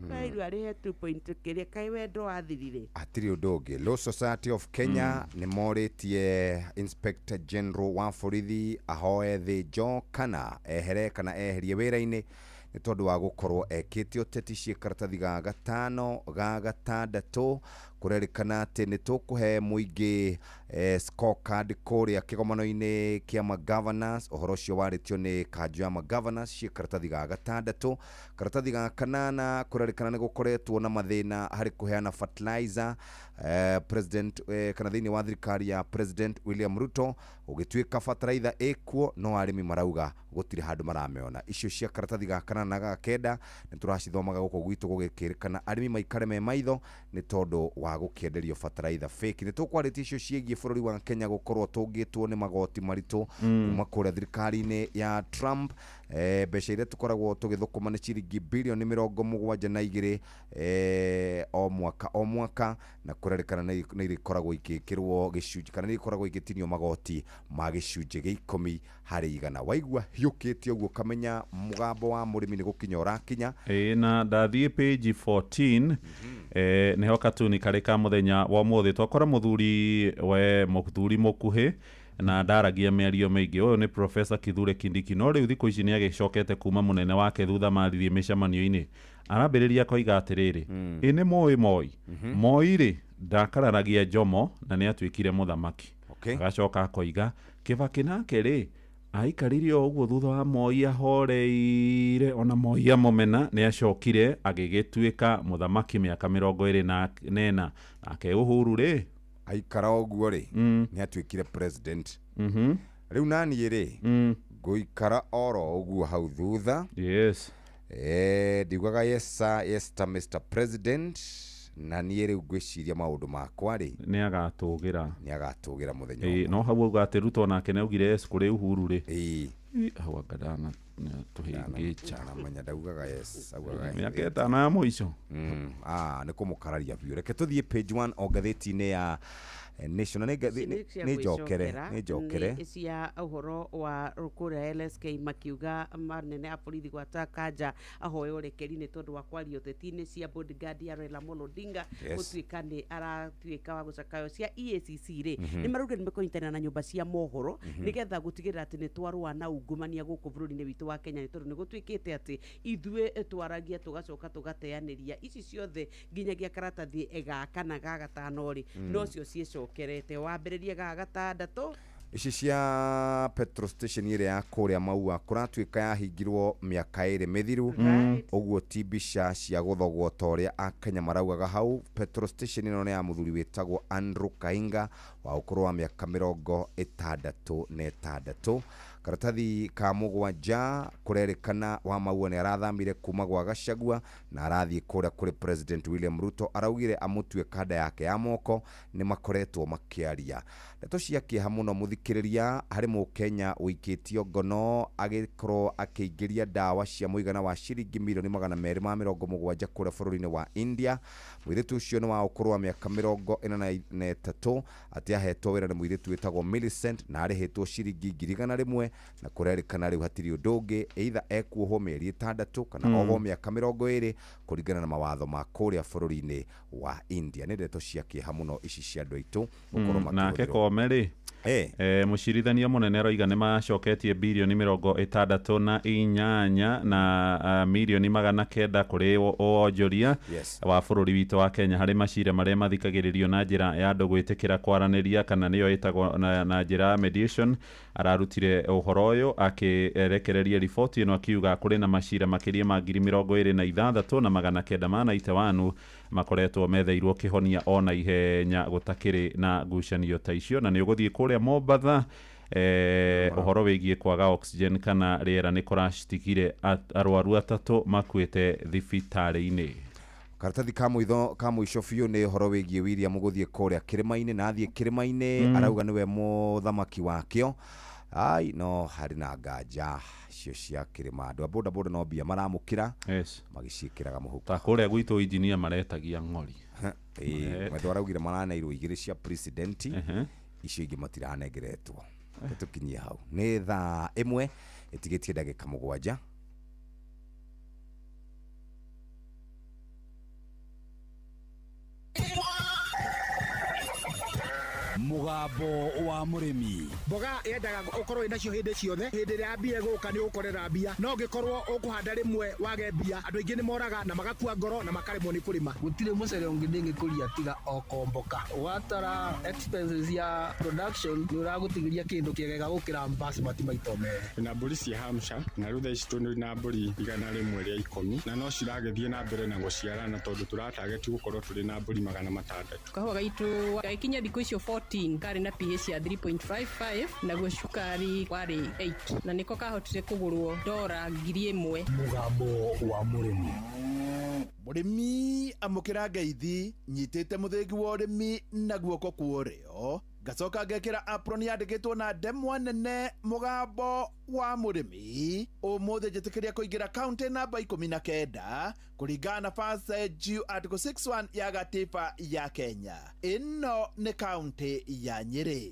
Speaker 3: kairũ arĩhe 2 point kĩrĩa kaĩ wendo wathirire.
Speaker 18: Hatirĩ ũndũ ũngĩ. Law Society of Kenya nĩ morĩtie Inspector General wa borithi ahoe thĩnjo kana ehere kana eherie wĩra-inĩ nĩ tondũ wa gũkorwo ekĩte ũteti ciĩ karatathi ga gatano ga gatandatũ. Kũrerĩkana atĩ nĩ tũkũhe mũingĩ scorecard kũrĩa kĩgomano-inĩ kĩa magovernors. Ũhoro ũcio warĩtio nĩ kanjũ ya magovernors ciĩ karatathi ga gatandatũ. Karatathi ga kanana kũrerĩkana nĩ gũkoretwo na mathĩna harĩ kũheana fertilizer president kana thĩinĩ wa thirikari ya President William Ruto gũgĩtuĩka fertilizer ĩkuo no arĩmi marauga gũtirĩ handũ maramĩona. Icio cia karatathi ga kanana na ga kenda nĩ tũracithomaga gũkũ gwitũ gũgĩkĩrĩkana arĩmi maikare me maitho nĩ tondũ wa gũkĩenderio fertilizer fake. Nĩ tũkwarĩtie icio ciĩgiĩ bũrũri wa Kenya gũkorwo tũngĩtwo nĩ magoti maritũ kuma kũrĩa thirikari-inĩ ya Trump. Mbeca iria tũkoragwo tũgĩthũkũma nĩ ciringi bilioni 72 o mwaka o mwaka na kũrerĩkana nĩ irĩkoragwo igĩkĩrwo gĩcunjĩ kana nĩ ikoragwo igĩtinio magoti ma gĩcunjĩ gĩa 10 harĩ igana. Waigua hiũkĩte ũguo ũkamenya mũgambo wa mũrĩmi nĩ gũkinya ũrakinya.
Speaker 5: Na ndathiĩ page 14 nĩho katuni karĩ ka mũthenya wa ũmũthĩ twakora mũthuri we mũthuri mũkuhĩ na ndaragia mĩario mĩingĩ. Ũyũ nĩ Professor Kithure Kindiki no rĩu thikũ ici nĩ agĩcokete kuma mũnene wake thutha maririe mĩcemanio-inĩ arambĩrĩria koiga atĩrĩrĩ ĩ nĩ mũĩ Moi Moi rĩ ndakararagia Jomo na nĩ atuĩkire mũthamaki. Agacoka akoiga Kibaki nake rĩ aikarire o ũguo thutha wa Moi ahoreire ona Moi amũmena nĩ acokire agĩgĩtuĩka mũthamaki mĩaka 24. Nake Uhuru rĩ
Speaker 18: aikara ũguo rĩ nĩ atuĩkire president. Rĩu naniĩ rĩ ngũikara oro ũguo hau thutha.
Speaker 5: Yes.
Speaker 18: Ndiugaga yes sir, yes sir, Mr. President. Na niĩ rĩu ngwĩciria maũndũ makwa rĩ
Speaker 5: nĩ agatũgĩra,
Speaker 18: nĩ agatũgĩra mũthenya.
Speaker 5: No hau auga atĩ Ruto nake nĩ augire yes kũrĩ Uhuru rĩ. Hau anga ndana tũhĩngĩca.
Speaker 18: Namenya ndaugaga yes, augaga
Speaker 5: mĩaka 5 ya mũico.
Speaker 18: Nĩ kũmũkararia biũ. Reke tũthiĩ page 1 o ngathĩti-inĩ ya Nation. Nĩ njokere, nĩ njokere
Speaker 3: cia ũhoro wa kũrĩa LSK makiuga manene a borithi gwata Kanja ahoe ũrekeri nĩ tondũ wa kwaria ũteti-inĩ cia bodyguard ya Raila Amolo Odinga gũtuĩka nĩ aratuĩka wa gũcakayo cia EACC rĩ, nĩ marauga nĩ mekũnyitanĩra na nyũmba cia mohoro nĩgetha gũtigĩrĩra atĩ nĩ twarũa na ungumania gũkũ bũrũri-inĩ witũ wa Kenya, nĩ tondũ nĩ gũtuĩkĩte atĩ ithuĩ twaragia tũgacoka tũgateanĩria ici ciothe nginyagia karatathi ga kana ga gatano rĩ, nocio ciĩcokerete wambĩrĩrie ga gatandatũ.
Speaker 18: Ici cia petrol station ĩrĩa ya kũrĩa Maua kũratuĩka yahingirwo mĩaka 2 mĩthiru, ũguo ti mbica cia gũthogwo ta ũrĩa Akenya maraugaga hau. Petrol station ĩno nĩ ya mũthuri wĩtagwo Andrew Kainga wa ũkũrũ wa mĩaka 66. Karatathi ka mũgwanja kũrerĩkana wa Maua nĩ arathamire kuma gwa Gachagua na arathiĩ kũrĩa kũrĩ President William Ruto. Araugire amũtue kanda yake ya moko, nĩ makoretwo makĩaria ndeto cia kĩeha mũno. Mũthikĩrĩria, harĩ mũkenya ũikĩtio ngono agĩkorwo akĩingĩria ndawa cia mũigana wa ciringi mirioni 270 kũrĩa bũrũri-inĩ wa India. Mũirĩtu ũcio nĩ wa ũkũrũ wa mĩaka 43, atĩ ahetwo wĩra nĩ mũirĩtu wĩtagwo Millicent na arĩhĩtwo ciringi 100,000, na kũrerĩkana rĩu hatirĩ ũndũ ũngĩ, either ekuohwo mĩeri 6 kana ohwo mĩaka 20 kũringana na mawatho ma kũrĩa bũrũri-inĩ wa India. Nĩ ndeto cia kĩeha mũno ici cia andũ aitũ gũkorwo makĩhũthĩrwo.
Speaker 5: Nake Kome rĩ, mũcirithania mũnene aroiga nĩ macoketie birioni 68 na mirioni 900 kũrĩ wonjoria wa bũrũri witũ wa Kenya harĩ macira marĩa mathikagĩrĩrio na njĩra ya andũ gwĩtĩkĩra kwaranĩria kana nĩyo ĩtagwo na njĩra ya mediation. Ararutire ũhoro ũyũ akĩrekereria riboti ĩno akiuga kũrĩ na macira makĩria ma 26,991 makoretwo metheirwo kĩhonia ona ihenya gũtakĩrĩ na ngucanio ta icio. Na nĩ ũgũthiĩ kũrĩa Mombatha, ũhoro wĩgiĩ kwaga oxygen kana rĩera nĩ kũracitigire arwaru 3 makuĩte thibitarĩ-inĩ.
Speaker 18: Karatathi ka mũico biũ nĩ ũhoro wĩgiĩ William gũthiĩ kũrĩa kĩrĩma-inĩ, na athiĩ kĩrĩma-inĩ arauga nĩwe mũthamaki wakĩo. Ai, no harĩ na nganja icio cia kĩrĩma, andũ a boda boda no mbia maramũkĩra magĩciĩkĩraga mũhuko.
Speaker 5: Ta kũrĩa gwitũ injinia maretagia ng'ori.
Speaker 18: Mwendwa araugire maraneirwo 2 cia president, icio ingĩ matiranengeretwo. Tũkinyie hau nĩ thaa 1 ĩtigĩtie ndagĩka 7.
Speaker 8: Mũgambo wa mũrĩmi.
Speaker 10: Mboga yendaga ũkorwo wĩna cio hĩndĩ ciothe, hĩndĩ ĩrĩa mbia ĩgũka nĩ ũgũkorera mbia, no ũngĩkorwo ũkũhanda rĩmwe wage mbia, andũ aingĩ nĩ moraga na magakua ngoro na makaremwo nĩ kũrĩma.
Speaker 14: Gũtirĩ mũcere ũngĩ ndĩngĩkũria tiga o komboka. Watara expenses ya production nĩ ũragũtigĩria kĩndũ kĩega gũkĩra basmati maita merĩ.
Speaker 16: Na mbũri cia Hampshire na rĩu thaa ici tũrĩ na mbũri 110 na no ciragĩthiĩ na mbere na gũciarana tondũ tũratageti gũkorwo tũrĩ na mbũri 600.
Speaker 19: Kahũa gaitũ gagĩkinya thikũ icio 14 karĩ na pH ya 3.55 naguo cukari warĩ 8 na nĩko kahotire kũgũrwo dora 1000.
Speaker 8: Mũgambo wa mũrĩmi. Mũrĩmi amũkĩra ngeithi nyitĩte mũthĩgi wa ũrĩmi na guoko kwa ũrĩo, ngacoka ngekĩra apron yandĩkĩtwo na ndemwa nene mũgambo wa mũrĩmi. Ũmũthĩ njĩtĩkĩria kũingĩra kaunti namba 19 kũringana na First G Article 61 ya gatiba ya Kenya. Ĩno nĩ kaunti ya Nyĩrĩ.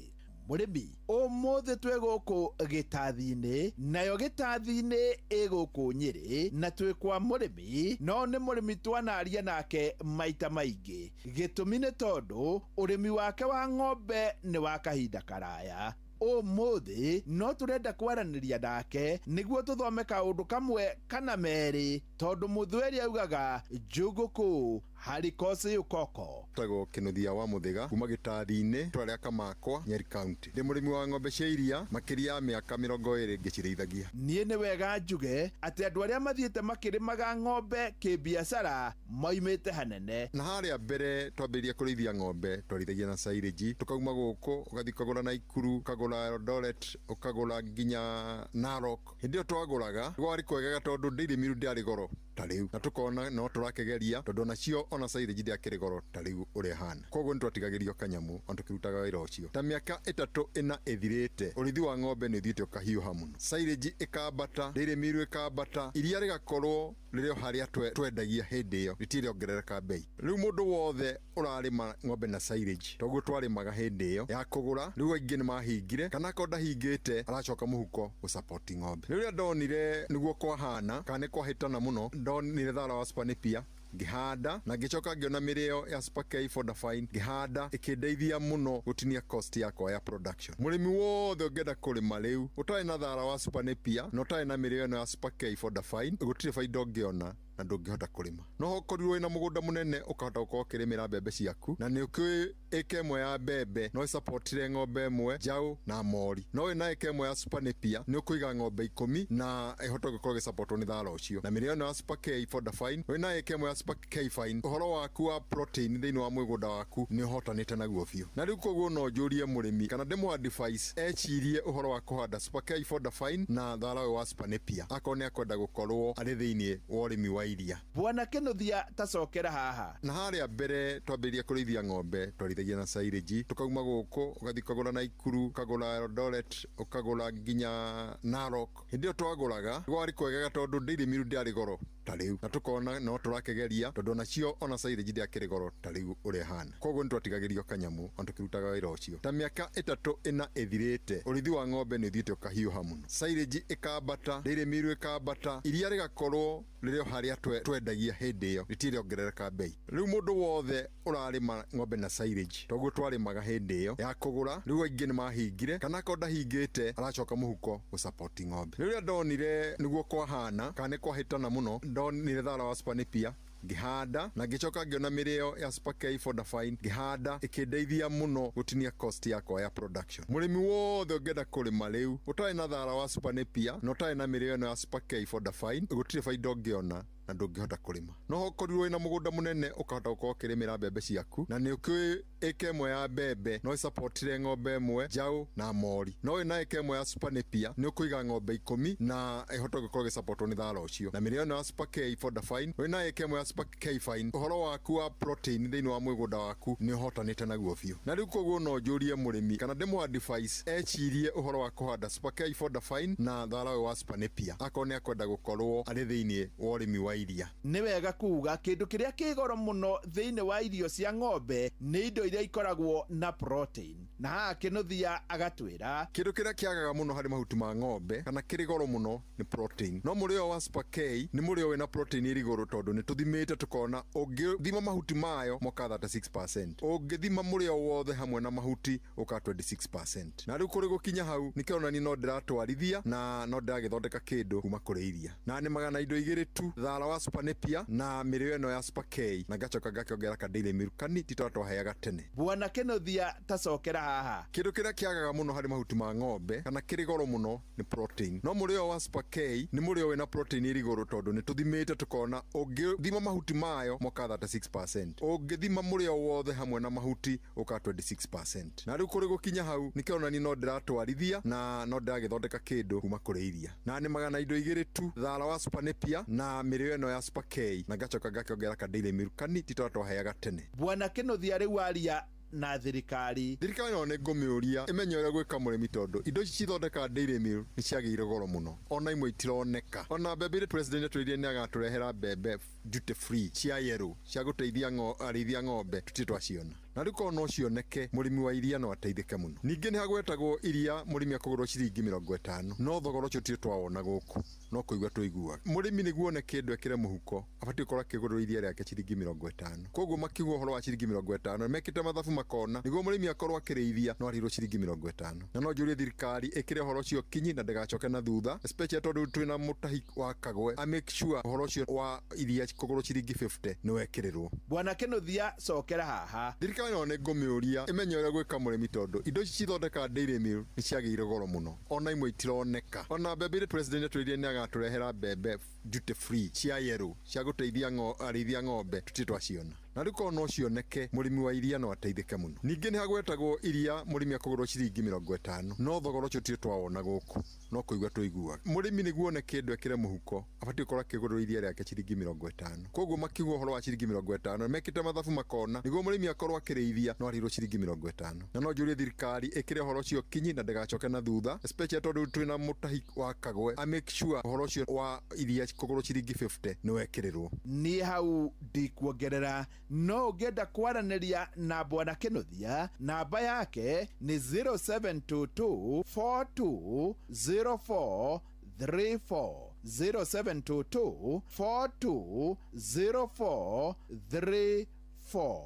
Speaker 8: Mũrĩmi ũmũthĩ twĩ gũkũ gĩtathi-inĩ, nayo gĩtathi-inĩ ĩ gũkũ Nyĩrĩ, na twĩ kwa mũrĩmi, no nĩ mũrĩmi twanaria nake maita maingĩ. Gĩtũmi nĩ tondũ ũrĩmi wake wa ng'ombe nĩ wa kahinda karaya. Ũmũthĩ no tũrenda kwaranĩria nake nĩguo tũthome kaũndũ kamwe kana merĩ, tondũ mũthweri augaga njũgũkũ harikosi ukoko.
Speaker 25: Tagwo Kĩnuthia wa Mũthĩga kuma gĩtathi-inĩ itũra rĩa Kamakwa, Nyeri County. Ndĩ mũrĩmi wa ng'ombe cia iria makĩria ya mĩaka 20 ngĩcirĩithagia.
Speaker 8: Niĩ nĩ wega njuge atĩ andũ arĩa mathiĩte makĩrĩmaga ng'ombe kĩbiacara moimĩte hanene.
Speaker 25: Na harĩa mbere twambĩrĩria kũrĩithia ng'ombe twarĩithagia na silage, tũkauma gũkũ ũgathiĩ ũkagũra Naikuru, ũkagũra Eldoret, ũkagũra nginya Narok. Hĩndĩ ĩyo twagũraga gwarĩ kwegega tondũ Dairy Meal ndĩarĩ goro. ta rĩu, na tũkona no tũrakĩgeria tondũ onacio ona silage ndĩakĩrĩ goro ta rĩu ũrĩa ĩhana. Koguo nĩ twatigagĩrio kanyamũ ona tũkĩrutaga wĩra ũcio. Ta mĩaka 3 4 ĩthirĩte, ũrĩithi wa ng'ombe nĩ ũthiĩte ũkahiũha mũno, silage ĩkambata, dairy meal ĩkambata, iria rĩgakorwo rĩrĩ o harĩa twendagia hĩndĩ ĩyo, rĩtirĩ bei. Rĩu mũndũ wothe ũrarĩma ng'ombe na silage toguo twarĩmaga hĩndĩ ĩyo ya kũgũra, rĩu aingĩ nĩ mahingire, kana akorwo ndahingĩte aracoka mũhuko gũsapoti ng'ombe. Rĩrĩa ndonire nĩguo kwahana kana nĩ kwahĩtana mũno, ndonire thara wa Super Napier ngĩhanda, na ngĩcoka ngĩona mĩrĩo ya Super K Fodder Fine ngĩhanda, ĩkĩndeithia mũno gũtinia cost yakwa ya production. Mũrĩmi wothe ũngĩenda kũrĩma rĩu ũtarĩ na thara wa Super Napier na ũtarĩ na mĩrĩo ĩno ya Super K Fodder Fine, gũtirĩ baida ũngĩona na ndũngĩhota kũrĩma. No ũkorirwo wĩna mũgũnda mũnene ũkahota gũkorwo ũkĩrĩmĩra mbembe ciaku, na nĩ ũkĩũĩ ĩka ĩmwe ya mbembe no ĩsapotire ng'ombe ĩmwe njaũ na mori, no wĩna ĩka ĩmwe ya Super Napier nĩ ũkũiga ng'ombe 10 na ĩhote gũkorwo ĩgĩsapotwo nĩ thara ũcio. Na mĩrĩo ĩno ya Super K Fodder Fine, wĩna ĩka ĩmwe ya Super K Fine, ũhoro waku wa protein thĩinĩ wa mũgũnda waku nĩ ũhotanĩte naguo biũ. Na rĩu koguo no njũrie mũrĩmi kana ndĩmũ advice ecirie ũhoro wa kũhanda Super K Fodder Fine na thara ũyũ wa Super Napier akorwo nĩ akwenda gũkorwo arĩ thĩinĩ wa ũrĩmi wa iria.
Speaker 4: Bwana Kinuthia tacokera haha.
Speaker 25: Na harĩa mbere twambĩrĩria kũrĩithia ng'ombe twarĩithagia na silage, tukauma gũkũ ũgathiĩ ũkagũra Naikuru, ũkagũra Eldoret, ũkagũra nginya Narok. Hĩndĩ ĩyo twagũraga gwarĩ kwegega tondũ dairy meal ndĩarĩ goro ta rĩu, na tũkona no tũrakĩgeria tondũ onacio ona silage ndĩakĩrĩ goro ta rĩu ũrĩa ĩhana. Koguo nĩ twatigagĩrio kanyamũ ona tũkĩrutaga wĩra ũcio. Ta mĩaka 3 4 ĩthirĩte, ũrĩithi wa ng'ombe nĩ ũthiĩte ũkahiũha mũno, silage ĩkambata, dairy meal ĩkambata, iria rĩgakorwo rĩrĩ o harĩa twendagia hĩndĩ ĩyo, rĩtirĩ bei. Rĩu mũndũ wothe ũrarĩma ng'ombe na silage toguo twarĩmaga hĩndĩ ĩyo ya kũgũra, rĩu aingĩ nĩ mahingire, kana akorwo ndahingĩte aracoka mũhuko gũsapoti ng'ombe. Rĩrĩa ndonire nĩguo kwahana kana nĩ kwahĩtana mũno, ndonire thara wa Super Napier ngĩhanda, na ngĩcoka ngĩona mĩrĩo ya Super K Fodder Fine ngĩhanda, ĩkĩndeithia mũno gũtinia cost yakwa ya production. Mũrĩmi wothe ũngĩenda kũrĩma rĩu ũtarĩ na thara wa Super Napier na ũtarĩ na mĩrĩo ĩno ya Super K Fodder Fine, gũtirĩ baida ũngĩona na ndũngĩhota kũrĩma. No ũkorirwo wĩna mũgũnda mũnene ũkahota gũkorwo ũkĩrĩmĩra mbembe ciaku, na nĩ ũkĩũĩ ĩka ĩmwe ya mbembe no ĩsapotire ng'ombe ĩmwe njaũ na mori, no wĩna ĩka ĩmwe ya Super Napier nĩ ũkũiga ng'ombe 10 na ĩhote gũkorwo ĩgĩsapotwo nĩ thara ũcio. Na mĩrĩo ĩno ya Super K Fodder Fine, wĩna ĩka ĩmwe ya Super K Fine, ũhoro waku wa protein thĩinĩ wa mũgũnda waku nĩ ũhotanĩte naguo biũ. Na rĩu koguo no njũrie mũrĩmi kana ndĩmũ advice ecirie ũhoro wa kũhanda Super K Fodder Fine na thara ũyũ wa Super Napier akorwo nĩ akwenda gũkorwo arĩ thĩinĩ wa ũrĩmi wa iria.
Speaker 4: Nĩ wega kuga kĩndũ kĩrĩa kĩ goro mũno thĩinĩ wa irio cia ng'ombe nĩ indo iria ikoragwo na protein, na haha Kinuthia agatwĩra
Speaker 25: kĩndũ kĩrĩa kĩagaga mũno harĩ mahuti ma ng'ombe kana kĩrĩ goro mũno nĩ protein. No mũrĩo wa Super K nĩ mũrĩo wĩna protein ĩrĩ igũrũ tondũ nĩ tũthimĩte tũkona ũngĩthima mahuti mayo moka 36%, ũngĩthima mũrĩo wothe hamwe na mahuti ũka 26%. Na rĩu kũrĩ gũkinya hau nĩkĩronania no ndĩratwarithia na no ndĩragĩthondeka kĩndũ kuma kũrĩ iria, na nĩmaga na indo igĩrĩ tu, thara wa Super Napier na mĩrĩo ĩno ya Super K, na ngacoka ngakĩongerera ka dairy meal kani ti tũrĩa twaheaga tene.
Speaker 4: Bwana Kinuthia tacokera haha.
Speaker 25: Kĩndũ kĩrĩa kĩagaga mũno harĩ mahuti ma ng'ombe kana kĩrĩ goro mũno nĩ protein. No mũrĩo wa Super K nĩ mũrĩo wĩna protein ĩrĩ igũrũ tondũ nĩ tũthimĩte tũkona ũngĩthima mahuti mayo moka 36%, ũngĩthima mũrĩo wothe hamwe na mahuti ũka 26%. Na rĩu kũrĩ gũkinya hau nĩkĩronania no ndĩratwarithia na no ndĩragĩthondeka kĩndũ kuma kũrĩ iria, na nĩmaga na indo igĩrĩ tu, thara wa Super Napier na mĩrĩo ĩno ya Super K, na ngacoka ngakĩongerera ka dairy meal kani ti tũrĩa twaheaga tene.
Speaker 4: Bwana Kinuthia rĩu aria na thirikari.
Speaker 25: Thirikari no nĩ ngũmĩũria ĩmenye ũrĩa gwĩka mũrĩmi tondũ indo ici cithondekaga dairy meal nĩ ciagĩire goro mũno, ona imwe itironeka. Ona mbembe iria president atwĩrire nĩ agatũrehera mbembe duty free cia yellow cia gũteithia arĩithia ng'ombe tũtirĩ twaciona. Na rĩu korwo no cioneke mũrĩmi wa iria no ateithĩke mũno. Ningĩ nĩ hagwetagwo iria mũrĩmi akũgũrwo ciringi 50, no thogora ũcio tũtirĩ twawona gũkũ, no kũigua tũiguaga. Mũrĩmi nĩguo one kĩndũ ekĩre mũhuko abatiĩ gũkorwo akĩgũrĩrwo iria rĩake ciringi 50. Koguo makiuga ũhoro wa ciringi 50 mekĩte mathabu makona nĩguo mũrĩmi akorwo akĩrĩithia no arĩhirwo ciringi 50. Na no njũrie thirikari ĩkĩre ũhoro ũcio kinyi na ndĩgacoke na thutha, especially tondũ twĩna mũtahi wa Kagwe, a make sure ũhoro ũcio wa iria kũgũrwo ciringi 50 nĩ wekĩrĩrwo.
Speaker 4: Bwana Kinuthia cokera haha.
Speaker 25: Thirikari no nĩ ngũmĩũria ĩmenye ũrĩa gwĩka mũrĩmi tondũ indo ici cithondekaga dairy meal nĩ ciagĩire goro mũno, ona imwe itironeka. Ona mbembe iria president atwĩrire nĩ agatũrehera mbembe duty free cia yellow cia gũteithia arĩithia ng'ombe tũtirĩ twaciona. Na rĩu korwo no cioneke, mũrĩmi wa iria no ateithĩke mũno. Ningĩ nĩ hagwetagwo iria mũrĩmi akũgũrwo ciringi 50, no thogora ũcio tirĩ twawona gũkũ, no kũigua tũiguaga. Mũrĩmi nĩguo one kĩndũ ekĩre mũhuko, abatiĩ gũkorwo akĩgũrĩrwo iria rĩake ciringi 50. Koguo makiuga ũhoro wa ciringi 50, mekĩte mathabu makona nĩguo mũrĩmi akorwo akĩrĩithia no arĩhĩrwo ciringi 50. Na no njũrie thirikari ĩkĩre ũhoro ũcio kinyi na ndĩgacoke na thutha, especially tondũ twĩna mũtahi wa Kagwe, a make sure ũhoro ũcio wa iria kũgũrwo ciringi 50 nĩ wekĩrĩrwo.
Speaker 4: Niĩ hau ndikuongerera, no ũngĩenda kwaranĩria na Bwana Kĩnuthia, namba yake nĩ 0722 42 04 34, 0722 42 04 34.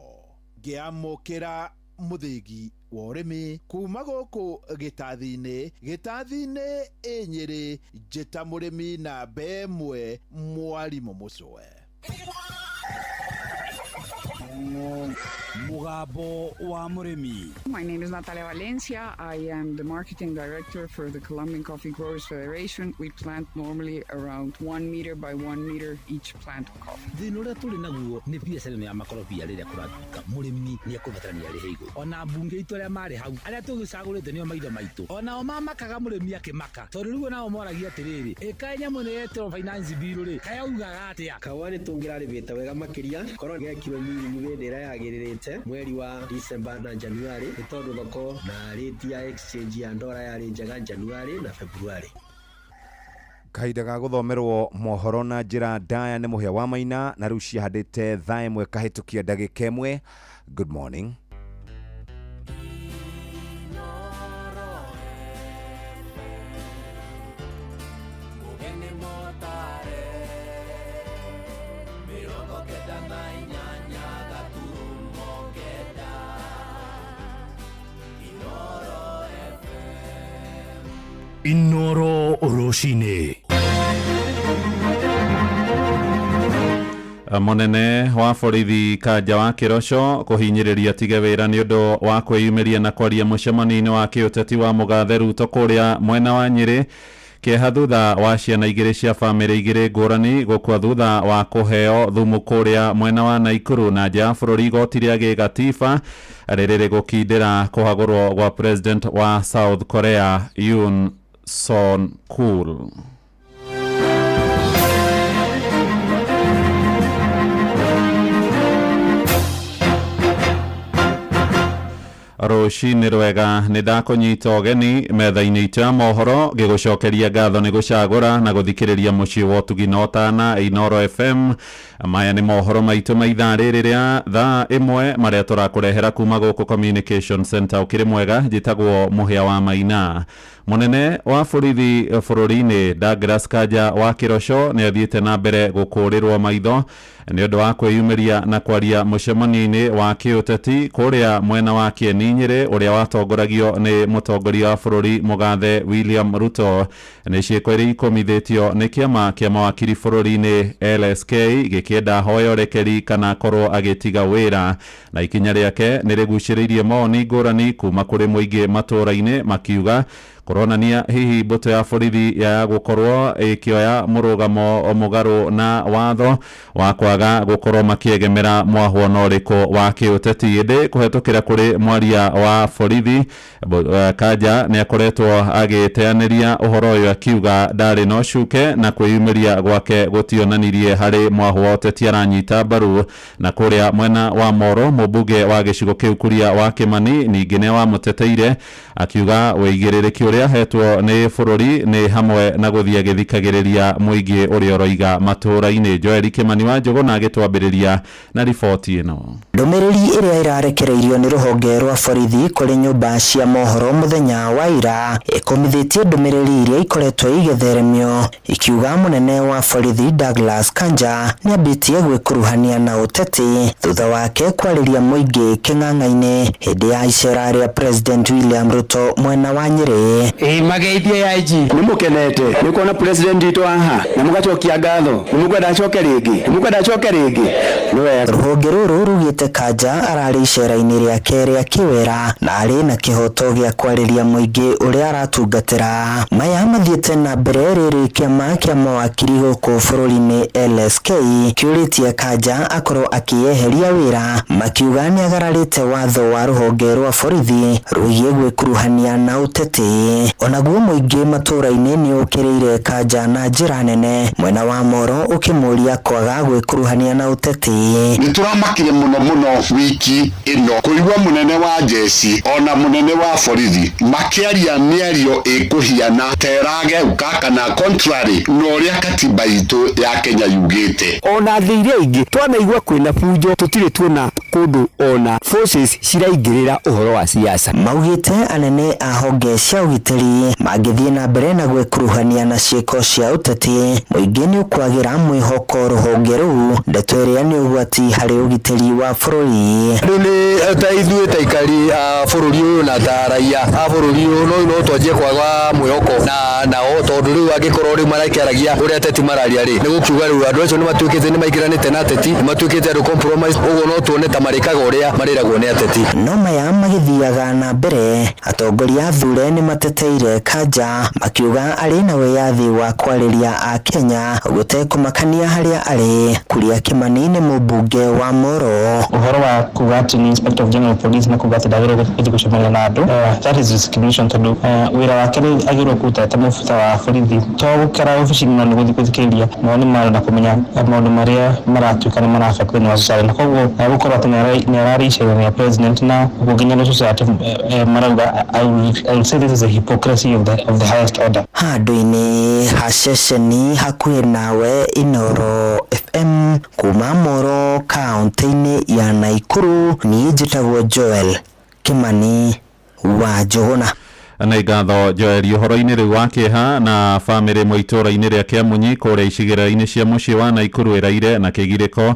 Speaker 4: Ngĩamũkĩra mũthĩgi wa ũrĩmi kuma gũkũ gĩtathi-inĩ, gĩtathi-inĩ ĩ Nyĩrĩ, njĩta mũrĩmi namba ĩmwe, mwarimũ Mũcwe.
Speaker 6: Mugambo wa Mũrĩmi.
Speaker 1: My name is Natalia Valencia. I am the marketing director for the Colombian Coffee Growers Federation. We plant normally around 1 meter by 1 meter each plant of coffee.
Speaker 12: Thĩna ũrĩa tũrĩ naguo nĩ biacara ĩno ya makorobia. Rĩrĩa kũratuĩka mũrĩmi nĩ ekũbatarania arĩhe igũrũ, ona mbunge itũ arĩa marĩ hau, arĩa tũgĩcagũrĩte nĩo maitho maitũ, onao mamakaga mũrĩmi akĩmaka, tondũ rĩu onao moragia atĩrĩrĩ, ĩkaĩ nyamũ ĩno yetĩrwo finance bill rĩ, kayaugaga atĩa?
Speaker 13: Kahũa nĩ tũngĩrarĩmĩte wega makĩria korwo gekirwo mĩrimũ hĩndĩ ĩrĩa yagĩrĩrĩte, mweri wa December na January, nĩ tondũ thoko na rate ya exchange ya ndora yarĩ njega January na February.
Speaker 18: Kahinda ga gũthomerwo mohoro na njĩra ndaya nĩ Mũhĩa wa Maina, na rĩu ciahandĩte thaa 1 kahĩtũkia ndagĩka 1. Good morning.
Speaker 23: Inoro Rũcinĩ.
Speaker 5: Mũnene wa borithi Kanja wa Kĩroco kũhinyĩrĩria tige wĩra nĩ ũndũ wa kwĩyumĩria na kwaria mũcemanio-inĩ wa kĩũteti wa Mũgathe Ruto kũrĩa mwena wa Nyĩrĩ. Kĩeha thutha wa ciana igĩrĩ cia bamĩrĩ igĩrĩ ngũrani gũkua thutha wa kũheo thumu kũrĩa mwena wa Naikuru. Na nja ya bũrũri, igoti rĩa gĩgatiba rĩrĩ rĩgũkindĩra kũhagũrwo gwa president wa South Korea Yoon Suk Yeol. Rũcinĩ rwega, nĩ ndakũnyita ũgeni metha-inĩ itũ ya mohoro, ngĩgũcokeria ngatho nĩ gũcagũra na gũthikĩrĩria mũciĩ wa ũtugi na ũtana Inoro FM. Maya nĩ mohoro maitũ ma ithaa rĩrĩ rĩa thaa 1 marĩa tũrakũrehera kuma gũkũ Communication Center. Ũkĩrĩ mwega, njĩtagwo Mũhĩa wa Maina. Mũnene wa borithi bũrũri-inĩ Douglas Kanja wa Kĩroco nĩ athiĩte na mbere gũkũrĩrwo maitho nĩ ũndũ wa kwĩyumĩria na kwaria mũcemanio-inĩ wa kĩũteti kũrĩa mwena wa Kĩeni Nyĩrĩ, ũrĩa watongoragio nĩ mũtongoria wa bũrũri Mũgathe William Ruto. Nĩ ciĩko iria ikũmithĩtio nĩ kĩama kĩa mawakiri bũrũri-inĩ LSK gĩkĩenda ahoe ũrekeri kana akorwo agĩtiga wĩra, na ikinya rĩake nĩ rĩgucĩrĩirie mawoni ngũrani kuma kũrĩ mũingĩ matũũra-inĩ, makiuga kũronania hihi mbũtũ ya borithi ya gũkorwo ĩkĩoya mũrũgamo mũgarũ na watho wa kwaga gũkorwo makĩegemera mwahwo na ũrĩkũ wa kĩũteti. Ĩndĩ kũhetũkĩra kũrĩ mwaria wa borithi, Kanja nĩ akoretwo agĩteanĩria ũhoro ũyũ, akiuga ndarĩ na ũcuke na kwĩyumĩria gwake gũtionanirie harĩ mwahwo wa ũteti aranyita mbaru. Na kũrĩa mwena wa Moro, mũmbunge wa gĩcigo kĩu Kuria wa Kĩmani ningĩ nĩ wamũteteire, akiuga wĩigĩrĩrĩki ũrĩa ahetwo nĩ bũrũri nĩ hamwe na gũthiĩ agĩthikagĩrĩria mũingĩ ũrĩa ũroiga matũũra-inĩ. Joel Kĩmani wa Njũgũna agĩtwambĩrĩria na riboti ĩno.
Speaker 15: Ndũmĩrĩri ĩrĩa ĩrarekereirio nĩ rũhonge rwa borithi kũrĩ nyũmba cia mohoro mũthenya wa ira ĩkũmithĩtie ndũmĩrĩri iria ikoretwo igĩtheremio ikiuga mũnene wa borithi Douglas Kanja nĩambĩtie gwĩkuruhania na ũteti thutha wake kwarĩria mũingĩ kĩng'ang'a-inĩ hĩndĩ ya icera rĩa President William Ruto. Ruto mwena wa Nyĩrĩ.
Speaker 7: Ĩ mageithie ya IG nĩ mũkenete nĩ kuona president witũ haha na mũgacokia ngatho nĩ mũkwenda acoke rĩngĩ nĩ mũkwenda acoke rĩngĩ nĩ wega.
Speaker 15: Rũhonge rũrũ rugĩte Kanja ararĩ icera-inĩ rĩake rĩa kĩwĩra na arĩ na kĩhoto gĩa kwarĩria mũingĩ ũrĩa aratungatĩra. Maya mathiĩte na mbere rĩrĩ kĩama kĩa mawakiri gũkũ bũrũri-inĩ LSK kĩũrĩtie Kanja akorwo akĩyeheria wĩra, makiuga nĩagararĩte watho wa rũhonge rwa borithi rwĩgiĩ gwĩkuruhania na ũteti. Onaguo mũingĩ matũra-inĩ nĩũkĩrĩire Kanja na njĩra nene, mwena wa Moro ũkĩmũria kwaga gwĩkuruhania na ũteti.
Speaker 11: Nĩ tũramakire mũno mũno wiki ĩno kũigua mũnene wa jeshi ona mũnene wa borithi makĩaria mĩario ĩkũhiana ta ĩrageuka kana contrary na ũrĩa katiba itũ ya Kenya yugĩte.
Speaker 7: Ona thĩ iria ingĩ twanaigua kwĩna bunjo tũtirĩ tuona kũndũ ona forces ciraingĩrĩra ũhoro wa siasa.
Speaker 15: Maugĩte anene a honge cia ũgitĩri mangĩthiĩ na mbere na gwĩkuruhania na ciĩko cia ũteti, mũingĩ nĩ ũkwagĩra mwĩhoko rũhonge rũu, ndeto ĩrĩa nĩ ũgwati harĩ ũgitĩri wa bũrũri.
Speaker 7: Rĩu nĩ ta ithuĩ ta aikari a bũrũri ũyũ na ta raia a bũrũri ũyũ no twanjie kwaga mwĩhoko na nao tondũ rĩu angĩkorwo rĩu marakĩaragia ũrĩa ateti mararia rĩ, nĩ gũkiuga rĩu andũ acio nĩ matuĩkĩte nĩ maingĩranĩte na ateti, nĩ matuĩkĩte andũ compromise, ũguo no tuone ta marĩkaga ũrĩa marĩragwo nĩ ateti.
Speaker 15: No maya magĩthiaga na mbere, atongoria athure nĩ mateteire Kanja makiuga arĩ na wĩyathi wa kwarĩria a Kenya gũtekũmakania harĩa arĩ. Kuria Kimani nĩ mũmbunge wa Moro.
Speaker 20: Ũhoro wa kuga atĩ nĩ Inspector of General Police na kuga atĩ ndagĩrĩirwo gũthiĩ gũcemania na andũ, that is discrimination tondũ wĩra wake nĩ agĩrĩirwo kũruta ta mũbitha wa borithi, to gũikara obici-inĩ no nĩ gũthiĩ gũthikĩrĩria mawoni ma andũ na kũmenya maũndũ marĩa maratuĩka nĩ mara affect thĩinĩ wa society, na koguo gũkorwo atĩ nĩ ararĩ icera-inĩ rĩa president na ũguo nginya nĩ society marauga, I will say this is a hypocrisy of the highest order.
Speaker 15: Handũ-inĩ ha ceceni hakuhĩ nawe Inooro FM kuma Moro kaunti-inĩ ya Naikuru, niĩ njĩtagwo Joel Kimani wa Njũgũna.
Speaker 5: Nĩ ngatho Joel. Ũhoro-inĩ rĩu wa kĩeha na bamĩrĩ ĩmwe itũũra-inĩ rĩa Kĩamunyi kũrĩa icigĩrĩra-inĩ cia mũciĩ wa Naikuru ĩraire na kĩgirĩko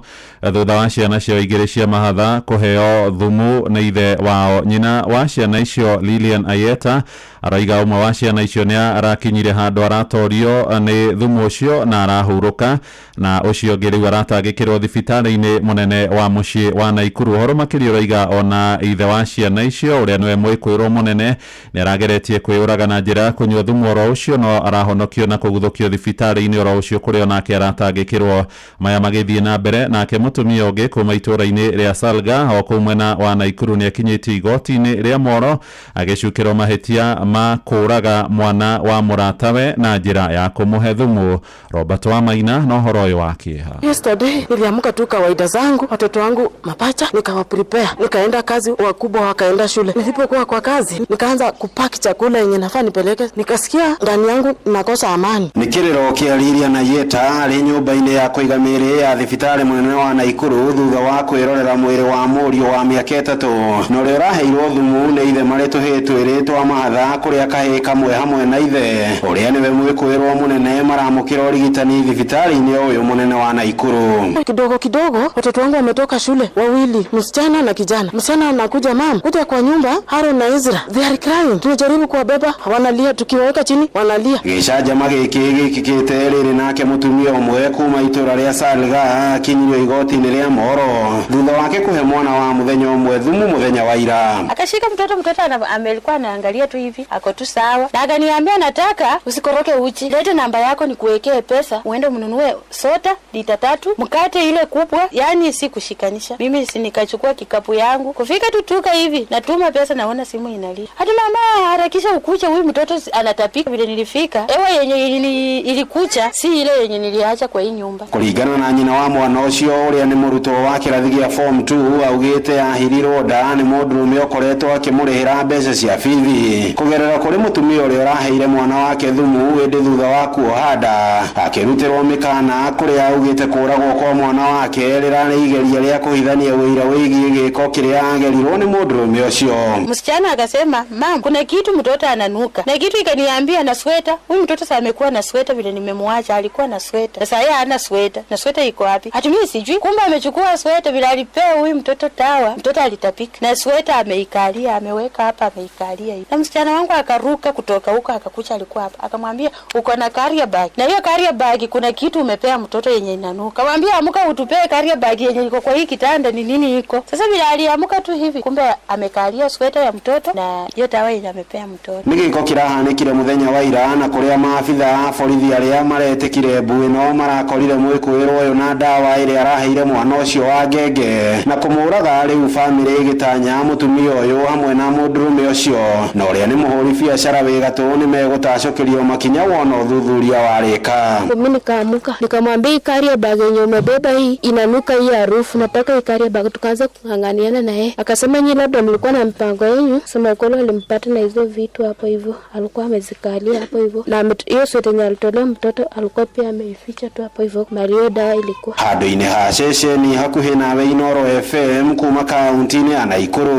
Speaker 5: thutha wa ciana ciao igĩrĩ cia mahatha kũheo thumu nĩ ithe wao. Nyina wa ciana icio Lilian Ayeta araiga ũmwe wa ciana icio nĩ arakinyire handũ aratorio nĩ thumu ũcio na arahurũka, na ũcio ũngĩ rĩu aratangĩkĩrwo thibitarĩ-inĩ mũnene wa mũciĩ wa Naikuru. Ũhoro makĩria ũraiga ona ithe wa ciana icio ũrĩa nĩwe mwĩkwĩrwo mũnene nĩ arageretie kwĩyũraga na njĩra ya kũnyua thumu oro ũcio, no arahonokio na kũguthũkio thibitarĩ-inĩ oro ũcio kũrĩa onake aratangĩkĩrwo. Maya magĩthiĩ na mbere, nake mũtumia ũngĩ kuma itũũra-inĩ rĩa Salga o kũu mwena wa Naikuru nĩ akinyĩtio igoti-inĩ rĩa Moro agĩcukĩrwo mahĩtia ma kũũraga mwana wa mũratawe na njĩra ya kũmũhe thumu. Robert Wamaina na ũhoro ũyũ wa kĩeha.
Speaker 21: Yesterday niliamka tu kawaida zangu, watoto wangu mapacha nikawa prepare, nikaenda kazi, wakubwa wakaenda shule. Nilipokuwa kwa kazi nikaanza kupaki chakula yenye nafaa nipeleke, nikasikia ndani yangu nakosa amani.
Speaker 7: Nĩ kĩrĩro kĩa Lilian Ayeta arĩ nyũmba-inĩ ya kũiga mĩĩrĩ ya thibitarĩ mũnene wa Naikuru thutha wa kwĩrorera mwĩrĩ wa mũriũ wa mĩaka 3 na ũrĩa ũraheirwo thumu nĩ ithe marĩ tũhĩĩ twĩrĩ twa mahatha kũrĩa kahĩĩ kamwe hamwe na ithe ũrĩa nĩwe mwĩkwĩrwo mũnene maramũkĩra ũrigitani thibitarĩ-inĩ ũyũ mũnene wa Naikuru.
Speaker 21: Kidogo kidogo watoto wangu wametoka shule wawili, msichana na kijana. Msichana anakuja, mam, kuja kwa nyumba, Haron na Ezra, they are crying. Tunajaribu kuwabeba, wanalia, tukiwaweka chini wanalia.
Speaker 7: Gĩcanjama gĩkĩ gĩkĩkĩte rĩrĩ nake mũtumia ũmwe kuma itũra rĩa Salga akinyirio igoti-inĩ rĩa Moro thutha wake kũhe mwana wa mũthenya ũmwe thumu mũthenya wa ira.
Speaker 24: Akashika mtoto, mtoto amelikuwa anaangalia tu hivi, ako tu sawa, na akaniambia nataka usikoroke uchi, lete namba yako nikuwekee pesa uende mnunue soda lita 3, mkate ile kubwa, yani si kushikanisha. Mimi si nikachukua kikapu yangu, kufika tutuka hivi natuma pesa, naona simu inalia, hadi mama harakisha ukucha, huyu mtoto anatapika. Vile nilifika ewa yenye ilikucha si ile yenye niliacha kwa hii nyumba.
Speaker 7: Kuringana na nyina wa mwana ũcio ũrĩa nĩ mũrutwo wa kĩrathi gĩa form 2 augĩte ahirirwo nda nĩ mũndũrũme ũkoretwo akĩmũrĩhĩra mbeca cia bithi kũgerera kũrĩ mũtumia ũrĩa ũraheire mwana wake thumu ĩndĩ thutha wa kuoha nda akĩrutĩrwo mĩkana kũrĩa augĩte kũragwo kwa mwana wake rĩrarĩ igeria rĩa kũhithania ũira wĩgiĩ gĩko kĩrĩa agerirwo nĩ mũndũrũme ũcio.
Speaker 24: Msichana akasema, mam, kuna kitu kitu mtoto ananuka. Na kitu ikaniambia na sweta, huyu mtoto sasa amekuwa na sweta vile nimemwacha alikuwa na sweta. Sasa yeye hana sweta. Na sweta iko wapi? Hata mimi sijui. Kumbe amechukua sweta vile alipea huyu mtoto tawa. Mtoto alitapika. Na sweta ameikalia, ameweka hapa ameikalia hivi. Na msichana wangu akaruka kutoka huko akakucha alikuwa hapa. Akamwambia uko na carrier bag. Na hiyo carrier bag kuna kitu umepea mtoto yenye inanuka. Mwambie amka utupee carrier bag yenye iko kwa hii kitanda ni nini iko. Sasa vile aliamka tu hivi kumbe amekalia sweta ya mtoto na hiyo tawa yenye amepea mtoto.
Speaker 7: Nĩ gĩko kĩrahanĩkire mũthenya wa ira na kũrĩa maabitha a borithi arĩa maretĩkire mbu ĩno marakorire mwĩkũĩrwo ũyũ na ndawa ĩrĩa araheire mwana ũcio wa ngenge na kũmũraga. Rĩu bamĩrĩ ĩgĩtanya mũtumia ũyũ hamwe na mũndũrũme ũcio na ũrĩa nĩ mũhũri biacara wĩ gatũ nĩ megũtacũkĩrio makinya wona ũthuthuria warĩka.
Speaker 2: Mimi nikaamuka nikamwambia carrier bag yenye umebeba hii inanuka hii harufu, nataka hii carrier bag. Tukaanza kung'ang'aniana na yeye, akasema nyinyi labda mlikuwa na mpango yenu. Sema kweli alimpata na hizo vitu hapo hivyo, alikuwa amezikalia hapo hivyo, na hiyo sweta yenye alitolea mtoto alikuwa pia ameificha tu hapo hivyo, mali dawa ilikuwa
Speaker 7: handũ-inĩ ha ceceni hakuhĩ nawe Inoro FM kuma kaunti-inĩ ya Naikuru.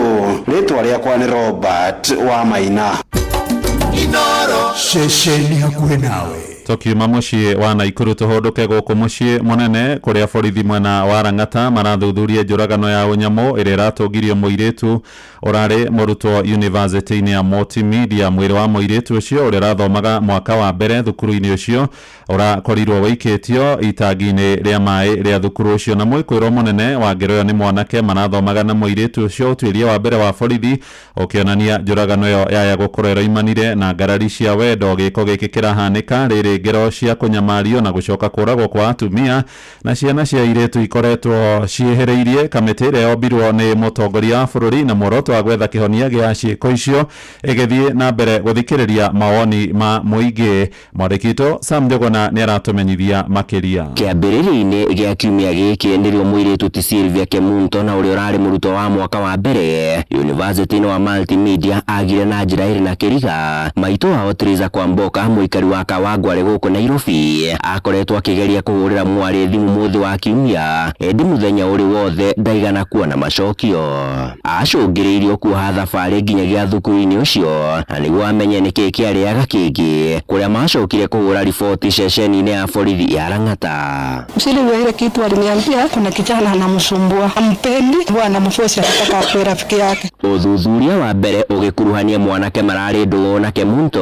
Speaker 7: Rĩtwa rĩakwa nĩ Robert wa Maina.
Speaker 23: Inoro ceceni hakuhĩ nawe.
Speaker 5: Tukiuma muciĩ wa Naikuru tũhũndũke gũkũ mũciĩ mũnene kũrĩa borithi mwena wa Lang'ata marathuthuria njũragano ya ũnyamũ ĩrĩa ĩratũngirio mũirĩtu ũrarĩ mũrutwo university-inĩ ya Multimedia. Mwĩrĩ wa mũirĩtu ũcio ũrĩa ũrathomaga mwaka wa mbere thukuru-inĩ ũcio ũrakorirwo wĩikĩtio itangi-inĩ rĩa maĩ rĩa thukuru ũcio, na mwĩkũĩrwo mũnene wa ngero ĩyo nĩ mwanake marathomaga na mũirĩtu ũcio. Ũtuĩria wa mbere wa borithi ũkĩonania njũragano ĩyo yaya gũkorwo ĩroimanire na ngarari cia wendo. Gĩko gĩkĩ kĩrahanĩka rĩrĩ ngero cia kũnyamario na gũcoka kũragwo kwa atumia na ciana cia airĩtu ikoretwo ciĩhĩrĩirie kamĩtĩ ĩrĩa yombirwo nĩ mũtongoria wa bũrũri na muoroto wa gwetha kĩhonia gĩa ciĩko icio ĩgĩthiĩ na mbere gũthikĩrĩria mawoni ma mũingĩ. Mwandĩki witũ Sam Njuguna nĩ aratũmenyithia makĩria.
Speaker 3: Kĩambĩrĩria-inĩ gĩa kiumia gĩkĩ nĩrĩo mũirĩtu ti Sylvia Kemunto na ũrĩa ũrarĩ mũrutwo wa mwaka wa mbere University-inĩ wa Multimedia agire na njĩra ĩrĩ na kĩriga. Maitũ wao Teresa Kwamboka mũikari wa Kawangware gũkũ Nairobi akoretwo akĩgeria kũhũrĩra mwarĩ thimũ mũthĩ wa kiumia ĩndĩ mũthenya ũrĩ wothe ndaigana kuona macokio. Acũngĩrĩirio kuoha thabarĩ nginyagia thukuru-inĩ ũcio na nĩguo amenye nĩkĩĩ kĩarĩaga kĩngĩ, kũrĩa macokire kũhũra riboti ceceni-inĩ ya borithi ya Lang'ata.
Speaker 9: Sylvia ile kitu aliniambia kuna kijana anamsumbua, ampendi bwana mfosi anataka akuwe rafiki yake.
Speaker 3: Ũthuthuria wa mbere ũgĩkuruhania mwanake mararĩ ndũgũ na Kemunto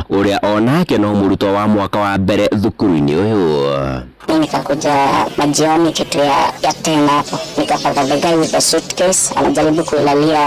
Speaker 3: ũrĩa onake no mũrutwo wa mwaka wa mbere thukuru-inĩ ũyũ.
Speaker 17: Nikakuja majioni kitu ya 10 hapo, nikapata the guy with the suitcase anajaribu kuilalia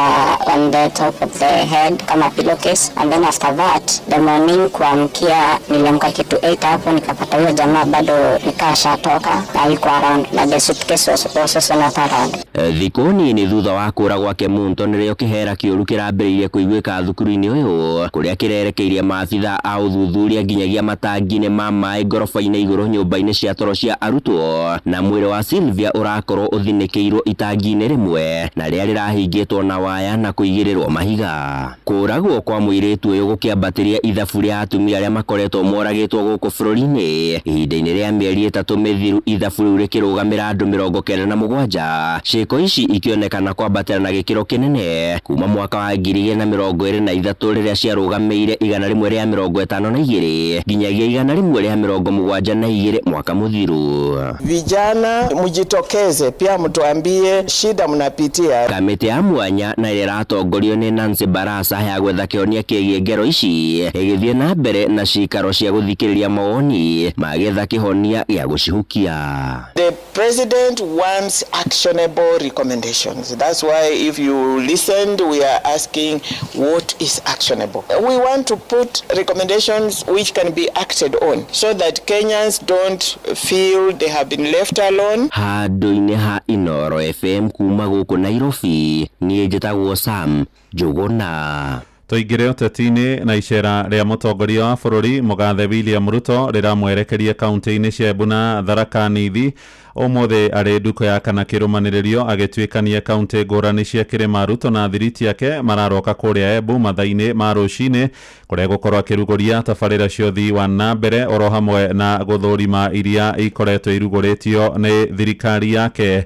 Speaker 17: on the top of the head kama pillowcase, and then after that the morning kuamkia niliamka kitu 8 hapo, nikapata huyo jamaa bado nikashatoka na alikuwa around na the suitcase was also not around.
Speaker 3: Thikũ nini thutha wa kũra gwa Kemunto nĩrĩo kĩhera kĩũru kĩrambĩrĩirie kũiguĩka thukuru-inĩ ũyũ kũrĩa kĩrerekeirie maabitha a ũthuthuria nginyagia matangi-inĩ ma maĩ ngoroba-inĩ igũrũ nyũmba-inĩ cia toro cia arutwo, na mwĩrĩ wa Sylvia ũrakorwo ũthinĩkĩirwo itangi-inĩ rĩmwe na rĩrĩa rĩrahingĩtwo na waya na kũigĩrĩrwo mahiga. Kũragwo kwa mũirĩtu ũyũ gũkĩambatĩria ithabu rĩa atumia arĩa makoretwo moragĩtwo gũkũ bũrũri-inĩ ihinda-inĩ rĩa mĩeri 3 mĩthiru, ithabu rĩu rĩkĩrũgamĩra andũ 97. Ciĩko ici ikĩonekana kwambatĩra na gĩkĩro kĩnene kuma mwaka wa 2023 rĩrĩa ciarũgamĩire 152 nginyagia 172 mwaka mũthiru.
Speaker 22: Vijana mjitokeze pia mtuambie shida mnapitia.
Speaker 3: Kamĩtĩ ya mwanya na ĩrĩa ĩratongorio nĩ Nancy Barasa ya gwetha kĩhonia kĩgiĩ ngero ici ĩgĩthiĩ na mbere na cikaro cia gũthikĩrĩria mawoni magĩetha kĩhonia gĩa gũcihukia.
Speaker 22: The president wants actionable recommendations. That's why if you listened, we are asking what is actionable. We want to put recommendations which can be acted on so that Kenyans don't feel they have been left alone.
Speaker 3: Handũ-inĩ ha Inoro FM kuma gũkũ Nairobi, niĩ njĩtagwo Sam Njuguna.
Speaker 5: Tũingĩre ũteti-inĩ na icera rĩa mũtongoria wa bũrũri mũgathe William Ruto rĩramwerekeria kaunti-inĩ cia Embu na Tharaka Nithi. Ũmũthĩ arĩ nduko ya kana kĩrũmanĩrĩrio agĩtuĩkania kaunti ngũrani cia kĩrĩma. Ruto na thiriti yake mararoka kũrĩa Embu mathaa-inĩ ma rũcinĩ kũrĩa gũkorwo akĩrugũria tabarĩra cia ũthii wa na mbere oro hamwe na gũthũrima iria ikoretwo irugũrĩtio nĩ thirikari yake.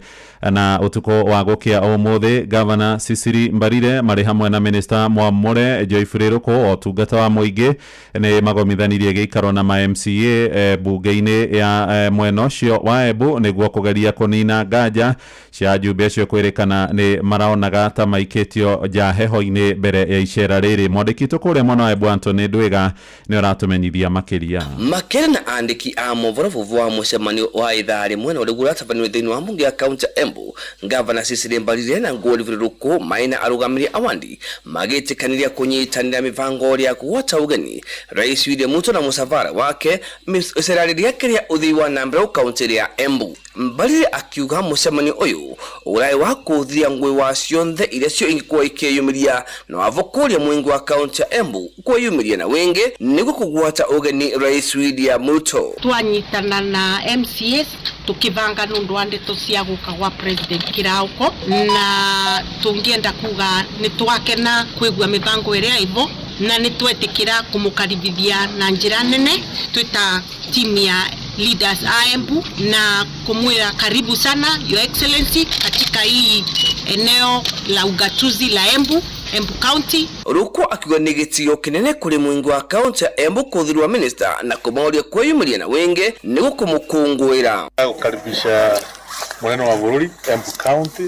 Speaker 5: Na ũtukũ wa gũkĩa ũmũthĩ Gavana Cecily Mbarire marĩ hamwe na Minister Mwamure Mbunge Joyfrey Ruku o tungata wa mũingĩ nĩ magomithanirie gĩikaro na ma MCA bunge-inĩ ya mwena ũcio wa Embu nĩguo kũgeria kũnina nganja cia ajumbe acio kwĩrĩkana nĩ maraonaga ta maikĩtio nja heho-inĩ mbere ya icera rĩrĩ. Mwandĩki witũ kũrĩa mwena wa Embu Anthony Ndwiga nĩ ũratũmenyithia makĩria.
Speaker 8: Makĩria na andĩki a mohoro vuvu wa mũcemanio wa ithaa rĩmwe na ũrĩa ũratabanio thĩinĩ wa mbunge ya kaunti ya Embu, Gavana Cecily Mbarire na Godfrey Ruku maina arũgamĩrĩri awandi magĩtĩkanĩria kũnyitanĩra mĩbango ya kũgwata ũgeni Rais William Ruto na mũcabara wake icera rĩake rĩa ũthii wa na mbere kaunti ya Embu. Mbarire akiuga mũcemanio ũyũ ũraĩ wa kũthia ngũĩ wa cionthe iria cio ingĩkorwo ikĩyumĩria na wavo kũria mũingĩ wa kaunti ya Embu kwĩyumĩria na wĩngĩ nĩguo kũgwata ũgeni Rais William Ruto.
Speaker 10: Twanyitana na MCAs tukibanga nundu wa ndeto cia guka gwa president Kirauko, na tungienda kuga ni twakena kwigua mibango iria ivo na ni twetikira kumukaribithia na njira nene twita timu ya leaders a Embu na kumwira karibu sana Your Excellency katika hii eneo la ugatuzi la Embu, Embu County.
Speaker 8: Ruku akiuga nĩ gĩtĩo kĩnene kũrĩ mũingĩ wa kaunti ya Embu kũthurwa minister na kũmoria kwĩyumĩria na wĩngĩ nĩguo kũmũkũngũĩra.
Speaker 14: Kukaribisha munene wa bũrũri Embu County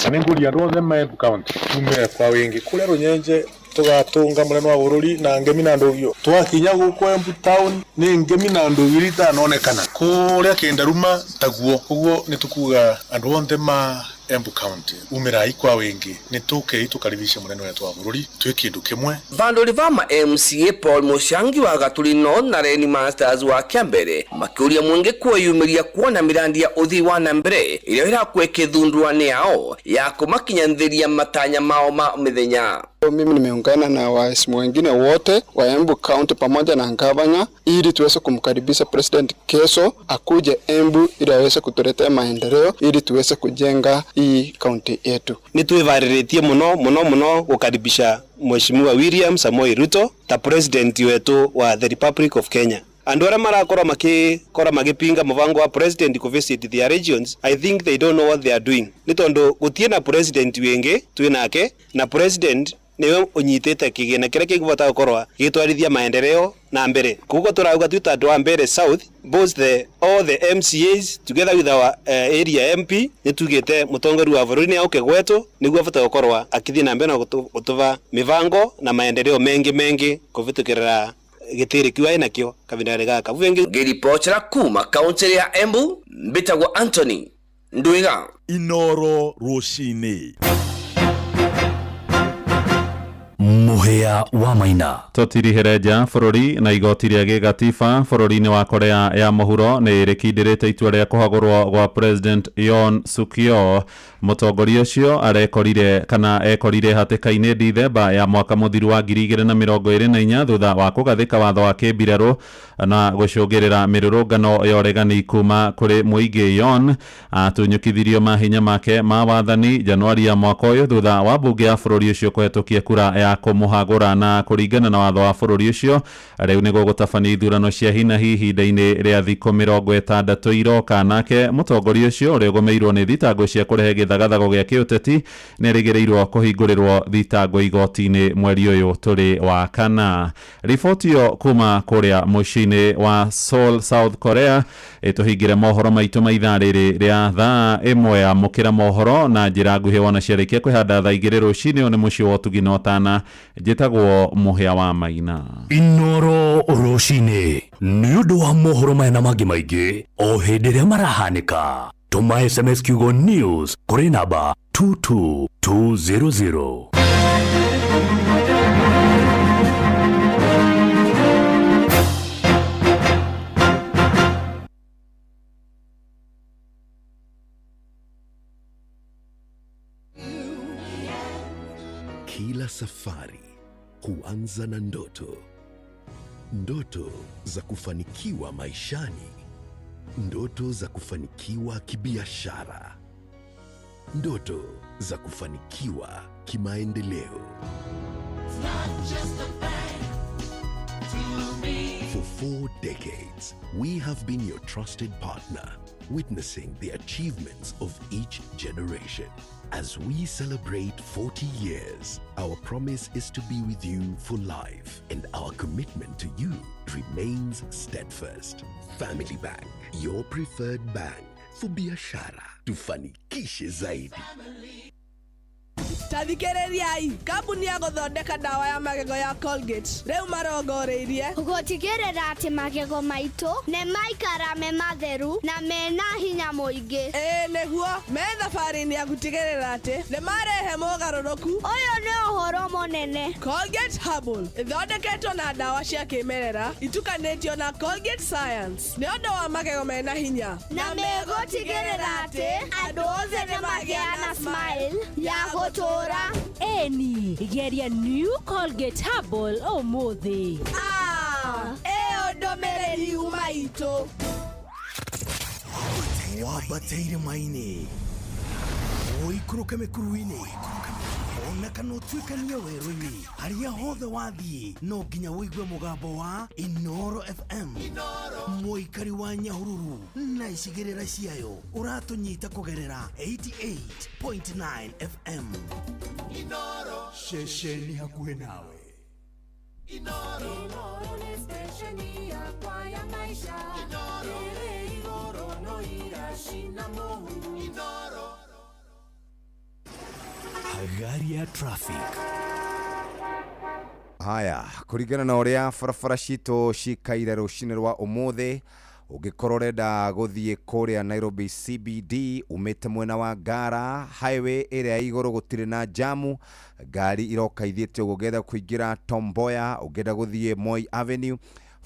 Speaker 14: na nĩngũria andũ othe ma Embu County tumĩre kwa wĩngĩ kũrĩa rũnyenje tugatunga munene wa bururi na ngemi na ndugio twakinya guku Embu town ni ngemi na ndugio itanonekana kuria kindaruma taguo uguo ni tukuga andu onthe ma Embu County umirai kwa wingi ni tukei tukaribisha munene wetu wa bururi twi kindu kimwe.
Speaker 8: Vandũ va ma MCA Paul Mushangi wa Gaturi North na Reni Masters wa Kiambere makiuria mwingi kwĩyumĩria kuona mirandi ya ũthii wa na mbere ĩrĩa ĩrakwo ĩkĩthundũra nĩ ao ya kũmakinyanĩria matanya mao ma mĩthenya.
Speaker 16: Mimi nimeungana na waheshimiwa wengine wote wa Embu County pamoja na gavana ili tuweze kumkaribisha President kesho akuje Embu ili aweze kutuletea maendeleo ili tuweze kujenga hii county yetu.
Speaker 19: Ni tuivariritie muno muno muno kukaribisha Mheshimiwa William Samoei Ruto ta president wetu wa the Republic of Kenya. Andu aria marakorwo makikora magipinga mubango wa president ku visit their regions, I think they don't know what they are doing. Ni tondu gutie na president wingi twinake na president niwe unyitite kigina kiria kigubota gukorwa gitwarithia maendeleo na mbere. Koguo turauga twita andu a Mbere South, both the all the MCAs together with our area MP nitugite mutongori wa bururi ni auke gwetu niguo abota gukorwa akithie na mbere na gutuva mibango na maendeleo mengi mengi kuvitukirira gitiri kiu ai nakio kavinda gaka.
Speaker 8: Ngiripotera kuma kaunti ya Embu, mbitagwo Anthony Ndwiga.
Speaker 4: Inoro rucini.
Speaker 26: Muhea wa Maina.
Speaker 5: Tũtirihere nja bũrũri na igoti rĩa gĩgatiba bũrũri-inĩ wa Korea ya mũhuro nĩ rĩkindĩrĩte itua rĩa kũhagũrwo gwa President Yoon Suk Yeol. Mũtongoria ũcio arekorire kana ekorire hatĩka-inĩ Dithemba ya mwaka mũthiru wa 2024 thutha wa kũgathĩka watho wa kĩmbirarũ na gũcũngĩrĩra mĩrũrũngano ya ũregani kuma kũrĩ mũingĩ. Yoon atunyũkithirio mahinya make ma wathani Januari ya mwaka ũyũ thutha wa mbunge ya bũrũri ũcio kũhetũkia kura ya kũmũhagũra na kũringana na watho wa bũrũri ũcio rĩu nĩguo gũtabania ithurano cia hinahi ihinda-inĩ rĩa thikũ 60 iroka. Nake mũtongoria ũcio ũrĩa ũgũmĩirwo nĩ thitango cia kũrehe gĩthagathago gĩa kĩũteti nĩerĩgĩrĩirwo kũhingũrĩrwo thitango igoti-inĩ mweri ũyũ tũrĩ wa kana. Riboti ĩyo kuma kũrĩa mũciĩ-inĩ wa Seoul, South Korea ĩtũhingĩre mohoro maitũ ma ithaa rĩrĩ rĩa thaa 1. Amũkĩra mohoro na njĩra nguhĩ wona ciarĩkia kwĩhanda thaa 2 rũcinĩ. Ũyũ nĩ mũciĩ wa ũtugi na ũtana. Njĩtagwo Mũhĩa wa Maina.
Speaker 26: Inoro rũcinĩ nĩ ũndũ wa mohoro maya na mangĩ maingĩ o hĩndĩ ĩrĩa marahanĩka. Tũma SMS kiugo news kũrĩ namba 22200.
Speaker 27: Kila safari huanza na ndoto. Ndoto za kufanikiwa maishani. Ndoto za kufanikiwa kibiashara. Ndoto za kufanikiwa kimaendeleo. For 4 decades, we have been your trusted partner, witnessing the achievements of each generation. As we celebrate 40 years, our promise is to be with you for life, and our commitment to you remains steadfast. Family Bank, your preferred bank for biashara. Tufanikishe zaidi.
Speaker 1: Ta thikĩrĩriai, kambuni ya gũthondeka ndawa ya magego ya Colgate rĩu marongoreirie
Speaker 6: gũtigĩrĩra atĩ magego maitũ nĩ maikara me matheru na mena hinya mũingĩ.
Speaker 1: Ĩĩ nĩguo, me thabarĩ-inĩ ya gũtigĩrĩra atĩ nĩ marehe mogarũrũku.
Speaker 6: Ũyũ nĩ ũhoro mũnene.
Speaker 1: Colgate Herbal ĩthondeketwo na ndawa cia kĩmerera itukanĩtio na Colgate Science nĩ ũndũ wa magego mena hinya,
Speaker 6: na megũtigĩrĩra atĩ andũ othe nĩ magĩa na smile ya gũtũũra.
Speaker 11: Eni, geria New Colgate Herbal ũmũthĩ.
Speaker 1: Ĩyo ndũmĩrĩri yuma itũ.
Speaker 23: Wambate irĩma-inĩ, ũikũrũke mĩkuru-inĩ, ona kana ũtuĩkanie werũ-inĩ, harĩa hothe wathiĩ no nginya ũigue mũgambo wa Inoro FM. Mũikari wa Nyahururu na icigĩrĩra ciayo ũratũnyita kũgerera 88.9 FM.
Speaker 4: Inoro
Speaker 23: ceceni hakuhĩ nawe.
Speaker 4: Inoro.
Speaker 12: Inoro nĩ stesheni yakwa ya maisha.
Speaker 4: Inoro.
Speaker 12: Ĩrĩ igũrũ no iracina mũhu.
Speaker 4: Inoro.
Speaker 26: Hagaria traffic.
Speaker 13: Haya, kũringana na ũrĩa barabara citũ cikaire rũcinĩ rwa ũmũthĩ, ũngĩkorwo ũrenda gũthiĩ kũrĩa Nairobi CBD umĩte mwena wa Ngara highway ĩrĩa igũrũ gũtirĩ na jamu, ngari iroka ithiĩte ũguo. Ũngĩenda kũingĩra Tom Mboya, ũngĩenda gũthiĩ Moi Avenue,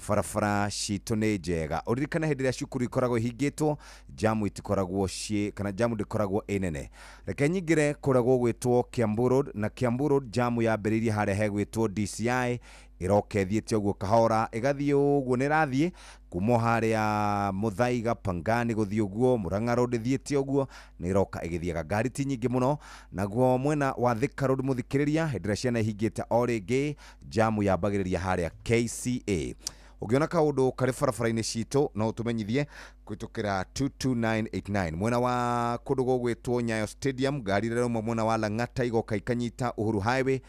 Speaker 13: barabara citũ nĩ njega. Ũririkane hĩndĩ ĩrĩa cukuru ikoragwo ihingĩtwo, jamu itikoragwo ciĩ kana jamu ndĩkoragwo ĩ nene. Reke nyingĩre kũrĩa gũgwĩtwo Kiambu Road, na Kiambu Road jamu yambĩrĩirie harĩa hegwĩtwo DCI, ĩroka ĩthiĩte ũguo kahora, ĩgathiĩ ũguo nĩ ĩrathiĩ kuma harĩa Muthaiga Pangani gũthiĩ ũguo, Murang'a Road ĩthiĩte ũguo, nĩ ĩroka ĩgĩthiaga, ngari ti nyingĩ mũno. Naguo mwena wa Thika Road mũthikĩrĩria, hĩndĩ ĩrĩa ciana ihingĩte o rĩngĩ, jamu yambagĩrĩria harĩa KCA. Ũngĩona kaũndũ karĩ barabara-inĩ citũ no ũtũmenyithie kũhĩtũkĩra 22989. Mwena wa kũndũ gũgwĩtwo Nyayo Stadium, ngari ĩrĩa ĩrauma mwena wa Lang'ata igoka ikanyita Uhuru Highway,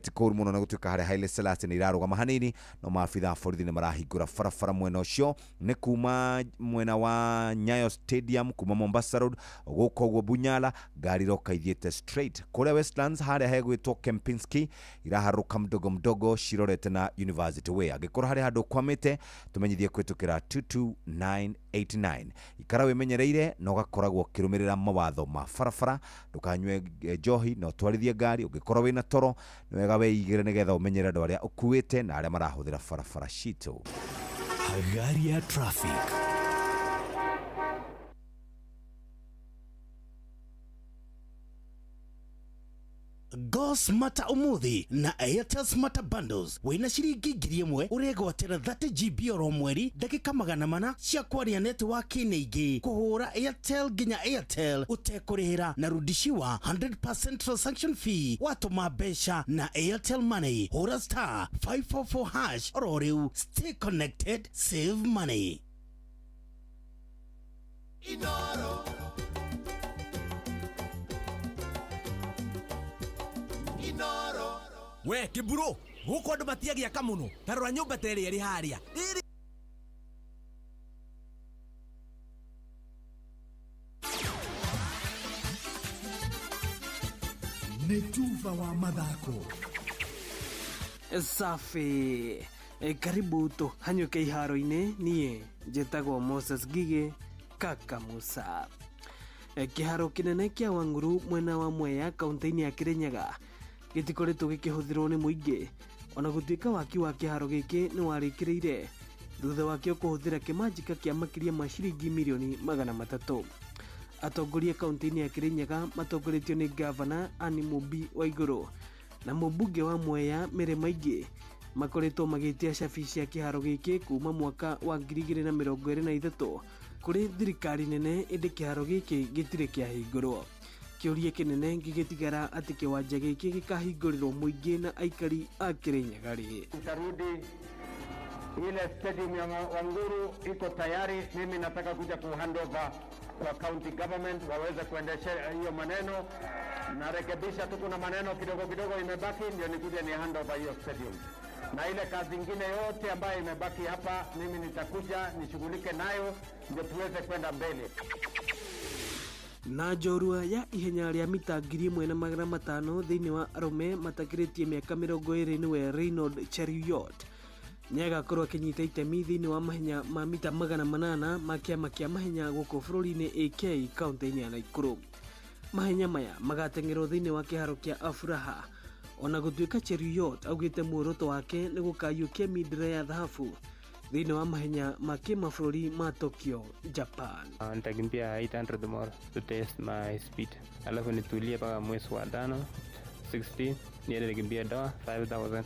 Speaker 13: ti kũũru mũno na gũtuĩka harĩa Haile Selassie nĩ irarũgama hanini, no maabitha a borithi nĩ marahingũra barabara mwena ũcio. Nĩ kuma mwena wa Nyayo Stadium kuma Mombasa Road gũka ũguo Bunyala, ngari iroka ithiĩte straight kũrĩa Westlands harĩa hegwĩtwo Kempinski, iraharũka mdogo mdogo cirorete na University Way. Angĩkorwo harĩ handũ ũkwamĩte, tũmenyithie kũhĩtũkĩra 22989. Ikara wĩmenyereire na ũgakoragwo ũkĩrũmĩrĩra mawatho ma barabara, ndũkanyue njohi na ũtwarithie ngari. Ũngĩkorwo wĩna toro nĩ wega wĩigĩre nĩgetha ũmenyere andũ arĩa ũkuĩte na arĩa marahũthĩra barabara citũ.
Speaker 26: Hagaria traffic.
Speaker 23: Go Smarter umuthi na Airtel Smarter Bundles wina ciringi 1000 uregwatira 30 GB oro mweri, ndagika 400 cia kwaria network-inĩ ingĩ, kũhũra Airtel nginya Airtel ũtekũrĩhĩra na rudishiwa 100% transaction fee watũma mbeca na Airtel Money. Hũra star 544 hash oro rĩu. Stay connected, save money.
Speaker 4: Inoro. Inoro.
Speaker 18: We kiburo guku andu matiagiaka muno ta rora nyumba ta ĩrĩa ĩrĩ harĩa.
Speaker 23: Nĩ tuba wa mathako.
Speaker 25: Safi. Karibu tũhanyũke iharo-inĩ. Niĩ njĩtagwo Moses Ngigĩ Kaka Musa. Kĩharo kĩnene kĩa Wang'uru mwena wa Mwea kaunti-inĩ ya Kĩrĩnyaga gĩtikoretwo gĩkĩhũthĩrwo nĩ mũingĩ, ona gũtuĩka waki wa kĩharo gĩkĩ nĩ warĩkĩrĩire thutha wakĩo kũhũthĩra kĩmanjĩka kĩa makĩria ma ciringi mirioni 300. Atongoria kaunti-inĩ ya Kĩrĩnyaga matongoretio nĩ gavana Anne Mumbi Waigũrũ na mũmbunge wa Mwea Mary Maingĩ makoretwo magĩtia cabi cia kĩharo gĩkĩ kuma mwaka wa 2023 kũrĩ thirikari nene, ĩndĩ kĩharo gĩkĩ gĩtirĩ kĩahingũrwo. Kĩũria kĩnene gĩgĩtigara atĩ kĩwanja gĩkĩ gĩkahingũrĩrwo mũingĩ na aikari a Kĩrĩnyaga rĩ.
Speaker 28: Tutarudi
Speaker 2: Ile stadium ya Wanguru iko tayari. Mimi nataka kuja ku handover kwa county government waweze kuendesha hiyo maneno. Narekebisha tu, kuna maneno kidogo kidogo imebaki, ndio nikuje ni handover hiyo stadium, na ile kazi ingine yote ambayo imebaki hapa, mimi nitakuja nishughulike nayo, ndio tuweze kwenda mbele.
Speaker 25: Na njorua ya ihenya rĩa mita 1500 thĩinĩ wa arũme matakĩrĩtie mĩaka 20 nĩwe Reynold Cheruiyot nĩagakorwo akĩnyita itemi thĩinĩ wa mahenya ma mita 800 ma kĩama kĩa mahenya gũkũ bũrũri-inĩ AK kaunti-inĩ ya Naikuru. Mahenya maya magateng'erwo thĩinĩ wa kĩharo kĩa Afuraha. Ona gũtuĩka Cheruiyot augĩte muoroto wake nĩ gũkayũkia mindira ya thahabu thĩinĩ wa mahenya ma kĩmabũrũri ma Tokyo, Japan.
Speaker 7: Nitakimbia 800 more to test my speed, alafu nitulie mpaka mwezi wa 5 60 niende nikimbie Doha 5000.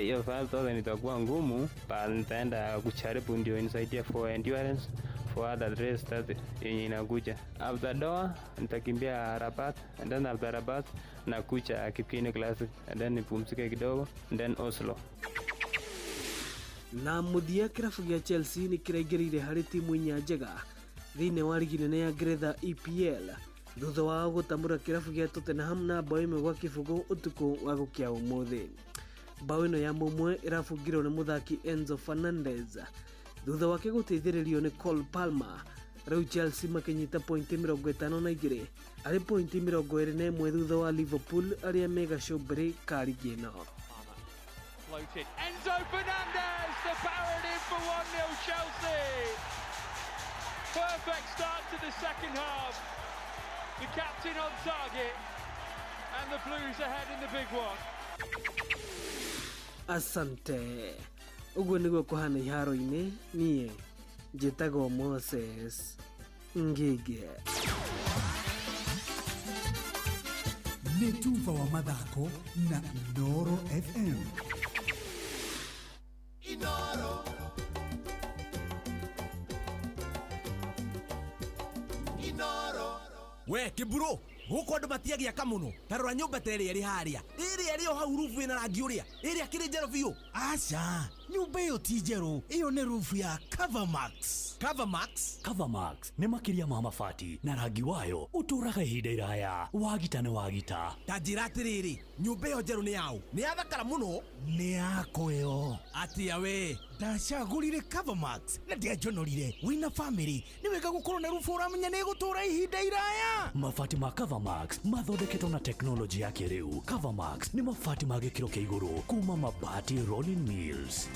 Speaker 7: Hiyo 5000 itakuwa ngumu, but nitaenda kujaribu ndio inisaidie for endurance for other race that yenye inakuja. After Doha nitakimbia Rabat, and then after Rabat nakuja Kipkeino Classic, and then nipumzike kidogo, and then Oslo.
Speaker 25: Na mũthia kĩrabu gĩa Chelsea nĩ kĩraingĩrĩire harĩ timu inya njega thĩinĩ wa rigi nene ya Ngeretha EPL thutha wao gũtamũra kĩrabu gĩa Tottenham na bao 1-0 ũtukũ wa gũkĩa ũmũthĩ. Bao ĩno ya mũmwe ĩrabungirwo nĩ mũthaki Enzo Fernandez thutha wake gũteithĩrĩrio nĩ Cole Palmer. Rĩu Chelsea makĩnyita pointi 52 arĩ pointi 21 thutha wa Liverpool arĩa me gacũmbĩrĩ ka rigi ĩno.
Speaker 9: Floated. Enzo Fernandez, the parrot in for 1-0 Chelsea. Perfect start to the second half. The captain on target and the Blues ahead in the big one.
Speaker 25: Asante. Ũguo nĩguo kũhana iharo-inĩ. Niĩ njĩtagwo Moses Ngige.
Speaker 23: Nĩ tuba wa mathako na Inooro FM.
Speaker 4: Inooro. Inooro.
Speaker 18: We kiburo guku andu matiagiaka muno ta rora nyumba ta ĩrĩa ĩrĩ harĩa ĩrĩa ĩrĩ o hau rubu ĩna rangi ũrĩa ĩrĩa kĩrĩ njerũ biũ.
Speaker 23: Aca, nyumba ĩyo ti njerũ, ĩyo nĩ rubu ya Covermax.
Speaker 18: Covermax?
Speaker 26: Covermax nĩ makĩria ma mabati na rangi wayo ũtũũraga ihinda iraya. Wagita nĩ wagita.
Speaker 18: Ta njĩra atĩrĩrĩ, nyumba ĩyo njerũ nĩ yaũ? Nĩ yathakara mũno.
Speaker 23: Nĩ yakwa ĩyo.
Speaker 18: Atĩa we?
Speaker 23: Ndacagũrire Covermax na ndianjonorire. Wĩna famĩlĩ nĩ wega gũkorwo na rubu ũramenya nĩ ĩgũtũũra ihinda iraya.
Speaker 26: Mabati ma Covermax mathondeketwo na teknolojĩ ya kĩrĩu. Covermax nĩ mabati ma gĩkĩro kĩa igũrũ kuma Mabati Rolling Mills.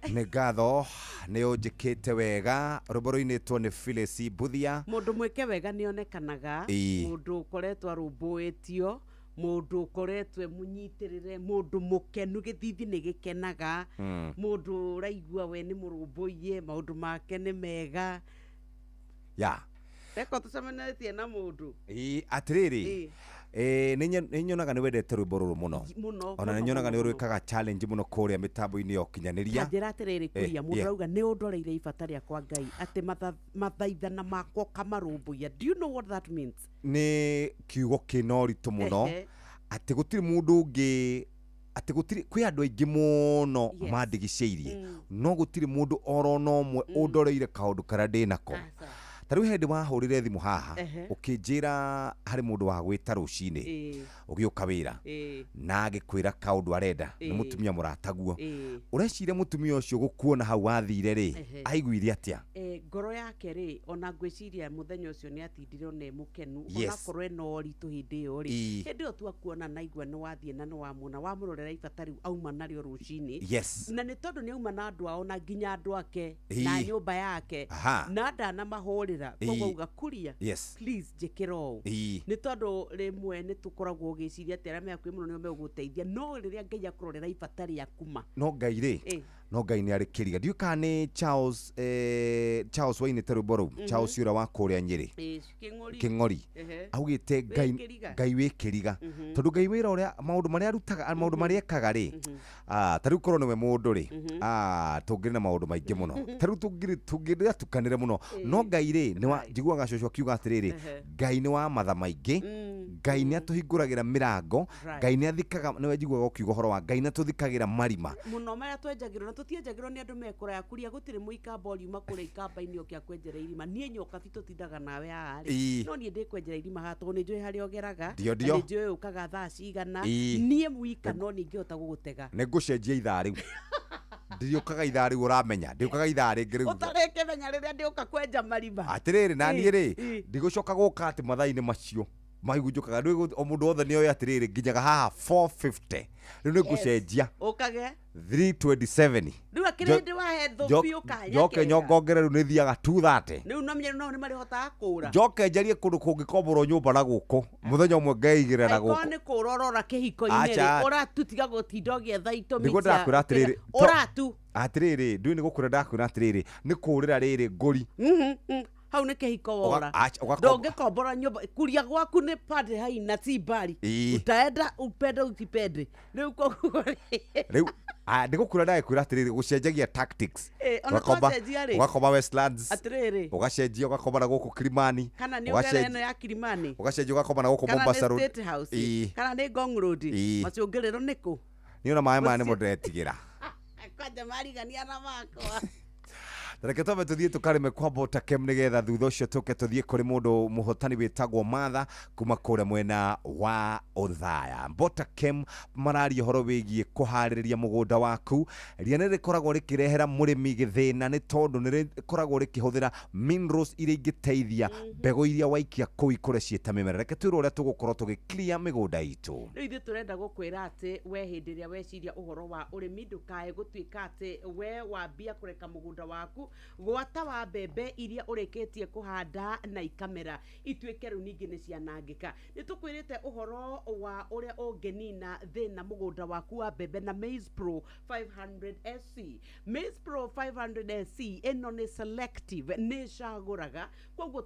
Speaker 13: Nĩ ngatho nĩ ũnjĩkĩte wega. Rwĩmbo rũinĩtwo nĩ Phyllis Mbuthia.
Speaker 3: Mũndũ mwĩke wega nĩ onekanaga. Mũndũ ũkoretwo arũmbũĩtio, mũndũ ũkoretwo e mũnyitĩrĩre, mũndũ mũkenu, gĩthithi nĩ gĩkenaga. Mũndũ ũraigua we nĩ mũrũmbũiye, maũndũ make nĩ mega.
Speaker 13: Ya.
Speaker 3: Reko tũcemanĩtie na mũndũ.
Speaker 13: Ĩ, atĩrĩrĩ, nĩ nyonaga nĩ wendete rwĩmbo rũrũ mũno.
Speaker 3: Mũno.
Speaker 13: Ona nĩ nyonaga nĩ ũrwĩkaga challenge mũno kũrĩa mĩtambo-inĩ ya ũkinyanĩria.
Speaker 3: Njĩra atĩrĩrĩ, kuria mũndũ auga nĩ ũndoreire ibata rĩakwa Ngai, atĩ mathaithana makwa ũkamarũmbũiya. Do you know what that means?
Speaker 13: Nĩ kiugo kĩna ũritũ mũno, atĩ gũtirĩ mũndũ ũngĩ, atĩ gũtirĩ, kwĩ andũ aingĩ mũno mandigicĩirie, no gũtirĩ mũndũ oro na ũmwe ũndoreire kaũndũ karĩa ndĩnako. Ta rĩu hĩndĩ wahũrĩre thimũ haha, ũkĩnjĩra harĩ mũndũ wa gwĩta rũcinĩ ũgĩũka wĩra, na agĩkwĩra kaũndũ arenda, nĩ mũtumia mũrataguo. Ũreciria mũtumia ũcio gũkuona hau wathire rĩ, aiguire atĩa?
Speaker 3: Ngoro yake rĩ, ona ngwĩciria mũthenya ũcio nĩ atindire ona e mũkenu, onakorwo ena ũritũ hĩndĩ ĩyo rĩ. Hĩndĩ ĩyo twakuona naigua nĩ wathiĩ na nĩ wamuona, wamũrorera ibata rĩu auma narĩo rũcinĩ. Na nĩ tondũ nĩ auma na andũ ao na nginya andũ ake na nyũmba yake, na ndanamahũrĩra, koguo auga kuria, please njĩkĩra ũũ. Nĩ tondũ rĩmwe nĩ tũkoragwo ũgĩciria atĩ arĩa me hakuhĩ mũno nĩo megũgũteithia, no rĩrĩa Ngai akũrorera ibata rĩaku ma.
Speaker 13: No Ngai rĩ, no Ngai nĩ arĩ kĩriga. Ndiũĩ kana nĩ Charles, Charles wainĩte rwĩmbo rũu, Charles ũrĩa wa kũrĩa Nyĩrĩ.
Speaker 3: Kĩng'ori.
Speaker 13: Kĩng'ori. Augĩte Ngai,
Speaker 3: Wĩ kĩriga.
Speaker 13: Ngai wĩ kĩriga. Tondũ Ngai wĩra ũrĩa, maũndũ marĩa arutaga, maũndũ marĩa ekaga rĩ, ta rĩu korwo nĩwe mũndũ rĩ, tũngĩrĩ na maũndũ maingĩ mũno. Ta rĩu tũngĩratukanĩre mũno. No Ngai rĩ, njiguaga cũcũ akiuga atĩrĩrĩ, Ngai nĩ wa matha maingĩ, Ngai nĩ atũhingũragĩra mĩrango, Ngai nĩ athikaga, nĩwe njiguaga ũkiuga ũhoro wa Ngai nĩ atũthikagĩra marima.
Speaker 3: Mũno marĩa twenjagĩrwo, na tũtienjagĩrwo nĩ andũ me kũraya kuria, gũtirĩ mũikamba ũriuma kũrĩa ikamba-inĩ ũke akwenjera irima. Niĩ nyoka bi tũtindaga nawe haha rĩ, no niĩ ndĩkwenjera irima haha tondũ nĩ njũĩ harĩa ũgeraga,
Speaker 13: Ndio,
Speaker 3: na
Speaker 13: ndio.
Speaker 3: nĩ njũĩ ũkaga thaa cigana. Niĩ wika no niĩ ingĩhota gũgũtega.
Speaker 13: Nĩ ngũcenjia ithaa rĩu. Ndiriũkaga ithaa rĩu ũramenya, ndĩũkaga ithaa rĩngĩ rĩu.
Speaker 3: Ũtarĩkĩmenya rĩrĩa ndĩũka kwenja marima.
Speaker 13: Atĩrĩrĩ, na niĩ rĩ, ndigũcoka gũka atĩ mathaa-inĩ macio mahigu njũkaga. Rĩu o mũndũ wothe nĩoĩ atĩrĩrĩ, nginyaga haha 4:50. Rĩu nĩ ngũcenjia
Speaker 3: Ũkage
Speaker 13: 3:27.
Speaker 3: Rĩu akĩrĩ hĩndĩ wahe thũbi ũkahanya
Speaker 13: njoke
Speaker 3: kega.
Speaker 13: nyongongere rĩu nĩ thiaga 2:30.
Speaker 3: Rĩu no menye no nĩ marĩhotaga kũũra.
Speaker 13: Njoke njarie kũndũ kũngĩkomborwo nyũmba na gũkũ mũthenya ũmwe ngeigĩrĩra na
Speaker 3: Angĩkorwo
Speaker 13: gũkũ.
Speaker 3: nĩ kũũra ũrora kĩhiko-inĩ rĩ,
Speaker 13: Acha.
Speaker 3: ũratu tiga gũtinda ũgĩetha itũmi
Speaker 13: Nĩguo
Speaker 3: cia
Speaker 13: ndĩrakwĩra atĩrĩrĩ,
Speaker 3: ũratu.
Speaker 13: Atĩrĩrĩ, ndũĩ nĩ gũkwĩra ndakwĩra atĩrĩrĩ, nĩ kũũrĩra rĩrĩ ngũri.
Speaker 3: Hau nĩ kĩhiko wora. Ndũngĩkombora nyũmba kuria gwaku nĩ pande haina si mbari. Utaenda upende usipende. Rĩu koguo rĩ,
Speaker 13: Rĩu nĩ gũkwĩra ndagĩkwĩra atĩrĩrĩ, gũcenjagia tactics.
Speaker 3: Ona twacenjia rĩ,
Speaker 13: ũgakoma Westlands,
Speaker 3: atĩrĩrĩ,
Speaker 13: ũgacenjia ũgakoma na gũkũ Kilimani,
Speaker 3: kana nĩ ũgere ĩno ya Kilimani,
Speaker 13: ũgacenjia ũgakoma na gũkũ
Speaker 3: kana nĩ
Speaker 13: Mombasa Road.
Speaker 3: State House, kana nĩ Ngong Road, macũngĩrĩro nĩ kũ?
Speaker 13: Niĩ ona maĩ maya nĩmo ndĩretigĩra.
Speaker 3: Kwanja marigania na makwa.
Speaker 13: Reke twambe tuthiĩ tũkarĩme kwa Botakem nĩgetha thutha ũcio tũke tũthiĩ kũrĩ mũndũ mũhotani wĩtagwo Martha kuma kũrĩa mwena wa Othaya. Botakem mararia ũhoro wĩgiĩ kũharĩrĩria mũgũnda waku. Ria nĩ rĩkoragwo rĩkĩrehera mũrĩmi gĩthĩna nĩ tondũ nĩ rĩkoragwo rĩkĩhũthĩra minerals iria ingĩteithia mbegũ iria waikia kũu ikũre ciĩ ta mĩmera. Reke twĩrwo ũrĩa tũgũkorwo tũgĩ clear mĩgũnda itũ.
Speaker 3: Rĩu ithuĩ tũrenda gũkwĩra atĩ we hĩndĩ ĩrĩa weciria ũhoro wa ũrĩmi, ndũkae gũtuĩka atĩ we wambia kũreka mũgũnda waku gwata wa mbembe iria ũrĩkĩtie kũhanda na ikamera ituĩke rĩu ningĩ nĩ cianangĩka. Nĩ tũkwĩrĩte ũhoro wa ũrĩa ũngĩnina thĩna mũgũnda waku wa mbembe na Maize Pro 500 SC. Maize Pro 500 SC ĩno nĩ selective, nĩ ĩcagũraga, koguo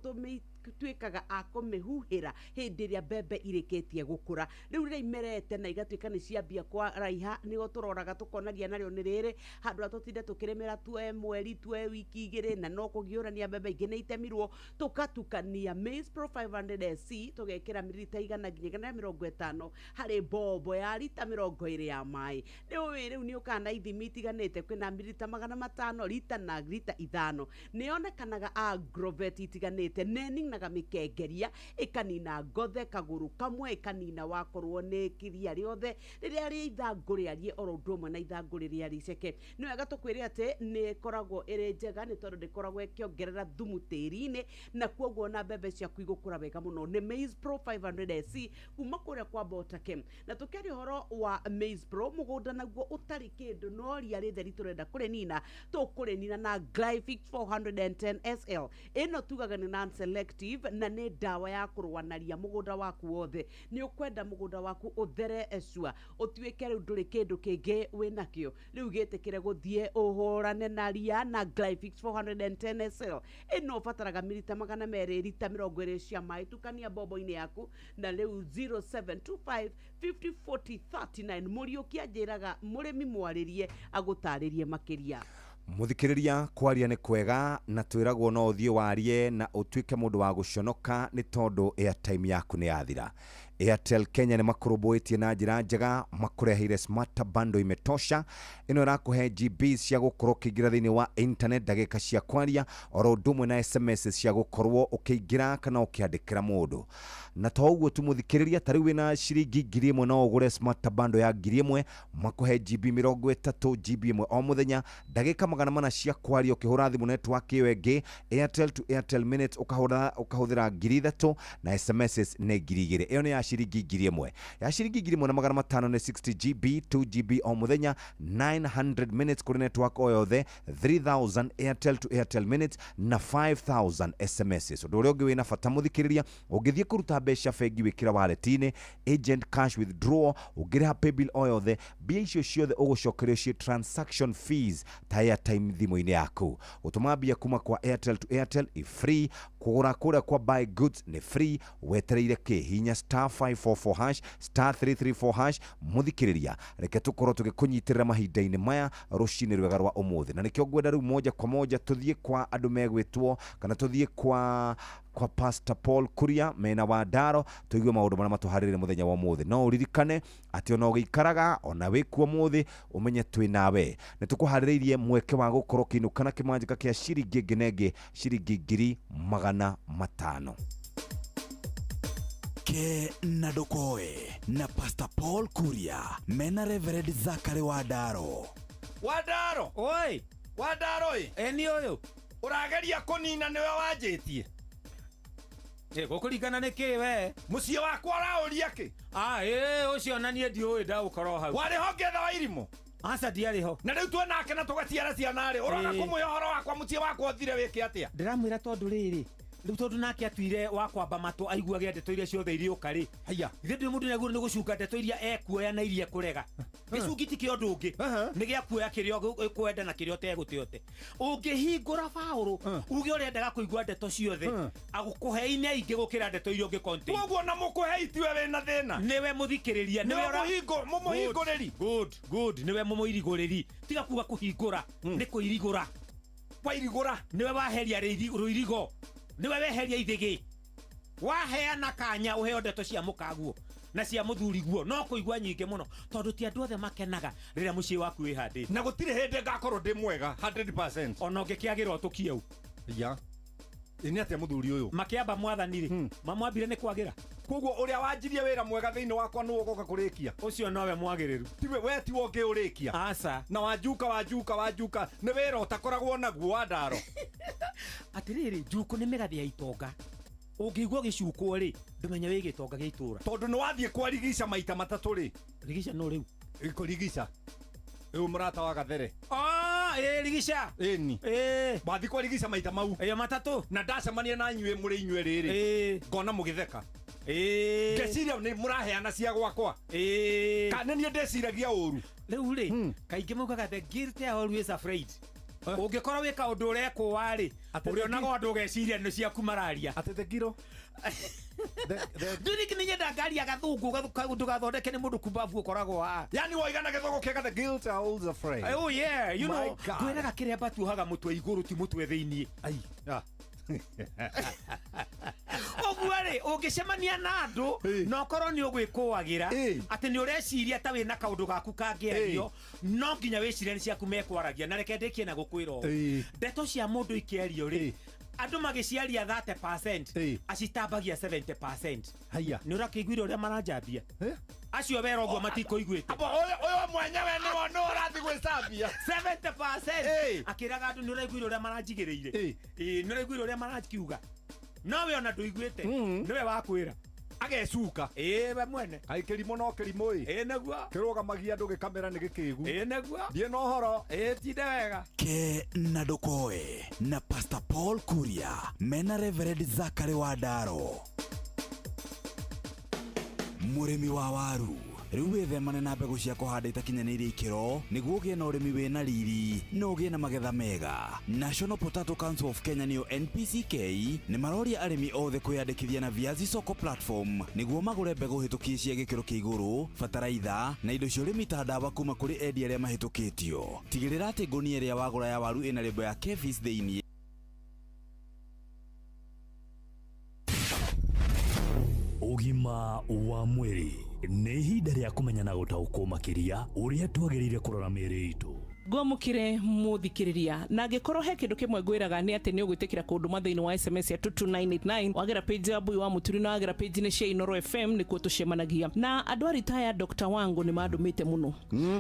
Speaker 3: tuĩkaga a kũmĩhuhĩra hĩndĩ ĩrĩa mbembe irĩkĩtie gũkũra. Rĩu rĩrĩa imerete na igatuĩka nĩ ciambia kwaraiha, nĩho tũroraga tũkonagia narĩo nĩ rĩrĩ handũ ha tũtinde tũkĩrĩmĩra tuoe mweri, tuoe wiki igĩrĩ, na no kũgiũrania mbembe ingĩ nĩ itemirwo, tũkatukania Maize Pro 500 SC tũgekĩra mililita 100 nginya 150 harĩ mbombo ya rita 20 ya maĩ. Rĩu rĩu nĩ ũkaga na ithimi itiganĩte, kwĩna mililita 500, rita na rita 5. Nĩ yonekanaga agrovet itiganĩte, nĩ ĩninaga mĩkengeria, ĩkanina ngothe kagũrũ kamwe, ĩkanina wakorwo nĩ kĩria rĩothe rĩrĩa rĩ ithangũ rĩarie oro ũndũ ũmwe na ithangũ rĩrĩa rĩceke. Nĩ wega tũkwĩre atĩ nĩ ĩkoragwo ĩrĩ njega nĩ tondũ ndĩkoragwo ĩkĩongerera thumu tĩri-inĩ, na kwoguo na mbembe ciaku igũkũra wega mũno. Nĩ Maize Pro 500 SC kuma kũrĩa kwa Botakem. Na tũkĩaria ũhoro wa Maize Pro, mũgũnda naguo ũtarĩ kĩndũ no ria rĩtheri tũrenda kũrĩnina, tũkũrĩnina na Glyphix 410 SL. Ĩno tugaga nĩ non selective na nĩ ndawa ya kũrũa na ria mũgũnda waku wothe. Nĩ ũkwenda mũgũnda waku ũthere cua, ũtuĩke rĩu ndũrĩ kĩndũ kĩngĩ wĩnakĩo. Rĩu gĩtĩkĩre gũthiĩ ũhũrane na ria na Glyphix 410 SL. Ĩno ũbataraga milita 200 rita 20 cia maĩ, tukania mbombo-inĩ yaku na rĩu 0725 50 40 39. Mũriũki anjĩraga mũrĩmi mwarĩrie agũtarĩrie makĩria.
Speaker 13: Muthikiriria, kwaria nĩ kwega na twĩragwo no ũthiĩ warie na ũtuĩke mũndũ wa gũconoka nĩ tondũ airtime yaku nĩ yathira. Airtel Kenya nĩ makũrũmbũĩtie na njĩra njega, makũreheire smart bundle imetosha. Ĩno ĩrakũhe GB cia gũkorwo ũkĩingĩra thĩinĩ wa internet, ndagĩka cia kwaria oro ũndũ ũmwe na SMS cia gũkorwo ũkĩingĩra kana ũkĩandĩkĩra mũndũ. Na to ũguo tu mũthikĩrĩria, ta rĩu wĩna ciringi 1000 no ũgũre smart bundle ya 1000, makũhe GB 30, GB 1 o mũthenya, ndagĩka 400 cia kwaria ũkĩhũra thimũ network ĩyo ĩngĩ, Airtel to Airtel minutes ũkahũthĩra 3000 na SMS nĩ 2000. Ĩyo nĩ ya ciringi 1000. Ya ciringi 1500 nĩ 60 GB, 2 GB o mũthenya, 900 minutes kũrĩ network o yothe, 3000 Airtel to Airtel minutes na 5000 SMS. Ũndũ ũrĩa ũngĩ wĩna bata mũthikĩrĩria, ũngĩthiĩ kũruta mbeca bengi wĩkĩra wallet-inĩ, agent cash withdrawal, ũngĩrĩha paybill o yothe, mbia icio ciothe ũgũcokerio ciĩ transaction fees ta airtime thimũ-inĩ yaku. Gũtũma mbia kuma kwa Airtel to Airtel i free, kũgũra kũrĩa kwa buy goods nĩ free, wetereire kĩ? Hinya star 544 hash star 334 hash. Mũthikĩrĩria, reke tũkorwo tũgĩkũnyitĩrĩra mahinda-inĩ maya rũcinĩ rwega rwa ũmũthĩ, na nĩkĩo ngwenda rĩu moja kwa moja tũthiĩ kwa andũ megwĩtwo kana tũthiĩ kwa Pastor Paul Kuria mena wa Ndaro, tũigue maũndũ marĩa matũharĩrĩire mũthenya wa ũmũthĩ. No ũririkane atĩ ona ũgĩikaraga ona wĩkuo ũmũthĩ, ũmenye twĩ nawe. Nĩ tũkũharĩrĩirie mweke wa gũkorwo ũkĩinũka na kĩmanjĩka kĩa ciringi ĩngĩ na ĩngĩ, ciringi 500,000.
Speaker 23: Ke na Ndokoe na Pastor Paul Kuria mena Reverend Zachary Wandaro.
Speaker 10: Wandaro
Speaker 15: oi,
Speaker 10: Wandaro ĩ,
Speaker 15: eni ũyũ
Speaker 10: ũrageria kũnina nĩwe wanjĩtie.
Speaker 15: Gũkũringana nĩ kĩ we?
Speaker 10: Mũciĩ wakwa ũraũria kĩ?
Speaker 15: Ah, ĩ ũcio na niĩ ndiũĩ ndaũkorwo hau.
Speaker 10: Warĩ ho ngĩetha wa irimũ?
Speaker 15: Aca ndiarĩ ho.
Speaker 10: Na rĩu twĩnake na tũgaciara ciana rĩ, ũroga kũmwĩhe ũhoro wakwa mũciĩ wakwa ũthire wĩke atĩa?
Speaker 15: Ndĩramwĩra tondũ rĩrĩ, rĩu tondũ nake atuire wa kwamba matũ aiguage ndeto iria ciothe irĩũka rĩ,
Speaker 10: haya
Speaker 15: ithe ndĩ mũndũ nĩaguo nĩ gũcunga ndeto iria ekuoya na iria ekũrega. Gĩcungi ti kĩa ũndũ ũngĩ, nĩ gĩa kuoya kĩrĩa ũkwenda na kĩrĩa ũtegũte. Ũngĩhingũra baũrũ uge ũrendaga kũigua ndeto ciothe, agũkũhe-inĩ aingĩ gũkĩra ndeto iria ũngĩ contain.
Speaker 10: Koguo na mũkũhei tiwe wĩna thĩna,
Speaker 15: nĩwe mũthikĩrĩria,
Speaker 10: nĩwe mũmũhingũrĩri.
Speaker 15: Good, good, nĩwe mũmũirigũrĩri. Tiga kuga kũhingũra, nĩ kũirigũra.
Speaker 10: Wairigũra
Speaker 15: nĩwe waheria rũirigo, nĩwe weheria ithĩgĩ, waheana kanya ũheo ndeto cia mũkaguo na cia mũthuriguo, no kũigua nyingĩ mũno tondũ ti andũ othe makenaga rĩrĩa mũciĩ waku wĩhandĩte.
Speaker 10: Na gũtirĩ hĩndĩ ngakorwo ndĩ mwega 100%.
Speaker 15: Ona ũngĩkĩagĩra ũtũkie
Speaker 10: ya ĩ nĩ atĩa mũthuri ũyũ
Speaker 15: makĩamba mwathani rĩ, mamwambire nĩ kwagĩra.
Speaker 10: Koguo ũrĩa wanjirie wĩra mwega thĩinĩ wakwa nĩwe ũgoka kũrĩkia.
Speaker 15: Ũcio nowe mwagĩrĩru,
Speaker 10: tiwe we tiwe ũngĩũrĩkia.
Speaker 15: Aca.
Speaker 10: Na wanjuka wanjuka wanjuka nĩ wĩra ũtakoragwo naguo wa Ndaro.
Speaker 15: Atĩrĩrĩ, njuku nĩ mĩgathĩ ya itonga. Ũngĩigua gĩcukwo rĩ, ndũmenye wĩ gĩtonga gĩa itũra.
Speaker 10: Tondũ nĩ wathiĩ kwa Rigica maita matatũ rĩ.
Speaker 15: Rigica no rĩu?
Speaker 10: Rigica rĩu mũrata wa Gathere.
Speaker 15: Ah, ĩ Rigica.
Speaker 10: Ĩni.
Speaker 15: Ĩ.
Speaker 10: Wathiĩ kwa Rigica maita mau.
Speaker 15: Ĩyo matatũ.
Speaker 10: Na ndacemania na inyuĩ mũrĩ inyuĩ rĩrĩ.
Speaker 15: Ĩ.
Speaker 10: Ngona mũgĩtheka.
Speaker 15: Ĩ.
Speaker 10: Ngeciria nĩ mũraheana cia gwakwa.
Speaker 15: Ĩ.
Speaker 10: Kana niĩ ndeciragia ũru.
Speaker 15: Rĩu rĩ, kaingĩ maugaga the guilty are always afraid. Ũngĩkorwo wĩ kaũndũ ũrekũa rĩ, ũrĩonaga andũ ũgeciria nĩ ciaku mararia.
Speaker 10: Atĩ the giro.
Speaker 15: Ndũrĩ nĩ nyenda ngaria gathũngũ ndũgathondeke nĩ mũndũ kumbabu ũkoragwo haha.
Speaker 10: Yani woigana gĩthũngũ kĩega the guilty are always afraid.
Speaker 15: Oh yeah, you know, ngwĩraga kĩremba tuohaga mũtwe igũrũ ti mũtwe thĩiniĩ.
Speaker 10: Ai.
Speaker 15: Ũguo rĩ, ũngĩcemania na andũ na ũkorwo nĩ ũgwĩkũagĩra atĩ nĩ ũreciria ta wĩna kaũndũ gaku kangĩario, no nginya wĩcirie nĩ ciaku mekwaragia. Na reke ndĩkie na gũkwĩra ũũ, ndeto cia mũndũ ikĩario rĩ, Andũ magĩciaria 30% acitambagia 70%.
Speaker 10: Haya.
Speaker 15: Nĩ ũrakĩiguire ũrĩa maranjambia? Acio wera ũguo matikũiguĩte.
Speaker 10: Ũyũ mwenyewe nĩwe nĩ ũrathiĩ gwĩcambia.
Speaker 15: 70% akĩraga andũ nĩ ũraiguire ũrĩa maranjigĩrĩire. Ĩĩ, nĩ ũraiguire ũrĩa marakiuga. Nowe ona ndũiguĩte. Nĩwe wakwĩra.
Speaker 10: Agecuka.
Speaker 15: Ĩĩ we mwene.
Speaker 10: Kaĩ kĩrimũ no kĩrimũ ĩ.
Speaker 15: Ĩĩ nĩguo.
Speaker 10: Kĩrũgamagia andũ gĩkamera nĩ gĩkĩgu.
Speaker 15: Ĩĩ nĩguo.
Speaker 10: Thiĩ na ũhoro.
Speaker 15: Ĩĩ tinde wega.
Speaker 23: Ke na Ndokoe na Pastor Paul Kuria mena Reverend Zachary Wandaro. Mũrĩmi wa waru rĩu wĩthemane na mbegũ cia kũhanda itakinyanĩirie ikĩro nĩguo ũgĩe na ũrĩmi wĩna riri na ũgĩe na magetha mega. National Potato Council of Kenya nĩyo NPCK nĩ maroria arĩmi othe kwĩyandĩkithia na Viazi Soko platform nĩguo magũre mbegũ hĩtũkie cia gĩkĩro kĩa igũrũ, bataraitha na indo cia ũrĩmi ta ndawa kuma kũrĩ endia arĩa mahĩtũkĩtio. Tigĩrĩra atĩ ngũnia ĩrĩa wagũra ya waru ĩna lebo ya KEPHIS thĩinĩ.
Speaker 26: Ũgima wa mwĩrĩ nĩ ihinda rĩa kũmenya na gũtaũkwo makĩria ũrĩa twagĩrĩire kũrora mĩĩrĩ itũ.
Speaker 14: Ngwamũkire mũthikĩrĩria na angĩkorwo he kĩndũ kĩmwe ngwĩraga nĩ atĩ nĩ ũgwĩtĩkĩra kũndũma thĩinĩ wa SMS ya 22989 wagera page ya Mbui wa Mũturi na wagera page-inĩ cia Inoro FM nĩkuo tũcemanagia na andũ a ritaya. Dr. Wango nĩ mandũmĩte mũno.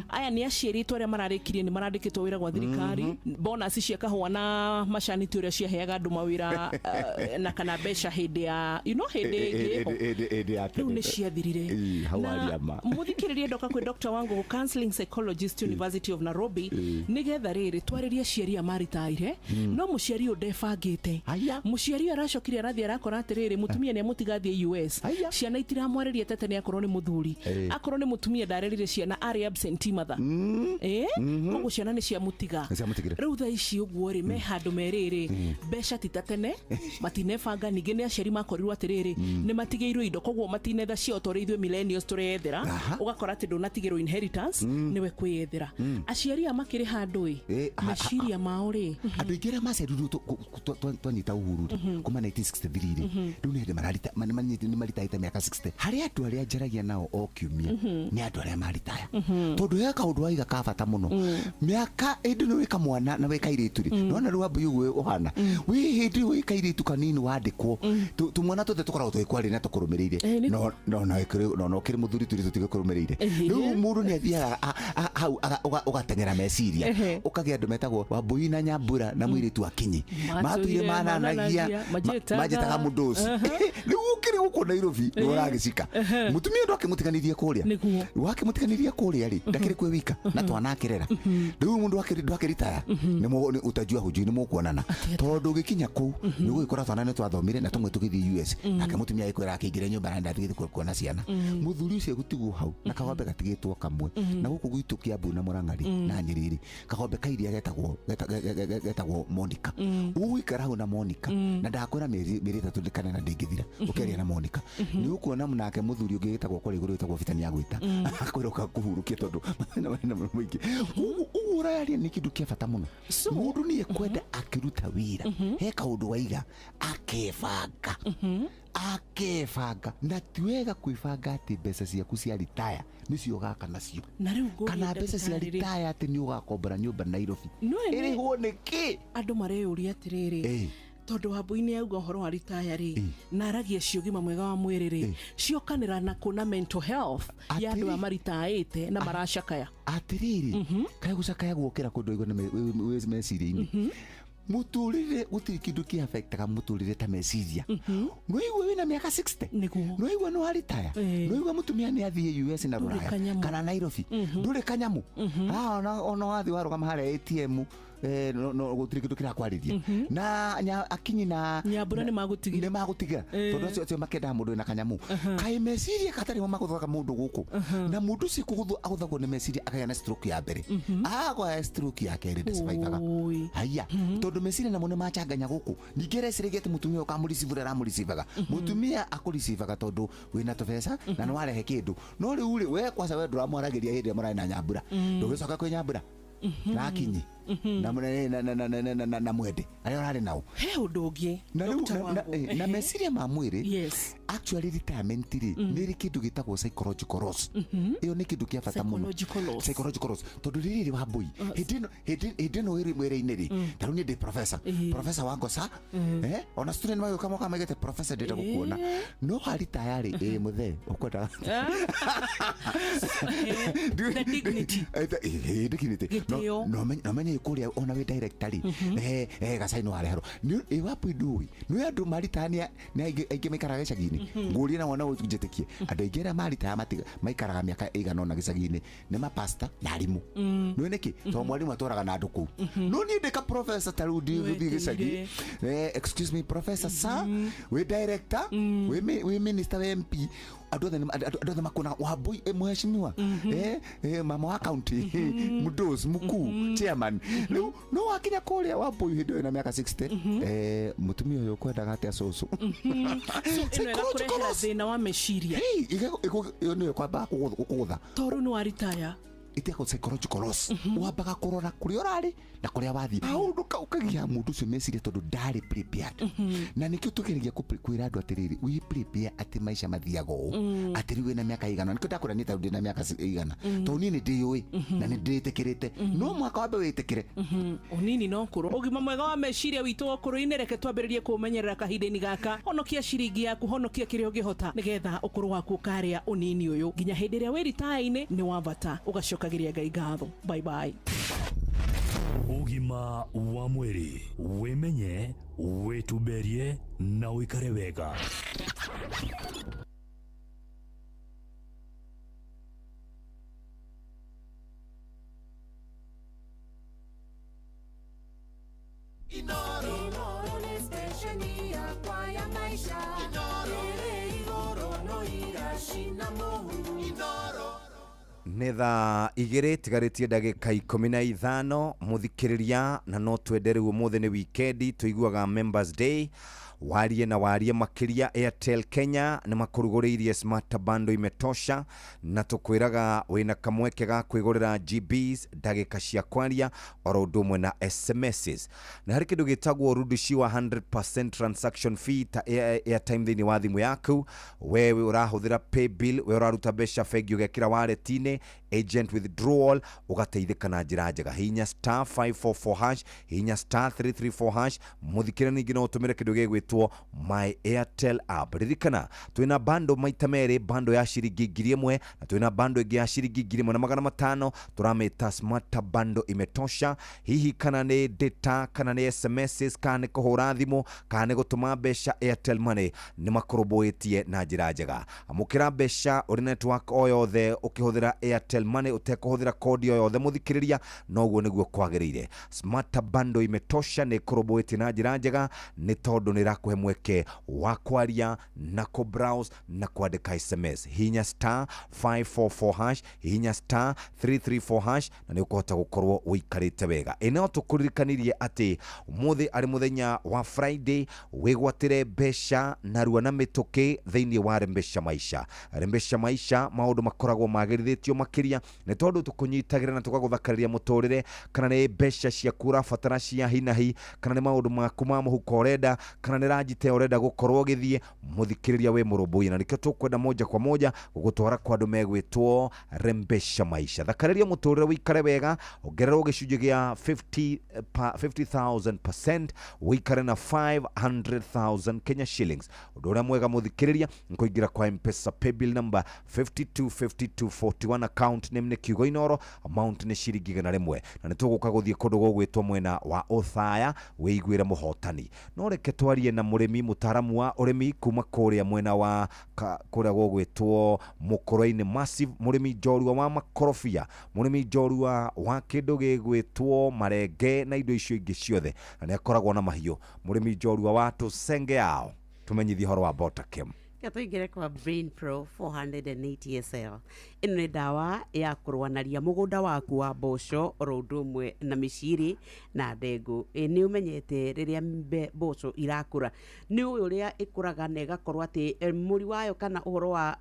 Speaker 14: Aya nĩ aciari itũ arĩa mararĩkirie nĩ marandĩkĩtwo wĩra gwa thirikari, bonus cia kahũa na macani ti ũrĩa ciaheaga andũ mawĩra na kana mbeca hĩndĩ ya you know hĩndĩ ĩngĩ rĩu nĩ ciathirire. Na mũthikĩrĩria ndoka kwĩ Dr. Wango, counseling psychologist, University of Nairobi, nigetha rĩrĩ twarĩrie aciari a maritaire. No mũciari ũyũ ndebangĩte. Mũciari ũyũ aracokire arathiĩ arakora atĩrĩrĩ, mũtumia nĩ amũtigathiĩ US, ciana itiramwarĩria tete nĩ akorwo nĩ mũthuri, akorwo nĩ mũtumia ndarerire ciana, arĩ absentee mother, koguo ciana nĩ ciamũtiga. Rĩu thaa ici ũguo rĩ, me handũ merĩrĩ mbeca ti ta tene, matinebanga. Ningĩ nĩ aciari makorirwo atĩrĩrĩ nĩ matigĩirwo indo, koguo matinetha ciao ta ũrĩa ithuĩ millennials tũreyethera. Ũgakora atĩ ndũnatigĩrwo inheritance, nĩwe kwĩyethera. Aciari a makĩrĩ handũ ĩ meciria mao rĩ,
Speaker 16: andũ aingĩ arĩa maciarirwo twanyita uhuru rĩ, kuma 1963 rĩ, rĩu nĩ hĩndĩ mararita nĩ maritaĩte mĩaka 60. Harĩ andũ arĩa njaragia nao o kiumia nĩ andũ arĩa maritaya, tondũ he kaũndũ waiga ka bata mũno. Mĩaka ĩndĩ nĩ wĩka mwana na wĩka airĩtu rĩ, nona rĩu Wambui ũguo ũhana wĩ hĩndĩ wĩka airĩtu kanini wandĩkwo tũmwana tũothe tũkoragwo tũgĩkwarĩria na tũkũrũmĩrĩire, no no no no ũkĩrĩ mũthuri tũirĩtu tũtigĩkũrũmĩrĩire. Rĩu mũndũ nĩ athiaga hau ũgateng'era meciria, ũkagĩa andũ metagwo Wambui na Nyambura na mũirĩtu Akinyi matũire mananagia manjĩtaga mũndũ ũcio. Rĩu ũkĩrĩ gũkũ Nairobi nĩ ũragĩcika mũtumia ndwakĩmũtiganĩrie kũrĩa, wakĩmũtiganĩria kũrĩa rĩ, ndakĩrĩ kwĩ wika na twana akĩrera. Rĩu mũndũ ndwakĩritaya nĩ utajua hujui nĩ mũkuonana, tondũ ũgĩkinya kũu nĩ ũgũgĩkora twana nĩ twathomire na tũmwe tũgĩthiĩ US, nake mũtumia agĩkwĩra akĩingĩre nyũmba na ndathiĩ kuona ciana. Mũthuri ũcio gũtigwo hau na kagombe gatigĩtwo kamwe, na gũkũ gwitũ Kiambu na Murang'a rĩ na Nyeri rĩ, kagombe ka iria getagwo Monica. Ũgũikara hau na Monica na ndakwĩra mĩeri 3 kana na ndĩngĩthira ũkĩaria na Monica, nĩ ũkuona nake mũthuri ũngĩ gĩtagwo kũrĩa igũrũ wĩtagwo Peter nĩagwĩta akwĩra ũka kũhurũkia tondũ mathĩna marĩ na maingĩ. Ũguo ũrayaria nĩ kĩndũ kĩa bata mũno. Mũndũ nĩ ekwenda akĩruta wĩra he kaũndũ waiga akebanga akebanga, na ti wega kwĩbanga atĩ mbeca ciaku cia ritaya nĩcio ũgaka nacio, kana mbeca cia ritaya atĩ nĩ ũgakombora nyũmba Nairobi ĩrĩhwo nĩkĩ.
Speaker 14: Andũ mareyũria atĩrĩrĩ, tondũ Wambui nĩ auga ũhoro wa ritaya rĩ, na aragia cia ũgima mwega wa mwĩrĩ rĩ, ciokanĩra na kũna mental health ya andũ aya maritaĩte na maracakaya.
Speaker 16: Atĩrĩrĩ, kaĩ gũcakaya guokĩra kũndũ aigua nĩ meciria-inĩ muturire gutiri kindu ki affectaga muturire ta meciria. No igwe wina miaka 60, no igwe no aritaya, no igwe mutumia ni athie US na ruraya kana Nairobi, nduri kanyamu. Ah, ona wathi warugama haria ATM, no gutiri kindu kirakwariria na akinyi na
Speaker 14: Nyambura ni magutigira,
Speaker 16: ni magutigira tondu acio acio makenda mundu na kanyamu kai meciria katari maguthaga mundu guku na mundu ci kuguthwo aguthagwo ni meciria akagĩa na stroke ya mbere, agwa stroke ya keri ndacibaibaga haya tondu meciria namo ni machanganya guku. Ningĩ reciragia ati mutumia ukamũreceive aramũreceivaga, mutumia akũreceivaga tondu wina tubeca na nĩ warehe kindu, no riu ri we kwaca we nduramwaragĩria hĩndĩ ĩrĩa mũrarĩ na Nyambura, ndũgĩcoka kwĩ Nyambura na akinyi Na na mwende arĩa ũrarĩ nao.
Speaker 14: He ũndũ ũngĩ
Speaker 16: na rĩu
Speaker 14: Dr. Wangu.
Speaker 16: Na meciria ma mwĩrĩ, actually retirement rĩ, nĩ ĩrĩ kĩndũ gĩtagwo psychological loss. Ĩyo nĩ kĩndũ kĩa bata mũno.
Speaker 14: Psychological loss.
Speaker 16: Psychological loss, tondũ rĩrĩ Wambui, hĩndĩ ĩno hĩndĩ ĩno wĩ mwĩrĩ-inĩ rĩ, ta rĩu niĩ ndĩ professor, professor wa ngoca, ona student magĩũka moka maigĩte professor ndĩrenda gũkuona, no haritaya rĩ, ĩ mũthee ũkwendaga
Speaker 14: The dignity.
Speaker 16: Dignity.
Speaker 14: Gĩtĩo.
Speaker 16: No menye kũrĩa ona wĩ director rĩ, gacai no areherwo ĩ Wambui ndũĩ nĩ andũ maritaya nĩ aingĩ maikaraga gĩcagi-inĩ. Ngũrie na mwana ũnjĩtĩkie, andũ aingĩ arĩa maritaya maikaraga mĩaka ĩigana ũna gĩcagi-inĩ nĩ mapasta na arimũ. Nĩ nĩkĩ? Tondũ mwarimũ atwaraga na andũ kũu, no niĩ ndĩ ka professor ta rĩu ndigũthiĩ gĩcagi, excuse me professor sir, wĩ director, wĩ minister, wĩ MP, andũ othe makona Wambui, mheshimiwa, mama wa county, mdos mkuu, chairman. Rĩu no wakinya kũrĩa Wambui hĩndĩ ĩyo na mĩaka 60, mũtumia ũyũ ũkwendaga atĩa cũcũ?
Speaker 14: So ĩno ĩgakũrehera thĩna wa meciria.
Speaker 16: Ĩyo nĩyo kwambaga gũkũgũtha.
Speaker 14: Tondũ nĩ waritaya.
Speaker 16: Ĩtagwo psychological loss. Wambaga kũrora kũrĩa ũrarĩ na kũrĩa wathiĩ, kaũndũ kau kagia mũndũ ũcio meciria tondũ ndarĩ prepared. Na nĩkĩo tũgeragia kwĩra andũ atĩrĩrĩ, wĩ prepare atĩ maica mathiaga ũũ, atĩ rĩu wĩna mĩaka igana. Nĩkĩo ndakwĩra niĩ tarĩu ndĩna mĩaka igana, tondũ niĩ nĩ ndĩyũĩ na nĩ ndĩtĩkĩrĩte, no mwaka wambe wĩtĩkĩre.
Speaker 14: Ũnini no ũkũrũ. Ũgima mwega wa meciria witũ ũkũrũ-inĩ, reke twambĩrĩrie kũũmenyerera kahinda-inĩ gaka. Honokia ciringi yaku, honokia kĩrĩa ũngĩhota, nĩgetha ũkũrũ waku ũkarĩa ũnini ũyũ nginya hĩndĩ ĩrĩa wĩ ritaya-inĩ. Nĩ wa bata ũgacokagĩria Ngai ngatho. Bye bye.
Speaker 26: Ũgima wa mwĩrĩ, wĩmenye, wĩtumberie na ũikare wega.
Speaker 12: Inoro nĩ stesheni yakwa ya maisha. Ĩrĩ igũrũ no iracina mũhu.
Speaker 13: Nĩ thaa 2 tigarĩtie ndagĩka 15 mũthikĩrĩria, na no twende rĩu ũmũthĩ nĩ wikendi tũiguaga Members Day, warie na warie makĩria. Airtel Kenya nĩ makũrugũrĩirie smart bundle imetosha, na tũkwĩraga wĩna kamweke ga kwĩgũrĩra GBs, ndagĩka cia kwaria oro ũndũ ũmwe na SMSs, na harĩ kĩndũ gĩtagwo rudishiwa 100% transaction fee ta airtime thĩinĩ wa thimũ yaku. Wewe ũrahũthĩra paybill, we ũraruta mbeca bengi ũgekĩra wallet-inĩ, agent withdrawal, ũgateithĩka na njĩra njega. Hinya star 544 hash, hinya star 334 hash. Mũthikĩre ningĩ no ũtũmĩre kĩndũ gĩgwĩtwo My Airtel app. Ririkana twĩna bando maita merĩ, bando ya ciringi 1000 na twĩna bando ĩngĩ ya ciringi 1500, tũramĩta smart bando imetosha. Hihi kana nĩ data, kana nĩ SMSs, kana nĩ kũhũra thimũ, kana nĩ gũtũma mbeca, Airtel Money nĩ makũrũmbũĩtie na njĩra njega. Amũkĩra mbeca ũrĩ network o yothe ũkĩhũthĩra Airtel Money ũtekũhũthĩra kodi o yothe mũthikĩrĩria, noguo nĩguo kwagĩrĩire. Smart bando imetosha nĩ ĩkũrũmbũĩtie na njĩra njega, nĩ tondũ nĩ ĩrakũhe mweke wa kwaria na kũ browse na kwandĩka SMS. Hinya star 544 hash, hinya star 334 hash, na nĩ ũkũhota gũkorwo ũikarĩte wega. Ĩ no tũkũririkanirie atĩ ũmũthĩ arĩ mũthenya wa Friday, wĩgwatĩre mbeca narua na mĩtũkĩ thĩinĩ wa Rembesha Maisha. Rembesha Maisha maũndũ makoragwo magĩrithĩtio makĩria, nĩ tondũ tũkũnyitagĩra na tũgagũthakarĩria mũtũrĩre, kana nĩ mbeca ciaku ũrabatara cia hinahi, kana nĩ maũndũ maku ma mũhuko ũrenda, kana nĩ ranjite ũrenda gũkorwo ũgĩthiĩ. Mũthikĩrĩria wĩ mũrũmbũiya, na nĩkĩo tũkwenda moja kwa moja gũgũtwara kwa andũ megwĩtwo Rembesha Maisha. Thakarĩria mũtũrĩre ũikare wega, ongererwo gĩcunjĩ gĩa 50,000%, ũikare na 500,000 Kenya shillings. Ũndũ ũrĩa mwega mũthikĩrĩria nĩ kũingĩra kwa M-Pesa paybill number 525241, account name nĩ Kiugo Inoro, amount nĩ ciringi 100, na nĩ tũgũka gũthiĩ kũndũ gũgwĩtwo mwena wa Othaya wĩiguĩre mũhotani. No reke twarie na mũrĩmi mũtaaramu wa ũrĩmi kuma kũrĩa mwena wa kũrĩa gũgwĩtwo Mũkũrwe-inĩ Massive, mũrĩmi njorua wa makorobia, mũrĩmi njorua wa kĩndũ gĩgwĩtwo marenge na indo icio ingĩ ciothe, na nĩ akoragwo na mahiũ, mũrĩmi njorua wa tũcenge yao. Tũmenyithie ũhoro wa Botakem.
Speaker 3: Reke tũingĩre kwa Brain Pro 480 SL. Ĩno nĩ ndawa ya kũrũa na ria mũgũnda waku wa mboco oro ũndũ ũmwe na mĩciri na ndengũ. Ĩ, nĩ ũmenyete rĩrĩa mboco irakũra nĩ ũĩ ũrĩa ĩkũraga na ĩgakorwo atĩ mũri wayo kana ũhoro wa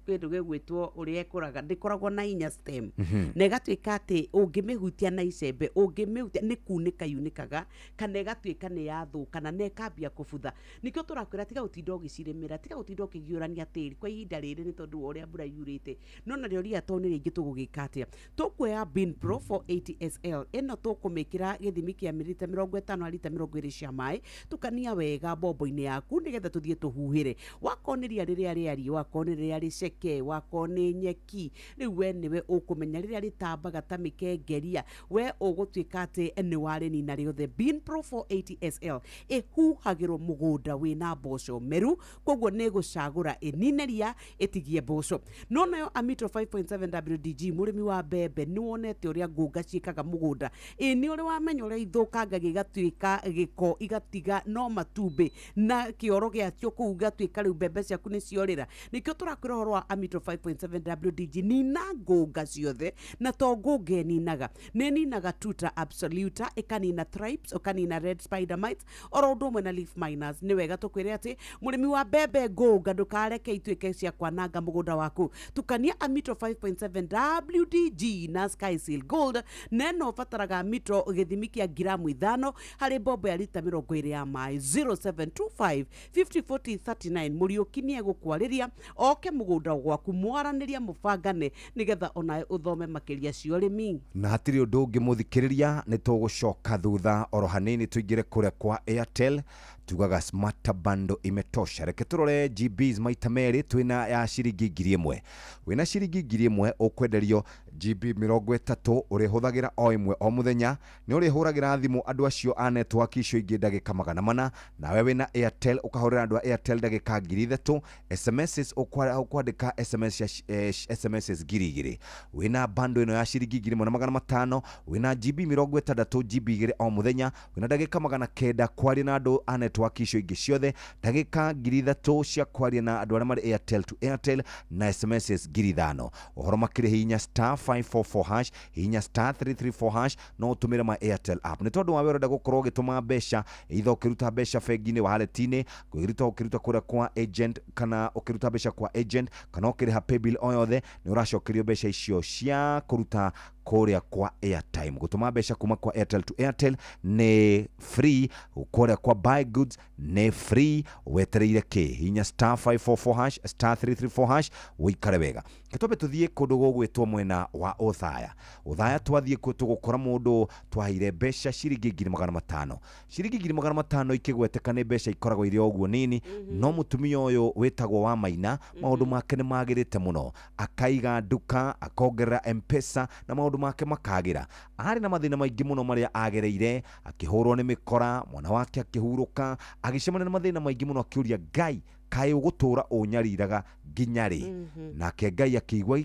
Speaker 3: kĩndũ gĩgwĩtwo ũrĩa ĩkũraga ndĩkoragwo na hinya stem. Na ĩgatuĩka atĩ ũngĩmĩhutia na icembe, ũngĩmĩhutia nĩ kunĩka yunĩkaga kana ĩgatuĩka nĩ yathũka na ĩkambia kũbutha. Nĩkĩo tũrakwĩra tiga gũtinda ũgĩcirĩmĩra, tiga gũtinda ũkĩgiũrania tĩri kwa ihinda rĩrĩ nĩ tondũ wa ũrĩa mbura yurĩte. No narĩo ria to nĩ rĩingĩ, tũgũgĩka atĩa? Tũkuoya Bin Pro 480 SL ĩno, tũkũmĩkĩra gĩthimi kĩa mililita 50 harĩ lita 20 cia maĩ, tukania wega mbombo-inĩ yaku nĩgetha tũthiĩ tũhuhĩre. Wakorwo nĩ ria rĩrĩa rĩariĩ, wakorwo nĩ rĩrĩa rĩceke, wakorwo nĩ nyeki, rĩu we nĩwe ũkũmenya rĩrĩa rĩtambaga ta mĩkengeria, we ũgũtuĩka atĩ nĩ warĩnina rĩothe. Bin Pro 480 SL ĩhuhagĩrwo mũgũnda wĩna mboco meru, koguo nĩ ĩgũcagũra ĩnine ria ĩtigie mboco. No nayo Amito 5.7 WDG, mũrĩmi wa mbembe, nĩ wonete ũrĩa ngũnga ciĩkaga mũgũnda. Ĩ nĩ ũrĩ wamenya ũrĩa ithũkangagia igatuĩka gĩko, igatiga no matumbĩ na kĩoro gĩacio kũu, igatuĩka rĩu mbembe ciaku nĩ ciorĩra. Nĩkĩo tũrakwĩra ũhoro wa Amito 5.7 WDG. Nina ngũnga ciothe, na to ngũnga ĩninaga, nĩ ĩninaga tuta absoluta, ĩkanina tripes, ũkanina red spider mites oro ũndũ ũmwe na leaf miners. Nĩ wega tũkwĩre atĩ mũrĩmi wa mbembe, ngũnga ndũkareke ituĩke cia kwananga mũgũnda waku. Tukania Amito 5.7 WDG na Skyseal Gold, na ĩno ũbataraga Amito gĩthimi kĩa ngiramu 5 harĩ mbombo ya lita 20 ya maĩ. 0725 50 40 39, Mũriũki nĩ egũkwarĩria oke mũgũnda gwaku, mwaranĩria, mũbangane nĩgetha onawe ũthome makĩria cia ũrĩmi.
Speaker 13: Na hatirĩ ũndũ ũngĩ, mũthikĩrĩria, nĩ tũgũcoka thutha oro hanini tũingĩre kũrĩa kwa Airtel. Tugaga smart bundle imetosha. Reke tũrore GBs maita merĩ. Twĩna ya ciringi 1000. Wĩna ciringi 1000 ũkwenderio GB 30, ũrĩhũthagĩra o ĩmwe o mũthenya. Nĩ ũrĩhũragĩra thimũ andũ acio a network icio ingĩ ndagĩka 400, nawe wĩna Airtel ũkahũrĩra andũ a Airtel ndagĩka 3000. SMSs ũkwandĩka SMS cia SMSs 2000. Wĩna bundle ĩno ya ciringi 1500, wĩna GB 60, GB 2 o mũthenya, wĩna ndagĩka 900 kwaria na andũ a network icio ingĩ ciothe, ndagĩka 3000 cia kwaria na andũ arĩa marĩ Airtel to Airtel, na SMSs 5000. Ũhoro makĩria, hihinya *544#, hihinya *334#, no ũtũmĩre ma Airtel app. Nĩ tondũ wawe ũrenda gũkorwo ũgĩtũma mbeca, either ũkĩruta mbeca bengi-inĩ, wallet-inĩ, kwĩruta ũkĩruta kũrĩa kwa agent, kana ũkĩruta mbeca kwa agent, kana ũkĩrĩha paybill o yothe, nĩ ũracokerio mbeca icio cia kũruta kũrĩa kwa airtime. Gũtũma mbeca kuma kwa Airtel to Airtel nĩ free, kũrĩa kwa buy goods nĩ free. Wetereire kĩ? Hinya *544#, *334# wĩikare wega. Gĩtwambe tũthiĩ kũndũ gũgwĩtwo mwena wa Othaya. Othaya twathiĩ kuo tũgũkora mũndũ twaheire mbeca ciringi 500,000. Ciringi 500,000 ikĩgweteka nĩ mbeca ikoragwo irĩ o ũguo nini, no mũtumia ũyũ wĩtagwo wa Maina, maũndũ make nĩ magĩrĩte mũno. Akaiga nduka, akongerera M-Pesa na maũndũ make makagĩra. Arĩ na mathĩna maingĩ mũno marĩa agereire, akĩhũrwo nĩ mĩkora, mwana wake akĩhurũka, agĩcemania na mathĩna maingĩ mũno, akĩũria Ngai, kaĩ ũgũtũra ũnyariraga nginya rĩ? Nake Ngai akĩigua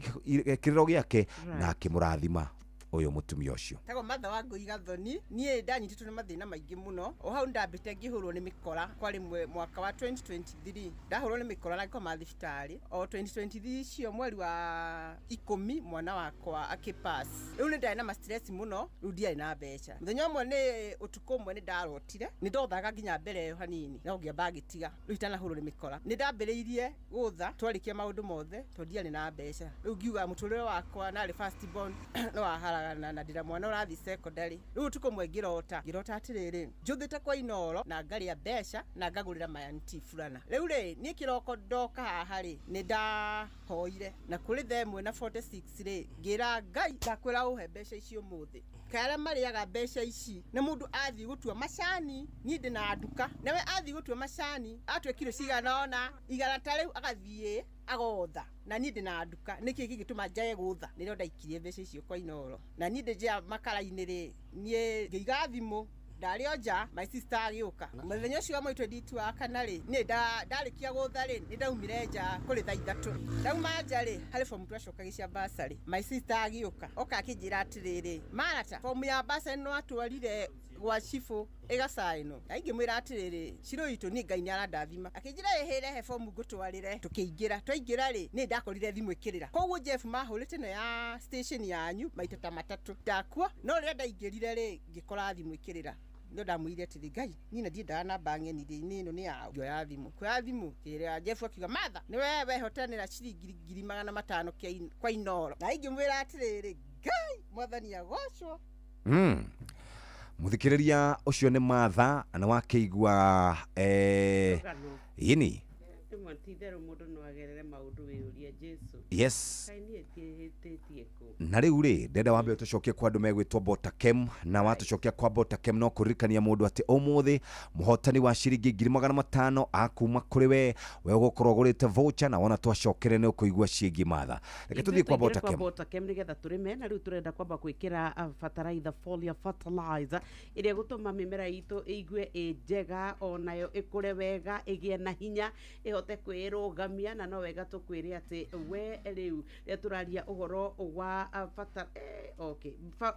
Speaker 13: kĩrĩro gĩake na akĩmũrathima ũyũ mũtumia ũcio.
Speaker 8: Tagwo Matha wa Ngũi Gathoni. Niĩ ndanyitĩtwo nĩ mathĩna maingĩ mũno. O hau ndambĩte ngĩhũrwo nĩ mĩkora kwa rĩmwe mwaka wa 2023. Ndahũrwo nĩ mĩkora na ngĩkoma thibitarĩ o 2023 icio, mweri wa 10, mwana wakwa akĩpass. Rĩu nĩ ndarĩ na ma stress mũno, rĩu ndiarĩ na mbeca. Mũthenya ũmwe nĩ ũtukũ ũmwe nĩ ndarotire nĩ ndothaga nginya mbere ĩyo hanini, no ngĩamba ngĩtiga. Rĩu itanahũrwo nĩ mĩkora nĩ ndambĩrĩirie gũtha, twarĩkia maũndũ mothe tondũ ndiarĩ na mbeca. Rĩu ngiuga mũtũrĩre wakwa narĩ first born no waharagana na ndĩra mwana ũrathiĩ secondary. Rĩu ũtukũ ũmwe ngĩrota atĩrĩrĩ, njũthĩte kwa Inoro na ngarĩa mbeca na ngagũrĩra mayanti burana. Rĩu rĩ, niĩ kĩroko ndoka haha rĩ, nĩ ndahoire na kũrĩ thaa 1:46 rĩ, ngĩra Ngai, ndakwĩra ũhe mbeca ici ũmũthĩ. Kaĩ arĩa marĩaga mbeca ici nĩ mũndũ athiĩ gũtua macani, niĩ ndĩ na nduka, nawe athiĩ gũtua macani atue kiro cigana ũna igana ta rĩu agathiĩ agotha, na niĩ ndĩ na nduka, nĩkĩ kĩngĩtũma njage gũtha? Nĩrĩo ndaikirie mbeca icio kwa Inoro na niĩ ndĩ nja makara-inĩ rĩ, niĩ ngĩiga thimũ ndarĩ o nja, my sister agĩũka mũthenya ũcio wa mweri 22 wa kana rĩ. Niĩ ndarĩkia gũtha rĩ, nĩ ndaumire nja kũrĩ thaa 3. Ndauma nja rĩ, harĩ fomu twacokagia cia basarĩ. My sister agĩũka oka akĩnjĩra atĩrĩrĩ, Marata, fomu ya basarĩ no atwarire. Gwa cibũ ĩgacainwo. Na ingĩmwĩra atĩrĩrĩ, ciro itũ niĩ Ngai nĩ arandathima. Akĩnjĩra ĩhĩ rehe bomu ngũtwarĩre. Tũkĩingĩra, twaingĩra rĩ, niĩ ndakorire thimũ ĩkĩrĩra. Koguo Jeff mahũrĩte ĩno ya station yanyu maita ta matatũ. Ndakua, no rĩrĩa ndaingĩrire rĩ, ngĩkora thimũ ĩkĩrĩra. No ndamwĩrire atĩrĩ, Ngai, niĩ na ndiendaga namba ng'eni rĩ, niĩ ĩno nĩ yaũ. Ngĩoya thimũ. Kuoya thimũ, ngĩra Jeff akiuga, Martha, nĩ we wehotanĩra ciringi 500,000 kwa Inoro. Na ingĩmwĩra atĩrĩrĩ, Ngai, mwathani agocwo.
Speaker 13: Muthikiriria ucio ni Martha na wakĩigua yini
Speaker 3: Rĩmwe ti itherũ mũndũ no agerere maũndũ wĩyũrie Jesu.
Speaker 13: Yes.
Speaker 3: Kaĩ niĩ ndiĩhĩtĩtie kũ?
Speaker 13: Na rĩu rĩ ndenda wambe ũtũcokie kwa andũ megwĩtwo Botakem, na watũcokia kwa Botakem no kũririkania mũndũ atĩ ũmũthĩ mũhotani wa ciringi 500,000 akuma kũrĩ we ũgũkorwo ũgũrĩte voucher, na wona twacokere nĩ ũkũigua ciĩgiĩ Martha. Reke tũthiĩ kwa
Speaker 3: Ithuĩ tũingĩre kwa
Speaker 13: Botakem.
Speaker 3: Botakem nĩgetha tũrĩme, na rĩu tũrenda kwamba gwĩkĩra fertilizer, foliar fertilizer ĩrĩa ĩgũtũma mĩmera itũ ĩigue ĩ njega, onayo ĩkũre wega, ĩgĩe na hinya, ĩhote kwĩrũgamia. Na no wega tũkwĩre atĩ we rĩu rĩrĩa tũraria ũhoro wa okay,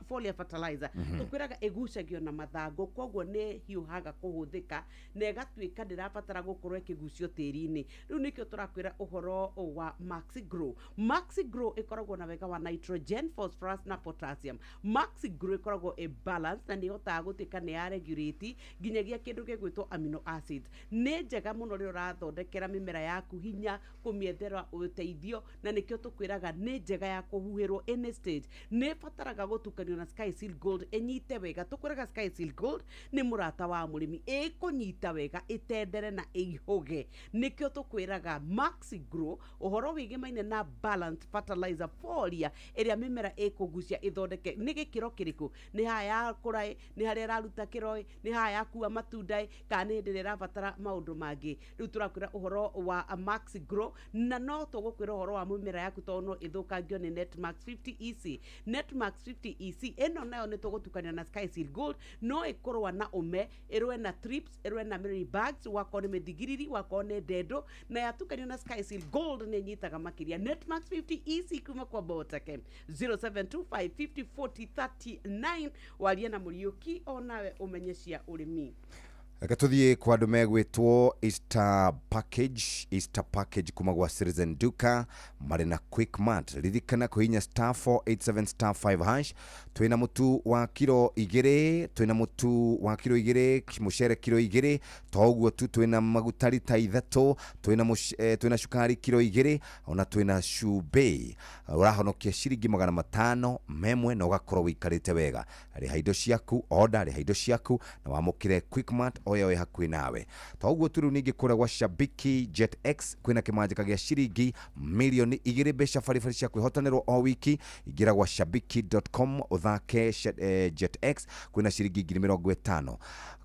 Speaker 3: foliar fertilizer, tũkwĩraga ĩgucagio na mathangũ, koguo nĩ hiũhaga kũhũthĩka na ĩgatuĩka ndĩrabatara gũkorwo ĩkĩgucio tĩri-inĩ. Rĩu nĩkĩo tũrakwĩra ũhoro wa Maxi Grow. Maxi Grow ĩkoragwo na wega wa nitrogen, phosphorus na potassium. Maxi Grow ĩkoragwo ĩ balance na nĩ ĩhotaga gũtuĩka nĩ ya regulate nginyagia kĩndũ gĩgwĩtwo amino acids. Nĩ njega mũno rĩrĩa ũrathondekera mĩmera yaku hinya, kũmĩethera ũteithio, na nĩkĩo tũkwĩraga nĩ njega ya kũhuhĩrwo any stage. Nĩ ĩbataraga gũtukanio na Sky Seal Gold ĩnyite wega. Tũkwĩraga Sky Seal Gold nĩ mũrata wa mũrĩmi, ĩkũnyita wega, ĩtendere na ĩihũge. Nĩkĩo tũkwĩraga Maxi Grow ũhoro wĩgemaine na balanced fertilizer foliar ĩrĩa mĩmera ĩkũgucia ĩthondeke. Nĩ gĩkĩro kĩrĩkũ? Nĩ haha yakũra ĩ, nĩ harĩa ĩraruta kĩro ĩ, nĩ haha yakua matunda ĩ, kana nĩ hĩndĩ ĩrĩa ĩrabatara maũndũ mangĩ. Rĩu tũrakwĩra ũhoro wa Maxi Grow, na no tũgũkwĩra ũhoro wa mĩmera yaku tondũ no ĩthũkangio nĩ Netmax 50 EC. Netmax 50 EC ĩno nayo nĩ tũgũtukania na Sky Seal Gold, no ĩkũrũa na ũme, ĩrũe na trips, ĩrũe na mealybugs, wakorwo nĩ mĩthigiriri, wakorwo nĩ ndendo, na yatukanio na Sky Seal Gold nĩ ĩnyitaga makĩria. Netmax 50 EC kuma kwa Botakem 0725 50 40 39. Warie na Mũriũki onawe ũmenye cia ũrĩmi.
Speaker 13: Reke tuthiĩ kwa andũ megwĩtwo Easter package. Easter package kuma gwa Citizen Duka marĩ na Quickmart. Ririkana kũhihinya star 487 star 5 hash. Twĩna mũtu wa kiro 2, twĩna mũtu wa kiro 2, mũcere kiro 2, to ũguo tu twĩna maguta rita 3, twĩna cukari kiro 2, ona twĩna cumbĩ. Ũrahonokia ciringi 500 memwe na ũgakorwo wĩikarĩte wega. Rĩha indo ciaku, order, rĩha indo ciaku na wamũkĩre Quickmart oya wĩ hakuhĩ nawe. To ũguo tu rĩu ningĩ kũrĩa gwa Shabiki Jet X kwĩna kĩmanjĩka gĩa ciringi 2,000,000 mbeca baribari cia kwĩhotanĩrwo o wiki. Ingĩra gwa shabiki.com ũthake Jet X kwĩna ciringi 50,000.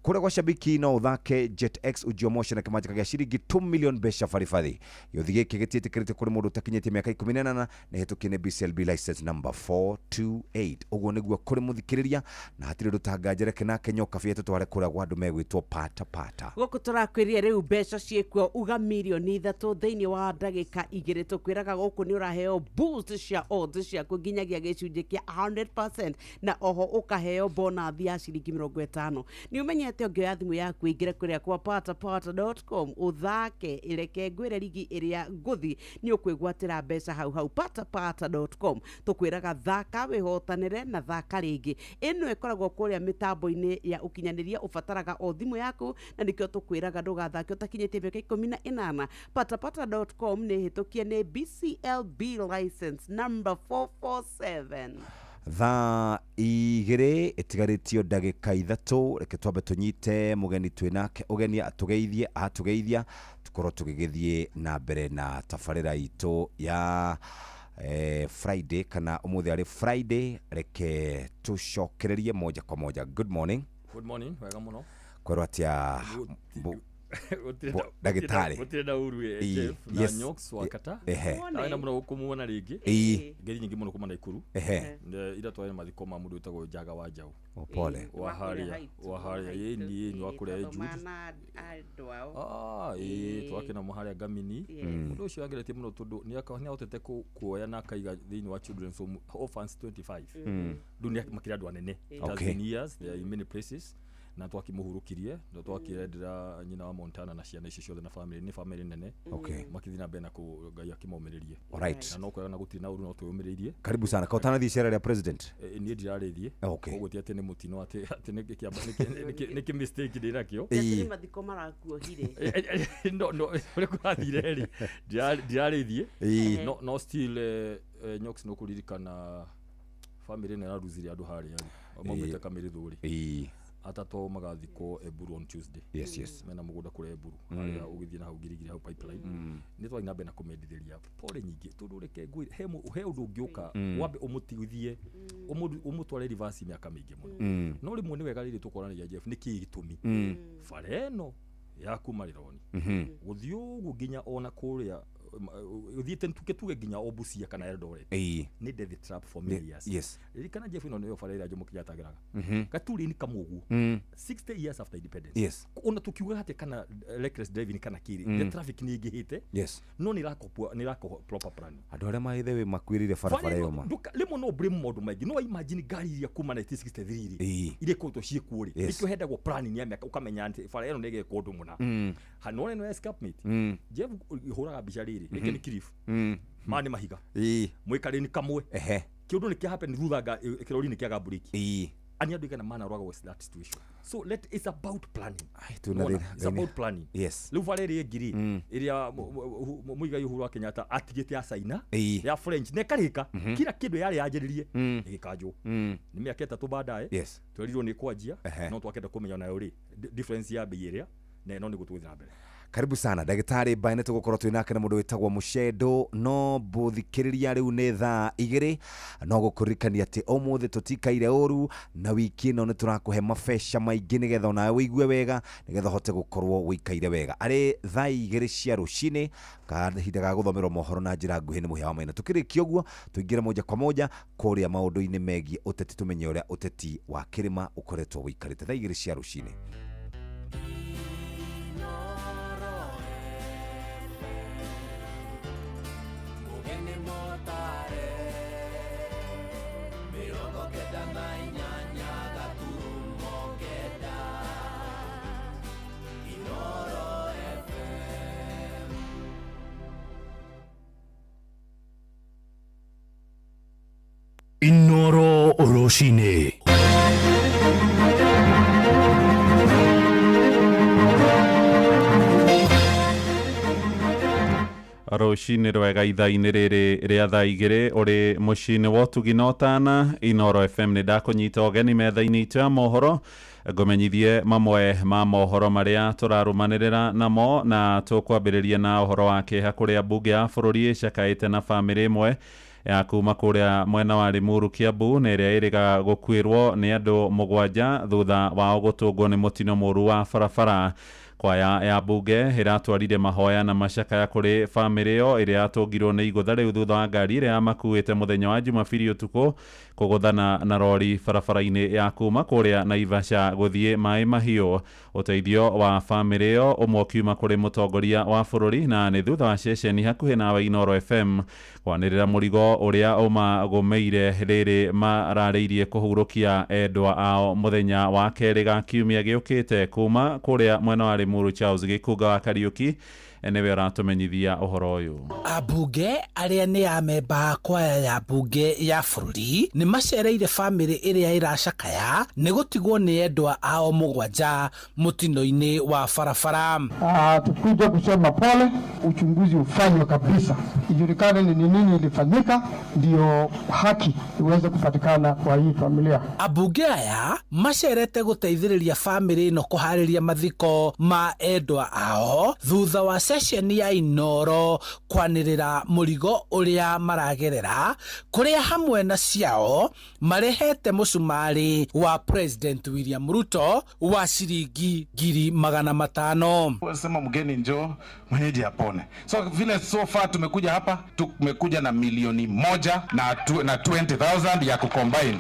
Speaker 13: Kũrĩa gwa Shabiki no ũthake Jet X ujiomoshe na kĩmanjĩka gĩa ciringi 2 million mbeca baribari. Gĩũthi gĩkĩ gĩtiĩtĩkĩrĩtio kũrĩ mũndũ ũtakinyĩtie mĩaka 18 na ĩhĩtũkie nĩ BCLB license number 428. Ũguo nĩguo kũrĩ mũthikĩrĩria, na hatirĩ ũndũ tanganjereke nake nyoka bia tũtware kũrĩa gwa andũ megwĩtwo pata pata.
Speaker 3: Gũkũ tũrakwĩrire rĩu mbeca ciĩkuo uga 3,000,000 thĩinĩ wa ndagĩka 2. Tũkwĩraga gũkũ nĩ ũraheo boost cia odds ciaku nginyagia gĩcunjĩ kĩa 100%, na oho ũkaheo bonus ya ciringi 50. Nĩ ũmenyete ũngĩoya thimũ yaku ĩingĩre kũrĩa kwa patapata.com ũthake ĩreke ngwĩre rigi ĩrĩa ngũthi nĩ ũkwĩgwatĩra mbeca hau hau. Patapata.com tũkwĩraga thaka wĩhotanĩre na thaka rĩngĩ. Ĩno ĩkoragwo kũrĩa mĩtambo-inĩ ya ũkinyanĩria, ũbataraga o thimũ yaku, na nĩkĩo tũkwĩraga ndũgathake ũtakinyĩtie mĩaka 18. Patapata.com nĩ hĩtũkie nĩ BCLB license number 447.
Speaker 13: Thaa 2 ĩtigarĩtio ndagĩka 3. Reke twambe tũnyite mũgeni twĩnake ũgeni atũgeithie, atũgeithia tũkorwo tũgĩgĩthiĩ na mbere na tabarĩra itũ ya Friday, kana ũmũthĩ arĩ Friday. Reke tũcokererie moja kwa moja. Good morning.
Speaker 5: Good morning, wega mũno.
Speaker 13: Kwerwo atĩa ndagĩtarĩ?
Speaker 5: Gũtirĩ na ũru Jeff na Nyox wa kata. Nawenda mũno gũkũmuona rĩngĩ. Ngeri nyingĩ mũno kuma Naikuru. Ira twarĩ mathiko ma mũndũ wĩtagwo Njaga wa Njaũ.
Speaker 13: Pole.
Speaker 5: Wa harĩa ĩni wa kũrĩa Jude. Twakena mũno harĩa Ngamini. Mũndũ ũcio angeretie mũno tondũ nĩ ahotete kuoya na akaiga thĩinĩ wa children's home orphans 25. Rĩu nĩ makĩria andũ anene. It has been years, they are in many places. Na twakĩmũhurũkirie na twakĩrendera nyina wa Montana na ciana icio ciothe na family, nĩ family nene. Makĩthiĩ na mbere na kũ Ngai akĩmomĩrĩrie. Na no kwega na gũtirĩ na ũru, no twĩyũmĩrĩirie.
Speaker 13: Karibu sana. Ka ũtanathiĩ icera rĩa president?
Speaker 5: Niĩ ndirarĩthiĩ. Koguo ti atĩ nĩ mũtino, atĩ nĩ kĩ mistake ndĩ nakĩo.
Speaker 3: Ti atĩ nĩ mathiko marakuohire.
Speaker 5: No ũrĩa kũrathire rĩ, ndirarĩthiĩ. No still, Nyox, no kũririkana family ĩno ĩraruzire andũ harĩa rĩ, maumĩte Kamĩrĩthũ rĩ, atatũ magathikwo Eburu on Tuesday. Mena mũgũnda kũrĩa Eburu, harĩa ũgĩthiĩ na hau Girigiri, hau pipeline. Nĩ twathiĩ na mbere na kũmendithĩria pole nyingĩ, tondũ reke ngwĩre, he ũndũ ũngĩũka, wambe ũmũtigithie, ũmũtware reverse mĩaka mĩingĩ mũno. No rĩmwe nĩ wega rĩrĩ tũkoranagia, Jeff, nĩ kĩĩ gĩtũmi bara ĩno ya kuma Rironi gũthiĩ ũguo nginya ona kũrĩa ũthiĩte, tuge nginya o Busia kana Eldoret, nĩ death trap for many years. Ririkana, Jeff, ĩno nĩyo bara ĩrĩa Jomo Kenyatta ageraga, gaturĩni kamwe ũguo, 60 years after independence. Ona tukiuga atĩ kana reckless driving kana kĩrĩ, the traffic nĩ ĩingĩhĩte, no nĩ ĩrakopwo, nĩ ĩrakwo proper planning.
Speaker 13: Andũ arĩa maithe makuĩrĩire barabara ĩyo ma
Speaker 5: Rĩmwe no blame maũndũ maingĩ, no imagine ngari iria kuma 1963 rĩ, iria ikoretwo ciĩkuo rĩ, nĩkĩo hendagwo planning ya mĩaka, ũkamenya atĩ bara ĩno nĩ ĩgekwo ũndũ mũna. Hanone ĩno ya escarpment, Jeff, hũraga mbica rĩrĩ, rĩkĩ nĩ cliff, maya nĩ mahiga, mwĩkarĩni kamwe, kĩũndũ nĩ kĩa happen thutha, kĩrori nĩ kĩaga breki, ani andũ igana mana was that situation. So let it's about planning.
Speaker 13: Twĩna
Speaker 5: Wona,
Speaker 13: thĩna-
Speaker 5: it's about planning. Rĩu bara ĩrĩa ĩngĩ rĩ, ĩrĩa Muigai Uhuru wa Kenyatta atigĩte ya China, ya French, na ĩkarĩka, kila kĩndũ yarĩ yanjĩrĩrie, ĩgĩkanjwo nĩ mĩaka 3 baadaye. Twerirwo nĩ kwanjia, no twakenda kũmenya nayo rĩ, difference ya bei ĩrĩa na ĩno nĩguo tũgũthiĩ na mbere.
Speaker 13: Karibu sana, ndagĩtarĩ Mbaĩ. Nĩ tũgũkorwo twĩ nake na mũndũ wĩtagwo Mũcendo, no mbũthikĩrĩria rĩu nĩ thaa 2. No gũkũririkania atĩ ũmũthĩ tũtikaire ũru, na wiki ĩno nĩ tũrakũhe mabeca maingĩ nĩgetha onawe wĩigue wega, nĩgetha ũhote gũkorwo wĩikaire wega. Arĩ thaa 2 cia rũcinĩ, kahinda ga gũthomerwo mohoro na njĩra nguhĩ nĩ Mũhĩa wa Maina. Tũkĩrĩkia ũguo, tũingĩre moja kwa moja kũrĩa maũndũ-inĩ megiĩ ũteti, tũmenye ũrĩa ũteti wa kĩrĩma ũkoretwo wĩikarĩte thaa 2 cia rũcinĩ.
Speaker 12: Mugeni motare 98.9 Inoro FM.
Speaker 26: Inoro Rũcinĩ.
Speaker 17: Rũcinĩ rwega, ithaa-inĩ rĩrĩ rĩa thaa 2, ũrĩ mũciĩ-inĩ wa ũtugi na ũtana Inoro FM, nĩ ndakũnyita ũgeni metha-inĩ itũ ya mohoro, ngũmenyithie mamwe ma mohoro marĩa tũrarũmanĩrĩra namo, na tũkwambĩrĩria na ũhoro wa kĩeha kũrĩa mbunge ya bũrũri ĩcakaĩte na bamĩrĩ ĩmwe ya kuma kũrĩa mwena wa Limuru, Kiambu, na ĩrĩa ĩrĩga gũkuĩrwo nĩ andũ 7 thutha wao gũtũngwo nĩ mũtino mũru wa barabara. Kwaya ya mbunge ĩratwarire mahoya na macakaya kũrĩ bamĩrĩ ĩyo ĩrĩa yatũngirwo nĩ igũtha rĩu thutha wa ngari ĩrĩa yamakuĩte mũthenya wa Jumabiri ũtukũ kũgũthana na rori barabara-inĩ ya kuma kũrĩa Naivasha gũthiĩ Maĩ Mahiũ. Ũteithio wa bamĩrĩ ĩyo ũmwe ũkiuma kũrĩ mũtongoria wa bũrũri, na nĩ thutha wa ceceni hakuhĩ nawe Inoro FM kwanĩrĩra mũrigo ũrĩa ũmagũmĩire rĩrĩ mararĩirie kũhurũkia endwa ao mũthenya wa kerĩ ga kiumia gĩũkĩte. Kuma kũrĩa mwena wa Limuru, Charles Gĩkunga wa Kariũki nĩwe ũratũmenyithia ũhoro ũyũ.
Speaker 19: Ambunge arĩa nĩ amemba a kwaya ya mbunge ya bũrũri nĩ macereire bamĩrĩ ĩrĩa ĩracakaya nĩ gũtigwo nĩ endwa ao 7 mũtino-inĩ wa barabara.
Speaker 20: Tukuja kusema pole, uchunguzi ufanywe kabisa, ijulikane ni nini ilifanyika, ndio haki iweze kupatikana kwa hii familia.
Speaker 19: Ambunge aya macerete gũteithĩrĩria bamĩrĩ ĩno kũharĩria mathiko ma endwa ao thutha wa ceceni ya Inoro kwanĩrĩra mũrigo ũrĩa maragerera, kũrĩa hamwe na ciao marehete mũcumarĩ wa President William Ruto wa ciringi 500,000.
Speaker 21: Sema mgeni njoo, mwenyeji apone. So vile so far tumekuja hapa, tumekuja na 1,000,000 na 20,000 ya kucombine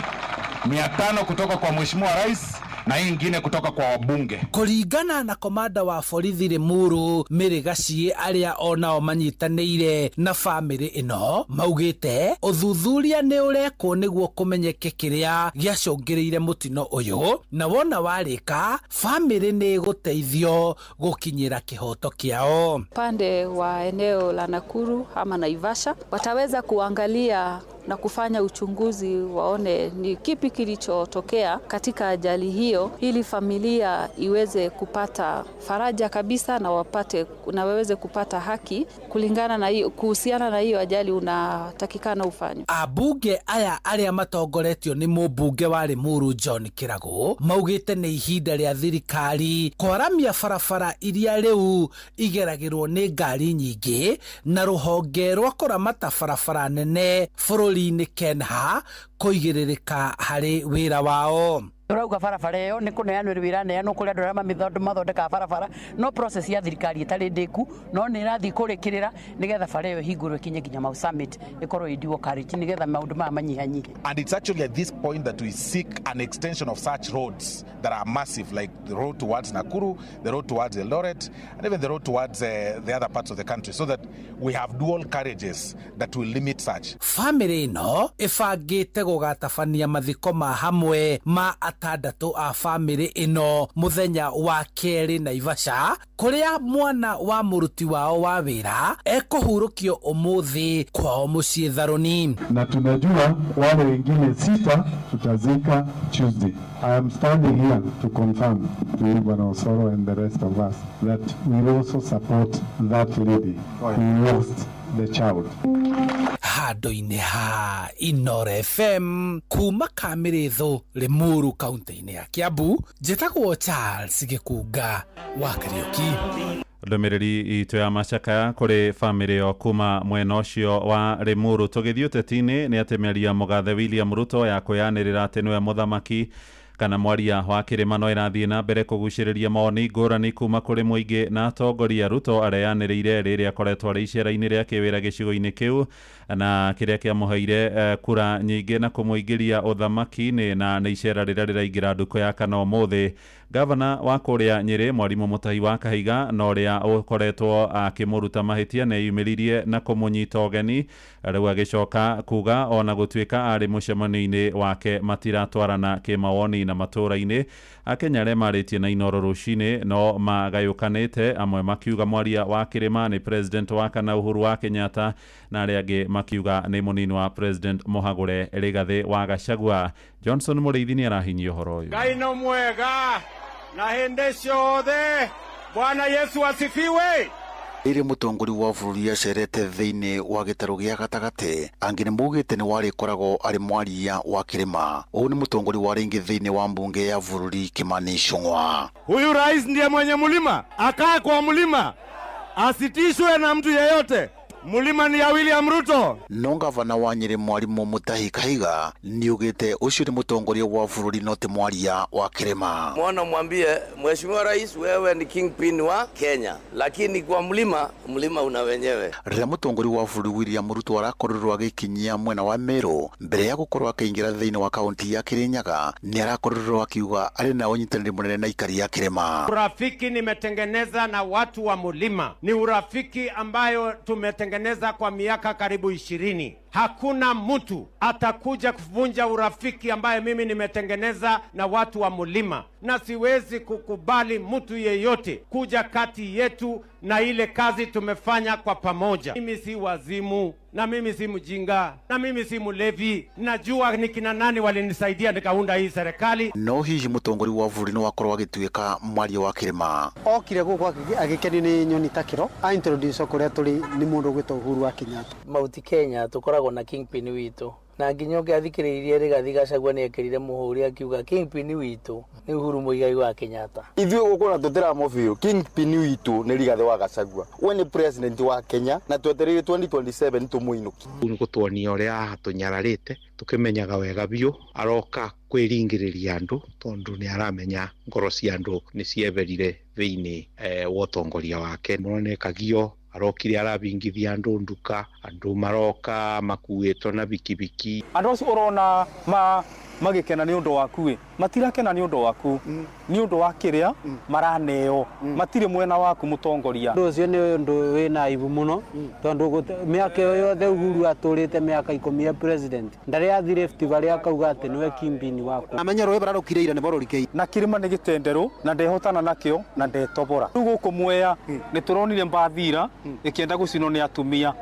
Speaker 21: 500 kutoka kwa Mheshimiwa Rais Na hii ingine kutoka kwa wabunge.
Speaker 19: Kũringana na komanda wa borithi Limuru Mary Gaciĩ, arĩa onao manyitanĩire na bamĩrĩ ĩno, maugĩte ũthuthuria nĩ ũrekwo nĩguo kũmenyeke kĩrĩa gĩacũngĩrĩire mũtino ũyũ, na wona warĩka bamĩrĩ nĩ ĩgũteithio gũkinyĩra kĩhoto kĩao.
Speaker 1: Upande wa eneo la Nakuru ama Naivasha wataweza kuangalia na kufanya uchunguzi waone ni kipi kilichotokea katika ajali hiyo, ili familia iweze kupata faraja kabisa na wapate na waweze kupata haki kulingana na hiyo, kuhusiana na hiyo ajali unatakikana ufanywe.
Speaker 19: Ambunge aya arĩa matongoretio nĩ mũmbunge wa Limuru John Kĩragũ maugĩte nĩ ihinda rĩa thirikari kwaramia barabara iria rĩu igeragĩrwo nĩ ngari nyingĩ na rũhonge rwa kũramata barabara nene bũrũri-inĩ KENHA kũigĩrĩrĩka harĩ wĩra wao.
Speaker 2: Turauga barabara ĩyo nĩ kũneanwo rĩu ĩraneanwo kũrĩ andũ arĩa mathondekaga barabara, no process ya thirikari ĩtarĩ ndĩku, no nĩ ĩrathiĩ kũrĩkĩrĩra nĩgetha bara ĩyo ĩhingũrwo ĩkinye nginya Mau Summit, ĩkorwo ĩ dual carriage nĩgetha maũndũ maya manyihanyihe.
Speaker 21: And it's actually at this point that we seek an extension of such roads that are massive, like the road towards Nakuru, the road towards Eldoret, and even the road towards the other parts of the country, so that we have dual carriages that will limit such.
Speaker 19: Bamĩrĩ ĩno ĩbangĩte gũgatabania mathiko ma hamwe ma atandatũ a bamĩrĩ ĩno mũthenya wa kerĩ Naivasha, kũrĩa mwana wa mũruti wao wa wĩra ekũhurũkio ũmũthĩ kwao mũciĩ Tharũni.
Speaker 20: Na tunajua wale wengine 6 tutazika Tuesday. I am standing here to confirm to you, Bwana Osoro, and the rest of us that we will also support that lady who lost the child.
Speaker 19: Handũ-inĩ ha Inooro FM kuma Kamĩrĩthũ, Limuru, kaunti-inĩ ya Kiambu, njĩtagwo Charles Gĩkunga wa Kariũki.
Speaker 17: Ndũmĩrĩri itũ ya macakaya kũrĩ bamĩrĩ ĩyo kuma mwena ũcio wa Limuru. Tũgĩthiĩ ũteti-inĩ nĩ atĩ mĩario ya mũgathe William Ruto ya kwĩyanĩrĩra atĩ nĩwe mũthamaki kana mwaria wa kĩrĩma no ĩrathiĩ na mbere kũgucĩrĩria mawoni ngũrani kuma kũrĩ mũingĩ na atongoria. Ruto areyanĩrĩire rĩrĩa akoretwo arĩ icera-inĩ rĩa kĩwĩra gĩcigo-inĩ kĩu na kĩrĩa kĩamũheire kura nyingĩ na kũmũingĩria ũthamaki-inĩ, na nĩ icera rĩrĩa rĩraingĩra ndukũ ya kana ũmũthĩ. Gavana wa kũrĩa Nyĩrĩ Mwarimũ Mũtahi wa Kahiga na ũrĩa ũkoretwo akĩmũruta mahĩtia nĩ eyumĩririe na kũmũnyita ũgeni, rĩu agĩcoka kuga ona gũtuĩka arĩ mũcemanio-inĩ wake matiratwarana kĩmawoni na matũra-inĩ. Akenya arĩa marĩtie na Inooro rũcinĩ no magayũkanĩte, amwe makiuga mwaria wa kĩrĩma nĩ president wa kana Uhuru wa Kenyatta, na arĩa angĩ makiuga nĩ mũnini wa president Mũhagũre Rigathĩ wa Gachagua. Johnson Mũrĩithi nĩ arahinyia ũhoro ũyũ.
Speaker 6: Ngai no mwega na hĩndĩ ciothe. Bwana Yesu asifiwe.
Speaker 16: Rĩrĩa mũtongoria wa bũrũri acerete thĩinĩ wa gĩtarũ gĩa gatagatĩ, angĩ nĩ maugĩte nĩ warĩkoragwo arĩ mwaria wa kĩrĩma. Ũũ nĩ mũtongoria wa rĩngĩ thĩinĩ wa mbunge ya bũrũri Kimani Ichung'wa.
Speaker 6: Huyu rais ndiye mwenye mlima, akae kwa mlima, asitishwe na mtu yeyote. Mulima ni ya William Ruto.
Speaker 16: No gavana wa Nyĩrĩ Mwarimũ Mutahi Kahiga nĩaugĩte ũcio nĩ mũtongoria wa bũrũri no ti mwaria wa kĩrĩma.
Speaker 11: Mwana mwambie Mheshimiwa Rais, wewe ni kingpin wa Kenya, lakini kwa mlima, mlima una wenyewe.
Speaker 16: Rĩrĩa mũtongoria wa bũrũri William Ruto arakorirwo agĩkinyia mwena wa Meru mbere ya gũkorwo akĩingĩra thĩinĩ wa kaunti ya Kirinyaga, nĩ arakorirwo akiuga arĩ na ũnyitanĩri mũnene na aikari a kĩrĩma.
Speaker 6: Urafiki nimetengeneza na watu wa mlima ni urafiki ambayo tumetengeneza kwa miaka karibu 20. Hakuna mtu atakuja kuvunja urafiki ambaye mimi nimetengeneza na watu wa mlima, na siwezi kukubali mtu yeyote kuja kati yetu na ile kazi tumefanya kwa pamoja. Mimi si wazimu, na mimi si mjinga, na mimi si mlevi. Najua ni kina nani walinisaidia nikaunda hii serikali.
Speaker 16: No hihi mũtongoria wa bũrũri no akorwo agĩtuĩka mwaria wa kĩrĩma?
Speaker 22: Okire gũkũ agĩkenio nĩ nyoni ta kĩro, a introduce kũrĩa tũrĩ nĩ mũndũ ũgwĩtwo Uhuru wa Kenyatta.
Speaker 24: Mount Kenya tũkoragwo na kingpin witũ, na nginya ũngĩathikĩrĩirie Rigathi Gachagua nĩ ekĩrire mũhũri akiuga kingpin witũ nĩ Uhuru Muigai wa Kenyatta.
Speaker 27: Ithuĩ gũkũ na tũtiramo biũ, kingpin witũ nĩ Rigathi wa Gachagua, we nĩ president wa Kenya na twetereire 2027 tũmũinũkie.
Speaker 28: Nĩ gũtuonia ũrĩa atũnyararĩte tũkĩmenyaga wega biũ, aroka kwĩringĩrĩria andũ tondũ nĩ aramenya ngoro cia andũ nĩ cieberire thĩinĩ wa ũtongoria wake. Mũronekagio arokire arabingithia andũ nduka, andũ maroka makuĩtwo na bikibiki.
Speaker 29: Andũ acio ũrona magĩkena nĩ ũndũ waku ĩ,
Speaker 4: Matirakena nĩ ũndũ waku, nĩ ũndũ wa kĩrĩa maraneo. Matirĩ mwena waku, mũtongoria.
Speaker 22: Ũndũ ũcio nĩ ũndũ wĩna aibu mũno, tondũ mĩaka ĩyo yothe Uhuru atũrĩte, mĩaka 10 ya president, ndarĩ athi Rift Valley akauga atĩ nĩwe kingpin wakwa.
Speaker 4: Amenye rũĩ bararũkire ira nĩ bororikeire. Na kĩrĩma nĩ gĩtenderũ na ndehotana nakĩo na ndetobora. Rĩu gũkũ Mwea nĩ tũronire mbathira ĩkĩenda gũcinwo nĩ atumia,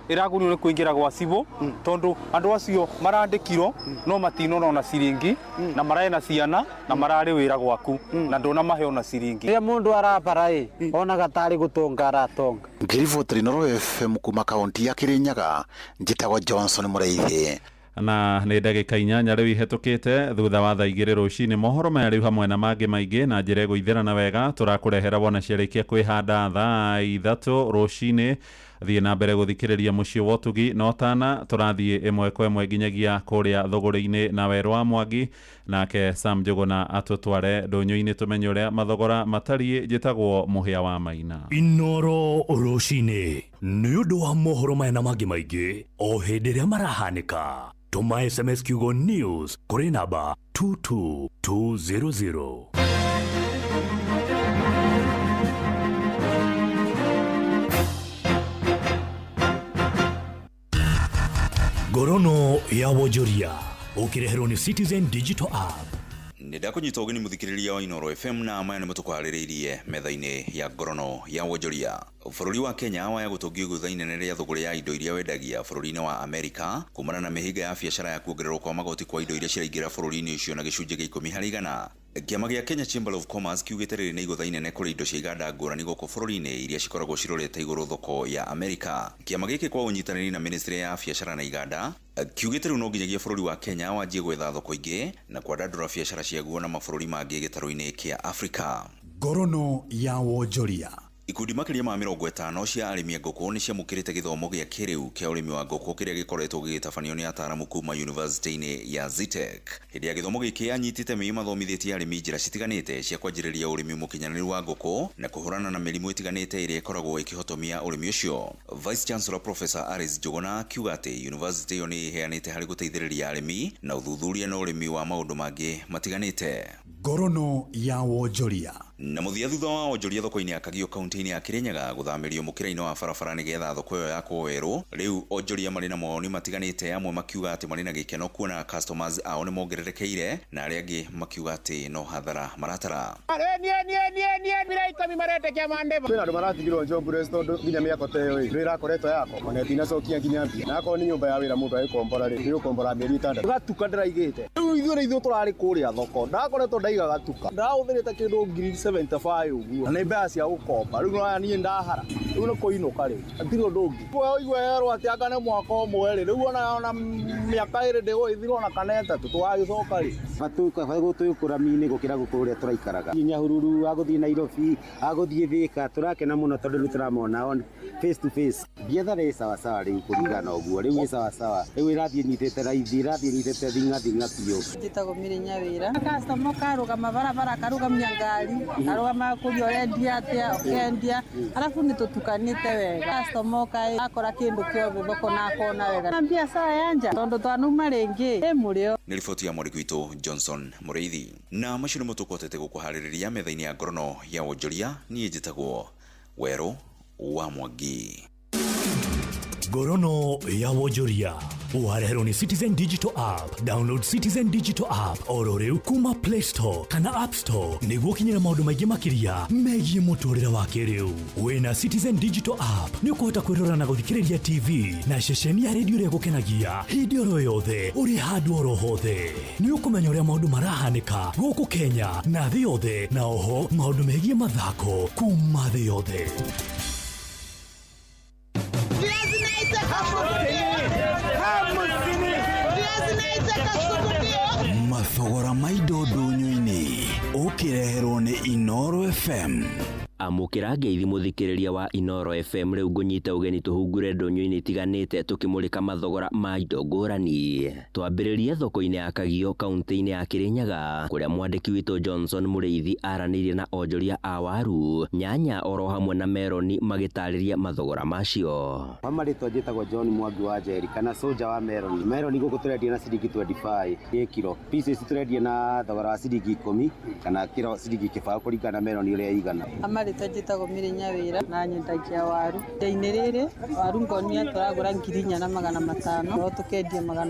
Speaker 4: ĩragunio nĩ kũingĩra gwa cibũ, tondũ andũ acio marandĩkirwo no matinona ona ciringi, na mararĩ na ciana na mararĩ wĩra gwaku na ndũnamahe ona ciringi.
Speaker 22: Rĩrĩa mũndũ arabara ĩ onaga tarĩ gũtonga aratonga.
Speaker 7: Ngĩribotera Inooro FM kuma kaunti ya Kirinyaga, njĩtagwo Johnson Mũraithi.
Speaker 17: Na nĩ ndagĩka 8 rĩu ihĩtũkĩte thutha wa thaa 2 rũcinĩ. Mohoro maya rĩu hamwe na mangĩ maingĩ na njĩra ĩgũithĩrana wega tũrakũrehera wona ciarĩkia kwĩhanda thaa 3 rũcinĩ. Thiĩ na mbere gũthikĩrĩria mũciĩ wa ũtugi na ũtana. Tũrathiĩ ĩmwe kwa ĩmwe nginyagia kũrĩa thũgũrĩ-inĩ na Werũ wa Mwangi, nake Sam Njũgũna atũtware ndũnyũ-inĩ tũmenye ũrĩa mathogora matariĩ. Njĩtagwo Mũhĩa wa Maina.
Speaker 26: Inooro rũcinĩ nĩ ũndũ wa mohoro maya na mangĩ maingĩ o hĩndĩ ĩrĩa marahanĩka, tũma SMS kiugo news kũrĩ namba 22200. Ngorono ya wonjoria ũkĩreherwo nĩ Citizen Digital App.
Speaker 9: Nĩ ndakũnyita ũgeni mũthikĩrĩria wa Inooro FM, na maya nĩ mũtũkwarĩrĩirie metha-inĩ ya ngorono ya wonjoria. Bũrũri wa Kenya waya gũtũngio igũtha inene rĩa thũgũrĩ ya indo iria wendagia bũrũri-inĩ wa Amerika kumana na mĩhĩnga ya biacara ya kuongererwo kwa magoti kwa indo iria ciraingĩra bũrũri-inĩ ũcio na gĩcunjĩ gĩa 10%. Kĩama gĩa Kenya Chamber of Commerce kiugĩte rĩrĩ nĩ igũtha inene kũrĩ indo cia iganda ngũrani gũkũ bũrũri-inĩ iria cikoragwo cirorete igũrũ thoko ya Amerika. Kĩama gĩkĩ kwa ũnyitanĩri na Ministry ya biacara na iganda kiugĩte rĩu no nginyagia bũrũri wa Kenya wanjie gwetha thoko ingĩ na kwandandũra biacara ciaguo na mabũrũri mangĩ gĩtarũ-inĩ kĩa Afrika.
Speaker 10: Ngorono ya wonjoria.
Speaker 9: Ikundi makĩria ma 50 cia arĩmi a ngũkũ nĩ ciamũkĩrĩte gĩthomo gĩa kĩrĩu kĩa ũrĩmi wa ngũkũ kĩrĩa gĩkoretwo gĩgĩtabanio nĩ ataaramu kuma University-inĩ ya Zetech. Hĩndĩ ya gĩthomo gĩkĩ anyitĩte mĩĩ mathomithĩtie arĩmi njĩra citiganĩte cia kwanjĩrĩria ũrĩmi mũkinyanĩru wa ngũkũ na kũhũrana na mĩrimũ ĩtiganĩte ĩrĩa ĩkoragwo ĩkĩhotomia ũrĩmi ũcio. Vice Chancellor Professor Alice Njuguna akiuga atĩ university ĩyo nĩ ĩheanĩte harĩ gũteithĩrĩria arĩmi na ũthuthuria na ũrĩmi wa maũndũ mangĩ matiganĩte.
Speaker 10: Ngorono ya wonjoria.
Speaker 9: Na mũthia thutha wa wonjoria thoko-inĩ ya Kagio kaunti-inĩ ya Kirinyaga gũthamĩrio mũkĩra-inĩ wa barabara nĩgetha thoko ĩyo yakwo werũ, rĩu onjoria marĩ na mawoni matiganĩte, amwe makiuga atĩ marĩ na gĩkeno kuona customers ao nĩ mongererekeire na arĩa angĩ makiuga atĩ no hathara maratara.
Speaker 15: Kwĩna andũ maratigirwo jobless tondũ nginya mĩako ta ĩyo ĩ ĩrakoretwo yako ona ĩtinacokia nginya mbia, na akorwo nĩ nyũmba ya wĩra mũndũ agĩkombora rĩ, nĩ gũkombora mĩeri 6.
Speaker 18: Gatuka ndĩraigĩte rĩu ithuĩ nĩ ithuĩ tũrarĩ kũrĩa thoko, ndakoretwo ndaiga gatuka ndahũthĩrĩte kĩndũ 75,000 ũguo, na nĩ mbeca cia gũkomba. Rĩu nĩ niĩ ndahara rĩu nĩ kũinũka rĩu, hatirĩ ũndũ ũngĩ. Ũigua yerwo atĩ anga nĩ mwaka ũmwe rĩ, rĩu ona mĩaka 2 ndĩgũgĩthira ona kana 3 tũgagĩcoka rĩ.
Speaker 23: Gũtũĩ rami-inĩ gũkĩra gũkũ ũrĩa tũraikaraga. Nyahururu agũthiĩ Nairobi, agũthiĩ Thika, tũrakena mũno tondũ nĩ tũramona on face to face. Biathara ĩ sawasawa rĩu kũringana ũguo, rĩu ĩ sawasawa, rĩu ĩrathiĩ nyitĩte raithi, ĩrathiĩ nyitĩte thing'a biũ.
Speaker 25: Njĩtagwo Mary Nyawĩra. Customer karũgama barabara akarũgamia ngari, karũgama kũria ũrendia atĩa, ũkendia, arabu nĩ tũtukanĩte wega. Customer oka akora kĩndũ kĩothe thoko na akona wega. Na biacara ya nja tondũ twanuma rĩngĩ ĩ mũrĩo.
Speaker 9: Nĩ riboti ya mwandĩki witũ Johnson Mũrĩithi. Na macio nĩmo tũkũhotete gũkũharĩrĩria metha-inĩ ya ngorono ya wonjoria. Niĩ njĩtagwo Werũ wa Mwangi.
Speaker 26: Ngorono ya wonjoria ũhareherwo nĩ Citizen Digital App. Download Citizen Digital App oro rĩu kuma Play Store kana App Store nĩguo ũkinyĩre maũndũ maingĩ makĩria megiĩ mũtũrĩre wa kĩrĩu. Wĩna Citizen Digital App nĩ ũkũhota kwĩrora na gũthikĩrĩria TV na ceceni ya redio ĩrĩa ĩgũkenagia hĩndĩ oro yothe ũrĩ handũ oro hothe. Nĩ ũkũmenya ũrĩa maũndũ marahanĩka gũkũ Kenya na thĩ yothe, na oho maũndũ megiĩ mathako kuma thĩ yothe.
Speaker 29: Mathogora ma indo ndũnyũ-inĩ ũkĩreherwo nĩ Inooro FM.
Speaker 1: Amũkĩra ngeithi mũthikĩrĩria wa Inooro FM rĩu ngũnyite ũgeni tũhungure ndũnyũ-inĩ itiganĩte tũkĩmũrĩka mathogora ma indo ngũrani. Twambĩrĩrie thoko-inĩ ya Kagio kaunti-inĩ ya Kĩrĩnyaga kũrĩa mwandĩki witũ Johnson Mũrĩithi aranĩirie na onjoria a waru, nyanya oro hamwe na meroni magĩtarĩria mathogora macio.
Speaker 23: Kwa marĩtwa njĩtagwo John Mwangi wa Njeri kana Soldier wa Meroni. Meroni gũkũ tũrendia na ciringi 25 gĩ kiro. Pieces tũrendia na thogora wa ciringi 10 kana kiro ciringi kĩbaũ kũringana na meroni ũrĩa ĩigana.
Speaker 25: Amarĩtwa njĩtagwo Mary Nyawĩra na nyendagia waru. Ihinda-inĩ rĩrĩ waru ngonia tũragũra 4,500 no tũkendia 700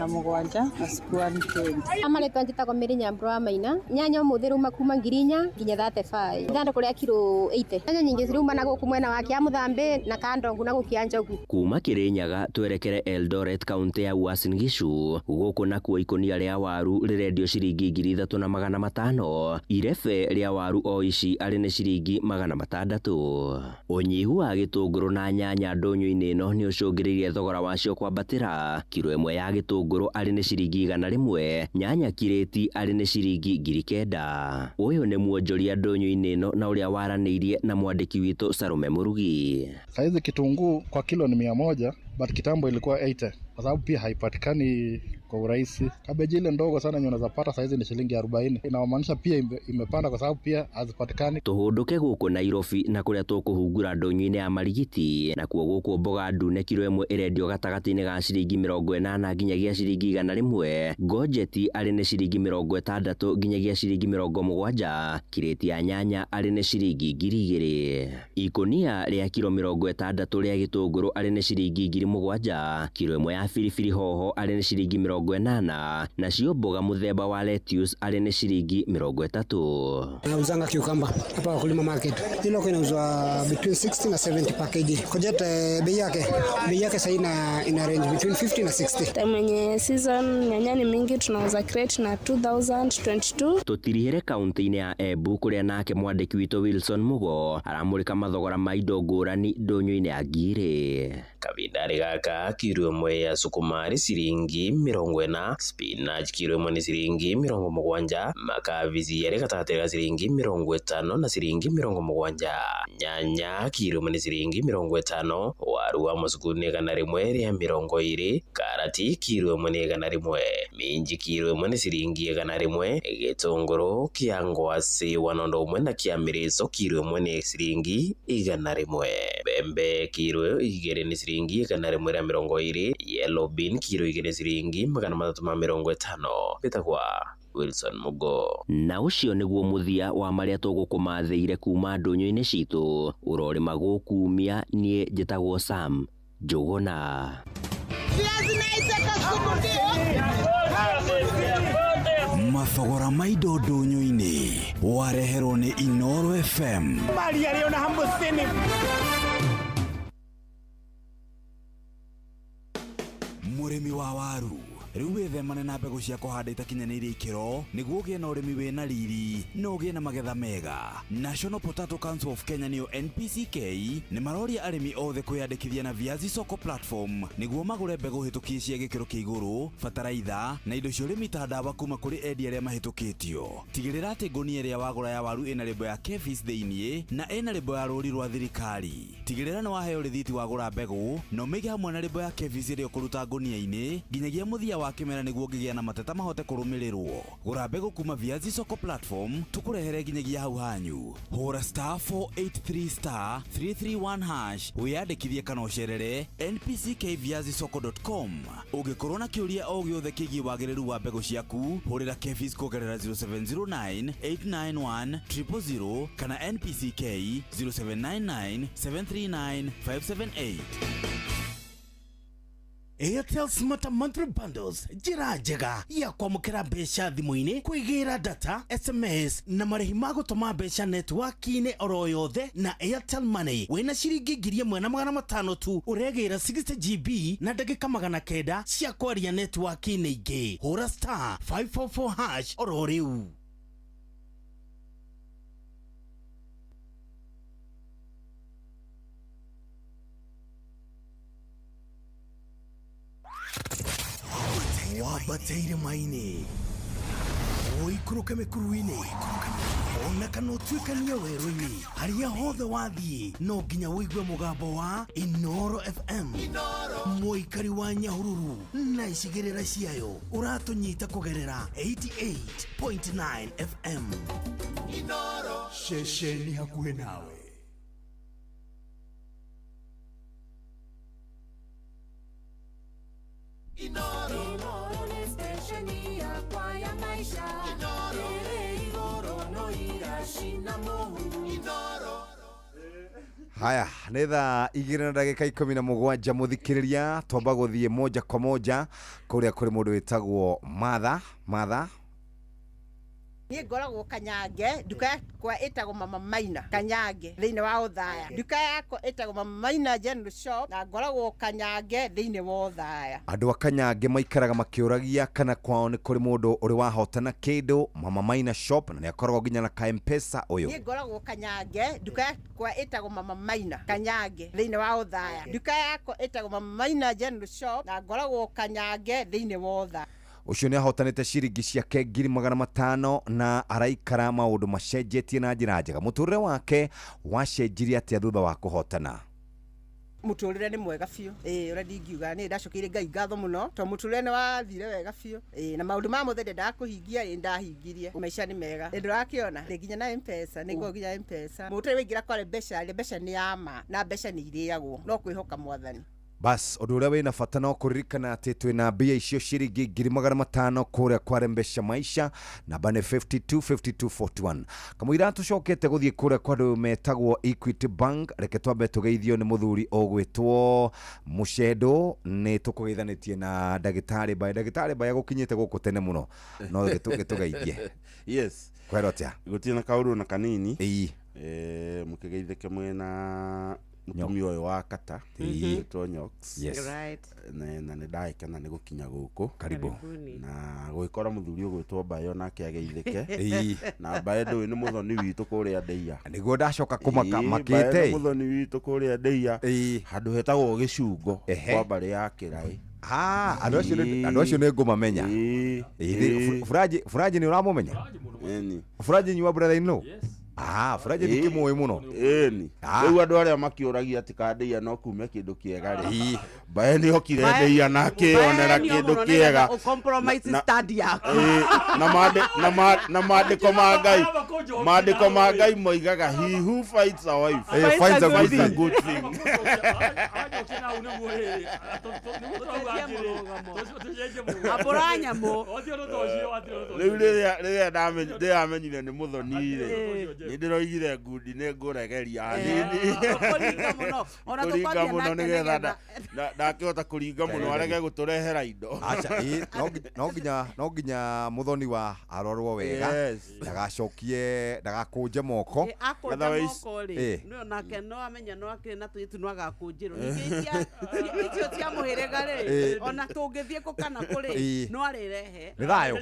Speaker 25: na square 20.
Speaker 2: Amarĩtwa njĩtagwo Mary Nyambura wa Maina. Nyanya ũmũthĩ rauma kuma 4,000 nginya 35. Ithandũkũ rĩa kiro 80. Nyanya nyingĩ cirauma na gũkũ mwena wa Kĩamũthambĩ na Kandongu na gũkĩa Njogu.
Speaker 1: Kuma Kĩrĩnyaga twerekere Eldoret kaunti ya Uasin Gishu gũkũ nakuo ikũnia rĩa waru rĩrendio ciringi 3,500, irebe rĩa waru o ici arĩ nĩ ciringi 600. Ũnyihu wa gĩtũngũrũ na nyanya ndũnyũ-inĩ ĩno nĩ ũcũngĩrĩirie thogora wacio kwambatĩra. Kiro ĩmwe ya gĩtũngũrũ arĩ nĩ ciringi 100, nyanya kirĩti arĩ nĩ ciringi 9,000. Ũyũ nĩ mwonjoria ndũnyũ-inĩ ĩno na ũrĩa waranĩirie na mwandĩki witũ Salome Mũrugi.
Speaker 3: Saizi kitunguu kwa kilo ni 100, but kitambo ilikuwa 80 kwa sababu pia haipatikani kwa urahisi. Kabeji ile ndogo sana yenye unaweza pata saizi ni shilingi 40. Inamaanisha pia imepanda kwa sababu pia hazipatikani.
Speaker 1: Tũhũndũke gũkũ Nairobi na kũrĩa tũkũhungura ndũnyũ-inĩ ya Marigiti nakuo gũkũ mboga ndune kiro ĩmwe ĩrendio gatagatĩ-inĩ ga ciringi 80 nginyagia ciringi 100, ngojeti arĩ nĩ ciringi 60 nginyagia ciringi 70, kirĩti ya nyanya arĩ nĩ ciringi 2,000. Ikũnia rĩa kiro 60 rĩa gĩtũngũrũ arĩ nĩ ciringi 7,000, kiro ĩmwe ya biribiri hoho arĩ nĩ ciringi 80, nacio mboga mũthemba wa lettuce arĩ nĩ ciringi 30.
Speaker 5: Nauzanga cucumber hapa Wakulima Market. Hilo inauzwa between 60 na 70 per kg. Courgette bei yake sasa ina range between 50 na 60.
Speaker 8: Time yenye season nyanya ni mingi tunauza crate na 2022.
Speaker 1: Tũtirihere kaunti-inĩ ya Embu kũrĩa nake mwandĩki witũ Wilson Mugo aramũrĩka mathogora ma indo ngũrani ndũnyũ-inĩ ya Ngirĩ.
Speaker 12: Kavindarĩ gaka kiro ĩmwe ya sukuma nĩ ciringi 40, spinach kiro ĩmwe nĩ ciringi 70, makabici arĩ gatagatĩ ga ciringi 50 na ciringi 70, nyanya kiro ĩmwe nĩ ciringi 50, waru wa mũcuku nĩ 120, karati kiro ĩmwe nĩ 100, minji kiro ĩmwe nĩ ciringi 100, gĩtũngũrũ kĩa ngwacĩ 101 na kĩa mĩrĩco kiro ĩmwe nĩ ciringi 100, mbembe kiro 2 nĩ ciringi 120, yellow bean kiro 2 ciringi 350. Mbĩtagwa Wilson Mugo.
Speaker 1: Na ũcio nĩguo mũthia wa marĩa tũgũkũmathĩire kuma ndũnyũ-inĩ citũ. Ũrorĩma gũkumia, niĩ njĩtagwo Sam Njũgũna.
Speaker 13: Mathogora ma indo ndũnyũ-inĩ wareherwo nĩ Inooro FM. Mũrĩmi wa waru rĩu wĩthemane na mbegũ cia kũhanda itakinyanĩirie ikĩro nĩguo ũgĩe na ũrĩmi wĩna riri na ũgĩe na magetha mega. National Potato Council of Kenya nĩyo NPCK nĩ maroria arĩmi othe kwĩyandĩkithia na Viazi Soko platform nĩguo magũre mbegũ hĩtũkie cia gĩkĩro kĩa igũrũ, bataraitha na indo cia ũrĩmi ta ndawa kuma kũrĩ endia arĩa mahĩtũkĩtio. Tigĩrĩra atĩ ngũnia ĩrĩa wagũra ya waru ĩna lebo ya KEPHIS thĩiniĩ na ĩna lebo ya rũũri rwa thirikari. Tigĩrĩra nĩ waheo rĩthiti wagũra mbegũ na ũmĩige hamwe na lebo ya KEPHIS ĩrĩa ũkũruta ngũnia-inĩ nginyagia mũthia wa kĩmera nĩguo ũngĩgĩa na mateta mahote kũrũmĩrĩrwo. Gũra mbegũ kuma Viazi Soko platform tũkũrehere nginyagia hau hanyu. Hũra *483 *331# wĩyandĩkithie kana ũcerere npckviazisoko.com. Ũngĩkorwo na kĩũria o gĩothe kĩgiĩ wagĩrĩru wa mbegũ ciaku, hũrĩra KEPHIS kũgerera 0709 891 000 kana NPCK 0799 739 578.
Speaker 14: Airtel Smart Monthly Bundles njĩra njega ya kwamũkĩra mbeca thimũ-inĩ, kwĩgĩra data, SMS na marĩhi ma gũtũma mbeca network-inĩ oro yothe na Airtel Money. Wĩna ciringi 1,500 tu ũregĩra 60 GB na ndagĩka 900 cia kwaria network-inĩ ingĩ. Hũra *544# oro rĩu. Wambateire maini, ũikũrũke mĩkuru-inĩ, Ona kana ũtuĩkanie werũ-inĩ, harĩa hothe wathiĩ no nginya ũigue mũgambo wa Inoro FM. Mũikari wa Nyahururu na icigĩrĩra ciayo ũratũnyita kũgerera 88.9 FM.
Speaker 10: Ceceni hakuhĩ nawe.
Speaker 6: Inoro nĩ stesheni yakwa ya maisha. Ĩrĩ igũrũ no iracina mũhu.
Speaker 11: Haya, nĩ thaa 2:17 mũthikĩrĩria, twamba gũthiĩ moja kwa moja kũrĩa kũrĩ mũndũ wĩtagwo Martha. Martha,
Speaker 16: Niĩ ngoragwo Kanyange, nduka yakwa ĩtagwo Mama Maina Kanyange thĩinĩ wa Othaya. Nduka yakwa ĩtagwo Mama Maina General Shop na ngoragwo Kanyange thĩinĩ wa Othaya.
Speaker 11: Andũ a Kanyange maikaraga makĩũragia kana kwao nĩ kũrĩ mũndũ ũrĩ wahotana kĩndũ Mama Maina Shop, na nĩ akoragwo nginya na ka M-Pesa ũyũ.
Speaker 16: Niĩ ngoragwo Kanyange, nduka yakwa ĩtagwo Mama Maina Kanyange thĩinĩ wa Othaya. Nduka yakwa ĩtagwo Mama Maina General Shop na ngoragwo Kanyange thĩinĩ wa Othaya.
Speaker 11: Ũcio nĩ ahotanĩte ciringi ciake 500,000 na araikara maũndũ macenjetie na njĩra njega. Mũtũrĩre wake wacenjirie atĩa thutha wa kũhotana?
Speaker 16: Mũtũrĩre nĩ mwega biũ. Ĩĩ ũrĩa ndingiuga nĩ ndacokeire Ngai ngatho mũno tondũ mũtũrĩre nĩ wathire wega biũ. Ĩĩ na maũndũ ma mothe ndendaga kũhingia ĩ ndahingirie. Maica nĩ mega. Ĩ ndũrakĩona nĩ nginya na M-Pesa, nĩ ngoragwo nginya M-Pesa. Mũtũrĩre waingĩra kware mbeca rĩ, mbeca nĩ ya ma na mbeca nĩ irĩagwo no kwĩhoka Mwathani.
Speaker 11: Bas, ũndũ ũrĩa wĩna bata no kũririkana atĩ twĩna mbia icio ciringi 500,000 kũrĩa kwa Rembesha Maisha, namba nĩ 525241. Kamũira tũcokete gũthiĩ kũrĩa kwa andũ metagwo Equity Bank, reke twambe tũgeithio nĩ mũthuri ũgwĩtwo Mũcendo. Nĩ tũkũgeithanĩtie na ndagĩtarĩ Mbae. Ndagĩtarĩ Mbae agũkinyĩte gũkũ tene mũno, no gĩtũgeithie.
Speaker 19: Yes.
Speaker 11: Kwĩrwo atĩa?
Speaker 19: Gũtirĩ na kaũndũ na kanini.
Speaker 11: Ĩĩ.
Speaker 19: Mũkĩgeithĩke mwena mũtumia ũyũ wa kata wĩtwo Nyox.
Speaker 11: Yes.
Speaker 20: Right.
Speaker 19: Na nĩ ndagĩkena nĩ gũkinya gũkũ.
Speaker 11: Karibu.
Speaker 19: Na gũgĩkora mũthuri ũgwĩtwo Mbae onake ageithĩke.
Speaker 11: Ĩĩ.
Speaker 19: Na Mbae ndũĩ nĩ mũthoni witũ kũrĩa Ndeia.
Speaker 11: Nĩguo ndacoka kũmaka
Speaker 19: Ĩĩ,
Speaker 11: makĩte.
Speaker 19: Mbae nĩ mũthoni witũ kũrĩa Ndeia. Handũ hetagwo Gĩcungo kwa mbarĩ ya Kĩraĩ.
Speaker 11: Ah, andũ acio nĩ ngũmamenya. Ĩĩ, Furaji nĩ ũramũmenya?
Speaker 19: Ĩni.
Speaker 11: Furaji nyua brother in law? Ah, Furaji nĩ kĩmũĩ mũno.
Speaker 19: Ĩni. Rĩu andũ arĩa makĩũragia atĩ ka Ndeia no kume kĩndũ kĩega rĩ. Mbae nĩ okire Ndeia na akĩonera kĩndũ kĩega. Na maandĩko ma Ngai. Maandĩko ma Ngai moigaga he who fights a wife
Speaker 11: finds a
Speaker 19: good thing. Rĩu rĩrĩa ndamenyire nĩ mũthoni rĩ, nĩ ndĩroigire ngundi nĩ ngũregeria hanini. Kũringa mũno nĩgetha ndakĩhota kũringa mũno arege gũtũrehera indo.
Speaker 11: Aca, no nginya mũthoni wa arorwo wega, ndagacokie, ndagakũnje moko.
Speaker 20: Akũnja moko rĩ, nĩ onake no amenya no akĩrĩ na tũirĩtu no agakũnjĩrwo. Ningĩ icio cia mũhĩrĩga rĩ, ona tũngĩthiĩ kũ kana kũ rĩ, no arĩrehe.
Speaker 11: Nĩ thayũ.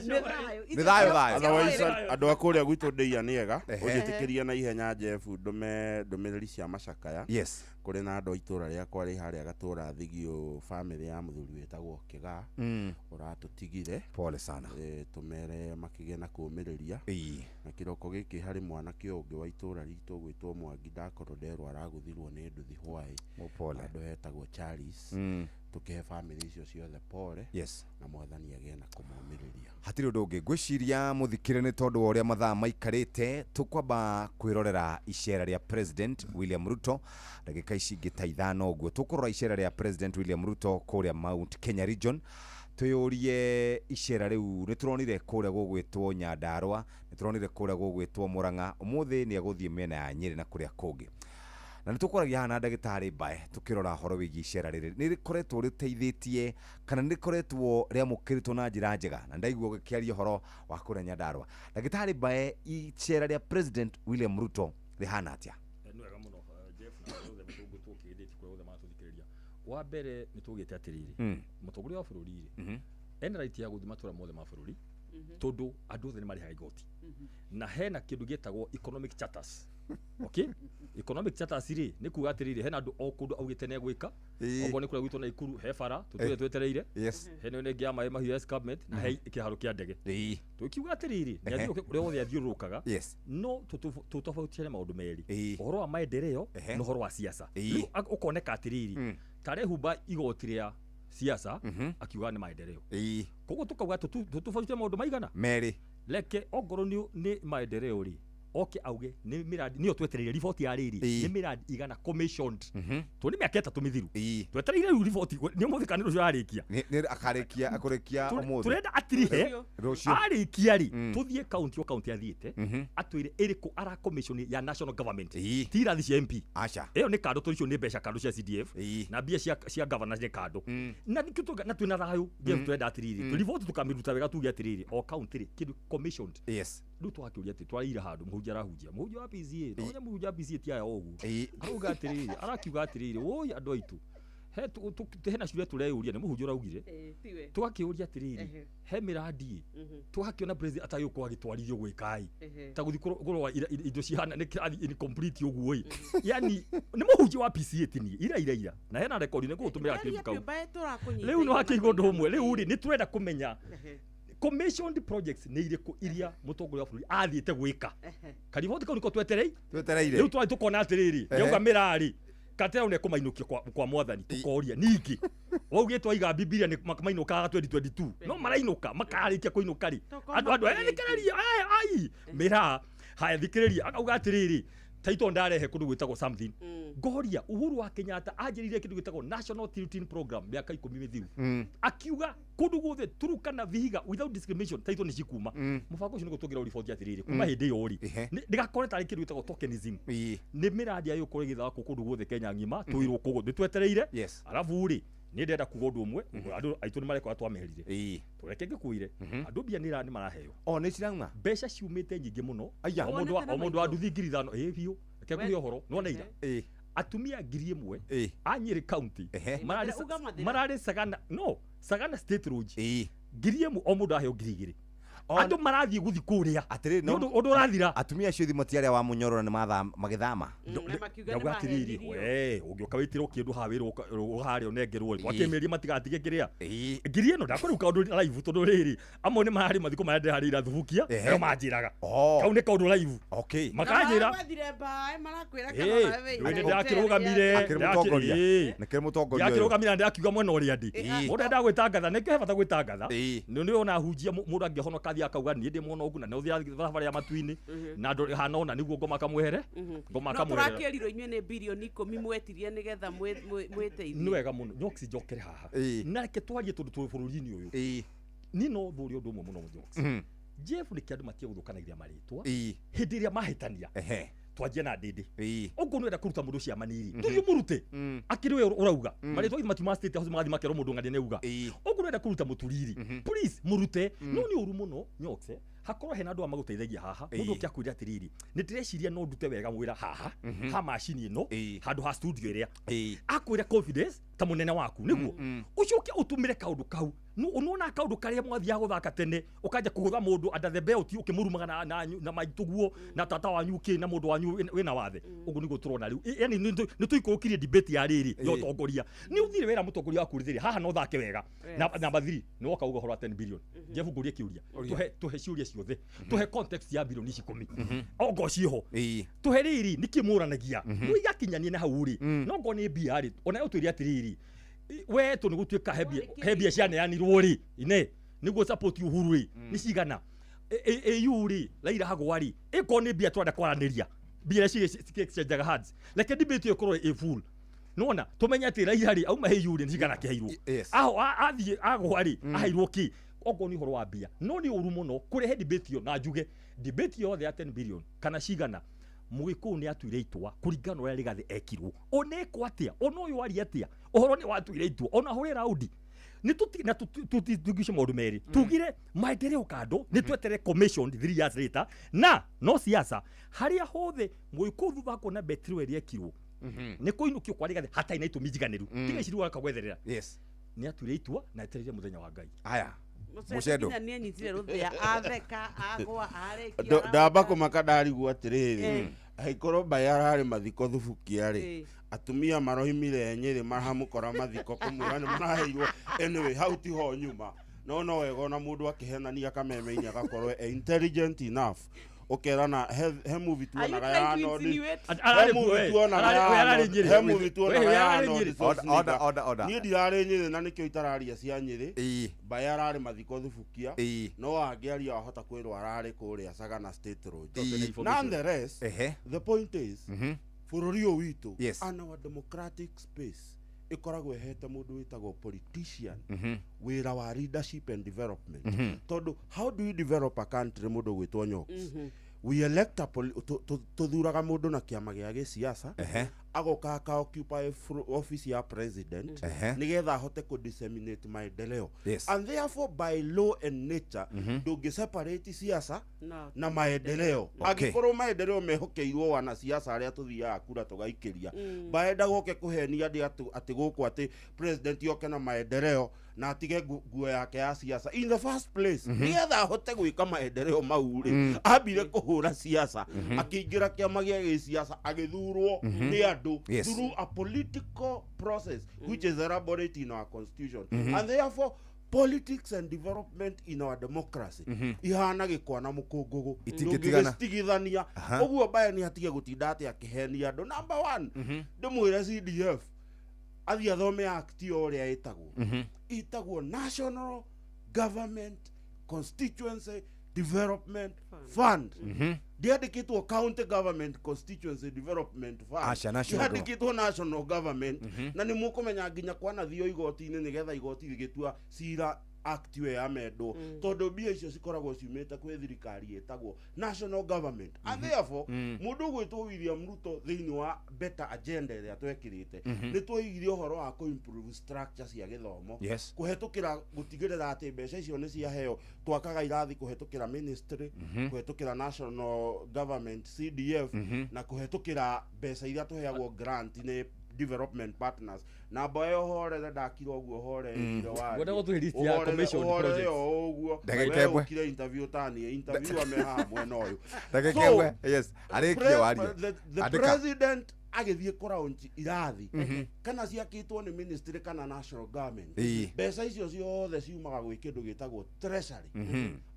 Speaker 11: Nĩ thayũ thayũ.
Speaker 19: Otherwise andũ a kũrĩa gwitũ Ndeia nĩ ega. Ũnjĩtĩkĩria na ihenya Jeff ndũme ndũmĩrĩri cia macakaya.
Speaker 11: Yes.
Speaker 19: Kũrĩ na andũ a itũra rĩakwa rĩ harĩa gatũra Thigio, family ya mũthuri wĩtagwo Kĩgaa ũratũtigire.
Speaker 11: Pole sana.
Speaker 19: Tũmere makĩgĩe na kũũmĩrĩria. Na kĩroko gĩkĩ harĩ mwanake ũngĩ wa itũra ritũ ũgwĩtwo Mwangi, ndakorwo nderwo aragũthirwo nĩ nduthi hwaĩ.
Speaker 11: Pole.
Speaker 19: Handũ hetagwo Charles. Tũkĩhe family icio ciothe pole.
Speaker 11: Yes.
Speaker 19: Na Mwathani agĩe na kũmomĩrĩria.
Speaker 11: Hatirĩ ũndũ ũngĩ ngwĩciria mũthikĩre nĩ tondũ wa ũrĩa mathaa maikarĩte, tũkwamba kwĩrorera icera rĩa President William Ruto ndagĩka ici ingĩ ta 5 ũguo. Tũkũrora icera rĩa President William Ruto kũrĩa Mount Kenya region. Twĩyũrie icera rĩu nĩ tũronire kũrĩa gũgwĩtwo Nyandarua, nĩ tũronire kũrĩa gũgwĩtwo Murang'a, ũmũthĩ nĩ egũthiĩ mĩena ya Nyĩrĩ na kũrĩa kũngĩ. Na nĩ tũkwaragia haha na ndagĩtarĩ Mbae tũkĩrora ũhoro wĩgiĩ icera rĩrĩ nĩ rĩkoretwo rĩteithĩtie kana nĩ rĩkoretwo rĩamũkĩrĩtwo na njĩra njega, na ndaigua ũgĩkĩaria ũhoro wa kũrĩa Nyandarua. Ndagĩtarĩ Mbae, icera rĩa President William Ruto rĩhana atĩa?
Speaker 21: Nĩ wega mũno Jeff, na othe tũkĩgeithĩtie kũrĩa othe maratũthikĩrĩria. Wa mbere nĩ tũgĩte atĩrĩrĩ, mũtongoria wa bũrũri rĩ ena right ya gũthiĩ matũra mothe ma bũrũri Tondu andu othe ni marihaga igoti. Na hena kindu gietagwo economic charters. Okay? Economic charters ri ni kuga atiriri hena andu o kundu augite ne gwika. Okorwo ni kuria gwitũ Naikuru he bara tutire twetereire. Hena ĩno ĩngĩ ya maĩ mahiũ escarpment na he kĩharo kĩa ndege. Tũkiuga atĩrĩrĩ nĩ athiũke kũrĩa wothe athiũrũrũkaga no tũtofautiane maũndũ merĩ, ũhoro wa maendeleo na ũhoro wa siasa. Rĩu ũkoneka atĩrĩrĩ tarehumba igoti rĩa siasa akiuga nĩ maendeleo. Koguo tũkauga tũtofautiane maũndũ maigana
Speaker 11: merĩ.
Speaker 21: Reke ongorwo nĩ maendeleo rĩ oke auge nĩ miradi niyo twetereire riboti ya rĩrĩ nĩ miradi igana commissioned to nĩ mĩaka 3 mĩthiru twetereire rĩu riboti nĩ ũmũthĩ kana rũciũ arĩkia
Speaker 11: nĩ akarĩkia akũrĩkia ũmũthĩ
Speaker 21: turenda atirihe arĩkia rĩ tũthiĩ county o county athiĩte atwĩre ĩrĩkũ ara commission ya national government ti irathi cia MP
Speaker 11: aca
Speaker 21: ĩyo nĩ kando tũrĩcio nĩ mbeca kando cia CDF na mbia cia governors nĩ kando na nĩkĩo na twĩna thayũ Jeff turenda atĩrĩrĩ riboti tũkamĩruta wega tuge atĩrĩrĩ o county rĩ kĩndũ commissioned.
Speaker 11: Yes.
Speaker 21: Rĩu twakĩũria atĩ twarĩire handũ mũhunjia arahunjia mũhunjia wa PCA no mũhunjia wa PCA ti aya ũguo arauga atĩrĩrĩ arakiuga atĩrĩrĩ woi andũ aitũ hena ciũria tũreyũria nĩ mũhunjia ũraugire tũgakĩũria atĩrĩrĩ he mĩradi tũgakĩona president atagĩũkorwo agĩtwarithio gwĩka ĩ ta gũthiĩ kũrora indo cihana nĩ kĩrathi incomplete ũguo ĩ yani nĩ mũhunjia wa PCA ti niĩ ira ira ira na hena rekondi nĩ ngũgũtũmĩra clip kau rĩu no hakĩigwo ũndũ ũmwe rĩu rĩ nĩ tũrenda kũmenya commissioned projects nĩ irĩkũ iria mũtongoria wa bũrũri athiĩte gwĩka kariboti kau nĩko twetereire rĩu twathiĩ tũkona atĩrĩrĩ ndauga mĩrarĩ katera nĩ kũmainũkia kwa mwathani tũkoria ningĩ waugĩte waiga Bibilia nĩ mainũkaga 2022 no marainũka makarĩkia kũinũka rĩ andũ andũ aya nĩkĩreria ai mĩraa haya thikĩrĩria akauga atĩrĩrĩ taito ndarehe kundu gwitagwo something ngoria Uhuru wa Kenyatta anjĩrĩirie kĩndũ gĩtagwo National Tilting Program mĩaka 10 mĩthiru akiuga kundu guothe Turukana Vihiga without discrimination taito nĩ cikuma mũbango ũcio nĩguo tũngĩra riboti atĩrĩrĩ kuma hĩndĩ ĩyo rĩ ndĩgakore tarĩ kĩndũ gĩtagwo tokenism nĩ mĩradi ya gũkorwo ĩgĩthakwo kũndũ guothe Kenya ng'ima tũirwo kũguo nĩ twetereire arabu rĩ nĩ ndĩrenda kuga ũndũ ũmwe andũ aitũ nĩ marekora twameherire tũreke ngĩkwĩre andũ mbia nĩ maraheo
Speaker 11: o nĩ cirauma
Speaker 21: mbeca ciumĩte nyingĩ mũno o mũndũ wa nduthi 5,000 ĩ biũ reke ngũhe ũhoro nĩwona ira atumia 1,000 a Nyeri County mararĩ Sagana no Sagana State Lodge 1,000 o mũndũ aheo 2,000 andũ marathiĩ gũthiĩ kũrĩa
Speaker 11: atĩrĩ
Speaker 21: no ũndũ ũrathira
Speaker 11: atumia acio thimo ti arĩa wa mũnyororo nĩ magĩthama
Speaker 21: ndauga atĩrĩrĩ we ũngĩũka wĩtĩrwo kĩndũ haha wĩrwo harĩa ũnengerwo rĩ wakĩmĩria matigatige kĩrĩa ngiri ĩno ndakũrĩu kaũndũ live tondũ rĩrĩ amwe nĩ mararĩ mathiko marĩa ndĩrarĩira thubukia nĩo manjĩraga kau nĩ kaũndũ live makanjĩra nĩ ndakĩrũgamire ndakĩrũgamire na ndĩrakiuga mwena ũrĩa ndĩ mũndũ endaga gwĩtangatha nĩkĩo he bata gwĩtangatha nĩ ona hunjia mũndũ angĩhonoka athiĩ akauga niĩ ndĩ mũhonoku na nĩ ũthiaga thabarĩ ya matu-inĩ na andũ hana ona nĩguo ngoma kamwehere ngoma kamwehere
Speaker 20: no tũrakĩrirwo inyuĩ nĩ birioni 10 mwetirie nĩgetha mwĩteithie
Speaker 21: nĩ wega mũno Nyox njokere haha na reke twarie tondũ twĩ bũrũri-inĩ ũyũ niĩ no thũrie ũndũ ũmwe mũno Nyox Jeff nĩkĩ andũ matige gũthũkanagĩria marĩtwa hĩndĩ ĩrĩa mahĩtania twanjie na ndĩndĩ ũguo nĩwenda kũruta mũndũ ciama nĩrĩ tũthiĩ mũrute akĩrĩ we ũrauga marĩtwa matiuma state house magathiĩ makerwo mũndũ ng'ania nĩauga ũguo nĩwenda kũruta mũturiri please mũrute no nĩ ũru mũno Nyox hakorwo hena andũ a magũteithagia haha mũndũ ũke akwĩre atĩrĩrĩ nĩ ndĩreciria no ndute wega wĩra haha ha macini ĩno handũ ha studio ĩrĩa akwĩra confidence ta mũnene waku nĩguo ũcoke ũtũmĩre kaũndũ kau nĩwona kaũndũ karĩa mwathiaga gũthaka tene ũkanja kũgũtha mũndũ under the belt ũkĩmũrumaga na maitũguo na tata wanyu kĩ na mũndũ wanyu wĩna wathe ũguo nĩguo tũrona rĩu yani nĩ tũikũrũkirie debate ya rĩrĩ ya ũtongoria nĩ ũthire wĩra mũtongoria waku rĩrĩ haha no thake wega namba 3 nĩ woka uga ũhoro wa 10 billion Jeff ngũrie kĩũria tũhe ciũria ciothe tũhe context ya bilioni ici 10 ongo ciĩho tũhe rĩrĩ nĩkĩ mũranagia no igakinyanie na hau rĩ no ngorwo nĩ mbia rĩ ona ũtwĩre atĩrĩrĩ we tå nä gå tuä ka he mbia cianeanirwo rä ine nä guo support Uhuru rä nä cigana AU rä Raila hagwa rä ĩkorwo nä mbia tũrenda kwaranĩria mbia iria cichanjaga hands reke debate ĩyo ĩkorwo ĩ full nona tũmenye atĩ Raila rĩ auma AU rĩ nĩ cigana kĩheirwo aho athiĩ agwa rĩ aheirwo kĩ okorwo nĩ ũhoro wa mbia no nĩ ũru mũno kũrehe debate ĩyo na njuge debate yothe ya 10 billion kana cigana Mũgĩkũyũ nĩ atuire itua kũringana na ũrĩa Rigathĩ ekirwo onekwo atĩa ona ũyũ aria atĩa ũhoro nĩ watuire itua ona hũre raundi nĩ na tũtiguice maũndũ merĩ tugire maendeleo kando nĩ twetere commission 3 years later na no siasa harĩa hothe Mũgĩkũyũ thutha wa kuona betri ĩrĩa ekirwo nĩ kũinũkio kwa Rigathĩ hatarĩ na itũmi njiganĩru tiga ici rĩu akagwetherera nĩ atuire itua na etereire mũthenya wa Ngai
Speaker 11: aya Mucendo.
Speaker 20: Nginya nĩenyitire rũthĩa atheka agwa arĩkia.
Speaker 19: Ndamba kũmaka ndarigwo atĩrĩrĩ,
Speaker 20: Eh.
Speaker 19: angĩkorwo mbaĩ ararĩ mathiko thubukia rĩ,
Speaker 20: Eh.
Speaker 19: atumia maroimire Nyĩrĩ maramũkora mathiko kũmwĩra nĩ maraheirwo. Anyway, hau tiho nyuma, no no wega ona mũndũ akĩhenania kameme-inĩ agakorwo e intelligent enough ũkerana he movie
Speaker 20: Are you
Speaker 19: tuonaga ya
Speaker 20: trying to
Speaker 19: Arnold.
Speaker 20: insinuate?
Speaker 19: He movie tuonaga ya Arnold. He movie tuonaga ya Arnold
Speaker 11: Order,
Speaker 19: Schwarzenegger.
Speaker 11: order, order.
Speaker 19: Niĩ ndirarĩ Nyĩrĩ na nĩkĩo itararia cia Nyĩrĩ.
Speaker 11: Ĩĩ.
Speaker 19: Mbaĩ ararĩ mathiko thubukia,
Speaker 11: Ĩĩ.
Speaker 19: no angĩaria wahota kwĩrwo ararĩ kũrĩa Sagana State Road.
Speaker 11: Ĩĩ.
Speaker 19: Nonetheless,
Speaker 11: Ehe.
Speaker 19: the point is, bũrũri ũyũ witũ
Speaker 11: Yes.
Speaker 19: and our democratic space ĩkoragwo ĩhete mũndũ wĩtagwo politician wĩra wa leadership and development. Tondũ how do you develop a country? Mũndũ gwĩtwo Nyox, we elect a tũthuraga mũndũ na kĩama gĩa gĩsiasa, agoka aka occupy office ya president nĩgetha ahote kũ disseminate maendeleo. And therefore, by law and nature, ndũngĩ separate siasa
Speaker 20: No.
Speaker 19: na maendeleo. Angĩkorwo maendeleo mehokeirwo wanasiasa arĩa tũthiaga kura tũgaikĩria, baenda goke kũhenia andĩ atĩ gũkũ atĩ president oke na maendeleo na atige nguo yake ya siasa in the first place. Nĩgetha ahote gwĩka maendeleo mau rĩ, ambire kũhũra siasa, akĩingĩra kĩama gĩa gĩsiasa, agĩthurwo nĩ andũ through a political process which is elaborate in our constitution. And therefore, politics and development in our democracy ihana gĩkwa na mũkũngũgũ.
Speaker 11: Itingĩtigana.
Speaker 19: Ndũngĩgĩcitigithania. Ũguo mbae nĩ atige gũtinda atĩ akĩhenia andũ. Number one, ndĩmwĩre CDF athiĩ athome act o ũrĩa ĩtagwo. Ĩtagwo National Government Constituency Development Fund. Ndĩandĩkĩtwo County Government Constituency Development Fund.
Speaker 11: Aca, national.
Speaker 19: Yandĩkĩtwo national government. Na nĩ mũkũmenya nginya kwanathio igoti-inĩ nĩgetha igoti rĩgĩtua cira act ĩyo yamendwo, tondũ mbia icio cikoragwo ciumĩte kwĩ thirikari ĩtagwo national government. And therefore, mũndũ ũgwĩtwo William Ruto, thĩinĩ wa better agenda ĩrĩa twekĩrĩte, nĩ twoigire ũhoro wa kũ-improve structure cia gĩthomo kũhetũkĩra gũtigĩrĩra atĩ mbeca icio nĩ ciaheo, twakaga irathi kũhetũkĩra ministry, kũhetũkĩra national government CDF, na kũhetũkĩra mbeca iria tũheagwo grant nĩ development partners. Na mboya ũhorere, ndakira ũguo ũhoreire.
Speaker 21: Ngwenda gũtũhe list ya commission
Speaker 19: Ũhorere
Speaker 21: projects.
Speaker 19: o ũguo.
Speaker 11: Ndagĩka
Speaker 19: We
Speaker 11: ĩmwe.
Speaker 19: ũkire interview tanie interview ame haha mwena ũyũ.
Speaker 11: Ndagĩka
Speaker 19: So,
Speaker 11: ĩmwe, yes, arĩkie warie.
Speaker 19: the
Speaker 11: Andĩka.
Speaker 19: president agĩthiĩ kũraunch irathi, kana ciakĩtwo nĩ ministry kana national government, mbeca icio ciothe ciumaga gwĩ kĩndũ gĩtagwo treasury.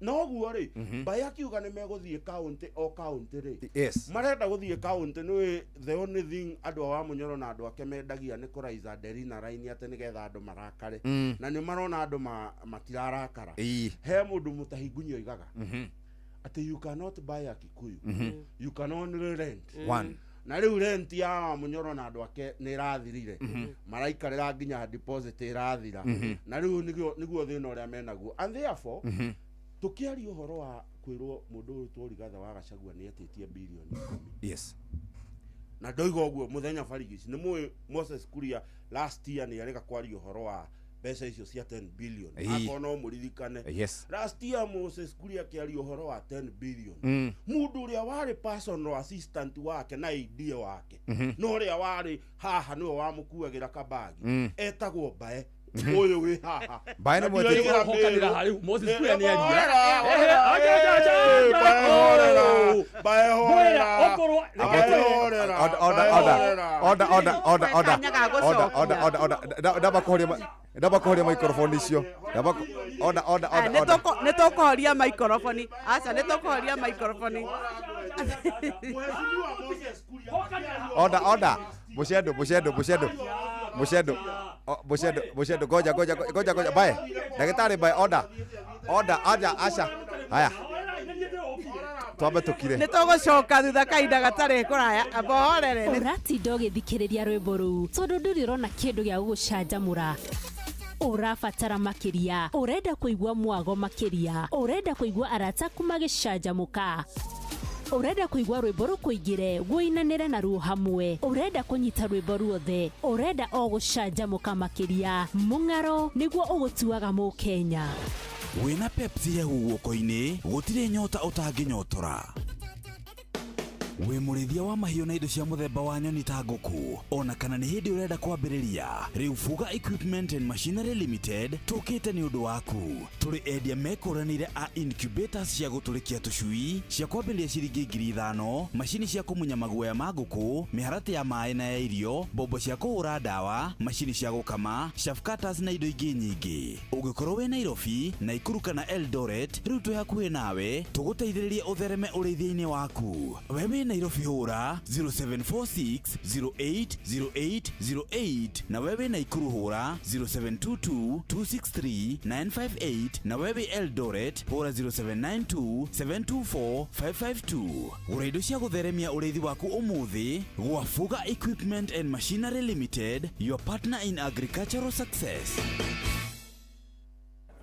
Speaker 19: Noguo rĩ, mbaĩ akiuga nĩ megũthiĩ county o county rĩ, marenda gũthiĩ county nĩ the only thing andũ a Wamunyoro na andũ ake mendagia nĩ kũraiza nderi na raini atĩ nĩgetha andũ marakare. Na nĩ marona andũ matirarakara. He mũndũ mũtahingunyi oigaga atĩ you cannot buy a Kikuyu, you can only rent.
Speaker 11: One.
Speaker 19: Na rĩu rent ya Wamunyoro na andũ ake nĩ ĩrathirire, maraikarĩra nginya deposit ĩrathira. Na rĩu nĩguo thĩna ũrĩa menaguo. And therefore, tũkĩaria ũhoro wa kwĩrwo mũndũ ũyũ tworigatha wa Gachagua nĩ etĩtie birioni 10, na ndoiga ũguo mũthenya barigici nĩ mũĩ Moses Kuria last year nĩ arega kwaria ũhoro wa mbeca icio cia 10 billion. Akorwo no mũririkane, last year Moses Kuria akĩaria ũhoro wa 10 billion, mũndũ ũrĩa warĩ personal assistant wake na idea wake, na ũrĩa warĩ haha nĩwe wamũkuagĩra kabagi, etagwo Mbae ũyũ wĩ haha.
Speaker 11: Mbae nĩ
Speaker 19: Na
Speaker 11: mwetĩkia.
Speaker 19: ndiroiga
Speaker 21: Hokanĩra
Speaker 19: Mĩrũ.
Speaker 21: hau, Moses Kuria nĩ aria.
Speaker 19: Horera,
Speaker 21: Ehe,
Speaker 19: horera,
Speaker 21: acha, acha, acha,
Speaker 19: eh,
Speaker 21: acha.
Speaker 19: Mbae horera, Mbae horera,
Speaker 21: Okorwo-
Speaker 19: Mbae horera,
Speaker 11: Order, order,
Speaker 19: Mbae
Speaker 11: order.
Speaker 19: horera.
Speaker 11: Order, order, order, order.
Speaker 20: Kanya ga
Speaker 11: Order, order,
Speaker 20: gũcokia.
Speaker 11: order, order. Ndamba kũhoria microphone icio. Ndamba order, order, order, order.
Speaker 20: Nĩ tũkũhoria microphone, aca, nĩ tũkũhoria microphone.
Speaker 19: Mheshimiwa Moses Kuria
Speaker 11: Order, order. Mucendo, mucendo, mucendo. Mucendo. Mucendo, mucendo. Goja, goja, goja, goja. Bae. Ndagĩtarĩ bae, order. Order, aja, aca. Haya. Twambe tũkire.
Speaker 20: Nĩ tũgũcoka thutha kahinda gatarĩ kũraya, amba ũhorere.
Speaker 4: Ũratinda ũgĩthikĩrĩria rwĩmbo rũu tondũ ndũrĩ ũrona kĩndũ gĩa gũgũcanjamũra, ũrabatara makĩria, ũrenda kũigua mwago makĩria, ũrenda kũigua arata aku magĩcanjamũka, ũrenda kũigua rwĩmbo rũkũingĩre wũinanĩre naruo hamwe, ũrenda kũnyita rwĩmbo ruothe, ũrenda o gũcanjamũka makĩria. Mũng'aro nĩguo ũgũtuaga mũkenya.
Speaker 13: Wĩna Pepsi hehu guoko-inĩ gũtirĩ nyota ũtangĩnyotora. Wĩ mũrĩithia wa mahiũ na indo cia mũthemba wa nyoni ta ngũkũ, ona kana nĩ hĩndĩ ũrenda kwambĩrĩria, rĩu Fuga Equipment and Machinery Limited tũkĩte nĩ ũndũ waku. Tũrĩ endia mekũranĩire a incubators cia gũtũrĩkia tũcui cia kwambĩrĩria ciringi 5,000, macini cia kũmunya maguoya ma ngũkũ, mĩharatĩ ya maĩ na ya irio, mbombo cia kũhũra ndawa, macini cia gũkama, chaff cutters na indo ingĩ nyingĩ. Ũngĩkorwo wĩ Nairobi, Naikuru kana Eldoret, rĩu twĩ hakuhĩ nawe tũgũteithĩrĩrie ũthereme ũrĩithia-inĩ waku. We wĩ Nairobi hũra 0746 08 08 08, na we wĩ Naikuru hũra 0722 263 958, na we wĩ Eldoret hũra 0792 724 552. Gũra indo cia gũtheremia ũrĩithi waku ũmũthĩ gwa Fuga Equipment and Machinery Limited, your partner in agricultural success.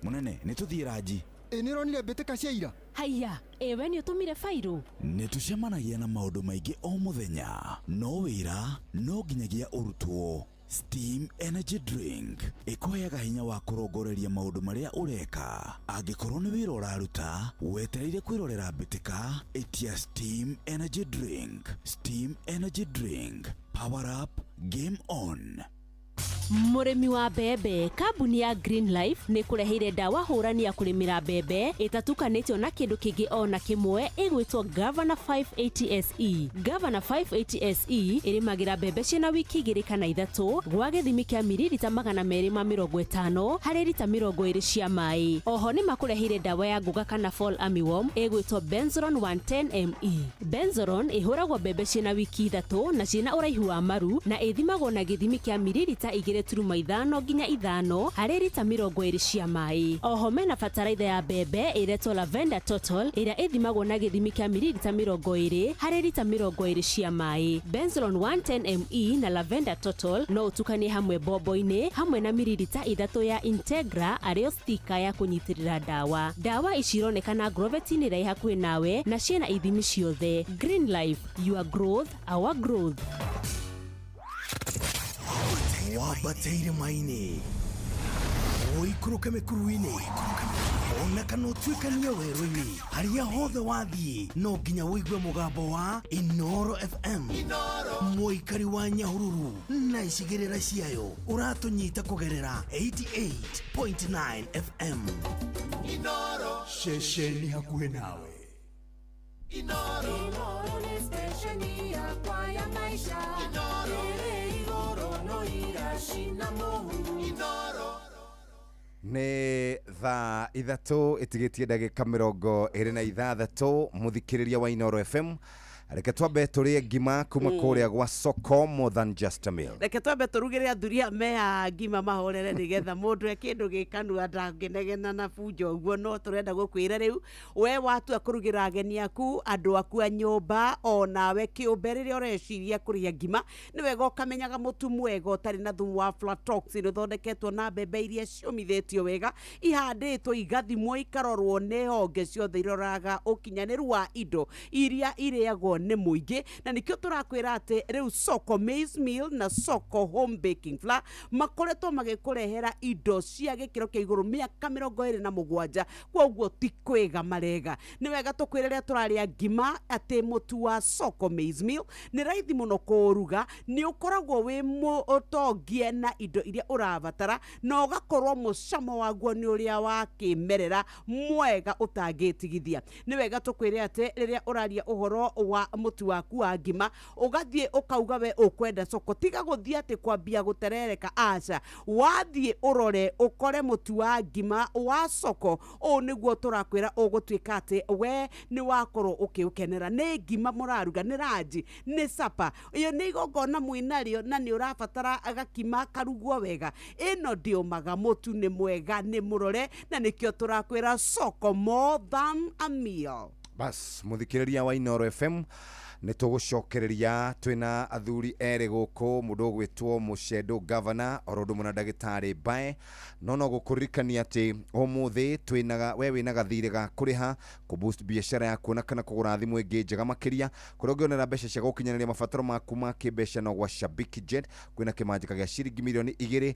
Speaker 13: Munene, nĩ tũthiĩ ranji.
Speaker 7: Ĩ nĩ ũronire mbĩtĩka cia ira?
Speaker 4: Haiya, ĩwe nĩ ũtũmire bairũ?
Speaker 13: Nĩ tũcemanagia na maũndũ maingĩ o mũthenya, no wĩra no nginyagia ũrutwo. Steam Energy Drink ĩkũheaga hinya wa kũrongoreria maũndũ marĩa ũreka. Angĩkorwo nĩ wĩra ũraruta, wetereire kwĩrorera mbĩtĩka, ĩtia Steam Energy Drink. Steam Energy Drink, power up, game on.
Speaker 4: Mũrĩmi wa mbembe, kambuni ya Green Life nĩ kũreheire ndawa hũrani ya kũrĩmĩra mbembe ĩtatukanĩtio na kĩndũ kĩngĩ o na kĩmwe, ĩgwĩtwo Governor 580 SE. Governor 580 SE ĩrĩmagĩra mbembe ciĩna wiki 2 kana 3 gwa gĩthimi kĩa mililita 250 harĩ rita 20 cia maĩ. Oho nĩ makũreheire ndawa ya ngũga kana fall armyworm ĩgwĩtwo Benzoron 110 ME. Benzoron ĩhũragwo mbembe ciĩna wiki 3 na ciĩna ũraihu wa maru na ĩthimagwo na gĩthimi kĩa mililita 2.5 nginya 5 harĩ rita 20 cia maĩ. Oho mena bataraitha ya mbembe ĩretwo Lavender Total ĩrĩa ĩthimagwo na gĩthimi kĩa mililita 20 harĩ rita 20 cia maĩ. Benzoron 110 ME na Lavender Total no ũtukanie hamwe mbombo-inĩ hamwe na mililita 3 ya Integra arĩyo stika ya kũnyitĩrĩra ndawa. Ndawa ici ironekana Agrovet-inĩ ĩrĩa ĩ hakuhĩ nawe na ciĩna ithimi ciothe. Green Life, your growth, our growth.
Speaker 14: Wambate irĩma-inĩ, ũikũrũke mĩkuru-inĩ, ona kana ũtuĩkanie werũ-inĩ, harĩa hothe wathiĩ no nginya ũigue mũgambo wa Inoro FM. Mũikari wa Nyahururu na icigĩrĩra ciayo ũratũnyita kũgerera 88.9 FM.
Speaker 10: Ceceni hakuhĩ nawe.
Speaker 6: Inoro nĩ stesheni yakwa ya maisha. Ĩrĩ igũrũ no iracina mũhu. Inoro.
Speaker 11: Nĩ thaa 3 ĩtigĩtie ndagĩka 26 mũthikĩrĩria wa Inoro FM. Reke twambe tũrĩe ngima kuma kũrĩa gwa Soko more than just a meal.
Speaker 20: Reke twambe tũrugĩre athuri mea ngima mahorere nĩgetha mũndũ e kĩndũ gĩkanua ndangĩnegena na bunjo ũguo. No tũrenda gũkwĩra rĩu we watua kũrugĩra ageni aku, andũ aku a nyũmba, onawe kĩũmbe rĩrĩa ũreciria kũrĩa ngima, nĩ wega ũkamenyaga mũtu mwega ũtarĩ na thumu wa aflatoxin, ũthondeketwo na mbembe iria ciũmithĩtio wega, ihandĩtwo igathimwo ikarorwo nĩ honge ciothe iroraga ũkinyanĩru wa indo iria irĩagwo nĩ mũingĩ. Na nĩkĩo tũrakwĩra atĩ rĩu Soko Maize Meal na Soko Home Baking Flour makoretwo magĩkũrehera indo cia gĩkĩro kĩa igũrũ mĩaka 27, kwoguo ti kwĩga marega. Nĩ wega tũkwĩre rĩrĩa tũrarĩa ngima atĩ mũtu wa Soko Maize Meal nĩ raithi mũno kũũruga, nĩ ũkoragwo wĩ mũtongie na indo iria ũrabatara, na ũgakorwo mũcamo waguo nĩ ũrĩa wa kĩmerera mwega ũtangĩtigithia. Nĩ wega tũkwĩre atĩ rĩrĩa ũraria ũhoro wa mũtu waku wa ngima, ũgathiĩ ũkauga we ũkwenda Soko, tiga gũthiĩ atĩ kwambia gũterereka, aca, wathiĩ ũrore ũkore mũtu wa ngima wa Soko. Ũũ nĩguo tũrakwĩra ũgũtuĩka atĩ we nĩ wakorwo ũkĩũkenera. Nĩ ngima mũraruga, nĩ ranji, nĩ sapa, ĩyo nĩ igongona mwĩnarĩo na nĩ ũrabatara gakima karugwo wega. Ĩno ndĩũmaga, mũtu nĩ mwega, nĩ mũrore, na nĩkĩo tũrakwĩra Soko more than a meal.
Speaker 11: Bas, mũthikĩrĩria wa Inoro FM, nĩ tũgũcokereria twĩna athuri erĩ gũkũ, mũndũ ũgwĩtwo Mũcendo Governor oro ũndũ ũmwe na ndagĩtarĩ Mbae. No gũkũririkania atĩ ũmũthĩ twĩna we wĩna gathirĩ ga kũrĩha kũ boost biacara yaku na kana kũgũra thimũ ĩngĩ njega makĩria, kũrĩa ũngĩonera mbeca cia gũkinyanĩria mabataro maku ma kĩmbeca no gwa Shabiki Jet. Kwĩna kĩmanjĩka gĩa ciringi mirioni 2,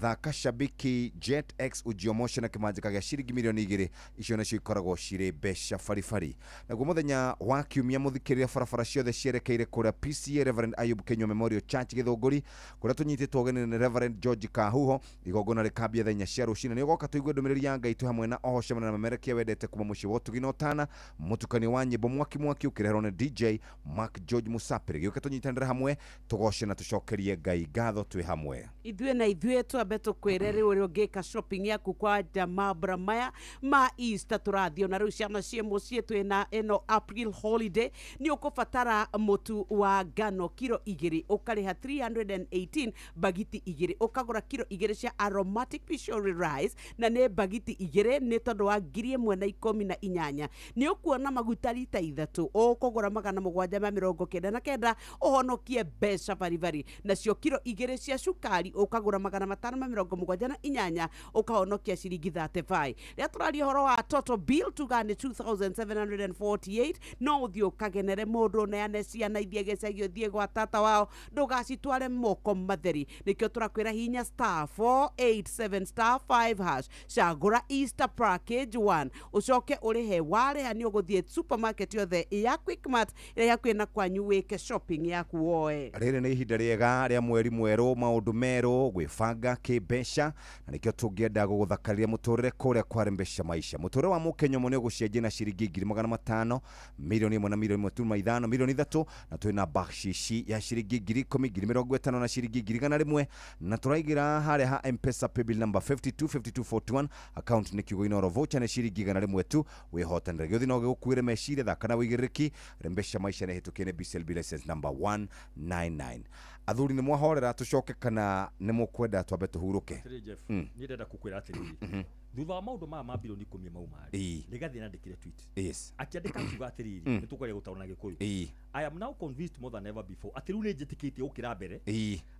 Speaker 11: thaka Shabiki Jet X ujiomoshe na kĩmanjĩka gĩa ciringi mirioni 2. Icio nacio ikoragwo cirĩ mbeca baribari. Naguo mũthenya wa kiumia mũthikĩrĩria Barabara ciothe cierekeire kũrĩa PCA Reverend Ayub Kenywa Memorial Church Gĩthũngũri, kũrĩa tũnyitĩtwo ũgeni nĩ Reverend George Kahuho. Igongona rĩkambia thaa 4 cia rũcinĩ. Nĩ ũgoka tũigue ndũmĩrĩri ya Ngai twĩ hamwe na oho cemana na memerekia wendete kuma mũciĩ wa ũtugi na ũtana, mũtukanio wa nyĩmbo mwaki mwaki ũkĩreherwo nĩ DJ Mark George Musapiri. Gĩũke tũnyitanĩre hamwe, tũgoce na tũcokerie Ngai ngatho twĩ hamwe.
Speaker 20: Ithuĩ na ithuĩ twambe tũkwĩre rĩu ũrĩa ũngĩka shopping yaku kwa mambura maya ma Easter tũrathiĩ ona rĩu ciana ciĩ mũciĩ twĩna ĩno April holiday. Nĩ ũkũbatara mũtu wa ngano kiro 2 ũkarĩha 318 bagiti 2, ũkagũra kiro 2 cia aromatic pishori rice na nĩ bagiti 2 nĩ tondũ wa 1018. Nĩ ũkuona maguta rita 3 ũkũgũra 799 ũhonokie mbeca baribari. Nacio kiro 2 cia cukari ũkagũra 578 ũkahonokia ciringi 35. Rĩrĩa tũraria ũhoro wa total bill tuga nĩ 2748. No ũthiĩ ũkagenere mũndũ ũneane ciana ithiĩ gĩcagi ũthiĩ gwa tata wao, ndũgacitware moko matheri. Nĩkĩo tũrakwĩra hinya star 487 star 5 hash, cagũra Easter package 1 ũcoke ũrĩhe. Warĩha nĩ ũgũthiĩ supermarket yothe ya Quickmart ĩrĩa hakuhĩ na kwanyu wĩke shopping yaku woe.
Speaker 11: Rĩrĩ nĩ ihinda rĩega rĩa mweri mwerũ, maũndũ merũ, gwĩbanga kĩmbeca, na nĩkĩo tũngĩenda gũgũthakarĩria mũtũrĩre kũrĩa kwa Mbeca Maisha. Mũtũrĩre wa mũkenya ũmwe nĩ ũgũcenjia na ciringi 500,000, milioni 1 na milioni 1.5, milioni 3, na twĩna bakshishi ya ciringi 10,000, 50,000 na ciringi 100,000, na tũraigĩra harĩa ha M-Pesa paybill number 525241, account nĩ kiugo Inooro, voucher nĩ ciringi 100 tu. Wĩhotanĩre gĩũthi no gĩgũkuĩre meciria, thaka na wĩigĩrĩrĩki. Mbeca Maisha nĩ hĩtũkie nĩ BCLB license number 199. Athuri nĩ mwahorera tũcoke kana nĩ mũkwenda twambe tũhurũke?
Speaker 21: Niĩ ndĩrenda gũkwĩra atĩrĩrĩ, thutha wa maũndũ maya ma bilioni 10 mauma rĩ, Rigathi nĩandĩkire tweet.
Speaker 11: Yes.
Speaker 21: Akĩandĩka akiuga atĩrĩrĩ, nĩ tũkwaria gũtaũra na Gĩkũyũ. I am now convinced more than ever before atĩ rĩu nĩ njĩtĩkĩtie gũkĩra mbere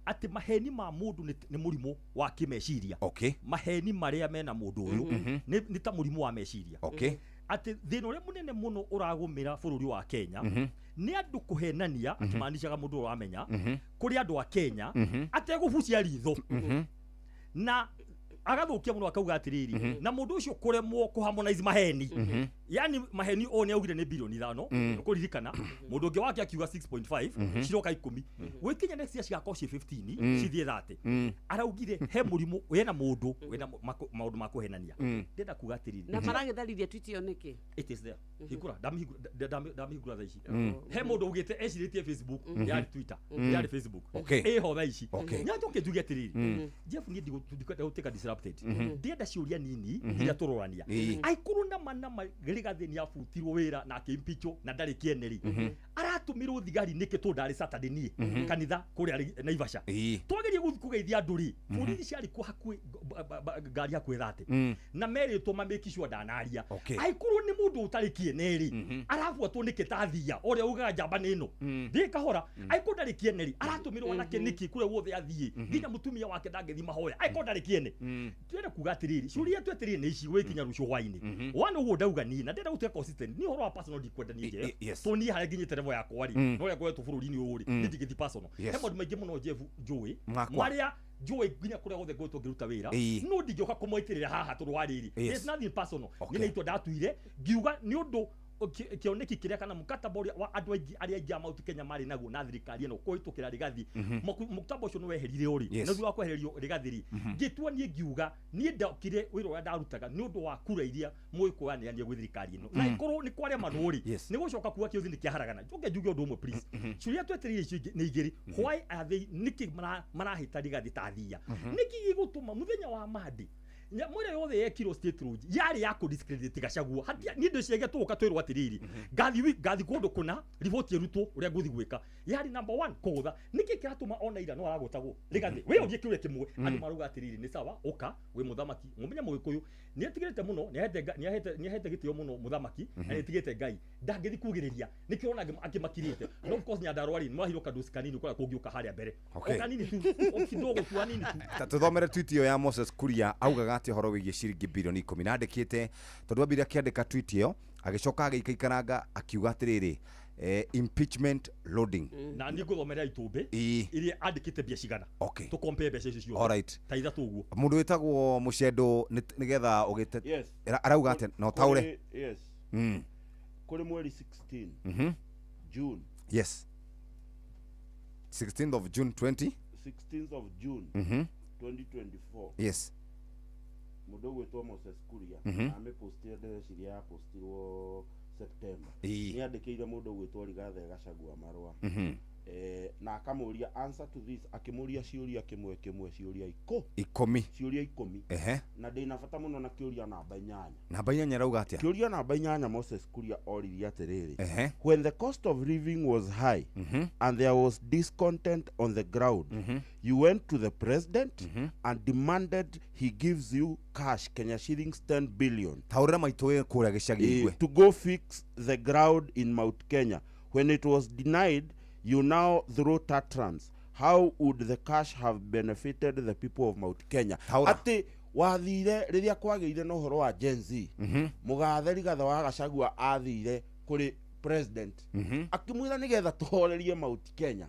Speaker 21: atĩ maheni ma mũndũ nĩ mũrimũ wa kĩmeciria.
Speaker 11: Okay.
Speaker 21: Maheni marĩa mena mũndũ ũyũ nĩ ta mũrimũ wa meciria.
Speaker 11: Okay.
Speaker 21: Atĩ thĩna ũrĩa mũnene mũno ũragũmĩra bũrũri wa Kenya nĩ andũ kũhenania, akĩmaanishaga mũndũ ũramenya kũrĩ andũ a Kenya ategũbucia ritho na agathũkia mũno akauga atĩrĩrĩ, na mũndũ ũcio kũremwo kũharmonize maheni, yani maheni o nĩ augire nĩ bilioni 5, ũkũririkana mũndũ ũngĩ wake akiuga 6.5 ciroka 10, gwĩkinya next year cigakorwo ciĩ 15 cithiĩ 30. Araugire he mũrimũ wena mũndũ wena maũndũ ma kũhenania. Ndĩrenda kuga atĩrĩrĩ,
Speaker 20: na maragĩtharirie tweet ĩyo nĩkĩ?
Speaker 21: It is there. Hingũra, ndamĩhingũra thaa ici. He mũndũ ugĩte ecirĩtie Facebook, yarĩ Twitter, yarĩ Facebook, ĩho thaa ici. Nyanjoke njuge atĩrĩrĩ, Jeff, niĩ ndikwenda gũtuĩka disrupted, ndĩrenda ciũria nini iria tũrorania. Aikorwo nama nama Rigathi nĩ abutirwo wĩra na akĩimpeachwo na ndarĩ kĩene rĩ, aratũmirwo thigari nĩkĩ tondũ ndarĩ Saturday niĩ kanitha kũrĩa Naivasha. Twagerie gũthiĩ kũgeithia andũ rĩ, borithi ciarĩ kuo hakuhĩ, ngari hakuhĩ 30, na merĩtwo mamake sure ndanaria. Aikorwo nĩ mũndũ ũtarĩ kĩene rĩ, arabuatwo nĩkĩ ta thia ũrĩa ugaga njamba nĩ ĩno thiĩ kahora. Aikorwo ndarĩ kĩene rĩ, aratũmirwo anake nĩkĩ kũrĩa guothe athiĩ, nginya mũtumia wake ndangĩthiĩ mahoya aikorwo ndarĩ kĩene. Ndĩrenda kuga atĩrĩrĩ, ciũria tweterire nĩ ici gwĩkinya rũciũ hwaĩ-inĩ. Wana ũguo ndauga niĩ na ndĩrenda gũtuĩka consistent, niĩ ũhoro wa personal ndikwenda niĩ Jeff, tondũ niĩ harĩa nginyĩte level yakwa rĩ, na ũrĩa ngoretwo bũrũri-inĩ ũyũ rĩ, niĩ ndingĩthiĩ personal. He maũndũ maingĩ mũno Jeff njũĩ marĩa njũĩ nginya kũrĩa guothe ngoretwo ngĩruta wĩra, no ndingĩũka kũmwaitĩrĩra haha tondũ wa rĩrĩ, there's nothing personal. Niĩ nĩ itua ndatuire ngiuga nĩ ũndũ kĩoneki kĩrĩa kana mũkataba ũrĩa wa andũ aingĩ arĩa aingĩ a Mount Kenya marĩ naguo na thirikari ĩno kũhĩtũkĩra Rigathi, mũkataba ũcio nĩ weherire ũrĩ, na thutha wa kwehererio Rigathi rĩ, ngĩtua niĩ ngiuga niĩ ndokire wĩra ũrĩa ndarutaga nĩ ũndũ wa kura iria mũgĩkũyũ aneanire gwĩ thirikari ĩno, na ĩkorwo nĩ kwaremanwo rĩ, nĩ gũcoka kuga kĩũthi nĩ kĩaharagana. Njoke njuge ũndũ ũmwe please, ciũria twetereire icio nĩ igĩrĩ, why are they, nĩkĩ marahĩta Rigathi ta thia, nĩkĩ gĩgũtũma mũthenya wa Monday nyamũ ĩrĩa yothe yekirwo state road yarĩ ya kũ discredit Gachagua. Hatia niĩ ndĩciage tũgũka twĩrwo atĩrĩrĩ, ngathi kũndũ kũna riboti ĩrutwo ũrĩa ngũthi gwĩka, yarĩ number 1 kũgũtha. Nĩkĩ kĩratũma ona ira no aragũtagwo Rigathi? Wĩ ũrie kĩũria kĩmwe, andũ marauga atĩrĩrĩ, nĩ sawa ũka wĩ mũthamaki, mũmenye mũgĩkũyũ nĩetigĩrĩte mũno, nĩahete gĩtĩo mũno mũthamaki, na nĩetigĩrĩte Ngai, ndangĩthi kugĩrĩria, nĩkĩo ona akĩmakirĩte. No of course Nyandarua rĩ, nĩmahirwo kadusi kanini kũrĩa kũngĩũka harĩa mbere, o kanini tu, o kidogo tu, anini tu.
Speaker 11: Ta tũthomere tweet ĩyo ya Moses Kuria augaga atĩ ũhoro wĩgiĩ ciringi bilioni 10, na andĩkĩte tondũ ambire akĩandĩka tweet ĩyo agĩcoka agĩikaikaranga akiuga atĩrĩrĩ, impeachment loading.
Speaker 21: Na niĩ ngũthomera itumbĩ iria andĩkĩte mbia cigana, tũ compare mbeca icio ciothe ta ithatũ ũguo.
Speaker 11: Mũndũ wĩtagwo Mũcendo nĩgetha ũgĩte arauga atĩ no taũre.
Speaker 19: Yes. Kũrĩ mweri 16 June.
Speaker 11: Yes, 16th of June 20
Speaker 19: 16th of June 2024.
Speaker 11: Yes.
Speaker 19: Mũndũ ũgwĩtwo Moses Kuria amĩpostire, ndĩreciria yapostirwo September. Nĩ andĩkĩire mũndũ ũgwĩtwo Rigathĩ Gachagua marũa na akamũria answer to this, akĩmũria ciũria kĩmwe kĩmwe, ciũria
Speaker 11: 10.
Speaker 19: Ciũria 10. Na ndĩna bata mũno na kĩũria namba 8.
Speaker 11: Namba 8 arauga atĩa?
Speaker 19: Kĩũria namba 8, Moses Kuria oririe atĩrĩrĩ, "When the cost of living was high and there was discontent on the ground, you went to the president and demanded he gives you cash, Kenya shillings 10 billion."
Speaker 11: Taũrĩra maitũ wĩ kũrĩa gĩcagi igue.
Speaker 19: "To go fix the ground in Mount Kenya. When it was denied, you now throw tantrums. How would the cash have benefited the people of Mount Kenya?"
Speaker 11: Taũra.
Speaker 19: Atĩ wathire rĩrĩa kwagĩire na ũhoro wa Gen Z, mũgathe Rigathĩ wa Gachagua athire kũrĩ president akĩmwĩra nĩgetha tũhorerie Mount Kenya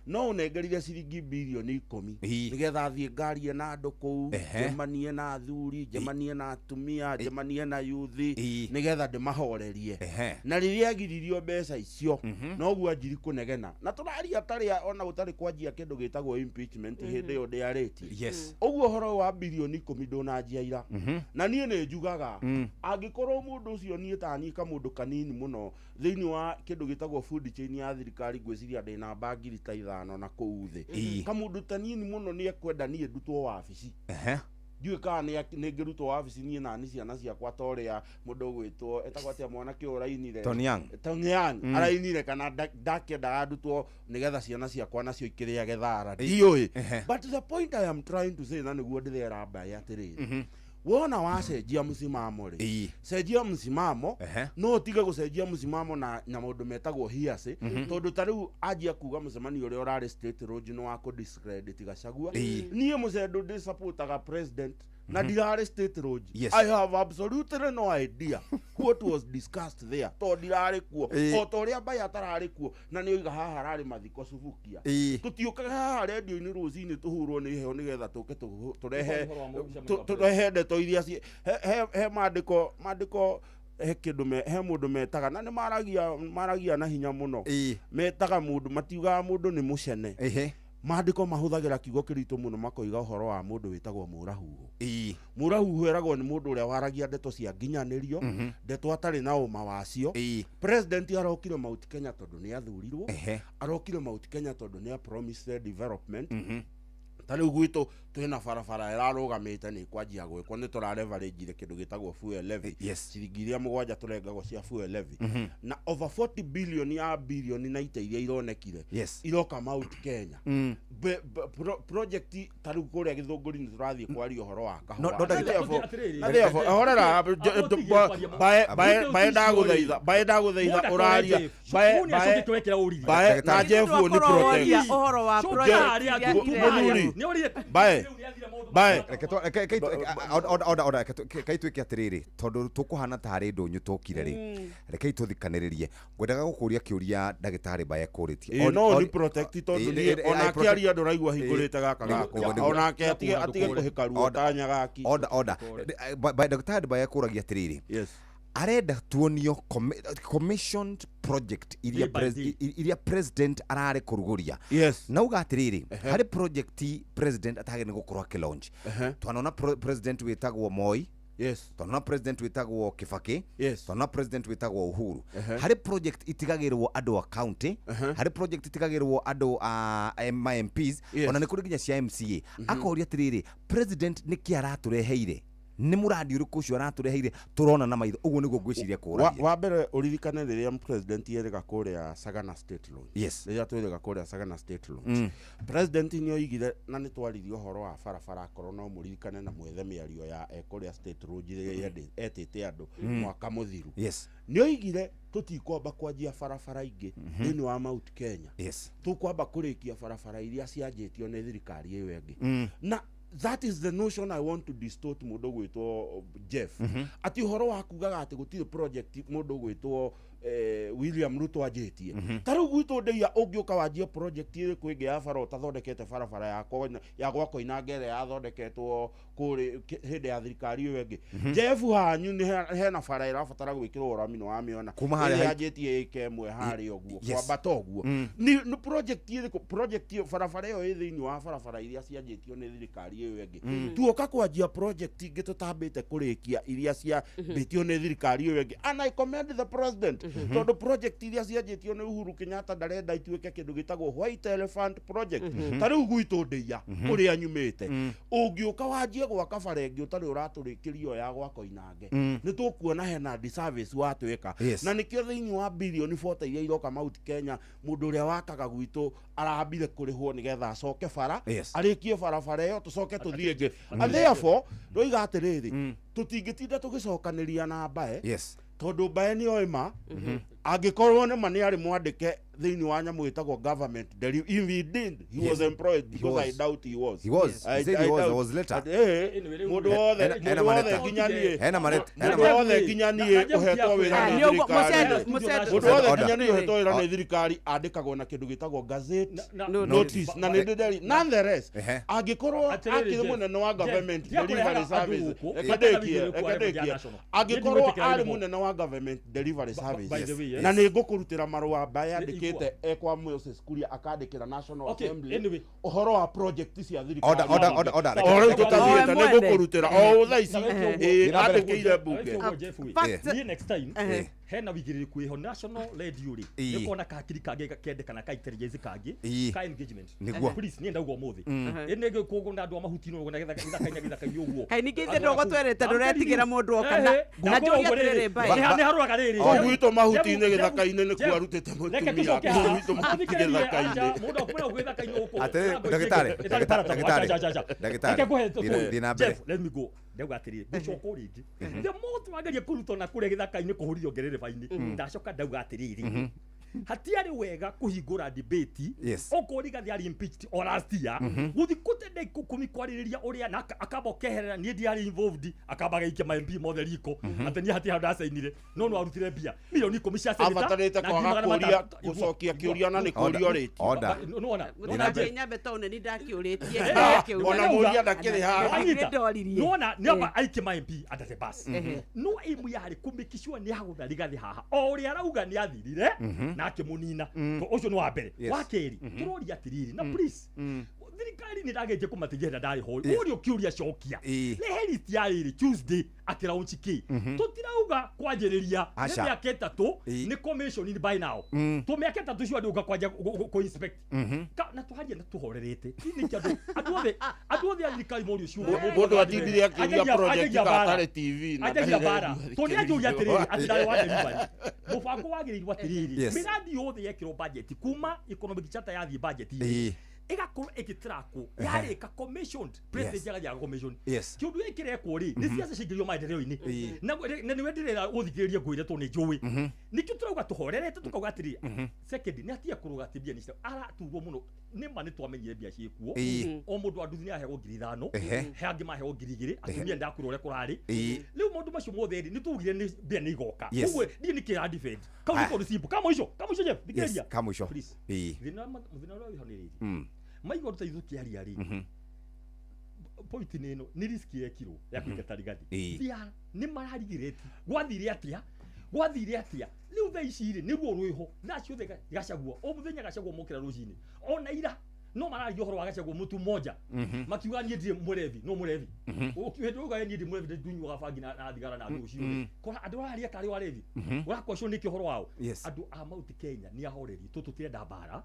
Speaker 19: no ũnengerire ciringi birioni 10 nĩgetha athiĩ ngarie na andũ kũu, njemanie na athuri, njemanie na atumia, njemanie na yuthi, nĩgetha ndĩmahorerie. Na rĩrĩa agiririo mbeca icio, noguo anjiri kũnegena na tũraria tarĩa ona gũtarĩ kwanjia kĩndũ gĩtagwo impeachment hĩndĩ ĩyo ndĩarĩtie. Ũguo ũhoro ũyũ wa birioni 10 ndũnanjia ira. Na niĩ nĩ njugaga angĩkorwo mũndũ ũcio, niĩ taniĩ kamũndũ kanini mũno thĩinĩ wa kĩndũ gĩtagwo food chain ya thirikari, ngwĩciria ndĩ namba 5,000 na kũu thĩ, kamũndũ tanini mũno nĩ ekwenda niĩ ndutwo wabici. Ndiũĩ kana nĩ ngĩrutwo wabici niĩ nani ciana ciakwa, ta ũrĩa mũndũ ũgwĩtwo etagwo atĩa, mwanake ũyũ ũrainire?
Speaker 11: Tony Young.
Speaker 19: Tony Young. Arainire kana ndakĩendaga ndutwo nĩgetha ciana ciakwa nacio ikĩrĩage thara, ndiũĩ. But the point I am trying to say, na nĩguo ndĩrera mbaĩ atĩrĩrĩ, wona wacenjia msimamo rĩ, cenjia msimamo. No ũtige gũcenjia msimamo na maũndũ metagwo hearsay, tondũ ta rĩu anjia kuga mũcemanio ũrĩa ũrarĩ State Lodge nĩ wa kũ-discredit Gachagua. Niĩ mũcendo ndĩ supportaga president na ndirarĩ State Lodge. I have absolutely no idea what was discussed there tondũ ndirarĩ kuo, o ta ũrĩa mbaĩ atararĩ kuo na nĩ oiga haha hararĩ mathiko Subukia. Tũtiũkaga haha rendio-inĩ rũcinĩ tũhurwo nĩ heho nĩgetha tũke tũrehe
Speaker 21: Ũhoro wa mũcemanio wa
Speaker 19: tũrehe ndeto iria he maandĩko he kĩndũ he mũndũ metaga na nĩ maragia na hinya mũno, metaga mũndũ, matiugaga mũndũ nĩ mũcene. Maandĩko mahũthagĩra kiugo kĩritũ mũno, makoiga ũhoro wa mũndũ wĩtagwo mũrahuhu. Mũrahuhu eragwo nĩ mũndũ ũrĩa waragia ndeto cia nginyanĩrio, ndeto atarĩ na ũma wacio. President arokire Mount Kenya tondũ nĩ athurirwo. Arokire Mount Kenya tondũ nĩ promised development. Ta rĩu gwitũ twĩna barabara ĩrarũgamĩte, nĩ kwanjia gwĩkwo, nĩ tũrarevarĩnjire kĩndũ gĩtagwo fuel levy, ciringi iria 7 tũrengagwo cia fuel levy, na over 40 billion ya bilioni na ite iria ironekire iroka Mount Kenya. Project ta rĩu kũrĩa Gĩthũngũri nĩ tũrathiĩ kwaria ũhoro wa kahũa.
Speaker 11: No,
Speaker 19: Na horera bae, ndagũthaitha bae, ndagũthaitha ũraria bae bae bae na Jeff ni protect.
Speaker 20: Ũhoro wa project iria
Speaker 19: Mũthuri bae bae.
Speaker 11: Reke order, order, reke twĩke atĩrĩrĩ, tondũ tũkũhana tarĩ ndũnyũ tũkire rĩ, rekei tũthikanĩrĩrie. Ngwendaga gũkũria kĩũria ndagĩtarĩ Mbae kũrĩtie.
Speaker 19: Ĩĩ, no ni protect tondũ niĩ ona akĩaria ndũraigua hingũrĩte gaka gakwa, onake atige kũhĩka ruo ta nyagaki.
Speaker 11: Order, order. Ndagĩtarĩ Mbae kũragia atĩrĩrĩ, arenda tuonio commissioned project iria
Speaker 21: Day by day.
Speaker 11: iria president ararĩ kũrugũria. Nauga atĩrĩrĩ, harĩ project president atagĩrĩire gũkorwo akĩlaunch. Twanona president wĩtagwo Moi, twanona president wĩtagwo Kibaki, twanona president wĩtagwo Uhuru. Harĩ project itigagĩrwo andũ a county, harĩ project itigagĩrwo andũ a ma MPs, ona nĩ kũrĩ nginya cia MCA. Akoria atĩrĩrĩ, president nĩkĩ aratũreheire, nĩ mũrandi ũrĩkũ ũcio aratũreheire tũrona na maitho? Ũguo nĩguo ngwĩciria kũragia.
Speaker 19: Wa mbere ũririkane rĩrĩa president yerĩga kũrĩa Sagana State Lodge, rĩrĩa twĩrĩga kũrĩa Sagana State Lodge, president nĩ oigire, na nĩ twaririe ũhoro wa barabara, akorwo no mũririkane na mwethe mĩario ya kũrĩa State Lodge rĩrĩa etĩte andũ mwaka mũthiru, nĩ oigire tũtikwamba kwanjia barabara ingĩ thĩinĩ wa Mount Kenya, tũkwamba kũrĩkia barabara iria cianjĩtio nĩ thirikari ĩyo ĩngĩ. Na that is the notion I want to distort mũndũ gwĩtwo Jeff, atĩ ũhoro wa kugaga atĩ gũtirĩ project mũndũ gwĩtwo William Ruto anjĩtie. Ta rĩu gwitũ ndĩia ũngĩũka wanjie project ĩrĩkũ ĩngĩ ya bara ũtathondekete barabara ya gwa Koinange ĩrĩa yathondeketwo kũrĩ hĩndĩ ya thirikari ĩyo ĩngĩ. Jeff hanyu nĩ hena bara ĩrabatara gwĩkĩrwo rami nĩ wamĩona.
Speaker 11: Kuma harĩa
Speaker 19: Ĩrĩa yanjĩtie ĩka ĩmwe harĩa ũguo kwambata ũguo. Nĩ project ĩrĩkũ project ĩyo barabara ĩyo ĩ thĩinĩ wa barabara iria cianjĩtio nĩ thirikari ĩyo ĩngĩ. Tuoka kwanjia project ingĩ tũtambĩte kũrĩkia iria ciambĩtio nĩ thirikari ĩyo ĩngĩ. And I commend the president tondũ project iria cianjĩtio nĩ Uhuru Kenyatta ndarenda ituĩke kĩndũ gĩtagwo white elephant project. Ta rĩu gwitũ ndĩia kũrĩa nyumĩte ũngĩũka wanjie gwaka bara ĩngĩ ũtarĩ ũratũrĩkĩrio ya gwa Koinange nĩ tũkuona hena disservice watwĩka. Na nĩkĩo thĩinĩ wa bilioni 40 iria iroka Mount Kenya mũndũ ũrĩa wakaga gwitũ arambire kũrĩhwo nĩgetha acoke bara arĩkie barabara ĩyo tũcoke tũthiĩ ĩngĩ. And therefore ndoiga atĩrĩrĩ tũtingĩtinda tũgĩcokanĩria na mbae tondũ mbae nĩ oĩ ma angĩkorwo nĩ ma nĩ arĩ mwandĩke thĩinĩ wa nyamũ ĩtagwo government if he did he was employed because I doubt he was.
Speaker 11: He was. He said he was. I was later.
Speaker 19: Mũndũ wothe nginya niĩ mũndũ wothe nginya niĩ ũhetwo wĩra nĩ thirikari mũndũ wothe nginya niĩ ũhetwo wĩra nĩ thirikari andĩkagwo na kĩndũ gĩtagwo gazette notice na nĩ ndĩnderi nonetheless angĩkorwo akĩrĩ mũnene wa government delivery service reke angĩkorwo arĩ mũnene wa government delivery service na nĩ ngũkũrutĩra marũa mbae andĩkĩte ekwa Moses Kuria akandĩkĩra National Assembly ũhoro wa project cia thirikari
Speaker 11: order
Speaker 19: ũhoro tũtathiĩte nĩ ngũkũrutĩra o thaa ici andĩkĩire mbunge.
Speaker 21: Niĩ next time hena wigĩrĩrĩku ĩho national radio rĩ nĩkona kahakiri kangĩ kendekana ka intelligence kangĩ ka engagement. Please niĩ ndauga ũmũthĩ ĩ nĩ kũgũ na andũ a mahuti-inĩ ũguo na gĩthaka-inĩ ũguo
Speaker 20: kaĩ ningĩ ithe ndũgũtwerete ndũretigĩra mũndũ oka na njũrie atĩrĩrĩ mbae
Speaker 21: nĩ harũraga rĩrĩ
Speaker 19: o gwitũ mahuti-inĩ gĩthaka-inĩ nĩkuo arutĩte mũtumia gwitũ mahuti gĩthaka-inĩ
Speaker 21: mũndũ akumĩra gĩthaka-inĩ gũkũ.
Speaker 11: Atĩrĩrĩ ndagĩtarĩ thiĩ na mbere.
Speaker 21: Let me go ndauga atĩrĩrĩ ngũcoka o rĩngĩ the more twageria kũrutwo na kũrĩa gĩthaka-inĩ kũhũrithio ngerereba-inĩ ndacoka ndauga atĩrĩrĩ hatiarĩ wega kũhingũra debate okorwo Rigathi arĩ impeached o last year gũthi kũtende kũmi kwarĩrĩria ũrĩa na akamba ũkeherera niĩ ndiarĩ involved akamba agaikia ma MP mothe riko atĩ niĩ hatirĩ handũ ndacainire no no arutire mbia milioni 10 cia senator
Speaker 19: abatarĩte kwaga kũria gũcokia kĩũria na nĩ kũria ũrĩtie
Speaker 21: nĩwona
Speaker 20: nĩwona nyambe tondũ nĩ ndakĩũrĩtie
Speaker 19: ona mũria ndakĩrĩ haha
Speaker 21: nĩwona nĩamba aikie ma MP under the bus no aimu yarĩ kũmĩkicua nĩ agũtha Rigathi haha o ũrĩa arauga nĩ athirire na akĩmũnina ũcio nĩ wa mbere. Wa kerĩ tũroria atĩrĩrĩ na please thirikari nĩ ndagetie kũmateithia hĩndĩ ndarĩ ho ũria ũkĩũria cokia rehe list ya rĩrĩ Tuesday akĩraunchi kĩ tũtirauga kwanjĩrĩria nĩ mĩaka ĩtatũ nĩ commission by now tũ mĩaka ĩtatũ cio andũ ũka kwanja kũ inspect na tũharia na tũhorerete nĩkĩ andũ othe a thirikari morio ciũria
Speaker 19: mũndũ atindire akĩũria project ka atarĩ TV na
Speaker 21: anjagia bara tondũ nĩ anjũria atĩrĩrĩ atĩ ndarĩ wa delivery mũbango wagĩrĩirwo atĩrĩrĩ mĩradi yothe yekĩrwo budget kuma economic charter yathiĩ budget igakorwo ĩgĩtrakwo yarĩka commissioned president agathiaga commission kĩũndũ gĩkĩ kĩrekwo rĩ nĩ ciaca ciaingĩrio maendeleo-inĩ na nĩwe ndĩrera gũthikĩrĩria ngwĩre tondũ nĩ njũĩ nĩkĩo tũrauga tũhorerete tũkauga atĩrĩ second nĩ atige kũrũga atĩ mbia nĩ araturwo mũno nĩ ma nĩ twamenyire mbia ciĩkuo o mũndũ wa nduthi nĩ aheagwo 5,000 he angĩ maheo 2,000 atumia ndakwĩra ũrĩa kũrarĩ rĩu maũndũ macio mothe rĩ nĩ twaugire nĩ mbia nĩ igoka ũguo ndiĩ nĩ kĩra defend kau nĩ kaũndũ simple kamũico Jeff thikĩrĩria
Speaker 11: kamũico
Speaker 21: thĩna ũrĩa wĩho nĩ rĩrĩ maigua tũteithũ kĩaria rĩ point nĩ ĩno nĩ risk yekirwo ya kũingata Rigathi nĩ mararigireti gwathire atĩa rĩu thaa ici rĩ nĩ ruo rwĩho thaa ciothe Gachagua o mũthenya Gachagua mokĩra rũcinĩ ona ira no mararia ũhoro wa Gachagua mũtu moja makiuga niĩ ndirĩ mũrevi no mũrevi hĩndĩ ũga niĩ ndirĩ mũrevi ndunyuaga bangi na thigara na andũ ũcio kora andũ araria karĩ warevi ũrakwacwo nĩkĩ ũhoro wao andũ a Mount Kenya nĩ ahoreri tũtirenda mbara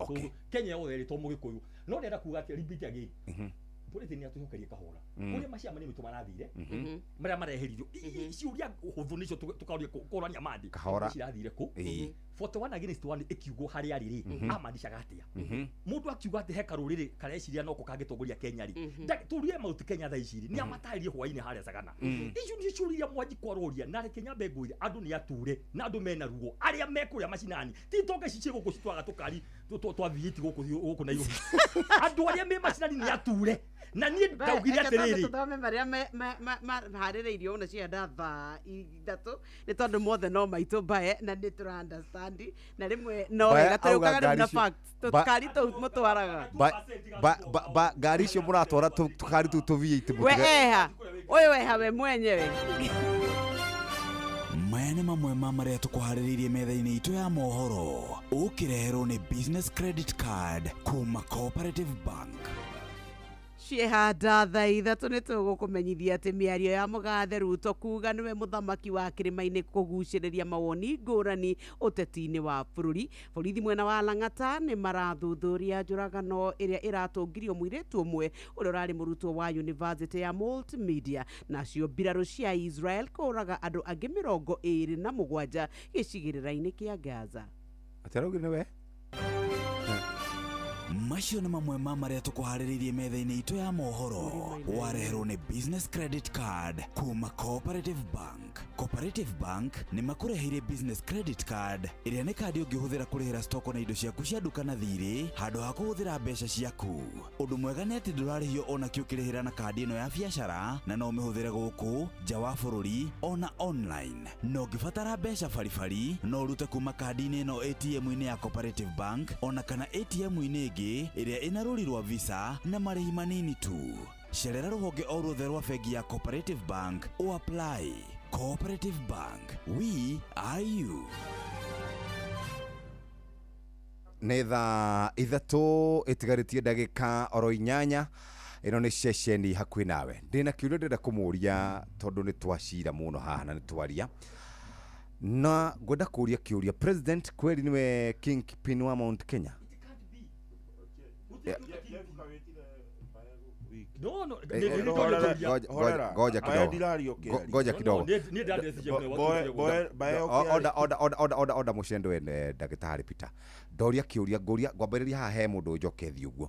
Speaker 21: Kenya yothe rĩ to mũgĩkũyũ no ndĩrenda kuga atĩ repeat again borithi nĩ atũcokerie kahora kũrĩa maciama nĩ mĩtũ marathire marĩa mareheririo ciũria hũthũ nĩcio tũkaũria kũrania mandi cirathire kũ 41 against 1 ĩkiugwo harĩa arĩ rĩ amanicaga atĩa mũndũ akiuga atĩ he karũrĩrĩ kareciria noko kangĩtongoria Kenya rĩ tũrie Mount Kenya thaa ici rĩ nĩ amatarĩrie hwainĩ harĩa Sagana icio nĩ ciũria mwanji kwaroria na reke nyambe ngwĩre andũ nĩ ature na andũ mena ruo arĩa me kũrĩa macinani ti tonga ici ciĩ gũkũ citwaraga tũkari twa V8 gũkũ Nairobi andũ arĩa me macinani nĩ ature Na niĩ ndaugire atĩrĩrĩ,
Speaker 20: Tũthome marĩa maharĩrĩirio ona cianda thaa 3 nĩ tondũ mothe no maitũ mbae na nĩ tũra understand na rĩmwe no
Speaker 11: Mbae
Speaker 20: wega
Speaker 11: auga
Speaker 20: tũrĩũkaga rĩu
Speaker 11: ngari
Speaker 20: na
Speaker 11: icio-
Speaker 20: facts tũkari tũu mũtwaraga.
Speaker 11: Ba ngari icio mũratwara tũkari tũu tũ V8
Speaker 20: We
Speaker 11: mũtige.
Speaker 20: eha ũyũ eha we mwenyewe.
Speaker 13: Maya nĩ mamwe ma marĩa tũkũharĩrĩirie metha-inĩ itũ ya mohoro, ũkĩreherwo nĩ Business Credit Card kuma Cooperative Bank.
Speaker 20: Ciehanda thaa 3 nĩ tũgũkũmenyithia atĩ mĩario ya mũgathe Ruto kuga nĩwe mũthamaki wa kĩrĩma-inĩ kũgucĩrĩria mawoni ngũrani ũteti-inĩ wa bũrũri. Borithi mwena wa Lang'ata nĩ marathuthuria njũragano ĩrĩa ĩratũngirio mũirĩtu ũmwe ũrĩa ũrarĩ mũrutwo wa University ya Multimedia. Nacio mbirarũ cia Israel kũraga andũ angĩ 27 gĩcigĩrĩra-inĩ kĩa Gaza.
Speaker 11: Atĩ araugire nĩwe?
Speaker 13: Macio nĩ mamwe ma marĩa tũkũharĩrĩirie metha-inĩ itũ ya mohoro, wareherwo nĩ Business Credit Card kuma Cooperative Bank. Cooperative Bank nĩ makũreheire Business Credit Card ĩrĩa nĩ kandi ũngĩhũthĩra kũrĩhĩra stoko na indo ciaku cia nduka na thirĩ handũ ha kũhũthĩra mbeca ciaku. Ũndũ mwega nĩ atĩ ndũrarĩhio ona kĩ ũkĩrĩhĩra na kandi ĩno ya biacara, na no ũmĩhũthĩre gũkũ nja wa bũrũri ona online. Na ũngĩbatara mbeca baribari no ũrute kuma kandi-inĩ ĩno ATM-inĩ ya Cooperative Bank ona kana ATM-inĩ ĩngĩ ĩrĩa ĩna rũri rwa Visa na marĩhi manini tu. Cerera rũhonge o ruothe rwa bengi ya Cooperative Bank o apply. Cooperative Bank, we are you.
Speaker 11: Nĩ thaa 3 ĩtigarĩtie ndagĩka oro 8. Ĩno nĩ ceceni hakuhĩ nawe. Ndĩna kĩũria ndĩrenda kũmũria tondũ nĩ twacira mũno haha na nĩ twaria, na ngwenda kũria kĩũria, president kweli nĩwe kingpin wa Mount Kenya?
Speaker 21: No.
Speaker 11: Ngoja kidogo. Ngoja kidogo. Oda oda oda oda oda oda mucendo ene ndagĩtarĩ Peter. Ndoria kĩũria ngũria ngwambĩrĩria haha he mũndũ njoke thiĩ ũguo.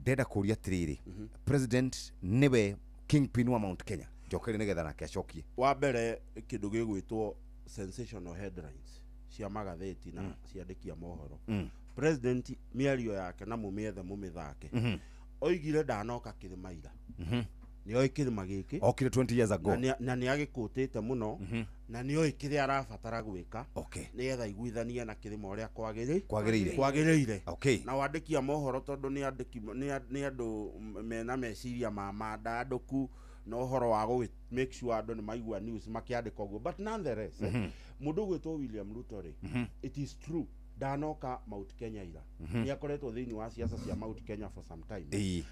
Speaker 11: Ndenda kũria atĩrĩrĩ, president nĩwe kingpin wa Mount Kenya? Njokere nĩgetha nake acokie.
Speaker 19: Wa mbere kĩndũ gĩgwĩtwo sensational headlines cia magathĩti na ciandĩki a mohoro. President mĩario yake na mũmĩethe mũmĩthake, oigire ndanoka kĩrĩma ira. Nĩoĩ kĩrĩma gĩkĩ.
Speaker 11: Okire 20 years ago.
Speaker 19: Na nĩ agĩkũtĩte mũno, na nĩoĩ kĩrĩa arabatara gwĩka nĩgetha aiguithanie na kĩrĩma ũrĩa kwagĩrĩire. Na wandĩki a mohoro tondũ nĩ andĩki nĩ andũ mena meciria ma mandandũku na ũhoro wa gũ make sure andũ nĩ maigua news makĩandĩka ũguo. But nonetheless, mũndũ ũgwĩtwo William Ruto rĩ, it is true ndanoka Mount Kenya ira. Nĩ akoretwo thĩinĩ wa siasa cia Mount Kenya for some time.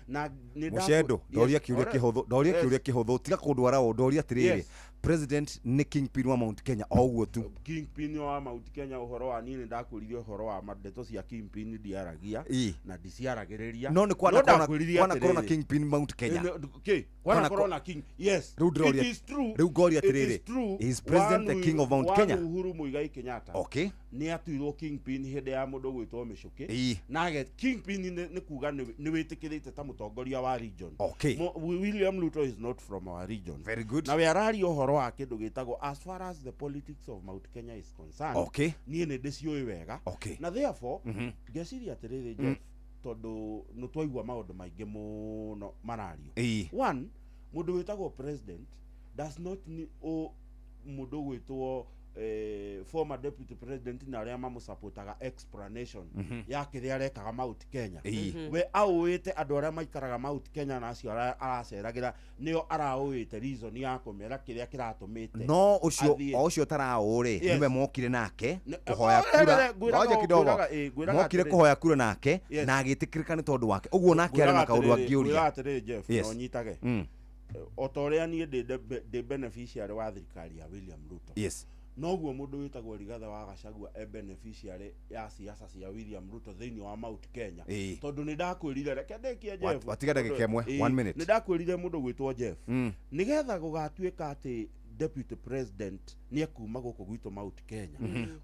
Speaker 19: Na nĩ
Speaker 11: Mucendo, ndoria kĩũria kĩhũthũ, ndoria kĩũria kĩhũthũ, tiga kũndwara ũũ, ndoria atĩrĩrĩ, president nĩ kingpin wa Mount Kenya o ũguo tu?
Speaker 19: Kingpin wa Mount Kenya ũhoro wa niĩ nĩ ndakwĩrire ũhoro wa ndeto cia kingpin ndiaragia na ndiciaragĩrĩria.
Speaker 11: No nĩ kwanakorwo na kingpin Mount Kenya.
Speaker 19: Kwanakorwo na king. Yes.
Speaker 11: It
Speaker 19: is true.
Speaker 11: Rĩu ngoria atĩrĩrĩ, is president the king of Mount Kenya?
Speaker 19: Uhuru Muigai Kenyatta. Nĩ atuirwo kingpin hĩndĩ ya mũndũ gwĩtwo Mĩcũkĩ. Na kingpin nĩ kuga nĩ wĩtĩkĩrĩte ta mũtongoria wa region. William Ruto is not from our region.
Speaker 11: Very good.
Speaker 19: Na we araria ũhoro wa kĩndũ gĩtagwo as far as the politics of Mount Kenya is concerned. Niĩ nĩ ndĩciũĩ wega. Na therefore ngeciria atĩrĩrĩ Jeff, tondũ nĩ twaigua maũndũ maingĩ mũno marario. One, mũndũ wĩtagwo president does not mũndũ gwĩtwo former deputy president na arĩa mamũsupportaga explanation ya kĩrĩa arekaga Mount Kenya. We aũĩte andũ arĩa maikaraga Mount Kenya na acio araceragĩra nĩo araũĩte reason ya kũmera kĩrĩa kĩratũmĩte.
Speaker 11: No ũcio o ũcio taraũrĩ nĩwe mokire nake kũhoya kura. Ngoja kidogo. Mokire kũhoya kura nake na agĩtĩkĩrĩka nĩ tondũ wake. Ũguo nake arĩ na kaũndũ angĩũria.
Speaker 19: Ngwĩraga atĩrĩrĩ Jeff, no nyitage. O ta ũrĩa niĩ ndĩ beneficiary wa thirikari ya William Ruto. Noguo mũndũ wĩtagwo Rigathĩ wa Gachagua e beneficiary ya siasa cia William Ruto thĩinĩ wa Mount Kenya. Tondũ nĩ ndakwĩrire, reke ndĩkie Jeff.
Speaker 11: Watiga ndagĩka ĩmwe, 1 minute.
Speaker 19: Nĩ ndakwĩrire mũndũ gwĩtwo Jeff, nĩgetha gũgatuĩka atĩ deputy president Nĩ ekuma gũkũ gwitũ Mount Kenya.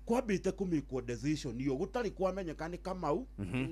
Speaker 19: Kwambĩte kũmĩkwo decision iyo gũtarĩ kwamenyeka nĩ Kamau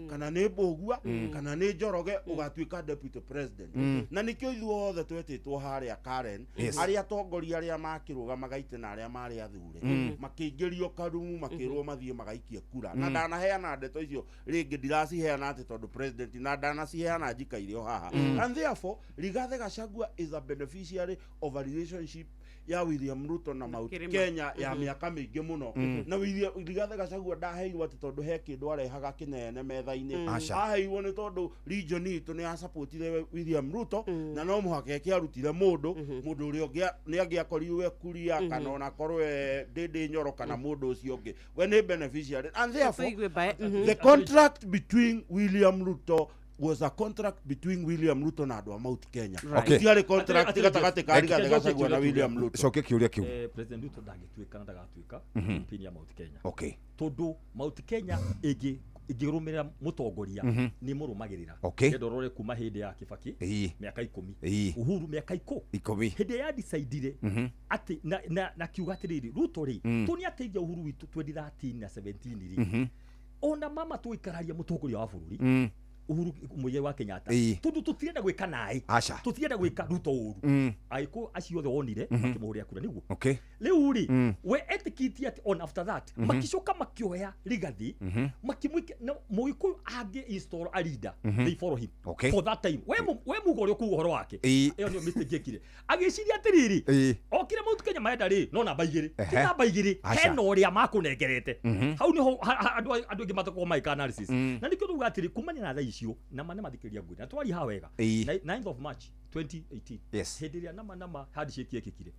Speaker 19: kana nĩ Mbũgua kana nĩ Njoroge ũgatuĩka deputy president. Na nĩkĩo ithuothe twetĩtwo harĩa Karen. Arĩa atongoria arĩa makĩrũgamaga itĩ na arĩa marĩ athure makĩingĩrio karumu, makĩrwo mathiĩ magaikie kura. Na ndanaheana ndeto icio rĩngĩ, ndiraciheana atĩ tondũ president, na ndanaciheana njikaire o haha. And therefore Rigathi Gachagua is a beneficiary of a relationship ya William Ruto na Mount
Speaker 20: Kĩrĩma.
Speaker 19: Kenya ya mĩaka mĩingĩ mũno. Na Rigathi Gachagua ndaheirwo atĩ tondũ he kĩndũ arehaga kĩnene metha-inĩ.
Speaker 11: Aca.
Speaker 19: Aheirwo nĩ tondũ region itũ nĩ yasupportire William Ruto, na no mũhaka ĩkĩarutire mũndũ mũndũ ũrĩa ũngĩ nĩ angĩakorirwo e Kuria kana ona akorwo e Ndĩndĩ Nyoro kana mũndũ ũcio ũngĩ, we nĩ beneficiary. And therefore
Speaker 20: Tũigue bae.
Speaker 19: The contract between William Ruto was a contract between William Ruto na andũ a Mount Kenya.
Speaker 11: Okay.
Speaker 19: Gũtiarĩ contract
Speaker 21: Atĩrĩ,
Speaker 19: gatagatĩ ka
Speaker 21: Jeff,
Speaker 19: Rigathi Gachagua na William Ruto.
Speaker 11: Cokia kĩũria kĩu.
Speaker 21: President Ruto ndangĩtuĩka na ndagatuĩka campaign ya Mount Kenya. Tondũ Mount Kenya ĩngĩ ĩngĩrũmĩrĩra mũtongoria, nĩ mũrũmagĩrĩra. Nĩenda ũrore kuma hĩndĩ ya Kibaki, mĩaka 10, Uhuru mĩaka
Speaker 11: 10,
Speaker 21: hĩndĩ ĩrĩa yadecidire atĩ na kiuga atĩrĩrĩ, Ruto rĩ, tũ nĩ ateithia Uhuru witũ 2013 na 17 rĩ, ona mama tũgĩkararia mũtongoria wa bũrũri Uhuru Muigai wa Kenyatta, tondũ tũtirenda gwĩka naĩ,
Speaker 11: Aca.
Speaker 21: tũtirenda gwĩka Ruto ũru. Agĩkũyũ acio othe wonire makĩmũhũrĩra kura nĩguo. Rĩu rĩ, we etĩkĩtie atĩ on after that makĩcoka makĩoya Rigathi, makĩmwĩka na Mũgĩkũyũ angĩ install a leader, they follow him for that time. We muga ũrĩa ũkuga ũhoro wake, ĩyo nĩyo mistake yekire, agĩciria atĩrĩrĩ, okire Mount Kenya marenda rĩ, no namba 2, ti namba 2.
Speaker 11: Aca.
Speaker 21: Hena ũrĩa makũnengerete hau nĩho andũ aingĩ matakoragwo magĩka analysis. Na nĩkĩo tuga atĩrĩ, kumania na thaa icio nama nĩ mathikĩrĩria ngwĩra na twaria haha wega. 9th of March 2018, hĩndĩ ĩrĩa nama handshake yekĩkire,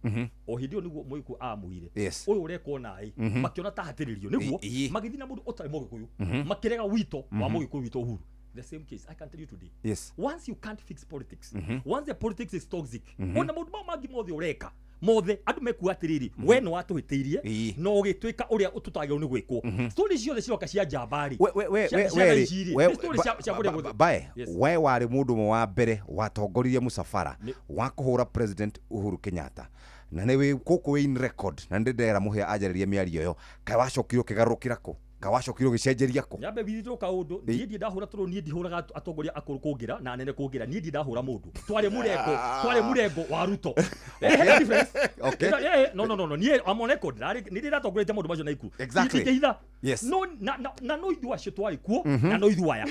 Speaker 21: o hĩndĩ ĩyo nĩguo Mũgĩkũyũ amũire ũyũ ũrekwo naĩ. Makĩona ta hatĩrĩrio nĩguo magĩthiĩ na mũndũ ũtarĩ Mũgĩkũyũ, makĩrega wito wa Mũgĩkũyũ witũ Uhuru. The same case I can tell you today. Once you can't fix politics, once the politics is toxic, ona maũndũ mau mangĩ mothe ũreka mothe, andũ mekuga atĩrĩrĩ, we nĩ watũhĩtĩirie na ũgĩtwĩka ũrĩa tũtagĩrĩirwo nĩ gwĩkwo. Story ciothe ciroka cia njamba rĩ,
Speaker 11: We- we- we-
Speaker 21: cia
Speaker 11: we-
Speaker 21: cia
Speaker 11: we-
Speaker 21: thaa ici rĩ,
Speaker 11: we-
Speaker 21: nĩ story cia kũrĩa guothe.
Speaker 11: Bae,
Speaker 21: Yes.
Speaker 11: we warĩ mũndũ ũmwe wa mbere watongoririe mũcabara wa kũhũra President Uhuru Kenyatta, na nĩ wĩ gũkũ wĩ in record, na nĩ ndĩrera mũhĩa anjarĩrie mĩario ĩyo. Kaĩ wacokire ũkĩgarũrũkĩra kũ? Kaĩ wacokire ũgĩcenjeria kũ?
Speaker 21: Nyambe withirwo kaũndũ. Niĩ ndirĩ ndahũra, tondũ niĩ ndihũraga atongoria akũrũ kũngĩra na anene kũngĩra. Niĩ ndirĩ ndahũra mũndũ. Twarĩ mũrengo wa Ruto. Hena difference. No, niĩ I'm on record. Nĩ ndĩ ndatongoretie maũndũ macio na ikuũ. Ndingĩhitha. No na no ithuĩ acio twarĩ kuo, na no ithuĩ aya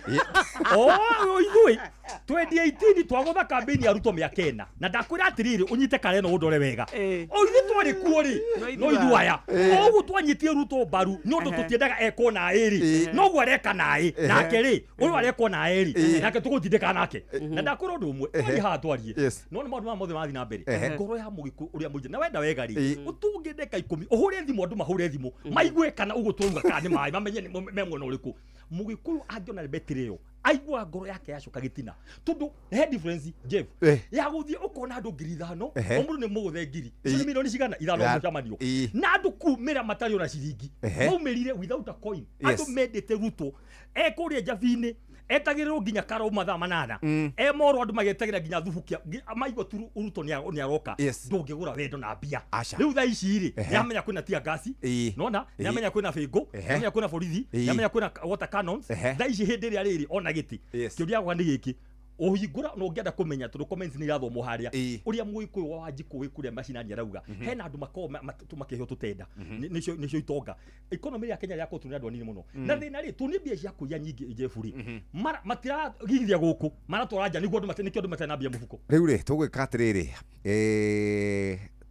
Speaker 21: o ithuĩ 2018 twagũtha campaign ya Ruto mĩaka 4, na ndakwĩra atĩrĩrĩ, ũnyite kareno ũndore wega, o ithuĩ twarĩ kuo rĩ, no ithuĩ aya o ũguo twanyitire Ruto mbaru nĩ ũndũ tũtiendaga ekwo naĩ rĩ, noguo areka naĩ nake rĩ, ũyũ arekwo naĩ rĩ, nake tũgũtindĩka nake. Na ndakwĩra ũndũ ũmwe, twarie haha twarie, no nĩ maũndũ maya mothe marathiĩ na mbere, ngoro ya Mũgĩkũyũ ũrĩa mũingĩ na wenda wega rĩ, ũtũnge ndagĩka 10 ũhũre thimũ, andũ mahũre thimũ maigue kana ũguo tũrauga kana nĩ maĩ, mamenye nĩ me mwena ũrĩkũ. Mũgĩkũyũ angĩona betiri ĩyo, aiguaga ngoro yake yacoka gĩtina, tondũ he difference, Jeff, ya gũthiĩ ũkona andũ 5,000, o mũndũ nĩ mũgũthe ngiri icio, nĩ milioni cigana 5 mũcemanio, na andũ kumĩra matarĩ ona ciringi, maumĩrire without a coin. Andũ mendete Ruto e kũrĩa Njabi-inĩ etagĩrĩrwo nginya karo mathaa 8, e moro andũ magetagĩra nginya thubukia maigua tu Ruto nĩ aroka. Ndũngĩgũra wendo na mbia.
Speaker 11: Aca.
Speaker 21: Rĩu thaa ici rĩ, nĩamenya kwĩna tear gas, nona nĩamenya kwĩna bĩngũ, nĩamenya kwĩna borithi, nĩamenya kwĩna water cannons. Thaa ici hĩndĩ ĩrĩa rĩrĩ ona gĩtĩ, kĩũria gĩakwa nĩ gĩkĩ, ũhingũra na ũngĩenda kũmenya, tondũ comments nĩ irathomwo harĩa, ũrĩa Mũgĩkũyũ wa Wanjikũ wĩ kũrĩa macinani arauga, hena andũ makoragwo makĩheo tũtenda. Nĩcio itonga economy ya Kenya yakorwo tũnĩ andũ anini mũno. Na thĩna rĩ, tũnie mbia cia kũiya nyingĩ, Jeff rĩ, matiragithia gũkũ, maratwara nja nĩguo andũ nĩkĩo andũ matarĩ na mbia mũhuko.
Speaker 11: Rĩu rĩ, tũgwĩka atĩrĩrĩ,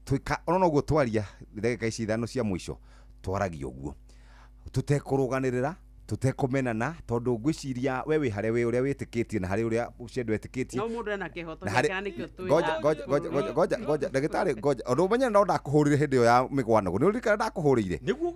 Speaker 11: twĩka ona noguo twaria ndagĩka ici 5 cia mũico, twaragia ũguo tũtekũrũganĩrĩra, tũtekũmenana, tondũ ngwĩciria we wĩ harĩa wĩ ũrĩa wĩtĩkĩtie na harĩ ũrĩa ũcio etĩkĩtie.
Speaker 20: No mũndũ ena kĩhoto
Speaker 11: Na harĩ-
Speaker 20: gĩake na nĩkĩo twĩ
Speaker 11: Ngoja, ngoja, ngoja, ngoja, ngoja, ngoja, ndagĩtarĩ, ngoja. Ũndũ ũmenye no ndakũhũrire hĩndĩ ĩyo ya mĩgwano, nĩ ũririkana ndakũhũrĩire?
Speaker 21: Nĩguo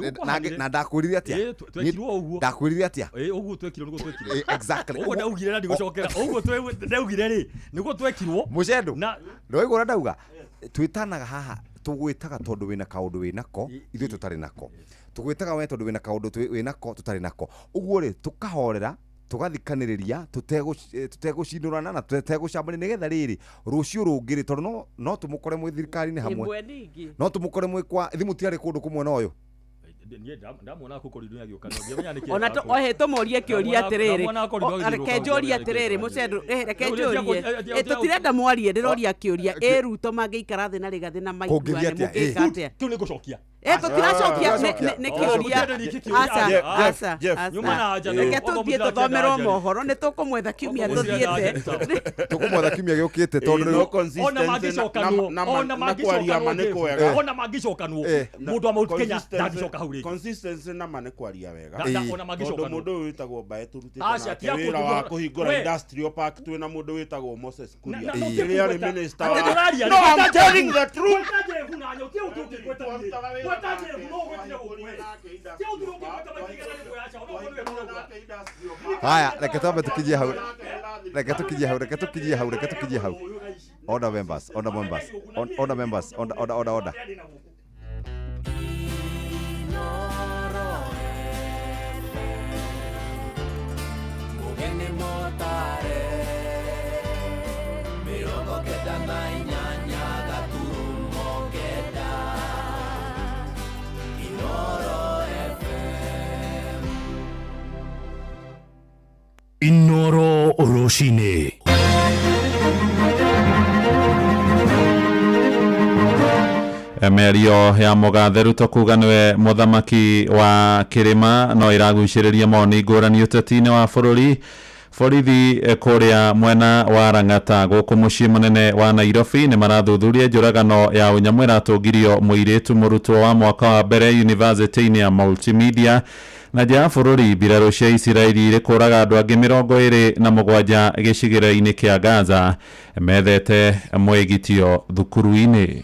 Speaker 11: Na
Speaker 21: kwahanire.
Speaker 11: na ndakwĩrire atĩa?
Speaker 21: Ĩĩ, twekirwo ũguo.
Speaker 11: Ndakwĩrire atĩa?
Speaker 21: Ĩĩ, ũguo twekirwo nĩguo twekirwo.
Speaker 11: Exactly.
Speaker 21: Ũguo ndaugire na ndigũcokera ũguo ndaugire rĩ, nĩguo twekirwo.
Speaker 11: Mũcendo
Speaker 21: na
Speaker 11: nĩwaigua ũrĩa ndauga, twĩtanaga haha, tũgwĩtaga tondũ wĩna kaũndũ wĩnako ithuĩ tũtarĩ nako, tũgwĩtaga we tondũ wĩna kaũndũ wĩnako tũtarĩ nako, ũguo rĩ, tũkahorera. Tũgathikanĩrĩria tũtegũcinũrana na tũtegũcambania nĩgetha rĩrĩ rũciũ rũngĩ rĩ, tondũ no tũmũkore mwĩ thirikari-inĩ hamwe.
Speaker 20: Ĩmwe ningĩ.
Speaker 11: No tũmũkore mwĩ kwa thimũ tiarĩ kũndũ kũmwe na ũyũ.
Speaker 21: Niĩ ndamuona kũ corridor agĩũka, no ndiamenya nĩkĩ.
Speaker 20: Ona ohe tũmũrie kĩũria atĩrĩrĩ.
Speaker 21: Ndamuona corridor agĩthiũrũrũka.
Speaker 20: Reke njũrie atĩrĩrĩ, mũcendo, reke
Speaker 21: Rĩu
Speaker 20: njũrie. Tũtirenda mwarie, ndĩroria kĩũria. Ĩ Ruto mangĩikara thĩ na Rigathĩ na
Speaker 11: Kũngĩthiĩ
Speaker 20: maiguane,
Speaker 11: atĩa?
Speaker 20: mũngĩka atĩa?
Speaker 21: Kĩu nĩ ngũcokia.
Speaker 20: Tũtiracokia,
Speaker 11: Tũtiracokia.
Speaker 20: nĩ kĩũria. Aca, aca, aca.
Speaker 21: Nyuma na anja,
Speaker 20: Reke
Speaker 21: okorwo
Speaker 20: tũthiĩ
Speaker 21: mũtirakĩenda
Speaker 20: tũthomerwo
Speaker 21: anja.
Speaker 20: mohoro, nĩ tũkũmwetha kiumia
Speaker 21: Okorwo mũtirenda
Speaker 20: tũthiĩte.
Speaker 21: anja.
Speaker 11: Tũkũmwetha kiumia gĩũkĩte tondũ
Speaker 19: No
Speaker 11: rĩu
Speaker 21: Ona mangĩcokanwo, ona
Speaker 19: na kwaria ma nĩ
Speaker 21: mangĩcokanwo,
Speaker 19: kwega.
Speaker 21: ona mangĩcokanwo, mũndũ wa Mount Kenya ndangĩcoka hau rĩngĩ.
Speaker 19: Consistency na ma nĩ kwaria wega.
Speaker 21: Ona
Speaker 19: Tondũ
Speaker 21: mangĩcokanwo.
Speaker 19: mũndũ ũyũ wĩtagwo Mbae tũrutĩte
Speaker 21: Aca,
Speaker 19: nake
Speaker 21: tiga
Speaker 19: wĩra
Speaker 21: kũnjũria-
Speaker 19: wa kũhingũra
Speaker 21: We.
Speaker 19: industrial park twĩna mũndũ wĩtagwo Moses Kuria
Speaker 21: Na- na
Speaker 19: rĩrĩa arĩ
Speaker 21: ũtige
Speaker 19: minister
Speaker 21: kũgweta.
Speaker 19: wa
Speaker 21: Atĩ ndũraria,
Speaker 19: No,
Speaker 21: gweta
Speaker 19: I'm telling
Speaker 21: Jehu.
Speaker 19: the truth.
Speaker 21: Gweta Jehu na nyau, tiga ũthiĩ ũkĩgweta niĩ. Gweta Jehu, no ũgwetire gũkũ we. Tiga ũthiĩ ũkĩgweta maita igana rĩmwe, aca, ona okorwo nĩwe mũrauga.
Speaker 11: Haya, reke twambe tukinyie hau, reke tukinyie hau, reke tukinyie hau, reke tukinyie hau. Order members, order members, order members, order, order, order, order.
Speaker 6: Mugeni motare 98 gaturumo 9 Inoro FM.
Speaker 26: Inoro rũcinĩ.
Speaker 9: Mĩario ya mũgathe Ruto kuga nĩwe mũthamaki wa kĩrĩma no ĩragucĩrĩria mawoni ngũrani ũteti-inĩ wa bũrũri. Borithi kũrĩa mwena wa Lang'ata gũkũ mũciĩ mũnene wa Nairobi nĩ marathuthuria njũragano ya ũnyamũ ĩratũngirio mũirĩtu mũrutwo wa mwaka wa mbere yunivasĩtĩ-inĩ ya Multimedia. Na nja ya bũrũri, mbirarũ cia Isiraeli irĩ kũraga andũ angĩ 27 gĩcigĩrĩra-inĩ kĩa Gaza methete mwĩgitio thukuru-inĩ.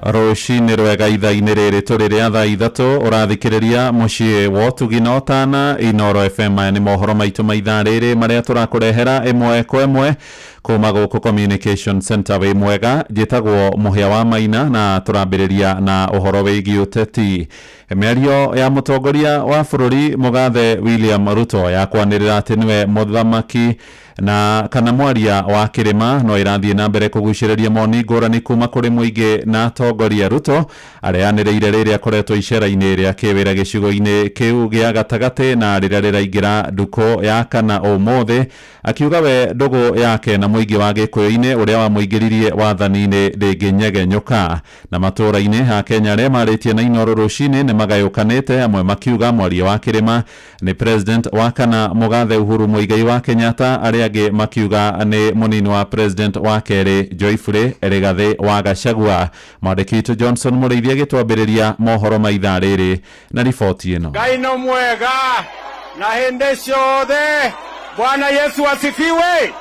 Speaker 9: Rũcinĩ rwega ithaa-inĩ rĩrĩ tũrĩ rĩa thaa 3, ũrathikĩrĩria mũciĩ wa ũtugi na ũtana Inoro FM. Maya nĩ mohoro maitũ ma ithaa rĩrĩ marĩa tũrakũrehera ĩmwe kwa ĩmwe kuma gũkũ Communication Center. Wĩ mwega, njĩtagwo Mũhĩa wa Maina na tũrambĩrĩria na ũhoro wĩgiĩ ũteti. Mĩario ya mũtongoria wa bũrũri mũgathe William Ruto ya kwanĩrĩra atĩ nĩwe mũthamaki na kana mwaria wa kĩrĩma no ĩrathiĩ na mbere kũgucĩrĩria moni ngũrani kuma kũrĩ mũingĩ na atongoria. Ruto areanĩrĩire rĩrĩa akoretwo icera-inĩ rĩa kĩwĩra gĩcigo-inĩ kĩu gĩa gatagatĩ na rĩrĩa rĩraingĩra ndukũ ya kana ũmũthĩ, akiuga we ndũgũ yake na mũingĩ wa gĩkũyũ-inĩ ũrĩa wamũingĩririe wathani-inĩ ndĩngĩnyegenyũka. Na matũũra-inĩ ha Kenya arĩa marĩtie na Inoro rũcinĩ nĩ magayũkanĩte, amwe makiuga mwaria wa kĩrĩma nĩ president wa kana mũgathe Uhuru Muigai wa Kenyatta, arĩa angĩ makiuga nĩ mũnini wa president wa kerĩ Joyfrey Rigathĩ wa Gachagua. Mwandĩki witũ Johnson Mũrĩithi agĩtwambĩrĩria mohoro ma ithaa rĩrĩ na riboti ĩno.
Speaker 15: Ngai no mwega na hĩndĩ ciothe. Bwana Yesu asifiwe.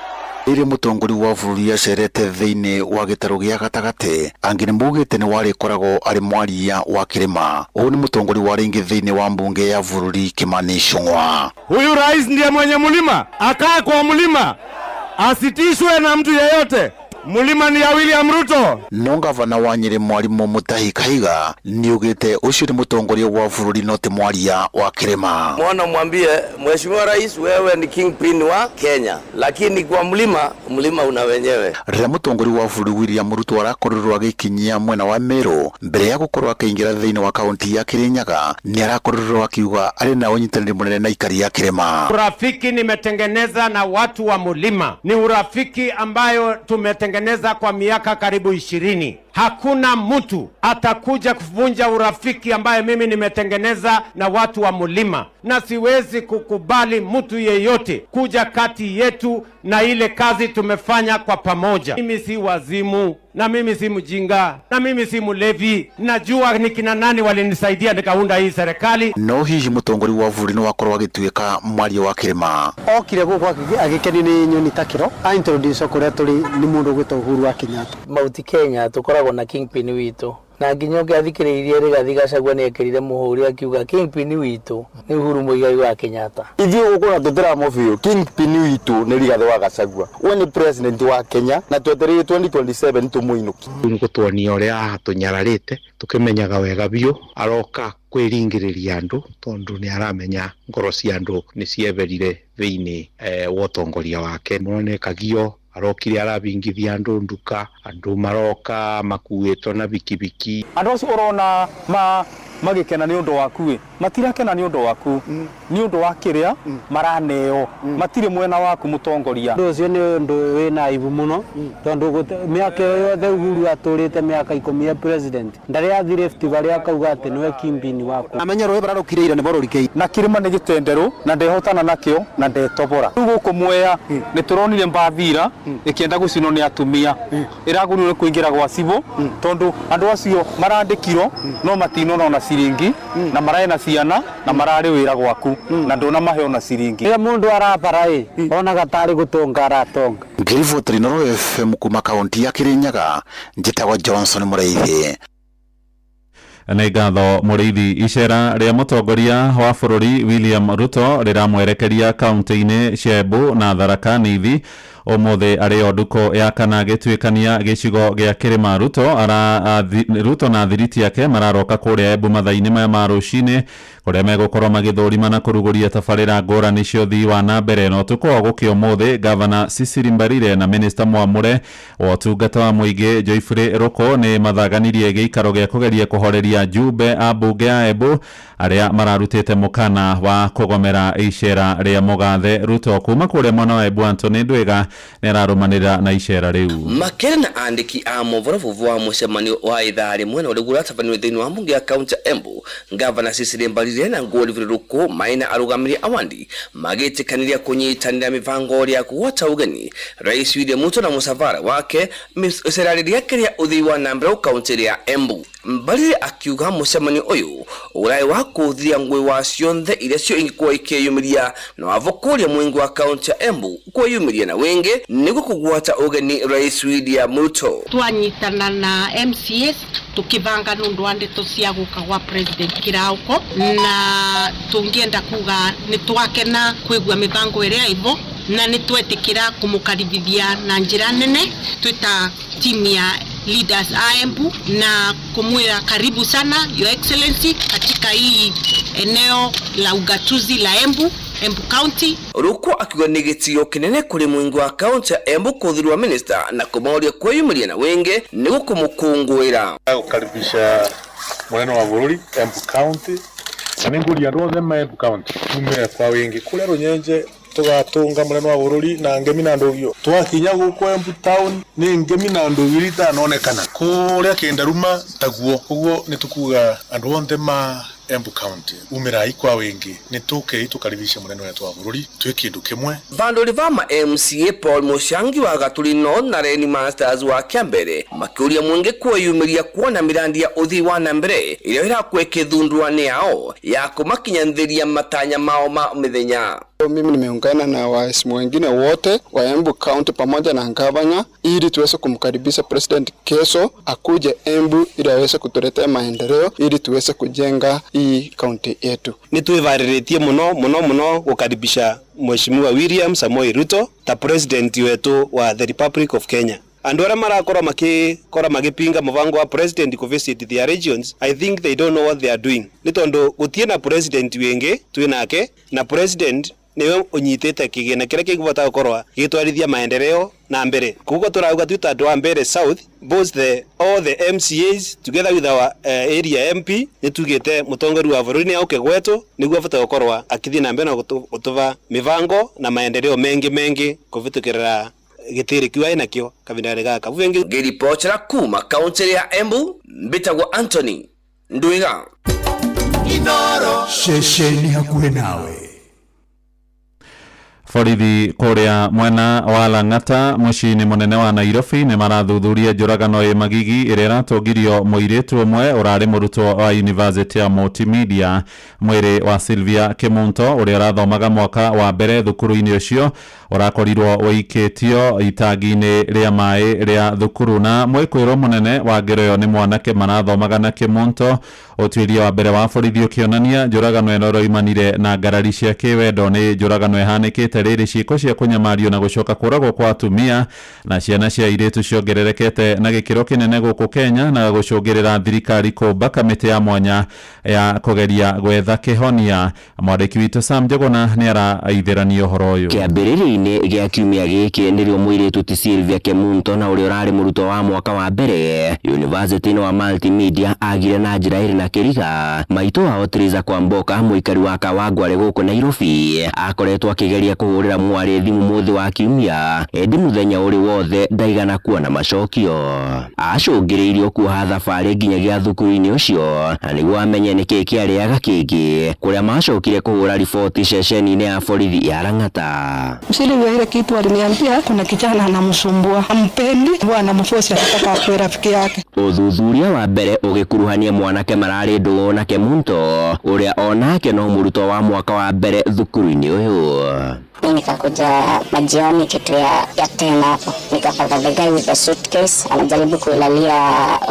Speaker 17: Rĩrĩa mũtongoria wa bũrũri acerete thĩinĩ wa gĩtarũ gĩa gatagatĩ, angĩ nĩ maugĩte nĩ warĩkoragwo arĩ mwaria wa kĩrĩma. Ũũ nĩ mũtongoria wa rĩngĩ thĩinĩ wa mbunge ya bũrũri Kimani Ichung'wa.
Speaker 15: Huyu rais ndiye mwenye mlima, akae kwa mlima, asitishwe na mtu yeyote. Mlima ni ya William Ruto.
Speaker 17: No gavana wa Nyeri Mwarimu Mutahi Kahiga nĩaugĩte ũcio nĩ mũtongoria wa bũrũri no ti mwaria wa kĩrĩma.
Speaker 18: Mwana mwambie Mheshimiwa Rais, wewe ni kingpin wa Kenya, lakini kwa mlima, mlima una wenyewe.
Speaker 17: Rĩrĩa mũtongoria wa bũrũri William Ruto arakorirwo agĩkinyia mwena wa Meru mbere ya gũkorwo akĩingĩra thĩinĩ wa kaunti ya Kirinyaga, nĩ arakorirwo akiuga arĩ na ũnyitanĩri mũnene na aikari a kĩrĩma.
Speaker 15: Urafiki nimetengeneza na watu wa mlima ni urafiki ambayo tumetengeneza kwa miaka karibu 20. Hakuna mtu atakuja kuvunja urafiki ambaye mimi nimetengeneza na watu wa mlima, na siwezi kukubali mtu yeyote kuja kati yetu na ile kazi tumefanya kwa pamoja. Mimi si wazimu na mimi si mjinga na mimi si mlevi. Najua ni kina nani walinisaidia nikaunda hii serikali.
Speaker 17: No hihi mũtongoria wa bũrũri no akorwo agĩtuĩka mwaria wa kĩrĩma?
Speaker 5: Okire gũkũ agĩkenio nĩ nyoni ta kĩro, a introduce kũrĩa tũrĩ nĩ mũndũ ũgwĩtwo Uhuru wa Kenyatta.
Speaker 22: Mount Kenya tũkoragwo na kingpin witũ.
Speaker 2: Na nginya ũngĩathikĩrĩirie Rigathi Gachagua nĩ ekĩrire mũhũri akiuga kingpin witũ nĩ Uhuru Muigai wa Kenyatta.
Speaker 3: Ithuĩ gũkũ na tũtiramo biũ kingpin witũ nĩ Rigathi wa Gachagua, we nĩ president wa Kenya na twetereire 2027 tũmũinũkie.
Speaker 22: Rĩu nĩ gũtuonia ũrĩa atũnyararĩte tũkĩmenyaga wega biũ aroka kwĩringĩrĩria andũ tondũ nĩ aramenya ngoro cia andũ nĩ cieberire thĩinĩ wa ũtongoria wake. Mũronekagio arokire arabingithia andũ nduka, andũ maroka makuĩtwo na bikibiki.
Speaker 23: Andũ acio ũrona magĩkena nĩ ũndũ waku ĩ, matirakena nĩ ũndũ waku, nĩ ũndũ wa kĩrĩa maraneo, matirĩ mwena waku mũtongoria.
Speaker 2: Ũndũ ũcio nĩ ũndũ wĩna aibu mũno tondũ mĩaka ĩyo yothe Uhuru atũrĩte mĩaka 10 ya president ndarĩ athi Rift Valley akauga atĩ nĩwe kingpin wakwa.
Speaker 23: Amenya rũĩ bararũkire ira nĩ borũrikĩire na kĩrĩma nĩ gĩtenderũ na ndehotana nakĩo na ndetobora. Rĩu gũkũ Mwea nĩ tũronire mbathira ĩkĩenda gũcinwo nĩ atumia, ĩragũrirwo nĩ kũingĩra gwa cibũ tondũ andũ acio marandĩkirwo no matinona ona ciringi na maraĩ na ciana na mararĩ wĩra gwaku na ndũnamahe ona ciringi.
Speaker 2: Rĩrĩa mũndũ arabara ĩ onaga tarĩ gũtonga aratonga.
Speaker 17: Ngĩribotera Inooro FM kuma kaunti ya Kirinyaga, njĩtagwo Johnson Mũrĩithi.
Speaker 9: Nĩ ngatho Mũrĩithi. Icera rĩa mũtongoria wa bũrũri William Ruto rĩramwerekeria kaunti-inĩ cia Embu na Tharaka Nithi. Ũmũthĩ arĩ o ndukũ ya kana gĩtuĩkania gĩcigo gĩa kĩrĩma. Ruto na thiriti yake mararoka kũrĩa Embu mathaa-inĩ maya ma rũcinĩ kũrĩa megũkorwo magĩthũrima na kũrugũria tabarĩra ngũrani cia ũthii wa na mbere. Na ũtukũ wa gũkĩa ũmũthĩ, Gavana Cecily Mbarire na Minista mwamũre wa ũtungata wa mũingĩ Geoffrey Ruku nĩ mathaganirie gĩikaro gĩa kũgeria kũhoreria njumbe a mbunge ya Embu arĩa mararutĩte mũkana wa kũgomera icera rĩa mũgathe Ruto. Kuma kũrĩa mwena wa Embu, Anthony Ndwiga nĩ ararũmanĩrĩra na icera rĩu.
Speaker 1: Makĩria na andĩki a mohoro vuvu wa mũcemanio wa ithaa rĩmwe na ũrĩa ũratabanĩrio thĩinĩ wa mbunge ya kaunti ya Embu, Gavana Cecily Mbarire na Godfrey Ruku maina arũgamĩrĩri awandi magĩtĩkanĩria kũnyitanĩra mĩbango ya kũgwata ũgeni Rais William Ruto na mũcabara wake icera rĩake rĩa ũthii wa na mbere kaunti ya Embu. Mbarire akiuga mũcemanio ũyũ ũraĩ wa kũthia ngũĩ wa cionthe iria cio ingĩkorwo ikĩyumĩria na wavo kũrĩa mũingi wa kaunti ya Embu kwĩyumĩria na wĩngĩ nĩguo kũgwata ũgeni Rais William Ruto.
Speaker 26: Twanyitana na MCAs tukibanga nundu wa ndeto cia guka gwa president kirauko na tungienda kuga ni twakena kwigua mibango iria ivo na ni twetikira kumukaribithia na njira nene twita timu ya leaders a Embu na kumwira karibu sana Your Excellency katika hii eneo la ugatuzi la Embu, Embu County.
Speaker 1: Ruku akiuga nĩ gĩtĩo kĩnene kũrĩ mũingi wa kaunti ya Embu kũthurwa minister na kũmoria kwĩyumĩria na wĩngĩ nĩguo kũmũkũngũĩra.
Speaker 24: Kukaribisha munene wa bũrũri Embu County na nĩngũria andũ othe ma Embu County mumĩre kwa wĩngĩ kũrĩa rũnyenje tugatunga munene wa bururi na ngemi na ndugio twakinya guku Embu town ni ngemi na ndugio itanonekana kuria kindaruma taguo uguo ni tukuga andu onthe ma Embu County umirai kwa wingi ni tukei tukaribisha munene wetu wa bururi twi kindu kimwe.
Speaker 1: Vandũ vama MCA Paul Mushangi wa Gaturi North na Reni Masters wa Kiambere makiuria mwingi kwiyumiria kuona mirandi ya uthii wa na mbere iria irakuwa ikithundurwa ni ao ya kumakinyaniria matanya mao ma mithenya.
Speaker 25: Mimi nimeungana na waheshimiwa wengine wote wa Embu County pamoja na gavana ili tuweze kumkaribisha president kesho akuje Embu ili aweze kutuletea maendeleo ili tuweze kujenga hii county yetu.
Speaker 27: Ni tuivariritie muno muno muno kukaribisha Mheshimiwa William Samoei Ruto ta president wetu wa the Republic of Kenya. Andu aria marakora makikora magipinga mubango wa president ku visit their regions, I think they don't know what they are doing. Ni tondu gutie na president wingi twinake na president niwe unyitite kigina kiria kigubata gukorwa gitwarithia maendeleo na mbere. Koguo turauga tu ta andu a Mbere South, both the all the MCAs together with our area MP ni tugite mutongori wa bururi ni auke gwetu niguo abate gukorwa akithii na mbere na gutuva mibango na maendeleo mengi mengi kuvitukirira gitiri kiu ainakio kavinda gaka.
Speaker 1: Ngiripotera kuma kaunti ya Embu, mbitagwo Anthony Ndwiga.
Speaker 10: Inoro ceceni hakuhi nawe.
Speaker 9: Borithi kuria mwena wa Lang'ata muciĩ-inĩ mũnene wa Nairobi nĩ marathuthuria njũragano ĩ magigi ĩrĩa ĩratongirio mũirĩtu ũmwe ũrarĩ mũrutwo wa University ya Multimedia. Mwĩrĩ wa Sylvia Kimunto ũrĩa ũrathomaga mwaka wa mbere thukuru-inĩ ũcio Ũrakorirwo ũikĩtio itangi-inĩ rĩa maĩ rĩa thukuru. Na mwĩkũĩrwo mũnene wa ngero ĩyo nĩ mwanake marathomaga na Kĩmunto. Ũtuĩria wa mbere wa borithi ũkĩonania njũragano ĩno ĩroimanire na ngarari cia kĩwendo. Nĩ njũragano ĩhanĩkĩte rĩrĩ ciĩko cia kũnyamario na gũcoka kũragwo kwa atumia na ciana cia airĩtu ciongererekete na gĩkĩro kĩnene gũkũ Kenya, na gũcũngĩrĩra thirikari kũmba kamĩtĩ ya mwanya ya kũgeria gwetha kĩhonia. Mwandĩki witũ Sam Njuguna nĩ araithĩrania ũhoro ũyũ.
Speaker 1: Kĩambĩrĩria-inĩ gĩa kiumia gĩkĩ nĩrĩo mũirĩtu ti Sylvia Kemunto, na ũrĩa ũrarĩ mũrutwo wa mwaka wa mbere yunivasĩtĩ-inĩ wa Multimedia, agire na njĩra ĩrĩ na kĩriga. Maitũ wao Teresa Kwamboka, mũikari wa Kawangware gũkũ Nairobi, akoretwo akĩgeria kũhũrĩra mwarĩ thimũ mũthĩ wa kiumia, ĩndĩ mũthenya ũrĩ wothe ndaigana kuona macokio. Acũngĩrĩirio kuoha thabarĩ nginyagia thukuru-inĩ ũcio na nĩguo amenye nĩkĩĩ kĩarĩaga kĩngĩ, kũrĩa macokire kũhũra riboti ceceni-inĩ ya borithi ya Lang'ata.
Speaker 4: Sylvia ile kitu aliniambia, kuna kijana anamsumbua, ampendi, huwa anamforce, anataka akuwe rafiki yake.
Speaker 1: Ũthuthuria wa mbere ũgĩkuruhania mwanake mararĩ ndũgũ na Kemunto, ũrĩa onake no mũrutwo wa mwaka wa mbere thukuru-inĩ ũyũ.
Speaker 7: Mi nikakuja majioni kitu ya 10 hapo, nikapata the guy with the suitcase anajaribu kuilalia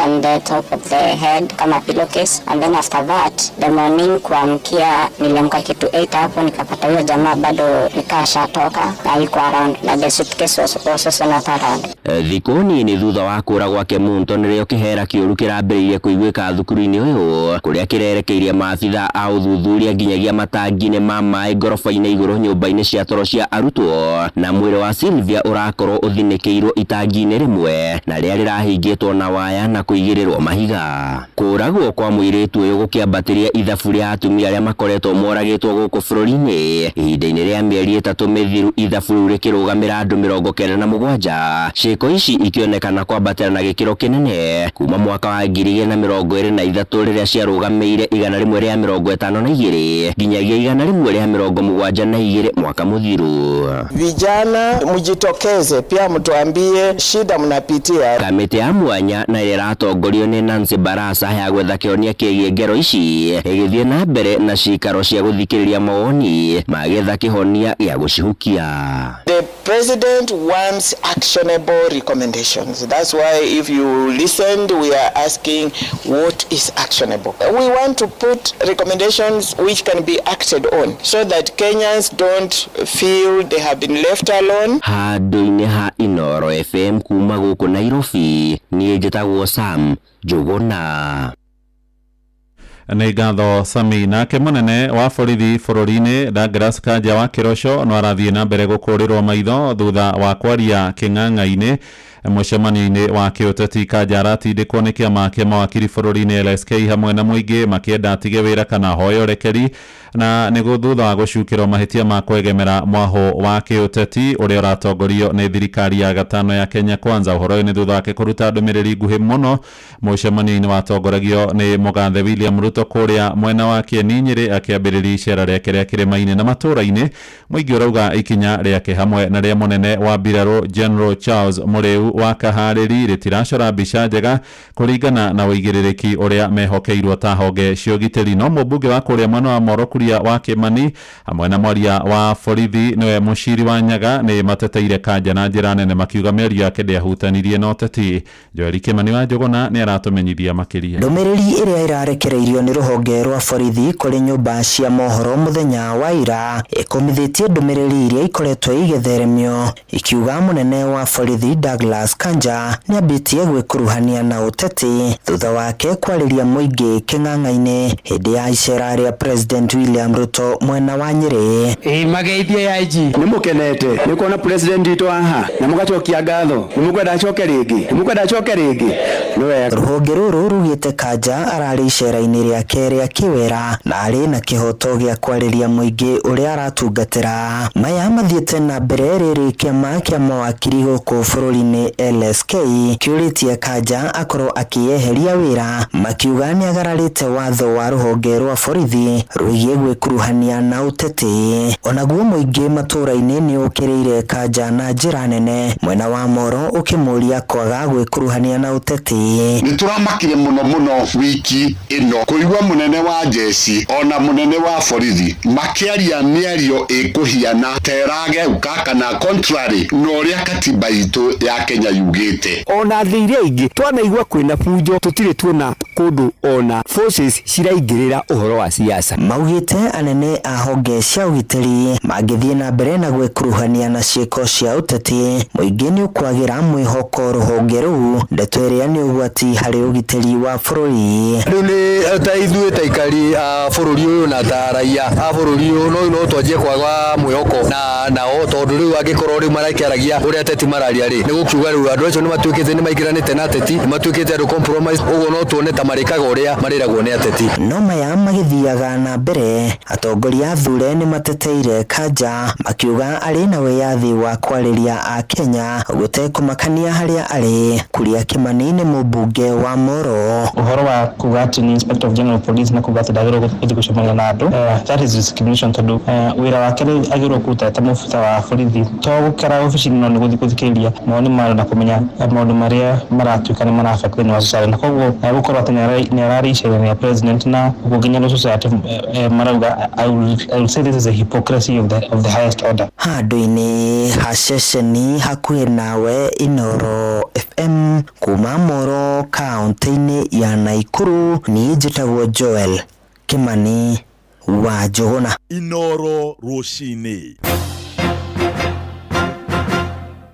Speaker 7: on the top of the head kama pillowcase, and then after that the morning kuamkia, niliamka kitu 8 hapo, nikapata huyo jamaa bado nikashatoka na hayuko around, na the suitcase was also not around.
Speaker 1: Thikũ nini thutha wa kũra gwa Kemunto nĩrĩo kĩhera kĩũru kĩrambĩrĩirie kũiguĩka thukuru-inĩ ũyũ, kũrĩa kĩrerekeirie maabitha a ũthuthuria nginyagia matangi-inĩ ma maĩ ngoroba-inĩ igũrũ nyũmba-inĩ cia toro cia arutwo, na mwĩrĩ wa Sylvia ũrakorwo ũthinĩkĩirwo itangi-inĩ rĩmwe na rĩrĩa rĩrahingĩtwo na waya na kũigĩrĩrwo mahiga. Kũragwo kwa mũirĩtu ũyũ gũkĩambatĩria ithabu rĩa atumia arĩa makoretwo moragĩtwo gũkũ bũrũri-inĩ ihinda-inĩ rĩa mĩeri 3 mĩthiru, ithabu rĩu rĩkĩrũgamĩra andũ 97. Ciĩko ici ikĩonekana kwambatĩra na gĩkĩro kĩnene kuma mwaka wa 2023 rĩrĩa ciarũgamĩire 152 nginyagia 172 mwaka mũthiru.
Speaker 8: Vijana mjitokeze pia mtuambie shida mnapitia.
Speaker 1: Kamĩtĩ ya mwanya na ĩrĩa ĩratongorio nĩ Nancy Barasa ya gwetha kĩhonia kĩgiĩ ngero ici ĩgĩthiĩ na mbere na cikaro cia gũthikĩrĩria mawoni magĩetha kĩhonia gĩa gũcihukia.
Speaker 8: The president wants actionable recommendations. That's why if you listened, we are asking what is actionable. We want to put recommendations which can be acted on so that Kenyans don't feel they have been left alone.
Speaker 1: Handũ-inĩ ha Inooro FM kuma gũkũ Nairobi, niĩ njĩtagwo Sam Njuguna.
Speaker 9: Nĩ ngatho Sami. Nake mũnene wa borithi bũrũri-inĩ Douglas Kanja wa Kĩroco no arathiĩ na mbere gũkũrĩrwo maitho thutha wa kwaria kĩng'ang'a-inĩ mũcemanio-inĩ wa kĩũteti. Kanja aratindĩkwo nĩ kĩama kĩa mawakiri bũrũri-inĩ LSK hamwe na mũingĩ makĩenda atige wĩra kana ahoe ũrekeri, na nĩguo thutha wa gũcukĩrwo mahĩtia ma kwegemera mwahũ wa kĩũteti ũrĩa ũratongorio nĩ thirikari ya gatano ya Kenya Kwanza. Ũhoro ũyũ nĩ thutha wake kũruta ndũmĩrĩri nguhĩ mũno mũcemanio-inĩ watongoragio nĩ mũgathe William Ruto kũrĩa mwena wa Kieni Nyĩrĩ akĩambĩrĩria icera rĩake rĩa kĩrĩma-inĩ na matũũra-inĩ. Mũingĩ ũrauga ikinya rĩake hamwe na rĩa mũnene wa mbirarũ General Charles Mũrĩu wa Kaharĩri rĩtiracora mbica njega kũringana na ũigĩrĩrĩki ũrĩa mehokeirwo ta honge cia ũgitĩri. No mũmbunge wa kũrĩa mwena wa Morokuria wa Kĩmani hamwe na mwaria wa borithi nĩwe Mũciri wa Nyaga nĩ mateteire Kanja na njĩra nene makiuga mĩario yake ndĩahutanirie na ũteti. Joel Kĩmani wa Njũgũna nĩ aratũmenyithia makĩria.
Speaker 12: Ndũmĩrĩri ĩrĩa ĩrarekereirio nĩ rũhonge rwa borithi kũrĩ nyũmba cia mohoro mũthenya wa ira ĩkũmithĩtie ndũmĩrĩri iria ikoretwo igĩtheremio ikiuga mũnene wa borithi Douglas Kanja nĩambĩtie gwĩkuruhania na ũteti thutha wake kwarĩria mũingĩ kĩng'ang'a-inĩ hĩndĩ ya icera rĩa President William Ruto mwena wa Nyĩrĩ.
Speaker 13: Mageithie ya IG nĩ mũkenete nĩ kuona president witũ haha na mũgacokia ngatho, nĩ mũkwenda acoke rĩngĩ, nĩ mũkwenda acoke rĩngĩ.
Speaker 12: Rũhonge rũrũ rugĩte Kanja ararĩ icera-inĩ rĩake rĩa kĩwĩra na arĩ na kĩhoto gĩa kwarĩria mũingĩ ũrĩa aratungatĩra. Maya mathiĩte na mbere rĩrĩ kĩama kĩa mawakiri gũkũ bũrũri-inĩ LSK kĩũrĩtie Kanja akorwo akĩyeheria wĩra, makiuga nĩagararĩte watho wa rũhonge rwa borithi rwĩgiĩ gwĩkuruhania na ũteti. Onaguo mũingĩ matũũra-inĩ nĩ ũkĩrĩire Kanja na njĩra nene, mwena wa Moro ũkĩmũria kwaga gwĩkuruhania na ũteti.
Speaker 6: Nĩ tũramakire mũno mũno wiki ĩno kũigua mũnene wa jeci ona mũnene wa borithi makĩaria mĩario ĩkũhiana ta ĩrageuka kana contrary na ũrĩa katiba itũ ya Kenya yugĩte.
Speaker 13: Ona thĩ iria ingĩ twanaigua kwĩna bunjo, tũtirĩ tuona kũndũ ona forces ciraingĩrĩra ũhoro wa siasa.
Speaker 12: Maugĩte anene a honge cia ũgitĩri mangĩthiĩ na mbere na gwĩkuruhania na ciĩko cia ũteti, mũingĩ nĩ ũkwagĩra mwĩhoko rũhonge rũu, ndeto ĩrĩa nĩ ũgwati harĩ ũgitĩri wa bũrũri.
Speaker 11: Rĩu nĩ ta ithuĩ ta aikari a bũrũri ũyũ na ta raia a bũrũri ũyũ no twanjie kwaga mwĩhoko na nao, tondũ rĩu angĩkorwo rĩu marakĩaragia ũrĩa ateti mararia rĩ, nĩ gũkiuga rĩu andũ acio nĩ matuĩkĩte nĩ maingĩranĩte na ateti, nĩ matuĩkĩte andũ compromise, ũguo no tuone ta marĩkaga ũrĩa marĩragwo nĩ ateti.
Speaker 12: No maya magĩthiaga na mbere, atongoria athure nĩ mateteire Kanja makiuga arĩ na wĩyathi wa kwarĩria Akenya gũtekũmakania harĩa arĩ. Kuria Kimani nĩ mũmbunge wa Moro.
Speaker 14: Ũhoro wa kuga atĩ nĩ Inspector of General Police na kuga atĩ ndagĩrĩirwo gũthiĩ gũcemania na andũ, that is discrimination, tondũ wĩra wake nĩ agĩrĩirwo kũruta ta mũbitha wa borithi, to gũikara obici-inĩ, no nĩ gũthiĩ gũthikĩrĩria mawoni ma andũ na kũmenya maũndũ marĩa maratuĩka nĩ mara affect thĩinĩ wa society, na koguo gũkorwo atĩ nĩ ararĩ iceera rĩa president na ũguo nginya andũ society marauga, I will say this is a hypocrisy of the highest order.
Speaker 12: Handũ-inĩ ha ceceni hakuhĩ nawe, Inooro FM, kuma Moro kaũntĩ-inĩ ya Naikuru, niĩ njĩtagwo Joel Kimani wa Njũgũna.
Speaker 10: Inooro rũcinĩ.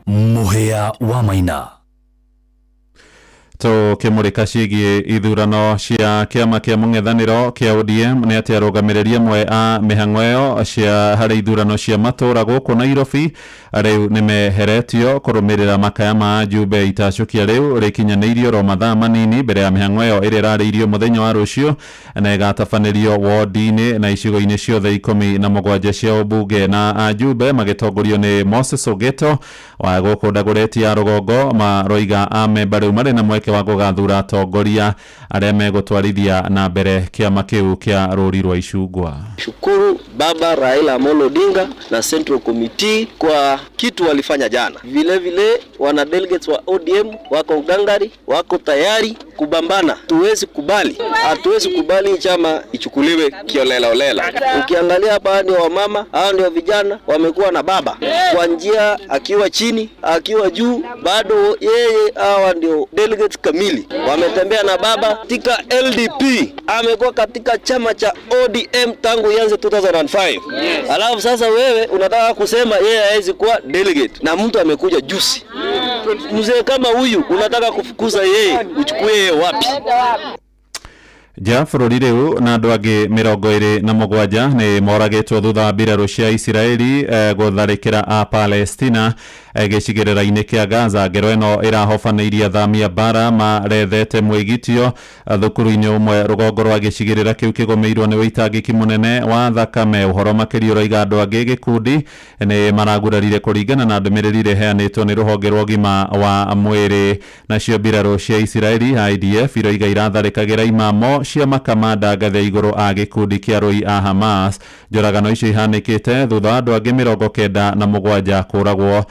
Speaker 26: Mũhĩa wa Maina.
Speaker 9: Tũkĩmũrĩka ciĩgiĩ ithurano cia kĩama kĩa mũng'ethanĩro kĩa ODM, nĩ atĩ arũgamĩrĩri amwe a mĩhang'o ĩyo cia harĩ ithurano cia matũũra gũkũ Nairobi rĩu nĩ meheretio kũrũmĩrĩra makaya ma ajumbe. Itacũkia rĩu rĩkinyanĩirio oro mathaa manini mbere ya mĩhang'o ĩyo ĩrĩa ĩrarĩirio mũthenya wa rũciũ na ĩgatabanĩrio wodi-inĩ na icigo-inĩ ciothe 17 cia ũmbunge, na ajumbe magĩtongorio nĩ Moses Ogeto wa gũkũ Dagoretti ya rũgongo maroiga amemba rĩu marĩ na mweke wa gũgathura atongoria arĩa megũtwarithia na mbere kĩama kĩu kĩa rũri rwa icungwa.
Speaker 16: Shukuru Baba Raila Amolo Odinga na Central Committee kwa kitu walifanya jana. Vile vile wana delegates wa ODM wako ngangari, wako tayari kubambana. Tuwezi kubali, hatuwezi kubali chama ichukuliwe kiolela olela. Ukiangalia hapa ndio wamama, hao ndio vijana wamekuwa na baba kwa njia, akiwa chini, akiwa juu, bado yeye. Hawa ndio delegates kamili, wametembea na baba katika LDP, amekuwa katika chama cha ODM tangu ianze 2005. Alafu sasa wewe unataka kusema yeye hawezi kuwa delegate, na mtu amekuja juzi. Mzee kama huyu unataka kufukuza yeye, uchukue yeye wapi?
Speaker 9: Nja bũrũri rĩu, na andũ angĩ 27 nĩ moragĩtwo thutha wa mbirarũ cia Isiraeli gũtharĩkĩra a Palestina gĩcigĩrĩra-inĩ kĩa Gaza. Ngero ĩno ĩrahobanĩirie athami a mbara marethete mwĩgitio thukuru-inĩ ũmwe rũgongo rwa gĩcigĩrĩra kĩu kĩgũmĩirwo nĩ wĩitangĩki mũnene wa thakame. Ũhoro makĩria ũroiga andũ angĩ gĩkundi nĩ maragurarire, kũringana na ndũmĩrĩri ĩrĩa ĩheanĩtwo nĩ rũhonge rwa ũgima wa mwĩrĩ. Nacio mbirarũ cia Isiraeli IDF iroiga iratharĩkagĩra imamo cia makamanda ngathĩ ya igũrũ a gĩkundi kĩa rũi a Hamas. Njũragano icio ihanĩkĩte thutha wa andũ angĩ 97 kũragwo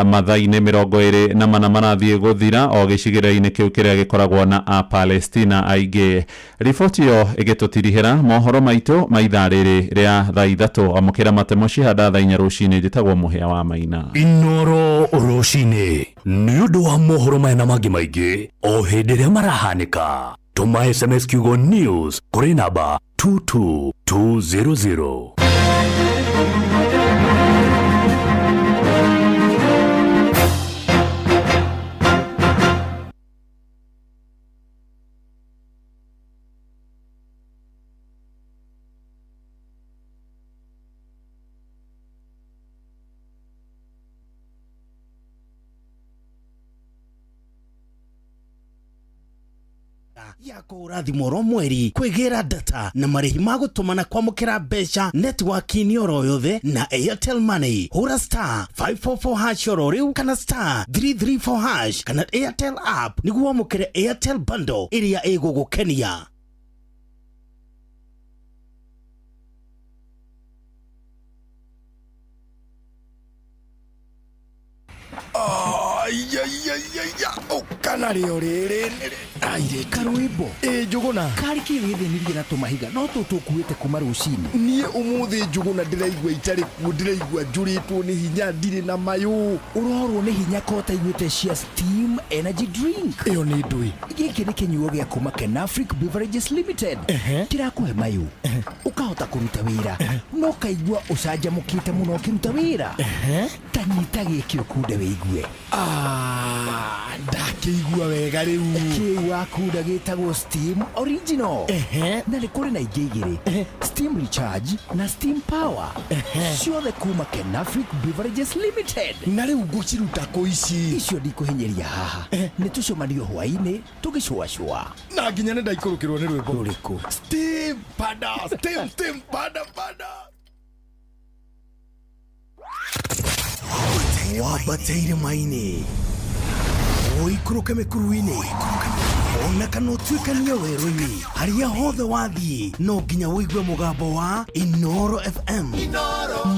Speaker 9: mathaa-inĩ 24 marathiĩ gũthira o gĩcigĩrĩra-inĩ kĩu kĩrĩa gĩkoragwo na a Palestina aingĩ. Riboti ĩyo ĩgĩtũtirihĩra mohoro maitũ ma ithaa rĩrĩ rĩa thaa 3. Amũkĩra matemo cihanda thaa 4 rũcinĩ. Njĩtagwo Mũhĩa wa Maina.
Speaker 26: Inooro rũcinĩ, nĩ ũndũ wa mohoro maya na mangĩ maingĩ o hĩndĩ ĩrĩa marahanĩka, tũma SMS kiugo news kũrĩ namba 22200.
Speaker 3: njega ya kũhũra thimũ oro mweri, kwĩgĩra data na marĩhi ma gũtũma na kwamũkĩra mbeca network-inĩ oro yothe na Airtel Money. Hũra star 544 hash oro rĩu kana star 334 hash kana Airtel app nĩguo wamũkĩre Airtel bundle ĩrĩa ĩgũgũkenia.
Speaker 5: Aiaiaiaia ũkana rĩo rĩrĩ airĩtu.
Speaker 15: Karwĩmbo.
Speaker 5: Ĩ Njũgũna.
Speaker 15: Karĩ kĩ wĩthĩnirie na tũmahiga no tũtũkuĩte kuma rũcinĩ?
Speaker 5: Niĩ ũmũthĩ Njũgũna ndĩraigua itarĩ kuo, ndĩraigua njũrĩtwo nĩ hinya, ndirĩ na mayũ.
Speaker 15: Ũrorwo nĩ hinya ko ũtaiguĩte cia Steam Energy Drink?
Speaker 5: Ĩyo nĩ ndũĩ.
Speaker 15: Gĩkĩ nĩ kĩnyuo gĩa kuma Kenafric Beverages Limited. Kĩrakũhe mayũ, ũkahota kũruta wĩra na ũkaigua ũcanjamũkĩte mũno ũkĩruta wĩra. Ta nyita gĩkĩ ũkunde wĩigue.
Speaker 5: Ah, ndakĩigua wega rĩu.
Speaker 15: Kĩu wakunda gĩtagwo Steam Original. Na nĩ kũrĩ na ingĩ igĩrĩ, Steam Recharge na Steam Power, ciothe kuma Kenafric Beverages Limited.
Speaker 5: Na rĩu ngũciruta kũ ici?
Speaker 15: Icio ndikũhinyĩria haha, nĩ tũcemanio hwaĩ-inĩ tũgĩcũacũa.
Speaker 5: Na nginya nĩ ndaikũrũkĩrwo nĩ rwĩmbo.
Speaker 15: Rũrĩkũ?
Speaker 5: Steam pada steam steam pada pada.
Speaker 3: Wambate irĩma-inĩ, ũikũrũke mĩkuru-inĩ, ona kana ũtuĩkanie werũ-inĩ, harĩa hothe wathiĩ no nginya ũigue mũgambo wa Inoro FM.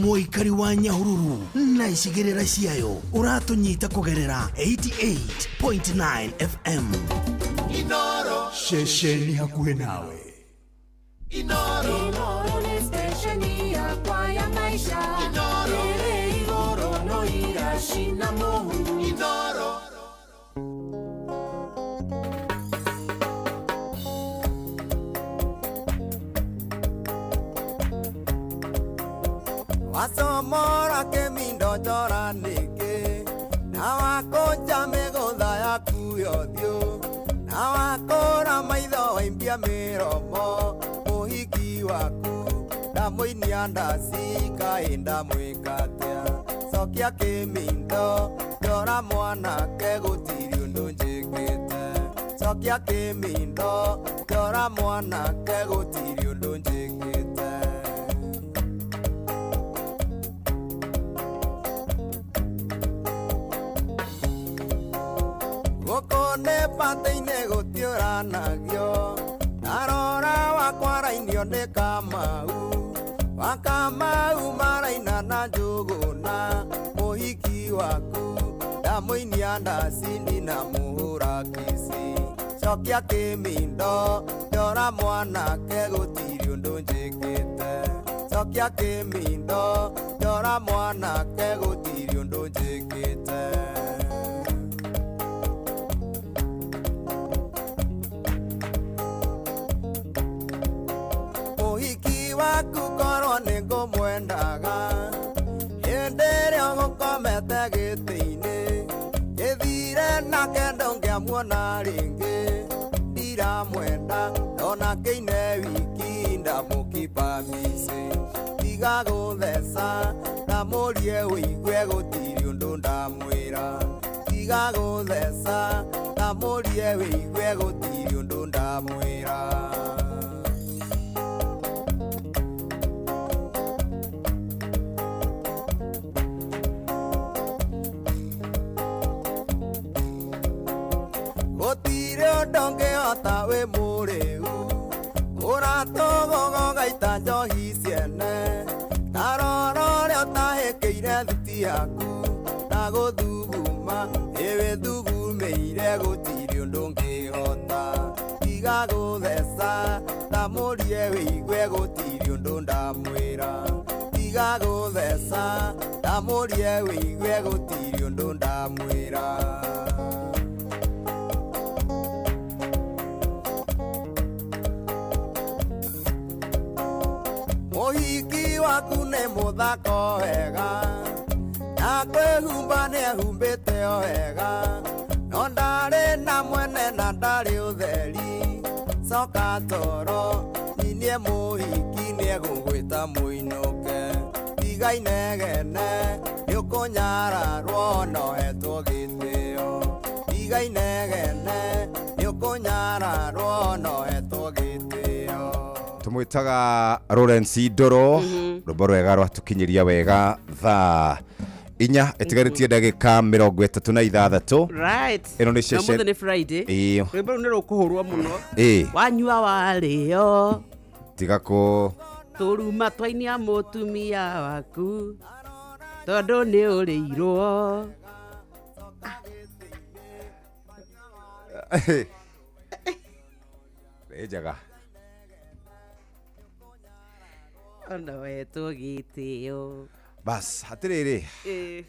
Speaker 3: Mũikari wa Nyahururu na icigĩrĩra ciayo ũratũnyita kũgerera 88.9 FM.
Speaker 5: Ceceni hakuhĩ nawe.
Speaker 18: Inoro nĩ stesheni yakwa ya maisha. Ĩrĩ igũrũ no iracina mũhu.
Speaker 19: Wasomora kemindo chora nĩkĩ na wakũnja mĩgũtha yaku yothiũ na wakũra maitho waimbia mĩromo mũhiki waku ndamũinia ndaci kaĩ ndamwĩka atĩa cokia kĩmindo njora mwanake gũtirĩ ũndũ njĩkĩte cokia kĩmindo njora mwanake gũtirĩ ũndũ njĩkĩte. Gũkũ nĩ batĩ-inĩ gũtiũranagio ndarora wakwa arainio nĩ Kamau wa Kamau maraina na Njũgũna mũhiki waku ndamũinia ndaci ndinamũhũra kici cokia kĩmindo njora mwanake gũtirĩ ũndũ njĩkĩte cokia kĩmindo njora mwanake gũtirĩ ũndũ njĩkĩte. Mũhiki waku korwo nĩ ngũmwendaga hĩndĩ ĩrĩa ũgũkomete gĩtĩ-inĩ gĩthire nake ndũngĩamuona rĩngĩ ndiramwenda ndona kĩine wiki ndamũkipa mbici tiga gũtheca ndamũrie ũigue gũtirĩ ũndũ ndamwĩra tiga gũtheca ndamũrie ũigue gũtirĩ ũndũ ndamwĩra. Gũtirĩ ũndũ ũngĩhota wĩ mũrĩu ũratũgũgũgaita njohi ciene ta rora ũrĩa ũtahĩkĩire thuti yaku na gũthuguma ĩwĩthugumĩire gũtirĩ ũndũ ũngĩhota tiga gũtheca ndamũrie wĩigue gũtirĩ ũndũ ndamwĩra tiga gũtheca ndamũrie wĩigue gũtirĩ ũndũ ndamwĩra. Mũhiki waku nĩ mũthako wega na kwĩhumba nĩehumbĩte o wega no ndarĩ na mwene na ndarĩ ũtheri coka toro nyinie mũhiki nĩegũgwĩta mũinũke tiga inegene nĩũkũnyararwo no hetwo gĩtĩo tiga inegene nĩũkũnyararwo. ũkũnyararwo no etwo gĩtĩo.
Speaker 2: Tumwitaga Lawrence Ndoro, rwĩmbo rwega rwatũkinyĩria wega thaa 4 ĩtigarĩtie ndagĩka 36.
Speaker 17: Right.
Speaker 2: Ĩno nĩ
Speaker 17: Na
Speaker 2: ceceni
Speaker 17: ũmũthĩ nĩ Friday.
Speaker 2: Ĩĩ.
Speaker 17: Rwĩmbo rũu nĩ rũkũhũrwo mũno.
Speaker 2: Ĩĩ.
Speaker 17: Wanyua warĩo
Speaker 2: Tiga kũ
Speaker 17: tũruma twainia mũtumia waku tondũ nĩ ũrĩirwo.
Speaker 2: Nĩ njega.
Speaker 17: Ona wetwo gĩtĩo.
Speaker 2: Bas, atĩrĩrĩ,
Speaker 17: Ĩĩ.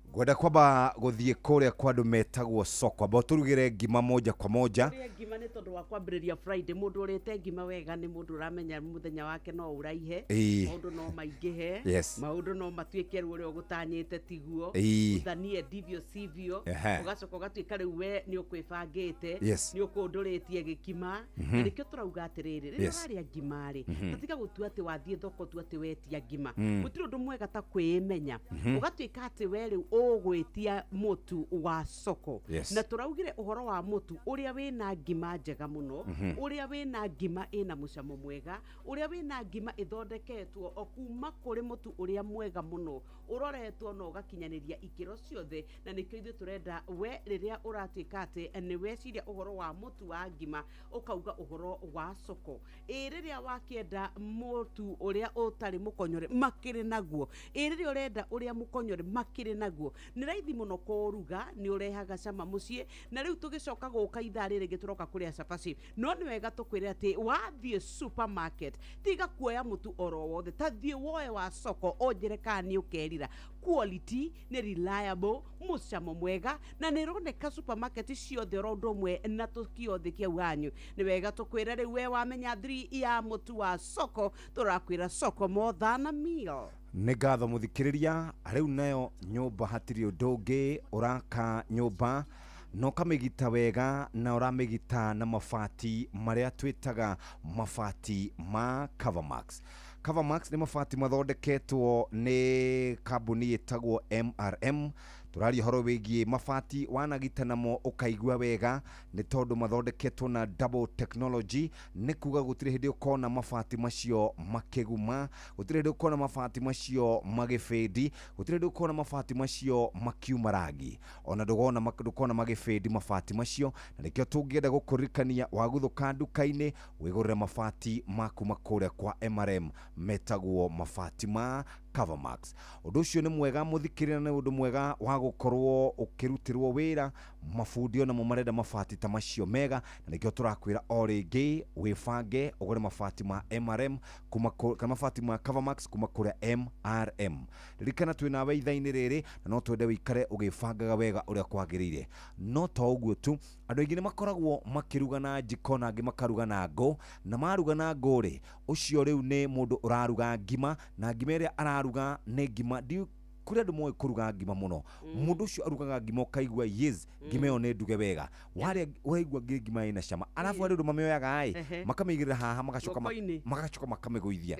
Speaker 2: ngwenda kwamba gũthiĩ kũrĩa kwa andũ metagwo soko, amba ũtũrugĩre ngima moja kwa moja.
Speaker 17: Kũrĩa ngima nĩ tondũ wa kwambĩrĩria Friday, mũndũ ũrĩte ngima wega nĩ mũndũ ũramenya mũthenya wake no ũraihe.
Speaker 2: Ĩĩ.
Speaker 17: Maũndũ no maingĩhe.
Speaker 2: Yes.
Speaker 17: Maũndũ no matuĩke rĩu ũrĩa ũgũtanyĩte tiguo.
Speaker 2: Ĩĩ.
Speaker 17: Ũthanie ndivyo sivyo.
Speaker 2: Ehe.
Speaker 17: Ũgacoka ũgatuĩka rĩu we nĩ ũkwĩbangĩte.
Speaker 2: Yes.
Speaker 17: Nĩ ũkũndũrĩtie gĩkima. Na nĩkĩo tũrauga atĩrĩrĩ, rĩrĩa ũrarĩa ngima rĩ, tatiga gũtua atĩ wathiĩ thoko tu atĩ wetia ngima. Gũtirĩ ũndũ mwega ta kwĩmenya. Ũgatuĩka atĩ we rĩu ũgwĩtia mũtu wa soko.
Speaker 2: Yes.
Speaker 17: Na tũraugire ũhoro wa mũtu ũrĩa wĩna ngima njega mũno, ũrĩa wĩna ngima ĩna mũcamo mwega, ũrĩa wĩna ngima ĩthondeketwo o kuma kũrĩ mũtu ũrĩa mwega mũno, ũroretwo na ũgakinyanĩria ikĩro ciothe. Na nĩkĩo ithuĩ tũrenda we rĩrĩa ũratuĩka atĩ nĩ weciria ũhoro wa mũtu wa ngima, ũkauga ũhoro wa soko. Ĩ rĩrĩa wakĩenda mũtu ũrĩa ũtarĩ mũkonyore makĩrĩ naguo, ĩ rĩrĩa ũrenda ũrĩa mũkonyore makĩrĩ naguo. Nĩ raithi mũno kũũruga, nĩ ũrehaga cama mũciĩ. Na rĩu tũgĩcoka gũka ithaa rĩrĩ rĩngĩ tũroka kũrĩa cabaci. No nĩ wega tũkwĩre atĩ wathiĩ supermarket tiga kuoya mũtu oro wothe, ta thiĩ woe wa soko ũnjĩre kana nĩ ũkerira. Quality nĩ reliable, mũcamo mwega, na nĩ ĩroneka supermarket ciothe oro ũndũ ũmwe na tũkiothi kĩau hanyu. Nĩ wega tũkwĩre rĩu we wamenya 3 ya mũtu wa soko, tũrakwĩra soko more than a meal.
Speaker 2: Nĩ ngatho mũthikĩrĩria. Rĩu nayo nyũmba hatirĩ ũndũ ũngĩ, ũraka nyũmba na ũkamĩgita wega, na ũramĩgita na mabati marĩa twĩtaga mabati ma Covermax. Covermax nĩ mabati mathondeketwo nĩ kambuni ĩtagwo MRM. Tũraria ũhoro wĩgiĩ mabati wanagita namo ũkaigua wega, nĩ tondũ mathondeketwo na double technology. Nĩ kuga gũtirĩ hĩndĩ ũkona mabati macio makĩguma, gũtirĩ hĩndĩ ũkona mabati macio magĩbĩndi, gũtirĩ hĩndĩ ũkona mabati macio makiuma rangi, ona ndũkona magĩbĩndi mabati macio. Na nĩkĩo tũngĩenda gũkũririkania waguthũka nduka-inĩ wĩgũrĩre mabati maku makũrĩa kwa MRM metagwo mabati ma Covermax. Ũndũ ũcio nĩ mwega mũthikĩrĩria, nĩ ũndũ mwega wa gũkorwo ũkĩrutĩrwo wĩra. Mabundi onamo marenda mabati ta macio mega, na nĩkĩo tũrakwĩra o rĩngĩ wĩbange ũgũre mabati ma MRM kuma kana mabati ma Covermax kuma kũrĩa MRM. Ririkana twĩ nawe ithaa-inĩ rĩrĩ, na no twende wĩikare ũgĩbangaga wega ũrĩa kwagĩrĩire. No to ũguo tu, andũ aingĩ nĩ makoragwo makĩruga na njiko na angĩ makaruga na ngũ, na maruga na ngũ rĩ, ũcio rĩu nĩ mũndũ ũraruga ngima, na ngima ĩrĩa araruga nĩ ngima kũrĩ andũ moĩ kũruga ngima mũno. Mũndũ ũcio arugaga ngima ũkaigua yes, ngima ĩyo nĩ nduge wega, warĩa ũraigua ngima ĩna cama. Arabu harĩ ũndũ mamĩoyaga ĩ, makamĩigĩrĩra haha, magacoka magacoka makamĩgũithia.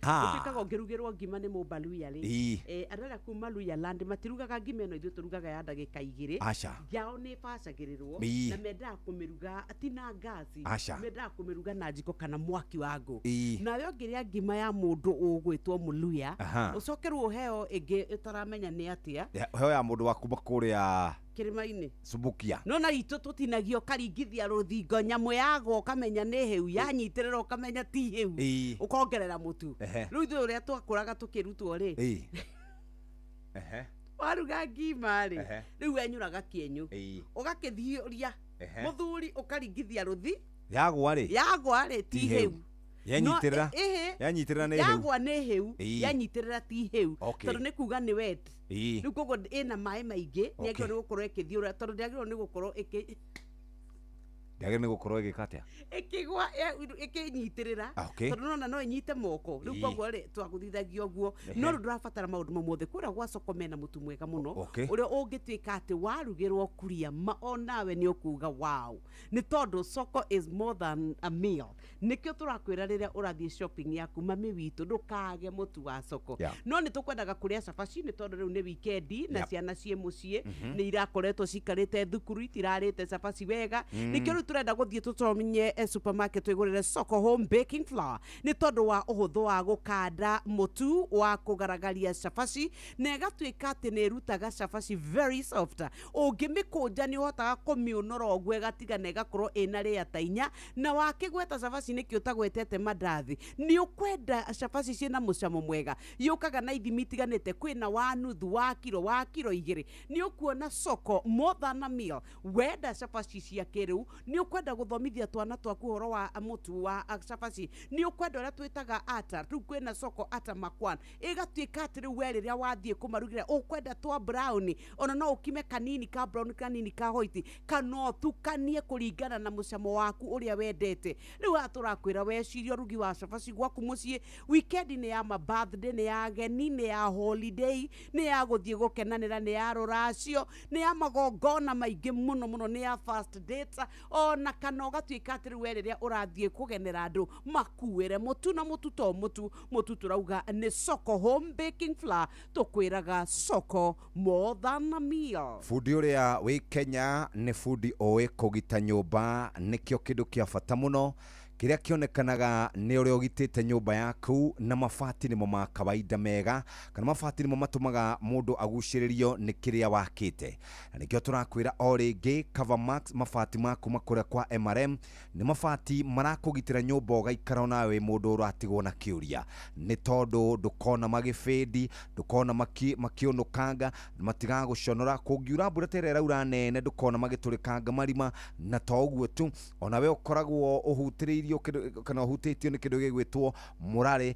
Speaker 17: Ũtuĩkaga ũngĩrugĩrwo ngima nĩ mũmbaluya rĩ, andũ arĩa kuma Luya land matirugaga ngima ĩno ithuĩ tũrugaga ya ndagĩka 2.
Speaker 2: Aca.
Speaker 17: Yao nĩ ĩbacagĩrĩrwo, na mendaga kũmĩruga ti na ngaci, mendaga kũmĩruga na njiko kana mwaki wa ngũ. Nawe ũngĩrĩa ngima ya mũndũ ũgwĩtwo mũluya, ũcoke rĩu ũheo ĩngĩ ũtaramenya nĩ atĩa,
Speaker 2: Heo ya mũndũ wa kuma kũrĩa
Speaker 17: kĩrĩma-inĩ
Speaker 2: Subukia.
Speaker 17: No na itũ tũtinagio ũkaringithia rũthingo, nyamũ yagwa ũkamenya nĩ hĩu, yanyitĩrĩra ũkamenya ti hĩu, ũkongerera mũtu. Rĩu ithuĩ ũrĩa twakũraga tũkĩrutwo rĩ, waruga ngima rĩ, rĩu wenyũraga kĩenyũ, ũgakĩthiũria mũthuri, ũkaringithia rũthi,
Speaker 2: yagwa rĩ,
Speaker 17: yagwa rĩ ti hĩu,
Speaker 2: yanyitĩrĩra, yanyitĩrĩra nĩ hĩu,
Speaker 17: yagwa nĩ hĩu, yanyitĩrĩra ti hĩu, tondũ nĩ kuga nĩ wet. Rĩu koguo ĩna maĩ maingĩ, nĩ yagĩrĩirwo nĩ gũkorwo ĩkĩthiũra, tondũ ndĩagĩrĩirwo nĩ gũkorwo ĩkĩ
Speaker 2: ndĩagĩrĩirwo nĩ gũkorwo ĩgĩka atĩa?
Speaker 17: Ĩkĩgwa, ĩkĩnyitĩrĩra, tondũ nona no ĩnyite moko. Rĩu koguo rĩ, twagũthithagia ũguo. No rĩu ndũrabatara maũndũ mau mothe. Kũrĩa gwa soko mena mũtu mwega mũno, ũrĩa ũngĩtuĩka atĩ warugĩrwo kuria ma onawe nĩ ũkuga wow, nĩ tondũ soko is more than a meal. Nĩkĩo tũrakwĩra rĩrĩa ũrathiĩ shopping yaku, mami witũ, ndũkage mũtu wa soko. No nĩ tũkwendaga kũrĩa cabaci, nĩ tondũ rĩu nĩ wikendi na ciana ciĩ mũciĩ, nĩ irakoretwo cikarĩte thukuru, itirarĩte cabaci wega. Nĩkĩo rĩu Tũrenda gũthiĩ tũtonye supermarket twĩgũrĩre Soko Home Baking Flour nĩ tondũ wa ũhũthũ wa gũkanda mũtu wa kũgaragaria cabaci, na ĩgatuĩka atĩ nĩ ĩrutaga cabaci very soft. Ũngĩmĩkũnja nĩ ũhotaga kũmĩũnũra ũguo ĩgatiga na ĩgakorwo ĩna rĩa ta inya. Na wakĩgweta cabaci nĩkĩ ũtagwetete mandathi? Nĩ ũkwenda cabaci ciĩna mũcamo mwega, yũkaga na ithimi itiganĩte, kwĩna wa nuthu, wa kiro, wa kiro 2. Nĩ ũkuona Soko more than a meal. Wenda cabaci cia kĩrĩu, nĩ ũkwenda gũthomithia twana twaku ũhoro wa mũtu wa cabaci, nĩ ũkwenda ũrĩa twĩtaga ata, rĩu kwĩna Soko ata makwan, ĩgatuĩka atĩ rĩu we rĩrĩa wathiĩ kũmarugĩra ũkwenda twa brown, ona no ũkime kanini ka brown, kanini ka white, kana ũtukanie kũringana na mũcamo waku ũrĩa wendete. Rĩu haha tũrakwĩra weciria ũrugi wa cabaci gwaku mũciĩ, weekend nĩ ya ma birthday, nĩ ya ageni, nĩ ya holiday, nĩ ya gũthiĩ gũkenanĩra, nĩ ya rũracio, nĩ ya magongona maingĩ mũno mũno, nĩ ya first date, ona kana ũgatuĩka atĩ rĩu we rĩrĩa ũrathiĩ kũgenera andũ makuĩre mũtu. Na mũtu to mũtu, mũtu tũrauga nĩ Soko Home Baking Flour, tũkwĩraga Soko more than a meal.
Speaker 2: Bundi ũrĩa wĩ Kenya nĩ bundi ũĩ kũgita nyũmba, nĩkĩo kĩndũ kĩa bata mũno kĩrĩa kĩonekanaga nĩ ũrĩa ũgitĩte nyũmba yaku, na mabati nĩmo ma kawaida mega, kana mabati nĩmo matũmaga mũndũ agucĩrĩrio nĩ kĩrĩa wakĩte. Na nĩkĩo tũrakwĩra o rĩngĩ Cover Max, mabati ma kuma kũrĩa kwa MRM nĩ mabati marakũgitĩra nyũmba ũgaikara onawe wĩ mũndũ ũratigwo na kĩũria, nĩ tondũ ndũkona magĩbĩndi, ndũkona makĩũnũkanga, matigagũconora. Kũngiura mbura ta ĩrĩa ĩraura nene, ndũkona magĩtũrĩkanga marima. Na to ũguo tu, onawe ũkoragwo ũhutĩrĩirio kana ũhutĩtio nĩ kĩndũ gĩgwĩtwo mũrarĩ,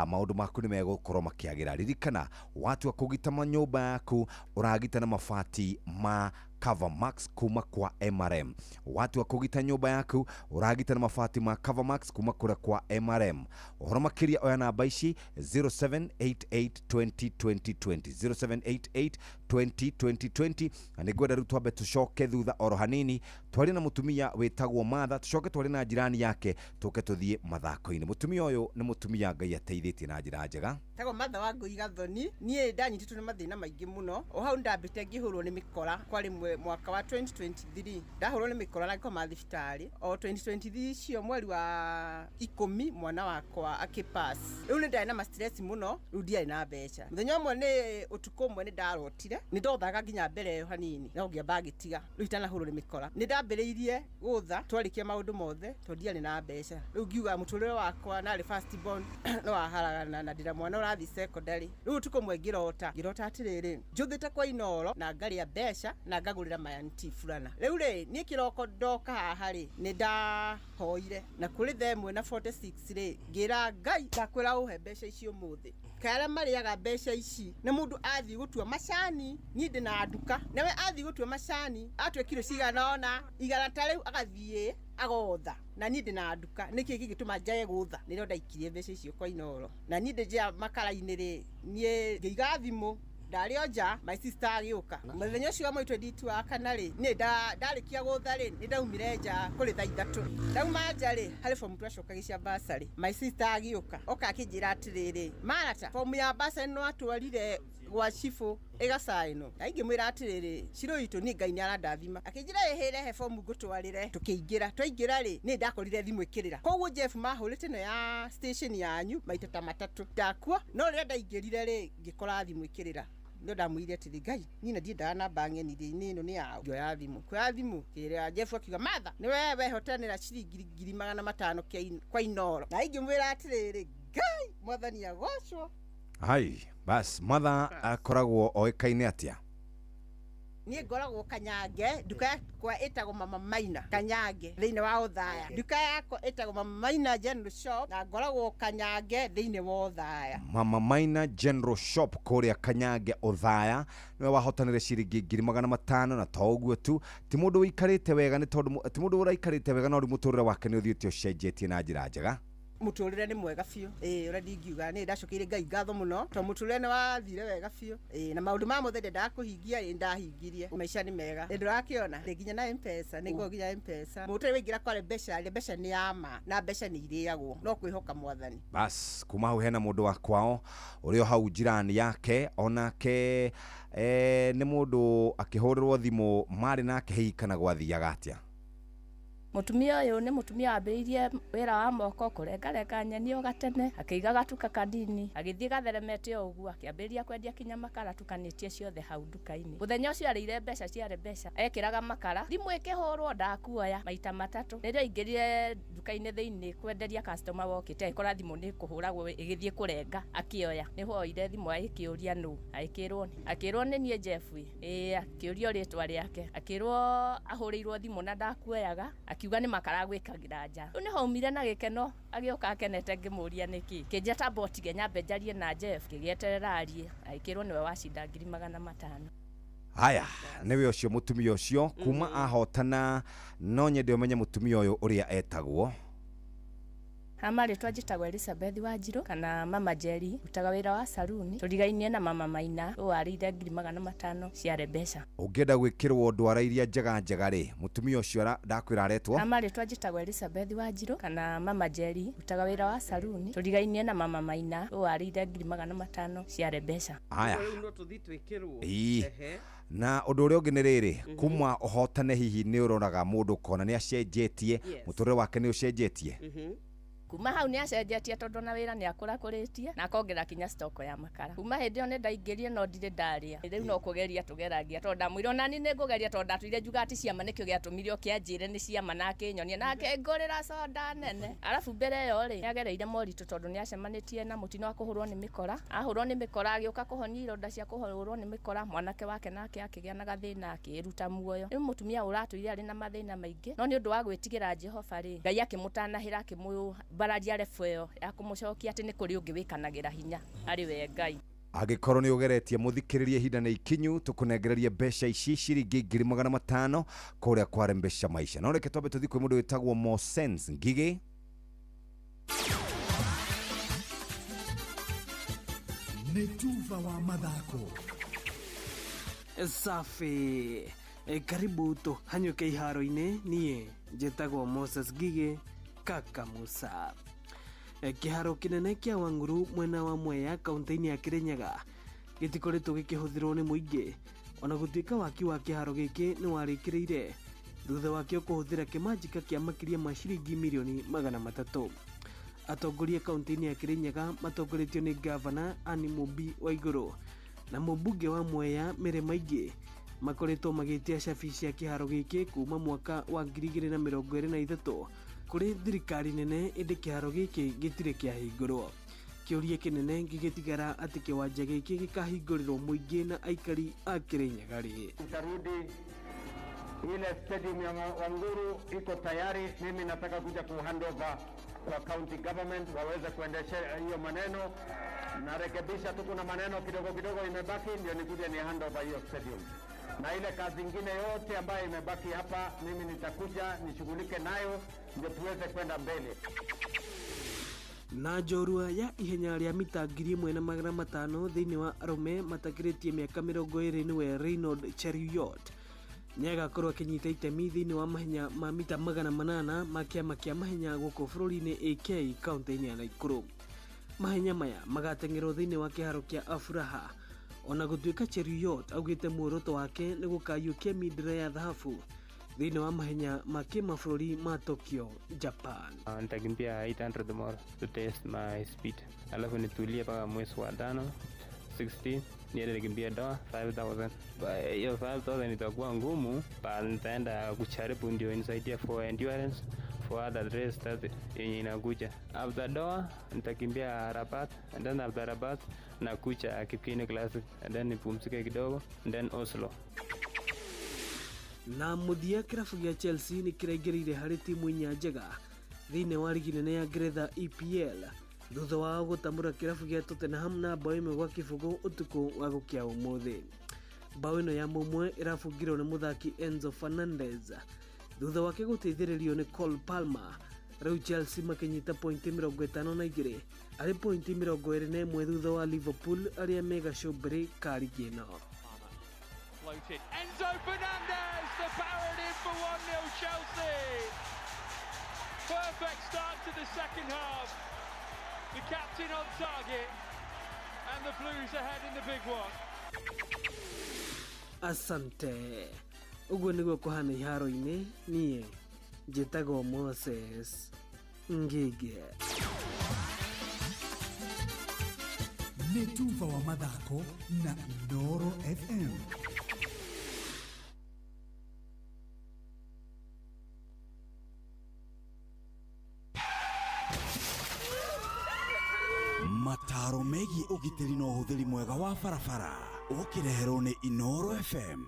Speaker 2: maũndũ maku nĩ megũkorwo makĩagĩra. Ririkana, watua kũgita nyũmba yaku ũragita na mabati ma Cover Max kuma kwa MRM. Watua kũgita nyũmba yaku ũragita na mabati ma Cover Max kuma kũrĩa kwa MRM. Ũhoro makĩria oya namba ici 0788202020, 0788202020. Na nĩngwenda rĩu twambe tũcoke thutha oro hanini, twarie na mũtumia wĩtagwo Martha, tũcoke twarie na jirani yake, tũke tũthiĩ mathako-inĩ. Mũtumia ũyũ nĩ mũtumia Ngai ateithĩtie na njĩra njega.
Speaker 20: Tagwo Martha wa Ngui Gathoni. Niĩ ndanyitĩtwo nĩ mathĩna maingĩ mũno. O hau ndambĩte ngĩhũrwo nĩ mĩkora kwa rĩmwe mwaka wa 2023, ndahũrwo nĩ mĩkora na ngĩkoma thibitarĩ. O 2023 icio mweri wa 10 mwana wakwa akĩpass. Rĩu nĩ ndarĩ na ma stress mũno, rĩu ndiarĩ na mbeca. Mũthenya ũmwe nĩ ũtukũ ũmwe nĩ ndarotire, nĩ ndothaga nginya mbere ĩyo hanini, no ngĩamba ngĩtiga. Rĩu itanahũrwo nĩ mĩkora nĩ ndambĩrĩirie gũtha, twarĩkia maũndũ mothe tondũ ndiarĩ na mbeca. Rĩu ngiuga mũtũrĩre wakwa narĩ first born no waharagana na ndĩna mwana ũrathiĩ secondary. Rĩu ũtukũ ũmwe ngĩrota atĩrĩrĩ, njũthĩte kwa Inoro na ngarĩa mbeca na ngagũrĩra mayanti burana. Rĩu rĩ, niĩ kĩroko ndoka haha rĩ, nĩ ndahoire na kũrĩ thaa 1:46 rĩ, ngĩra Ngai ndakwĩra ũhe mbeca ici ũmũthĩ. Kaĩ arĩa marĩaga mbeca ici na mũndũ athiĩ gũtua macani, niĩ ndĩ na nduka, nawe athiĩ gũtua macani atue kiro cigana ona igana ta rĩu agathiĩ agotha, na niĩ ndĩ na nduka, nĩkĩ gĩgĩtũma njage gũtha? Nĩrĩo ndaikirie mbeca icio kwa Inoro. Na niĩ ndĩ nja makara-inĩ rĩ, niĩ ngĩiga thimũ ndarĩ o nja, my sister agĩũka mũthenya ũcio wa mweri 22 wa kana rĩ, niĩ ndarĩkia gũtha rĩ, nĩ ndaumire nja kũrĩ thaa 3. Ndauma nja rĩ, harĩ fomu twacokagia cia bursary, my sister agĩũka oka akĩnjĩra atĩrĩrĩ, Marata, fomu ya bursary no atwarire gwa cibũ ĩgacainwo. Na ingĩmwĩra atĩrĩrĩ, ciro itũ niĩ Ngai nĩ arandathima. Akĩnjĩra ĩhĩre he fomu ngũtwarĩre. Tũkĩingĩra, twaingĩra rĩ, niĩ ndakorire thimũ ĩkĩrĩra. Koguo Jeff mahũrĩte ĩno ya station yanyu maita ta matatũ. Ndakua, no rĩrĩa ndaingĩrire rĩ, ngĩkora thimũ ĩkĩrĩra. Ndio ndamwĩrire atĩrĩ, Ngai niĩ na ndiendaga namba ng'eni rĩ, nĩ ĩno nĩ yaũ. Ngĩoya thimũ, kuoya thimũ kĩrĩa Jeff akiuga, Martha nĩwe wehotanĩra ciringi 500,000 kwa Inoro. Na ingĩmwĩra atĩrĩrĩ, Ngai mwathani agocwo.
Speaker 2: Hai, bas Martha akoragwo oĩkaine atĩa?
Speaker 20: Niĩ ngoragwo Kanyange, nduka yakwa ĩtagwo Mama Maina Kanyange thĩinĩ wa Othaya. Nduka yakwa ĩtagwo Mama Maina General Shop na ngoragwo Kanyange thĩinĩ wa Othaya.
Speaker 2: Mama Maina General Shop kũrĩa Kanyange Othaya nĩwe wahotanire ciringi 500,000. Na to ũguo tu, ti mũndũ ũikarĩte wega, nĩ tondũ ti mũndũ ũraikarĩte wega, no rĩu mũtũrĩre wake nĩ ũthiĩte ũcenjetie na njĩra njega.
Speaker 20: Mũtũrĩre nĩ mwega biũ, ĩĩ ũrĩa ndingiuga nĩ ndacokeire Ngai ngatho mũno tondũ mũtũrĩre nĩ wathire wega biũ, ĩĩ na maũndũ ma mothe ndendaga kũhingia ĩĩ ndahingirie. Maica nĩ mega, nĩ ndũrakĩona ndĩ nginya na M-Pesa, nĩ ngoragwo nginya M-Pesa. Mũtũrĩre waingĩra kware mbeca rĩ, mbeca nĩ ya ma na mbeca nĩ irĩagwo, no kwĩhoka mwathani.
Speaker 2: Bas kuma hau hena mũndũ wa kwao ũrĩa hau jirani yake, onake nĩ mũndũ akĩhũrĩrwo thimũ marĩ nake hihi kana gwathiaga atĩa?
Speaker 4: Mũtumia ũyũ nĩ mũtumia wambĩrĩirie wĩra wa moko kũrengarenga nyeni o gatene, akĩiga gatuka kanini, agĩthiĩ gatheremete o ũguo, akĩambĩrĩria kwendia kinya makara tukanĩtie ciothe hau nduka-inĩ. Mũthenya ũcio arĩire mbeca ciarĩ mbeca, ekĩraga makara, thimũ ĩkĩhũrwo ndakuoya maita matatũ. Rĩrĩa aingĩrire nduka-inĩ thĩinĩ kwenderia customer wokĩte, agĩkora thimũ nĩ kũhũragwo ĩgĩthiĩ kũrenga, akĩoya. Nĩho oire thimũ agĩkĩũria nũ, agĩkĩrwo nĩ, akĩrwo nĩ niĩ Jeff. Ĩĩ, akĩũrio rĩtwa rĩake, akĩrwo ahũrĩirwo thimũ na ndakuoyaga, akiuga nĩ makara agwĩkagĩra nja. Rĩu nĩho aumire na gĩkeno, agĩũka akenete ngĩmũria nĩkĩ. Kĩnjĩra tamba ũtige nyambe njarie na Jeff, ngĩgĩeterera arie, agĩkĩrwo nĩwe wacinda 500,000.
Speaker 2: Haya, nĩwe ũcio mũtumia ũcio kuma ahotana. No nyende ũmenye mũtumia ũyũ ũrĩa etagwo.
Speaker 4: Ha marĩtwa njĩtagwo Elizabeth Wanjirũ kana Mama Jerry, rutaga wĩra wa saruni, tũrigainie na Mama Maina ũyũ warĩire 500,000 ciarĩ mbeca.
Speaker 2: Ũngĩenda gwĩkĩrwo ndwara iria njega njega rĩ, mũtumia ũcio ndakwĩra aretwo.
Speaker 4: Ha marĩtwa njĩtagwo Elizabeth Wanjirũ kana Mama Jerry, rutaga wĩra wa saruni, tũrigainie na Mama Maina ũyũ warĩire 500,000 ciarĩ mbeca.
Speaker 2: Haya.
Speaker 17: Rĩu no tũthiĩ twĩkĩrwo.
Speaker 2: Ĩĩ.
Speaker 17: Ehe.
Speaker 2: Na ũndũ ũrĩa ũngĩ nĩ rĩrĩ, kuma ũhotane hihi nĩ ũroraga mũndũ ũkona nĩ acenjetie, mũtũrĩre wake nĩ ũcenjetie.
Speaker 4: Kuma hau nĩ acenjetie tondũ na wĩra nĩ akũrakũrĩtie na akongerera kinya stoko ya makara. Kuma hĩndĩ ĩyo nĩ ndaingĩrire no ndirĩ ndarĩa. Rĩu no kũgeria tũgeragia tondũ ndamwĩra onani nĩ ngũgeria tondũ ndatũire njuga atĩ ciama nĩkĩo gĩatũmire oke anjĩre nĩ ciama na akĩnyonia na akĩngũrĩra soda nene. Arabu mbere ĩyo rĩ, nĩ agereire moritũ tondũ nĩ acemanĩtie na mũtino wa kũhũrwo nĩ mĩkora. Ahũrwo nĩ mĩkora agĩũka kũhonia ironda cia kũhũrwo nĩ mĩkora, mwanake wake nake akĩgĩa na gathĩna akĩĩruta muoyo. Rĩu mũtumia ũratũire arĩ na mathĩna maingĩ, no nĩ ũndũ wa gwĩtigĩra Jehova rĩ, Ngai akĩmũtanahĩra akĩmũmbararia rebu ĩyo ya kũmũcokia atĩ nĩ kũrĩ ũngĩ wĩkanagĩra hinya arĩ we Ngai.
Speaker 2: Angĩkorwo nĩ ũgeretie mũthikĩrĩrie ihinda nĩ ikinyu tũkũnengererie mbeca ici ciringi 500,000 kũrĩa kwa Rembesha Maisha. No reke twambe tũthiĩ kwĩ mũndũ wĩtagwo Mosens Ngigĩ.
Speaker 15: Nĩ tuba wa mathako.
Speaker 21: Safi. Karibu tũhanyũke iharo-inĩ. Niĩ njĩtagwo Moses Ngigĩ kaka Musa. Kĩharo kĩnene kĩa Wang'uru mwena wa Mwea kaunti-inĩ ya Kĩrĩnyaga gĩtikoretwo gĩkĩhũthĩrwo nĩ mũingĩ, ona gũtuĩka waki wa kĩharo gĩkĩ nĩ warĩkĩrĩire thutha wakĩo kũhũthĩra kĩmanjĩka kĩa makĩria ma ciringi mirioni 300. Atongoria kaunti-inĩ ya Kĩrĩnyaga matongoretio nĩ gavana Anne Mumbi Waigũrũ na mũmbunge wa Mwea Mary Maingĩ makoretwo magĩtia cabi cia kĩharo gĩkĩ kuma mwaka wa 2023 kũrĩ thirikari nene, ĩndĩ kĩharo gĩkĩ gĩtirĩ kĩahingũrwo. Kĩũria kĩnene gĩgĩtigara atĩ kĩwanja gĩkĩ gĩkahingũrĩrwo mũingĩ na aikari a Kĩrĩnyaga rĩ.
Speaker 22: Itarudi ile stadium ya Wanguru iko tayari. Mimi nataka kuja ku hand over kwa county government waweze kuendesha hiyo maneno. Narekebisha tu, kuna maneno kidogo kidogo imebaki, ndio nikuje ni hand over hiyo stadium, na ile kazi ingine yote ambayo imebaki hapa mimi nitakuja nishughulike nayo ndio tuweze kwenda mbele.
Speaker 21: Na njorua ya ihenya rĩa mita 1500 thĩinĩ wa arũme matakĩrĩtie mĩaka 20 nĩwe Reynold Cheruiyot nĩagakorwo akĩnyita itemi thĩinĩ wa mahenya ma mita 800 ma kĩama kĩa mahenya gũkũ bũrũri-inĩ AK kaunti-inĩ ya Naikuru. Mahenya maya magateng'erwo thĩinĩ wa kĩharo kĩa Afuraha, ona gũtuĩka Cheruiyot augĩte muoroto wake nĩ gũkayũkia mindira ya thahabu thĩinĩ wa mahenya ma kĩmabũrũri ma Tokyo, Japan.
Speaker 26: Nitakimbia 800 more to test my speed, alafu nitulie mpaka mwezi wa tano 60 niende nikimbie Doha 5000. Hiyo 5000 itakuwa ngumu, but nitaenda kujaribu ndio inisaidie for endurance for other race that yenye inakuja. After Doha nitakimbia Rabat, and then after Rabat nakuja Kipkeino Classic, and then nipumzike kidogo, and then Oslo.
Speaker 21: Na mũthia kĩrabu gĩa Chelsea nĩ kĩraingĩrĩire harĩ timu inya njega thĩinĩ wa rigi nene ya Ngeretha EPL thutha wao gũtambũra kĩrabu gĩa Tottenham na bao 1-0 ũtukũ wa gũkĩa ũmũthĩ. Bao ĩno ya mũmwe ĩrabungirwo nĩ mũthaki Enzo Fernandez thutha wake gũteithĩrĩrio nĩ Cole Palmer. Rĩu Chelsea makĩnyita pointi 52 arĩ pointi 21 thutha wa Liverpool arĩa me gacũmbĩrĩ ka rigi ĩno.
Speaker 23: Floated. Enzo Fernandez, the parrot in for 1-0 Chelsea. Perfect start to the second half. The captain on target and the Blues ahead in the big one.
Speaker 21: Asante. Ũguo nĩguo kũhana iharo-inĩ. Niĩ Njĩtagwo Moses Ngige.
Speaker 1: Nĩ tuba wa mathako na Inooro FM.
Speaker 6: Mataro megiĩ ũgitĩri na ũhũthĩri mwega wa barabara ũkĩreherwo nĩ Inooro FM.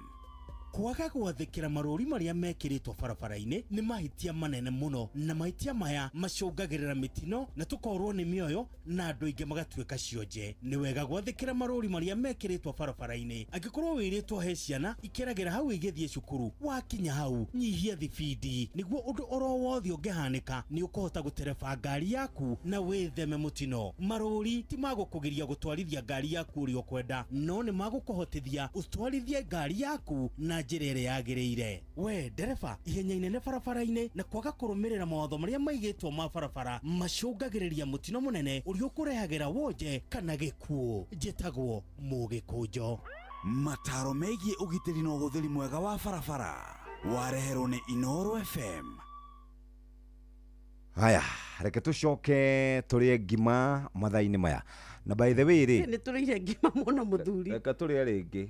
Speaker 3: Kwaga gwathĩkĩra marũri marĩa mekĩrĩtwo barabara-inĩ nĩ mahĩtia manene mũno, na mahĩtia maya macũngagĩrĩra mĩtino na tũkorwo nĩ mĩoyo na andũ aingĩ magatuĩka cionje. Nĩ wega gwathĩkĩra marũri marĩa mekĩrĩtwo barabara-inĩ. Angĩkorwo wĩrĩtwo he ciana ikeragĩra hau igĩthiĩ cukuru, wakinya hau nyihia thibindi nĩguo ũndũ oro wothe ũngĩhanĩka nĩ ũkũhota gũtereba ngari yaku na wĩtheme mũtino. Marũri ti magũkũgiria gũtwarithia ngari yaku ũrĩa ũkwenda, no nĩ magũkũhotithia ũtwarithie ngari yaku na njĩra ĩrĩa yagĩrĩire. We ndereba, ihenya inene barabara-inĩ na kwaga kũrũmĩrĩra mawatho marĩa maigĩtwo ma barabara macũngagĩrĩria mũtino mũnene ũrĩa ũkũrehagĩra wonje kana gĩkuũ. Njĩtagwo Mũgĩkũnjo.
Speaker 6: Mataro megiĩ ũgitĩri na ũhũthĩri mwega wa barabara wareherwo nĩ Inooro FM.
Speaker 2: Haya, reke tũcoke tũrĩe ngima mathaa-inĩ maya. Na by the way rĩ,
Speaker 17: Nĩ tũrĩire ngima mũno mũthuri.
Speaker 2: Reke tũrĩe rĩngĩ.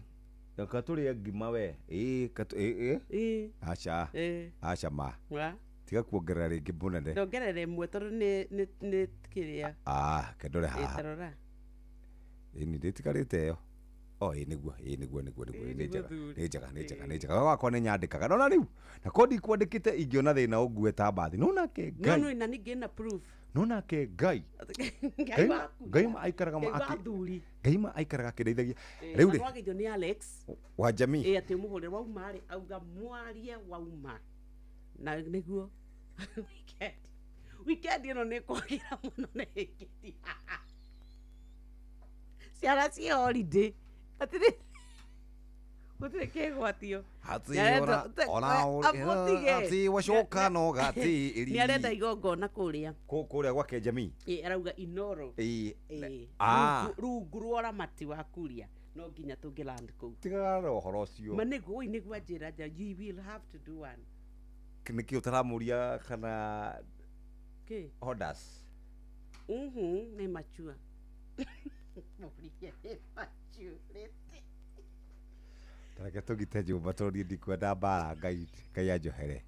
Speaker 2: Reke tũrĩe ngima we. Ĩĩ, ĩĩ. Aca. Aca ma. Tiga kuongerera rĩngĩ mũnene.
Speaker 17: Ndongerere ĩmwe tondũ nĩ kĩrĩa.
Speaker 2: Ah, kendore haha.
Speaker 17: Tarora.
Speaker 2: Ĩni ndĩtigarĩte ĩyo. Oh, ĩĩ nĩguo, ĩĩ nĩguo, nĩguo, nĩguo, nĩ njega, nĩ njega, nĩ njega, nĩ njega. Wakwa nĩ nyandĩkaga. Nona rĩu, na ko ndikwandĩkĩte ingĩona thĩna ũngue ta mbathi. Nona ke Ngai.
Speaker 17: No, na ningĩ na proof.
Speaker 2: Nona ke Ngai.
Speaker 17: Ngai
Speaker 2: ma aikaraga ma akĩ. Ngai ma aikaraga akĩndeithagia. Rĩu rĩ.
Speaker 17: Wageithio nĩ Alex.
Speaker 2: Wa jamii.
Speaker 17: Ĩĩ atĩ ũmũhũrĩre wauma rĩ, auga mwarie wauma. Na nĩguo. Weekend. Weekend ĩno nĩ kwagĩra mũno nĩ weekend. Ciana ci holiday. Atiri gũtirĩ kĩgwatio.
Speaker 2: Ati wacoka no gati.
Speaker 17: Nĩ arenda igongona kũrĩa.
Speaker 2: Kũrĩa gwake jamii.
Speaker 17: Ĩ arauga Inooro.
Speaker 2: Ĩ.
Speaker 17: Rungu rwa ũramati wa Kuria no nginya tũngĩland kũu.
Speaker 2: Tigana ũhoro ũcio.
Speaker 17: Ma nĩguo nĩguo anjĩra nja you will have to do one.
Speaker 2: Nĩkĩ ũtaramũria kana
Speaker 17: kĩ?
Speaker 2: Orders.
Speaker 17: Nĩ mature. Mũrie nĩ maturĩte.
Speaker 2: Tareke tũgite nyũmba tondũ niĩ ndikwenda mbara. Ngai Ngai anjohere.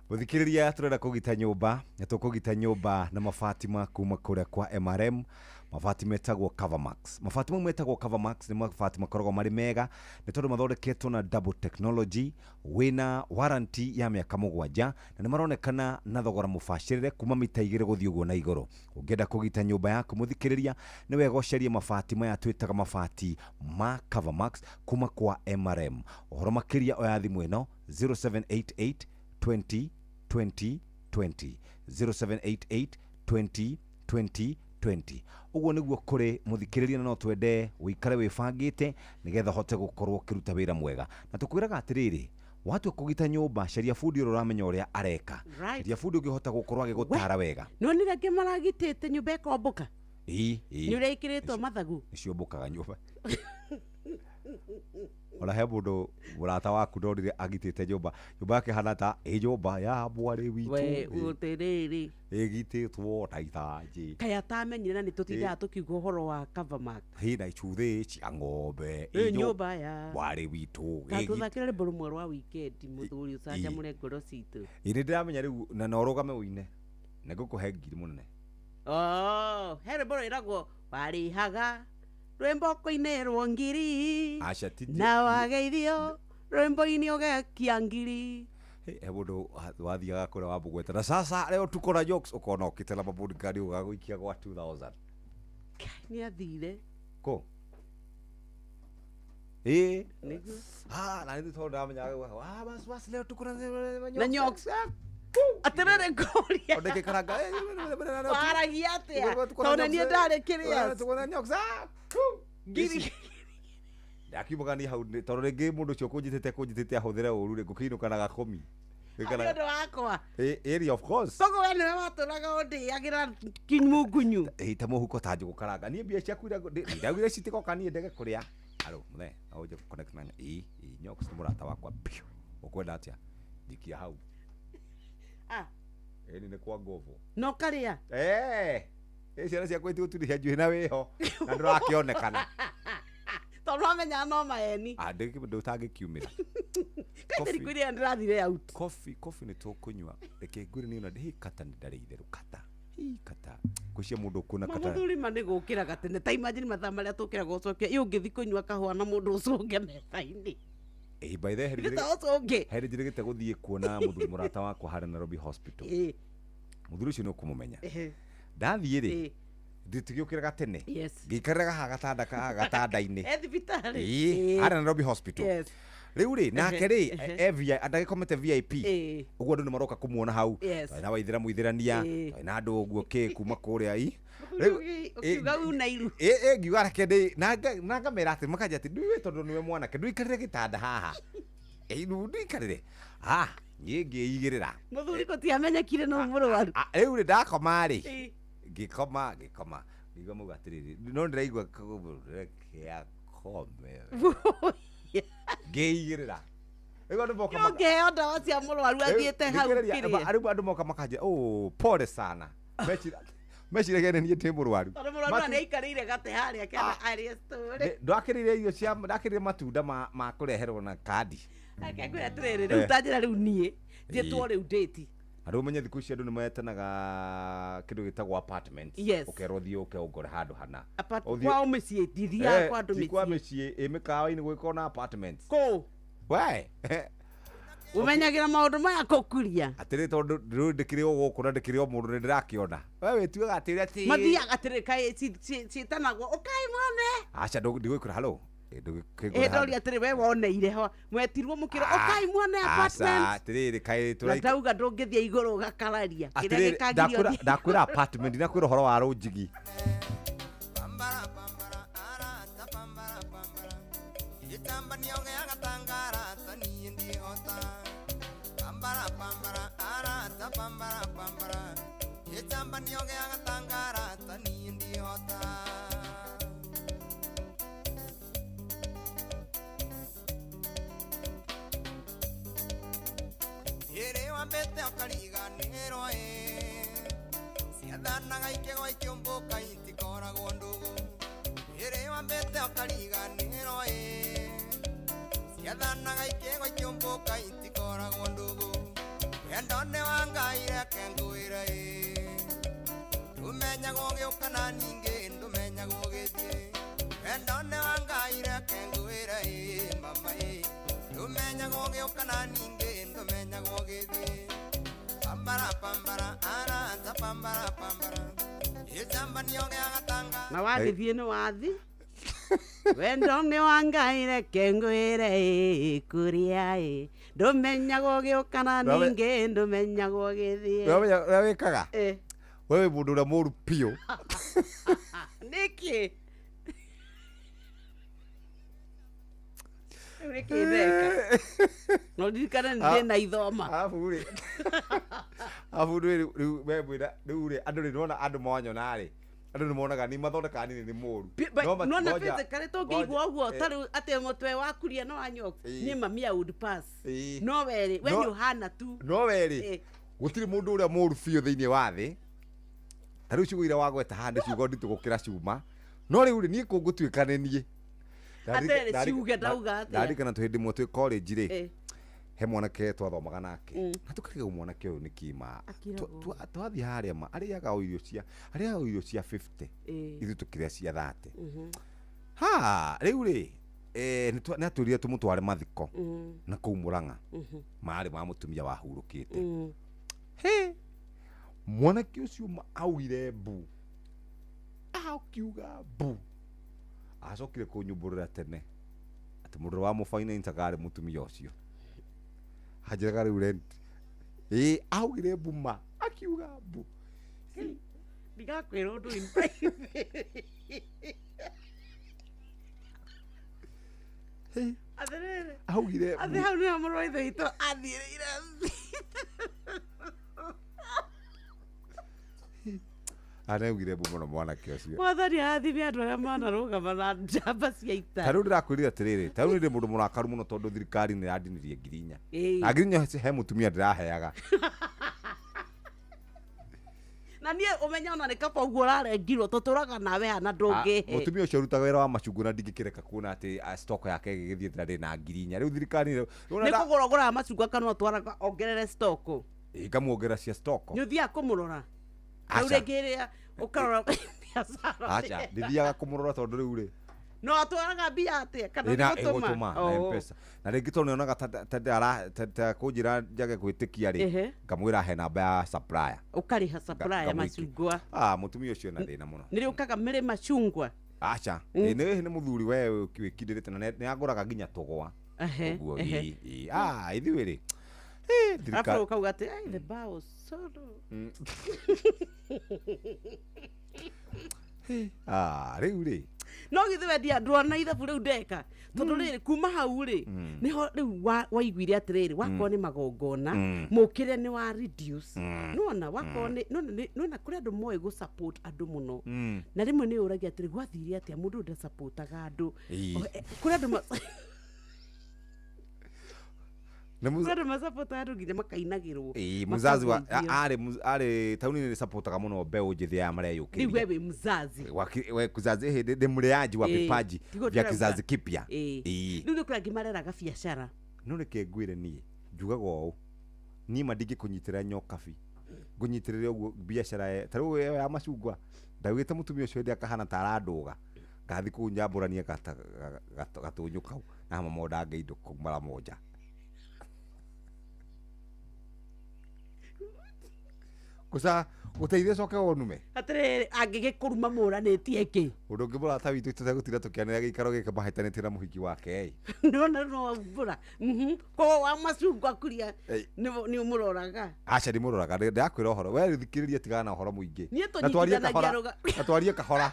Speaker 2: Mũthikĩrĩria, tũrenda kũgita nyũmba na tũkũgita nyũmba na mabati ma kuma kũrĩa kwa MRM. Mabati metagwo Covermax. Mabati mau metagwo Covermax nĩ mabati makoragwo marĩ mega nĩ tondũ mathondeketwo na double technology, wĩna warranty ya mĩaka 7 na nĩ maronekana na thogora mũbacĩrĩre kuma mita 2 gũthiĩ ũguo na igũrũ. Ũngĩenda kũgita nyũmba yaku mũthikĩrĩria, nĩ wega ũcarie mabati maya twĩtaga mabati ma Covermax kuma kwa MRM. Ũhoro makĩria oya thimũ ĩno 0788 20 20 20 0788 20 20 20. Ũguo nĩguo kũrĩ mũthikĩrĩria, na no twende ũikare wĩbangĩte nĩgetha ũhote gũkorwo ũkĩruta wĩra mwega. Na tũkwĩraga atĩrĩrĩ, watua kũgita nyũmba, caria bundi ũrĩa ũramenya ũrĩa areka. Caria bundi ũngĩhota gũkorwo agĩgũtara wega.
Speaker 17: Nĩwonire angĩ maragitĩte nyũmba ĩkombũka?
Speaker 2: Ĩĩ.
Speaker 17: Nĩ ũrĩa ĩkĩrĩtwo mathagu?
Speaker 2: Nĩciũmbũkaga nyũmba. Ona he mũndũ mũrata waku ndonire agitĩte nyũmba, nyũmba yake hana ta ĩ nyũmba ya mwarĩ witũ.
Speaker 17: We ũtĩrĩrĩ.
Speaker 2: Ĩgitĩtwo na ithanjĩ.
Speaker 17: Kaĩ atamenyire na nĩ tũtindaga tũkiuga ũhoro wa Covermax.
Speaker 2: Hĩna icuthĩ cia ng'ombe.
Speaker 17: Ĩ nyũmba ya
Speaker 2: mwarĩ witũ.
Speaker 17: Ta tũthakĩre rwĩmbo rũmwe rwa weekend mũthuri ũcanjamũre ngoro citũ.
Speaker 2: Ĩ nĩ ndĩramenya rĩu na no ũrũgame ũine. Na ngũkũhe ngiri mũnene.
Speaker 17: Oh, he rwĩmbo rwĩragwo warĩhaga rwĩmbo kũinĩrwo ngiri na wageithio rwĩmbo-inĩ ũgekia ngiri.
Speaker 2: He mũndũ wathiaga kũrĩa wamũgweta na sasa leo tuko na jokes, ũkona ũkĩte na mabodyguard ũgagũikia gwa 2000.
Speaker 17: Nĩ athire
Speaker 2: kũ? Ĩĩ.
Speaker 17: Nĩguo.
Speaker 2: Ah, na nĩ tondũ ndamenyaga bas bas leo tuko
Speaker 17: na jokes. Atĩrĩrĩ ngũria.
Speaker 2: Ũndĩkĩkaranga.
Speaker 17: Waragia atĩa? Tondũ niĩ ndarĩ kĩrĩa.
Speaker 2: Tuko na jokes.
Speaker 17: Ngiri.
Speaker 2: Ndakiumaga niĩ hau tondũ rĩngĩ mũndũ ũcio kũnjĩtĩte ahũthĩre ũru rĩ, ngũkĩinũka na gakũmi.
Speaker 17: Nĩ ũndũ wakwa.
Speaker 2: Ĩĩ, of course.
Speaker 17: Koguo we nĩwe watũraga ũndĩagĩra kimungunyu.
Speaker 2: Ĩĩ, ta mũhuko ta njũgũ karanga. Niĩ mbia ciaku ndaugire citigoka niĩ ndege kũrĩa. Alo, mũthee, no ũnje connect na ĩĩ, nyox nĩ mũrata wakwa biũ. Ũkwenda atĩa? Ndikia hau.
Speaker 17: Ah.
Speaker 2: Ĩni nĩ kwa ngovo.
Speaker 17: No karĩa.
Speaker 2: Ĩ ciana ciakwa itigũturithia njuĩ na wĩho na ndũrakĩonekana.
Speaker 17: Tondũ wamenya no maeni.
Speaker 2: Ah, ndũtangĩkiumĩra.
Speaker 17: Kaitheri kwĩrĩa ndĩrathire out.
Speaker 2: Coffee nĩ tũkũnyua. Reke ngwĩre niĩ ona ndĩ kata nĩ ndarĩ itherũ kata. Hi kata. Ngwĩciria mũndũ ũkuona kata.
Speaker 17: Mamuthuri ma nĩ gũkĩraga tene ta imagine mathaa marĩa tũkĩraga ũcoke ĩ ũngĩthi kũnyua kahũa na mũndũ ũcũnge metha-inĩ.
Speaker 2: Ĩ by the way
Speaker 17: Nĩ ta ũcũnge.
Speaker 2: harĩ njĩrĩgĩte gũthiĩ kuona mũthuri mũrata wakwa harĩa Nairobi Hospital. Mũthuri ũcio nĩ ũkũmũmenya. Ndathiĩ rĩ ndĩtigĩũkĩraga tene. Ngĩikarĩra haha gatanda gatanda-inĩ.
Speaker 17: E thibitarĩ.
Speaker 2: Ĩ harĩa Nairobi Hospital.
Speaker 17: Yes.
Speaker 2: Rĩu rĩ nake rĩ ndagĩkomete VIP. Ũguo andũ nĩ maroka kũmuona hau.
Speaker 17: Yes.
Speaker 2: Na waithĩra mũithĩrania na andũ ũguo kĩ kuma kũrĩa i.
Speaker 17: Rĩu ũkiuga una iru.
Speaker 2: Ĩ ngiuga reke ndĩ na ngamera atĩ makanja atĩ ndũĩ tondũ nĩwe mwanake ndũikarĩre gĩtanda haha. Ĩ ndũikarĩre. Ah niĩ ngĩigĩrĩra.
Speaker 17: Mũthuri gũtiamenyekire no mũrwaru.
Speaker 2: Rĩu rĩ ndakoma rĩ. Ngĩkoma ngĩigua mauga atĩrĩrĩ no ndĩraigua reke akome. Ngĩigĩrĩra. Rĩu andũ moka
Speaker 17: Ũngĩheo ndawa cia mũrwaru athiĩte hau kĩrĩa.
Speaker 2: Rĩu andũ moka makanja oh pole sana. Meciragia nĩ niĩ ndĩ mũrwaru.
Speaker 17: Tondũ mũrwaru nĩ aikarĩire gatĩ harĩa kena arĩa story.
Speaker 2: Ndakĩrĩire irio cia ndakĩrĩire matunda ma kũreherwo na kandi.
Speaker 17: Reke ngwĩre atĩrĩrĩ rĩu ta njĩra rĩu niĩ njĩtwo rĩu date.
Speaker 2: Andũ ũmenye thikũ ici andũ nĩ metanaga kĩndũ gĩtagwo apartment.
Speaker 17: Yes.
Speaker 2: Ũkerwo thiĩ ũke ũngore handũ hana.
Speaker 17: Kwao mĩciĩ ndithiaga kwa andũ
Speaker 2: mĩciĩ. Kwa
Speaker 17: mĩciĩ.
Speaker 2: mĩciĩ ĩ mĩkawa-inĩ gũgĩkorwo na apartments.
Speaker 17: Kũ?
Speaker 2: We.
Speaker 17: Ũmenyagĩra maũndũ maya kũkuria.
Speaker 2: Atĩrĩ tondũ rĩu ndĩkĩrĩ o gũkũ na ndĩkĩrĩ o mũndũ nĩ ndĩrakĩona. We wĩtuaga atĩ ũrĩa ti.
Speaker 17: Mathiaga atĩrĩ kaĩ ciĩtanagwo ũkai muone.
Speaker 2: Aca ndigwĩkĩra halo.
Speaker 17: Ĩ ndoria atĩrĩ we woneire ho mwetirwo mũkĩro ũkai muone apartment.
Speaker 2: Aca atĩrĩrĩ kaĩ
Speaker 17: Na
Speaker 2: tũraika.
Speaker 17: ndauga ndũngĩthiĩ igũrũ ũgakararia. Kĩrĩa
Speaker 2: Atĩrĩrĩ
Speaker 17: gĩkagirio
Speaker 2: ndakwĩra apartment ndakwĩra ũhoro wa rũnjigi.
Speaker 17: Na wagĩthiĩ nĩ wathi. Wendo nĩ wa Ngai reke ngwĩre ĩ kũrĩa ĩ ndũmenyagwo ũgĩũka na ningĩ ndũmenyagwo ũgĩthiĩ.
Speaker 2: Ũramenya ũrĩa wĩkaga? We wĩ mũndũ ũrĩa mũru biũ.
Speaker 17: Nĩkĩ? Rĩu nĩkĩ ndeka? No ririkane nĩ ndĩ na ithoma.
Speaker 2: Arabu rĩ. Arabu rĩu we mwĩra rĩu rĩ andũ rĩ nĩwona andũ manyona rĩ. Andũ nĩ monaga nĩ mathondekaga niĩ nĩ mũru.
Speaker 17: Nona physically tũngĩigua ũguo ta rĩu atĩ mũtwe wakuria no wanyoka. Niĩ mami I would pass. No we rĩ we nĩ ũhana tu.
Speaker 2: No we rĩ gũtirĩ mũndũ ũrĩa mũru biũ thĩinĩ wa thĩ. Ta rĩu ciugo iria wagweta haha nĩ ciugo nditũ gũkĩra cuma. No rĩu rĩ niĩ kũngũtuĩka nĩ niĩ.
Speaker 17: Atĩrĩ ciuge ndauga atĩa.
Speaker 2: Ndarikana twĩ hĩndĩ ĩmwe twĩ college rĩ. He mwanake twathomaga nake. Na tũkarigwo mwanake ũyũ nĩ kĩma. Twathiĩ harĩa ma arĩaga o irio cia arĩaga o irio cia 50. Ithuĩ tũkĩrĩa cia 30. Ha rĩu rĩ nĩ atwĩrire tũmũtware mathiko na kũu Mũrang'a. Marĩ ma mũtumia wahurũkĩte. He mwanake ũcio augire mbu. Akiuga mbu. Acokire kũnyumbũrĩra tene atĩ mũndũ wa mũfinance akarĩ mũtumia ũcio. Hanjĩraga rĩu rent. Ĩ augire mbu ma akiuga mbu.
Speaker 17: Ndigakwĩra ũndũ in private. Atĩrĩrĩ.
Speaker 2: Augire mbu.
Speaker 17: Atĩ hau nĩho mũrũ wa ithe witũ athiĩrĩire.
Speaker 2: Anaugire mbu mũno mwanake ũcio.
Speaker 17: Mwathani arathime andũ arĩa manarũgama na njamba cia ita.
Speaker 2: Ta rĩu ndĩrakwĩrire atĩrĩrĩ, ta rĩu nĩ mũndũ mũrakaru mũno tondũ thirikari nĩ yandinirie 4,000. Na 4,000 he mũtumia ndĩraheaga.
Speaker 17: Na niĩ ũmenye ona nĩ kaba ũguo ũrarengirwo tũtũraga nawe hana ndũngĩhe.
Speaker 2: Mũtumia ũcio arutaga wĩra wa macungwa na ndingĩkĩreka kuona atĩ stock yake ĩgĩgĩthiĩ na ndĩ na 4,000. Rĩu thirikari
Speaker 17: nĩ kũgũra ũgũraga macungwa kana ũtwaraga ongerere stock?
Speaker 2: Ĩkamuongerera cia stock.
Speaker 17: Nĩ ũthiaga kũmũrora? Rĩu rĩngĩ ĩrĩa ũkarora biacara.
Speaker 2: Aca, ndithiaga kũmũrora tondũ rĩu rĩ
Speaker 17: no atwaraga mbia atĩa kana gũtũma
Speaker 2: na M-Pesa. Na rĩngĩ tondũ nĩonaga ta kũnjĩra njage gwĩtĩkia rĩ, ngamwĩra he namba ya supplier.
Speaker 17: Ũkarĩha supplier macungwa.
Speaker 2: Mũtumia ũcio ena thĩna mũno.
Speaker 17: Nĩ rĩũkaga mĩrĩ macungwa?
Speaker 2: Aca, nĩ mũthuri we wĩkindĩrĩte na nĩ agũraga nginya tũgwa. Ũguo ithuĩ rĩ.
Speaker 17: Arabu ũkauga atĩ the bao solo.
Speaker 2: Rĩu rĩ
Speaker 17: no githĩ wendia ndwona ithabu rĩu ndeka tondũ rĩrĩ kuma hau rĩ nĩho rĩu waiguire atĩrĩrĩ wakorwo nĩ magongona mũkĩre nĩ wa reduce nona wakorwo nĩ nona kũrĩ andũ moĩ gũ support andũ mũno na rĩmwe nĩ ũragia atĩrĩ gwathire atĩa mũndũ ndasupportaga andũ kũrĩ andũ andũ masapotaga andũ nginya makainagĩrwo.
Speaker 2: Muzazi wa arĩ tauni nĩ sapotaga mũno mbeũ njĩthĩ ya mareyũkĩria.
Speaker 17: Rĩu we wĩ mzazi.
Speaker 2: We kuzazi ndĩ mũrĩaji wa vipaji vya kizazi kipya.
Speaker 17: Rĩu nĩ kũrĩ angĩ mareraga biacara.
Speaker 2: No reke ngwĩre niĩ njugaga ũũ niĩ ma ndingĩkũnyitĩra nyokabi ngũnyitĩrĩre ũguo biacara ta rĩu ĩyo ya macungwa ndaugĩte mũtumia ũcio hĩndĩ akahana ta arandũga ngathiĩ kũu nyambũranie gatũnyũ kau na mamondange indo kũu mara moja. Kusa guteithia coke wonume
Speaker 17: atiriri angigĩkũruma mũranĩtie kĩ
Speaker 2: ũndũ ũngĩ mũrata witũ tũtegũtinda tũkĩanĩra gĩikaro gĩkĩ mahĩtanĩtie na mũhiki wake
Speaker 17: nĩwona no waumbũra koguo wa macungwa kuria nĩ ũmũroraga.
Speaker 2: Aca ndimũroraga ndĩrakwĩra ũhoro we thikĩrĩria tigana na ũhoro mũingĩ
Speaker 17: niĩ tũnyitithanagia rũga
Speaker 2: na twarie kahora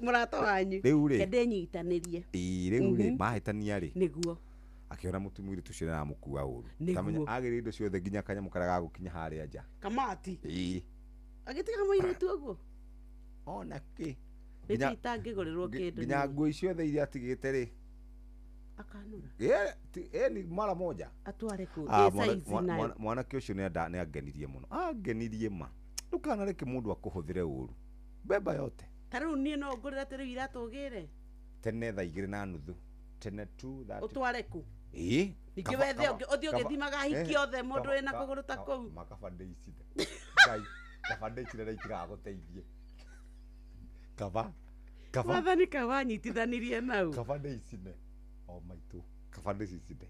Speaker 17: mũrata wanyu
Speaker 2: rĩu rĩ
Speaker 17: ndenyitanĩrie
Speaker 2: rĩu rĩ mahĩtania rĩ
Speaker 17: nĩguo
Speaker 2: akiona mũtumia ũcio nĩaramũkua ũru tamenya agĩrĩire indo ciothe nginya kanyamũ karĩa gagũkinya harĩa nja
Speaker 17: kamati agĩtiga mũirĩtu ũguo
Speaker 2: ona kĩ
Speaker 17: nĩkĩ itangĩgũrĩrwo kĩndũ
Speaker 2: nginya nguo ciothe iria atigĩte rĩ
Speaker 17: akanũra
Speaker 2: ni mara moja
Speaker 17: atware kũ ĩ size nayo
Speaker 2: mwanake ũcio nĩ angenirie mũno angenirie ma ndũkanareke mũndũ akũhũthĩre ũru beba yote
Speaker 17: ta rĩu niĩ no ngũrĩre atĩ rĩu iratũ ũgĩre
Speaker 2: tene thaa 2:30 tene 2:30
Speaker 17: ũtware kũ ningĩ wethe ũthiĩ ũgĩthimaga ahiki othe mũndũ wĩna kũgũrũ ta kũu
Speaker 2: makaba ndĩicine Ngai kaba ndĩicine na itigagũteithie kaba
Speaker 17: wathani kaba anyitithanirie nau
Speaker 2: kaba ndĩicine o maitũ kaba ndĩcicine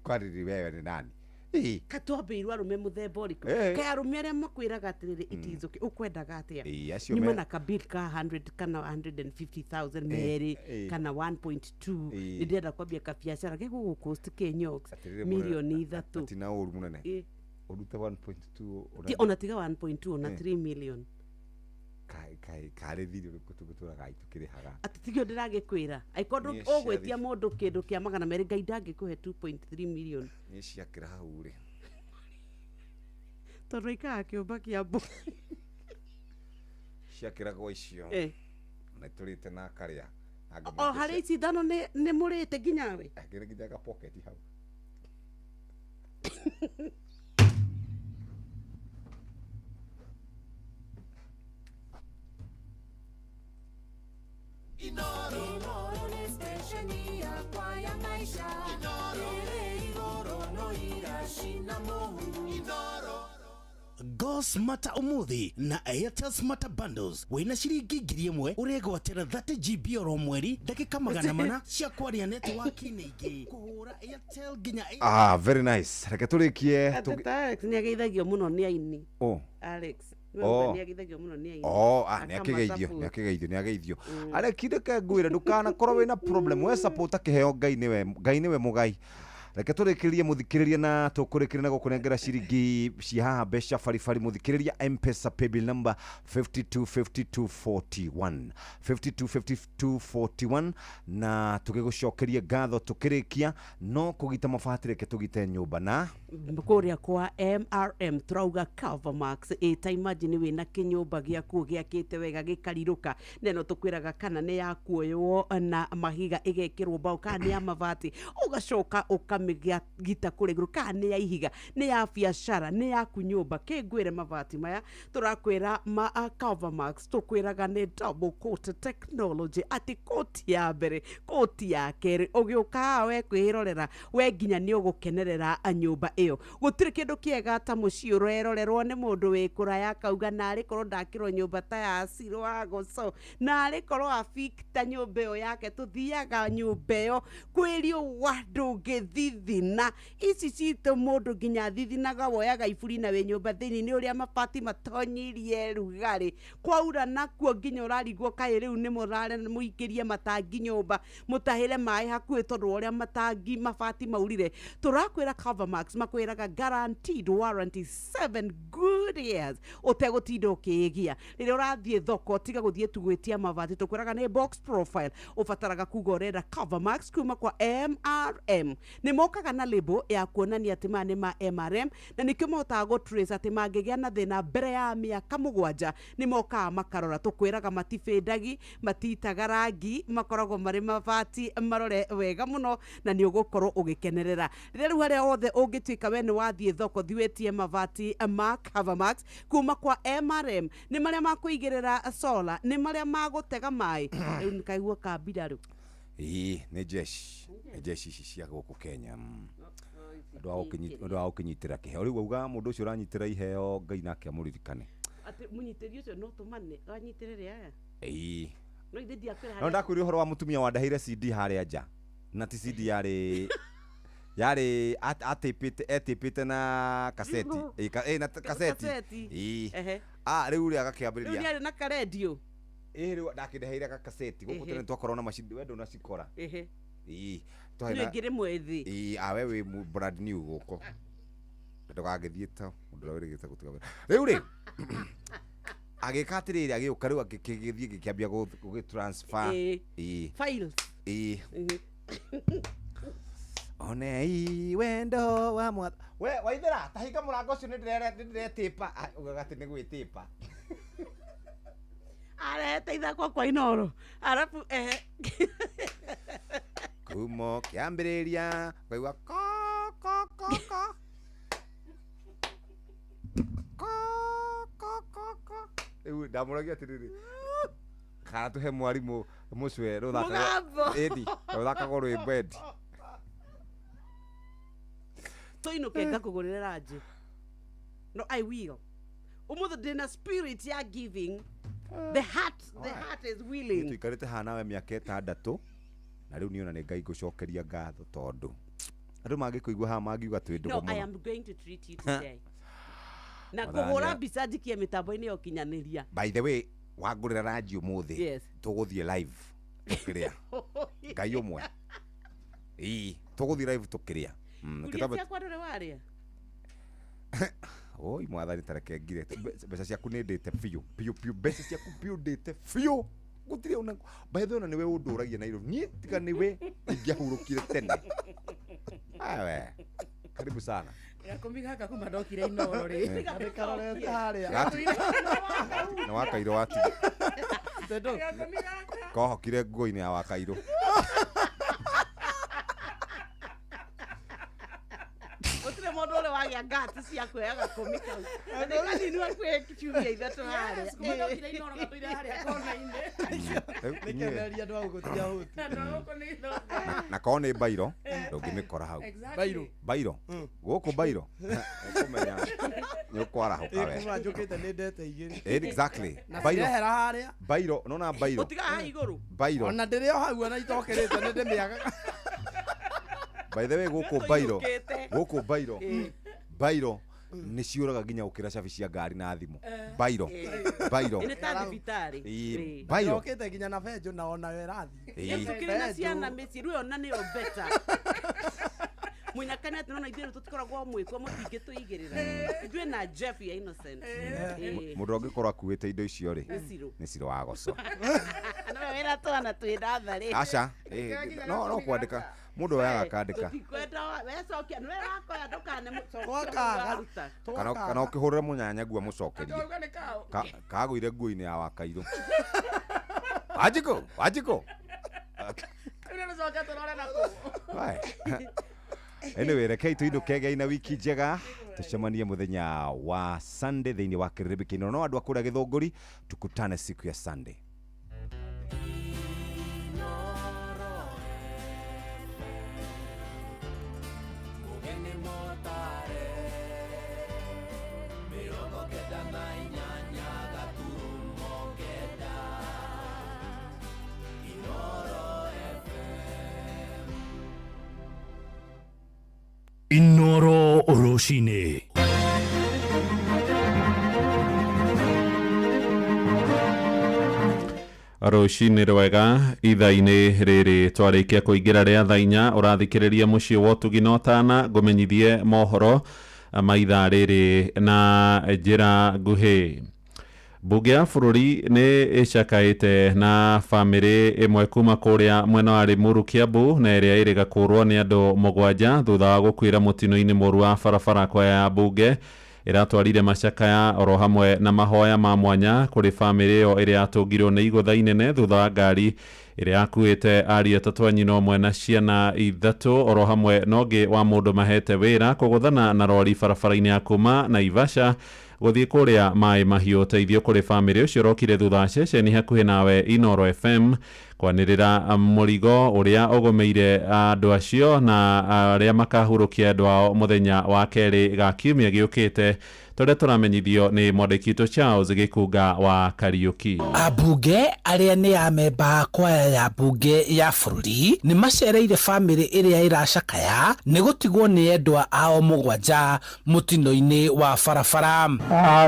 Speaker 2: kwarĩrĩ wewe nĩ nani
Speaker 17: katwambĩirwo arũme mũthemba ũrĩkũ kaĩ arũme arĩa makwĩraga atĩrĩrĩ itizũkĩ ũkwendaga atĩa nyuma na kabill ka 100 kana 150,000 merĩ kana 1.2 nĩ ndĩrenda kwambia kabiacara gegũgũcost kĩnyox mirioni 3
Speaker 2: atina ũru mũnene ũrute 1.2
Speaker 17: ona tiga 1.2 ona 3 million
Speaker 2: karĩ thirĩ ũrĩkũ tũgĩtũraga tũkĩrĩhaga
Speaker 17: atĩ tigio ndĩragĩkwĩra angĩkorwo ũgwĩtia mũndũ kĩndũ kĩa 200 Ngai ndangĩkũhe 2.3 million
Speaker 2: niĩ ciakĩra hau rĩ
Speaker 17: tondũ ikaraga kĩũmba kĩa mbũ
Speaker 2: ciakĩragwo icio na tũrĩte na karĩa
Speaker 17: o harĩ ici ithano nĩ mũrĩte nginya we
Speaker 2: akĩrĩ nginya ga pocket hau
Speaker 18: Inoro nĩ stesheni yakwa ya maisha ĩrĩ igũrũ no iracina mũhu Inoro
Speaker 3: Go Smarter umuthi na Airtel Smarter Bundles wina ciringi 1,000 uregwatira 30 GB oro mweri ndagika 400 cia kwaria network-inĩ ingĩ kũhũra Airtel nginya
Speaker 2: very nice reke tũrĩkie
Speaker 17: Alex nĩ ageithagio mũno nĩ aini Alex nĩ ageithagio mũno nĩ aini
Speaker 2: nĩ akĩgeithio arekindĩke ngwĩre ndũkanakorwo wĩna problem we support kĩheo Ngai nĩwe mũgai reke tũrĩkĩrĩrie mũthikĩrĩria na tũkũrĩkĩrĩria na gũkũnengera ciringi cia haha mbeca baribari mũthikĩrĩria M-Pesa paybill number 525241 525241 na tũgĩgũcokeria ngatho tũkĩrĩkia no kũgita mabati reke tũgite nyũmba na
Speaker 17: kũrĩa kwa MRM tũrauga Covermax ta imagine wĩna kĩnyũmba gĩaku gĩakĩte wega gĩkarirũka neno tũkwĩraga kana nĩ ya kuoywo na mahiga ĩgekĩrwo mbaũ kana nĩ ya mabati ũgacoka ũka ũkamĩgita kũrĩa igũrũ, kana nĩ ya ihiga, nĩ ya biacara, nĩ yaku nyũmba, kĩngwĩre mabati maya tũrakwĩra ma Covermax, tũkwĩraga nĩ double coat technology, atĩ koti ya mbere, koti ya kerĩ, ũgĩũka haha we kwĩrorera, we nginya nĩ ũgũkenerera nyũmba ĩyo. Gũtirĩ kĩndũ kĩega ta mũciĩ ũrerorerwo nĩ mũndũ wĩ kũraya akauga narĩ korwo ndakĩrwo nyũmba ta ya Ciro wa Goco, narĩ korwo afikta nyũmba ĩyo yake. Tũthiaga nyũmba ĩyo kwĩ riũa ndũngĩthithina. Ici citũ mũndũ nginya thithinaga, woyaga iburi na wĩ nyũmba thĩinĩ nĩ ũrĩa mabati matonyirie rugarĩ, kwaura nakuo nginya ũrarigwo kaĩ rĩu nĩ mũrare mũingĩrie matangi nyũmba, mũtahĩre maĩ hakuhĩ tondũ wa ũrĩa matangi mabati maurire. Tũrakwĩra Covermax makwĩraga guaranteed warranty 7 good years, ũtegũtinda ũkĩĩgia. Rĩrĩa ũrathiĩ thoko tiga gũthiĩ tu gwĩtia mabati, tũkwĩraga nĩ box profile, ũbataraga kuga ũrenda Covermax kuma kwa MRM. Nĩ mokaga na label ya kuonania atĩ maya nĩ ma MRM, na nĩkĩo mahotaga gũ trace atĩ mangĩgĩa na thĩna mbere ya mĩaka 7 nĩ mokaga makarora. Tũkwĩraga matibĩndagi, matitaga rangi, makoragwo marĩ mabati marore wega mũno na nĩ ũgũkorwo ũgĩkenerera. Rĩrĩa rĩu harĩa hothe ũngĩtuĩka we nĩ wathiĩ thoko, thiĩ wĩtie mabati ma Covermax kuma kwa MRM, nĩ marĩa makũigĩrĩra solar, nĩ marĩa magũtega maĩ. Rĩu nĩ kaigua kambira rĩu.
Speaker 2: Ĩĩ nĩ jeshi, nĩ jeshi ici cia gũkũ Kenya. Ũndũ wa gũkĩnyitĩra kĩheo rĩu wauga mũndũ ũcio ũranyitĩra iheo Ngai nake amũririkane.
Speaker 17: Atĩ mũnyitĩri ũcio no tũmane anyitĩrĩre aya.
Speaker 2: Ĩĩ
Speaker 17: no ithe ndiakwĩra.
Speaker 2: No ndakwĩra ũhoro wa mũtumia wandaheire CD harĩa nja, na ti CD yarĩ yarĩ atĩpĩte etĩpĩte na kaseti. Ĩĩ na kaseti. Ĩĩ rĩu rĩ agakĩambĩrĩria
Speaker 17: rĩu nĩarĩ na karendio.
Speaker 2: Ĩĩ rĩu ndakĩndeheire gakaseti gũkũ tene twakorwo na macini we ndũnacikora. Ĩĩ
Speaker 17: niĩ ngĩrĩ mwĩthĩ.
Speaker 2: Ĩĩ awe wĩ brand new gũkũ, ndũgagĩthiĩ ta mũndũ ũrĩa wĩrĩgĩte gũtiga wĩra. Rĩu rĩ agĩka atĩrĩrĩ, agĩũka rĩu agĩgĩthiĩ gĩkĩambia gũgĩ transfer. Ĩĩ
Speaker 17: files.
Speaker 2: Ĩĩ onei wendo wa mwath we waithera tahinga mũrango ũcio nĩ ndĩretĩpa, ugaga atĩ nĩ gwĩtĩpa.
Speaker 17: Arehete ithakwa kwa Inoro arabu
Speaker 2: kumo kĩambĩrĩria ngaigua ko ko ko ko ko ko ko ko. Rĩu ndamũragia atĩrĩrĩ, kana tũhe mwarimũ mũcwe rũthakaga ĩndi rũthakagwo rwĩmbo endi
Speaker 17: tũinũke ngakũgũrĩre ranji. No I will. Ũmũthĩ ndĩna spirit ya giving. The heart, the heart is willing.
Speaker 2: Tuikarĩte haha nawe mĩaka 6 na rĩu niĩ ona nĩ Ngai ngũcokeria ngatho tondũ andũ mangĩkũigua haha mangiuga twĩ ndũgũ mũno.
Speaker 17: No, I am going to treat you today. Na kũhũra mbica njikie mĩtambo-inĩ ya ũkinyanĩria.
Speaker 2: By the way, wangũrĩra ranji ũmũthĩ, tũgũthiĩ live tũkĩrĩa. Ngai ũmwe. Ĩĩ, tũgũthiĩ live tũkĩrĩa.
Speaker 17: Nguria ciakwa ndũrĩ warĩa?
Speaker 2: Oi mwathani tareke ngire mbeca ciaku nĩ ndĩte biũ biũ biũ, mbeca ciaku biũ ndĩte biũ, gũtirĩ ona by the way ona nĩwe ũndũragia Nairobi, niĩ tiga nĩwe ingĩahurũkire tene. Awe karibu sana.
Speaker 7: Gakũmi gaka kuma ndokire Inoro rĩ
Speaker 5: nĩkarorete harĩa
Speaker 2: na wakairũ watiga kohokire nguo-inĩ ya wakairũ.
Speaker 17: Gũtirĩ mũndũ ũrĩ wagĩa guts cia kuoya gakũmi kau. Nĩ kanini hakuhĩ ciumia 3 harĩa.
Speaker 7: Kuma ndokire Inoro gatũire harĩa kona-inĩ.
Speaker 5: Nĩkeneria andũ a gũkũ ti ahũtu.
Speaker 2: Na korwo nĩ bairo ndũngĩmĩkora hau.
Speaker 5: Bairo
Speaker 2: bairo gũkũ bairo ũkũmenya nĩ ũkwarahũka we.
Speaker 5: Kuma njũkĩte nĩ ndete 2.
Speaker 2: Exactly.
Speaker 5: Na cirehera harĩa
Speaker 2: bairo nona bairo
Speaker 17: ũtigaga haha igũrũ.
Speaker 2: Bairo
Speaker 5: ona ndĩrĩ o hau ona itokĩrĩte nĩ ndĩmĩagaga.
Speaker 2: By the way gũkũ bairo, gũkũ bairo, bairo nĩ ciũraga nginya gũkĩra cabi cia ngari na thimũ. Bairo, bairo.
Speaker 17: Nĩ ta thibitarĩ.
Speaker 2: Bairo.
Speaker 5: Okĩte nginya na benjũ na ona we ĩrathiĩ.
Speaker 17: Tũkĩrĩ na ciana mĩciĩ rĩu ona nĩyo better. Mũnyakane atĩ nona ithuĩ tũtikoragwo mwĩkwo mũtingĩtũigĩrĩra. Ithuĩ na Jeff ya Innocent.
Speaker 2: Mũndũ angĩkorwo akuĩte indo icio rĩ, nĩ Ciro wa Goco.
Speaker 17: Nĩwe wĩna twana twĩ natharĩ.
Speaker 2: Aca, no kwandĩka mũndũ oyaga akandĩka. Kana ũkĩhũrĩre mũnyanyagua mũcokerie. Kagũire nguo-inĩ ya wakairũ. Wanjikũ, Wanjikũ. Anyway, rekei tũinũke ngai na wiki njega, tucemanie muthenya wa Sunday thĩinĩ wa kĩrĩrĩmbĩ kĩino. No andũ a kũrĩa Gĩthũngũri, tukutane siku ya Sunday.
Speaker 18: Mũgeni mũtare 98 gaturumo 9 Inoro FM.
Speaker 26: Inoro Rũcinĩ.
Speaker 9: Rũcinĩ rwega. Ithaa-inĩ rĩrĩ twarĩkia kũingĩra rĩa thaa 4, ũrathikĩrĩria mũciĩ wa ũtugi na ũtana. Ngũmenyithie mohoro ma ithaa rĩrĩ na njĩra nguhĩ. Mbunge ya bũrũri nĩ ĩcakaĩte na bamĩrĩ ĩmwe kuma kũrĩa mwena wa Limuru, Kiambu, na ĩrĩa ĩrĩga kũrwo nĩ andũ 7 thutha wa gũkuĩra mũtino-inĩ mũru wa barabara. Kwaya ya mbunge ĩratwarire macakaya oro hamwe na mahoya ma mwanya kũrĩ bamĩrĩ ĩyo ĩrĩa yatũngirwo nĩ igũtha inene thutha wa ngari ĩrĩa yakuĩte ariũ 3 a nyina ũmwe na ciana 3 oro hamwe na ũngĩ wa mũndũ mahete wĩra kũgũthana na rori barabara-inĩ ya kuma Naivasha gũthiĩ kũrĩa Maĩ Mahiũ. Ũteithio kũrĩ bamĩrĩ ũcio ũrokire thutha wa ceceni hakuhĩ nawe Inoro FM kwanĩrĩra mũrigo ũrĩa ũgũmĩire andũ acio na arĩa makahurũkia andũ ao mũthenya wa kerĩ ga kiumia gĩũkĩte, tũrĩa tũramenyithio nĩ mwandĩki witũ Charles Gĩkunga wa Kariũki.
Speaker 3: Ambunge arĩa nĩ amemba a kwaya ya mbunge ya bũrũri nĩ macereire bamĩrĩ ĩrĩa ĩracakaya nĩ gũtigwo nĩ endwa ao 7 mũtino-inĩ wa barabara.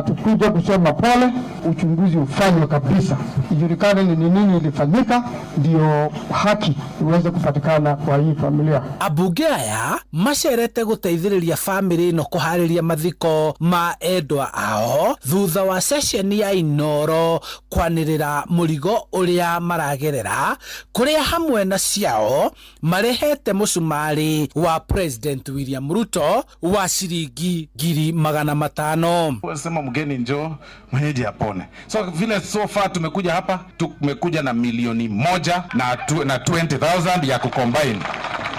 Speaker 8: Tukuja kusema pole, uchunguzi ufanywe kabisa, ijulikane ni nini ilifanyika, ndio haki iweze kupatikana kwa hii familia.
Speaker 3: Ambunge aya macerete gũteithĩrĩria bamĩrĩ ĩno kũharĩria mathiko ma endwa ao thutha wa ceceni ya Inoro kwanĩrĩra mũrigo ũrĩa maragerera, kũrĩa hamwe na ciao marehete mũcumarĩ wa President William Ruto wa ciringi 500,000.
Speaker 11: Sema mgeni njoo, mwenyeji apone. So vile so far tumekuja hapa, tumekuja na 1,000,000 na 20,000 ya kucombine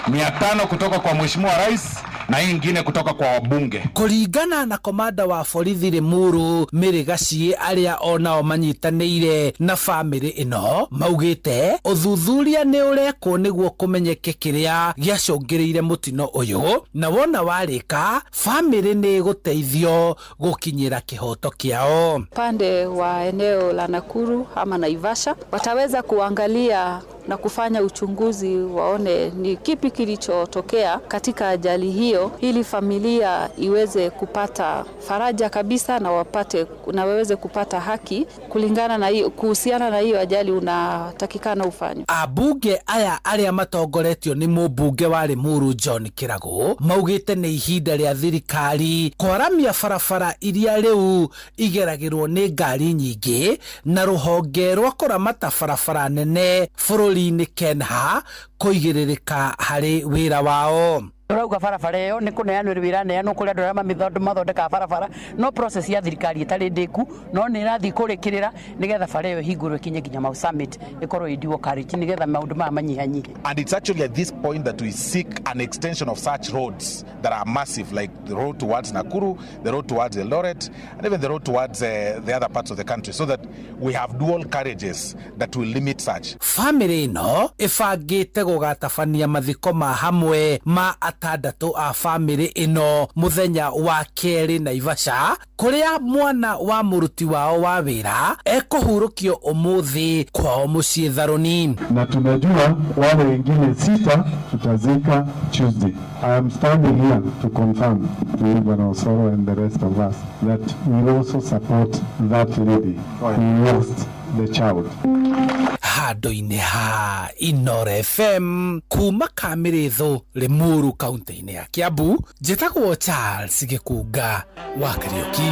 Speaker 11: 500 kutoka kwa Mheshimiwa Rais na hii ingine kutoka kwa wabunge.
Speaker 3: Kũringana na komanda wa borithi Limuru Mary Gaciĩ, arĩa onao manyitanĩire na bamĩrĩ ĩno, maugĩte ũthuthuria nĩ ũrekwo nĩguo kũmenyeke kĩrĩa gĩacũngĩrĩire mũtino ũyũ, na wona warĩka bamĩrĩ nĩ ĩgũteithio gũkinyĩra kĩhoto kĩao.
Speaker 13: Upande wa eneo la Nakuru ama Naivasha wataweza kuangalia na kufanya uchunguzi waone ni kipi kilichotokea katika ajali hiyo, ili familia iweze kupata faraja kabisa na wapate na waweze kupata haki kulingana na hiyo, kuhusiana na hiyo ajali unatakikana ufanywe.
Speaker 3: Ambunge aya arĩa matongoretio nĩ mũmbunge wa Limuru John Kĩragũ maugĩte nĩ ihinda rĩa thirikari kwaramia barabara iria rĩu igeragĩrwo nĩ ngari nyingĩ na rũhonge rwa kũramata barabara nene bũrũri-inĩ KENHA kũigĩrĩrĩka harĩ wĩra wao.
Speaker 7: Turauga barabara ĩyo nĩ kũneanwo rĩu ĩraneanwo kũrĩ andũ arĩa mathondekaga barabara, no process ya thirikari ĩtarĩ ndĩku, no nĩ ĩrathiĩ kũrĩkĩrĩra nĩgetha bara ĩyo ĩhingũrwo ĩkinye nginya Mau Summit, ĩkorwo ĩ dual carriage nĩgetha maũndũ maya manyihanyihe.
Speaker 11: And it's actually at this point that we seek an extension of such roads that are massive, like the road towards Nakuru, the road towards Eldoret, and even the road towards the other parts of the country, so that we have dual carriages that will limit such.
Speaker 3: Famĩlĩ ĩno ĩbangĩte gũgatabania mathiko ma hamwe ma 6 a famĩlĩ ĩno mũthenya wa kerĩ Naivasha, kũrĩa mwana wa mũruti wao wa wĩra ekũhurũkio ũmũthĩ kwao mũciĩ Tharũni.
Speaker 8: Na tunajua wale wengine 6 tutazika Tuesday. I am standing here to confirm to you, Bwana Osoro, and the rest of us that we also support that lady who lost the child.
Speaker 3: Handũ-inĩ ha Inoro FM kuma Kamĩrĩthũ, Limuru, kaunti-inĩ ya Kiambu, njĩtagwo Charles Gĩkunga wa Kariũki.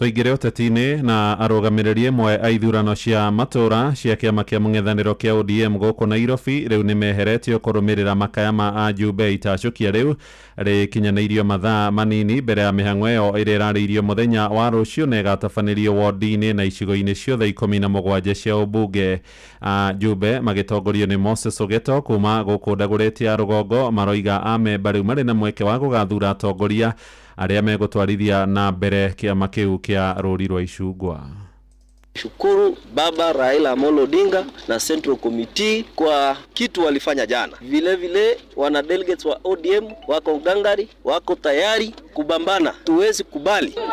Speaker 9: Tũingĩre ũteti-inĩ na arũgamĩrĩri ĩmwe a ithurano cia matũra cia kĩama kĩa mũng'ethanĩro kĩa ODM gũkũ Nairobi rĩu nĩ meheretio kũrũmĩrĩra makaya ma ajumbe itacũkia rĩu rĩkinyanĩirio mathaa manini mbere ya mĩhang'o ĩyo ĩrĩa ĩrarĩirio mũthenya wa rũciũ na ĩgatabanĩrio wodi-inĩ na icigo-inĩ ciothe 17 cia ũmbunge. Ajumbe magĩtongorio nĩ Moses Ogeto kuma gũkũ Dagoretti ya rũgongo maroiga amemba rĩu marĩ na mweke wa gũgathura atongoria arĩa megũtwarithia na mbere kĩama kĩu kĩa rũri rwa icungwa.
Speaker 10: Shukuru Baba Raila Amolo Odinga na Central Committee kwa kitu walifanya jana. Vile vile wana delegates wa ODM wako gangari, wako tayari kubambana.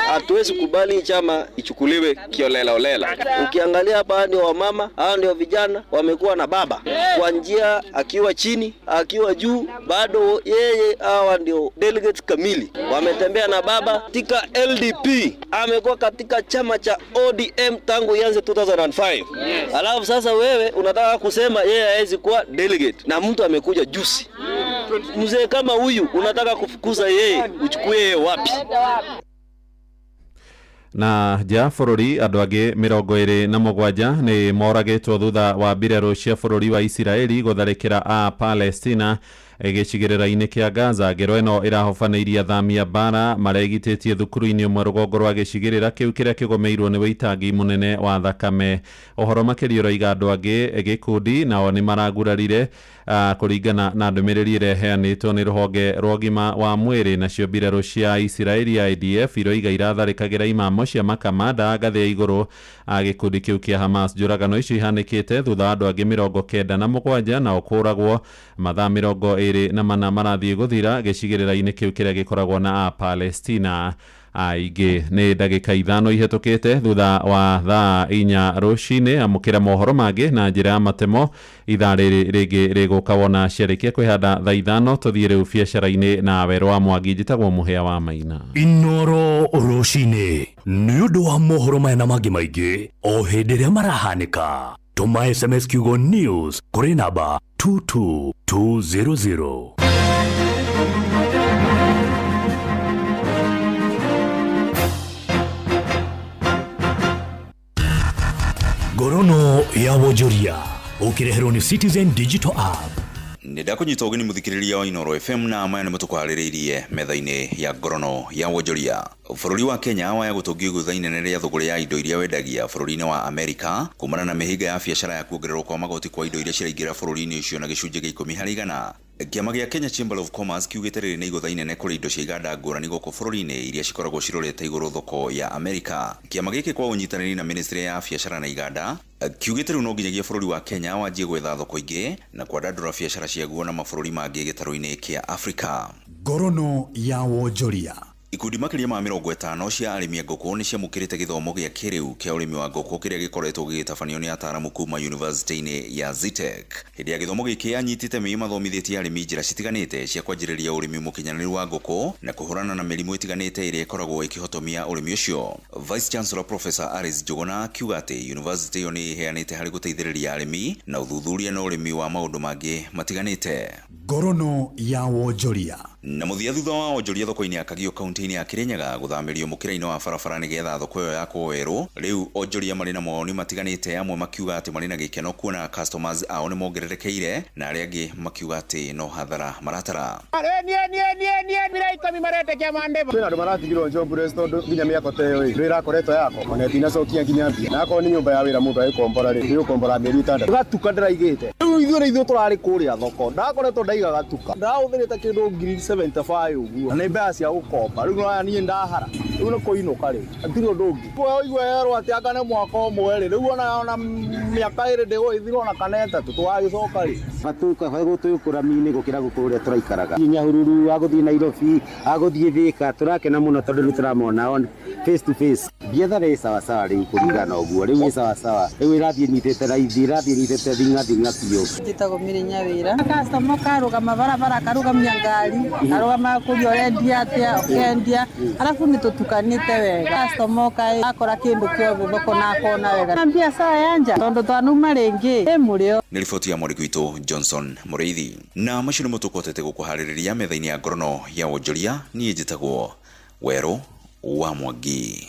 Speaker 10: Hatuwezi kubali chama ichukuliwe kiolela olela. Ukiangalia hapa ndio wamama, hao ndio vijana wamekuwa na baba. Kwa njia akiwa chini, akiwa juu, bado yeye, hawa ndio delegates kamili. Wametembea na baba katika LDP, amekuwa katika chama cha ODM tangu ianze 2005. Yes. Alafu sasa wewe unataka kusema yeye hawezi kuwa delegate na mtu amekuja juzi. Mzee kama huyu unataka kufukuza yeye, uchukue yeye wapi?
Speaker 9: Na nja bũrũri andũ angĩ 27 nĩ moragĩtwo thutha wa mbirarũ cia bũrũri wa Isiraeli gũtharĩkĩra a Palestina gĩcigĩrĩra-inĩ kĩa Gaza. Ngero ĩno ĩrahobanĩirie athami a mbara maregitĩtie thukuru-inĩ ũmwe rũgongo rwa gĩcigĩrĩra kĩu kĩrĩa kĩgũmĩirwo nĩ wĩitangi mũnene wa thakame. Ũhoro makĩria ũroiga andũ angĩ gĩkundi nao nĩ maragurarire kũringana na ndũmĩrĩri ĩrĩa ĩheanĩtwo nĩ rũhonge rwa ũgima wa mwĩrĩ. Nacio mbirarũ cia Isiraeli IDF iroiga iratharĩkagĩra imamo cia makamanda ngathĩ ya igũrũ a gĩkundi kĩu kĩa Hamas. Njũragano icio ihanĩkĩte thutha wa andũ angĩ 97 nao kũragwo mathaa 24 marathiĩ gũthira gĩcigĩrĩra-inĩ kĩu kĩrĩa gĩkoragwo na a Palestina aingĩ. Nĩ ndagĩka 5 ihĩtũkĩte thutha wa thaa 4 rũcinĩ. Amũkĩra mohoro mangĩ na njĩra ya matemo ithaa rĩrĩ rĩngĩ rĩgũka wona ciarĩkia kwĩhanda thaa 5. Tũthiĩ rĩu biacara-inĩ na Werũ wa Mwangi. Njĩtagwo Mũhĩa wa Maina.
Speaker 26: Inoro rũcinĩ nĩ ũndũ wa mohoro maya na mangĩ maingĩ o hĩndĩ ĩrĩa marahanĩka. Tũma SMS kiugo news kũrĩ namba 22200. Ngorono ya wonjoria ũkĩreherwo nĩ Citizen Digital App.
Speaker 12: Nĩ ndakũnyita ũgeni mũthikĩrĩria wa Inoro FM na maya nĩ mũtũkwarĩrĩirie metha-inĩ ya ngorono ya wonjoria. Bũrũri wa Kenya waya gũtũngio igũtha inene rĩa thũgũrĩ ya indo iria wendagia bũrũri-inĩ wa Amerika kumana na mĩhĩnga ya biacara ya kuongererwo kwa magoti kwa indo iria ciraingĩra bũrũri-inĩ ũcio na gĩcunjĩ gĩa 10 harĩ igana. Kĩama gĩa Kenya Chamber of Commerce kiugĩte rĩrĩ nĩ igũtha inene kũrĩ indo cia iganda ngũrani gũkũ bũrũri-inĩ iria cikoragwo cirorete igũrũ thoko ya Amerika. Kĩama gĩkĩ kwa ũnyitanĩri na Ministry ya biacara na iganda kiugĩte rĩu no nginyagia bũrũri wa Kenya wanjie gwetha thoko ingĩ na kwandandũra biacara ciaguo na mabũrũri mangĩ gĩtarũ-inĩ kĩa Afrika.
Speaker 1: Ngorono ya wonjoria.
Speaker 12: Ikundi makĩria ma 50 cia arĩmi a ngũkũ nĩ ciamũkĩrĩte gĩthomo gĩa kĩrĩu kĩa ũrĩmi wa ngũkũ kĩrĩa gĩkoretwo gĩgĩtabanio nĩ ataaramu kuma University-inĩ ya Zetech. Hĩndĩ ya gĩthomo gĩkĩ anyitĩte mĩĩ mathomithĩtie arĩmi njĩra citiganĩte cia kwanjĩrĩria ũrĩmi mũkinyanĩru wa ngũkũ na kũhũrana na mĩrimũ ĩtiganĩte ĩrĩa ĩkoragwo ĩkĩhotomia ũrĩmi ũcio. Vice Chancellor Professor Alice Njuguna akiuga atĩ university ĩyo nĩ ĩheanĩte harĩ gũteithĩrĩria arĩmi na ũthuthuria na ũrĩmi wa maũndũ mangĩ matiganĩte.
Speaker 1: Ngorono ya wonjoria.
Speaker 12: Na mũthia thutha wa wonjoria thoko-inĩ ya Kagio kaunti-inĩ ya Kirinyaga gũthamĩrio mũkĩra-inĩ wa barabara nĩgetha thoko ĩyo yakwo werũ, rĩu onjoria marĩ na mawoni matiganĩte, amwe makiuga atĩ marĩ na gĩkeno kuona customers ao nĩ mongererekeire na arĩa angĩ makiuga atĩ no hathara maratara.
Speaker 14: Kwĩna andũ maratigirwo jobless tondũ nginya mĩako ta ĩyo ĩ ĩrakoretwo yako ona ĩtinacokia nginya mbia, na akorwo nĩ nyũmba ya wĩra mũndũ agĩkombora rĩ nĩũkombora mĩeri 6 gatuka ndĩraigĩte. Rĩu ithuĩ nĩ ithuĩ tũrarĩ kũrĩa thoko, ndakoretwo ndaiga gatuka ndahũthĩrĩte kĩndũ 75 ũguo na nĩ mbeca cia gũkomba. Rĩu nĩwona niĩ ndahara rĩu nĩ kũinũka rĩ hatirĩ ũndũ ũngĩ. Ũigua yerwo atĩ anga nĩ mwaka ũmwe rĩ, rĩu ona mĩaka 2 ndĩgũgĩthira ona kana 3 tũgagĩcoka rĩ.
Speaker 16: Gũtũkũra rami-inĩ gũkĩra gũkũ ũrĩa tũraikaraga. Nyahururu agũthiĩ Nairobi agũthiĩ Thika tũrakena mũno tondũ rĩu tũramona on face to face. Biathara ĩ sawasawa rĩu kũringana ũguo, rĩu ĩ sawasawa, rĩu ĩrathiĩ nyitĩte raithi, ĩrathiĩ nyitĩte thing'a biũ.
Speaker 24: Njĩtagwo Mary Nyawĩra. Customer karũgama barabara karũgamia ngari karũgama kũria ũrendia atĩa ũkendia, arabu nĩ tũtukanĩte wega. Customer kaĩ akora kĩndũ kĩothe thoko na akona wega na biacara ya nja tondũ twanuma rĩngĩ ĩ mũrĩo.
Speaker 12: Nĩ riboti ya mwandĩki witũ Johnson Mũrĩithi. Na macio nĩmo tũkũhotete gũkũharĩrĩria metha-inĩ ya ngorono ya wonjoria. Niĩ njĩtagwo Werũ wa Mwangi.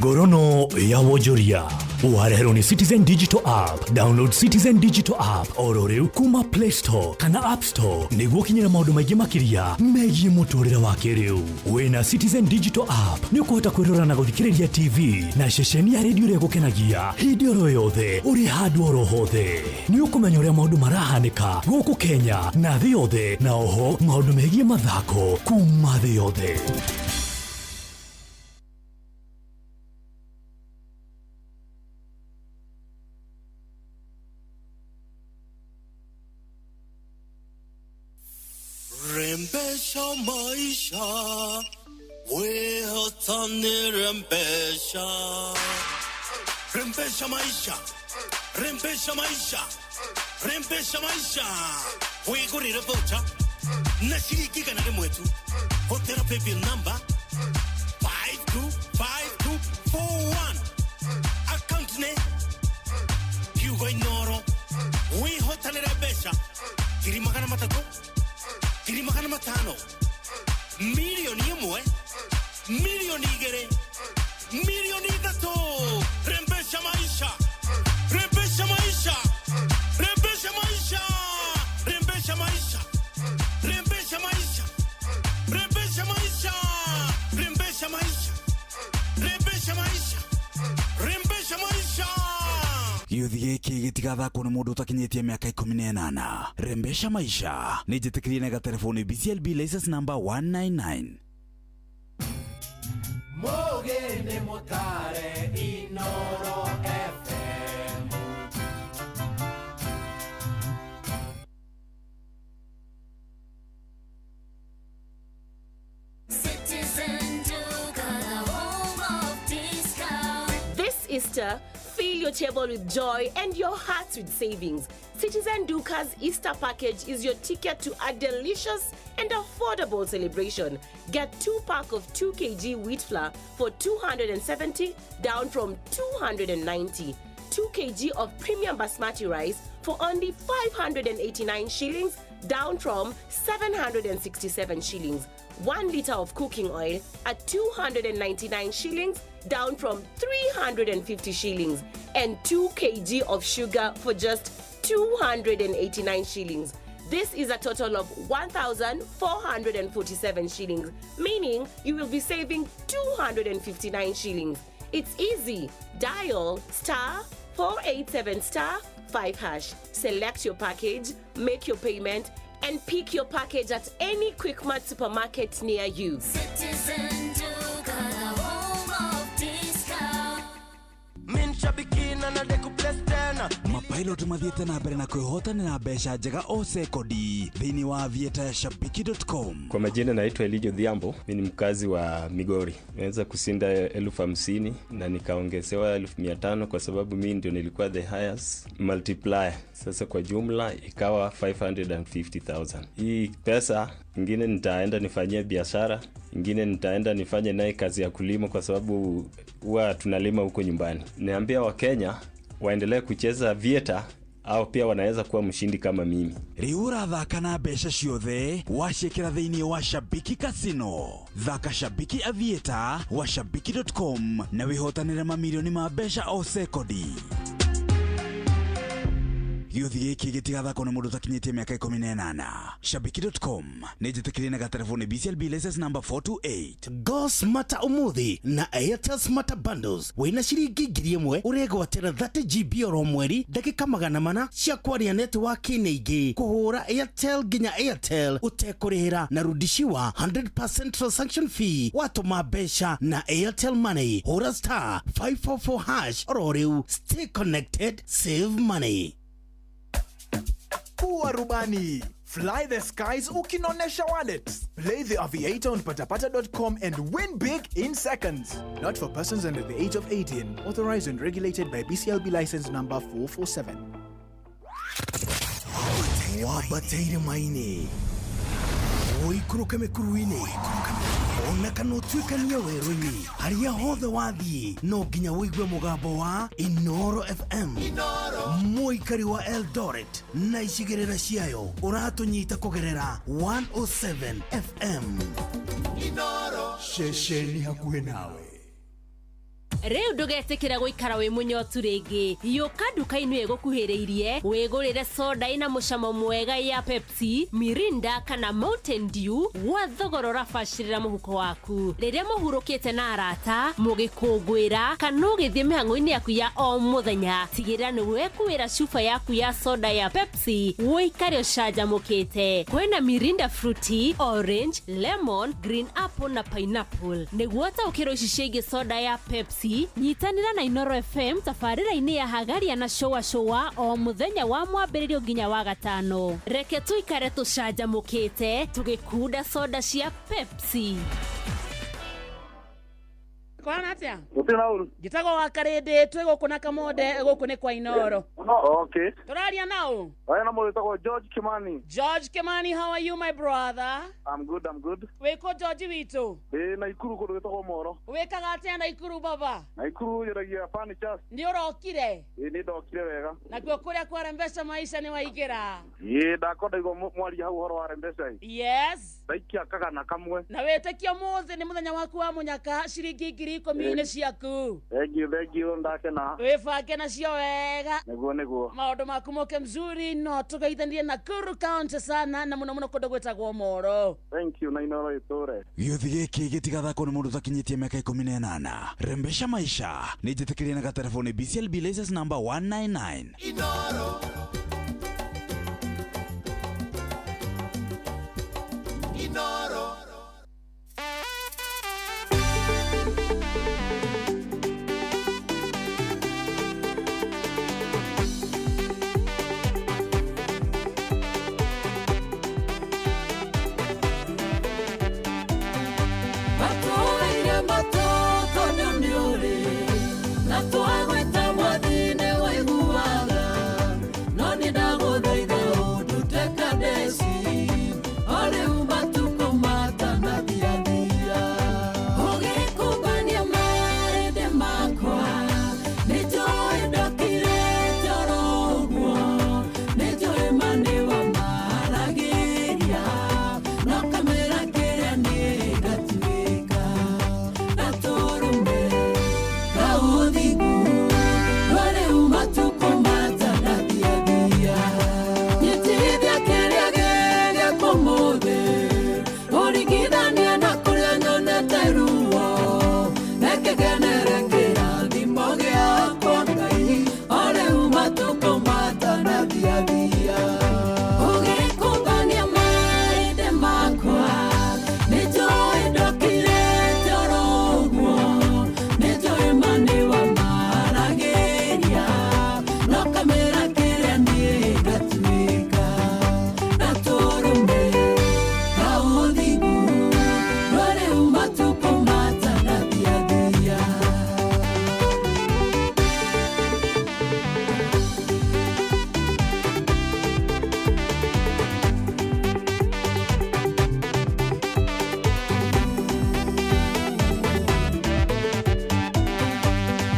Speaker 26: Ngorono ya wonjoria wareherwo nĩ Citizen Digital App. Download Citizen Digital App oro rĩu kuma Play Store kana App Store nĩguo ũkinyĩre maũndũ maingĩ makĩria megiĩ mũtũrĩre wa kĩrĩu. Wĩna Citizen Digital App nĩ ũkũhota kwĩrora na gũthikĩrĩria TV na ceceni ya redio ĩrĩa ĩgũkenagia hĩndĩ oro yothe ũrĩ handũ oro hothe. Nĩ ũkũmenya ũrĩa maũndũ marahanĩka gũkũ Kenya na thĩ yothe, na oho maũndũ megiĩ mathako kuma thĩ yothe.
Speaker 4: Rembesha maisha, we rembesha. Rembesha maisha, rembesha maisha, rembesha maisha. Wigurire voucher na shilingi 100 tu. Hotera paybill number 525241. Account ne Hugo Inoro. Wihotanire mbeca 300,000, 500,000, 1,000,000, 2,000,000, 3,000,000. Rembesha maisha, rembesha maisha, rembesha maisha, rembesha maisha, rembesha maisha, rembesha maisha, rembesha maisha, rembesha maisha, rembesha maisha.
Speaker 6: Gĩũthi gĩkĩ gĩtigathakwo nĩ mũndũ ũtakinyĩtie mĩaka 18. Rembesha maisha nĩ njĩtĩkĩrie na gatelefoni BCLB license number 199.
Speaker 18: Mugeni mutare Inoro FM.
Speaker 15: Citizen Duka, the home of discount.
Speaker 19: This Easter, fill your table with joy and your hearts with savings. Citizen Duka's Easter package is your ticket to a delicious and affordable celebration. Get 2 pack of 2 kg wheat flour for 270, down from 290. 2 kg of premium basmati rice for only 589 shillings, down from 767 shillings. 1 liter of cooking oil at 299 shillings, down from 350 shillings. And 2 kg of sugar for just 289 shillings. This is a total of 1,447 shillings, meaning you will be saving 259 shillings. It's easy. Dial star 487 star 5 hash. Select your package, make your payment, and pick your package at any Quickmart supermarket near you.
Speaker 15: Citizen Duka, the home of discount.
Speaker 6: Mapilot mathiĩte na mbere na kwĩhotanĩra mbeca njega o sekondi thĩinĩ wa aviator ya shabiki.com.
Speaker 20: Kwa majina naitwa Elijo Dhiambo, mi ni mkazi wa Migori. Nimeweza kushinda 50,000 na nikaongezewa 500,000 kwa sababu mi ndio nilikuwa the highest multiplier. Sasa kwa jumla ikawa 550,000. Hii pesa ingine nitaenda nifanyie biashara, ingine nitaenda nifanye naye kazi ya kulima kwa sababu huwa tunalima huko nyumbani. Niambia Wakenya waendelee kucheza Aviator au pia wanaweza kuwa mshindi kama mimi.
Speaker 6: Rĩu ũrathaka na mbeca ciothe waciĩkĩra thĩinĩ wa Shabiki Casino. Thaka Shabiki Aviator wa shabiki.com na wĩhotanĩre mamirioni ma mbeca o sekondi. Gĩũthi gĩkĩ gĩtigathakwo nĩ mũndũ ũtakinyĩtie mĩaka 18. Shabiki.com nĩ njĩtĩkĩrie na gatelefoni BCLB license number 428.
Speaker 3: Go smarter umuthi na Airtel Smarter Bundles wĩna ciringi 1,000 ũregwatĩra 30 GB oro mweri, ndagĩka 400 cia kwaria netiwaki-inĩ ingĩ, kũhũra Airtel nginya Airtel ũtekũrĩhĩra na rudishiwa 100% transaction fee watũma mbeca na Airtel Money. Hũra star 544 hash oro rĩu. Stay connected, save money.
Speaker 22: Kuwa rubani. Fly the skies ukinonesha wallet. Play the Aviator on patapata.com and win big in seconds. Not for persons under the age of 18. Authorized and regulated by BCLB license number 447.
Speaker 3: Wambateire maini ũikũrũke mĩkuru-inĩ ona kana ũtuĩkanie werũ-inĩ, harĩa hothe wathiĩ no nginya ũigue mũgambo wa Inoro FM. Mũikari wa Eldoret na icigĩrĩra ciayo ũratũnyita kũgerera 107 FM.
Speaker 1: Ceceni hakuhĩ nawe.
Speaker 2: Rĩu ndũgetĩkĩra gũikara wĩ mũnyotu rĩngĩ. Yũka nduka-inĩ ĩgũkuhĩrĩirie wĩgũrĩre soda ĩna mũcamo mwega ya Pepsi, Mirinda kana Mountain Dew gwa thogora ũrabacĩrĩra mũhuko waku. Rĩrĩa mũhurũkĩte na arata, mũgĩkũngũĩra kana ũgĩthiĩ mĩhang'o-inĩ yaku ya o mũthenya, tigĩrĩra nĩ wekuĩra cuba yaku ya soda ya Pepsi wĩikare ũcanjamũkĩte. Kwĩna Mirinda Fruity, Orange, Lemon, Green Apple na Pineapple. Nĩguo ũtaũkĩrwo ici ciĩgiĩ soda ya Pepsi, nyitanĩra na Inoro FM tabarĩra-inĩ ya Hagaria na Shoa Shoa o mũthenya wa mwambĩrĩrio nginya wa gatano. Reke tũikare tũcanjamũkĩte tũgĩkunda soda cia Pepsi.
Speaker 5: Kwana atia?
Speaker 17: Gũtirĩ na ũru.
Speaker 5: Njĩtagwo wa Karĩndĩ, twĩ gũkũ na Kamonde, gũkũ nĩ kwa Inoro.
Speaker 17: Okay.
Speaker 5: Tũraria nao?
Speaker 17: Aya na mũndũ wĩtagwo George Kimani.
Speaker 5: George Kimani, how are you my brother?
Speaker 17: I'm good, I'm good.
Speaker 5: Wĩkũ George witũ?
Speaker 17: Ĩ Naikuru kũndũ gwĩtagwo Moro.
Speaker 5: Wĩkaga atĩa Naikuru baba?
Speaker 17: Naikuru njaragia furnitures.
Speaker 5: Nĩ ũrokire?
Speaker 17: Ĩ nĩ ndokire wega.
Speaker 5: Nakuo kũrĩa kwa Rembesha maisha nĩ waingĩra?
Speaker 17: Ĩ ndakwa ndaigua mwaria hau ũhoro wa Rembesha ĩ.
Speaker 5: Yes.
Speaker 17: Ndaikia kagana kamwe.
Speaker 5: Na wĩtĩkio mũthĩ nĩ mũthenya waku wa mũnyaka ciringi 10,000 nĩ ciaku.
Speaker 17: Thank you, thank you, ndakena.
Speaker 5: Wĩbange nacio wega.
Speaker 17: Nĩguo nĩguo.
Speaker 5: Maũndũ maku moke mzuri no tũgeithanie Nakuru County sana na mũno mũno kũndũ gwĩtagwo Moro.
Speaker 17: Thank you na Inoro ĩtũre.
Speaker 6: Gĩũthi gĩkĩ gĩtigathakwo nĩ mũndũ ũtakinyĩtie mĩaka 18. Rembesha maisha nĩ njĩtĩkĩrie na gatelefoni BCLB license number 199.
Speaker 18: Inoro. Inoro. Matũire matũ tondũ nĩ ũrĩ na twagwĩta mwathi nĩ waiguaga no nĩ ndagũthaitha ũndute Kadesi o rĩu matukũ matanathiathia ũgĩkũmbania marĩndĩ makwa nĩ njũĩ ndokirĩte oro ũguo nĩ njũĩ ma nĩ wamaragĩria no kamĩra kĩrĩa nĩ ngatuĩka gatũrũme ka ũthingu no rĩu matukũ matanathiathia nyitithia kĩrĩa gĩgĩkwo ũmũthĩ ũringithanie na kũrĩa nyonete ruo reke ngenere kĩrathimo gĩakwa Ngai o rĩu matukũ matanathiathia ũgĩkũmbania marĩndĩ makwa nĩ njũĩ ndokirĩte oro ũguo nĩ njũĩ ma nĩ wamaragĩria no kamĩra kĩrĩa niĩ ngatuĩka gatũrũme ka ũthingu no rĩu matukũ matanathiathia.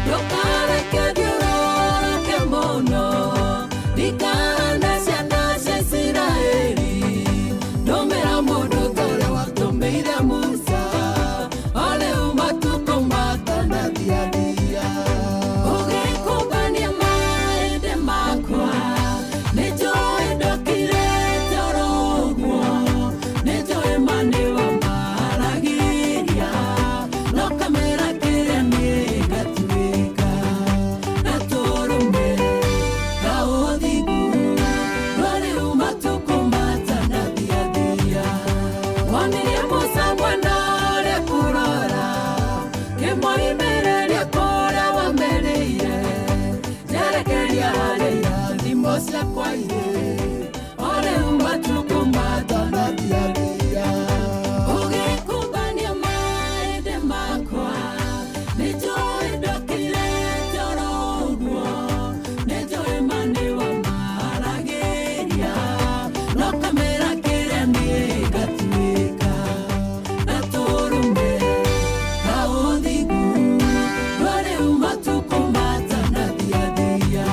Speaker 18: Ndũkareke thiũrũrũke mũno ndikahana ciana cia Isiraeli ndũmĩra mũndũ ta ũrĩa watũmĩire Musa o rĩu matukũ matanathiathia ũgĩkũmbania marĩndĩ makwa nĩ njũĩ ndokirĩte oro ũguo nĩ njũĩ ma nĩ wamaragĩria no kamĩra kĩrĩa niĩ ngatuĩka gatũrũme ka ũthingu no rĩu matukũ matanathiathia wonirie Musa mwena ũrĩa kũrora kĩmoimĩrĩria kũrĩa wamerĩire njerekeria harĩa irathimo ciakwa irĩ o rĩu matukũ matanathiathia ũgĩkũmbania marĩndĩ makwa nĩ njũĩ ndokirĩte oro ũguo nĩ njũĩ ma nĩ wamaragĩria no kamĩra kĩrĩa niĩ ngatuĩka gatũrũme ka ũthingu no rĩu matukũ matanathiathia.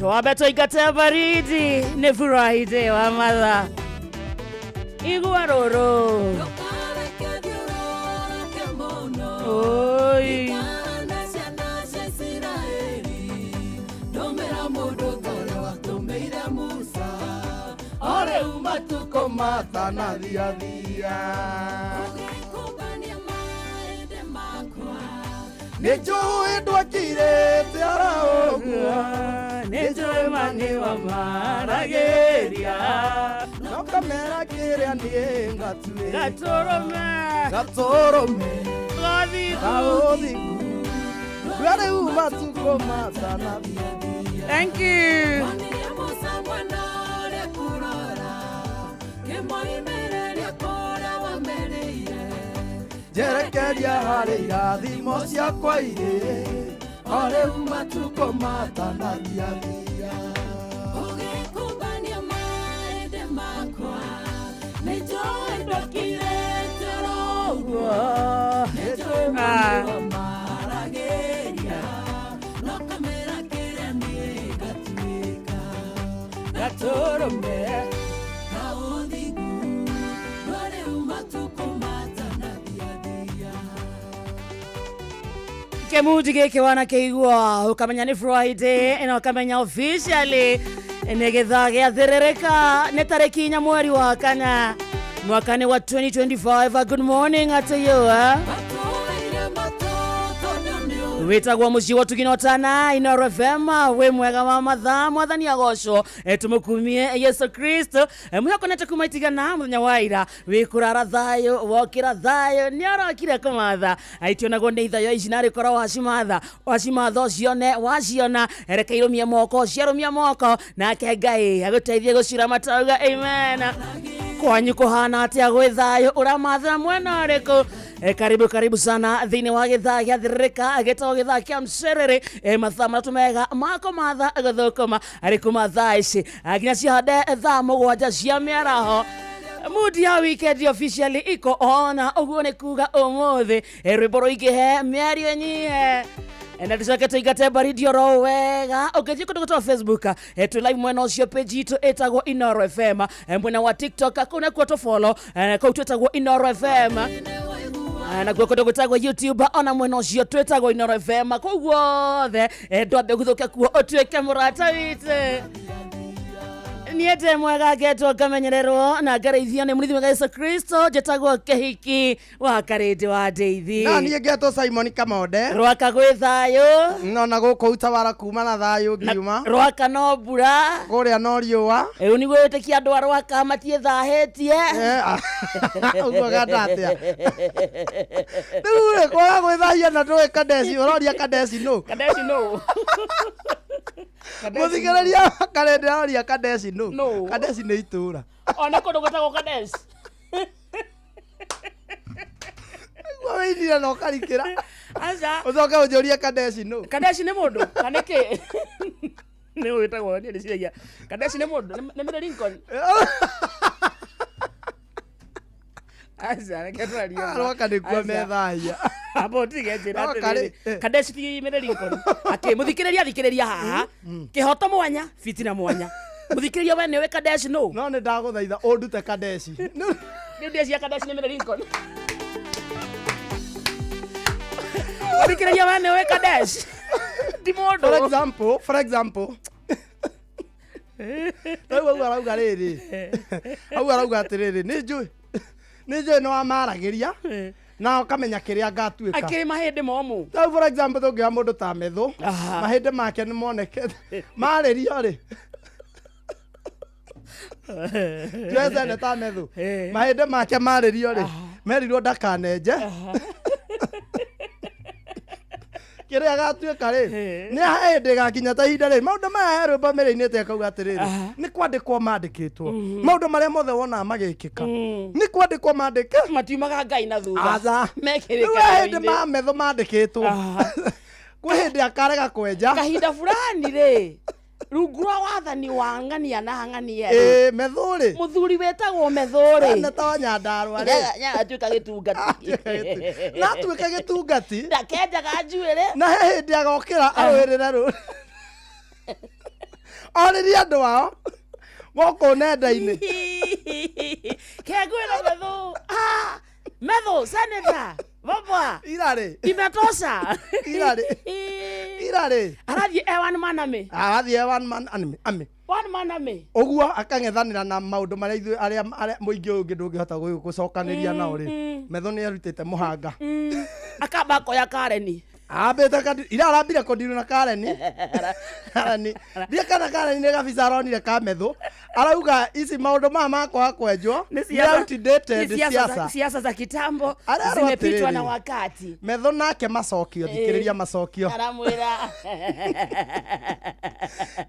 Speaker 5: Twambe tũingate baridi nĩ Friday wa matha. Igua rũrũ. Oi.
Speaker 7: Orĩu matukũ matanathiathia nĩ njũĩ ndwakirĩte oro ũguo
Speaker 5: nĩ njũĩ mani wa maragĩria
Speaker 7: no kamera kĩrĩa niĩ ngatuĩ
Speaker 5: gatũrũme
Speaker 7: gatũrũme
Speaker 5: gathiku
Speaker 7: rĩu matukũ matanathiathia.
Speaker 5: Thank you.
Speaker 7: Njerekeria harĩ irathimo ciakwa irĩ o rĩu matukũ matanathiathia
Speaker 18: Ũgĩkumbania maĩndĩ makwa nĩ njũĩ ndokirĩte oro ũguo nĩ njũĩ mani wa maragĩria no kamera kĩrĩa niĩ ngatuĩka
Speaker 5: gatũrũme
Speaker 18: kaũthingu no rĩu matukũ matanathiathia.
Speaker 5: Kemundi gĩkĩ wanakĩigua ũkamenya nĩ Friday na ũkamenya officially nĩ gĩthaa gĩa thĩrĩrĩka nĩ tarĩki 4 mweri wa kana mwaka nĩ wa 2025. Good morning to you. Wĩtagwo mũciĩ wa Tugina Ũtana Inooro FM wĩ mwega wa mathaa mwathani agocwo tũmũkumie Yesu Kristo mwĩhokonete kuma itigana mũthenya wa ira wĩ kũrara thayũ wokĩra thayũ nĩorokire kũmatha aitionagwo nĩ ithayo ici narĩ korwo wacimatha wacimatha ũcione waciona reke irũmie moko ciarũmia moko nake Ngai agũteithie gũcira matauga amen. Kwanyu kũhana atĩa gwĩ thayũ ũramathĩra mwena ũrĩkũ? Karibu karibu sana thĩinĩ wa gĩthaa gĩa thĩrĩrĩka gĩtagwo gĩthaa kĩa mcerere mathaa matatũ mega makũmatha gũthũkũma arĩ kuma thaa ici nginya cihande thaa 7 cia mĩaraho. Mood ya weekend officially iko ona ũguo nĩ kuga ũmũthĩ rwĩmbo rũingĩhe mĩario ĩnyihe na tucoke tũingate baridi oro wega ũngĩthiĩ kũndũ gwĩtagwo Facebook twĩ live mwena ũcio page itũ ĩtagwo Inooro FM mwena wa TikTok kũu nakuo tũfollow kũu twĩtagwo Inooro FM nakuo kũndũ gwĩtagwo YouTube ona mwena ũcio twĩtagwo Inooro FM kũu guothe ndwambe gũthũke kuo ũtuĩke mũrata witũ. Niĩ ndĩ mwega ngetwo ngamenyererwo na ngarĩithio nĩ mũrĩithi mwega Yesu Kristo njĩtagwo Kĩhiki wa Karĩndĩ wa Ndeithi.
Speaker 7: Na niĩ ngetwo Simon Kamonde
Speaker 5: Rwaka gwĩ thayũ
Speaker 7: no na gũkũ Utawala kuma na thayũ ngiuma
Speaker 5: Rwaka no mbura
Speaker 7: kũrĩa no riũa
Speaker 5: rĩu nĩguo wĩtĩkia andũ a Rwaka matiĩthahĩtie
Speaker 7: ũguo ganda atĩa rĩu rĩ kwaga gwĩthahia na ndũĩ Kadesi ũroria Kadesi nũ
Speaker 5: Kadesi nũ
Speaker 7: mũthikĩrĩria Karĩndĩ aroria Kadesi nũ Kadesi nĩ itũũra
Speaker 5: ona kũndũ gwĩtagwo Kadesi
Speaker 7: nĩguo wĩinire na ũkarikĩra
Speaker 5: aca
Speaker 7: ũcoke ũnjũrie Kadesi nũ
Speaker 5: Kadesi nĩ mũndũ kana nĩkĩ nĩ wĩtagwo niĩ ndĩciragia Kadesi nĩ mũndũ nĩ Mary Lincoln aca reke twarie
Speaker 7: Rwaka nĩkuo methahia
Speaker 5: amba ũtige njĩra
Speaker 7: Rwaka
Speaker 5: atĩrĩrĩ
Speaker 7: rĩ,
Speaker 5: Kadesi ti Mary Lincoln akĩ mũthikĩrĩria thikĩrĩria haha kĩhoto mwanya fitina mwanya mũthikĩrĩria we nĩwe Kadesi nũ
Speaker 7: no nĩ ndagũthaitha ũndute Kadesi
Speaker 5: rĩu ndĩciria Kadesi nĩ Mary Lincoln mũthikĩrĩria we nĩwe Kadesi ti mũndũ
Speaker 7: for example rĩu au arauga rĩrĩ au arauga atĩrĩrĩ nĩ njũĩ nĩ wamaragĩria na ũkamenya kĩrĩa ngatuĩka
Speaker 5: akĩrĩ mahĩndĩ momũ
Speaker 7: rĩu for example tũngĩoya mũndũ ta Methũ mahĩndĩ make nĩ monekete marĩrio rĩ tuoe ta Methũ mahĩndĩ make marĩrio rĩ merirwo ndakanenje kĩrĩa gatuĩka rĩ nĩ hĩndĩ gakinya ta ihinda rĩ maũndũ maya he rwĩmbo mĩrĩ-inĩ akauga atĩrĩrĩ nĩ kwandĩkwo mandĩkĩtwo maũndũ marĩa mothe wonaga magĩkĩka nĩ kwandĩkwo mandĩke
Speaker 5: matiumaga Ngai na thutha
Speaker 7: aca
Speaker 5: mekĩrĩka
Speaker 7: rĩu he hĩndĩ ma Metho mandĩkĩtwo kwĩ hĩndĩ akarega kwenja
Speaker 5: kahinda fulani rĩ rungu rwa wathani wa ng'ania na ng'ania
Speaker 7: rĩ Metho rĩ
Speaker 5: mũthuri wĩtagwo Metho rĩ
Speaker 7: na ta Nyandarua rĩ
Speaker 5: atuĩka gĩtungati
Speaker 7: na atuĩka gĩtungati
Speaker 5: ndakenjaga njuĩrĩ
Speaker 7: na he hĩndĩ agokĩra arũĩrĩre rũ Orĩrie andũ ao gũkũ nenda-inĩ.
Speaker 5: Kegwĩra metho. Ah, metho senator. Baba.
Speaker 7: Irarĩ.
Speaker 5: Imetosha.
Speaker 7: Irarĩ. Irarĩ.
Speaker 5: Arathiĩ e one man army.
Speaker 7: Arathiĩ e one man army. Army.
Speaker 5: One man army.
Speaker 7: Ũguo akang'ethanĩra na maũndũ marĩa ithuĩ arĩa arĩa mũingĩ ũyũ ũngĩ ndũngĩhota gũcokanĩria nao rĩ. Metho nĩ arutĩte mũhanga.
Speaker 5: Akamba akoya Kareni.
Speaker 7: Ambĩte kandi ira arambire kũndirwo na Kareni. Kareni. Ndiĩ kana Kareni nĩ gabica aronire ka metho. Arauga ici maũndũ maya ma kwaga kwenjwo
Speaker 5: Nĩ
Speaker 7: nĩ
Speaker 5: siasa-
Speaker 7: outdated
Speaker 5: nĩ siasa za-
Speaker 7: siasa.
Speaker 5: siasa za kitambo
Speaker 7: Arerwo
Speaker 5: zimepitwa
Speaker 7: atĩrĩrĩ.
Speaker 5: na wakati.
Speaker 7: Metho nake macokio thikĩrĩria macokio.
Speaker 5: Aramwĩra.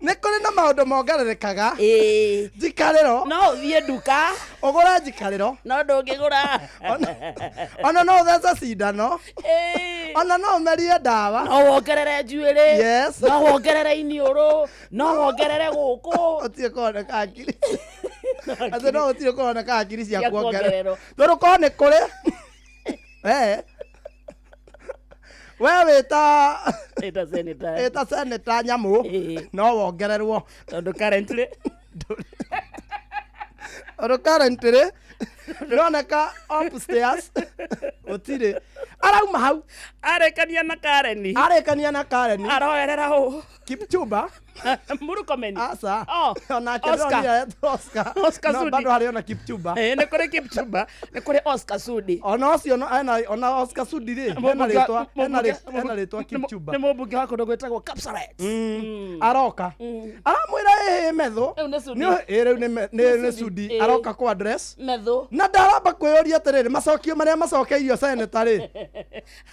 Speaker 7: Nĩ kũrĩ na maũndũ mongererekaga. Njikarĩro.
Speaker 5: No ũthiĩ nduka.
Speaker 7: Ũgũre njikarĩro.
Speaker 5: No ndũngĩgũra.
Speaker 7: Ona no ũthece cindano. Ona no ũmerie ndawa.
Speaker 5: No wongerere njuĩrĩ.
Speaker 7: Yes.
Speaker 5: No wongerere iniũrũ. No wongerere gũkũ.
Speaker 7: Ũtirĩ kũroneka hakiri. Atĩ no ũtirĩ kũroneka hakiri cia
Speaker 5: Cia
Speaker 7: kuongererwo.
Speaker 5: kuongererwo.
Speaker 7: Tondũ korwo nĩ kũrĩ. We. We wĩta
Speaker 5: Ĩta senator.
Speaker 7: wĩta senator nyamũ no wongererwo.
Speaker 5: Tondũ currently.
Speaker 7: Tondũ currently ndĩroneka upstairs gũtirĩ. Arauma hau.
Speaker 5: Arĩkania na Kareni.
Speaker 7: Arĩkania na Kareni.
Speaker 5: Aroerera ũ.
Speaker 7: Kipchumba.
Speaker 5: Murkomen.
Speaker 7: Aca.
Speaker 5: Oh.
Speaker 7: Onake
Speaker 5: Oscar.
Speaker 7: ndĩronire etwo Oscar.
Speaker 5: Oscar
Speaker 7: No
Speaker 5: Sudi.
Speaker 7: bado harĩ ona Kipchumba.
Speaker 5: Eh, nĩ kũrĩ Kipchumba, nĩ kũrĩ Oscar Sudi.
Speaker 7: Ona ũcio no- ena ona Oscar Sudi rĩ hena rĩtwa hena hena rĩtwa Kipchumba.
Speaker 5: Nĩ mũmbunge wa kũndũ gwĩtagwo Kapsaret.
Speaker 7: Aroka. Aramwĩra ĩhĩ metho.
Speaker 5: Rĩu nĩ Sudi.
Speaker 7: Ĩ rĩu nĩ
Speaker 5: Nĩ
Speaker 7: nĩ
Speaker 5: Sudi.
Speaker 7: Sudi
Speaker 5: Ĩ.
Speaker 7: aroka kũ address.
Speaker 5: Metho.
Speaker 7: Na ndaramba kwĩyũria atĩrĩrĩ macokio marĩa macokeirio senator rĩ.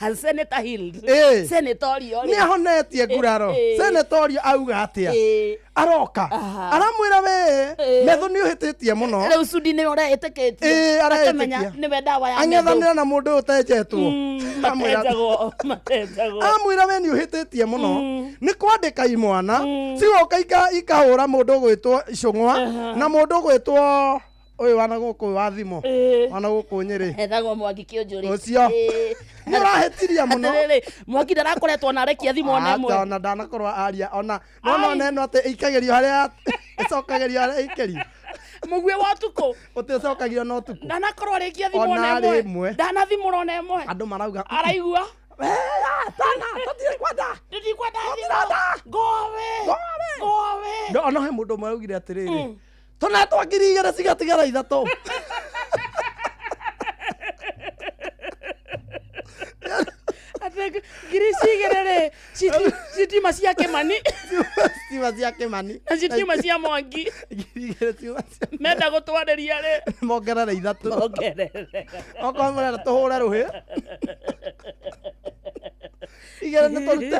Speaker 5: Has Senator healed?
Speaker 7: Ĩ.
Speaker 5: Senator rĩ.
Speaker 7: Nĩ ahonetie nguraro.
Speaker 5: Ĩ.
Speaker 7: Senator auga atĩa?
Speaker 5: Ĩ.
Speaker 7: Aroka.
Speaker 5: Aha.
Speaker 7: Aramwĩra we
Speaker 5: Ĩ.
Speaker 7: metho nĩ ũhĩtĩtie mũno.
Speaker 5: Rĩu Sudi nĩwe ũreĩtĩkĩtie.
Speaker 7: Ĩ, areĩtĩkia.
Speaker 5: Akamenya nĩwe ndawa ya metho.
Speaker 7: Ang'ethanĩra na mũndũ ũyũ ũtenjetwo. Amwĩra-
Speaker 5: Matenjagwo. Matenjagwo.
Speaker 7: amwĩra we nĩ ũhĩtĩtie mũno nĩ kwandĩka imwana cigoka ikahũra mũndũ ũgwĩtwo icũng'wa na mũndũ ũgwĩtwo ũyũ wana gũkũ wa thimũ wana gũkũ Nyĩrĩ
Speaker 5: Etagwo Mwangi Kĩũnjũrĩ.
Speaker 7: Ũcio.
Speaker 5: Ĩ.
Speaker 7: Nĩ ũrahĩtirie mũno.
Speaker 5: Atĩrĩrĩ, Mwangi ndarakoretwo ona arekia thimũ ona
Speaker 7: Acha,
Speaker 5: ĩmwe.
Speaker 7: ona ndanakorwo aria ona no no neno atĩ ĩikagĩrio harĩa ĩcokagĩrio harĩa ĩikĩrio
Speaker 5: Mũguĩ wa ũtukũ.
Speaker 7: ũtĩcokagio na ũtukũ
Speaker 5: Ndanakorwo arĩkia thimũ
Speaker 7: Ona
Speaker 5: ona ĩmwe.
Speaker 7: rĩmwe.
Speaker 5: Ndanathimũra ona ĩmwe.
Speaker 7: Andũ marauga
Speaker 5: Araigua.
Speaker 7: Tũtirikwenda.
Speaker 5: Tũtikwenda thimũ. Go away. Go away.
Speaker 7: No, ona he mũndũ ũmwe augire atĩrĩrĩ tũnetwo 2000 cigatigara ithatũ.
Speaker 5: Atĩ ngiri cigĩrĩ rĩ citima cia Kĩmani.
Speaker 7: Citima cia Kĩmani.
Speaker 5: Na citima cia Mwangi.
Speaker 7: 2000 ciuma cia
Speaker 5: Menda gũtwarĩria rĩ.
Speaker 7: Mongerere ithatũ.
Speaker 5: Mongerere.
Speaker 7: Okorwo mũrenda tũhũre rũhĩ. Igĩrĩ nĩ tũrute.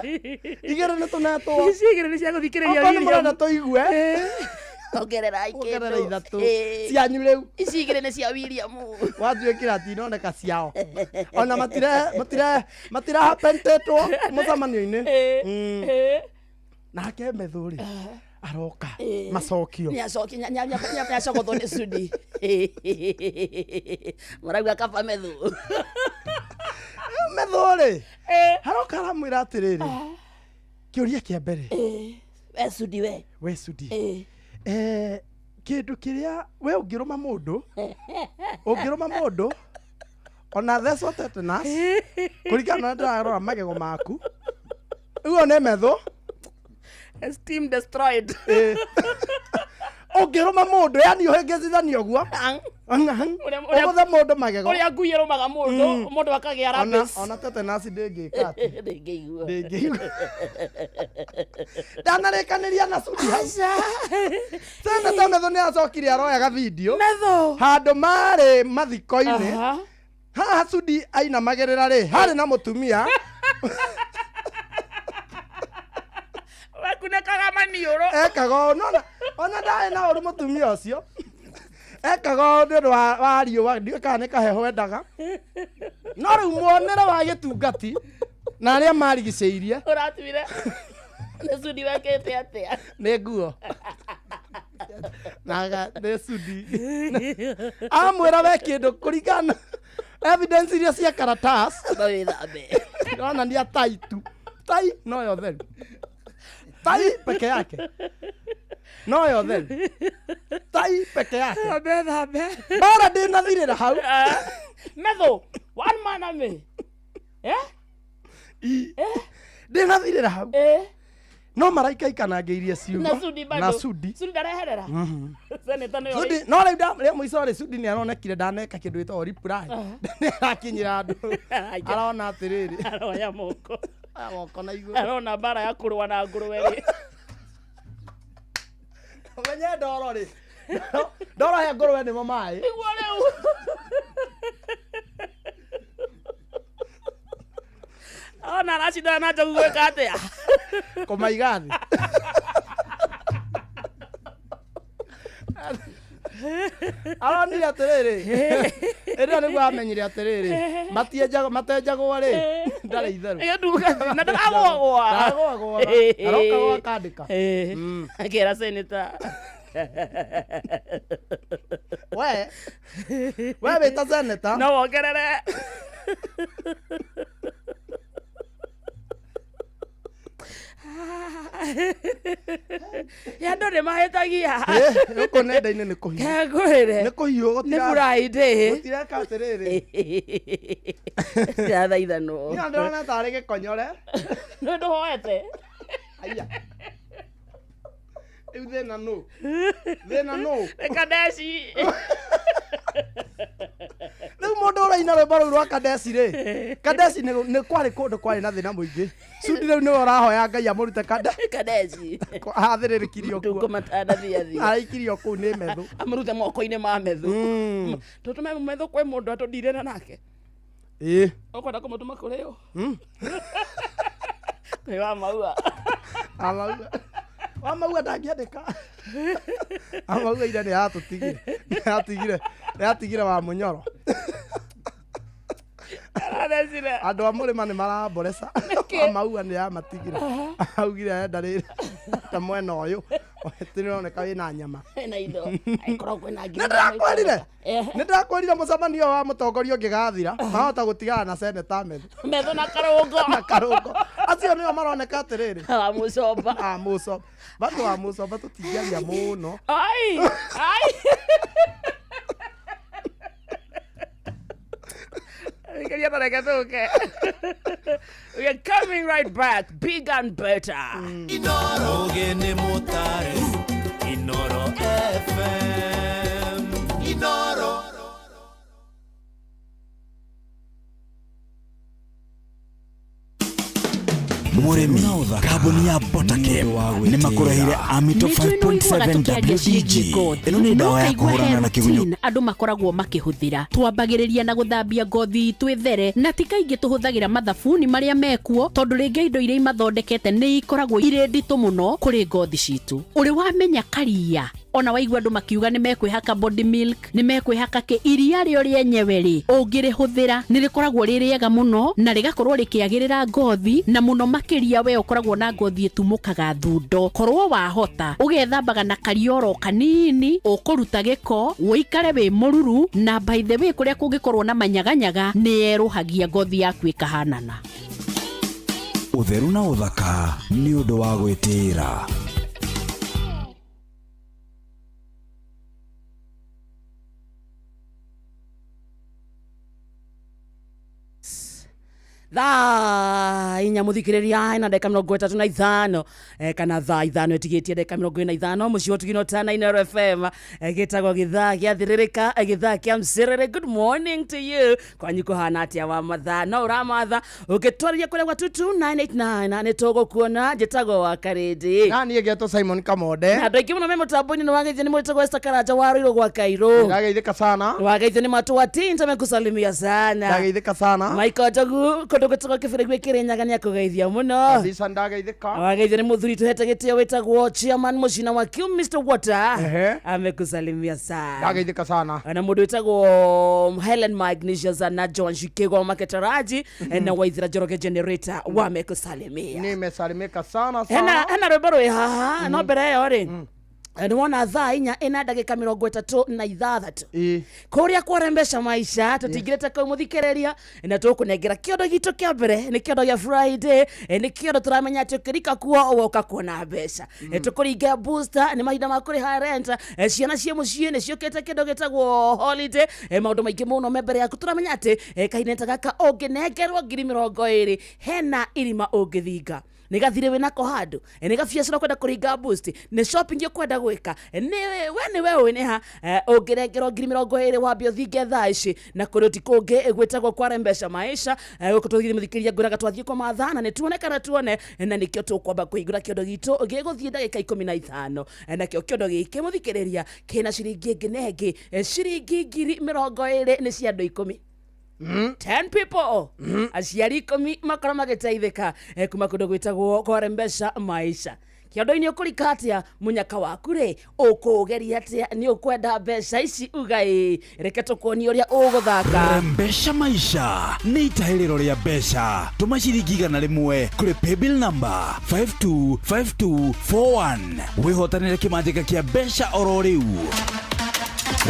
Speaker 7: Igĩrĩ nĩ tũnetwo.
Speaker 5: Ici igĩrĩ nĩ cia gũthikĩrĩria
Speaker 7: Okorwo nĩ
Speaker 5: William.
Speaker 7: mũrenda tũigue.
Speaker 5: Ongererai
Speaker 7: Ongerera
Speaker 5: kĩndũ.
Speaker 7: ithatũ.
Speaker 5: Ĩ.
Speaker 7: Cianyu rĩu.
Speaker 5: Ici igĩrĩ nĩ cia William.
Speaker 7: Watuĩkĩra tinoneka ciao. Ona matire matire matirahapentĩtwo mũcemanio-inĩ. Nake metho rĩ aroka macokio.
Speaker 5: Nĩacogothwo nĩ Sudi. Marauga kaba metho.
Speaker 7: Metho rĩ aroka aramwĩra atĩrĩrĩ kĩũria kĩa mbere
Speaker 5: We Sudi we.
Speaker 7: we Sudi kĩndũ kĩrĩa we ũngĩrũma mũndũ ũngĩrũma mũndũ ona thecwo tetanus kũringana na ũrĩa ndĩrarora magego maku ũguo nĩ metho
Speaker 5: Esteem destroyed.
Speaker 7: Ũngĩrũma mũndũ yani ũhĩngĩcithania ũguo ũgũthe mũndũ magego
Speaker 5: Ũrĩa ngui ĩrũmaga mũndũ, mũndũ akagĩa rabies.
Speaker 7: Ona tetanus ndĩngĩka atĩ.
Speaker 5: Ndĩngĩigua.
Speaker 7: Ndĩngĩigua. Ndanarĩkanĩria na Sudi hau. Seneta Metho nĩ acokire aroyaga video.
Speaker 5: Metho.
Speaker 7: Handũ marĩ mathiko-inĩ.
Speaker 5: Aha.
Speaker 7: Haha Sudi ainamagĩrĩra rĩ, harĩ na mũtumia.
Speaker 5: Wakunĩkaga maniũrũ.
Speaker 7: Ekaga ũũ, nona ona ndarĩ na ũru mũtumia ũcio. Ekaga ũũ nĩ ũndũ wa riũa, ndiũĩ kana nĩ kaheho endaga. No rĩu muonere wa gĩtungati na arĩa marigicĩirie
Speaker 5: Ũratuire. Nĩ Sudi wekĩte atĩa?
Speaker 7: nĩ nguo. Naga nĩ Sudi. Amwĩra we kĩndũ kũringana evidence iria cia karatas.
Speaker 5: No wĩthambe.
Speaker 7: Ironania tai tu. Tai noyo theru. Tai peke yake. No yo theri. Tai peke yake.
Speaker 5: Thambe thambe.
Speaker 7: Bara ndĩnathirĩra hau.
Speaker 5: Metho, one man army. Eh?
Speaker 7: Ndĩnathirĩra hau. No maraikaikanangĩirie ciugo.
Speaker 5: Na Sudi bado.
Speaker 7: Na Sudi.
Speaker 5: Sudi ndareherera. Seneta nĩyo.
Speaker 7: Sudi no rĩu rĩa mũico rĩ Sudi nĩ aronekire ndaneka kĩndũ gĩtagwo reply. Nĩ arakinyĩra andũ. Arona atĩrĩrĩ.
Speaker 5: Aroya moko.
Speaker 7: Oya moko na igũrũ.
Speaker 5: Arona mbara ya kũrũa na ngũrwe rĩ.
Speaker 7: Ũmenye ndoro rĩ. Ndoro he ngũrwe nĩmo maĩ.
Speaker 5: Nĩguo rĩu. Ona aracindana na njogu gwĩka atĩa?
Speaker 7: Kũmaiga thĩ. Aronire atĩrĩrĩ. Ĩrĩa nĩguo amenyire atĩrĩrĩ. Matienjagwo matenjagwo rĩ. Ndarĩ itherũ.
Speaker 5: Ĩyo na ndaragũagũa.
Speaker 7: Ndaragũagũa. Aroka gwakandĩka.
Speaker 5: Akĩra seneta.
Speaker 7: We. We wĩta seneta.
Speaker 5: No wongerere. Ya andũ nĩ mahĩtagia.
Speaker 7: Gũkũ nenda-inĩ nĩ kũhiũ.
Speaker 5: Kengũrĩre.
Speaker 7: Nĩ kũhiũ
Speaker 5: Nĩ Friday.
Speaker 7: Gũtireka atĩrĩrĩ.
Speaker 5: Ndĩrathaithanwo.
Speaker 7: Niĩ ndĩrona tarĩ gĩkonyore.
Speaker 5: Nĩ ndũhoete.
Speaker 7: Aya. Rĩu thĩna nũ? Thĩna nũ?
Speaker 5: Nĩ Kadeci.
Speaker 7: Rĩu mũndũ ũraina rwĩmbo rũu rwa Kadeci rĩ. Kadeci nĩ kwarĩ kũndũ kwarĩ na thĩna mũingĩ. Sudi rĩu nĩwe ũrahoya Ngai amũrute
Speaker 5: Kadeci.
Speaker 7: Athĩrĩrĩkirio kuo.
Speaker 5: Matukũ matanathiathia.
Speaker 7: Araikirio kũu nĩ methu.
Speaker 5: Amũrute moko-inĩ ma methu. Tũtũme methu kwĩ mũndũ atũndirĩra nake.
Speaker 7: Ĩĩ.
Speaker 5: Ũkwenda kũmũtũma kũrĩ ũ? Kwĩ wa maua.
Speaker 7: Amaua. Wa maua ndangĩandĩka. Amaua ira nĩ yatũtigire. Nĩ yatigire wa mũnyoro.
Speaker 5: Arathecire.
Speaker 7: Andũ a mũrĩma nĩ maramboreca. Wa maua nĩ yamatigire. Augire arenda rĩrĩ ta mwena ũyũ. Tĩroneka wĩna nyama.
Speaker 5: Na indo. Aikorwo kwĩna nginya.
Speaker 7: Nĩ ndĩrakwĩrire. Nĩ ndĩrakwĩrire mũcemanio wa mũtongoria ũngĩgathira mahota gũtigana na seneta Methu.
Speaker 5: Methu na Karũngo.
Speaker 7: Na Karũngo. Acio nĩo maroneka atĩrĩrĩ.
Speaker 5: Wa Mũcomba.
Speaker 7: Wa Mũcomba. Bado wa Mũcomba tũtingĩaria mũno.
Speaker 5: Ai. Ai. We are coming right back, big and better.
Speaker 4: Inoro gene motare, Inoro FM, Inoro.
Speaker 6: Mũrĩmi, kambuni ya Botakem nĩ makũreheire Amito 5.7 WDG. Ĩno nĩ ndawa ya kũhũrana na kĩgunyũ.
Speaker 2: Andũ makoragwo makĩhũthĩra. Twambagĩrĩria na gũthambia ngothi itũ ĩthere, na ti kaingĩ tũhũthagĩra mathabuni marĩa mekuo, tondũ rĩngĩ indo iria imathondekete nĩ ikoragwo irĩ nditũ mũno kũrĩ ngothi citũ. Ũrĩ wamenya karia ona waigua andũ makiuga nĩ mekwĩhaka body milk, nĩ mekwĩhaka kĩ, iria rĩo rĩenyewe rĩ, ũngĩrĩhũthĩra nĩ rĩkoragwo rĩ rĩega mũno na rĩgakorwo rĩkĩagĩrĩra ngothi, na mũno makĩria we ũkoragwo na ngothi ĩtumũkaga thundo. Korwo wahota ũgethambaga na karioro kanini, ũkũruta gĩko, ũikare wĩ mũruru, na by the way kũrĩa kũngĩkorwo na manyaganyaga nĩ yerũhagia ngothi yaku ĩkahanana.
Speaker 6: Ũtheru na ũthaka nĩ ũndũ wa gwĩtĩĩra.
Speaker 5: Thaa inya muthikiriria na ndagika 35 kana thaa ithano itigitie ndagika 45 muciĩ wa Tugino Tana Inooro FM gĩtagwo gĩthaa gĩa thĩrĩrĩka gĩthaa kĩa mcerere. Good morning to you. Kwanyu kũhana atĩa wa mathaa no ũramatha ũngĩtwarĩria kũrĩa gwa 22989 nĩ tũgũkuona. Njĩtagwo wa Karĩndĩ
Speaker 7: na niĩ ngetwo Simon Kamonde
Speaker 5: na andũ aingĩ mũno me mũtambo-inĩ nĩ wageithio nĩ mwĩtagwo Esther Karanja wa Rũirũ gwa Kairũ.
Speaker 7: Ndageithĩka sana.
Speaker 5: Wageithio nĩ Matũ wa Tinta amekusalimia sana.
Speaker 7: Ndageithĩka sana.
Speaker 5: Michael Njogu kũndũ gwĩtagwo Kĩbĩrĩ Kĩrĩnyaga nĩ akũgeithia mũno.
Speaker 7: Kabisa ndageithĩka.
Speaker 5: Wageithio nĩ mũthuri tũhete gĩtĩo wĩtagwo chairman mũcina wa Q Mr Water amekusalimia sana.
Speaker 7: Ndageithĩka sana.
Speaker 5: Na mũndũ wĩtagwo Helen Magnesius na John Shikego Maketaraji na Waithira Njoroge Generator wamekusalimia.
Speaker 7: Nimesalimika sana sana.
Speaker 5: Hena rwĩmbo rwĩ haha no mbere ĩyo rĩ Nĩwona thaa 4 ĩna ndagĩka 36. Kũrĩa kwarembesha maisha tũtingĩrĩte kau mũthikĩrĩria na tũkũnengera kĩondo gitũ kĩa mbere nĩ kĩondo gĩa Friday, nĩ kĩondo tũramenya atĩ ũkĩrika kuo woka kuona mbeca. Tũkũringa booster nĩ mahinda ma kũrĩha rent, ciana ciĩ mũciĩ nĩ ciũkĩte kĩndũ gĩtagwo holiday, maũndũ maingĩ mũno me mbere yaku. Tũramenya atĩ kahinda ta gaka ũngĩnengerwo 20,000 hena irima ũngĩthinga nĩ gathirĩ wĩnako handũ, nĩ gabiacara ũkwenda kũringa boost, nĩ shopping ũkwenda gwĩka, nĩ we nĩ we ũĩ nĩ ha ũngĩrengerwo 20,000 wambe ũthinge thaa ici. Na kũrĩ ũtukũ ũngĩ gwĩtagwo kwarembesha maisha. Gũkũ tũthiĩ mũthikĩrĩria ngwĩraga twathiĩ kũmatha na nĩ tuone kana tuone, na nĩkĩo tũkwamba kũhingũra kĩondo gitũ gĩgũthiĩ ndagĩka 15. Nakĩo kĩondo gĩkĩ mũthikĩrĩria kĩna ciringi ĩngĩ na ĩngĩ, ciringi 20,000 nĩ cia andũ 10. 10 people. Aciari 10 makorwo magĩteithĩka kuma kũndũ gwĩtagwo kwarembesha maisha. Kĩondo-inĩ ũkũrika atĩa mũnyaka waku rĩ, ũkũgeria atĩa, nĩ ũkwenda mbeca ici uga ĩ, reke tũkuonie ũrĩa ũgũthaka.
Speaker 6: Rembesha maisha nĩ itahĩrĩro rĩa mbeca. Tũma ciringi 100 kũrĩ paybill number 525241 wĩhotanĩre kĩmanjĩka kĩa mbeca oro rĩu.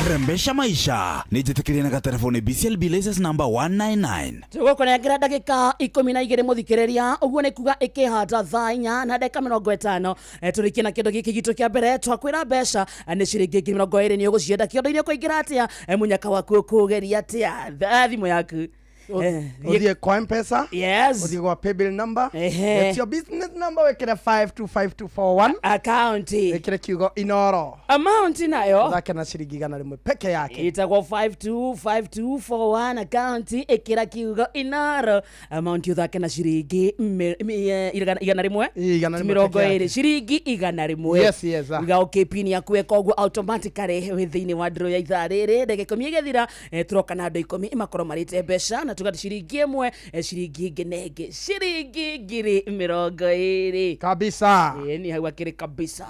Speaker 6: Rembesha maisha nĩ njĩtĩkĩrie na gatelefoni BCLB license number 199.
Speaker 5: Tũgũkũnengera ndagĩka 12 mũthikĩrĩria, ũguo nĩ kuga ĩkĩhanda thaa 4 na ndagĩka 50. Tũrĩkie na kĩndũ gĩkĩ gitũ kĩa mbere twakwĩra mbeca nĩ ciringi 20,000 nĩ ũgũcienda. Kĩondo-inĩ ũkũingĩra atĩa, mũnyaka waku ũkũgeria atĩa, thimũ yaku
Speaker 7: Uthie kwa M-Pesa.
Speaker 5: Yes.
Speaker 7: Uthie kwa paybill number. It's your business number wekere 525241.
Speaker 5: Account.
Speaker 7: Wekere kiugo Inoro.
Speaker 5: Amount nayo.
Speaker 7: Uthake na ciringi 100 peke yake.
Speaker 5: Itagwo 525241 account ikira kiugo Inoro. Amount uthake na ciringi 100. 20 ciringi 100.
Speaker 7: Yes, yes.
Speaker 5: Uga okay pin yaku ekoguo automatically wi thiini wa draw ya ithaa riri ndagika 10 igethira turoka na andu 10 makorwo marite mbeca na tuga ciringi 1 ciringi ĩngĩ na ĩngĩ ciringi 20,000
Speaker 7: kabisa.
Speaker 5: Ni hau akĩrĩ kabisa.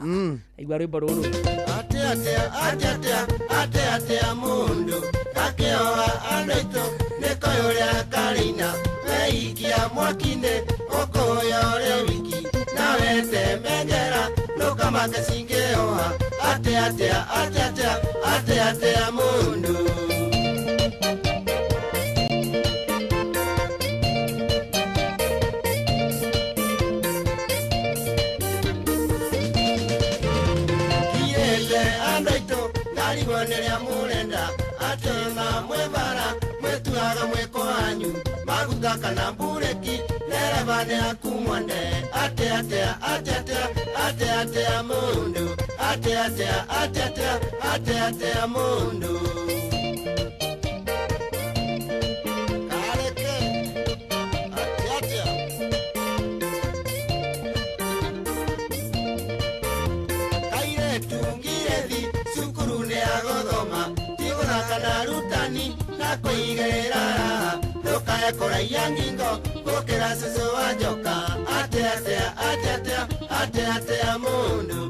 Speaker 5: Aigua rwĩmbo rũrũ
Speaker 8: atea mundu akĩoa andũ aitũ nĩkoĩ ũrĩa karĩina weikia mwaki-inĩ ũkũya ũrĩ wiki nawe temengera ndũkamake cingĩoha atea mundu. Maguta kana bureki dereva nĩ akumwande atea mundu atea mundu. Kareke atea kairetu ngirethi cukuru nĩ agothoma tigũthaka na arutani na kũigĩrĩra raha ndukae kũraiya ngingo gũkĩra cũcũ wa njoka atea mundu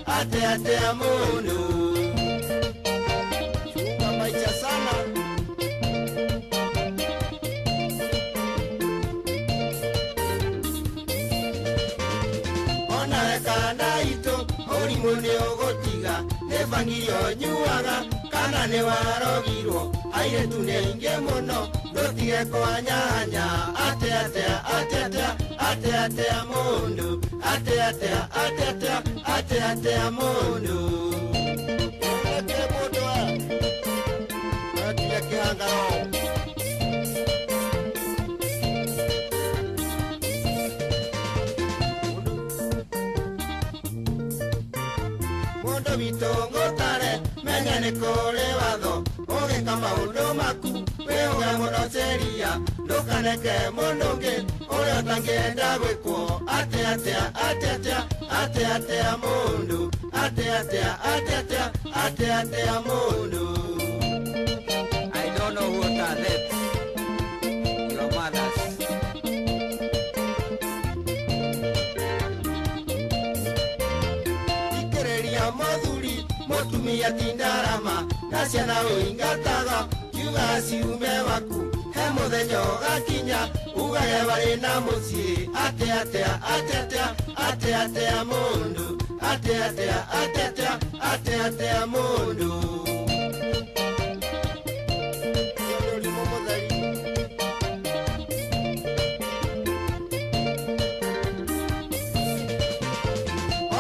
Speaker 8: atea mundu. Chunga maisha sana. Onawe kana itũ ũrimũ nĩ ũgũtiga nĩ bangiri ũnyuaga kana nĩ warogirwo airĩtu nĩ aingĩ mũno ndũtige kũhanyahanya atea mundu atea mundu. Eke mundu atige kĩhangaro. Mundu witũ ngũtare menya nĩ kũrĩ watho ũgĩka maũndũ maku wĩũge mũno sheria ndũkaneke mũndũ ũngĩ ũrĩa ũtangĩenda gwĩkwo atea mundu atea mundu.
Speaker 11: I don't know what are them, your mothers.
Speaker 8: Thikĩrĩria mũthuri mũtumia ti ndarama na ciana ũingataga kiuga ciume waku he mũthenya ũgakinya ugage warĩ na mũciĩ atea mundu Atia atia atia atia atia atia mundu.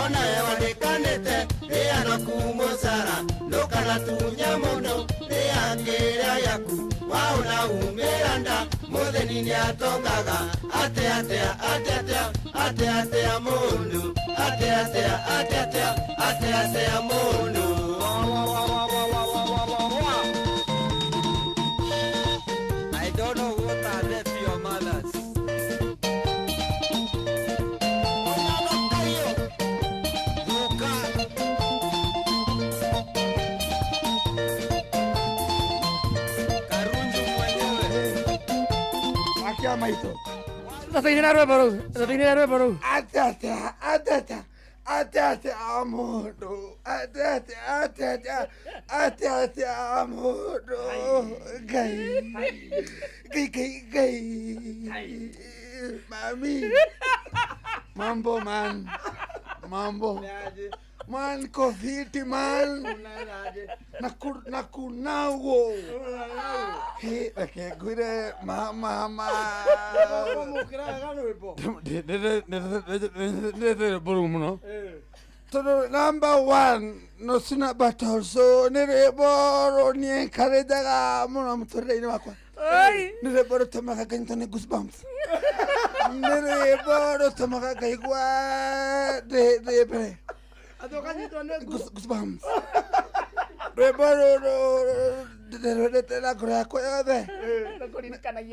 Speaker 8: Ona ewandikanite ria na kumusara ndukana mundu ria kiria yaku wauna umira nda mutheni niatongaga atia atia atia atia atia atia mundu atia atia atia atia atia atia mundu.
Speaker 11: I don't know what I left your mothers.
Speaker 9: Maito.
Speaker 5: Tatainera rwimbo rũu. Tatainera rwimbo rũu.
Speaker 9: Atia atia atia atia atia atia mundu. Atia atia atia atia atia atia mundu. Ngai. Ngai ngai ngai. Mami. Mambo man. Mambo. Man kofiti man. Nakunaugo. He reke ngwire mama. Ndĩrĩ mũno. Tondũ number one no sina but also nĩ rwĩmbo rũniencourageaga mũno mũtũrĩre-inĩ wakwa. Nĩ rwĩmbo rũtũmaga nganyitwo nĩ goosebumps. Nĩ rwĩmbo rũtũmaga ngaigua ndĩ mbere. Goosebumps. Rwĩmbo rũrũ ndĩrwendete na ngoro yakwa yothe.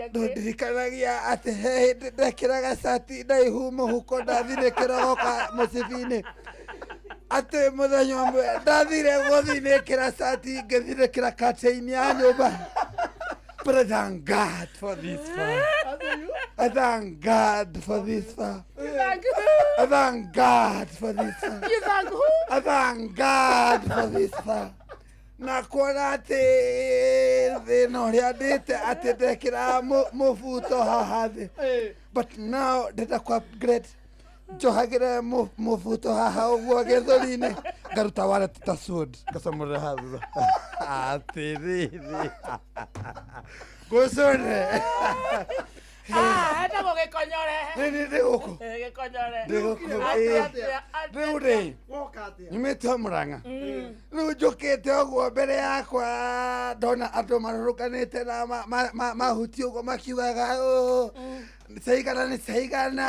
Speaker 9: Ndũndirikanagia atĩ he hĩndĩ ndekĩraga cati ndaihu mũhuko ndathire kĩrogoka mũcibi-inĩ. Atĩ mũthenya ũmwe ndathire gũthinĩkĩra cati ngĩthinĩkĩra curtain ya nyũmba. But I thank God for this far. I thank God for this far. I thank God for this far.
Speaker 5: You thank who?
Speaker 9: I thank God for this far. Na kuona atĩ thĩna ũrĩa ndĩte atĩ ndekĩra mũbuto haha thĩ. But now ndĩrenda ku upgrade njohagĩre mũbuto haha ũguo gĩthũri-inĩ ngaruta wallet ta sword ngacomorera haha thutha. Atĩrĩrĩ. Ngũcũne.
Speaker 5: Etagwo gĩkonyore.
Speaker 9: Nĩ gũkũ.
Speaker 5: Gĩkonyore.
Speaker 9: Ndĩ gũkũ. Rĩu rĩ nyumĩte o Mũrang'a. Rĩu njũkĩte ũguo mbere yakwa ndona andũ marũrũkanĩte na mahuti ũguo makiugaga caigana nĩ caigana.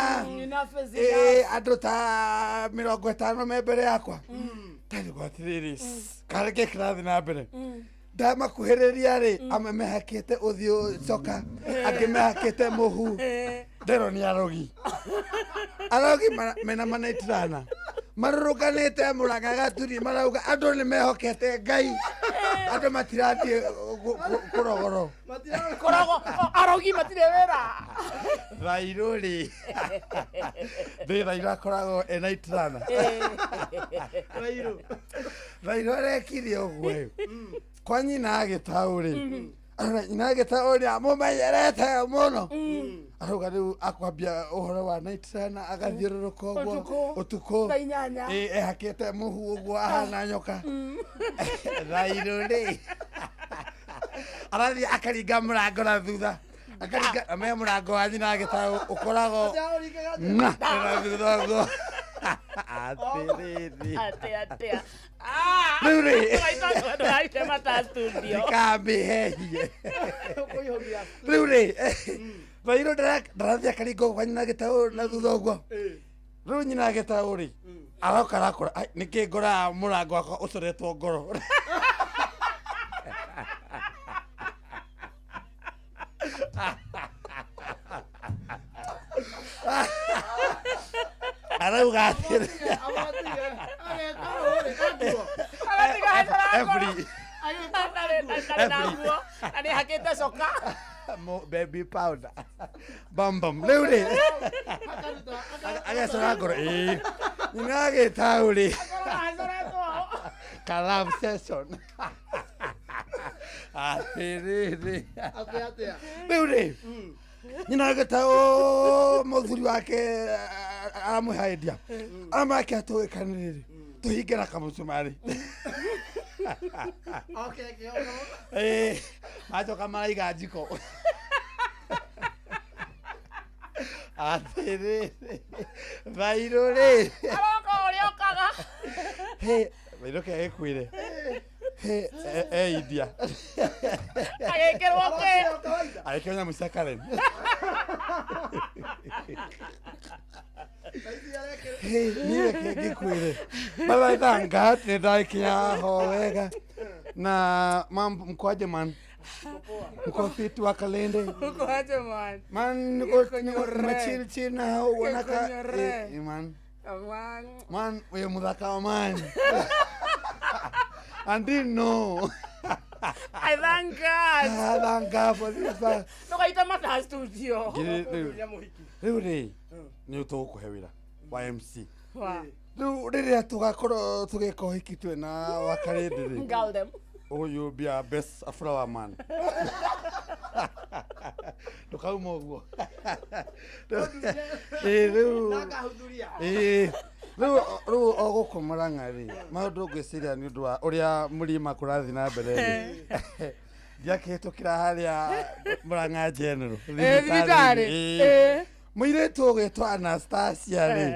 Speaker 9: Andũ ta 50 me mbere yakwa. Ndarigwo atĩrĩrĩ karĩ kĩ kĩrathiĩ na mbere. Ndamakuhĩrĩria rĩ amwe mehakĩte ũthiũ coka angĩ mehakĩte mũhu ndero nĩ arogi. Arogi mena manaitirana marũrũkanĩte Mũrang'a gaturi marauga andũ nĩ mehokete Ngai andũ matirathiĩ kũrogoro.
Speaker 5: Kũrogo arogi matirĩ wĩra.
Speaker 9: Thairũ rĩ thĩ Thairũ akoragwo ena itirana. Thairũ arekire ũguo ĩ kwa nyina agĩtaũ rĩ nyina agĩtaũ nĩ amũmenyerete mũno arauga rĩu akwambia ũhoro wa naitirana agathiũrũrũka ũguo ũtukũ ehakĩte mũhu ũguo ahana nyoka. Thairũ rĩ arathiĩ akaringa mũrango na thutha akaringa ame mũrango wa nyina agĩtaũ ũkoragwo na thutha ũguo. Atĩrĩrĩ.
Speaker 5: Atia atia.
Speaker 9: Rĩu rĩ
Speaker 5: Ndikamĩhehie.
Speaker 9: Rĩu rĩ Thairũ ndarathiĩ akaringa ũguo kwa nyina agĩtaũ na thutha ũguo. Rĩu nyina agĩtaũ rĩ aroka arakora nĩkĩ ngoraga mũrango wakwa ũcoretwo ngoro. Arauga atĩrĩ Every
Speaker 5: nĩ hakĩte coka.
Speaker 9: Baby powder. Bam bam. Rĩu rĩ agacora ngoro ĩĩ nyina agĩtaũ rĩ ka love session. Atĩrĩrĩ. Rĩu rĩ nyina agĩtaũ mũthuri wake aramũhe idea aramwake atũgĩkanĩrĩrĩ Tũhinge na kamũcumarĩ. Ĩĩ, macoka maraiga njiko. Atĩrĩrĩ, thairũ rĩ.
Speaker 5: Aroka ũrĩa okaga.
Speaker 9: Hĩ, thairũ kĩa gĩkuire. Hĩ, e India.
Speaker 5: Agĩkĩrwo kĩ?
Speaker 9: Agĩkĩrwo nyamũ cia Karen. Hĩ, niĩ reke ngĩkwĩre. But I thank God nĩ ndakinya ho wega. Na mambo mkoaje man? Mko fit wa kalende?
Speaker 5: Uko aje man?
Speaker 9: Man, niko chill chill na hao wanaka.
Speaker 5: Konyore.
Speaker 9: Eh, man.
Speaker 5: Man.
Speaker 9: Man, we muthaka wa man. And didn't know.
Speaker 5: I thank God.
Speaker 9: I thank God for this.
Speaker 5: Ndũgaita mathaa studio.
Speaker 9: Rĩu rĩ, nĩ tũgũkũhe wĩra wa MC.
Speaker 5: Wa.
Speaker 9: Rĩu rĩrĩa tũgakorwo tũgĩka ũhiki twĩ na wakarĩndĩ rĩ,
Speaker 5: Girl them.
Speaker 9: oh, you'll be our best flower man. Ndũkauma ũguo. Ĩĩ, rĩu ĩĩ, rĩu o gũkũ Murang'a rĩ, maũndũ ngwĩciria nĩ ũndũ wa ũrĩa mũrima kũrathiĩ na mbere rĩ, ndiakĩhĩtũkĩra harĩa Murang'a General
Speaker 5: Ĩĩ, thibitarĩ.
Speaker 9: Ĩĩ.
Speaker 5: Ĩĩ.
Speaker 9: Mũirĩtu ũgwĩtwo Anastasia rĩ,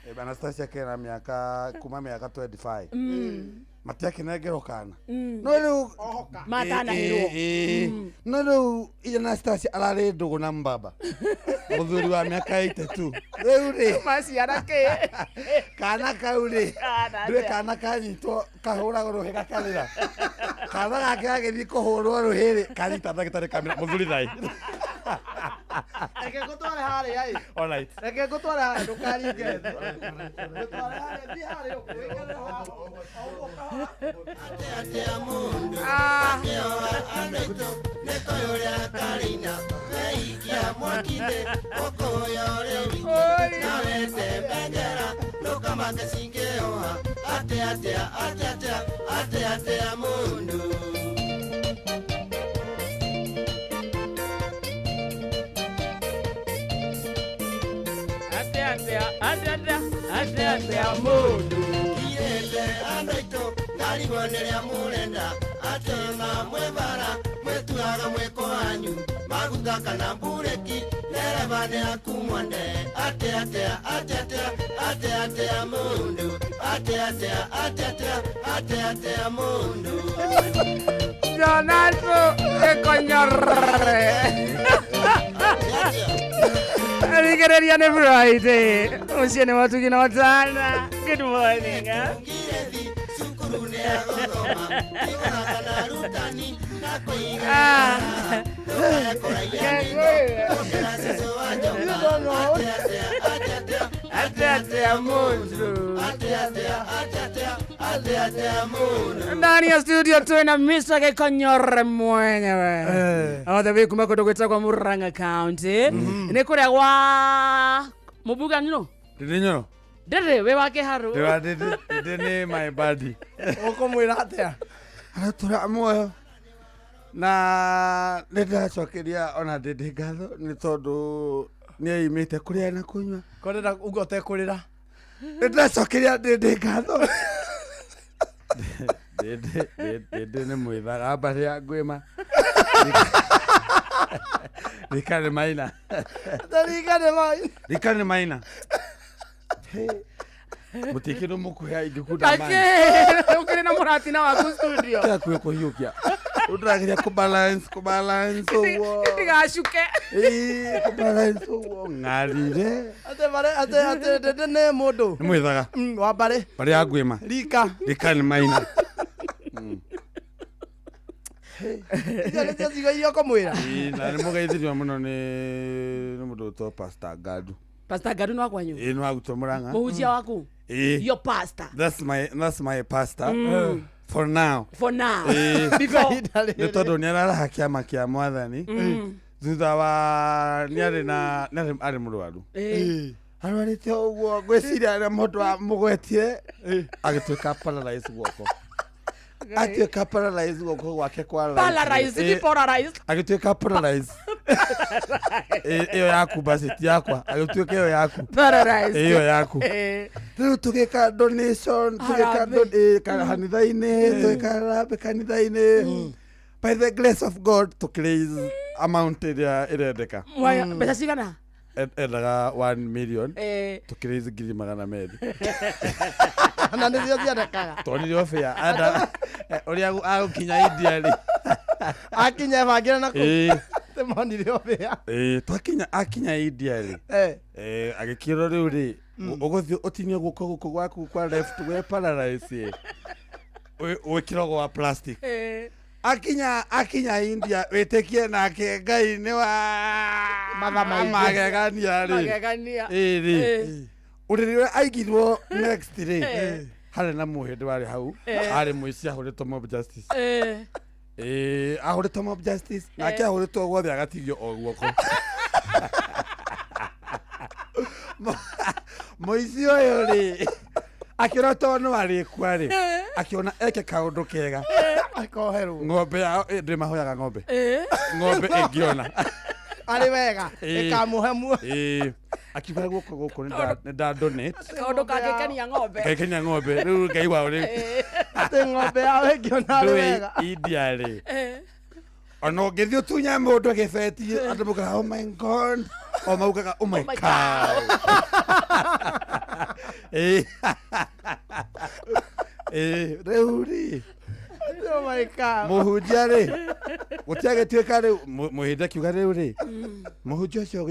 Speaker 5: Eh.
Speaker 9: Anastasia kena mĩaka kuma mĩaka 25. Matiakĩnengerwo kana. No rĩu
Speaker 5: Matanahĩrwo.
Speaker 9: Ĩĩ, ĩĩ. No rĩu Anastasia ararĩ ndũgũ na mbaba mũthuri wa mĩaka 82 rĩu rĩ
Speaker 5: Maciara kĩ?
Speaker 9: kana kau rĩ
Speaker 5: Kana
Speaker 9: ndũĩ
Speaker 5: atĩa?
Speaker 9: kana kanyitwo kahũragwo rũhĩ gakarĩra kana gake gagĩthiĩ kũhũrwo rũhĩ rĩ kanyita ndagĩtarĩ kamĩra mũthuri thai.
Speaker 7: Reke ngũtware harĩa ĩ.
Speaker 9: Alright.
Speaker 7: Reke ngũtware harĩa ndũkaringe thĩ. Ngũtware harĩa thiĩ harĩa ũguo wĩkare haha.
Speaker 5: Atĩa, atĩa, atĩa, atĩa, atĩa, atĩa mũndũ.
Speaker 8: Kiete andũ aitũ ndarigwo nĩrĩa mũrenda atĩ ona mwĩ bara mwĩtuaga mwĩko wanyu maguta kana mburĩki ndereba nĩ aku mwende atĩ atĩa atĩ atĩa atĩ atĩa mũndũ atĩ atĩa atĩ atĩa atĩ atĩa mũndũ.
Speaker 5: Jonasu Gĩkonyore. Thikĩrĩria nĩ Friday. Ũcio nĩ Watugi na Watana. Good morning. Eh? Ah. Atĩa atĩa mũndũ. Ndani ya studio twina Mr. Gĩkonyore mwenyewe othe wĩ kuma kũndũ gwĩtagwo Murang'a County nĩ kũrĩa gwa mũbuga nyũ
Speaker 9: Ndĩndĩ Nyoro.
Speaker 5: ndĩrĩ wĩ wa kĩharũ
Speaker 9: Ndĩwa ndĩndĩ ndĩndĩ nĩ my buddy.
Speaker 7: Ũkũmwĩra atĩa?
Speaker 9: Aratũra muoyo na nĩ ndĩracokeria ona ndĩndĩ ngatho nĩ tondũ nĩ aimĩte kũrĩa na kũnyua.
Speaker 7: Korera uga ũtekũrĩra.
Speaker 9: Nĩ ndĩracokeria ndĩndĩ ngatho. Ndĩndĩ ndĩndĩ nĩ mwĩthaga mbarĩ ya ngwĩma. Rika nĩ maina.
Speaker 7: Rika nĩ maina.
Speaker 9: Rika nĩ maina. Mũtikĩndũ mũkuhe ingĩkunda
Speaker 5: Kake ũkĩrĩ na mũratina waku studio
Speaker 9: Kĩrakuĩ kũhiũkia. Rĩu ndĩrageria kũbalance kũbalance ũguo.
Speaker 5: Ndigacuke.
Speaker 9: Ĩĩ kũbalance ũguo ng'arire.
Speaker 7: Atĩ barĩ atĩ atĩ ndĩndĩ nĩ mũndũ.
Speaker 9: Nĩ mwĩthaga.
Speaker 7: Wa mbarĩ.
Speaker 9: Mbarĩ ya ngwĩma.
Speaker 7: Rika.
Speaker 9: Rika nĩ maina.
Speaker 7: Icio nĩcio ciugo iria ũkũmwĩra.
Speaker 9: Ĩĩ na nĩ mũgeithirio mũno nĩ nĩ mũndũ ũtwo Pastor Ngadu.
Speaker 5: Pastor Ngadu nĩ wa kwanyu?
Speaker 9: Ĩĩ nĩ wa gwitũ Murang'a.
Speaker 5: Mũhunjia waku?
Speaker 9: Ĩĩ.
Speaker 5: Your pastor.
Speaker 9: That's my pastor. For now.
Speaker 5: For now.
Speaker 9: Ĩĩ.
Speaker 5: Before.
Speaker 9: Nĩ tondũ nĩ araraha kĩama kĩa mwathani. Thutha wa nĩ arĩ na nĩ arĩ arĩ mũrwaru.
Speaker 5: Ĩĩ.
Speaker 9: Arwarĩte ũguo ngwĩciria arĩa mũndũ amũgwetie agĩtuĩka paralyzed guoko. Atuĩka paralyzed guoko gwake kwa right.
Speaker 5: Paralyzed, ti
Speaker 9: Ĩĩ.
Speaker 5: polarized.
Speaker 9: Agĩtuĩka paralyzed. Ĩyo yaku basi ti yakwa agĩtuĩka ĩyo yaku.
Speaker 5: Paralyzed.
Speaker 9: Ĩyo yaku. Rĩu tũgĩka donation tũgĩka
Speaker 5: Harambee.
Speaker 9: kanitha-inĩ, tũgĩka harambee kanitha-inĩ. By the grace of God tũkĩraise amount ĩrĩa ĩrendeka.
Speaker 5: Mbeca cigana?
Speaker 9: Endaga 1 million. Tũkĩraise 200,000.
Speaker 7: Na nĩcio ciendekaga.
Speaker 9: Twonire obĩa enda ũrĩa agũkinya India rĩ.
Speaker 7: Akinya ebangĩre na kũu. Tĩmonire obĩa.
Speaker 9: Ĩĩ, twakinya akinya India rĩ. Agĩkĩrwo rĩu rĩ ũgũthiĩ ũtinio guoko gũkũ gwaku kwa left we paralyze wĩkĩrwo gwa plastic. Akinya India wĩtĩkie nake Ngai nĩ wa
Speaker 7: Matha maingĩ.
Speaker 9: magegania rĩ.
Speaker 5: Magegania.
Speaker 9: Ĩĩ rĩ. Ũrĩrĩ ũrĩa aigirwo next rĩ harĩ na mũhĩndĩ warĩ hau arĩ mũici ahũrĩtwo mob justice. Ĩĩ, ahũrĩtwo mob justice nake ahũrĩtwo guothe agatigio o guoko. Mũici ũyũ rĩ akĩona tondũ no arĩkua rĩ akĩona eke kaũndũ kega.
Speaker 7: Akoherwo.
Speaker 9: Ng'ombe yao ndĩ mahoyaga ng'ombe. Ng'ombe ĩngĩona
Speaker 7: arĩ wega ĩkamũhe muoyo.
Speaker 9: Ĩĩ, akiuga guoko gũkũ nĩ nda donate.
Speaker 5: Kaũndũ kangĩkenia ng'ombe.
Speaker 9: Ngekenia ng'ombe rĩu Ngai wao rĩ
Speaker 7: atĩ ng'ombe yao ĩngĩona arĩ
Speaker 9: ndũĩ
Speaker 7: wega.
Speaker 9: India rĩ ona ũngĩthiĩ ũtunye mũndũ gĩbeti andũ maugaga oh my God, o maugaga oh my cow. Ĩĩ. Ĩĩ, rĩu rĩ
Speaker 7: Oh my God.
Speaker 9: Mũhunjia rĩ gũtiagĩtuĩka rĩu mũhĩndĩ akiuga rĩu rĩ mũhunjia ũcio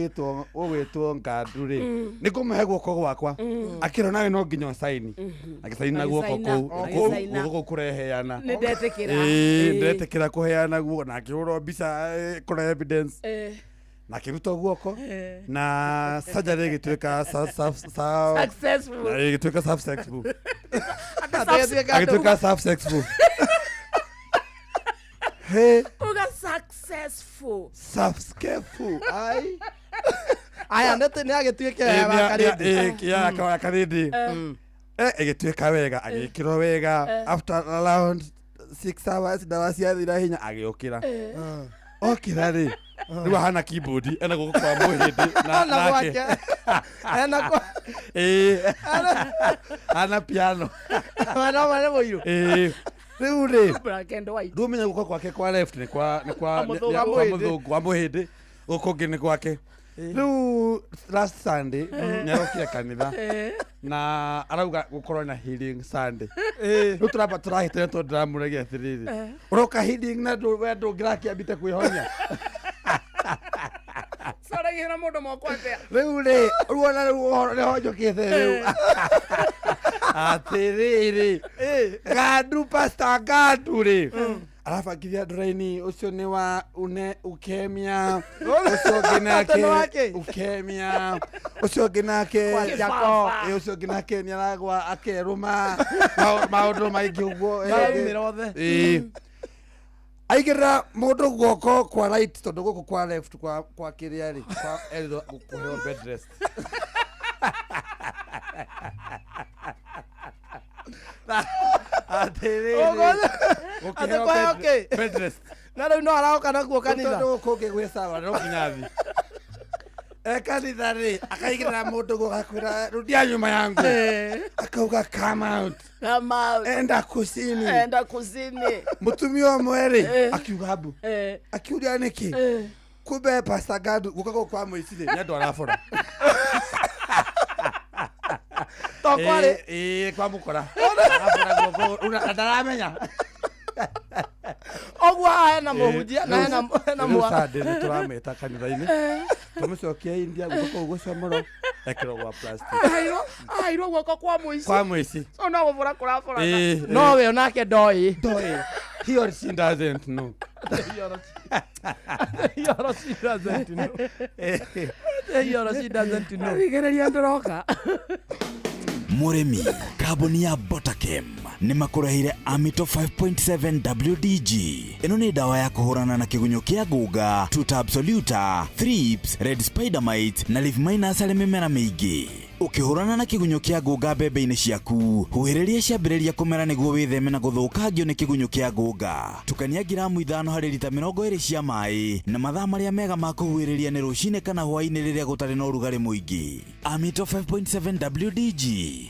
Speaker 9: ũgwĩtwo Ngandu rĩ nĩ ngũmũhe guoko gwakwa. Akĩrwo nawe no nginya ũcaini. Agĩcaina guoko
Speaker 5: Agĩcaina,
Speaker 9: kũu
Speaker 5: agĩcaina.
Speaker 9: guoko kũu kũreheana.
Speaker 5: Nĩ ndetĩkĩra.
Speaker 9: Ĩĩ, ndetĩkĩra kũheana guo na akĩhũrwo mbica kũrehe evidence. Na akĩrutwo guoko na surgery ĩgĩtuĩka
Speaker 5: Successful.
Speaker 9: Na ĩgĩtuĩka successful.
Speaker 5: Agĩtuĩka
Speaker 9: Agĩtuĩka successful. Hey.
Speaker 5: Uga successful.
Speaker 9: Successful. Ai.
Speaker 7: Aya nĩ agĩtuĩke wa Karĩndĩ.
Speaker 9: Ya Karĩndĩ. Ĩgĩtuĩka wega agĩkĩrwo wega after around 6 hours ndawa ciathira hinya agĩũkĩra. Okĩra rĩ rĩu ahana keyboard ena guoko kwa mũhĩndĩ na
Speaker 7: Na
Speaker 9: nake.
Speaker 7: gwake. Ena kwa
Speaker 9: Ĩĩ. Ana piano.
Speaker 7: Mana marĩ mũirũ.
Speaker 9: Ĩĩ. Rĩu rĩ
Speaker 5: Black and white.
Speaker 9: ndũmenya guoko gwake kwa left nĩ kwa nĩ kwa
Speaker 5: Kwa mũthũngũ.
Speaker 9: nĩ kwa mũthũngũ kwa mũhĩndĩ gũkũ ũngĩ nĩ gwake. Rĩu last Sunday nĩarokire kanitha na arauga gũkorwo na healing Sunday. Rĩu tũramba tũrahĩtania tondũ ndĩramũragia atĩrĩrĩ ũroka healing na we ndũngĩrakĩambĩte kwĩhonia.
Speaker 5: Soragĩra mũndũ moko atĩa?
Speaker 9: Rĩu rĩ ruona rĩu ũhoro nĩho njũkĩte rĩu atĩrĩrĩ Gandu Pastor Gandu rĩ arabangithia andũ raini ũcio nĩ wa une ukemia ũcio ũngĩ nake
Speaker 7: Atĩ nĩ wake?
Speaker 9: ukemia ũcio ũngĩ nake
Speaker 7: Kwa Jacob.
Speaker 9: Ĩ, ũcio ũngĩ nake nĩ aragwa akerũma maũndũ maingĩ ũguo.
Speaker 7: Maraumĩra othe.
Speaker 9: Ĩ. Aigĩrĩra mũndũ guoko kwa right tondũ gũkũ kwa left kwa kĩrĩa rĩ kwa erirwo kũheo bed rest. Atĩrĩrĩ
Speaker 7: Atĩ kwa okay.
Speaker 9: Bed rest.
Speaker 7: Na rĩu no aroka nakuo kanitha.
Speaker 9: Tondũ gũkũ ũngĩ gwĩ sawa no nginya thi. E kanitha rĩ akaigĩrĩra mũndũ guoko akwĩra rudia nyuma yangu. Akauga come out.
Speaker 5: Come out.
Speaker 9: Enda kusini.
Speaker 5: Enda kusini.
Speaker 9: Mũtumia ũmwe rĩ akiuga mbu. Akiuria nĩkĩ? Kumbe Pastor Gandu guoko gũkũ kwa mũici rĩ nĩ andũ arabora.
Speaker 7: To kwarĩ.
Speaker 9: Ĩĩ kwa mũkora. Arabora guoko na ndaramenya.
Speaker 7: Ũguo haha hena mũhunjia na hena
Speaker 9: Rĩu
Speaker 7: mwa.
Speaker 9: Sunday nĩ tũrameta kanitha-inĩ tũmũcokie India guoko kũu gũcomorwo ekĩrwo gwa plastic.
Speaker 5: Ahairwo guoko kwa mũici.
Speaker 9: Kwa mũici.
Speaker 5: So no gũbora kũraboraga.
Speaker 9: Ĩĩ,
Speaker 7: No we onake ndoĩ.
Speaker 9: Ndoĩ. He or she doesn't know.
Speaker 7: He or she doesn't know. He or she doesn't know.
Speaker 5: Rigereria ndĩroka.
Speaker 6: Mũrĩmi, kambuni ya Botakem nĩ makũreheire Amito 5.7 WDG. Ĩno nĩ ndawa ya kũhũrana na kĩgunyũ kĩa ngũnga, Tuta absoluta, thrips, red spider mite na leaf minus harĩ mĩmera mĩingĩ. Ũkĩhũrana na kĩgunyũ kĩa ngũnga mbembe-inĩ ciaku, huhĩrĩria ciambĩrĩria kũmera nĩguo wĩtheme na gũthũkangio nĩ kĩgunyũ kĩa ngũnga. Tukania ngiramu 5 harĩ rita 20 cia maĩ na mathaa marĩa mega ma kũhuhĩrĩria nĩ rũcinĩ kana hwaĩ-inĩ rĩrĩa gũtarĩ na ũrugarĩ mũingĩ. Amito 5.7 WDG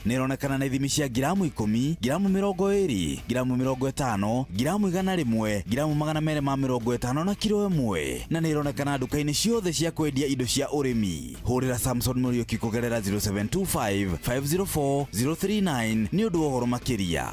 Speaker 6: nĩ ĩronekana na ithimi cia ngiramu 10, ngiramu 20, ngiramu 50, ngiramu 100, ngiramu 250 na kiro 1, na nĩ ĩronekana nduka-inĩ ciothe cia kwendia indo cia ũrĩmi. Hũrĩra Samson Muriuki kũgerera 0725 504 039 nĩ ũndũ wa ũhoro makĩria.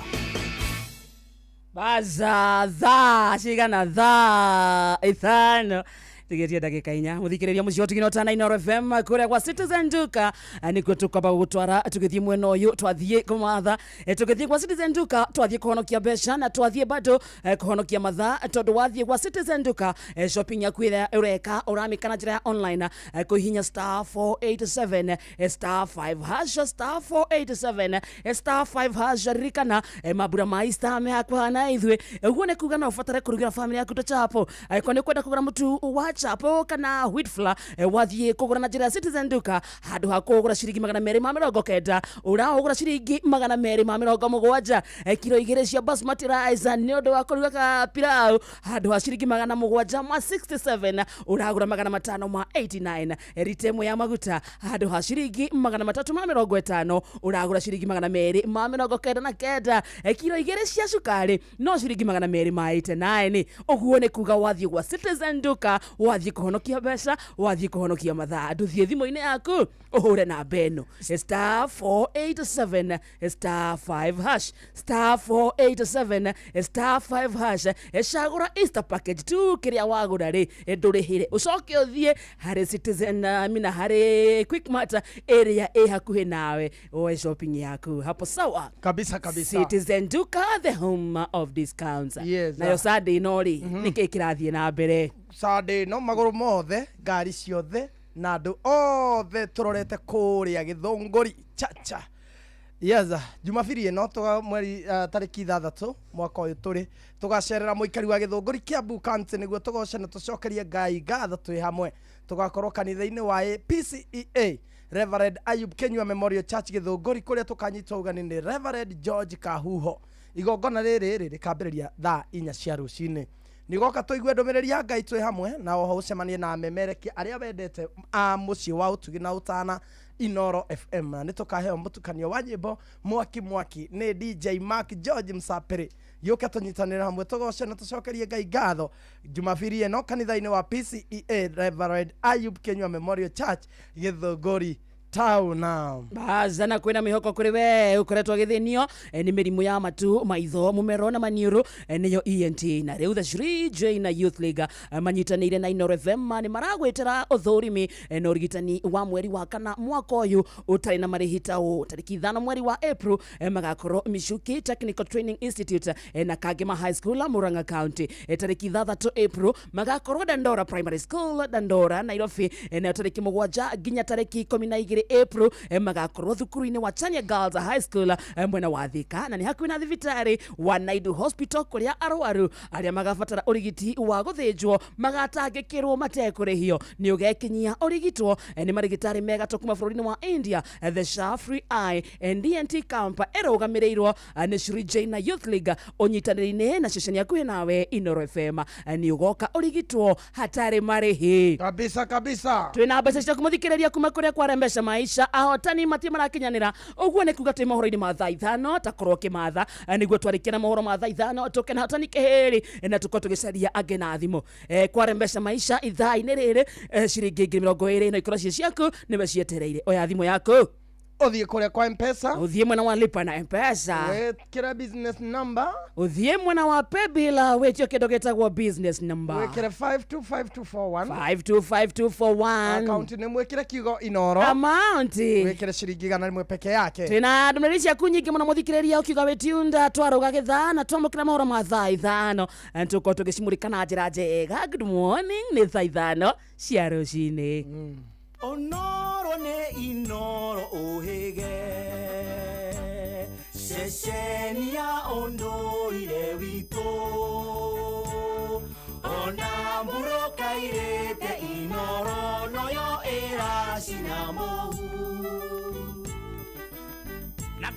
Speaker 5: Baza thaa cigana thaa 5 tigetie ndagika 4 muthikiriria mucio tugino tana Inooro FM kuria gwa Citizen Duka nikuo tukwamba gugutwara tugithie mwena uyu twathie kumatha tugithie gwa Citizen Duka twathie kuhonokia mbeca na twathie bado kuhonokia mathaa tondu wathie gwa Citizen Duka shopping yaku iria ureka uramika na njira ya online kuhihinya star 487 star 5 hash star 487 star 5 hash. Ririkana mabura ma Easter me hakuha na ithuĩ uguo nĩ kuga no ũbatare kũrugĩra family yaku tũchapo angĩkorwo nĩ ũkwenda kũgũra mũtu wa chapo kana wheat flour wathie kũgũra na njĩra ya Citizen Duka handũ ha kũgũra ciringi 290 ũragũra ciringi 270 kiro 2 cia basmati rice nĩ ũndũ wa kũruga ka pilau handũ ha ciringi 767 ũragũra 589 rita 1 ya maguta handũ ha ciringi 350 ũragũra ciringi 299 kiro 2 cia cukari no ciringi 289. Ũguo nĩ kuga wathiĩ gwa Citizen Duka wathiĩ kũhonokia mbeca wathiĩ kũhonokia mathaa ndũthiĩ thimũ-inĩ yaku ũhũre namba ĩno star 487 star 5 hash star 487 star 5 hash. Cagũra Easter package 2 kĩrĩa wagũra rĩ ndũrĩhĩre ũcoke ũthiĩ harĩ Citizen mina harĩ Quickmart ĩrĩa ĩ hakuhĩ nawe woe shopping yaku hapo sawa
Speaker 7: kabisa kabisa.
Speaker 5: Citizen Duka, the home of discounts.
Speaker 7: Yes,
Speaker 5: nayo Sunday no rĩ nĩkĩ kĩrathiĩ na mbere
Speaker 7: Sunday no magũrũ mothe ngari ciothe na andũ othe tũrorete kũrĩa Gĩthũngũri chacha. Yes, Jumapili ĩno tuga mweri tarĩki 6 mwaka ũyũ tũrĩ tũgacerera mũikari wa Gĩthũngũri Kiambu County nĩguo tũgoce na tũcokerie Ngai ngatho twĩ hamwe. Tũgakorwo kanitha-inĩ wa PCEA Reverend Ayub Kenyua Memorial Church Gĩthũngũri kũrĩa tũkanyitwo ũgeni nĩ Reverend George Kahuho. Igongona rĩrĩ rĩkambĩrĩria thaa 4 cia rũcinĩ. Nĩgoka tũigue ndũmĩrĩri ya Ngai twĩ hamwe na oho ũcemanie na amemerekia arĩa wendete a mũciĩ wa ũtugi na ũtana Inooro FM. Na nĩtũkaheo mũtukanio wa nyĩmbo mwaki mwaki nĩ DJ Mark George Msapiri. Gĩũke tũnyitanĩre hamwe tũgoce na tũcokerie Ngai ngatho Jumapili ĩno kanitha-inĩ wa PCEA Reverend Ayub Kenyua Memorial Church Gĩthũngũri town.
Speaker 5: Baza na kwina mihoko kuri we ukoretwo githinio ni mirimu ya matu maitho mumero na maniuru niyo ENT na riu the Shri Jaina Youth League manyitanire na Inooro FM ni maragwitira uthurimi na urigitani wa mweri wa kana mwaka uyu utari na marihi ta u tariki 5 mweri wa April magakorwo Michuki Technical Training Institute na Kagema High School Murang'a County tariki 6 April magakorwo Dandora Primary School Dandora Nairobi na tariki 7 nginya tariki 12 April magakorwo thukuru-inĩ wa Chania Girls High School mwena wa Thika na nĩ hakuhĩ na thibitarĩ wa Naidu Hospital kũrĩa arwaru arĩa magabatara ũrigiti wa gũthĩnjwo magatangĩkĩrwo matekũrĩhio. Nĩ ũgekinyia ũrigitwo nĩ marigitari mega kuma bũrũri-inĩ wa India. The Sha Free Eye and DNT Camp ĩrũgamĩrĩirwo nĩ Shri Jaina Youth League ũnyitanĩri-inĩ na ceceni hakuhĩ nawe Inooro FM. Nĩ ũgoka ũrigitwo hatarĩ marĩhi
Speaker 7: kabisa kabisa.
Speaker 5: Twĩna mbeca cia kũmũthikĩrĩria kuma kũrĩa kwa Rembesha Maisha ahotani matie marakinyanira uguo nĩ kuga twĩ mohoro-inĩ ma thaa 5 takorwo kĩmatha nĩguo twarĩkia na mohoro ma thaa 5 tũke na ahotani kĩhĩrĩ na tũkorwo tũgĩcaria angĩ na thimũ kwa Rembesha Maisha ithaa-inĩ rĩrĩ ciringi 20,000 no ikorwo ciĩ ciaku nĩwe cietereire. Oya thimũ yaku
Speaker 7: uthie kuria kwa Mpesa,
Speaker 5: uthie mwena wa lipa na Mpesa,
Speaker 7: wikire business number,
Speaker 5: uthie mwena wa paybill witio kindu gitagwo business number,
Speaker 7: wikire 525241
Speaker 5: 525241,
Speaker 7: account ni mwikire kiugo Inooro,
Speaker 5: amount
Speaker 7: wikire ciringi 100 peke yake.
Speaker 5: Twina ndũmĩrĩri ciaku nyingĩ mũno mũthikĩrĩria ũkiuga wĩtiunda twarũga gĩthaa na twamũkĩra mohoro ma thaa 5 tũkorwo tũgĩcimũrĩka na njĩra njega. Good morning, nĩ thaa 5 cia rũcinĩ.
Speaker 4: Onoro ne Inooro uhige ceceni ya ũndũire witũ ona mbũrũka irĩte Inooro noyo ĩracina mũhu.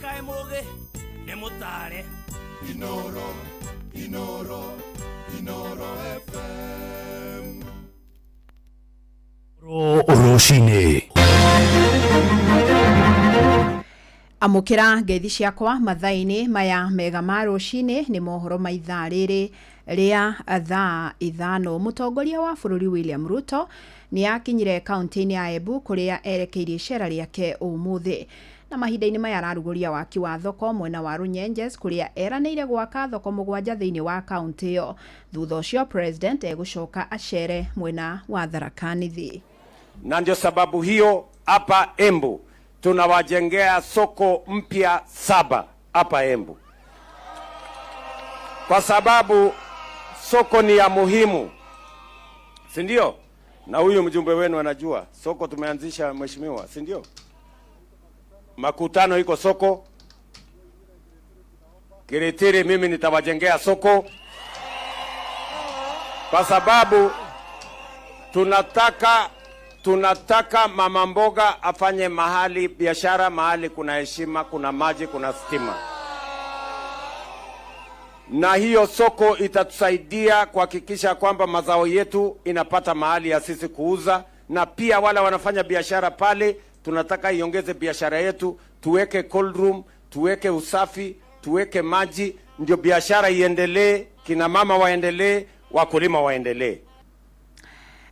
Speaker 4: Kaĩ mũgĩ nĩ mũtare.
Speaker 8: Inoro, Inoro, Inoro FM.
Speaker 26: Rũcinĩ.
Speaker 10: Amũkĩra ngeithi ciakwa mathaa-inĩ maya mega ma rũcinĩ. Nĩ mohoro ma ithaa rĩrĩ rĩa thaa 5. Mũtongoria wa bũrũri William Ruto nĩ akinyire kaunti-inĩ ya Embu kũrĩa erekeirie icera rĩake ũmũthĩ, na mahinda-inĩ maya ararugũria waki wa thoko mwena wa Runyenjes, kũrĩa eranĩire gwaka thoko 7 thĩinĩ wa kaunti ĩyo. Thutha ũcio president egũcoka acere mwena wa Tharaka Nithi.
Speaker 13: Na ndio sababu hiyo hapa Embu tunawajengea soko mpya 7 hapa Embu, kwa sababu soko ni ya muhimu, si ndio? Na huyu mjumbe wenu anajua soko tumeanzisha, mheshimiwa, si ndio? Makutano iko soko Kiritiri, mimi nitawajengea soko kwa sababu tunataka mama mboga afanye mahali biashara, mahali kuna heshima, kuna maji, kuna stima. Na hiyo soko itatusaidia kuhakikisha kwamba mazao yetu inapata mahali ya sisi kuuza, na pia wale wanafanya biashara pale, tunataka iongeze biashara yetu, tuweke cold room, tuweke usafi, tuweke maji, ndio biashara iendelee, kina mama waendelee, wakulima waendelee.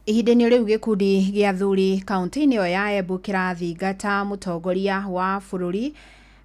Speaker 10: Ihinda-inĩ rĩu gĩkundi gĩa athuri kaunti-inĩ ĩyo ya Embu kĩrathingata mũtongoria wa bũrũri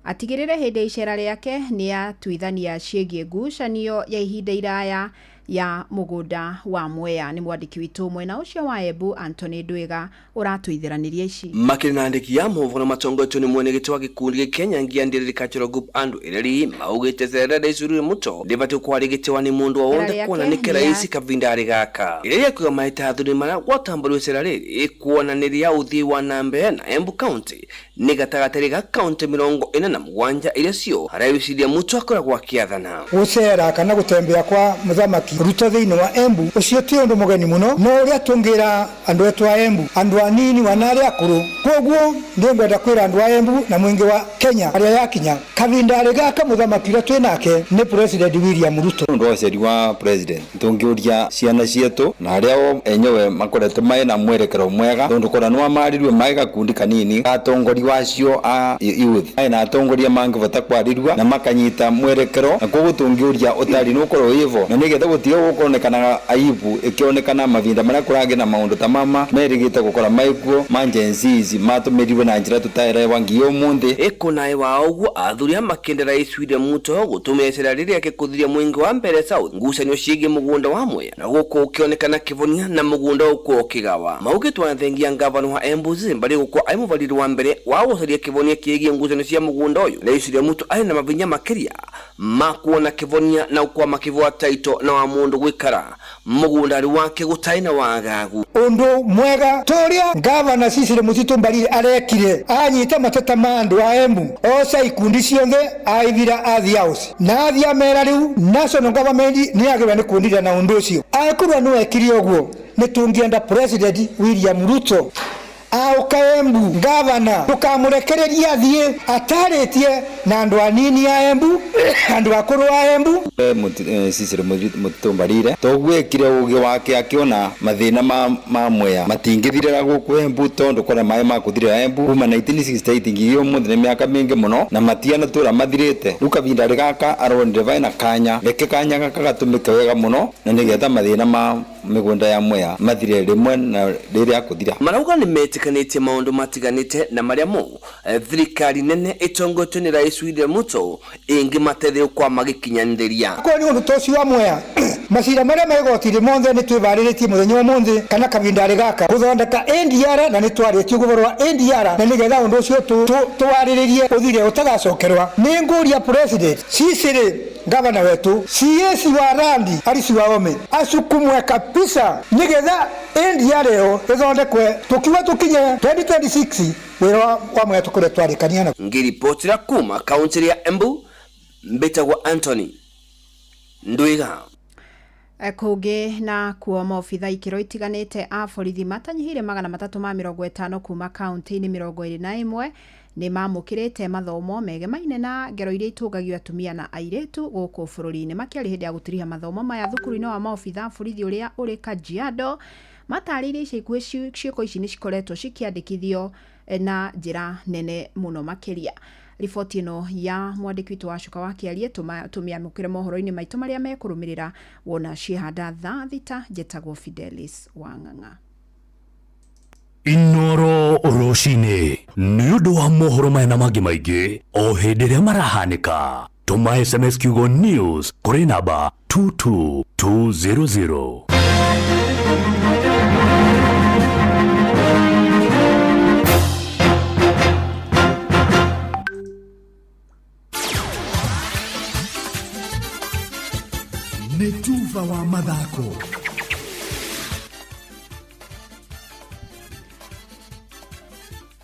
Speaker 10: atigĩrĩre hĩndĩ ya icera rĩake nĩ atuithania ciĩgiĩ ngucanio ya ihinda iraya ya mũgũnda wa Mwea. Nĩ mwandĩki witũ mwena ũcio wa Embu Anthony Ndwiga ũratũithĩranĩria ici.
Speaker 14: Makĩria na andĩki a mohoro matongoretio nĩ mwenegĩti wa gĩkundi gĩa Kenya Ngiandĩrĩri Cultural Group andũ ereri maugĩte cera rĩa Icururi Muto rĩbatiĩ kwarĩgĩtĩwa nĩ mũndũ o wothe kuona nĩ kĩraisi kavinda gaka ĩrĩa rĩkuga maita athuri maria gwatambũrwo icera rĩrĩ kuonanĩria ũthii wa na mbere na Embu County nĩ gatagatĩ ga kaunti 47 iria cio harĩa Muto akoragwo akĩathana.
Speaker 21: Gũcera kana gũtembea kwa mũthamaki Ruto thĩinĩ wa Embu ũcio ti ũndũ mũgeni mũno, no ũrĩa tũngĩra andũ etu a Embu, andũ anini wana arĩa akũrũ. Koguo nĩngwenda kwĩra andũ a Embu na mũingĩ wa Kenya arĩa yakinya kavinda gaka mũthamaki ũrĩa twĩ nake nĩ President William Ruto.
Speaker 23: Ũndũ wa ũceri wa president tũngĩũria ciana cietũ na arĩa o enyewe makoretwo marĩ na mwerekero mwega, tondũ kora nĩ wamarirwe marĩ gakundi kanini atongoria wacio a youth marĩ na atongoria mangĩbota kwarĩrua na makanyita mwerekero, na koguo tũngĩũria ũtari nĩ ũkorwo wĩvo na nĩgetha gũtiga gũkonekana aibu ĩkĩonekana mavinda marĩa kũragĩ na maũndũ ta mama merĩgĩte gũkora maikuo ma Gen Z matũmĩrirwe na njĩra tũtaerewa nginya ũmũthĩ.
Speaker 14: Ĩkũnaĩ wa ũguo athuri a makĩenda Rais William Ruto gũtũmĩra icera rĩrĩ akĩkũthiria mũingĩ wa mbere South ngucanio ciĩgiĩ mũgũnda wa Mwea na gũkũ ũkĩonekana kĩvonia na mũgũnda ũkũ ũkĩgawa. Maugĩtwo na thengia ngavana wa Embu Zimbari gũkorwo arĩ mũbarĩri wa mbere wa gũcaria kĩvonia kĩgiĩ ngucanio cia mũgũnda ũyũ. Rais William Ruto arĩ na mavinya makĩria ma kuona kĩvonia na gũkorwo makĩvoa taito na wa mũndũ gwĩkara mũgũnda wake gũtarĩ na wagagu.
Speaker 21: Ũndũ mwega toria gavana Cecily Mutitu Mbarire arekire anyita mateta ma andũ a Embu oca ikundi ciothe aithira athi house na athi amera riu national government nĩ yagĩrĩirwo nĩ kundira na ũndũ ũcio. Angĩkorwo nĩ wekire ũguo nĩ tũngĩenda President William Ruto aũka Embu gavana ndũkamũrekererie athiĩ atarĩtie na andũ anini a Embu, andũ akũrũ a Embu.
Speaker 23: Cecily Mutitu Mbarire togwekire ũgĩ wake akĩona mathĩna ma Mwea matingĩthirĩra gũkũ Embu tondũ kora maĩ ma kũthirĩra Embu kuma 1968 nginya ũmũthĩ nĩ mĩaka mĩingĩ mũno na matianatũra mathirĩte. Rĩu kavinda gaka aronire vaina kanya reke kanya gaka gatũmĩke wega mũno na nĩgetha mathĩna ma mĩgũnda ya Mwea mathire rĩmwe na rĩrĩa kũthira.
Speaker 14: Marauga nĩ metĩkanĩtie maũndũ matiganĩte na marĩa mo thirikari nene ĩtongoretio nĩ Rais William Ruto ĩngĩmateithia kwa magĩkinyanĩria.
Speaker 21: Korwo nĩ ũndũ ta ũcio wa Mwea macira marĩa me igoti-inĩ mothe nĩ twĩbarĩrĩtie mũthenya ũmũthĩ kana kavinda gaka gũthondeka ADR na nĩ twarĩtie ũhoro wa ADR na nĩgetha ũndũ ũcio tũwarĩrĩrie ũthire ũtagacokerwa. Nĩ ngũria President Cecily gavana wetu CS wa Randi Alice Wahome asukumwe kabisa nĩgetha ADR ĩyo ĩthondekwe tũkiuga tũkinye 2026 wĩra wa Mwea tũkorwe twarĩkania na.
Speaker 14: Ngĩribotera kuma kaunti ya Embu mbĩtagwo Anthony Ndwiga.
Speaker 10: Kũngĩ na kuo maobitha ikĩro itiganĩte a borithi matanyihĩire 350 kuma kaunti-inĩ 21 Nĩ mamũkĩrĩte mathomo megemaine na ngero iria itũngagio atumia na airĩtu gũkũ bũrũri-inĩ. Makĩaria hĩndĩ ya gũtiriha mathomo maya thukuru-inĩ wa maobitha a borithi ũrĩa ũrĩ Kajiado, matarĩirie ica ikuhĩ ciĩko ici nĩ cikoretwo cikĩandĩkithio na njĩra nene mũno makĩria. Riboti ĩno ya mwandĩki witũ wa Cuka wa Kĩarie tũmĩamũkĩre mohoro-inĩ maitũ marĩa mekũrũmĩrĩra wona ciĩhanda thaa 6. Njetagwo Fidelis Wang'ang'a.
Speaker 26: Inoro rũcinĩ nĩ ũndũ wa mohoro maya na mangĩ maingĩ o hĩndĩ ĩrĩa marahanĩka, tũma SMS kiugo news kũrĩ namba 22200.
Speaker 1: Nĩ tuba wa mathako.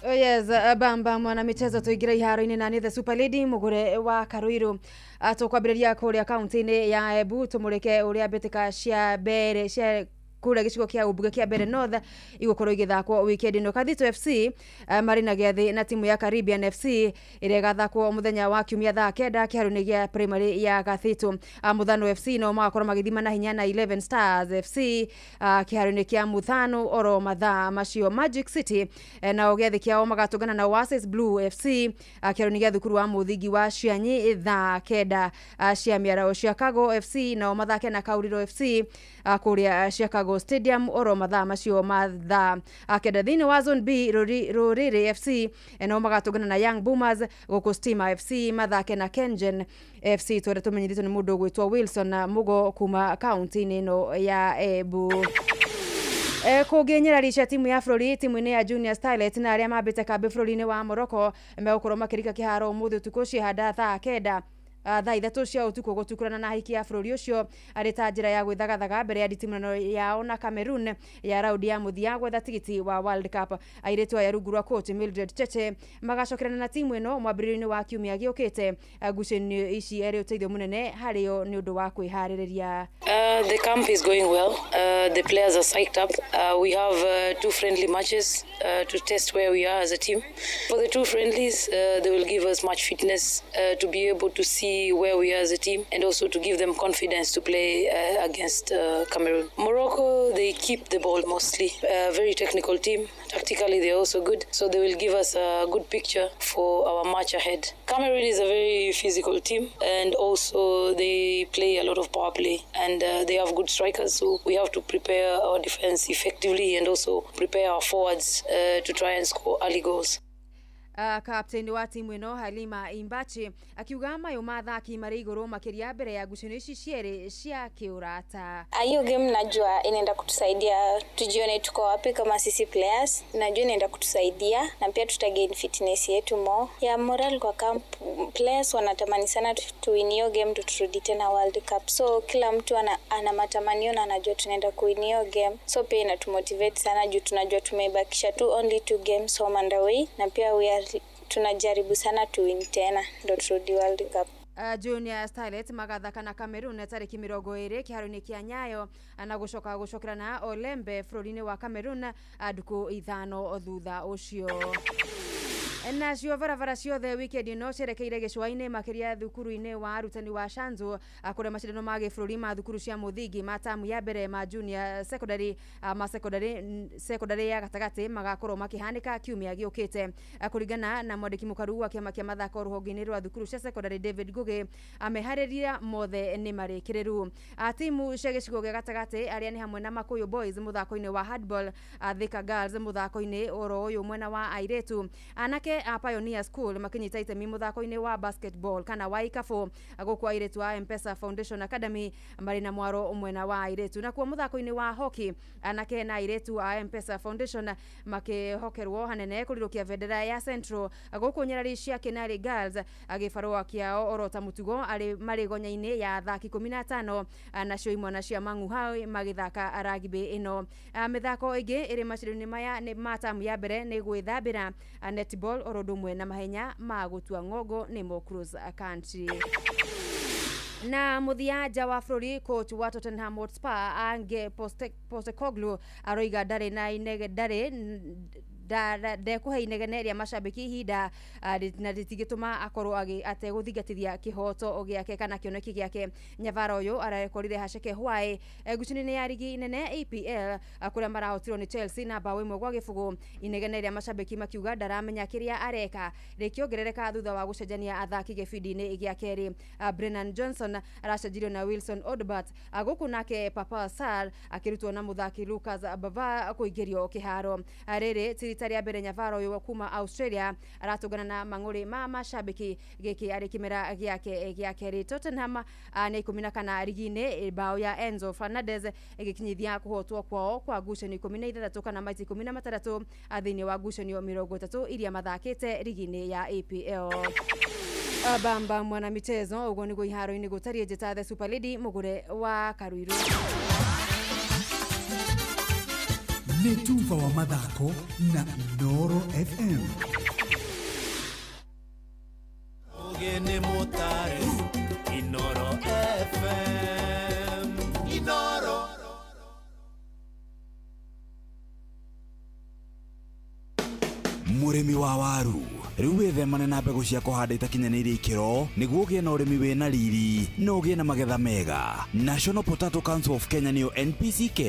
Speaker 12: Oh yes, bamba mwana michezo tuingire iharo-inĩ na nĩ the super lady mũgũre wa Karũirũ. Tũkwambĩrĩria kũrĩa kaunti-inĩ ya Embu tũmũrĩke ũrĩa mbĩtĩka cia mbere cia kũrĩa gĩcigo kĩa ũmbunge kĩa Mbere North igũkorwo igĩthakwo weekend ĩno. Kathito FC marĩ na gĩathĩ na timu ya Caribbean FC ĩrĩa ĩgathakwo mũthenya wa kiumia thaa 9 kĩharo-inĩ gĩa primary ya Gathitu. Muthano FC nao magakorwo magĩthima na hinya na 11 Stars FC kĩharo-inĩ kĩa Muthano oro mathaa macio. Magic City nao gĩathĩ kĩao magatũngana na Oasis Blue FC kĩharo-inĩ gĩa thukuru wa mũthingi wa Cianyi thaa 9 cia mĩaraho. Chicago FC nao mathake na Kauriro FC kũrĩa Chicago Stadium oro mathaa macio ma thaa 9. Thĩinĩ wa Zone B, Rũrĩrĩ FC nao magatũngana na Young Boomers, gũkũ Stima FC mathake na Kengen FC, tũrĩa tũmenyithĩtio nĩ mũndũ ũgwĩtwo Wilson Mugo kuma kaunti-inĩ ĩno ya Embu. Kũngĩ nyarari cia timu ya bũrũri timu-inĩ ya Junior Starlet na arĩa mambĩte kambĩ bũrũri-inĩ wa Morocco megũkorwo makĩrika kĩharo ũmũthĩ ũtukũ ciĩhanda thaa 9, thaa 3 cia ũtukũ gũtukurana na ahiki ya bũrũri ũcio arĩ ta njĩra ya gwĩthagathaga mbere ya nditimũrano yao na Cameroon ya raundi ya mũthia gwetha tigiti wa World Cup. Airĩtu aya rungu rwa coach Mildred Cheche magacokerana na timu ĩno mwambĩrĩrio-inĩ wa kiumia gĩũkĩte. Ngucanio ici erĩ ũteithio mũnene harĩo nĩ ũndũ wa kwĩharĩrĩria.
Speaker 15: The camp is going well. The players are psyched up. We have 2 friendly matches to test where we are as a team. For the 2 friendlies, they will give us much fitness to be able to see where we are as a team and also to give them confidence to play against Cameroon. Morocco, they keep the ball mostly. Very technical team. Tactically, they're also good. So they will give us a good picture for our match ahead. Cameroon is a very physical team and also they play a lot of power play and they have good strikers, so we have to prepare our defense effectively and also prepare our forwards to try and score early goals.
Speaker 12: Captain wa timu ĩno Halima Imbachi akiuga mayũ ma athaki marĩ igũrũ makĩria mbere ya ngucanio ici cierĩ cia kĩũrata.
Speaker 16: Hiyo game najua inaenda kutusaidia tujione tuko wapi kama sisi players. Najua inaenda kutusaidia na pia tutagain fitness yetu more. Ya moral kwa camp, players wanatamani sana tuwin hiyo game turudi tena World Cup. So kila mtu ana matamanio na anajua tunaenda kuwin hiyo game. So pia inatumotivate sana juu tunajua tumebakisha tu only 2 games home and away, na pia we are tunajaribu sana tuwin tena ndo turudi World Cup.
Speaker 12: Junior Starlet magathaka na Cameroon tarĩki 20 kĩharo-inĩ kĩa Nyayo na gũcoka gũcokera na Olembe bũrũri-inĩ wa Cameroon ndukũ 5 thutha ũcio. Nacio barabara ciothe weekend ĩno cierekeire gĩcũa-inĩ makĩria thukuru-inĩ wa arutani wa Shanzu kũrĩa macindano ma gĩbũrũri ma thukuru cia mũthingi ma tamu ya mbere ma junior secondary, ma secondary ya gatagatĩ magakorwo makĩhanĩka kiumia gĩũkĩte. Kũringana na mwandĩki mũkaru wa kĩama kĩa mathako rũhonge-inĩ rwa thukuru cia secondary David Ngugi, ameharĩria mothe nĩ marĩkĩrĩru. Timu cia gĩcigo gĩa gatagatĩ arĩa nĩ hamwe na Makuyu Boys mũthako-inĩ wa handball, Thika Girls mũthako-inĩ oro ũyũ mwena wa airĩtu, anake a Pioneer School makinyita itemi mũthako-inĩ wa basketball kana wa ikabu, gũkũ airĩtu a M-Pesa Foundation Academy marĩ na mwaro mwena wa airĩtu. Nakuo mũthako-inĩ wa hockey, anake na airĩtu a M-Pesa Foundation makĩhokerwo hanene kũrirũkia bendera ya Central, gũkũ nyarari cia Kenari Girls gĩbarũa kĩao oro ta mũtugo arĩ marĩ gonya-inĩ ya athaki 15, nacio imwana cia Mang'u magĩthaka rugby ĩno. Mĩthako ĩngĩ ĩrĩ macindano-inĩ maya nĩ ma tamu ya mbere nĩ gwĩthambĩra, netball oro ũndũ ũmwe na mahenya ma gũtua ng'ongo nĩmo cross country. Na mũthia nja wa bũrũri, coach wa Tottenham Hotspur Ange Postecoglou aroiga ndarĩ na inege ndarĩ Ndekũhe inegene rĩa macambĩki ihinda na rĩtingĩtũma akorwo ategũthingatithia kĩhoto gĩake kana kĩoneki gĩake. Nyavara ũyũ arekorire haceke hwaĩ ngucanio-inĩ ya rigi nene EPL, kũrĩa marahotirwo nĩ Chelsea na bao 1-0. Inegene rĩa macambĩki makiuga ndaramenya kĩrĩa areka rĩkĩongerereka thutha wa gũcenjania athaki gĩbindi-inĩ gĩa kerĩ. Brennan Johnson aracenjirio na Wilson Odbert, gũkũ nake Papa Sarr akĩrutwo na mũthaki Lucas Bava kũingĩrio kĩharo. Rĩrĩ ti rita rĩa mbere Nyavara ũyũ kuma Australia aratũngana na mang'ũrĩ ma macambĩki, gĩkĩ arĩ kĩmera gĩake gĩa kerĩ. Tottenham nĩ 14 rigi-inĩ, bao ya Enzo Fernandez ĩgĩkinyithia kũhotwo kwao kwa ngucanio 16 kana maita 16 thĩinĩ wa ngucanio 30 iria mathakĩte rigi-inĩ ya EPL. Bamba mwana michezo ũguo nĩguo iharo-inĩ gũtariĩ. Njĩta the Super Lady mũgũre wa Karuiru.
Speaker 1: Nĩ tuba wa mathako na Inooro FM.
Speaker 4: Ũgĩ nĩ mũtare Inooro FM Inooro.
Speaker 6: Mũrĩmi wa waru, rĩu wĩthemane na mbegũ cia kũhanda itakinyanĩirie ikĩro nĩguo ũgĩe na ũrĩmi wĩna riri na ũgĩe na magetha mega. National Potato Council of Kenya nĩyo NPCK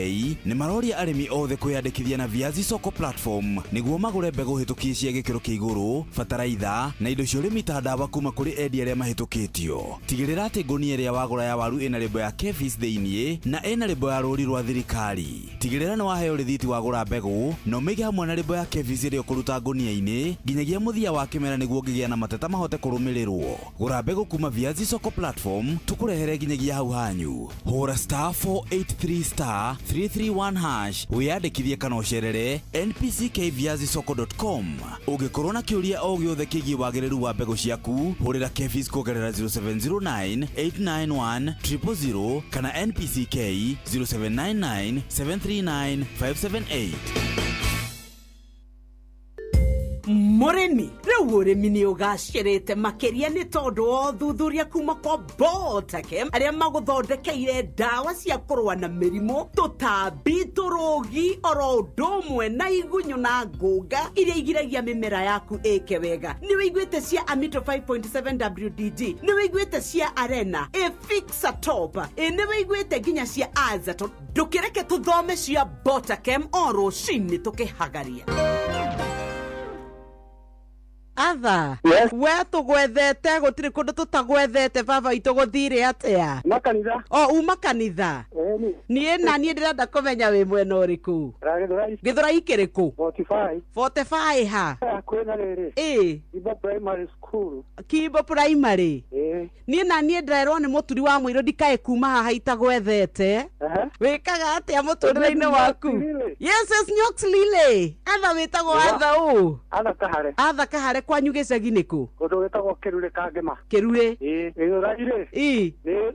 Speaker 6: nĩ maroria arĩmi othe kwĩyandĩkithia na Viazi Soko platform nĩguo magũre mbegũ hĩtũkie cia gĩkĩro kĩa igũrũ, bataraitha na indo cia ũrĩmi ta ndawa kuma kũrĩ endia arĩa mahĩtũkĩtio. Tigĩrĩra atĩ ngũnia ĩrĩa wagũra ya waru ĩna lebo ya KEPHIS thĩiniĩ na ĩna lebo ya rũri rwa thirikari. Tigĩrĩra nĩ waheo rĩthiti wagũra mbegũ na ũmĩige hamwe na lebo ya KEPHIS ĩrĩa ũkũruta ngũnia-inĩ nginyagia mũthia wa kĩmera nĩguo ũngĩgĩa na mateta mahote kũrũmĩrĩrwo. Gũra mbegũ kuma Viazi Soko platform tũkũrehere nginyagia hau hanyu. Hũra *483 *331 hash wĩyandĩkithie kana ũcerere npckviazisoko.com. Ũngĩkorwo na kĩũria o gĩothe kĩgiĩ wagĩrĩru wa mbegũ ciaku, hũrĩra KEPHIS kũgerera 0709 891 000 kana NPCK 0799 739 578.
Speaker 3: Mũrĩmi, rĩu ũrĩmi nĩ ũgacĩrĩte makĩria nĩ tondũ wa ũthuthuria kuma kwa Botakem arĩa magũthondekeire ndawa cia kũrũa na mĩrimũ, tũtambi, tũrũgi oro ũndũ ũmwe na igunyũ na ngũnga iria igiragia mĩmera yaku ĩke wega. Nĩ wĩiguĩte cia Amito 5.7 WDG, nĩ wĩiguĩte cia Arena Efixa Top, nĩ wĩiguĩte nginya cia Azaton. Ndũkĩreke tũthome cia Botakem o rũcinĩ tũkĩhagaria. Atha,
Speaker 17: Yes.
Speaker 3: We tũgwethete gũtirĩ kũndũ tũtagwethete baba witũ gũthire atĩa?
Speaker 17: Ma kanitha.
Speaker 3: O uma kanitha. Niĩ na niĩ ndĩrenda kũmenya wĩ mwena ũrĩkũ.
Speaker 17: Gĩthũrai.
Speaker 3: Gĩthũrai kĩrĩkũ?
Speaker 17: 45.
Speaker 3: 45 ha?
Speaker 17: Hakuhĩ na rĩrĩ.
Speaker 3: Ĩ.
Speaker 17: Kimbo Primary School.
Speaker 3: Kimbo Primary.
Speaker 17: Ĩ.
Speaker 3: Niĩ na niĩ ndĩrerwo nĩ mũturi wa mũirũ ndikae kuma haha itagwethete. Wĩkaga atĩa mũtũrĩre-inĩ waku? Yes, yes, Nyox Lily. Atha wĩtagwo Atha ũ?
Speaker 17: Atha Kahare.
Speaker 3: Atha Kahare kwanyu gĩcagi nĩkũ?
Speaker 17: Kũndũ gwĩtagwo Kĩrurĩ Kangema.
Speaker 3: Kĩrurĩ.
Speaker 17: Ĩ. Gĩthũrai rĩ.
Speaker 3: Ĩ.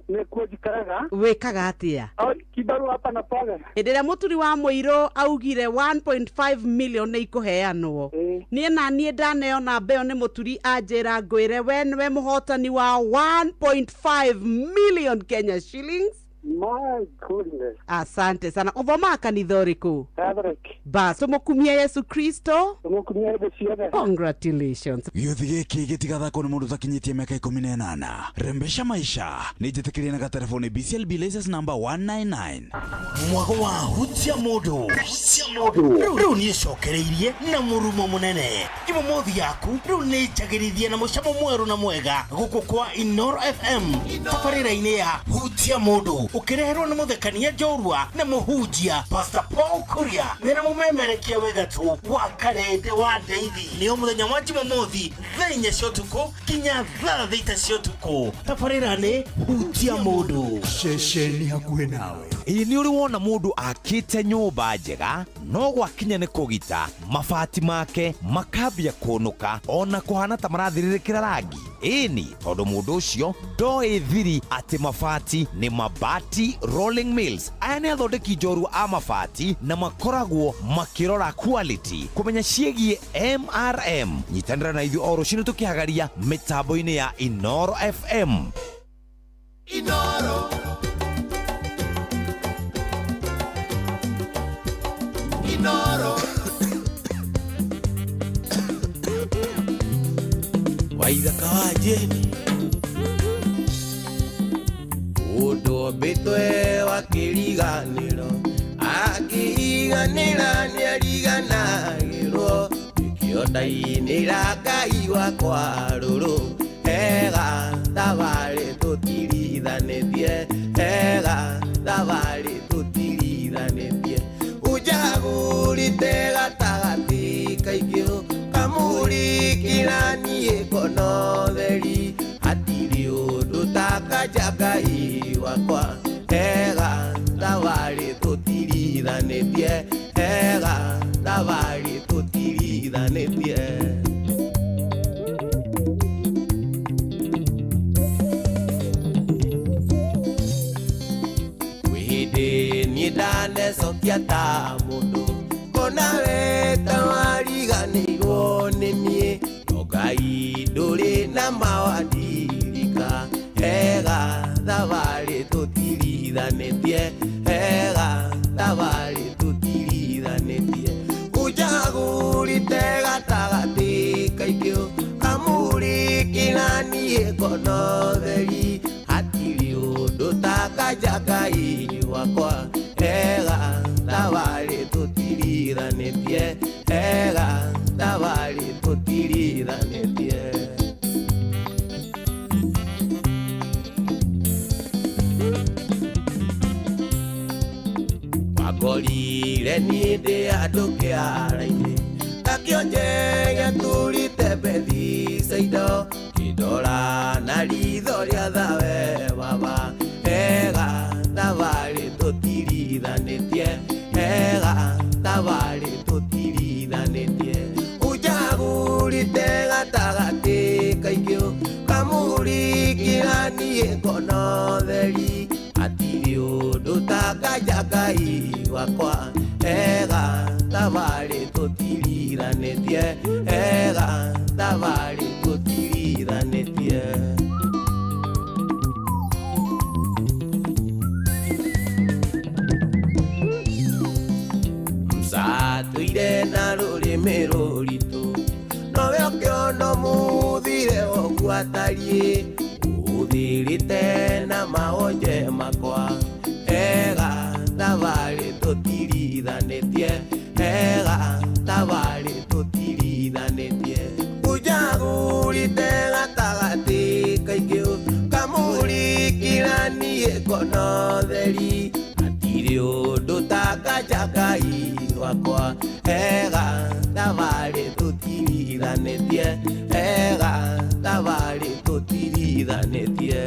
Speaker 17: Nĩ kuo njikaraga.
Speaker 3: Wĩkaga atĩa?
Speaker 17: Kibarua hapa na pale.
Speaker 3: Hĩndĩ ĩrĩa mũturi wa mũirũ augire 1.5 million nĩ ikũheanwo, niĩ na niĩ ndaneo namba ĩyo nĩ mũturi anjĩra ngwĩre we nĩwe mũhotani wa 1.5 million Kenya shillings.
Speaker 17: My goodness.
Speaker 3: Asante sana. Ũthomaga kanitha ũrĩkũ?
Speaker 17: Catholic.
Speaker 3: Bas, tũmũkumie Yesu Kristo.
Speaker 17: Tũmũkumie hĩndĩ ciothe.
Speaker 3: Congratulations.
Speaker 6: Gĩũthi gĩkĩ gĩtigathakwo nĩ mũndũ ũtakinyĩtie mĩaka 18. Rembesha maisha nĩ njĩtĩkĩrie na gatelefoni BCLB license number 199.
Speaker 4: Mwago wa hutia mũndũ rĩu nĩ ĩcokereirie na mũrumo mũnene. Jumamothi yaku rĩu nĩ njagĩrithie na mũcamo mwerũ na mwega gũkũ kwa Inooro FM tabarĩra-inĩ ya hutia mũndũ ũkĩreherwo nĩ mũthekania njorua na mũhunjia Pastor Paul Kuria mena mũmemerekia wĩ gatũ wa karende wa ndeithi. Nĩo mũthenya wa Jumamothi thaa 4 cia ũtukũ nginya thaa 6 cia ũtukũ. Tabarĩra nĩ hutia mũndũ.
Speaker 1: Ceceni hakuhĩ nawe.
Speaker 19: Ĩ nĩ ũrĩ wona mũndũ akĩte nyũmba njega no gwakinya nĩ kũgita mabati make makambia kũnũka ona kũhana ta marathirĩrĩkĩra rangi? Ĩni tondũ mũndũ ũcio ndoĩ thiri atĩ mabati nĩ Mabati Rolling Mills. Aya nĩ athondeki njorua a mabati na makoragwo makĩrora quality kũmenya ciĩgiĩ MRM. Nyitanĩra na ithuĩ o rũcinĩ tũkĩhagaria mĩtambo-inĩ ya Inooro FM.
Speaker 4: Inooro. Inooro.
Speaker 2: Waithaka wa Jane Mũndũ ombĩtwe wa kĩriganĩro akĩriganĩra nĩariganagĩrwo nĩkĩo ndainĩra Ngai wakwa rũrũ hega thabarĩ tũtirithanĩtie hega thabarĩ tũtirithanĩtie ũnjagũrĩte gatagatĩ kaingĩ kamũrĩkĩra niĩ kono theri hatirĩ ũndũ ta kanja Ngai wakwa hega thabarĩ tũtirithanĩtie hega thabarĩ tũtirithanĩtie. Kwĩ hĩndĩ niĩ ndanecokia ta mũndũ kona we ta wariganĩirwo nĩ niĩ no Ngai ndũrĩ na mawandirika hega thabarĩ tũtirithanĩtie hega thabarĩ tũtirithanĩtie ũnjagũrĩte gatagatĩ kaingĩ kamũrĩkĩra niĩ kono theri hatirĩ ũndũ ta kanja Ngai wakwa hega thabarĩ tũtirithanĩtie hega thabarĩ tũtirithanĩtie. Wakorire niĩ ndĩ handũ kĩara-inĩ gakĩonje gĩatũrĩte Bethisaida kĩndora na ritho rĩa thawe baba hega thabarĩ tũtirithanĩtie hega thabarĩ tũtirithanĩtie ũnjagũrĩte gatagatĩ kaingĩ kamũrĩkĩra niĩ kono theri hatirĩ ũndũ ta kanja Ngai wakwa hega thabarĩ tũtirithanĩtie hega thabarĩ tũtirithanĩtie. Msatũire na rũrĩmĩ rũritũ nowe ũkĩona mũthire ũguo atariĩ ũhũthĩrĩte na maonje makwa hega thabarĩ tũtirithanĩtie hega thabarĩ tũtirithanĩtie ũnjagũrĩte gatagatĩ kaingĩ kamũrĩkĩra niĩ kono theri hatirĩ ũndũ ta kanja Ngai wakwa hega thabarĩ tũtirithanĩtie hega thabarĩ tũtirithanĩtie.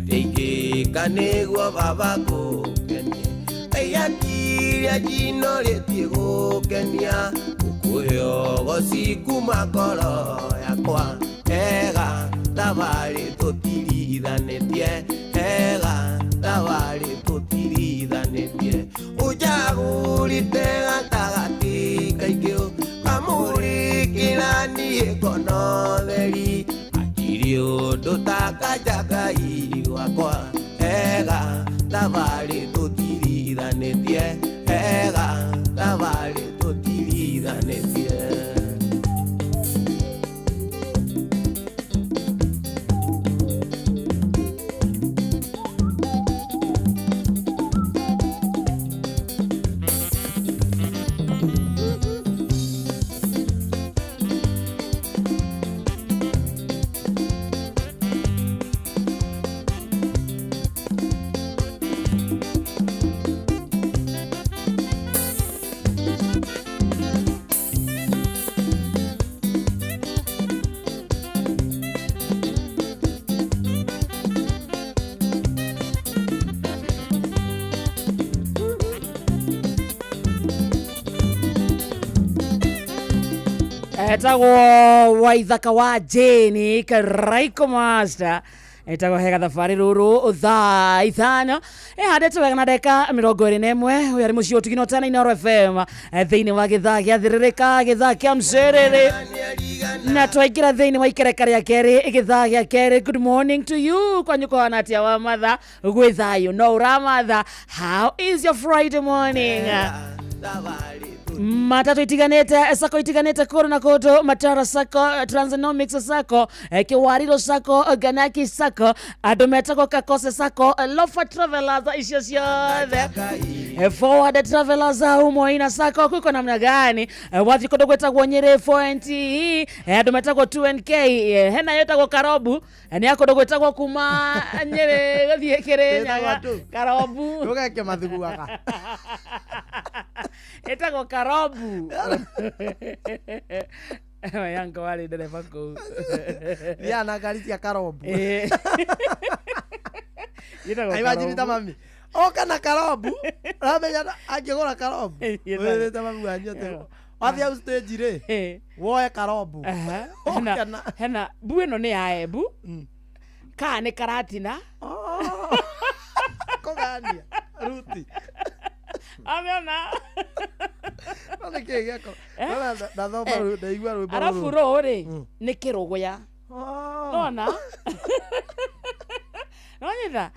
Speaker 2: Nĩingĩka nĩguo baba ngũkenie Ngai akiria njino rĩtie gũkenia ngũkũhe ũgoci kuma ngoro yakwa hega thabarĩ tũtirithanĩtie hega thabarĩ tũtirithanĩtie ũnjagũrĩte gatagatĩ kaingĩ kamũrĩkĩra niĩ kono theri hatirĩ ũndũ ta kanja Ngai wakwa hega thabarĩ tũtirithanĩtie hega thabarĩ tũtirithanĩtie.
Speaker 5: Etagwo Waithaka wa Jane Karaiko Master etagwo hega thabarĩ rũrũ thaa 5 ĩhandĩtwo wega na ndagĩka 21 ũyũ arĩ mũciĩ ũtugino tena Inooro FM thĩinĩ wa gĩthaa gĩa thĩrĩrĩka gĩthaa kĩa mcerere. Na twaingĩra thĩinĩ wa ikereka rĩa kerĩ, gĩthaa gĩa kerĩ. Good morning to you. Kwanyu kũhana atĩa wa matha? Gwĩ thayũ no ũramatha. How is your Friday morning? Matatu itiganĩte, sako itiganĩte kũndũ na kũndũ. Matara Sacco, Transonomics Sacco, Kiwariro Sacco, Ganaki Sacco, andũ metagwo Kakose Sacco, Lofa Travelers, icio ciothe, Forward Travelers, Umoina Sacco, kuko namna gani? Wathiĩ kũndũ gwĩtagwo Nyĩrĩ 4NTE, andũ metagwo 2NK, hena yetagwo Karobu, nĩ ya kũndũ gwĩtagwo kuma Nyĩrĩ gũthiĩ Kĩrĩnyaga. Karobu.
Speaker 7: Ndũgeke mathuguaga.
Speaker 5: Ĩtagwo Karobu. Yango warĩ ndereba kũu.
Speaker 7: Thiaga na ngari cia Karombu.
Speaker 5: Ĩtagwo
Speaker 7: Imagine ta
Speaker 5: Karombu.
Speaker 7: Mami oka na Karombu, ũramenya angĩgũra Karombu wĩrĩte mami wanyu atĩ wathiĩ hau stage rĩ, woe Karombu.
Speaker 5: Hena mbu ĩno nĩ ya Embu kaa nĩ Karatina.
Speaker 7: Kũgania ruti.
Speaker 5: Amĩona.
Speaker 7: No nĩ kĩĩ gĩako? Ndathoma rũu, ndaigua rwĩmbo
Speaker 5: Arabu
Speaker 7: rũrũ.
Speaker 5: Rũũ rĩ nĩ kĩrũgũya nona nonyita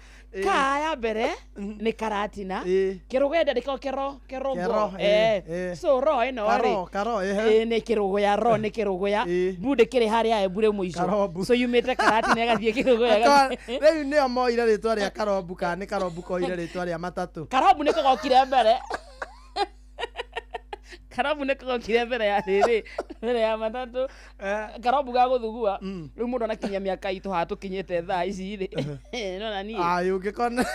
Speaker 5: kaa ya mbere nĩ Karatina, kĩrũgũya ndandĩkagwo kĩro
Speaker 7: Kero,
Speaker 5: kĩrũgũ. So ro ĩno rĩ
Speaker 7: Karo, karo, ehe.
Speaker 5: Nĩ kĩrũgũya, ro nĩ kĩrũgũya, mbu ndĩkĩrĩ harĩa Embu rĩ mũico, so yumĩte Karatina ĩgathiĩ kĩrũgũya.
Speaker 7: Rĩu nĩo moire rĩtwa rĩa Karombu kana nĩ Karombu koire rĩtwa rĩa matatũ?
Speaker 5: Karombu nĩko gokire mbere. Karombu nĩko gokire mbere ya rĩrĩ, mbere ya matatũ. Karombu ga gũthugua rĩu mũndũ anakinyia mĩaka itũ haha tũkinyĩte thaa ici rĩ, nona niĩ.
Speaker 7: Ayũ ũngĩkona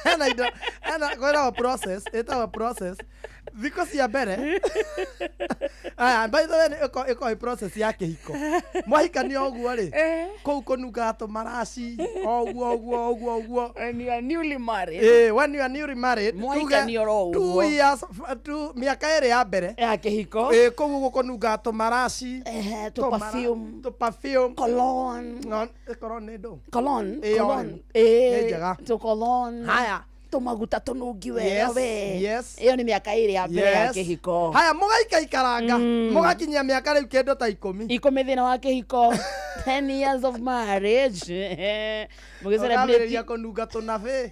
Speaker 7: hena indo hena kwĩragwo process, ĩtagwo process thikũ cia mbere. Aya, by the way, nĩ ĩko ĩ process ya kĩhiko. Mwahikania ũguo rĩ, kũu kũnungaga tũmaraci o ũguo ũguo ũguo ũguo.
Speaker 5: When you are newly married.
Speaker 7: When you are newly married,
Speaker 5: Mwahikania oro
Speaker 7: tuge
Speaker 5: ũguo.
Speaker 7: 2 years, 2 mĩaka 2 ya mbere
Speaker 5: ya kĩhiko.
Speaker 7: Kũu ũguo kũnungaga tũmaraci,
Speaker 5: tũ perfume.
Speaker 7: Tũ perfume.
Speaker 5: Cologne.
Speaker 7: No ĩkorwo nĩ ndũ.
Speaker 5: Cologne.
Speaker 7: Ĩyo
Speaker 5: Cologne.
Speaker 7: nĩ njega.
Speaker 5: Tũ cologne.
Speaker 7: Haya.
Speaker 5: Tũmaguta tũnungi wega. We ĩyo nĩ mĩaka 2 ya mbere ya kĩhiko.
Speaker 7: Haya, mũgaikaikaranga mũgakinyia mĩaka rĩu kĩndũ ta 10.
Speaker 5: 10 thĩna wa kĩhiko, 10 years of marriage. Mũgĩ
Speaker 7: Ũkambĩrĩria kũnunga tũnabĩ,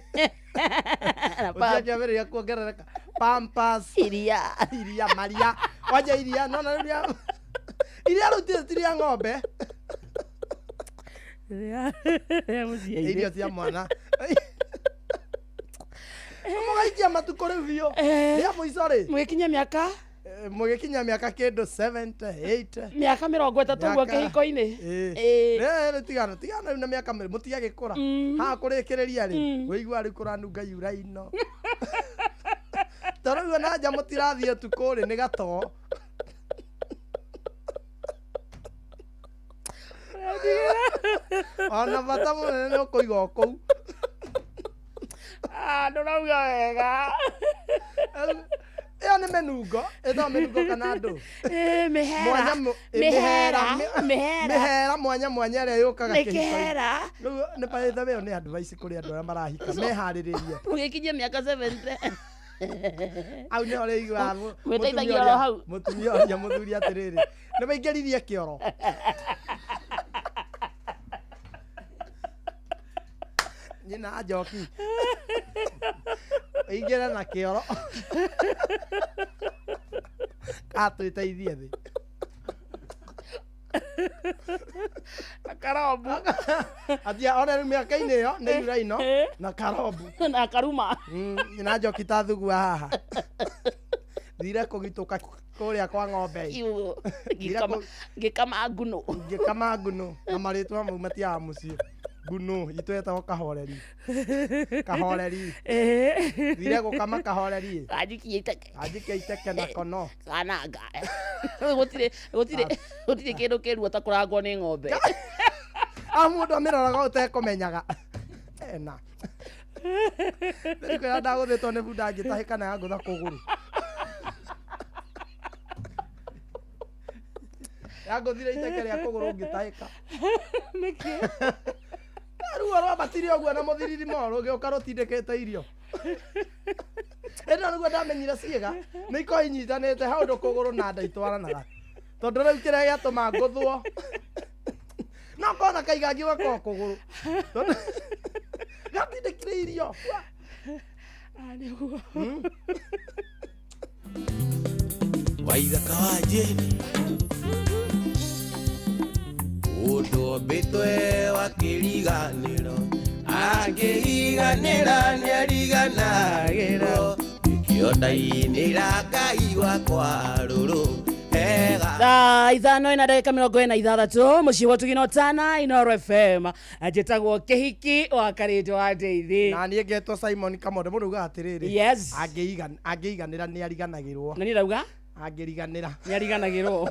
Speaker 7: ũtiakĩambĩrĩria kuongerereka Pampers,
Speaker 5: iria.
Speaker 7: Iria maria wanja iria nona rĩu iria rĩu ti rĩa ng'ombe, irio cia mwana. Mũgaikia matukũ rĩu biũ rĩa mũico rĩ.
Speaker 5: Mũgĩkinyia mĩaka
Speaker 7: Mũgĩkinya mĩaka kĩndũ 70, 80.
Speaker 5: Mĩaka 30 ũguo kĩhiko-inĩ.
Speaker 7: Rĩ tigana tigana rĩu na mĩaka mũtigagĩkũra haha kũrĩkĩrĩria rĩ, wĩigua rĩu kũranunga yuraino ta rĩu ona nja mũtirathiĩ ũtukũ rĩ, nĩ gatoo. Ona bata mũnene nĩ ũkũiga o kũu.
Speaker 5: Ah, ndũrauga wega.
Speaker 7: Ĩyo nĩ mĩnungo, ĩtagwo mĩnungo kana ndũ?
Speaker 5: Mĩhera.
Speaker 7: Mwanya
Speaker 5: Mĩhera.
Speaker 7: mĩhera.
Speaker 5: Mĩhera.
Speaker 7: Mĩhera mwanya mwanya ĩrĩa yũkaga
Speaker 5: Nĩ
Speaker 7: kĩhiko-inĩ.
Speaker 5: kĩhera.
Speaker 7: Rĩu nĩ by the way, ĩyo nĩ advice kũrĩ andũ arĩa marahika meharĩrĩrie.
Speaker 5: Mũgĩkinyia mĩaka 70.
Speaker 7: Hau nĩho rĩiguaga
Speaker 5: Mwĩteithagia
Speaker 7: mũtumia
Speaker 5: oro hau.
Speaker 7: Mũtumia oria mũthuri atĩrĩrĩ, nĩ maingĩririe kĩoro nyina njoki ingĩre na kĩoro atwĩteithie thĩ.
Speaker 5: Karombu.
Speaker 7: Atia ona rĩu mĩaka-inĩ ĩyo nĩ yuraino na karombu.
Speaker 5: Na karuma.
Speaker 7: Nyina njoki ta thugua haha thire kũgitũka kũrĩa kwa ng'ombe.
Speaker 5: Ngĩkama ngunũ.
Speaker 7: Ngĩkama ngunũ na marĩtwa mau matiaga mũciĩ. Ngunũ itũ yetagwo kahoreri, kahoreri thire gũkama kahoreri.
Speaker 5: Kanjikia iteke.
Speaker 7: Kanjikia iteke na kono.
Speaker 5: Kananga gũtirĩ gũtirĩ gũtirĩ kĩndũ kĩruo ta kũrangwo nĩ ng'ombe.
Speaker 7: A mũndũ amĩroraga ũtekũmenyaga ena kwĩra ndagũthĩtwo nĩ bunda ngĩtahĩka na yangũtha kũgũrũ, yangũthire iteke rĩa kũgũrũ ngĩtahĩka.
Speaker 5: Nĩkĩ?
Speaker 7: Ruo rwambatire ũguo na mũthiririmo rũgĩũka rũtindĩkĩte irio. Ĩno nĩguo ndamenyire ciĩga nĩ ikorwo inyitanĩte hau ũndũ kũgũrũ na nda itwaranaga. Tondũ rĩu kĩrĩa gĩatũma ngũthwo no kona kaigangi gakorwo kũgũrũ. Tondũ gatindĩkĩrĩirio.
Speaker 5: Nĩguo.
Speaker 2: Waithaka wa Jane Mũndũ ũmbĩtwe wa kĩriganĩro angĩriganĩra nĩariganagĩrwo nĩkĩo ndainĩra Ngai wakwa rũrũ ega.
Speaker 5: Thaa 5 ina ndagĩka 46 mũciĩ wa Tugina Tana Inooro FM. Njĩtagwo Kĩhiki wa Karĩndũ wa Ndeithi.
Speaker 7: Na niĩ ngetwo Simon Kamondo. Mũndũ ugaga atĩrĩrĩ.
Speaker 5: Yes.
Speaker 7: Angĩiganĩra nĩ ariganagĩrwo.
Speaker 5: Na niĩ ndauga?
Speaker 7: Angĩriganĩra.
Speaker 5: Nĩ ariganagĩrwo.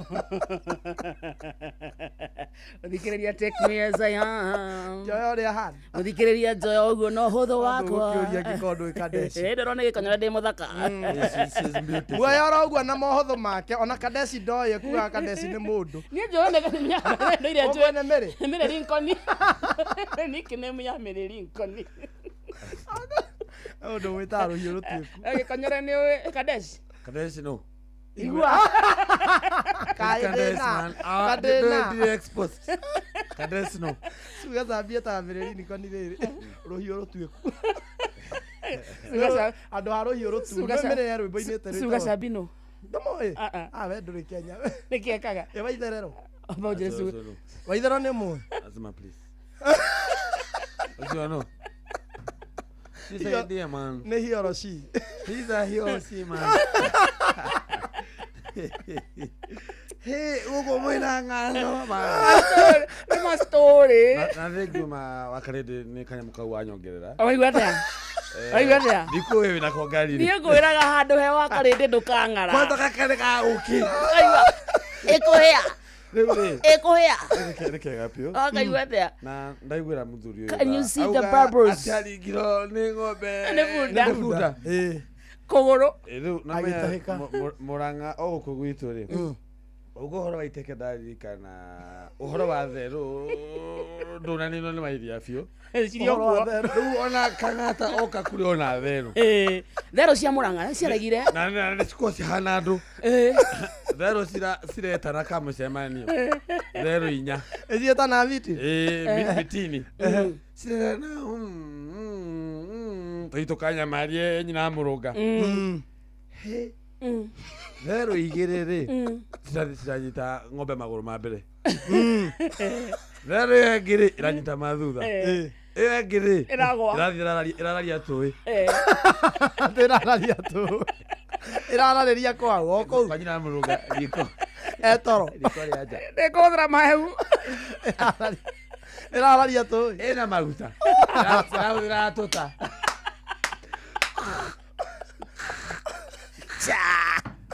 Speaker 5: Mũthikĩrĩria take me as I am.
Speaker 7: Njoya ũrĩa ahana.
Speaker 5: Mũthikĩrĩria njoya ũguo no hũthũ wakwa.
Speaker 7: Ũkĩũria angĩkorwo ndũĩ Kadeshi.
Speaker 5: Ndĩrona gĩkonyora ndĩ mũthaka.
Speaker 7: Muoya oro ũguo na mohũthũ make ona Kadeshi ndoĩ kugaga Kadeshi nĩ mũndũ.
Speaker 5: Niĩ njũĩ nĩ iria njũĩ.
Speaker 7: Ũguo nĩ Mĩrĩ?
Speaker 5: Mĩrĩ Lincoln. Nickname ya Mĩrĩ Lincoln.
Speaker 7: Ũndũ wĩtaga rũhiũ rũtuĩku.
Speaker 5: Gĩkonyore nĩ ũĩ Kadeshi?
Speaker 9: Kadeshi no.
Speaker 7: Igua.
Speaker 9: Kadeshi man. Ah,
Speaker 7: Kadena.
Speaker 9: ndire exposed. Kadeshi no.
Speaker 7: Cuga cambia ta Mĩrĩ Lincoln rĩrĩ. Rũhiũ rũtuĩku. Andũ a rũhiũ rũtuĩku. Mĩrĩ ya rwĩmbo-inĩ ĩte
Speaker 5: Cuga Sabino.
Speaker 7: Ndũmũĩ? Ah, we ndũrĩ Kenya.
Speaker 5: Nĩkĩ ekaga?
Speaker 7: Ĩ Waitherero.
Speaker 5: Amba ũnjĩre Cuga.
Speaker 7: Waitherero nĩ mũĩ?
Speaker 9: Azima please. Ũcio no. She's a dear man.
Speaker 7: Nĩ he or she.
Speaker 9: He's a he or she man. Hey, ugo mwina ng'ano man.
Speaker 5: Nĩ ma story.
Speaker 9: Na thengiũ ma wakarĩndĩ nĩ kanyamũ kau wanyongerera.
Speaker 5: Waigua atĩa? Waigua atĩa?
Speaker 9: Ndikũĩ wĩnako ngari-inĩ.
Speaker 5: Niĩ ngwĩraga handũ he wakarĩndĩ ndũkang'ara.
Speaker 9: Kwanza gaka ga ũkĩ.
Speaker 5: Ũkaigua ĩkũhĩa.
Speaker 9: Rĩu rĩ.
Speaker 5: Ĩkũhĩa.
Speaker 9: Nĩ kega biũ.
Speaker 5: Ũkaigua atĩa?
Speaker 9: Na ndaiguĩra mũthuri ũyũ.
Speaker 5: Can you see the
Speaker 9: Auga
Speaker 5: bubbles?
Speaker 9: atĩ aringirwo nĩ ng'ombe.
Speaker 5: Nĩ bunda.
Speaker 9: Nĩ bunda.
Speaker 5: Kũgũrũ.
Speaker 9: Rĩu na
Speaker 7: Agĩtahĩka.
Speaker 9: Mũrang'a o gũkũ gwitũ rĩ. Ũguo ũhoro wa iteke ndaririkana ũhoro wa therũ ndũnaninwo nĩ mairia biũ.
Speaker 5: Cirĩ o kuo.
Speaker 9: Rĩu ona kang'ata oka kũrĩ ona therũ.
Speaker 5: Therũ cia Mũrang'a ciaregire.
Speaker 9: Na nĩ cikorwo cihana andũ. Therũ ciretana kamũcemanio. Therũ inya.
Speaker 7: Ĩciĩtana miti?
Speaker 9: Ĩĩ, mitini. Ciretana tũitũ kanyamarie nyina mũrũnga. Therũ igĩrĩ rĩ ciranyita ng'ombe magũrũ ma mbere. Therũ ĩyo ĩngĩ rĩ ĩranyita ma thutha. Ĩyo ĩngĩ rĩ
Speaker 5: Ĩragwa.
Speaker 9: ĩrathiĩ ĩrararia tũĩ.
Speaker 7: Ĩrararia tũĩ. Ĩrararĩria kwao o kũu.
Speaker 9: Kwa nyina mũrũnga riko.
Speaker 7: Etoro.
Speaker 9: Riko rĩa nja.
Speaker 5: Nĩngũhũthĩra mahehu.
Speaker 7: Ĩrararia tũĩ.
Speaker 9: Ĩna maguta. Ĩrahũthĩra tũta.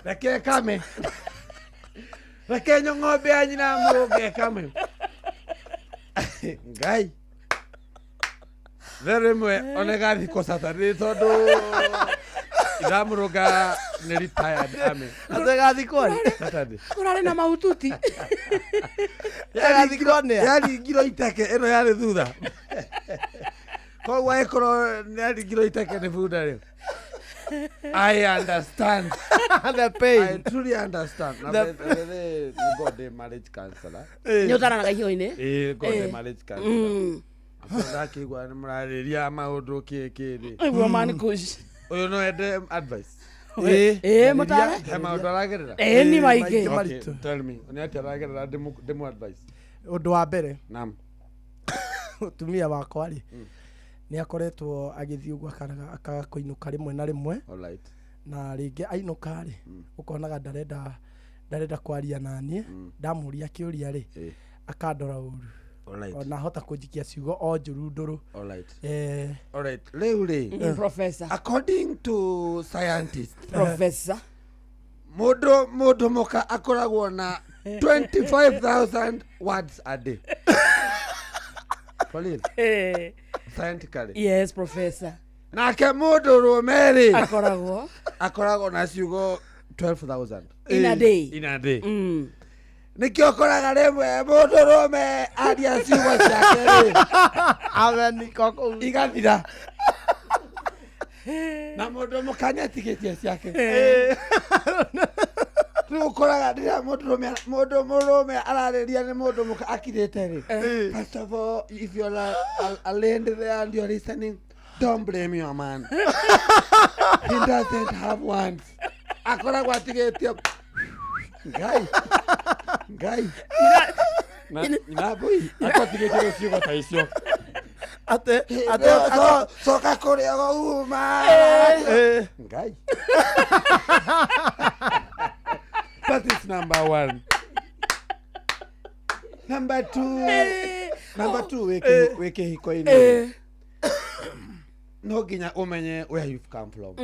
Speaker 9: Reke kame. Reke ng'ombe ya nyina mũrũnga ĩkame. Ngai. Therũ ĩmwe ona ĩgathikwo Saturday tondũ ithamũrũnga nĩ retired army.
Speaker 7: Atĩ ĩgathikwo rĩ?
Speaker 9: Saturday.
Speaker 5: Kũrarĩ na mahututi.
Speaker 7: Ĩgathikwo nĩa?
Speaker 9: Yaringirwo iteke ĩno yarĩ thutha. Koguo angĩkorwo nĩ yaringirwo iteke nĩ bunda rĩ. I understand.
Speaker 7: The pain.
Speaker 9: I truly understand. Na the God the marriage counselor.
Speaker 5: Nĩ ũtaranaga ihiũ-inĩ?
Speaker 9: Eh, God the marriage counselor. Ndakĩigua nĩ mũrarĩria maũndũ kĩ kĩ rĩ.
Speaker 5: Aigua man kush.
Speaker 9: Ũyũ no ende advice.
Speaker 5: Ĩĩ mũtare.
Speaker 9: He maũndũ aragerera?
Speaker 5: Ĩĩ ni maingĩ.
Speaker 9: Okay, tell me. Nĩ atĩa aragerera ndĩmũ advice?
Speaker 7: Ũndũ wa mbere.
Speaker 9: Naam.
Speaker 7: Mũtumia wakwa rĩ. Nĩ akoretwo agĩthiĩ ũguo akaga kũinũka rĩmwe na rĩmwe.
Speaker 9: Alright.
Speaker 7: Na rĩngĩ ainũka rĩ, ũkonaga ndarenda kwaria na niĩ, ndamũria kĩũria rĩ, akandora ũru.
Speaker 9: Alright.
Speaker 7: Ona hota kũnjikia ciugo o njũru ndũrũ.
Speaker 9: Alright.
Speaker 7: Alright.
Speaker 9: Rĩu rĩ,
Speaker 5: Professor.
Speaker 9: According to scientists,
Speaker 5: Professor.
Speaker 9: Mũndũ mũka akoragwo na 25,000 words a day. For real? Scientifically.
Speaker 5: Yes, professor.
Speaker 9: Nake mũndũ rũme rĩ,
Speaker 5: akoragwo
Speaker 9: na ciugo 12,000
Speaker 5: In a day.
Speaker 9: In a day. Nĩkĩo ũkoraga rĩmwe mũndũ rũme aria ciugo ciake rĩ,
Speaker 7: Ameniko kũu.
Speaker 9: Igathira. Na mũndũ mũka nĩatigĩtie ciake. Rĩu ũkoraga rĩrĩa mũndũ mũrũme ararĩria nĩ mũndũ mũka akirĩte rĩ. First of all, if you're a lady there and you're listening, don't blame your man. He doesn't have ones. Akoragwo atigĩtio Ngai. Ngai.
Speaker 13: Na mbui akwatigĩtie ciugo ta icio.
Speaker 7: Ate
Speaker 9: ate coka kũrĩa wauma. Ngai. That is number one. Number two, wĩ kĩhiko-inĩ. No nginya ũmenye where you've come from.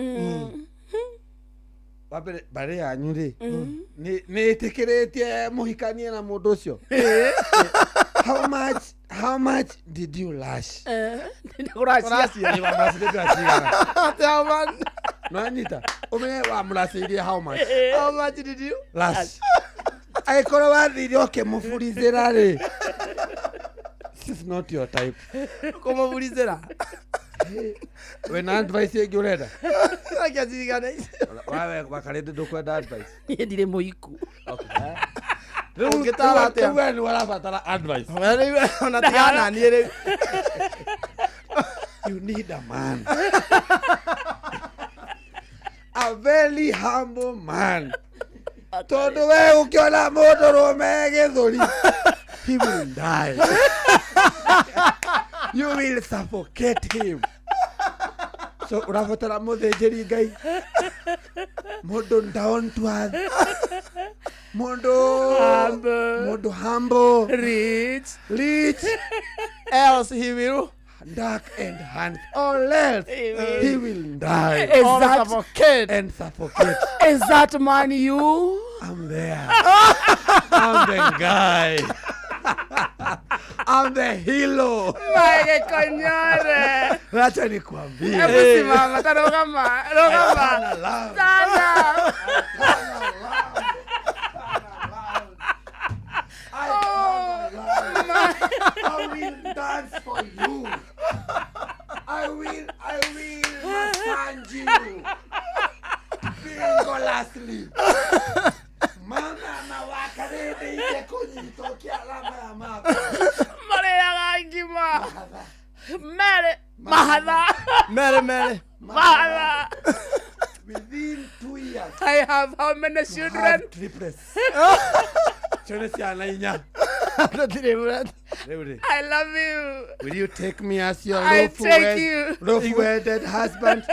Speaker 9: Wambere mbarĩ yanyu rĩ, nĩ ĩtĩkĩrĩtie mũhikanie na mũndũ ũcio. How much did you lash?
Speaker 5: Kũracia.
Speaker 9: No anyita ũmenye wamũracĩirie how much?
Speaker 7: How much did you
Speaker 9: lash? Angĩkorwo wathire ũkĩmũburizĩra rĩ, this is not your type.
Speaker 7: Kũmũburizĩra.
Speaker 9: Wĩna advice ĩngĩ ũrenda?
Speaker 7: Reke ndirikane icio.
Speaker 9: Wawe wakarĩndĩ ndũkwenda advice.
Speaker 5: Niĩ ndirĩ mũhiku.
Speaker 9: Rĩu
Speaker 7: Ũngĩtara atĩa?
Speaker 9: rĩu we nĩ ũrabatara advice.
Speaker 7: Rĩu ona tigana niĩ rĩu.
Speaker 9: You need a man. A very humble man. Tondũ we ũkĩona mũndũ rũme gĩthũri, he will die. You will suffocate him. So ũrabatara mũthĩnjĩri Ngai, mũndũ down to earth, mũndũ humble, rich,
Speaker 7: else he will
Speaker 9: dark and handsome, or else he will die.
Speaker 5: Is
Speaker 7: Or
Speaker 5: that
Speaker 7: suffocate.
Speaker 9: And suffocate.
Speaker 5: Is that man you?
Speaker 9: I'm there. I'm the guy. I'm the hero.
Speaker 5: Mike Konyore.
Speaker 9: Wacha nikwambie.
Speaker 5: Hebu simama, tarogama, rogama. Sana.
Speaker 9: I will dance for you. I will massage you. Vigorously. Mama na wakarede ike kunyitokia alama ya mako.
Speaker 5: Marĩaga ngima. Mere mahatha.
Speaker 7: Mere.
Speaker 5: Mahatha.
Speaker 9: Within 2 years.
Speaker 5: I have how many children?
Speaker 9: Have triplets. Cione ciana inya. Rĩu rĩ.
Speaker 5: I love you.
Speaker 9: Will you take me as your
Speaker 5: I take you.
Speaker 9: lawful-wedded husband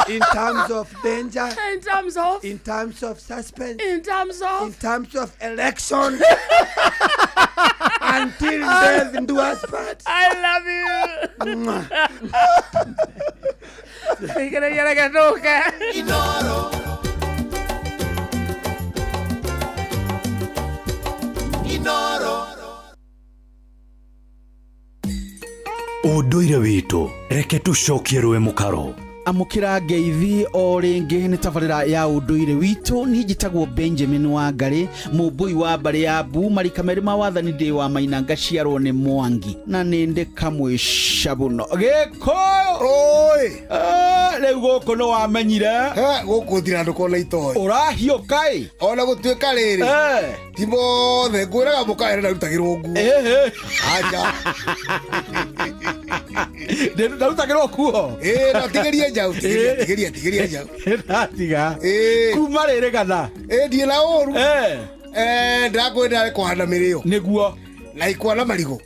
Speaker 9: in terms of danger?
Speaker 5: In terms of?
Speaker 9: In terms of suspense?
Speaker 5: In terms of?
Speaker 9: In terms of election? Until death do us part.
Speaker 5: I love you. Ikĩrĩria reke ndũke.
Speaker 2: Inoro. Inoro.
Speaker 26: Ũndũire witũ reke tũcokie rũĩ mũkaro.
Speaker 6: Amũkĩra ngeithi o rĩngĩ nĩ tabarĩra ya ũndũire witũ. Niĩ njĩtagwo Benjamin Wangarĩ, mũmbũi wa mbarĩ ya Mbu, marika merĩ ma wathani ndĩ wa Maina, ngaciarwo nĩ Mwangi na nĩ ndĩ kamwe cabuno Gĩkũyũ.
Speaker 11: Oi.
Speaker 6: Rĩu gũkũ nĩ wamenyire.
Speaker 11: Gũkũ thira ndũkona itoĩ.
Speaker 6: Ũrahiũka ĩ.
Speaker 11: Ona gũtuĩka rĩrĩ. Ti mothe ngwĩraga mũkaere ndarutagĩrwo nguo. Aca.
Speaker 6: Ndarutagĩrwo kuo.
Speaker 11: No tigĩria njaũ, tigĩria njaũ.
Speaker 6: Ndatiga. Kuma rĩrĩ kana?
Speaker 11: Ndiĩ na ũru. Ndĩrakwĩra kũhanda mĩrĩo.
Speaker 6: Nĩguo.
Speaker 11: Na ikwa na marigũ.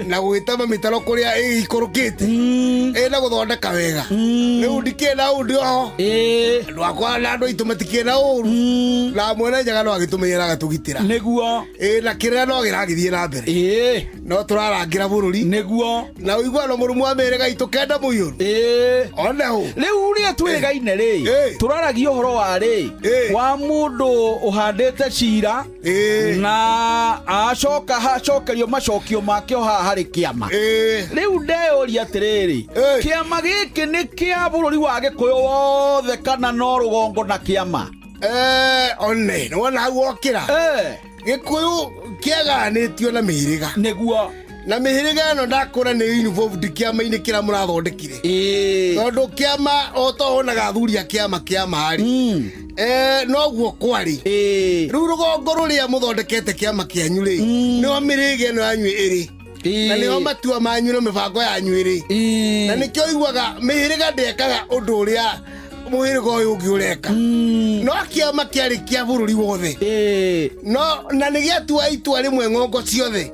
Speaker 11: Na gwĩtema mĩtaro kũrĩa ĩikũrũkĩte. Na gũthondeka wega. Rĩu ndikĩrĩ na ũru ndĩ oho. Andũ akwa na andũ aitũ matikĩrĩ na ũru. Na mwene njaga no agĩtũmenyera agatũgitĩra.
Speaker 6: Nĩguo.
Speaker 11: Na kĩrĩa no kĩragĩthiĩ na mbere. No tũrarangĩra bũrũri.
Speaker 6: Nĩguo.
Speaker 11: Na ũiguano mũrũmu wa mĩhĩrĩga itũ kenda mũiyũru. One hũ.
Speaker 6: Rĩu rĩrĩa twĩrĩgaine rĩ, tũraragia ũhoro wa rĩ, wa mũndũ ũhandĩte cira na acoka acokerio macokio make o haha harĩ kĩama. Rĩu ndeyũria atĩrĩrĩ, kĩama gĩkĩ nĩ kĩa bũrũri wa Gĩkũyũ wothe kana no rũgongo na kĩama?
Speaker 11: One nĩ wona hau wokĩra. Gĩkũyũ kĩagayanĩtio na mĩhĩrĩga.
Speaker 6: Nĩguo.
Speaker 11: Na mĩhĩrĩga ĩno ndakũra nĩ involved kĩama-inĩ kĩrĩa mũrathondekire. Tondũ kĩama o ta wonaga athuri a kĩama kĩama rĩ, Noguo kwarĩ. Rĩu rũgongo rũrĩa mũthondekete kĩama kĩanyu rĩ, nĩho mĩrĩge ĩno yanyu ĩrĩ, na nĩho matua manyu na mĩbango yanyu ĩrĩ, na nĩkĩo iguaga mĩhĩrĩga ndĩekaga ũndũ ũrĩa mũhĩrĩga ũyũ ũngĩ ũreka. No kĩama kĩarĩ kĩa bũrũri wothe, no na nĩ gĩatua itua rĩmwe ng'ongo ciothe,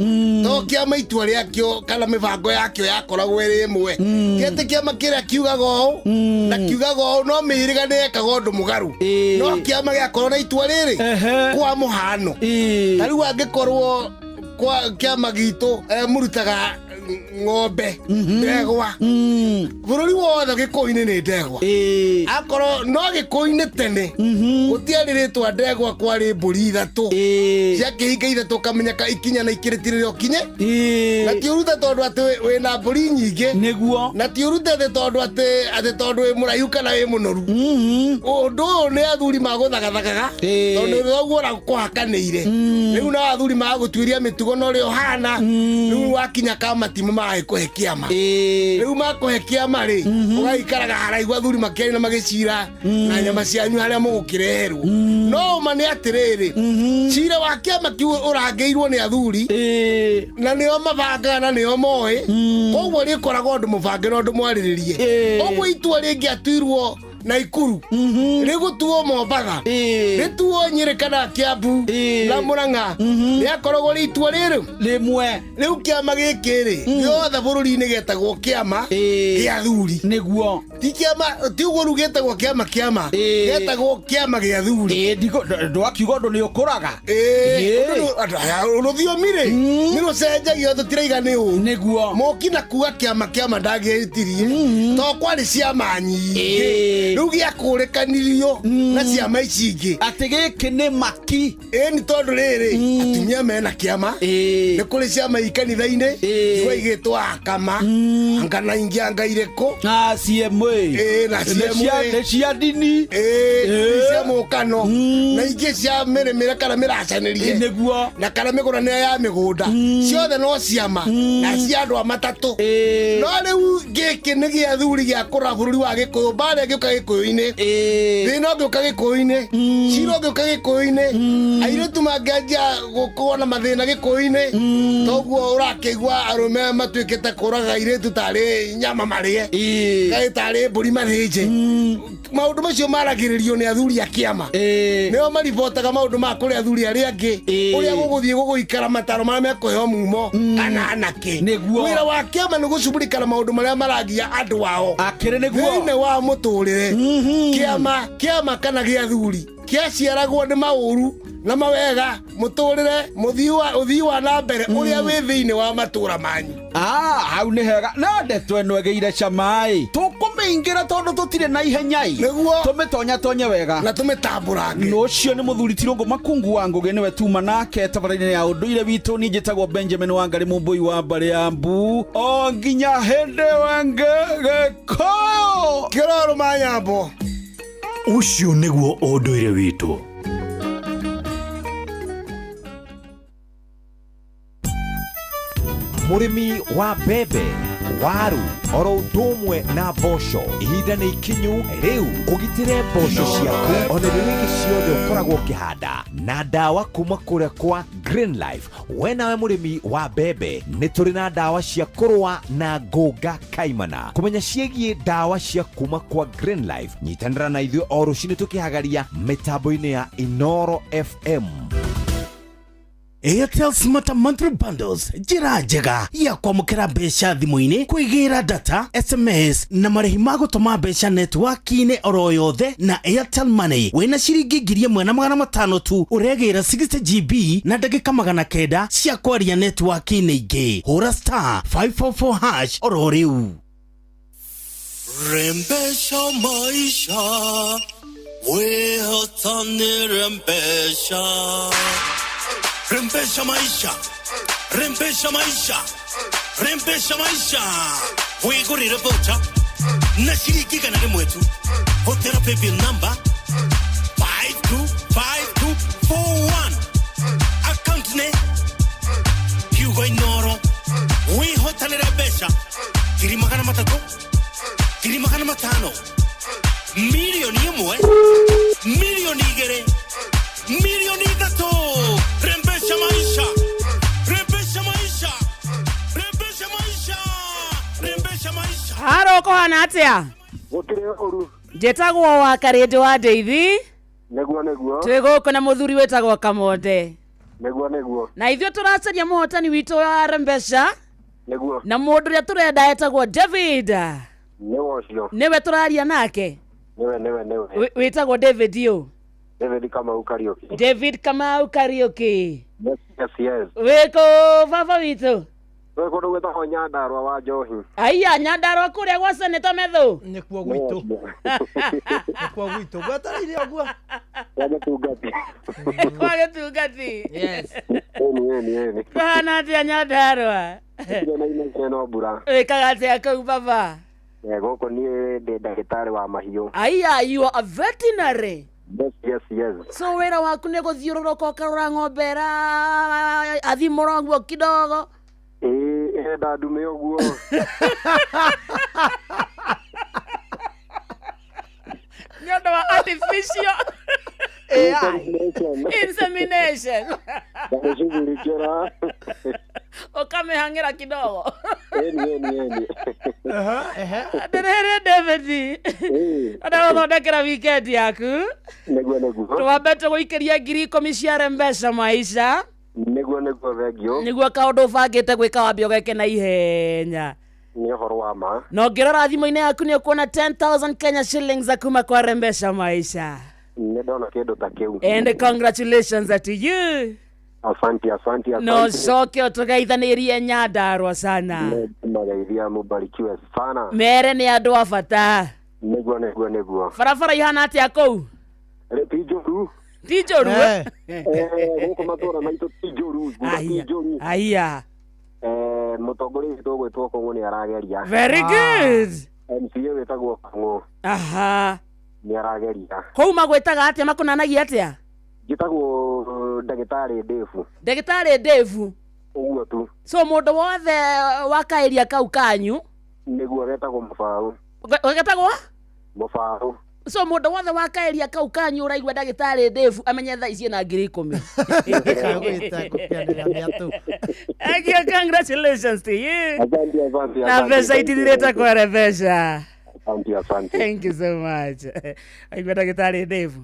Speaker 11: to kĩama itua rĩakĩo kana mĩbango yakĩo yakoragwo ĩrĩ ĩmwe. Ti atĩ kĩama kĩrĩa kiugaga ũũ na kiugaga ũũ, no mĩhĩrĩga nĩ yekaga ũndũ mũgarũ, no kĩama gĩakorwo na itua rĩrĩ. Kwa mũhano, ta rĩu angĩkorwo kwa kĩama gitũ mũrutaga ng'ombe ndegwa, bũrũri wothe gĩkũyũ-inĩ nĩ ndegwa. Akorwo no gĩkũyũ-inĩ tene gũtiarĩ rĩtwa ndegwa, kwarĩ mbũri ithatũ ciakĩhinga ithatũ, ũkamenya ka ikinya na ikĩrĩtirĩre ũkinye, na ti ũrute tondũ atĩ wĩna mbũri nyingĩ,
Speaker 4: nĩguo,
Speaker 11: na ti ũrute atĩ tondũ atĩ tondũ wĩ mũraihu kana wĩ mũnoru. Ũndũ ũyũ nĩ athuri magũthagathagaga, tondũ thoguo ũrakũhakanĩire. Rĩu no athuri magũtuĩria mĩtugo na ũrĩa ũhana. Rĩu wakinya kamatimũ magagĩkũhe kĩama. Rĩu makũhe kĩama rĩ, ũgaikaraga haraihu athuri makĩaria na magĩcira na nyama cianyu harĩa mũgũkĩreherwo. No ũma nĩ atĩrĩrĩ, cira wa kĩama kĩu ũrangĩirwo nĩ athuri, na nĩo mabangaga na nĩo moĩ, koguo rĩkoragwo ũndũ mũbange na ũndũ mwarĩrĩrie. Ũguo itua rĩngĩatuirwo Naikuru, rĩgũtuo Mombatha, rĩtuo Nyĩrĩ kana Kiambu na Murang'a, rĩakoragwo rĩ itua rĩrĩ
Speaker 4: rĩmwe.
Speaker 11: Rĩu kĩama gĩkĩ rĩ, gĩothe bũrũri-inĩ gĩetagwo kĩama gĩa athuri,
Speaker 4: nĩguo.
Speaker 11: Ti kĩama, ti ũguo rĩu gĩtagwo kĩama kĩama, gĩetagwo kĩama gĩa athuri.
Speaker 4: Ndwakiuga ũndũ nĩ ũkũraga.
Speaker 11: Rũthiomi rĩ nĩ rũcenjagio, tũtiraiga nĩ ũru,
Speaker 4: nĩguo.
Speaker 11: Mũki na kuga kĩama kĩama ndangĩhĩtirie, to kwarĩ ciama nyingĩ, rĩu gĩakũrĩkanirio na ciama ici ingĩ
Speaker 4: atĩ gĩkĩ nĩ maki.
Speaker 11: Ĩni tondũ rĩrĩ, atumia mena kĩama, nĩ kũrĩ ciama i kanitha-inĩ igua igĩtwo akama anga na ingĩ anga irĩkũ
Speaker 4: na CMA,
Speaker 11: na CMA.
Speaker 4: Nĩ cia ndini,
Speaker 11: cia mũkano, na ingĩ cia mĩrĩmĩre kana mĩracanĩrie,
Speaker 4: nĩguo,
Speaker 11: na kana mĩgũranĩre ya mĩgũnda, ciothe no ciama na cia andũ a matatũ. No rĩu gĩkĩ nĩ gĩa athuri gĩa kũrora bũrũri wa gĩkũyũ. Mbara ĩngĩũka gĩkũyũ-inĩ, thĩna ũngĩũka gĩkũyũ-inĩ, cira ũngĩũka gĩkũyũ-inĩ, airĩtu mangĩanjia gũkorwo na mathĩna gĩkũyũ-inĩ, toguo ũrakĩigua arũme matuĩkĩte kũraga airĩtu tarĩ nyama marĩe, kaĩ tarĩ mbũri mathĩnje. Maũndũ macio maragĩrĩrio nĩ athuri a kĩama, nĩo maribotaga maũndũ ma kũrĩ athuri arĩa angĩ, ũrĩa gũgũthiĩ gũgũikara, mataro marĩa mekũheo mumo kana anake.
Speaker 4: Nĩguo.
Speaker 11: Wĩra wa kĩama nĩ gũcugurikana maũndũ marĩa maragia andũ ao
Speaker 4: akĩrĩ, nĩguo,
Speaker 11: thĩinĩ wa mũtũrĩre. Kĩama kĩama kana gĩa athuri kĩaciaragwo nĩ maũru na mawega, mũtũrĩre, ũthii wa na mbere ũrĩa wĩ thĩinĩ wa matũra manyu.
Speaker 4: Ah, hau nĩ hega na ndeto ĩno ĩgĩire cama-ĩ, tũkũmĩingĩra tondũ tũtirĩ na ihenya-ĩ,
Speaker 11: nĩguo
Speaker 4: tũmĩtonyatonye wega
Speaker 11: na tũmĩtambũrange.
Speaker 4: No ũcio nĩ mũthuri Tirũngũ Makungu wa Ngũgĩ, nĩwe tuma nake tabarĩra-inĩ ya ũndũire witũ. Niĩ njĩtagwo Benjamin Wangari, Mũmbũi wa mbarĩ ya Mbu, o nginya hĩndĩ wengĩ Gĩkũyũ
Speaker 11: kĩrorũ manyambo.
Speaker 26: Ũcio nĩguo ũndũire witũ.
Speaker 19: Mũrĩmi wa mbembe, waru oro ũndũ ũmwe na mboco, ihinda nĩ ikinyu rĩu ũgitĩre mboco ciaku ona irio ingĩ ciothe ũkoragwo ũkĩhanda na ndawa kuma kũrĩa kwa Green Life. We nawe mũrĩmi wa mbembe, nĩ tũrĩ na ndawa cia kũrũa na ngũnga kaimana. Kũmenya ciĩgiĩ ndawa cia kuma kwa Green Life, nyitanĩra na ithuĩ o rũcinĩ tũkĩhagaria mĩtambo-inĩ ya Inoro FM.
Speaker 4: Airtel Smart Monthly Bundles, njĩra njega ya kwamũkĩra mbeca thimũ-inĩ, kwĩgĩra data, SMS na marĩhi ma gũtũma mbeca network-inĩ oro yothe na Airtel Money. Wĩna ciringi 1500 tu ũregĩra 60 GB na ndagĩka 900 cia kwaria network-inĩ ingĩ. Hũra *544# oro rĩu.
Speaker 8: Rembesha maisha, wehotani rembesha. Rembesha maisha, rembesha maisha, rembesha maisha. Wigurire voucher na ciringi 100 tu. Hũthĩra paybill number 525241, account nĩ kiugo Inoro. Wĩhotanĩre mbeca 300,000, 500,000, 1,000,000. Milioni 2, milioni 3. Rembesha maisha, rembesha maisha, rembesha maisha, rembesha maisha.
Speaker 5: Haro kũhana atĩa?
Speaker 17: Gũtirĩ ũru.
Speaker 5: Njĩtagwo wa Karĩndĩ wa Ndeithi.
Speaker 17: Nĩguo nĩguo.
Speaker 5: Twĩ gũkũ na mũthuri wĩtagwo Kamonde.
Speaker 17: Nĩguo nĩguo.
Speaker 5: Na ithuĩ tũracaria mũhotani witũ wa Rembesha.
Speaker 17: Nĩguo.
Speaker 5: Na mũndũ ũrĩa tũrenda etagwo David.
Speaker 17: Nĩwe ũcio.
Speaker 5: Nĩwe tũraria nake.
Speaker 17: Nĩwe nĩwe nĩwe.
Speaker 5: Wĩtagwo David ũ?
Speaker 17: David Kamau Kariuki.
Speaker 5: David Kamau Kariuki.
Speaker 17: Yes yes yes.
Speaker 5: Wĩkũ baba witũ?
Speaker 17: Twĩ kũndũ gwĩtagwo Nyandarua wa Njohi.
Speaker 5: Aiya Nyandarua kũrĩa gwa Seneta Methu.
Speaker 7: Nĩkuo gwitũ. Nĩkuo gwitũ. Gwetereire ũguo.
Speaker 17: Kwa gĩtungati.
Speaker 5: Kwa gĩtungati.
Speaker 7: Yes.
Speaker 17: Ĩni ĩni ĩni.
Speaker 5: Kũhana atĩa Nyandarua?
Speaker 17: Gũtirĩ na inegene no mbura.
Speaker 5: Wĩkaga atĩa kũu baba?
Speaker 17: Gũkũ niĩ ndĩ ndagĩtarĩ wa mahiũ.
Speaker 5: Aiya, you are a veterinary.
Speaker 17: Yes yes yes.
Speaker 5: So wĩra waku nĩ gũthiũrũrũka ũkarora ng'ombe ĩra athimũra ũguo kidogo.
Speaker 17: Ĩĩ ĩrenda ndume ũguo.
Speaker 5: Nĩ ũndũ wa artificial
Speaker 17: AI
Speaker 5: insemination.
Speaker 17: Ndagĩcugurikĩra.
Speaker 5: Ũkamĩhang'ĩra kidogo.
Speaker 17: Ĩni ĩni ĩni.
Speaker 5: Ndĩrĩrĩ David. Ndagũthondekera weekend yaku.
Speaker 17: Nĩguo nĩguo.
Speaker 5: Twambe tũgũikĩria 10,000 cia Rembesha maisha.
Speaker 17: Nĩguo nĩguo thengio.
Speaker 5: Nĩguo kaũndũ ũbangĩte gwĩka wambe ũgeke na ihenya.
Speaker 17: Nĩ ũhoro wa ma.
Speaker 5: Na ũngĩrora thimũ-inĩ yaku nĩ ũkuona 10,000 Kenya shillings kuma kwa Rembesha maisha.
Speaker 17: Nĩ ndona kĩndũ ta kĩu.
Speaker 5: And congratulations to you.
Speaker 17: Asante asante asante.
Speaker 5: No coke ũtũgeithanĩrie Nyandarua sana.
Speaker 17: Mageithia mũbarikiwe sana.
Speaker 5: Mere nĩ andũ a bata.
Speaker 17: Nĩguo nĩguo nĩguo.
Speaker 5: Barabara ihana atĩa kũu?
Speaker 17: Ti njũru.
Speaker 5: Ti njũru?
Speaker 17: Gũkũ matũũra maitũ ti njũru. Ti njũru.
Speaker 5: Aiya.
Speaker 17: Mũtongoria witũ ũgwĩtwo Kũng'ũ nĩ arageria.
Speaker 5: Very good.
Speaker 17: MCA wĩtagwo Kũng'ũ.
Speaker 5: Aha.
Speaker 17: Nĩ arageria.
Speaker 5: Kũu magwĩtaga atĩa, makũnanagia atĩa?
Speaker 17: Njĩtagwo ndagĩtarĩ Dave.
Speaker 5: Ndagĩtarĩ Dave.
Speaker 17: Ũguo tu.
Speaker 5: So mũndũ wothe wa kaeria kau kanyu?
Speaker 17: Nĩguo getagwo Mũbaũ.
Speaker 5: Getagwo?
Speaker 17: Mũbaũ.
Speaker 5: So mũndũ wothe wa kaeria kau kanyu ũraigua ndagĩtarĩ Dave amenye thaa ici ena 10,000. Thank you, congratulations to you.
Speaker 17: Asante asante.
Speaker 5: Na mbeca itithirĩte kwere mbeca.
Speaker 17: Asante asante.
Speaker 5: Thank you so much. Aigua ndagĩtarĩ Dave.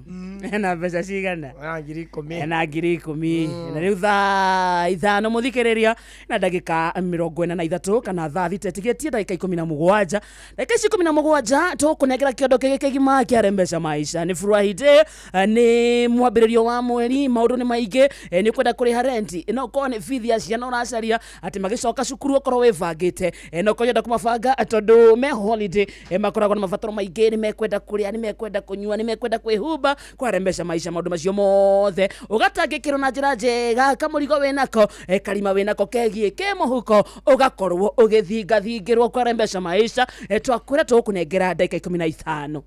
Speaker 5: Ena mbeca cigana?
Speaker 7: Na 10,000.
Speaker 5: Ena 10,000. Na rĩu thaa 5 mũthikĩrĩria na ndagĩka 43 kana thaa 6 ĩtigĩtie ndagĩka 17. Ndagĩka ici 17 tũkũnengera kĩondo kĩgĩ kĩgima kĩa Rembesha maisha. Nĩ furahi day, nĩ mwambĩrĩrio wa mweri, maũndũ nĩ maingĩ, nĩ ũkwenda kũrĩha renti, no ũkorwo nĩ bithi ya ciana ũracaria atĩ magĩcoka cukuru ũkorwo wĩbangĩte, no ũkorwo ũrenda kũmabanga tondũ me holiday, makoragwo na mabataro maingĩ, nĩ mekwenda kũrĩa, nĩ mekwenda kũnyua, nĩ mekwenda kwĩhumba. Kwa Rembesha maisha maũndũ macio mothe ũgatangĩkĩrwo na njĩra njega, kamũrigo wĩnako, karima wĩnako kegiĩ ke mũhuko, ũgakorwo ũgĩthingathingĩrwo kwa Rembesha maisha. Twakwĩra tũgũkũnengera ndagĩka 15.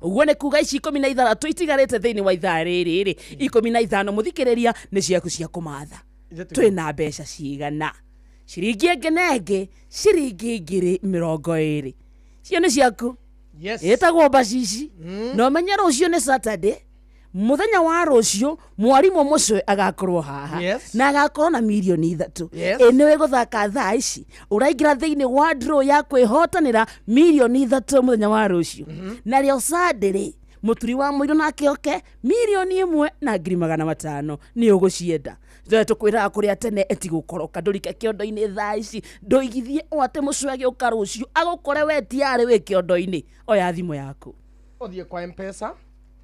Speaker 5: Ũguo nĩ kuga ici 16 itigarĩte thĩinĩ wa ithaa rĩrĩ rĩ 15 mũthikĩrĩria nĩ ciaku cia kũmatha. Twĩna mbeca cigana? Ciringi ĩngĩ na ĩngĩ ciringi 20,000. Cio nĩ ciaku.
Speaker 7: Yes.
Speaker 5: Ĩtagwo mbacici. Na ũmenye rũciũ nĩ Saturday. Mũthenya wa rũciũ mwarimũ mũcwe agakorwo haha.
Speaker 7: Yes.
Speaker 5: Na agakorwo na milioni 3.
Speaker 7: Yes.
Speaker 5: Ĩ nĩwe gũthaka thaa ici ũraingĩra thĩinĩ wa draw ya kwĩhotanĩra milioni 3 mũthenya wa rũciũ. Na rĩo Sunday rĩ mũturi wa mũirũ nake oke milioni 1,500,000 nĩ ũgũcienda. Tũkwĩraga kũrĩa tene ĩtigũkoroka, ndũrike kĩondo-inĩ thaa ici, ndũigithie o atĩ mũcwe agĩũka rũciũ agũkore we tiarĩ wĩ kĩondo-inĩ. Oya thimũ yaku.
Speaker 7: Ũthiĩ kwa M-Pesa.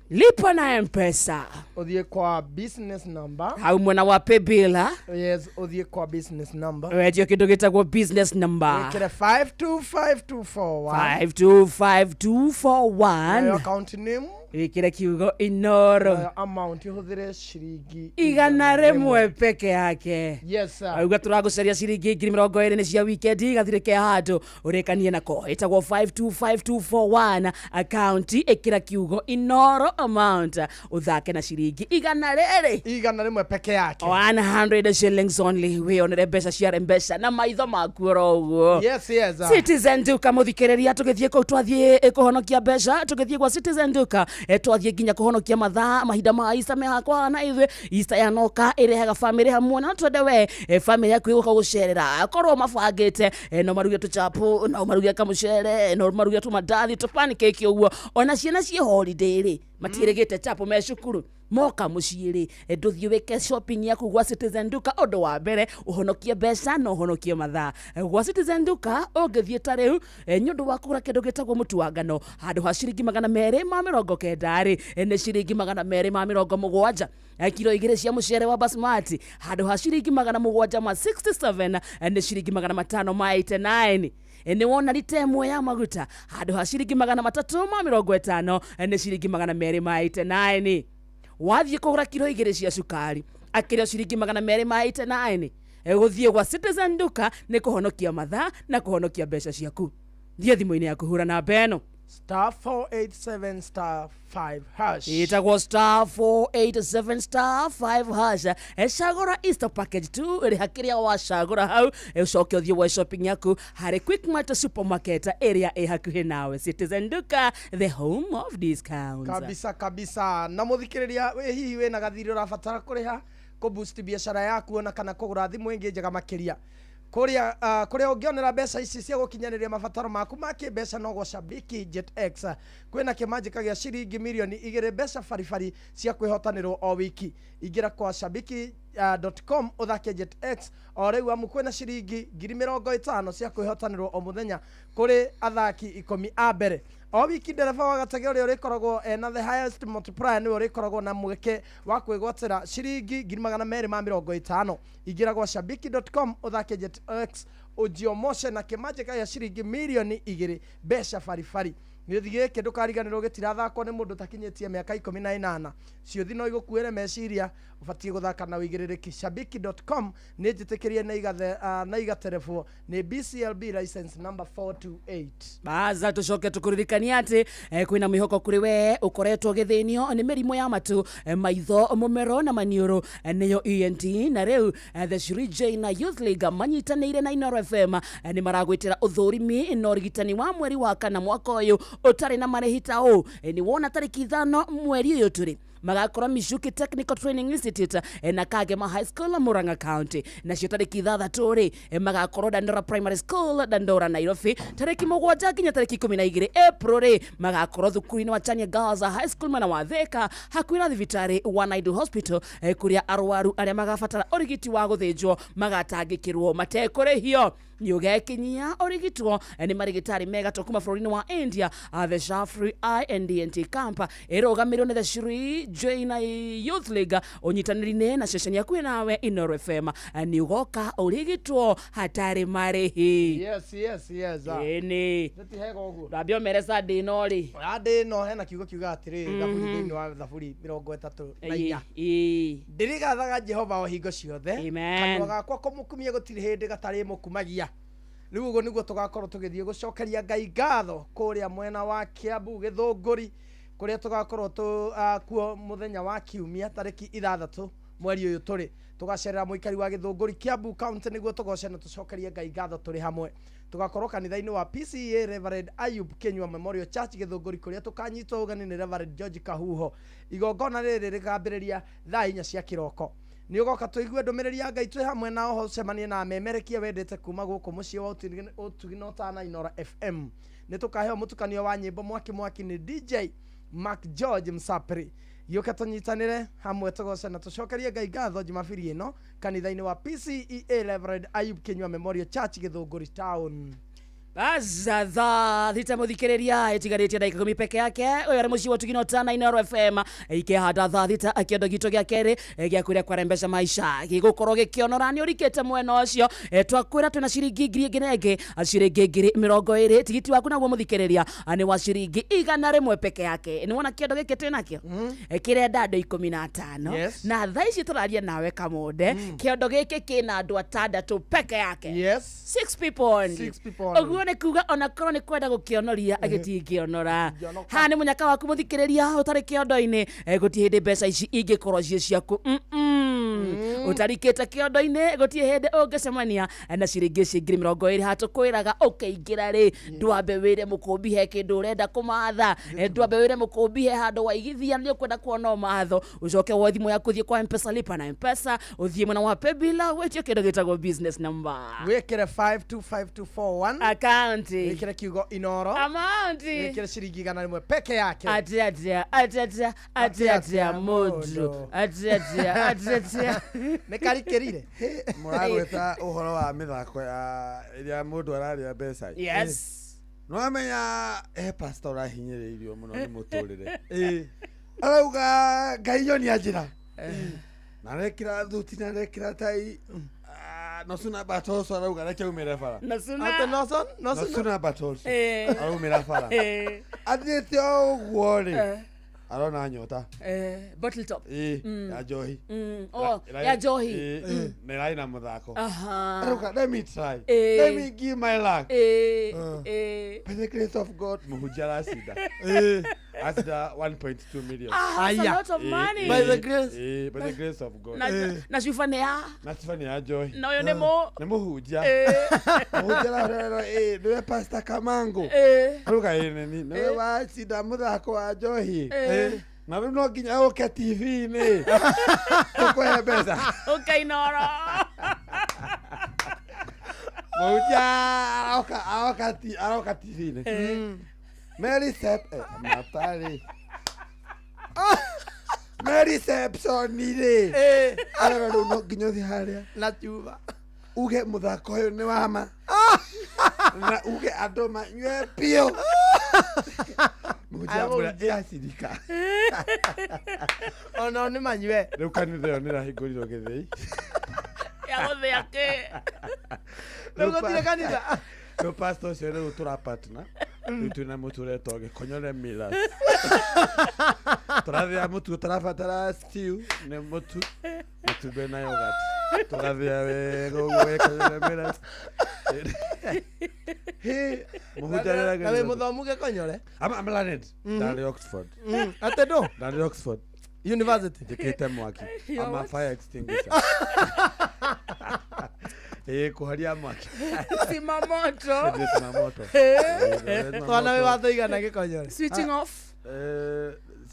Speaker 5: Lipa na M-Pesa.
Speaker 7: Ũthiĩ kwa business number.
Speaker 5: Hau mwena wa paybill.
Speaker 7: Yes, ũthiĩ kwa business number.
Speaker 5: Wetio kĩndũ gĩtagwo business number.
Speaker 7: Wĩkĩre 525241.
Speaker 5: 525241.
Speaker 7: Nayo account name.
Speaker 5: Wĩkĩre kiugo Inoro.
Speaker 7: Nayo amount ũhũthĩre ciringi
Speaker 5: 100 peke yake.
Speaker 7: Yes sir.
Speaker 5: Auga tũragũcaria ciringi 20,000 nĩ cia weekend gathirĩ ke handũ ũrĩkanie nako. Ĩtagwo 525241 account, ĩkĩra kiugo Inoro amount ũthake na ciringi 100.
Speaker 7: 100 peke yake.
Speaker 5: 100 shillings only. Wĩonere mbeca cia Rembesha na maitho maku oro ũguo.
Speaker 7: Yes yes.
Speaker 5: Citizen Duka mũthikĩrĩria, tũgĩthiĩ kũu twathiĩ kũhonokia mbeca, tũgĩthiĩ gwa Citizen Duka Twathiĩ nginya kũhonokia mathaa mahinda ma Easter me hakwa na ithuĩ. Easter yanoka ĩrehaga famĩlĩ hamwe, na twende we famĩlĩ yaku ĩgũka gũcerera, korwo mabangĩte no maruge tũchapo, no maruge kamũcere, no maruge tũmandathi, tũ pancake ũguo. Ona ciana ciĩ holiday rĩ, matiĩrĩgĩte chapo me cukuru, moka mũciĩ rĩ, ndũthiĩ wĩke shopping yaku gwa Citizen Duka. Ũndũ wa mbere ũhonokie mbeca na ũhonokie mathaa. Gwa Citizen Duka ũngĩthiĩ ta rĩu, nĩ ũndũ wa kũgũra kĩndũ gĩtagwo mũtu wa ngano, handũ ha ciringi 290 rĩ, nĩ ciringi 270. Kiro 2 cia mũcere wa basmati, handũ ha ciringi 767, nĩ ciringi 589. Nĩ wona rita 1 ya maguta, handũ ha ciringi 350, nĩ ciringi 289. Wathiĩ kũgũra kiro 2 cia cukari, akĩrĩ o ciringi 289. Gũthiĩ gwa Citizen Duka nĩ kũhonokia mathaa na kũhonokia mbeca ciaku. Thiĩ thimũ-inĩ yaku, hũra namba ĩno:
Speaker 7: star 487 star 5 hash.
Speaker 5: Ĩtagwo star 487 star 5 hash. Cagũra Easter package 2, rĩha kĩrĩa wacagũra hau, ũcoke ũthiĩ woe shopping yaku harĩ Quickmart supermarket ĩrĩa ĩ hakuhĩ nawe. Citizen Duka, the home of discounts.
Speaker 7: Kabisa kabisa. Na muthikiriria, wĩ hihi wĩna gathirĩ ũrabatara kũrĩha kũ boost biacara yaku, ona kana kũgũra thimũ ĩngĩ njega makĩria, kũrĩa kũrĩa ũngĩonera mbeca ici cia gũkinyanĩria mabataro maku ma kĩmbeca no gwa Shabiki Jet X. Kwĩna kĩmanjĩka gĩa ciringi mirioni 2 mbeca baribari cia kwĩhotanĩrwo o wiki. Ingĩra kwa shabiki.com ũthake Jet X o rĩu, amu kwĩna ciringi 50,000 cia kwĩhotanĩrwo o mũthenya kũrĩ athaki 10 a mbere o wiki. Ndereba wa gatege ũrĩa ũrĩkoragwo ena the highest multiplier nĩwe ũrĩkoragwo na mweke wa kwĩgwatĩra ciringi 250,000. Ingĩra gwa shabiki.com ũthake Jet X, ũjiomoshe na kĩmanjĩka gĩa ciringi mirioni 2 mbeca baribari. Gĩthi gĩkĩ ndũkariganĩrwo gĩtirathakwo nĩ mũndũ ũtakinyĩtie mĩaka 18. Ciũthi no igũkuĩre meciria, ũbatiĩ gũthaka na ũigĩrĩrĩki. Shabiki.com nĩ njĩtĩkĩrie na igaterebwo nĩ BCLB license number 428.
Speaker 5: Baza tucoke tukuririkania atĩ kwĩna mwĩhoko kũrĩ we ũkoretwo ũgĩthĩnio nĩ mĩrimũ ya matũ, maitho, mũmero na maniũrũ, nĩyo ENT. Na rĩu the Shri Jain Youth League manyitanĩire na Inoro FM nĩ maragwĩtĩra ũthũrimi na ũrigitani wa mweri wa kana mwaka ũyũ ũtarĩ na marĩhi ta ũũ. Nĩ wona tarĩki 5 mweri ũyũ tũrĩ magakorwo Michuki Technical Training Institute na Kagema High School, Murang'a County. Nacio tarĩki 6 rĩ, magakorwo Dandora Primary School, Dandora, Nairobi. Tarĩki 7 nginya tarĩki 12 April rĩ, magakorwo thukuru-inĩ wa Chania Girls High School mwena wa Thika, hakuhĩ na thibitarĩ wa Naidu Hospital, kũrĩa arwaru arĩa magabatara ũrigiti wa gũthĩnjwo magatangĩkĩrwo matekũrĩhio. Nĩ ũgekinyia ũrigitwo nĩ marigitari mega to kuma bũrũri-inĩ wa India. The Shafri INDNT Camp ĩrũgamĩrĩirwo nĩ the Shri Jain Youth League ũnyitanĩri-inĩ na ceceni yaku nawe Inoro FM. Nĩ ũgoka ũrigitwo hatarĩ marĩhi.
Speaker 7: Yes.
Speaker 5: Ĩni.
Speaker 7: Tũtihega ũguo.
Speaker 5: Ndambia ũmere Sunday ĩno rĩ.
Speaker 7: Sunday ĩno hena kiugo kiuga atĩrĩrĩ, thaburi thĩinĩ wa thaburi 34: ndĩrĩgathaga Jehova o hingo ciothe, kanua gakwa kũmũkumia gũtirĩ hĩndĩ gatarĩ mũkumagia. Rĩu ũguo nĩguo tũgakorwo tũgĩthiĩ gũcokeria Ngai ngatho kũrĩa mwena wa Kiambu, Gĩthũngũri, kũrĩa tũgakorwo kuo mũthenya wa kiumia tarĩki 6 mweri ũyũ tũrĩ. Tũgacerera mũikari wa Gĩthũngũri, Kiambu County, nĩguo tũgoce na tũcokerie Ngai ngatho tũrĩ hamwe. Tũgakorwo kanitha-inĩ wa PCEA Reverend Ayub Kinyua Memorial Church, Gĩthũngũri, kũrĩa tũkanyitwo ũgeni nĩ Reverend George Kahuho. Igongona rĩrĩ rĩkambĩrĩria thaa 4 cia kĩroko. Nĩ ũgoka tũigue ndũmĩrĩri ya Ngai twĩ hamwe na oho ũcemanie na amemerekia wendete kuma gũkũ mũciĩ wa ũtugi na ũtana Inoro FM. Nĩ tũkaheo mũtukanio wa nyĩmbo mwaki mwaki nĩ DJ Mark George Msapri. Gĩũke tũnyitanĩre hamwe tũgoce na tũcokerie Ngai ngatho Jumabiri ĩno kanitha-inĩ wa PCEA Reverend Ayub Kinyua Memorial Church, Gĩthũngũri Town.
Speaker 5: Baza thaa 6 mũthikĩrĩria, ĩtigarĩtie ndagĩka 10 peke yake. Ũyũ arĩ mũciĩ wa ũtugi na ũtana Inoro FM. Ikĩhanda thaa 6, kĩondo gitũ gĩa kerĩ gĩa kũrĩa kwarembesha maisha gĩgũkorwo gĩkĩonora. Nĩ ũrikĩte mwena ũcio, twakwĩra twĩna ciringi 1,000 ĩngĩ na ĩngĩ, ciringi 20,000. Tigiti waku naguo mũthikĩrĩria nĩ wa ciringi 100 peke yake. Nĩ wona kĩondo gĩkĩ twĩ nakĩo kĩrenda andũ 15, na thaa ici tũraria nawe Kamonde, kĩondo gĩkĩ kĩna andũ 6 peke yake. 6 people only. Ũguo nĩ kuga ona korwo nĩ kwenda gũkĩonoria gĩtingĩonora. Haha nĩ mũnyaka waku mũthikĩrĩria ũtarĩ kĩondo-inĩ, gũtirĩ hĩndĩ mbeca ici ingĩkorwo ciĩ ciaku. Ũtarikĩte kĩondo-inĩ gũtirĩ hĩndĩ ũngĩcemania na ciringi ici 20,000 hatũkwĩraga ũkĩingĩra rĩ ndwambe wĩre mũkũmbi he kĩndũ ũrenda kũmatha, ndwambe wĩre mũkũmbi he handũ waigithia nĩ ũkwenda kuona ũmatho, ũcoke woe thimũ yaku ũthiĩ kwa Mpesa lipa na Mpesa, ũthiĩ mwena wa paybill wĩtie kĩndũ gĩtagwo business number,
Speaker 7: wĩkĩre 525241
Speaker 5: account,
Speaker 7: wĩkĩre kiugo Inoro
Speaker 5: amount,
Speaker 7: wĩkĩre ciringi 100 peke yake.
Speaker 5: Atia atia atia atia atia mũndũ atia atia atia atia
Speaker 7: nĩ karikĩrire.
Speaker 9: Mũragweta ũhoro wa mĩthako ya ĩrĩa mũndũ ararĩa mbeca.
Speaker 5: Yes.
Speaker 9: Nĩwamenya he pastor ũrahinyĩrĩirio mũno nĩ mũtũrĩre. Arauga Ngai nyonia njĩra. Na arekĩra thuti na arekĩra tai. Nosuna Batoso arauga reke aumĩre bara.
Speaker 5: Nosuna.
Speaker 9: Nosuna Batoso araumĩra bara. Athiĩte o ũguo rĩ arona nyota.
Speaker 5: Bottle top.
Speaker 9: Ya njohi.
Speaker 5: Oh, ya njohi.
Speaker 9: Na ĩrarĩ na mũthako. Arauga let me try. Let me give my luck. By the grace of God mũhunjia aracinda. Acinda 1.2 million.
Speaker 5: Ah, that's a lot of money.
Speaker 7: By the grace.
Speaker 9: By the grace of God.
Speaker 5: Na cuba nĩ ya.
Speaker 9: Na cuba nĩ ya njohi.
Speaker 5: Na ũyũ nĩ mũ.
Speaker 9: Nĩ mũhunjia. Mũhunjia arahũrĩra nĩwe Pastor Kamango. Arauga nĩ nĩwe wacinda mũthako wa njohi. Na rĩu no nginya ũke TV-inĩ tũkũhe mbeca.
Speaker 5: Ũke Inoro.
Speaker 9: Mũhunjia aroka TV-inĩ. Mary Sep Matari. Mary Sepson rĩ arauga rĩu no nginya ũthiĩ harĩa
Speaker 7: na cuba
Speaker 9: uge mũthako ũyũ nĩ wa ma na uge andũ manyue biũ. Mũhunjia amwĩra ĩacirika.
Speaker 7: Ona nĩ manyue.
Speaker 9: Rĩu kanitha ĩyo nĩ ĩrahingũrirwo Gĩthĩi.
Speaker 5: Ya gũthĩa kĩ?
Speaker 7: Rĩu gũtirĩ kanitha.
Speaker 9: Rĩu pastor ũcio rĩu tũra partner. Rĩu twĩna mũtu ũretwo Gĩkonyore Millers. Tũrathĩa mũtu tũrabatara stew nĩ mũtu matumbĩ na yogurt. Tũgathĩa wega ũguo Gĩkonyore Millers. He mũhunjia
Speaker 7: Na wĩ mũthomu Gĩkonyore?
Speaker 9: I'm learned. Ndarĩ Oxford.
Speaker 7: Atĩ ndũ?
Speaker 9: Ndarĩ Oxford
Speaker 7: University.
Speaker 9: Njĩkĩte mwaki. I'm a fire extinguisher. Kũhoria mwaki.
Speaker 5: Zima moto.
Speaker 9: Zima moto.
Speaker 7: Twana wĩ watho igana Gĩkonyore?
Speaker 5: Switching off.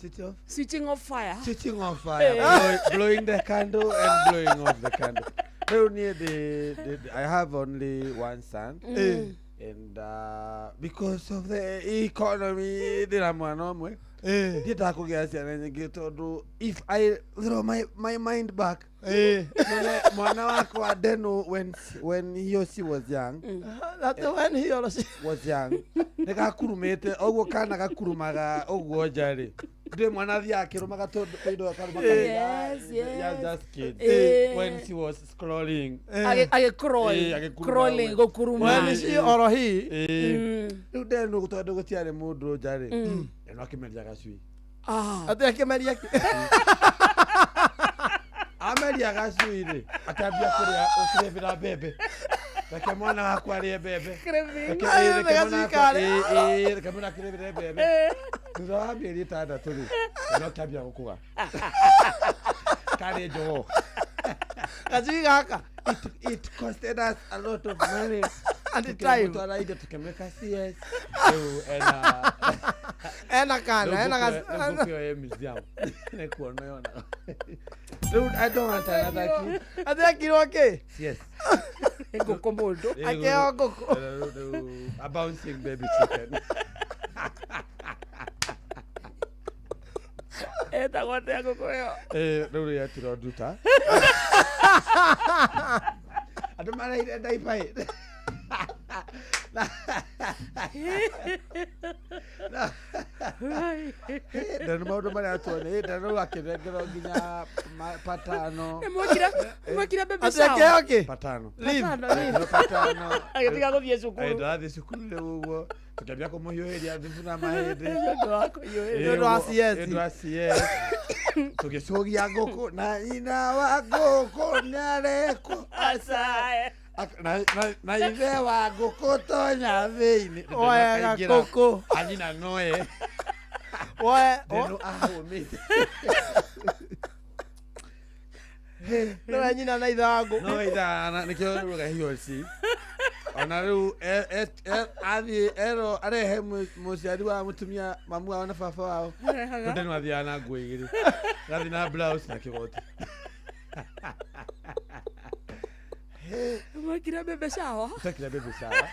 Speaker 9: Switch off.
Speaker 5: Switching off fire.
Speaker 9: Switching off fire. Blowing the candle and blowing off the candle. Rĩu niĩ I have only one son. And because of the economy ndĩna mwana ũmwe. Ndiendaga kũgĩa ciana nyingĩ tondũ if I throw my mind back mwana wakwa Deno when he or she was young.
Speaker 7: That's when he or she
Speaker 9: was young. Nĩ gakurumĩte ũguo kana gakurumaga ũguo nja rĩ. Ndĩ mwana athiaga akĩrũmaga tondũ kũindo akarũma.
Speaker 5: Yes, yes.
Speaker 9: Just kids. When she was scrolling.
Speaker 5: Agĩ crawling gũkuruma.
Speaker 7: When she or he.
Speaker 9: Rĩu Deno tondũ gũtiarĩ mũndũ nja rĩ. Deno akĩmeria gacui.
Speaker 7: Atĩ akĩmeria kĩ?
Speaker 9: Ameria gacui rĩ akĩambia kũrĩa ũkĩrĩbĩra mbembe. Reke mwana wakwa arĩe mbembe. Reke mwana akĩrĩbĩre mbembe. Thutha wa mĩeri 6 rĩ no kĩambia gũkũga. Karĩ njogoo.
Speaker 7: Gacui gaka.
Speaker 9: It costed us a lot of money.
Speaker 7: And the time.
Speaker 9: Tukĩmũtwara indo tũkĩmwĩka CS. Rĩu ena
Speaker 7: ena kana ena
Speaker 9: ngũkũ ĩyo ĩ museum. Nĩ kuona yonaga. Rĩu I don't want another kid.
Speaker 7: Atĩ akirwo kĩ?
Speaker 9: Yes.
Speaker 5: Ngũkũ mũndũ.
Speaker 7: Akĩheo ngũkũ.
Speaker 9: A bouncing baby chicken.
Speaker 5: Etagwo atĩa ngũkũ ĩyo?
Speaker 9: Rĩu yetirwo nduta. Andũ maraire ndaipa ĩ. Ndanu maũndũ marĩa tuone ndanu akĩnengerwo nginya patano.
Speaker 5: Nĩmwekire baby
Speaker 7: Atĩ akĩheo kĩ?
Speaker 9: Patano.
Speaker 5: Leave.
Speaker 9: Patano.
Speaker 5: Agĩtiga gũthiĩ cukuru.
Speaker 9: Ndarathiĩ cukuru rĩu ũguo tũkĩambia kũmũhiũhĩria thubu na mahĩndĩ.
Speaker 5: Nĩ ũndũ wa kũhiũhĩria.
Speaker 7: Nĩ ũndũ wa CS.
Speaker 9: Nĩ ũndũ wa CS. Tũgĩcũgia ngũkũ na nyina wa ngũkũ nĩarekwo
Speaker 5: acae.
Speaker 9: Na ithe wa ngũkũ tonya thĩinĩ.
Speaker 7: Oyaga ngũkũ.
Speaker 9: Anyina noe.
Speaker 7: Oe.
Speaker 9: Ndeno ahũmĩte.
Speaker 7: Nowe nyina na ithe wa ngũ.
Speaker 9: No itha nĩkĩo ruga hiyo si. Ona rĩu athiĩ erwo arehe mũciari wa mũtumia mamu wao na baba wao.
Speaker 5: Arehaga.
Speaker 9: Tondũ nĩmathiaga na nguo igĩrĩ. Gathiĩ na blouse na kĩgoti.
Speaker 5: Mwekire bebe shower.
Speaker 9: Twekire baby shower.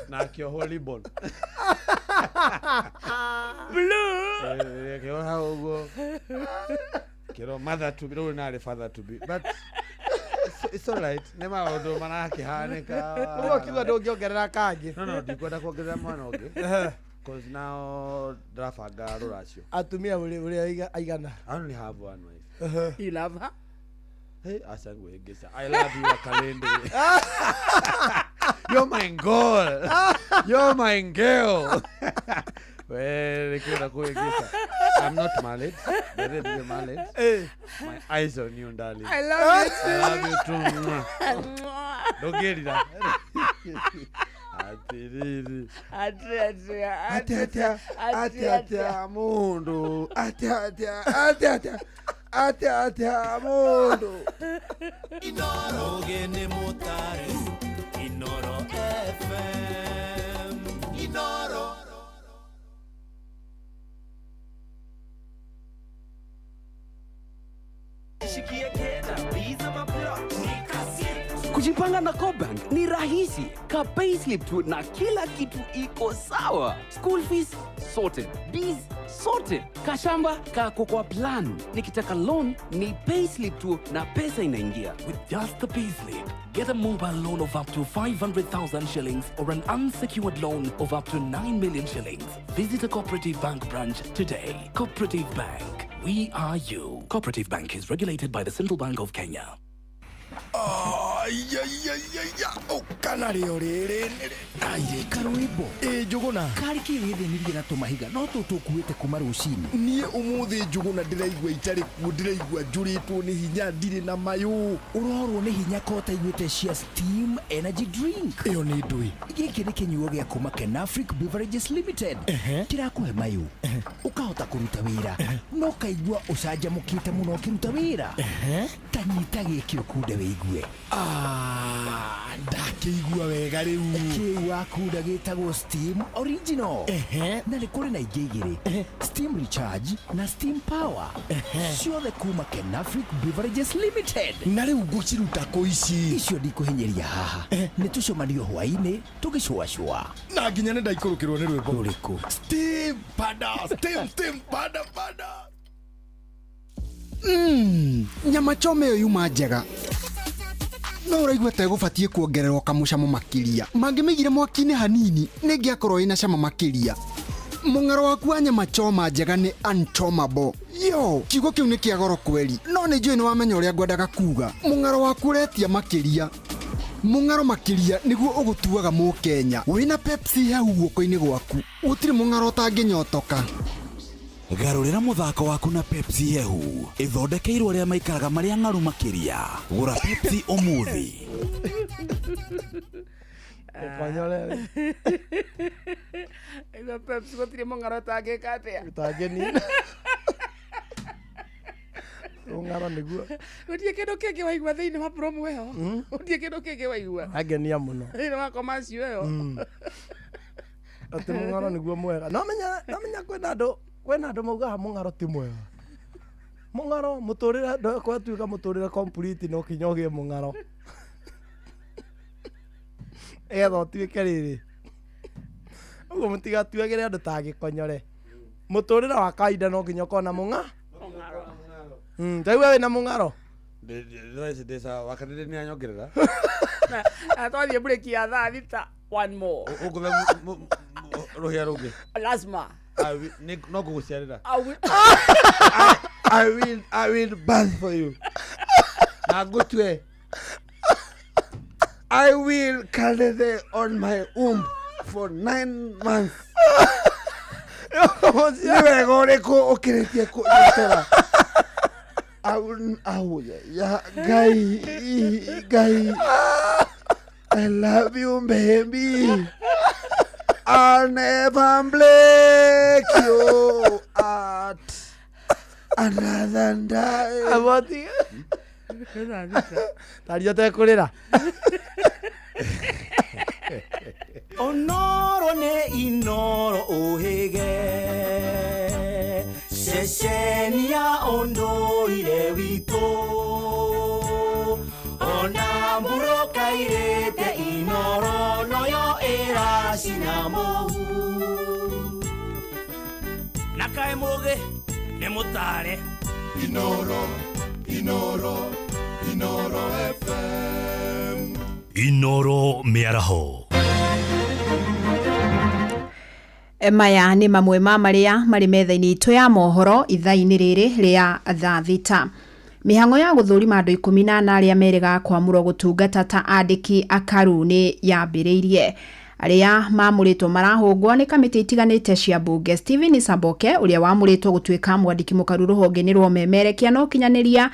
Speaker 9: Na akĩohwo ribbon.
Speaker 5: Blue.
Speaker 9: Akĩoha ũguo. Kĩro mother to be, rĩu narĩ father to be. But it's all right. Nĩ maũndũ marakĩhanĩka.
Speaker 7: Ũguo ũkiuga ndũngĩongerera kangĩ.
Speaker 9: No, ndikwenda kuongerera mwana ũngĩ. Cause now ndĩrabanga rũracio.
Speaker 7: Atumia ũrĩ aigana.
Speaker 9: I only have one wife.
Speaker 5: You love her?
Speaker 9: Hey, acha ngwĩngĩca. I love you, Akalende. You're my girl. You're my girl. Well, nĩkĩenda kwĩngĩca. I'm not married. Better be married. My eyes on you, darling.
Speaker 5: I love you too.
Speaker 9: I love you too. Ndũngĩrira. Atĩrĩrĩ.
Speaker 5: Atĩa, atĩa,
Speaker 9: Atĩa, atĩa, atĩa, atĩa, mũndũ. Atĩa, atĩa, atĩa, atĩa. Atĩa, atĩa, mũndũ.
Speaker 2: Ogene mutare Inoro FM Inoro.
Speaker 18: Kujipanga na CoBank ni rahisi. Ka payslip tu na kila kitu iko sawa. School fees sorted, bills sorted, kashamba kako kwa plan. Nikitaka loan ni payslip tu na pesa inaingia.
Speaker 20: With just the payslip, get a mobile loan of up to 500,000 shillings or an unsecured loan of up to 9 million shillings. Visit a Cooperative Bank branch today. Cooperative Bank, we are you. Cooperative Bank is regulated by the Central Bank of Kenya.
Speaker 22: Aiaiaiaia ũkana rĩo rĩrĩ karwĩmbo ĩ Njũgũna
Speaker 4: karĩ kĩ wĩthĩnirie na tũmahiga no tũtũ ũkuĩte kuma rũcinĩ.
Speaker 22: Niĩ ũmũthĩ Njũgũna ndĩraigua itarĩ kuo, ndĩraigua njũrĩtwo nĩ hinya, ndirĩ na mayũ.
Speaker 4: Ũrorwo nĩ hinya ko ũtaiguĩte cia Steam Energy Drink?
Speaker 22: Ĩyo nĩ ndũĩ.
Speaker 4: Gĩkĩ nĩ kĩnyuo gĩa kuma Kenafric Beverages Limited kĩrakũhe mayũ ũkahota kũruta wĩra no ũkaigua ũcanjamũkĩte mũno ũkĩruta wĩra. Ta nyita gĩkĩ ũkunde wĩigue.
Speaker 22: Ndakĩigua wega rĩu.
Speaker 4: Kĩu wakunda gĩtagwo Steam Original. Na nĩ kũrĩ na ingĩ igĩrĩ, Steam Recharge na Steam Power, ciothe kuma Kenafric Beverages Limited.
Speaker 22: Na rĩu ngũciruta kũ ici?
Speaker 4: Icio ndikũhinyĩria haha, nĩ tũcemanio hwaĩ-inĩ tũgĩcũacũa.
Speaker 22: Na nginya nĩ ndaikũrũkĩrwo nĩ rwĩmbo.
Speaker 4: Rũrĩkũ?
Speaker 22: Steam pada steam steam pada pada.
Speaker 23: Nyama choma ĩyo yuma njega no ũraigua ta ĩgũbatiĩ kuongererwo kamũcamo makĩria. Mangĩmĩigire mwaki-inĩ hanini nĩngĩakorwo ĩna cama makĩria. Mũng'aro waku wa nyama choma njega nĩ unchomable. Yo, kiugo kĩu nĩ kĩa goro kweri, no nĩ njũĩ nĩ wamenya ũrĩa ngwendaga kuga. Mũng'aro waku ũretia makĩria. Mũng'aro makĩria nĩguo ũgũtuaga mũkenya. Wĩna Pepsi hehu guoko-inĩ gwaku, gũtirĩ mũng'aro ũtangĩnyotoka.
Speaker 6: Garũrĩra mũthako waku na Pepsi hehu ĩthondekeirwo arĩa maikaraga marĩa ng'aru makĩria. Gũra Pepsi ũmũthĩ.
Speaker 7: Ũkonyore.
Speaker 5: Ĩyo Pepsi gũtirĩ mũng'aro ũtangĩka atĩa?
Speaker 7: Ũtangĩnina. Mũng'aro nĩguo.
Speaker 5: Gũtirĩ kĩndũ kĩngĩ waigua thĩinĩ wa promo ĩyo. Gũtirĩ kĩndũ kĩngĩ waigua.
Speaker 7: Angenia mũno.
Speaker 5: Thĩinĩ wa commercial ĩyo.
Speaker 7: Atĩ mũng'aro nĩguo mwega. No menya kwĩna andũ kwĩna andũ maugaga mũng'aro ti mwega. Mũng'aro mũtũrĩre kwatuĩka mũtũrĩre complete no kinya ũgĩe mũng'aro. Nĩgetha ũtuĩke rĩrĩ. Ũguo mũtigatuagĩre andũ ta gĩkonyore. Mũtũrĩre wa kawaida no nginya ũkorwo na mũng'aro. Ndaigua wĩna mũng'aro.
Speaker 9: Wakanĩrĩ nĩ anyongerera.
Speaker 5: Na twathiĩ break ya thaa 6 one more.
Speaker 9: Ũkũhe rũhĩa rũngĩ.
Speaker 5: Lazima.
Speaker 9: No ngũgũciarĩra. I will birth for you. Na ngũtue. I will carry thee on my womb for 9 months. Nĩ wega ũrĩkũ ũkĩrĩtie kũnyotera? Ya Ngai, Ngai. I love you, baby. I'll never break your heart another time.
Speaker 7: Taria ũtekũrĩra.
Speaker 2: Onoro nĩ Inoro ũhĩge ceceni ya ũndũire witũ ona mbura kairĩte Inoro noyo ĩracina mũhu na kaĩ mũgĩ nĩ mũtare.
Speaker 22: Inoro, Inoro, Inoro FM.
Speaker 26: Inoro mĩaraho.
Speaker 10: Maya nĩ mamwe ma marĩa marĩ metha-inĩ itũ ya mohoro ithaa-inĩ rĩrĩ rĩa thaa 6. Mĩhang'o ya gũthũrima andũ 14 arĩa merĩga kwamũrwo gũtungata ta andĩki akaru nĩ yambĩrĩirie. Arĩa mamũrĩtwo marahũngwo nĩ kamĩtĩ itiganĩte cia mbunge. Stephen Saboke ũrĩa wamũrĩtwo gũtuĩka mwandĩki mũkaru rũhonge-inĩ rwa ũmemerekia na ũkinyanĩria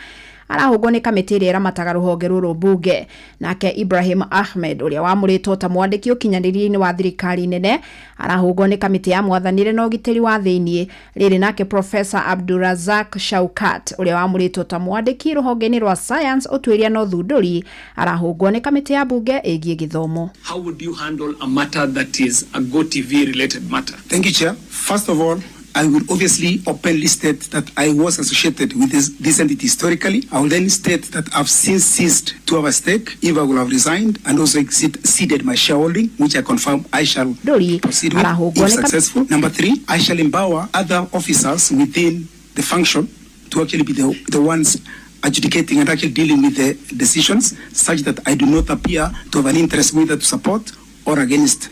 Speaker 10: arahũngwo nĩ kamĩtĩ ĩrĩa ĩramataga rũhonge rũrũ mbunge. Nake Ibrahim Ahmed ũrĩa wamũrĩtwo ta mwandĩki ũkinyanĩria-inĩ wa thirikari nene arahũngwo nĩ kamĩtĩ ya mwathanĩre na ũgitĩri wa thĩiniĩ. Rĩrĩ nake Professor Abdurazak Shaukat ũrĩa wamũrĩtwo ta mwandĩki rũhonge-inĩ rwa science ũtuĩria na ũthundũri arahũngwo nĩ kamĩtĩ ya mbunge ĩgiĩ gĩthomo.
Speaker 14: How would you handle a matter that is a GoTV related matter?
Speaker 15: Thank you, Chair. First of all, I will obviously openly state that I was associated with this entity historically. I will then state that I've since ceased to have a stake, if I will have resigned, and also exceeded my shareholding, which I confirm I shall proceed with if successful. Number 3, I shall empower other officers within the function to actually be the ones adjudicating and actually dealing with the decisions, such that I do not appear to have an interest whether to support or against.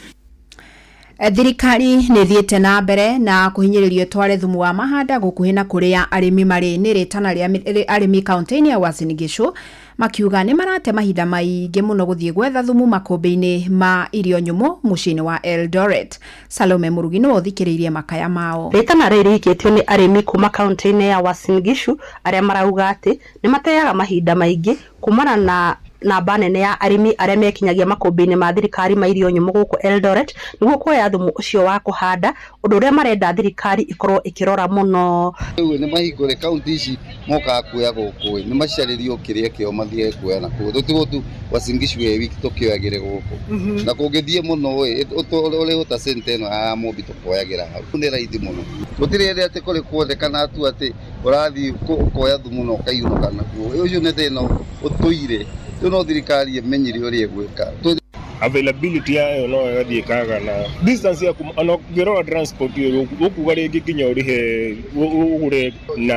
Speaker 10: Thirikari nĩ thiĩte na mbere na kũhinyĩrĩrio ĩtware thumu wa mahanda gũkuhĩ na kũrĩa arĩmi marĩ. Nĩ rĩtana rĩa arĩmi kaunti-inĩ ya Uasin Gishu makiuga nĩ marate mahinda maingĩ mũno gũthiĩ gwetha thumu makũmbĩ-inĩ ma irio nyũmũ mũciĩ-inĩ wa Eldoret. Salome Mũrugi nĩwe ũthikĩrĩirie makaya mao.
Speaker 21: Rĩtana rĩrĩ rĩikĩtio nĩ arĩmi kuma kaunti-inĩ ya Uasin Gishu arĩa marauga atĩ nĩ mateaga mahinda maingĩ kumana na namba nene ya arĩmi arĩa mekinyagia makũmbĩ-inĩ ma thirikari ma irio nyũmũ gũkũ Eldoret nĩguo kuoya thumu ũcio wa kũhanda, ũndũ ũrĩa marenda thirikari ĩkorwo ĩkĩrora mũno.
Speaker 24: Rĩu nĩ mahingũre kaunti ici mokaga kuoya gũkũ, nĩ macarĩrio kĩrĩa kĩao mathiage kuoya na kũu. Tũtigwo Uasin Gishu ĩ wiki tũkĩoyagĩre gũkũ, na kũngĩthiĩ mũno ĩ ũrĩhũta centa ĩno ya Mũmbi tũkoyagĩra hau, nĩ raithi mũno. Gũtirĩ hĩndĩ atĩ kũrĩ kuonekana tu atĩ ũrathiĩ ũkoya thumu na ũkaiyũrũka naguo, ũcio nĩ thĩna ũtũire. No thirikari ĩmenyire ũrĩa ĩgwĩka.
Speaker 25: Availability yayo no ĩgathiĩ ĩkaga na distance yaku, ona ũngĩrora transport ũkuga rĩngĩ nginya ũrĩhe ũgũre, na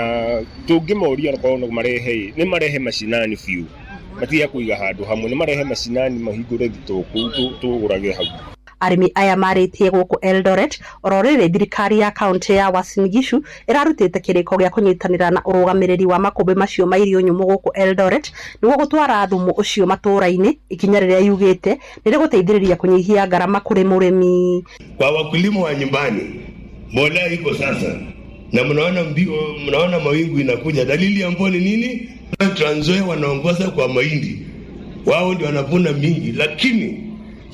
Speaker 25: tũngĩmoria okorwo no marehe nĩ marehe macinani biũ, matige kũiga handũ hamwe, nĩ marehe macinani mahingũre thitoo kũu tũgũrage hau.
Speaker 21: Arĩmi aya marĩtie gũkũ Eldoret oro rĩrĩ thirikari ya kaunti ya Uasin Gishu ĩrarutĩte kĩrĩko gĩa kũnyitanĩra na ũrũgamĩrĩri wa makũmbĩ macio ma irio nyũmũ gũkũ Eldoret nĩguo gũtwara thumu ũcio matũũra-inĩ, ikinya rĩrĩa yugĩte nĩ rĩgũteithĩrĩria kũnyihia ngarama kũrĩ mũrĩmi.
Speaker 27: Kwa wakulima wa nyumbani, mbolea iko sasa na mnaona mawingu inakuja. Dalili ya mvua ni nini? Trans Nzoia wanaongoza kwa mahindi, wao ndio wanavuna mingi, lakini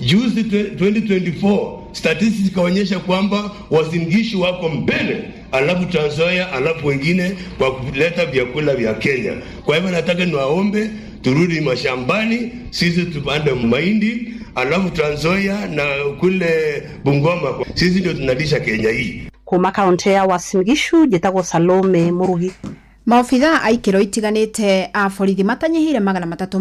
Speaker 27: juzi 2024 statistics ikaonyesha kwamba Uasin Gishu wako mbele, alafu Trans Nzoia, alafu wengine kwa kuleta vyakula vya Kenya. Kwa hivyo nataka niwaombe turudi mashambani, sisi tupande mahindi, alafu Trans Nzoia na kule Bungoma, sisi ndio tunalisha Kenya hii.
Speaker 21: Kuma kaunti ya Uasin Gishu njĩtagwo Salome Mũrugi.
Speaker 10: Maobithaa a ikĩro itiganĩte a borithi matanyihĩire 300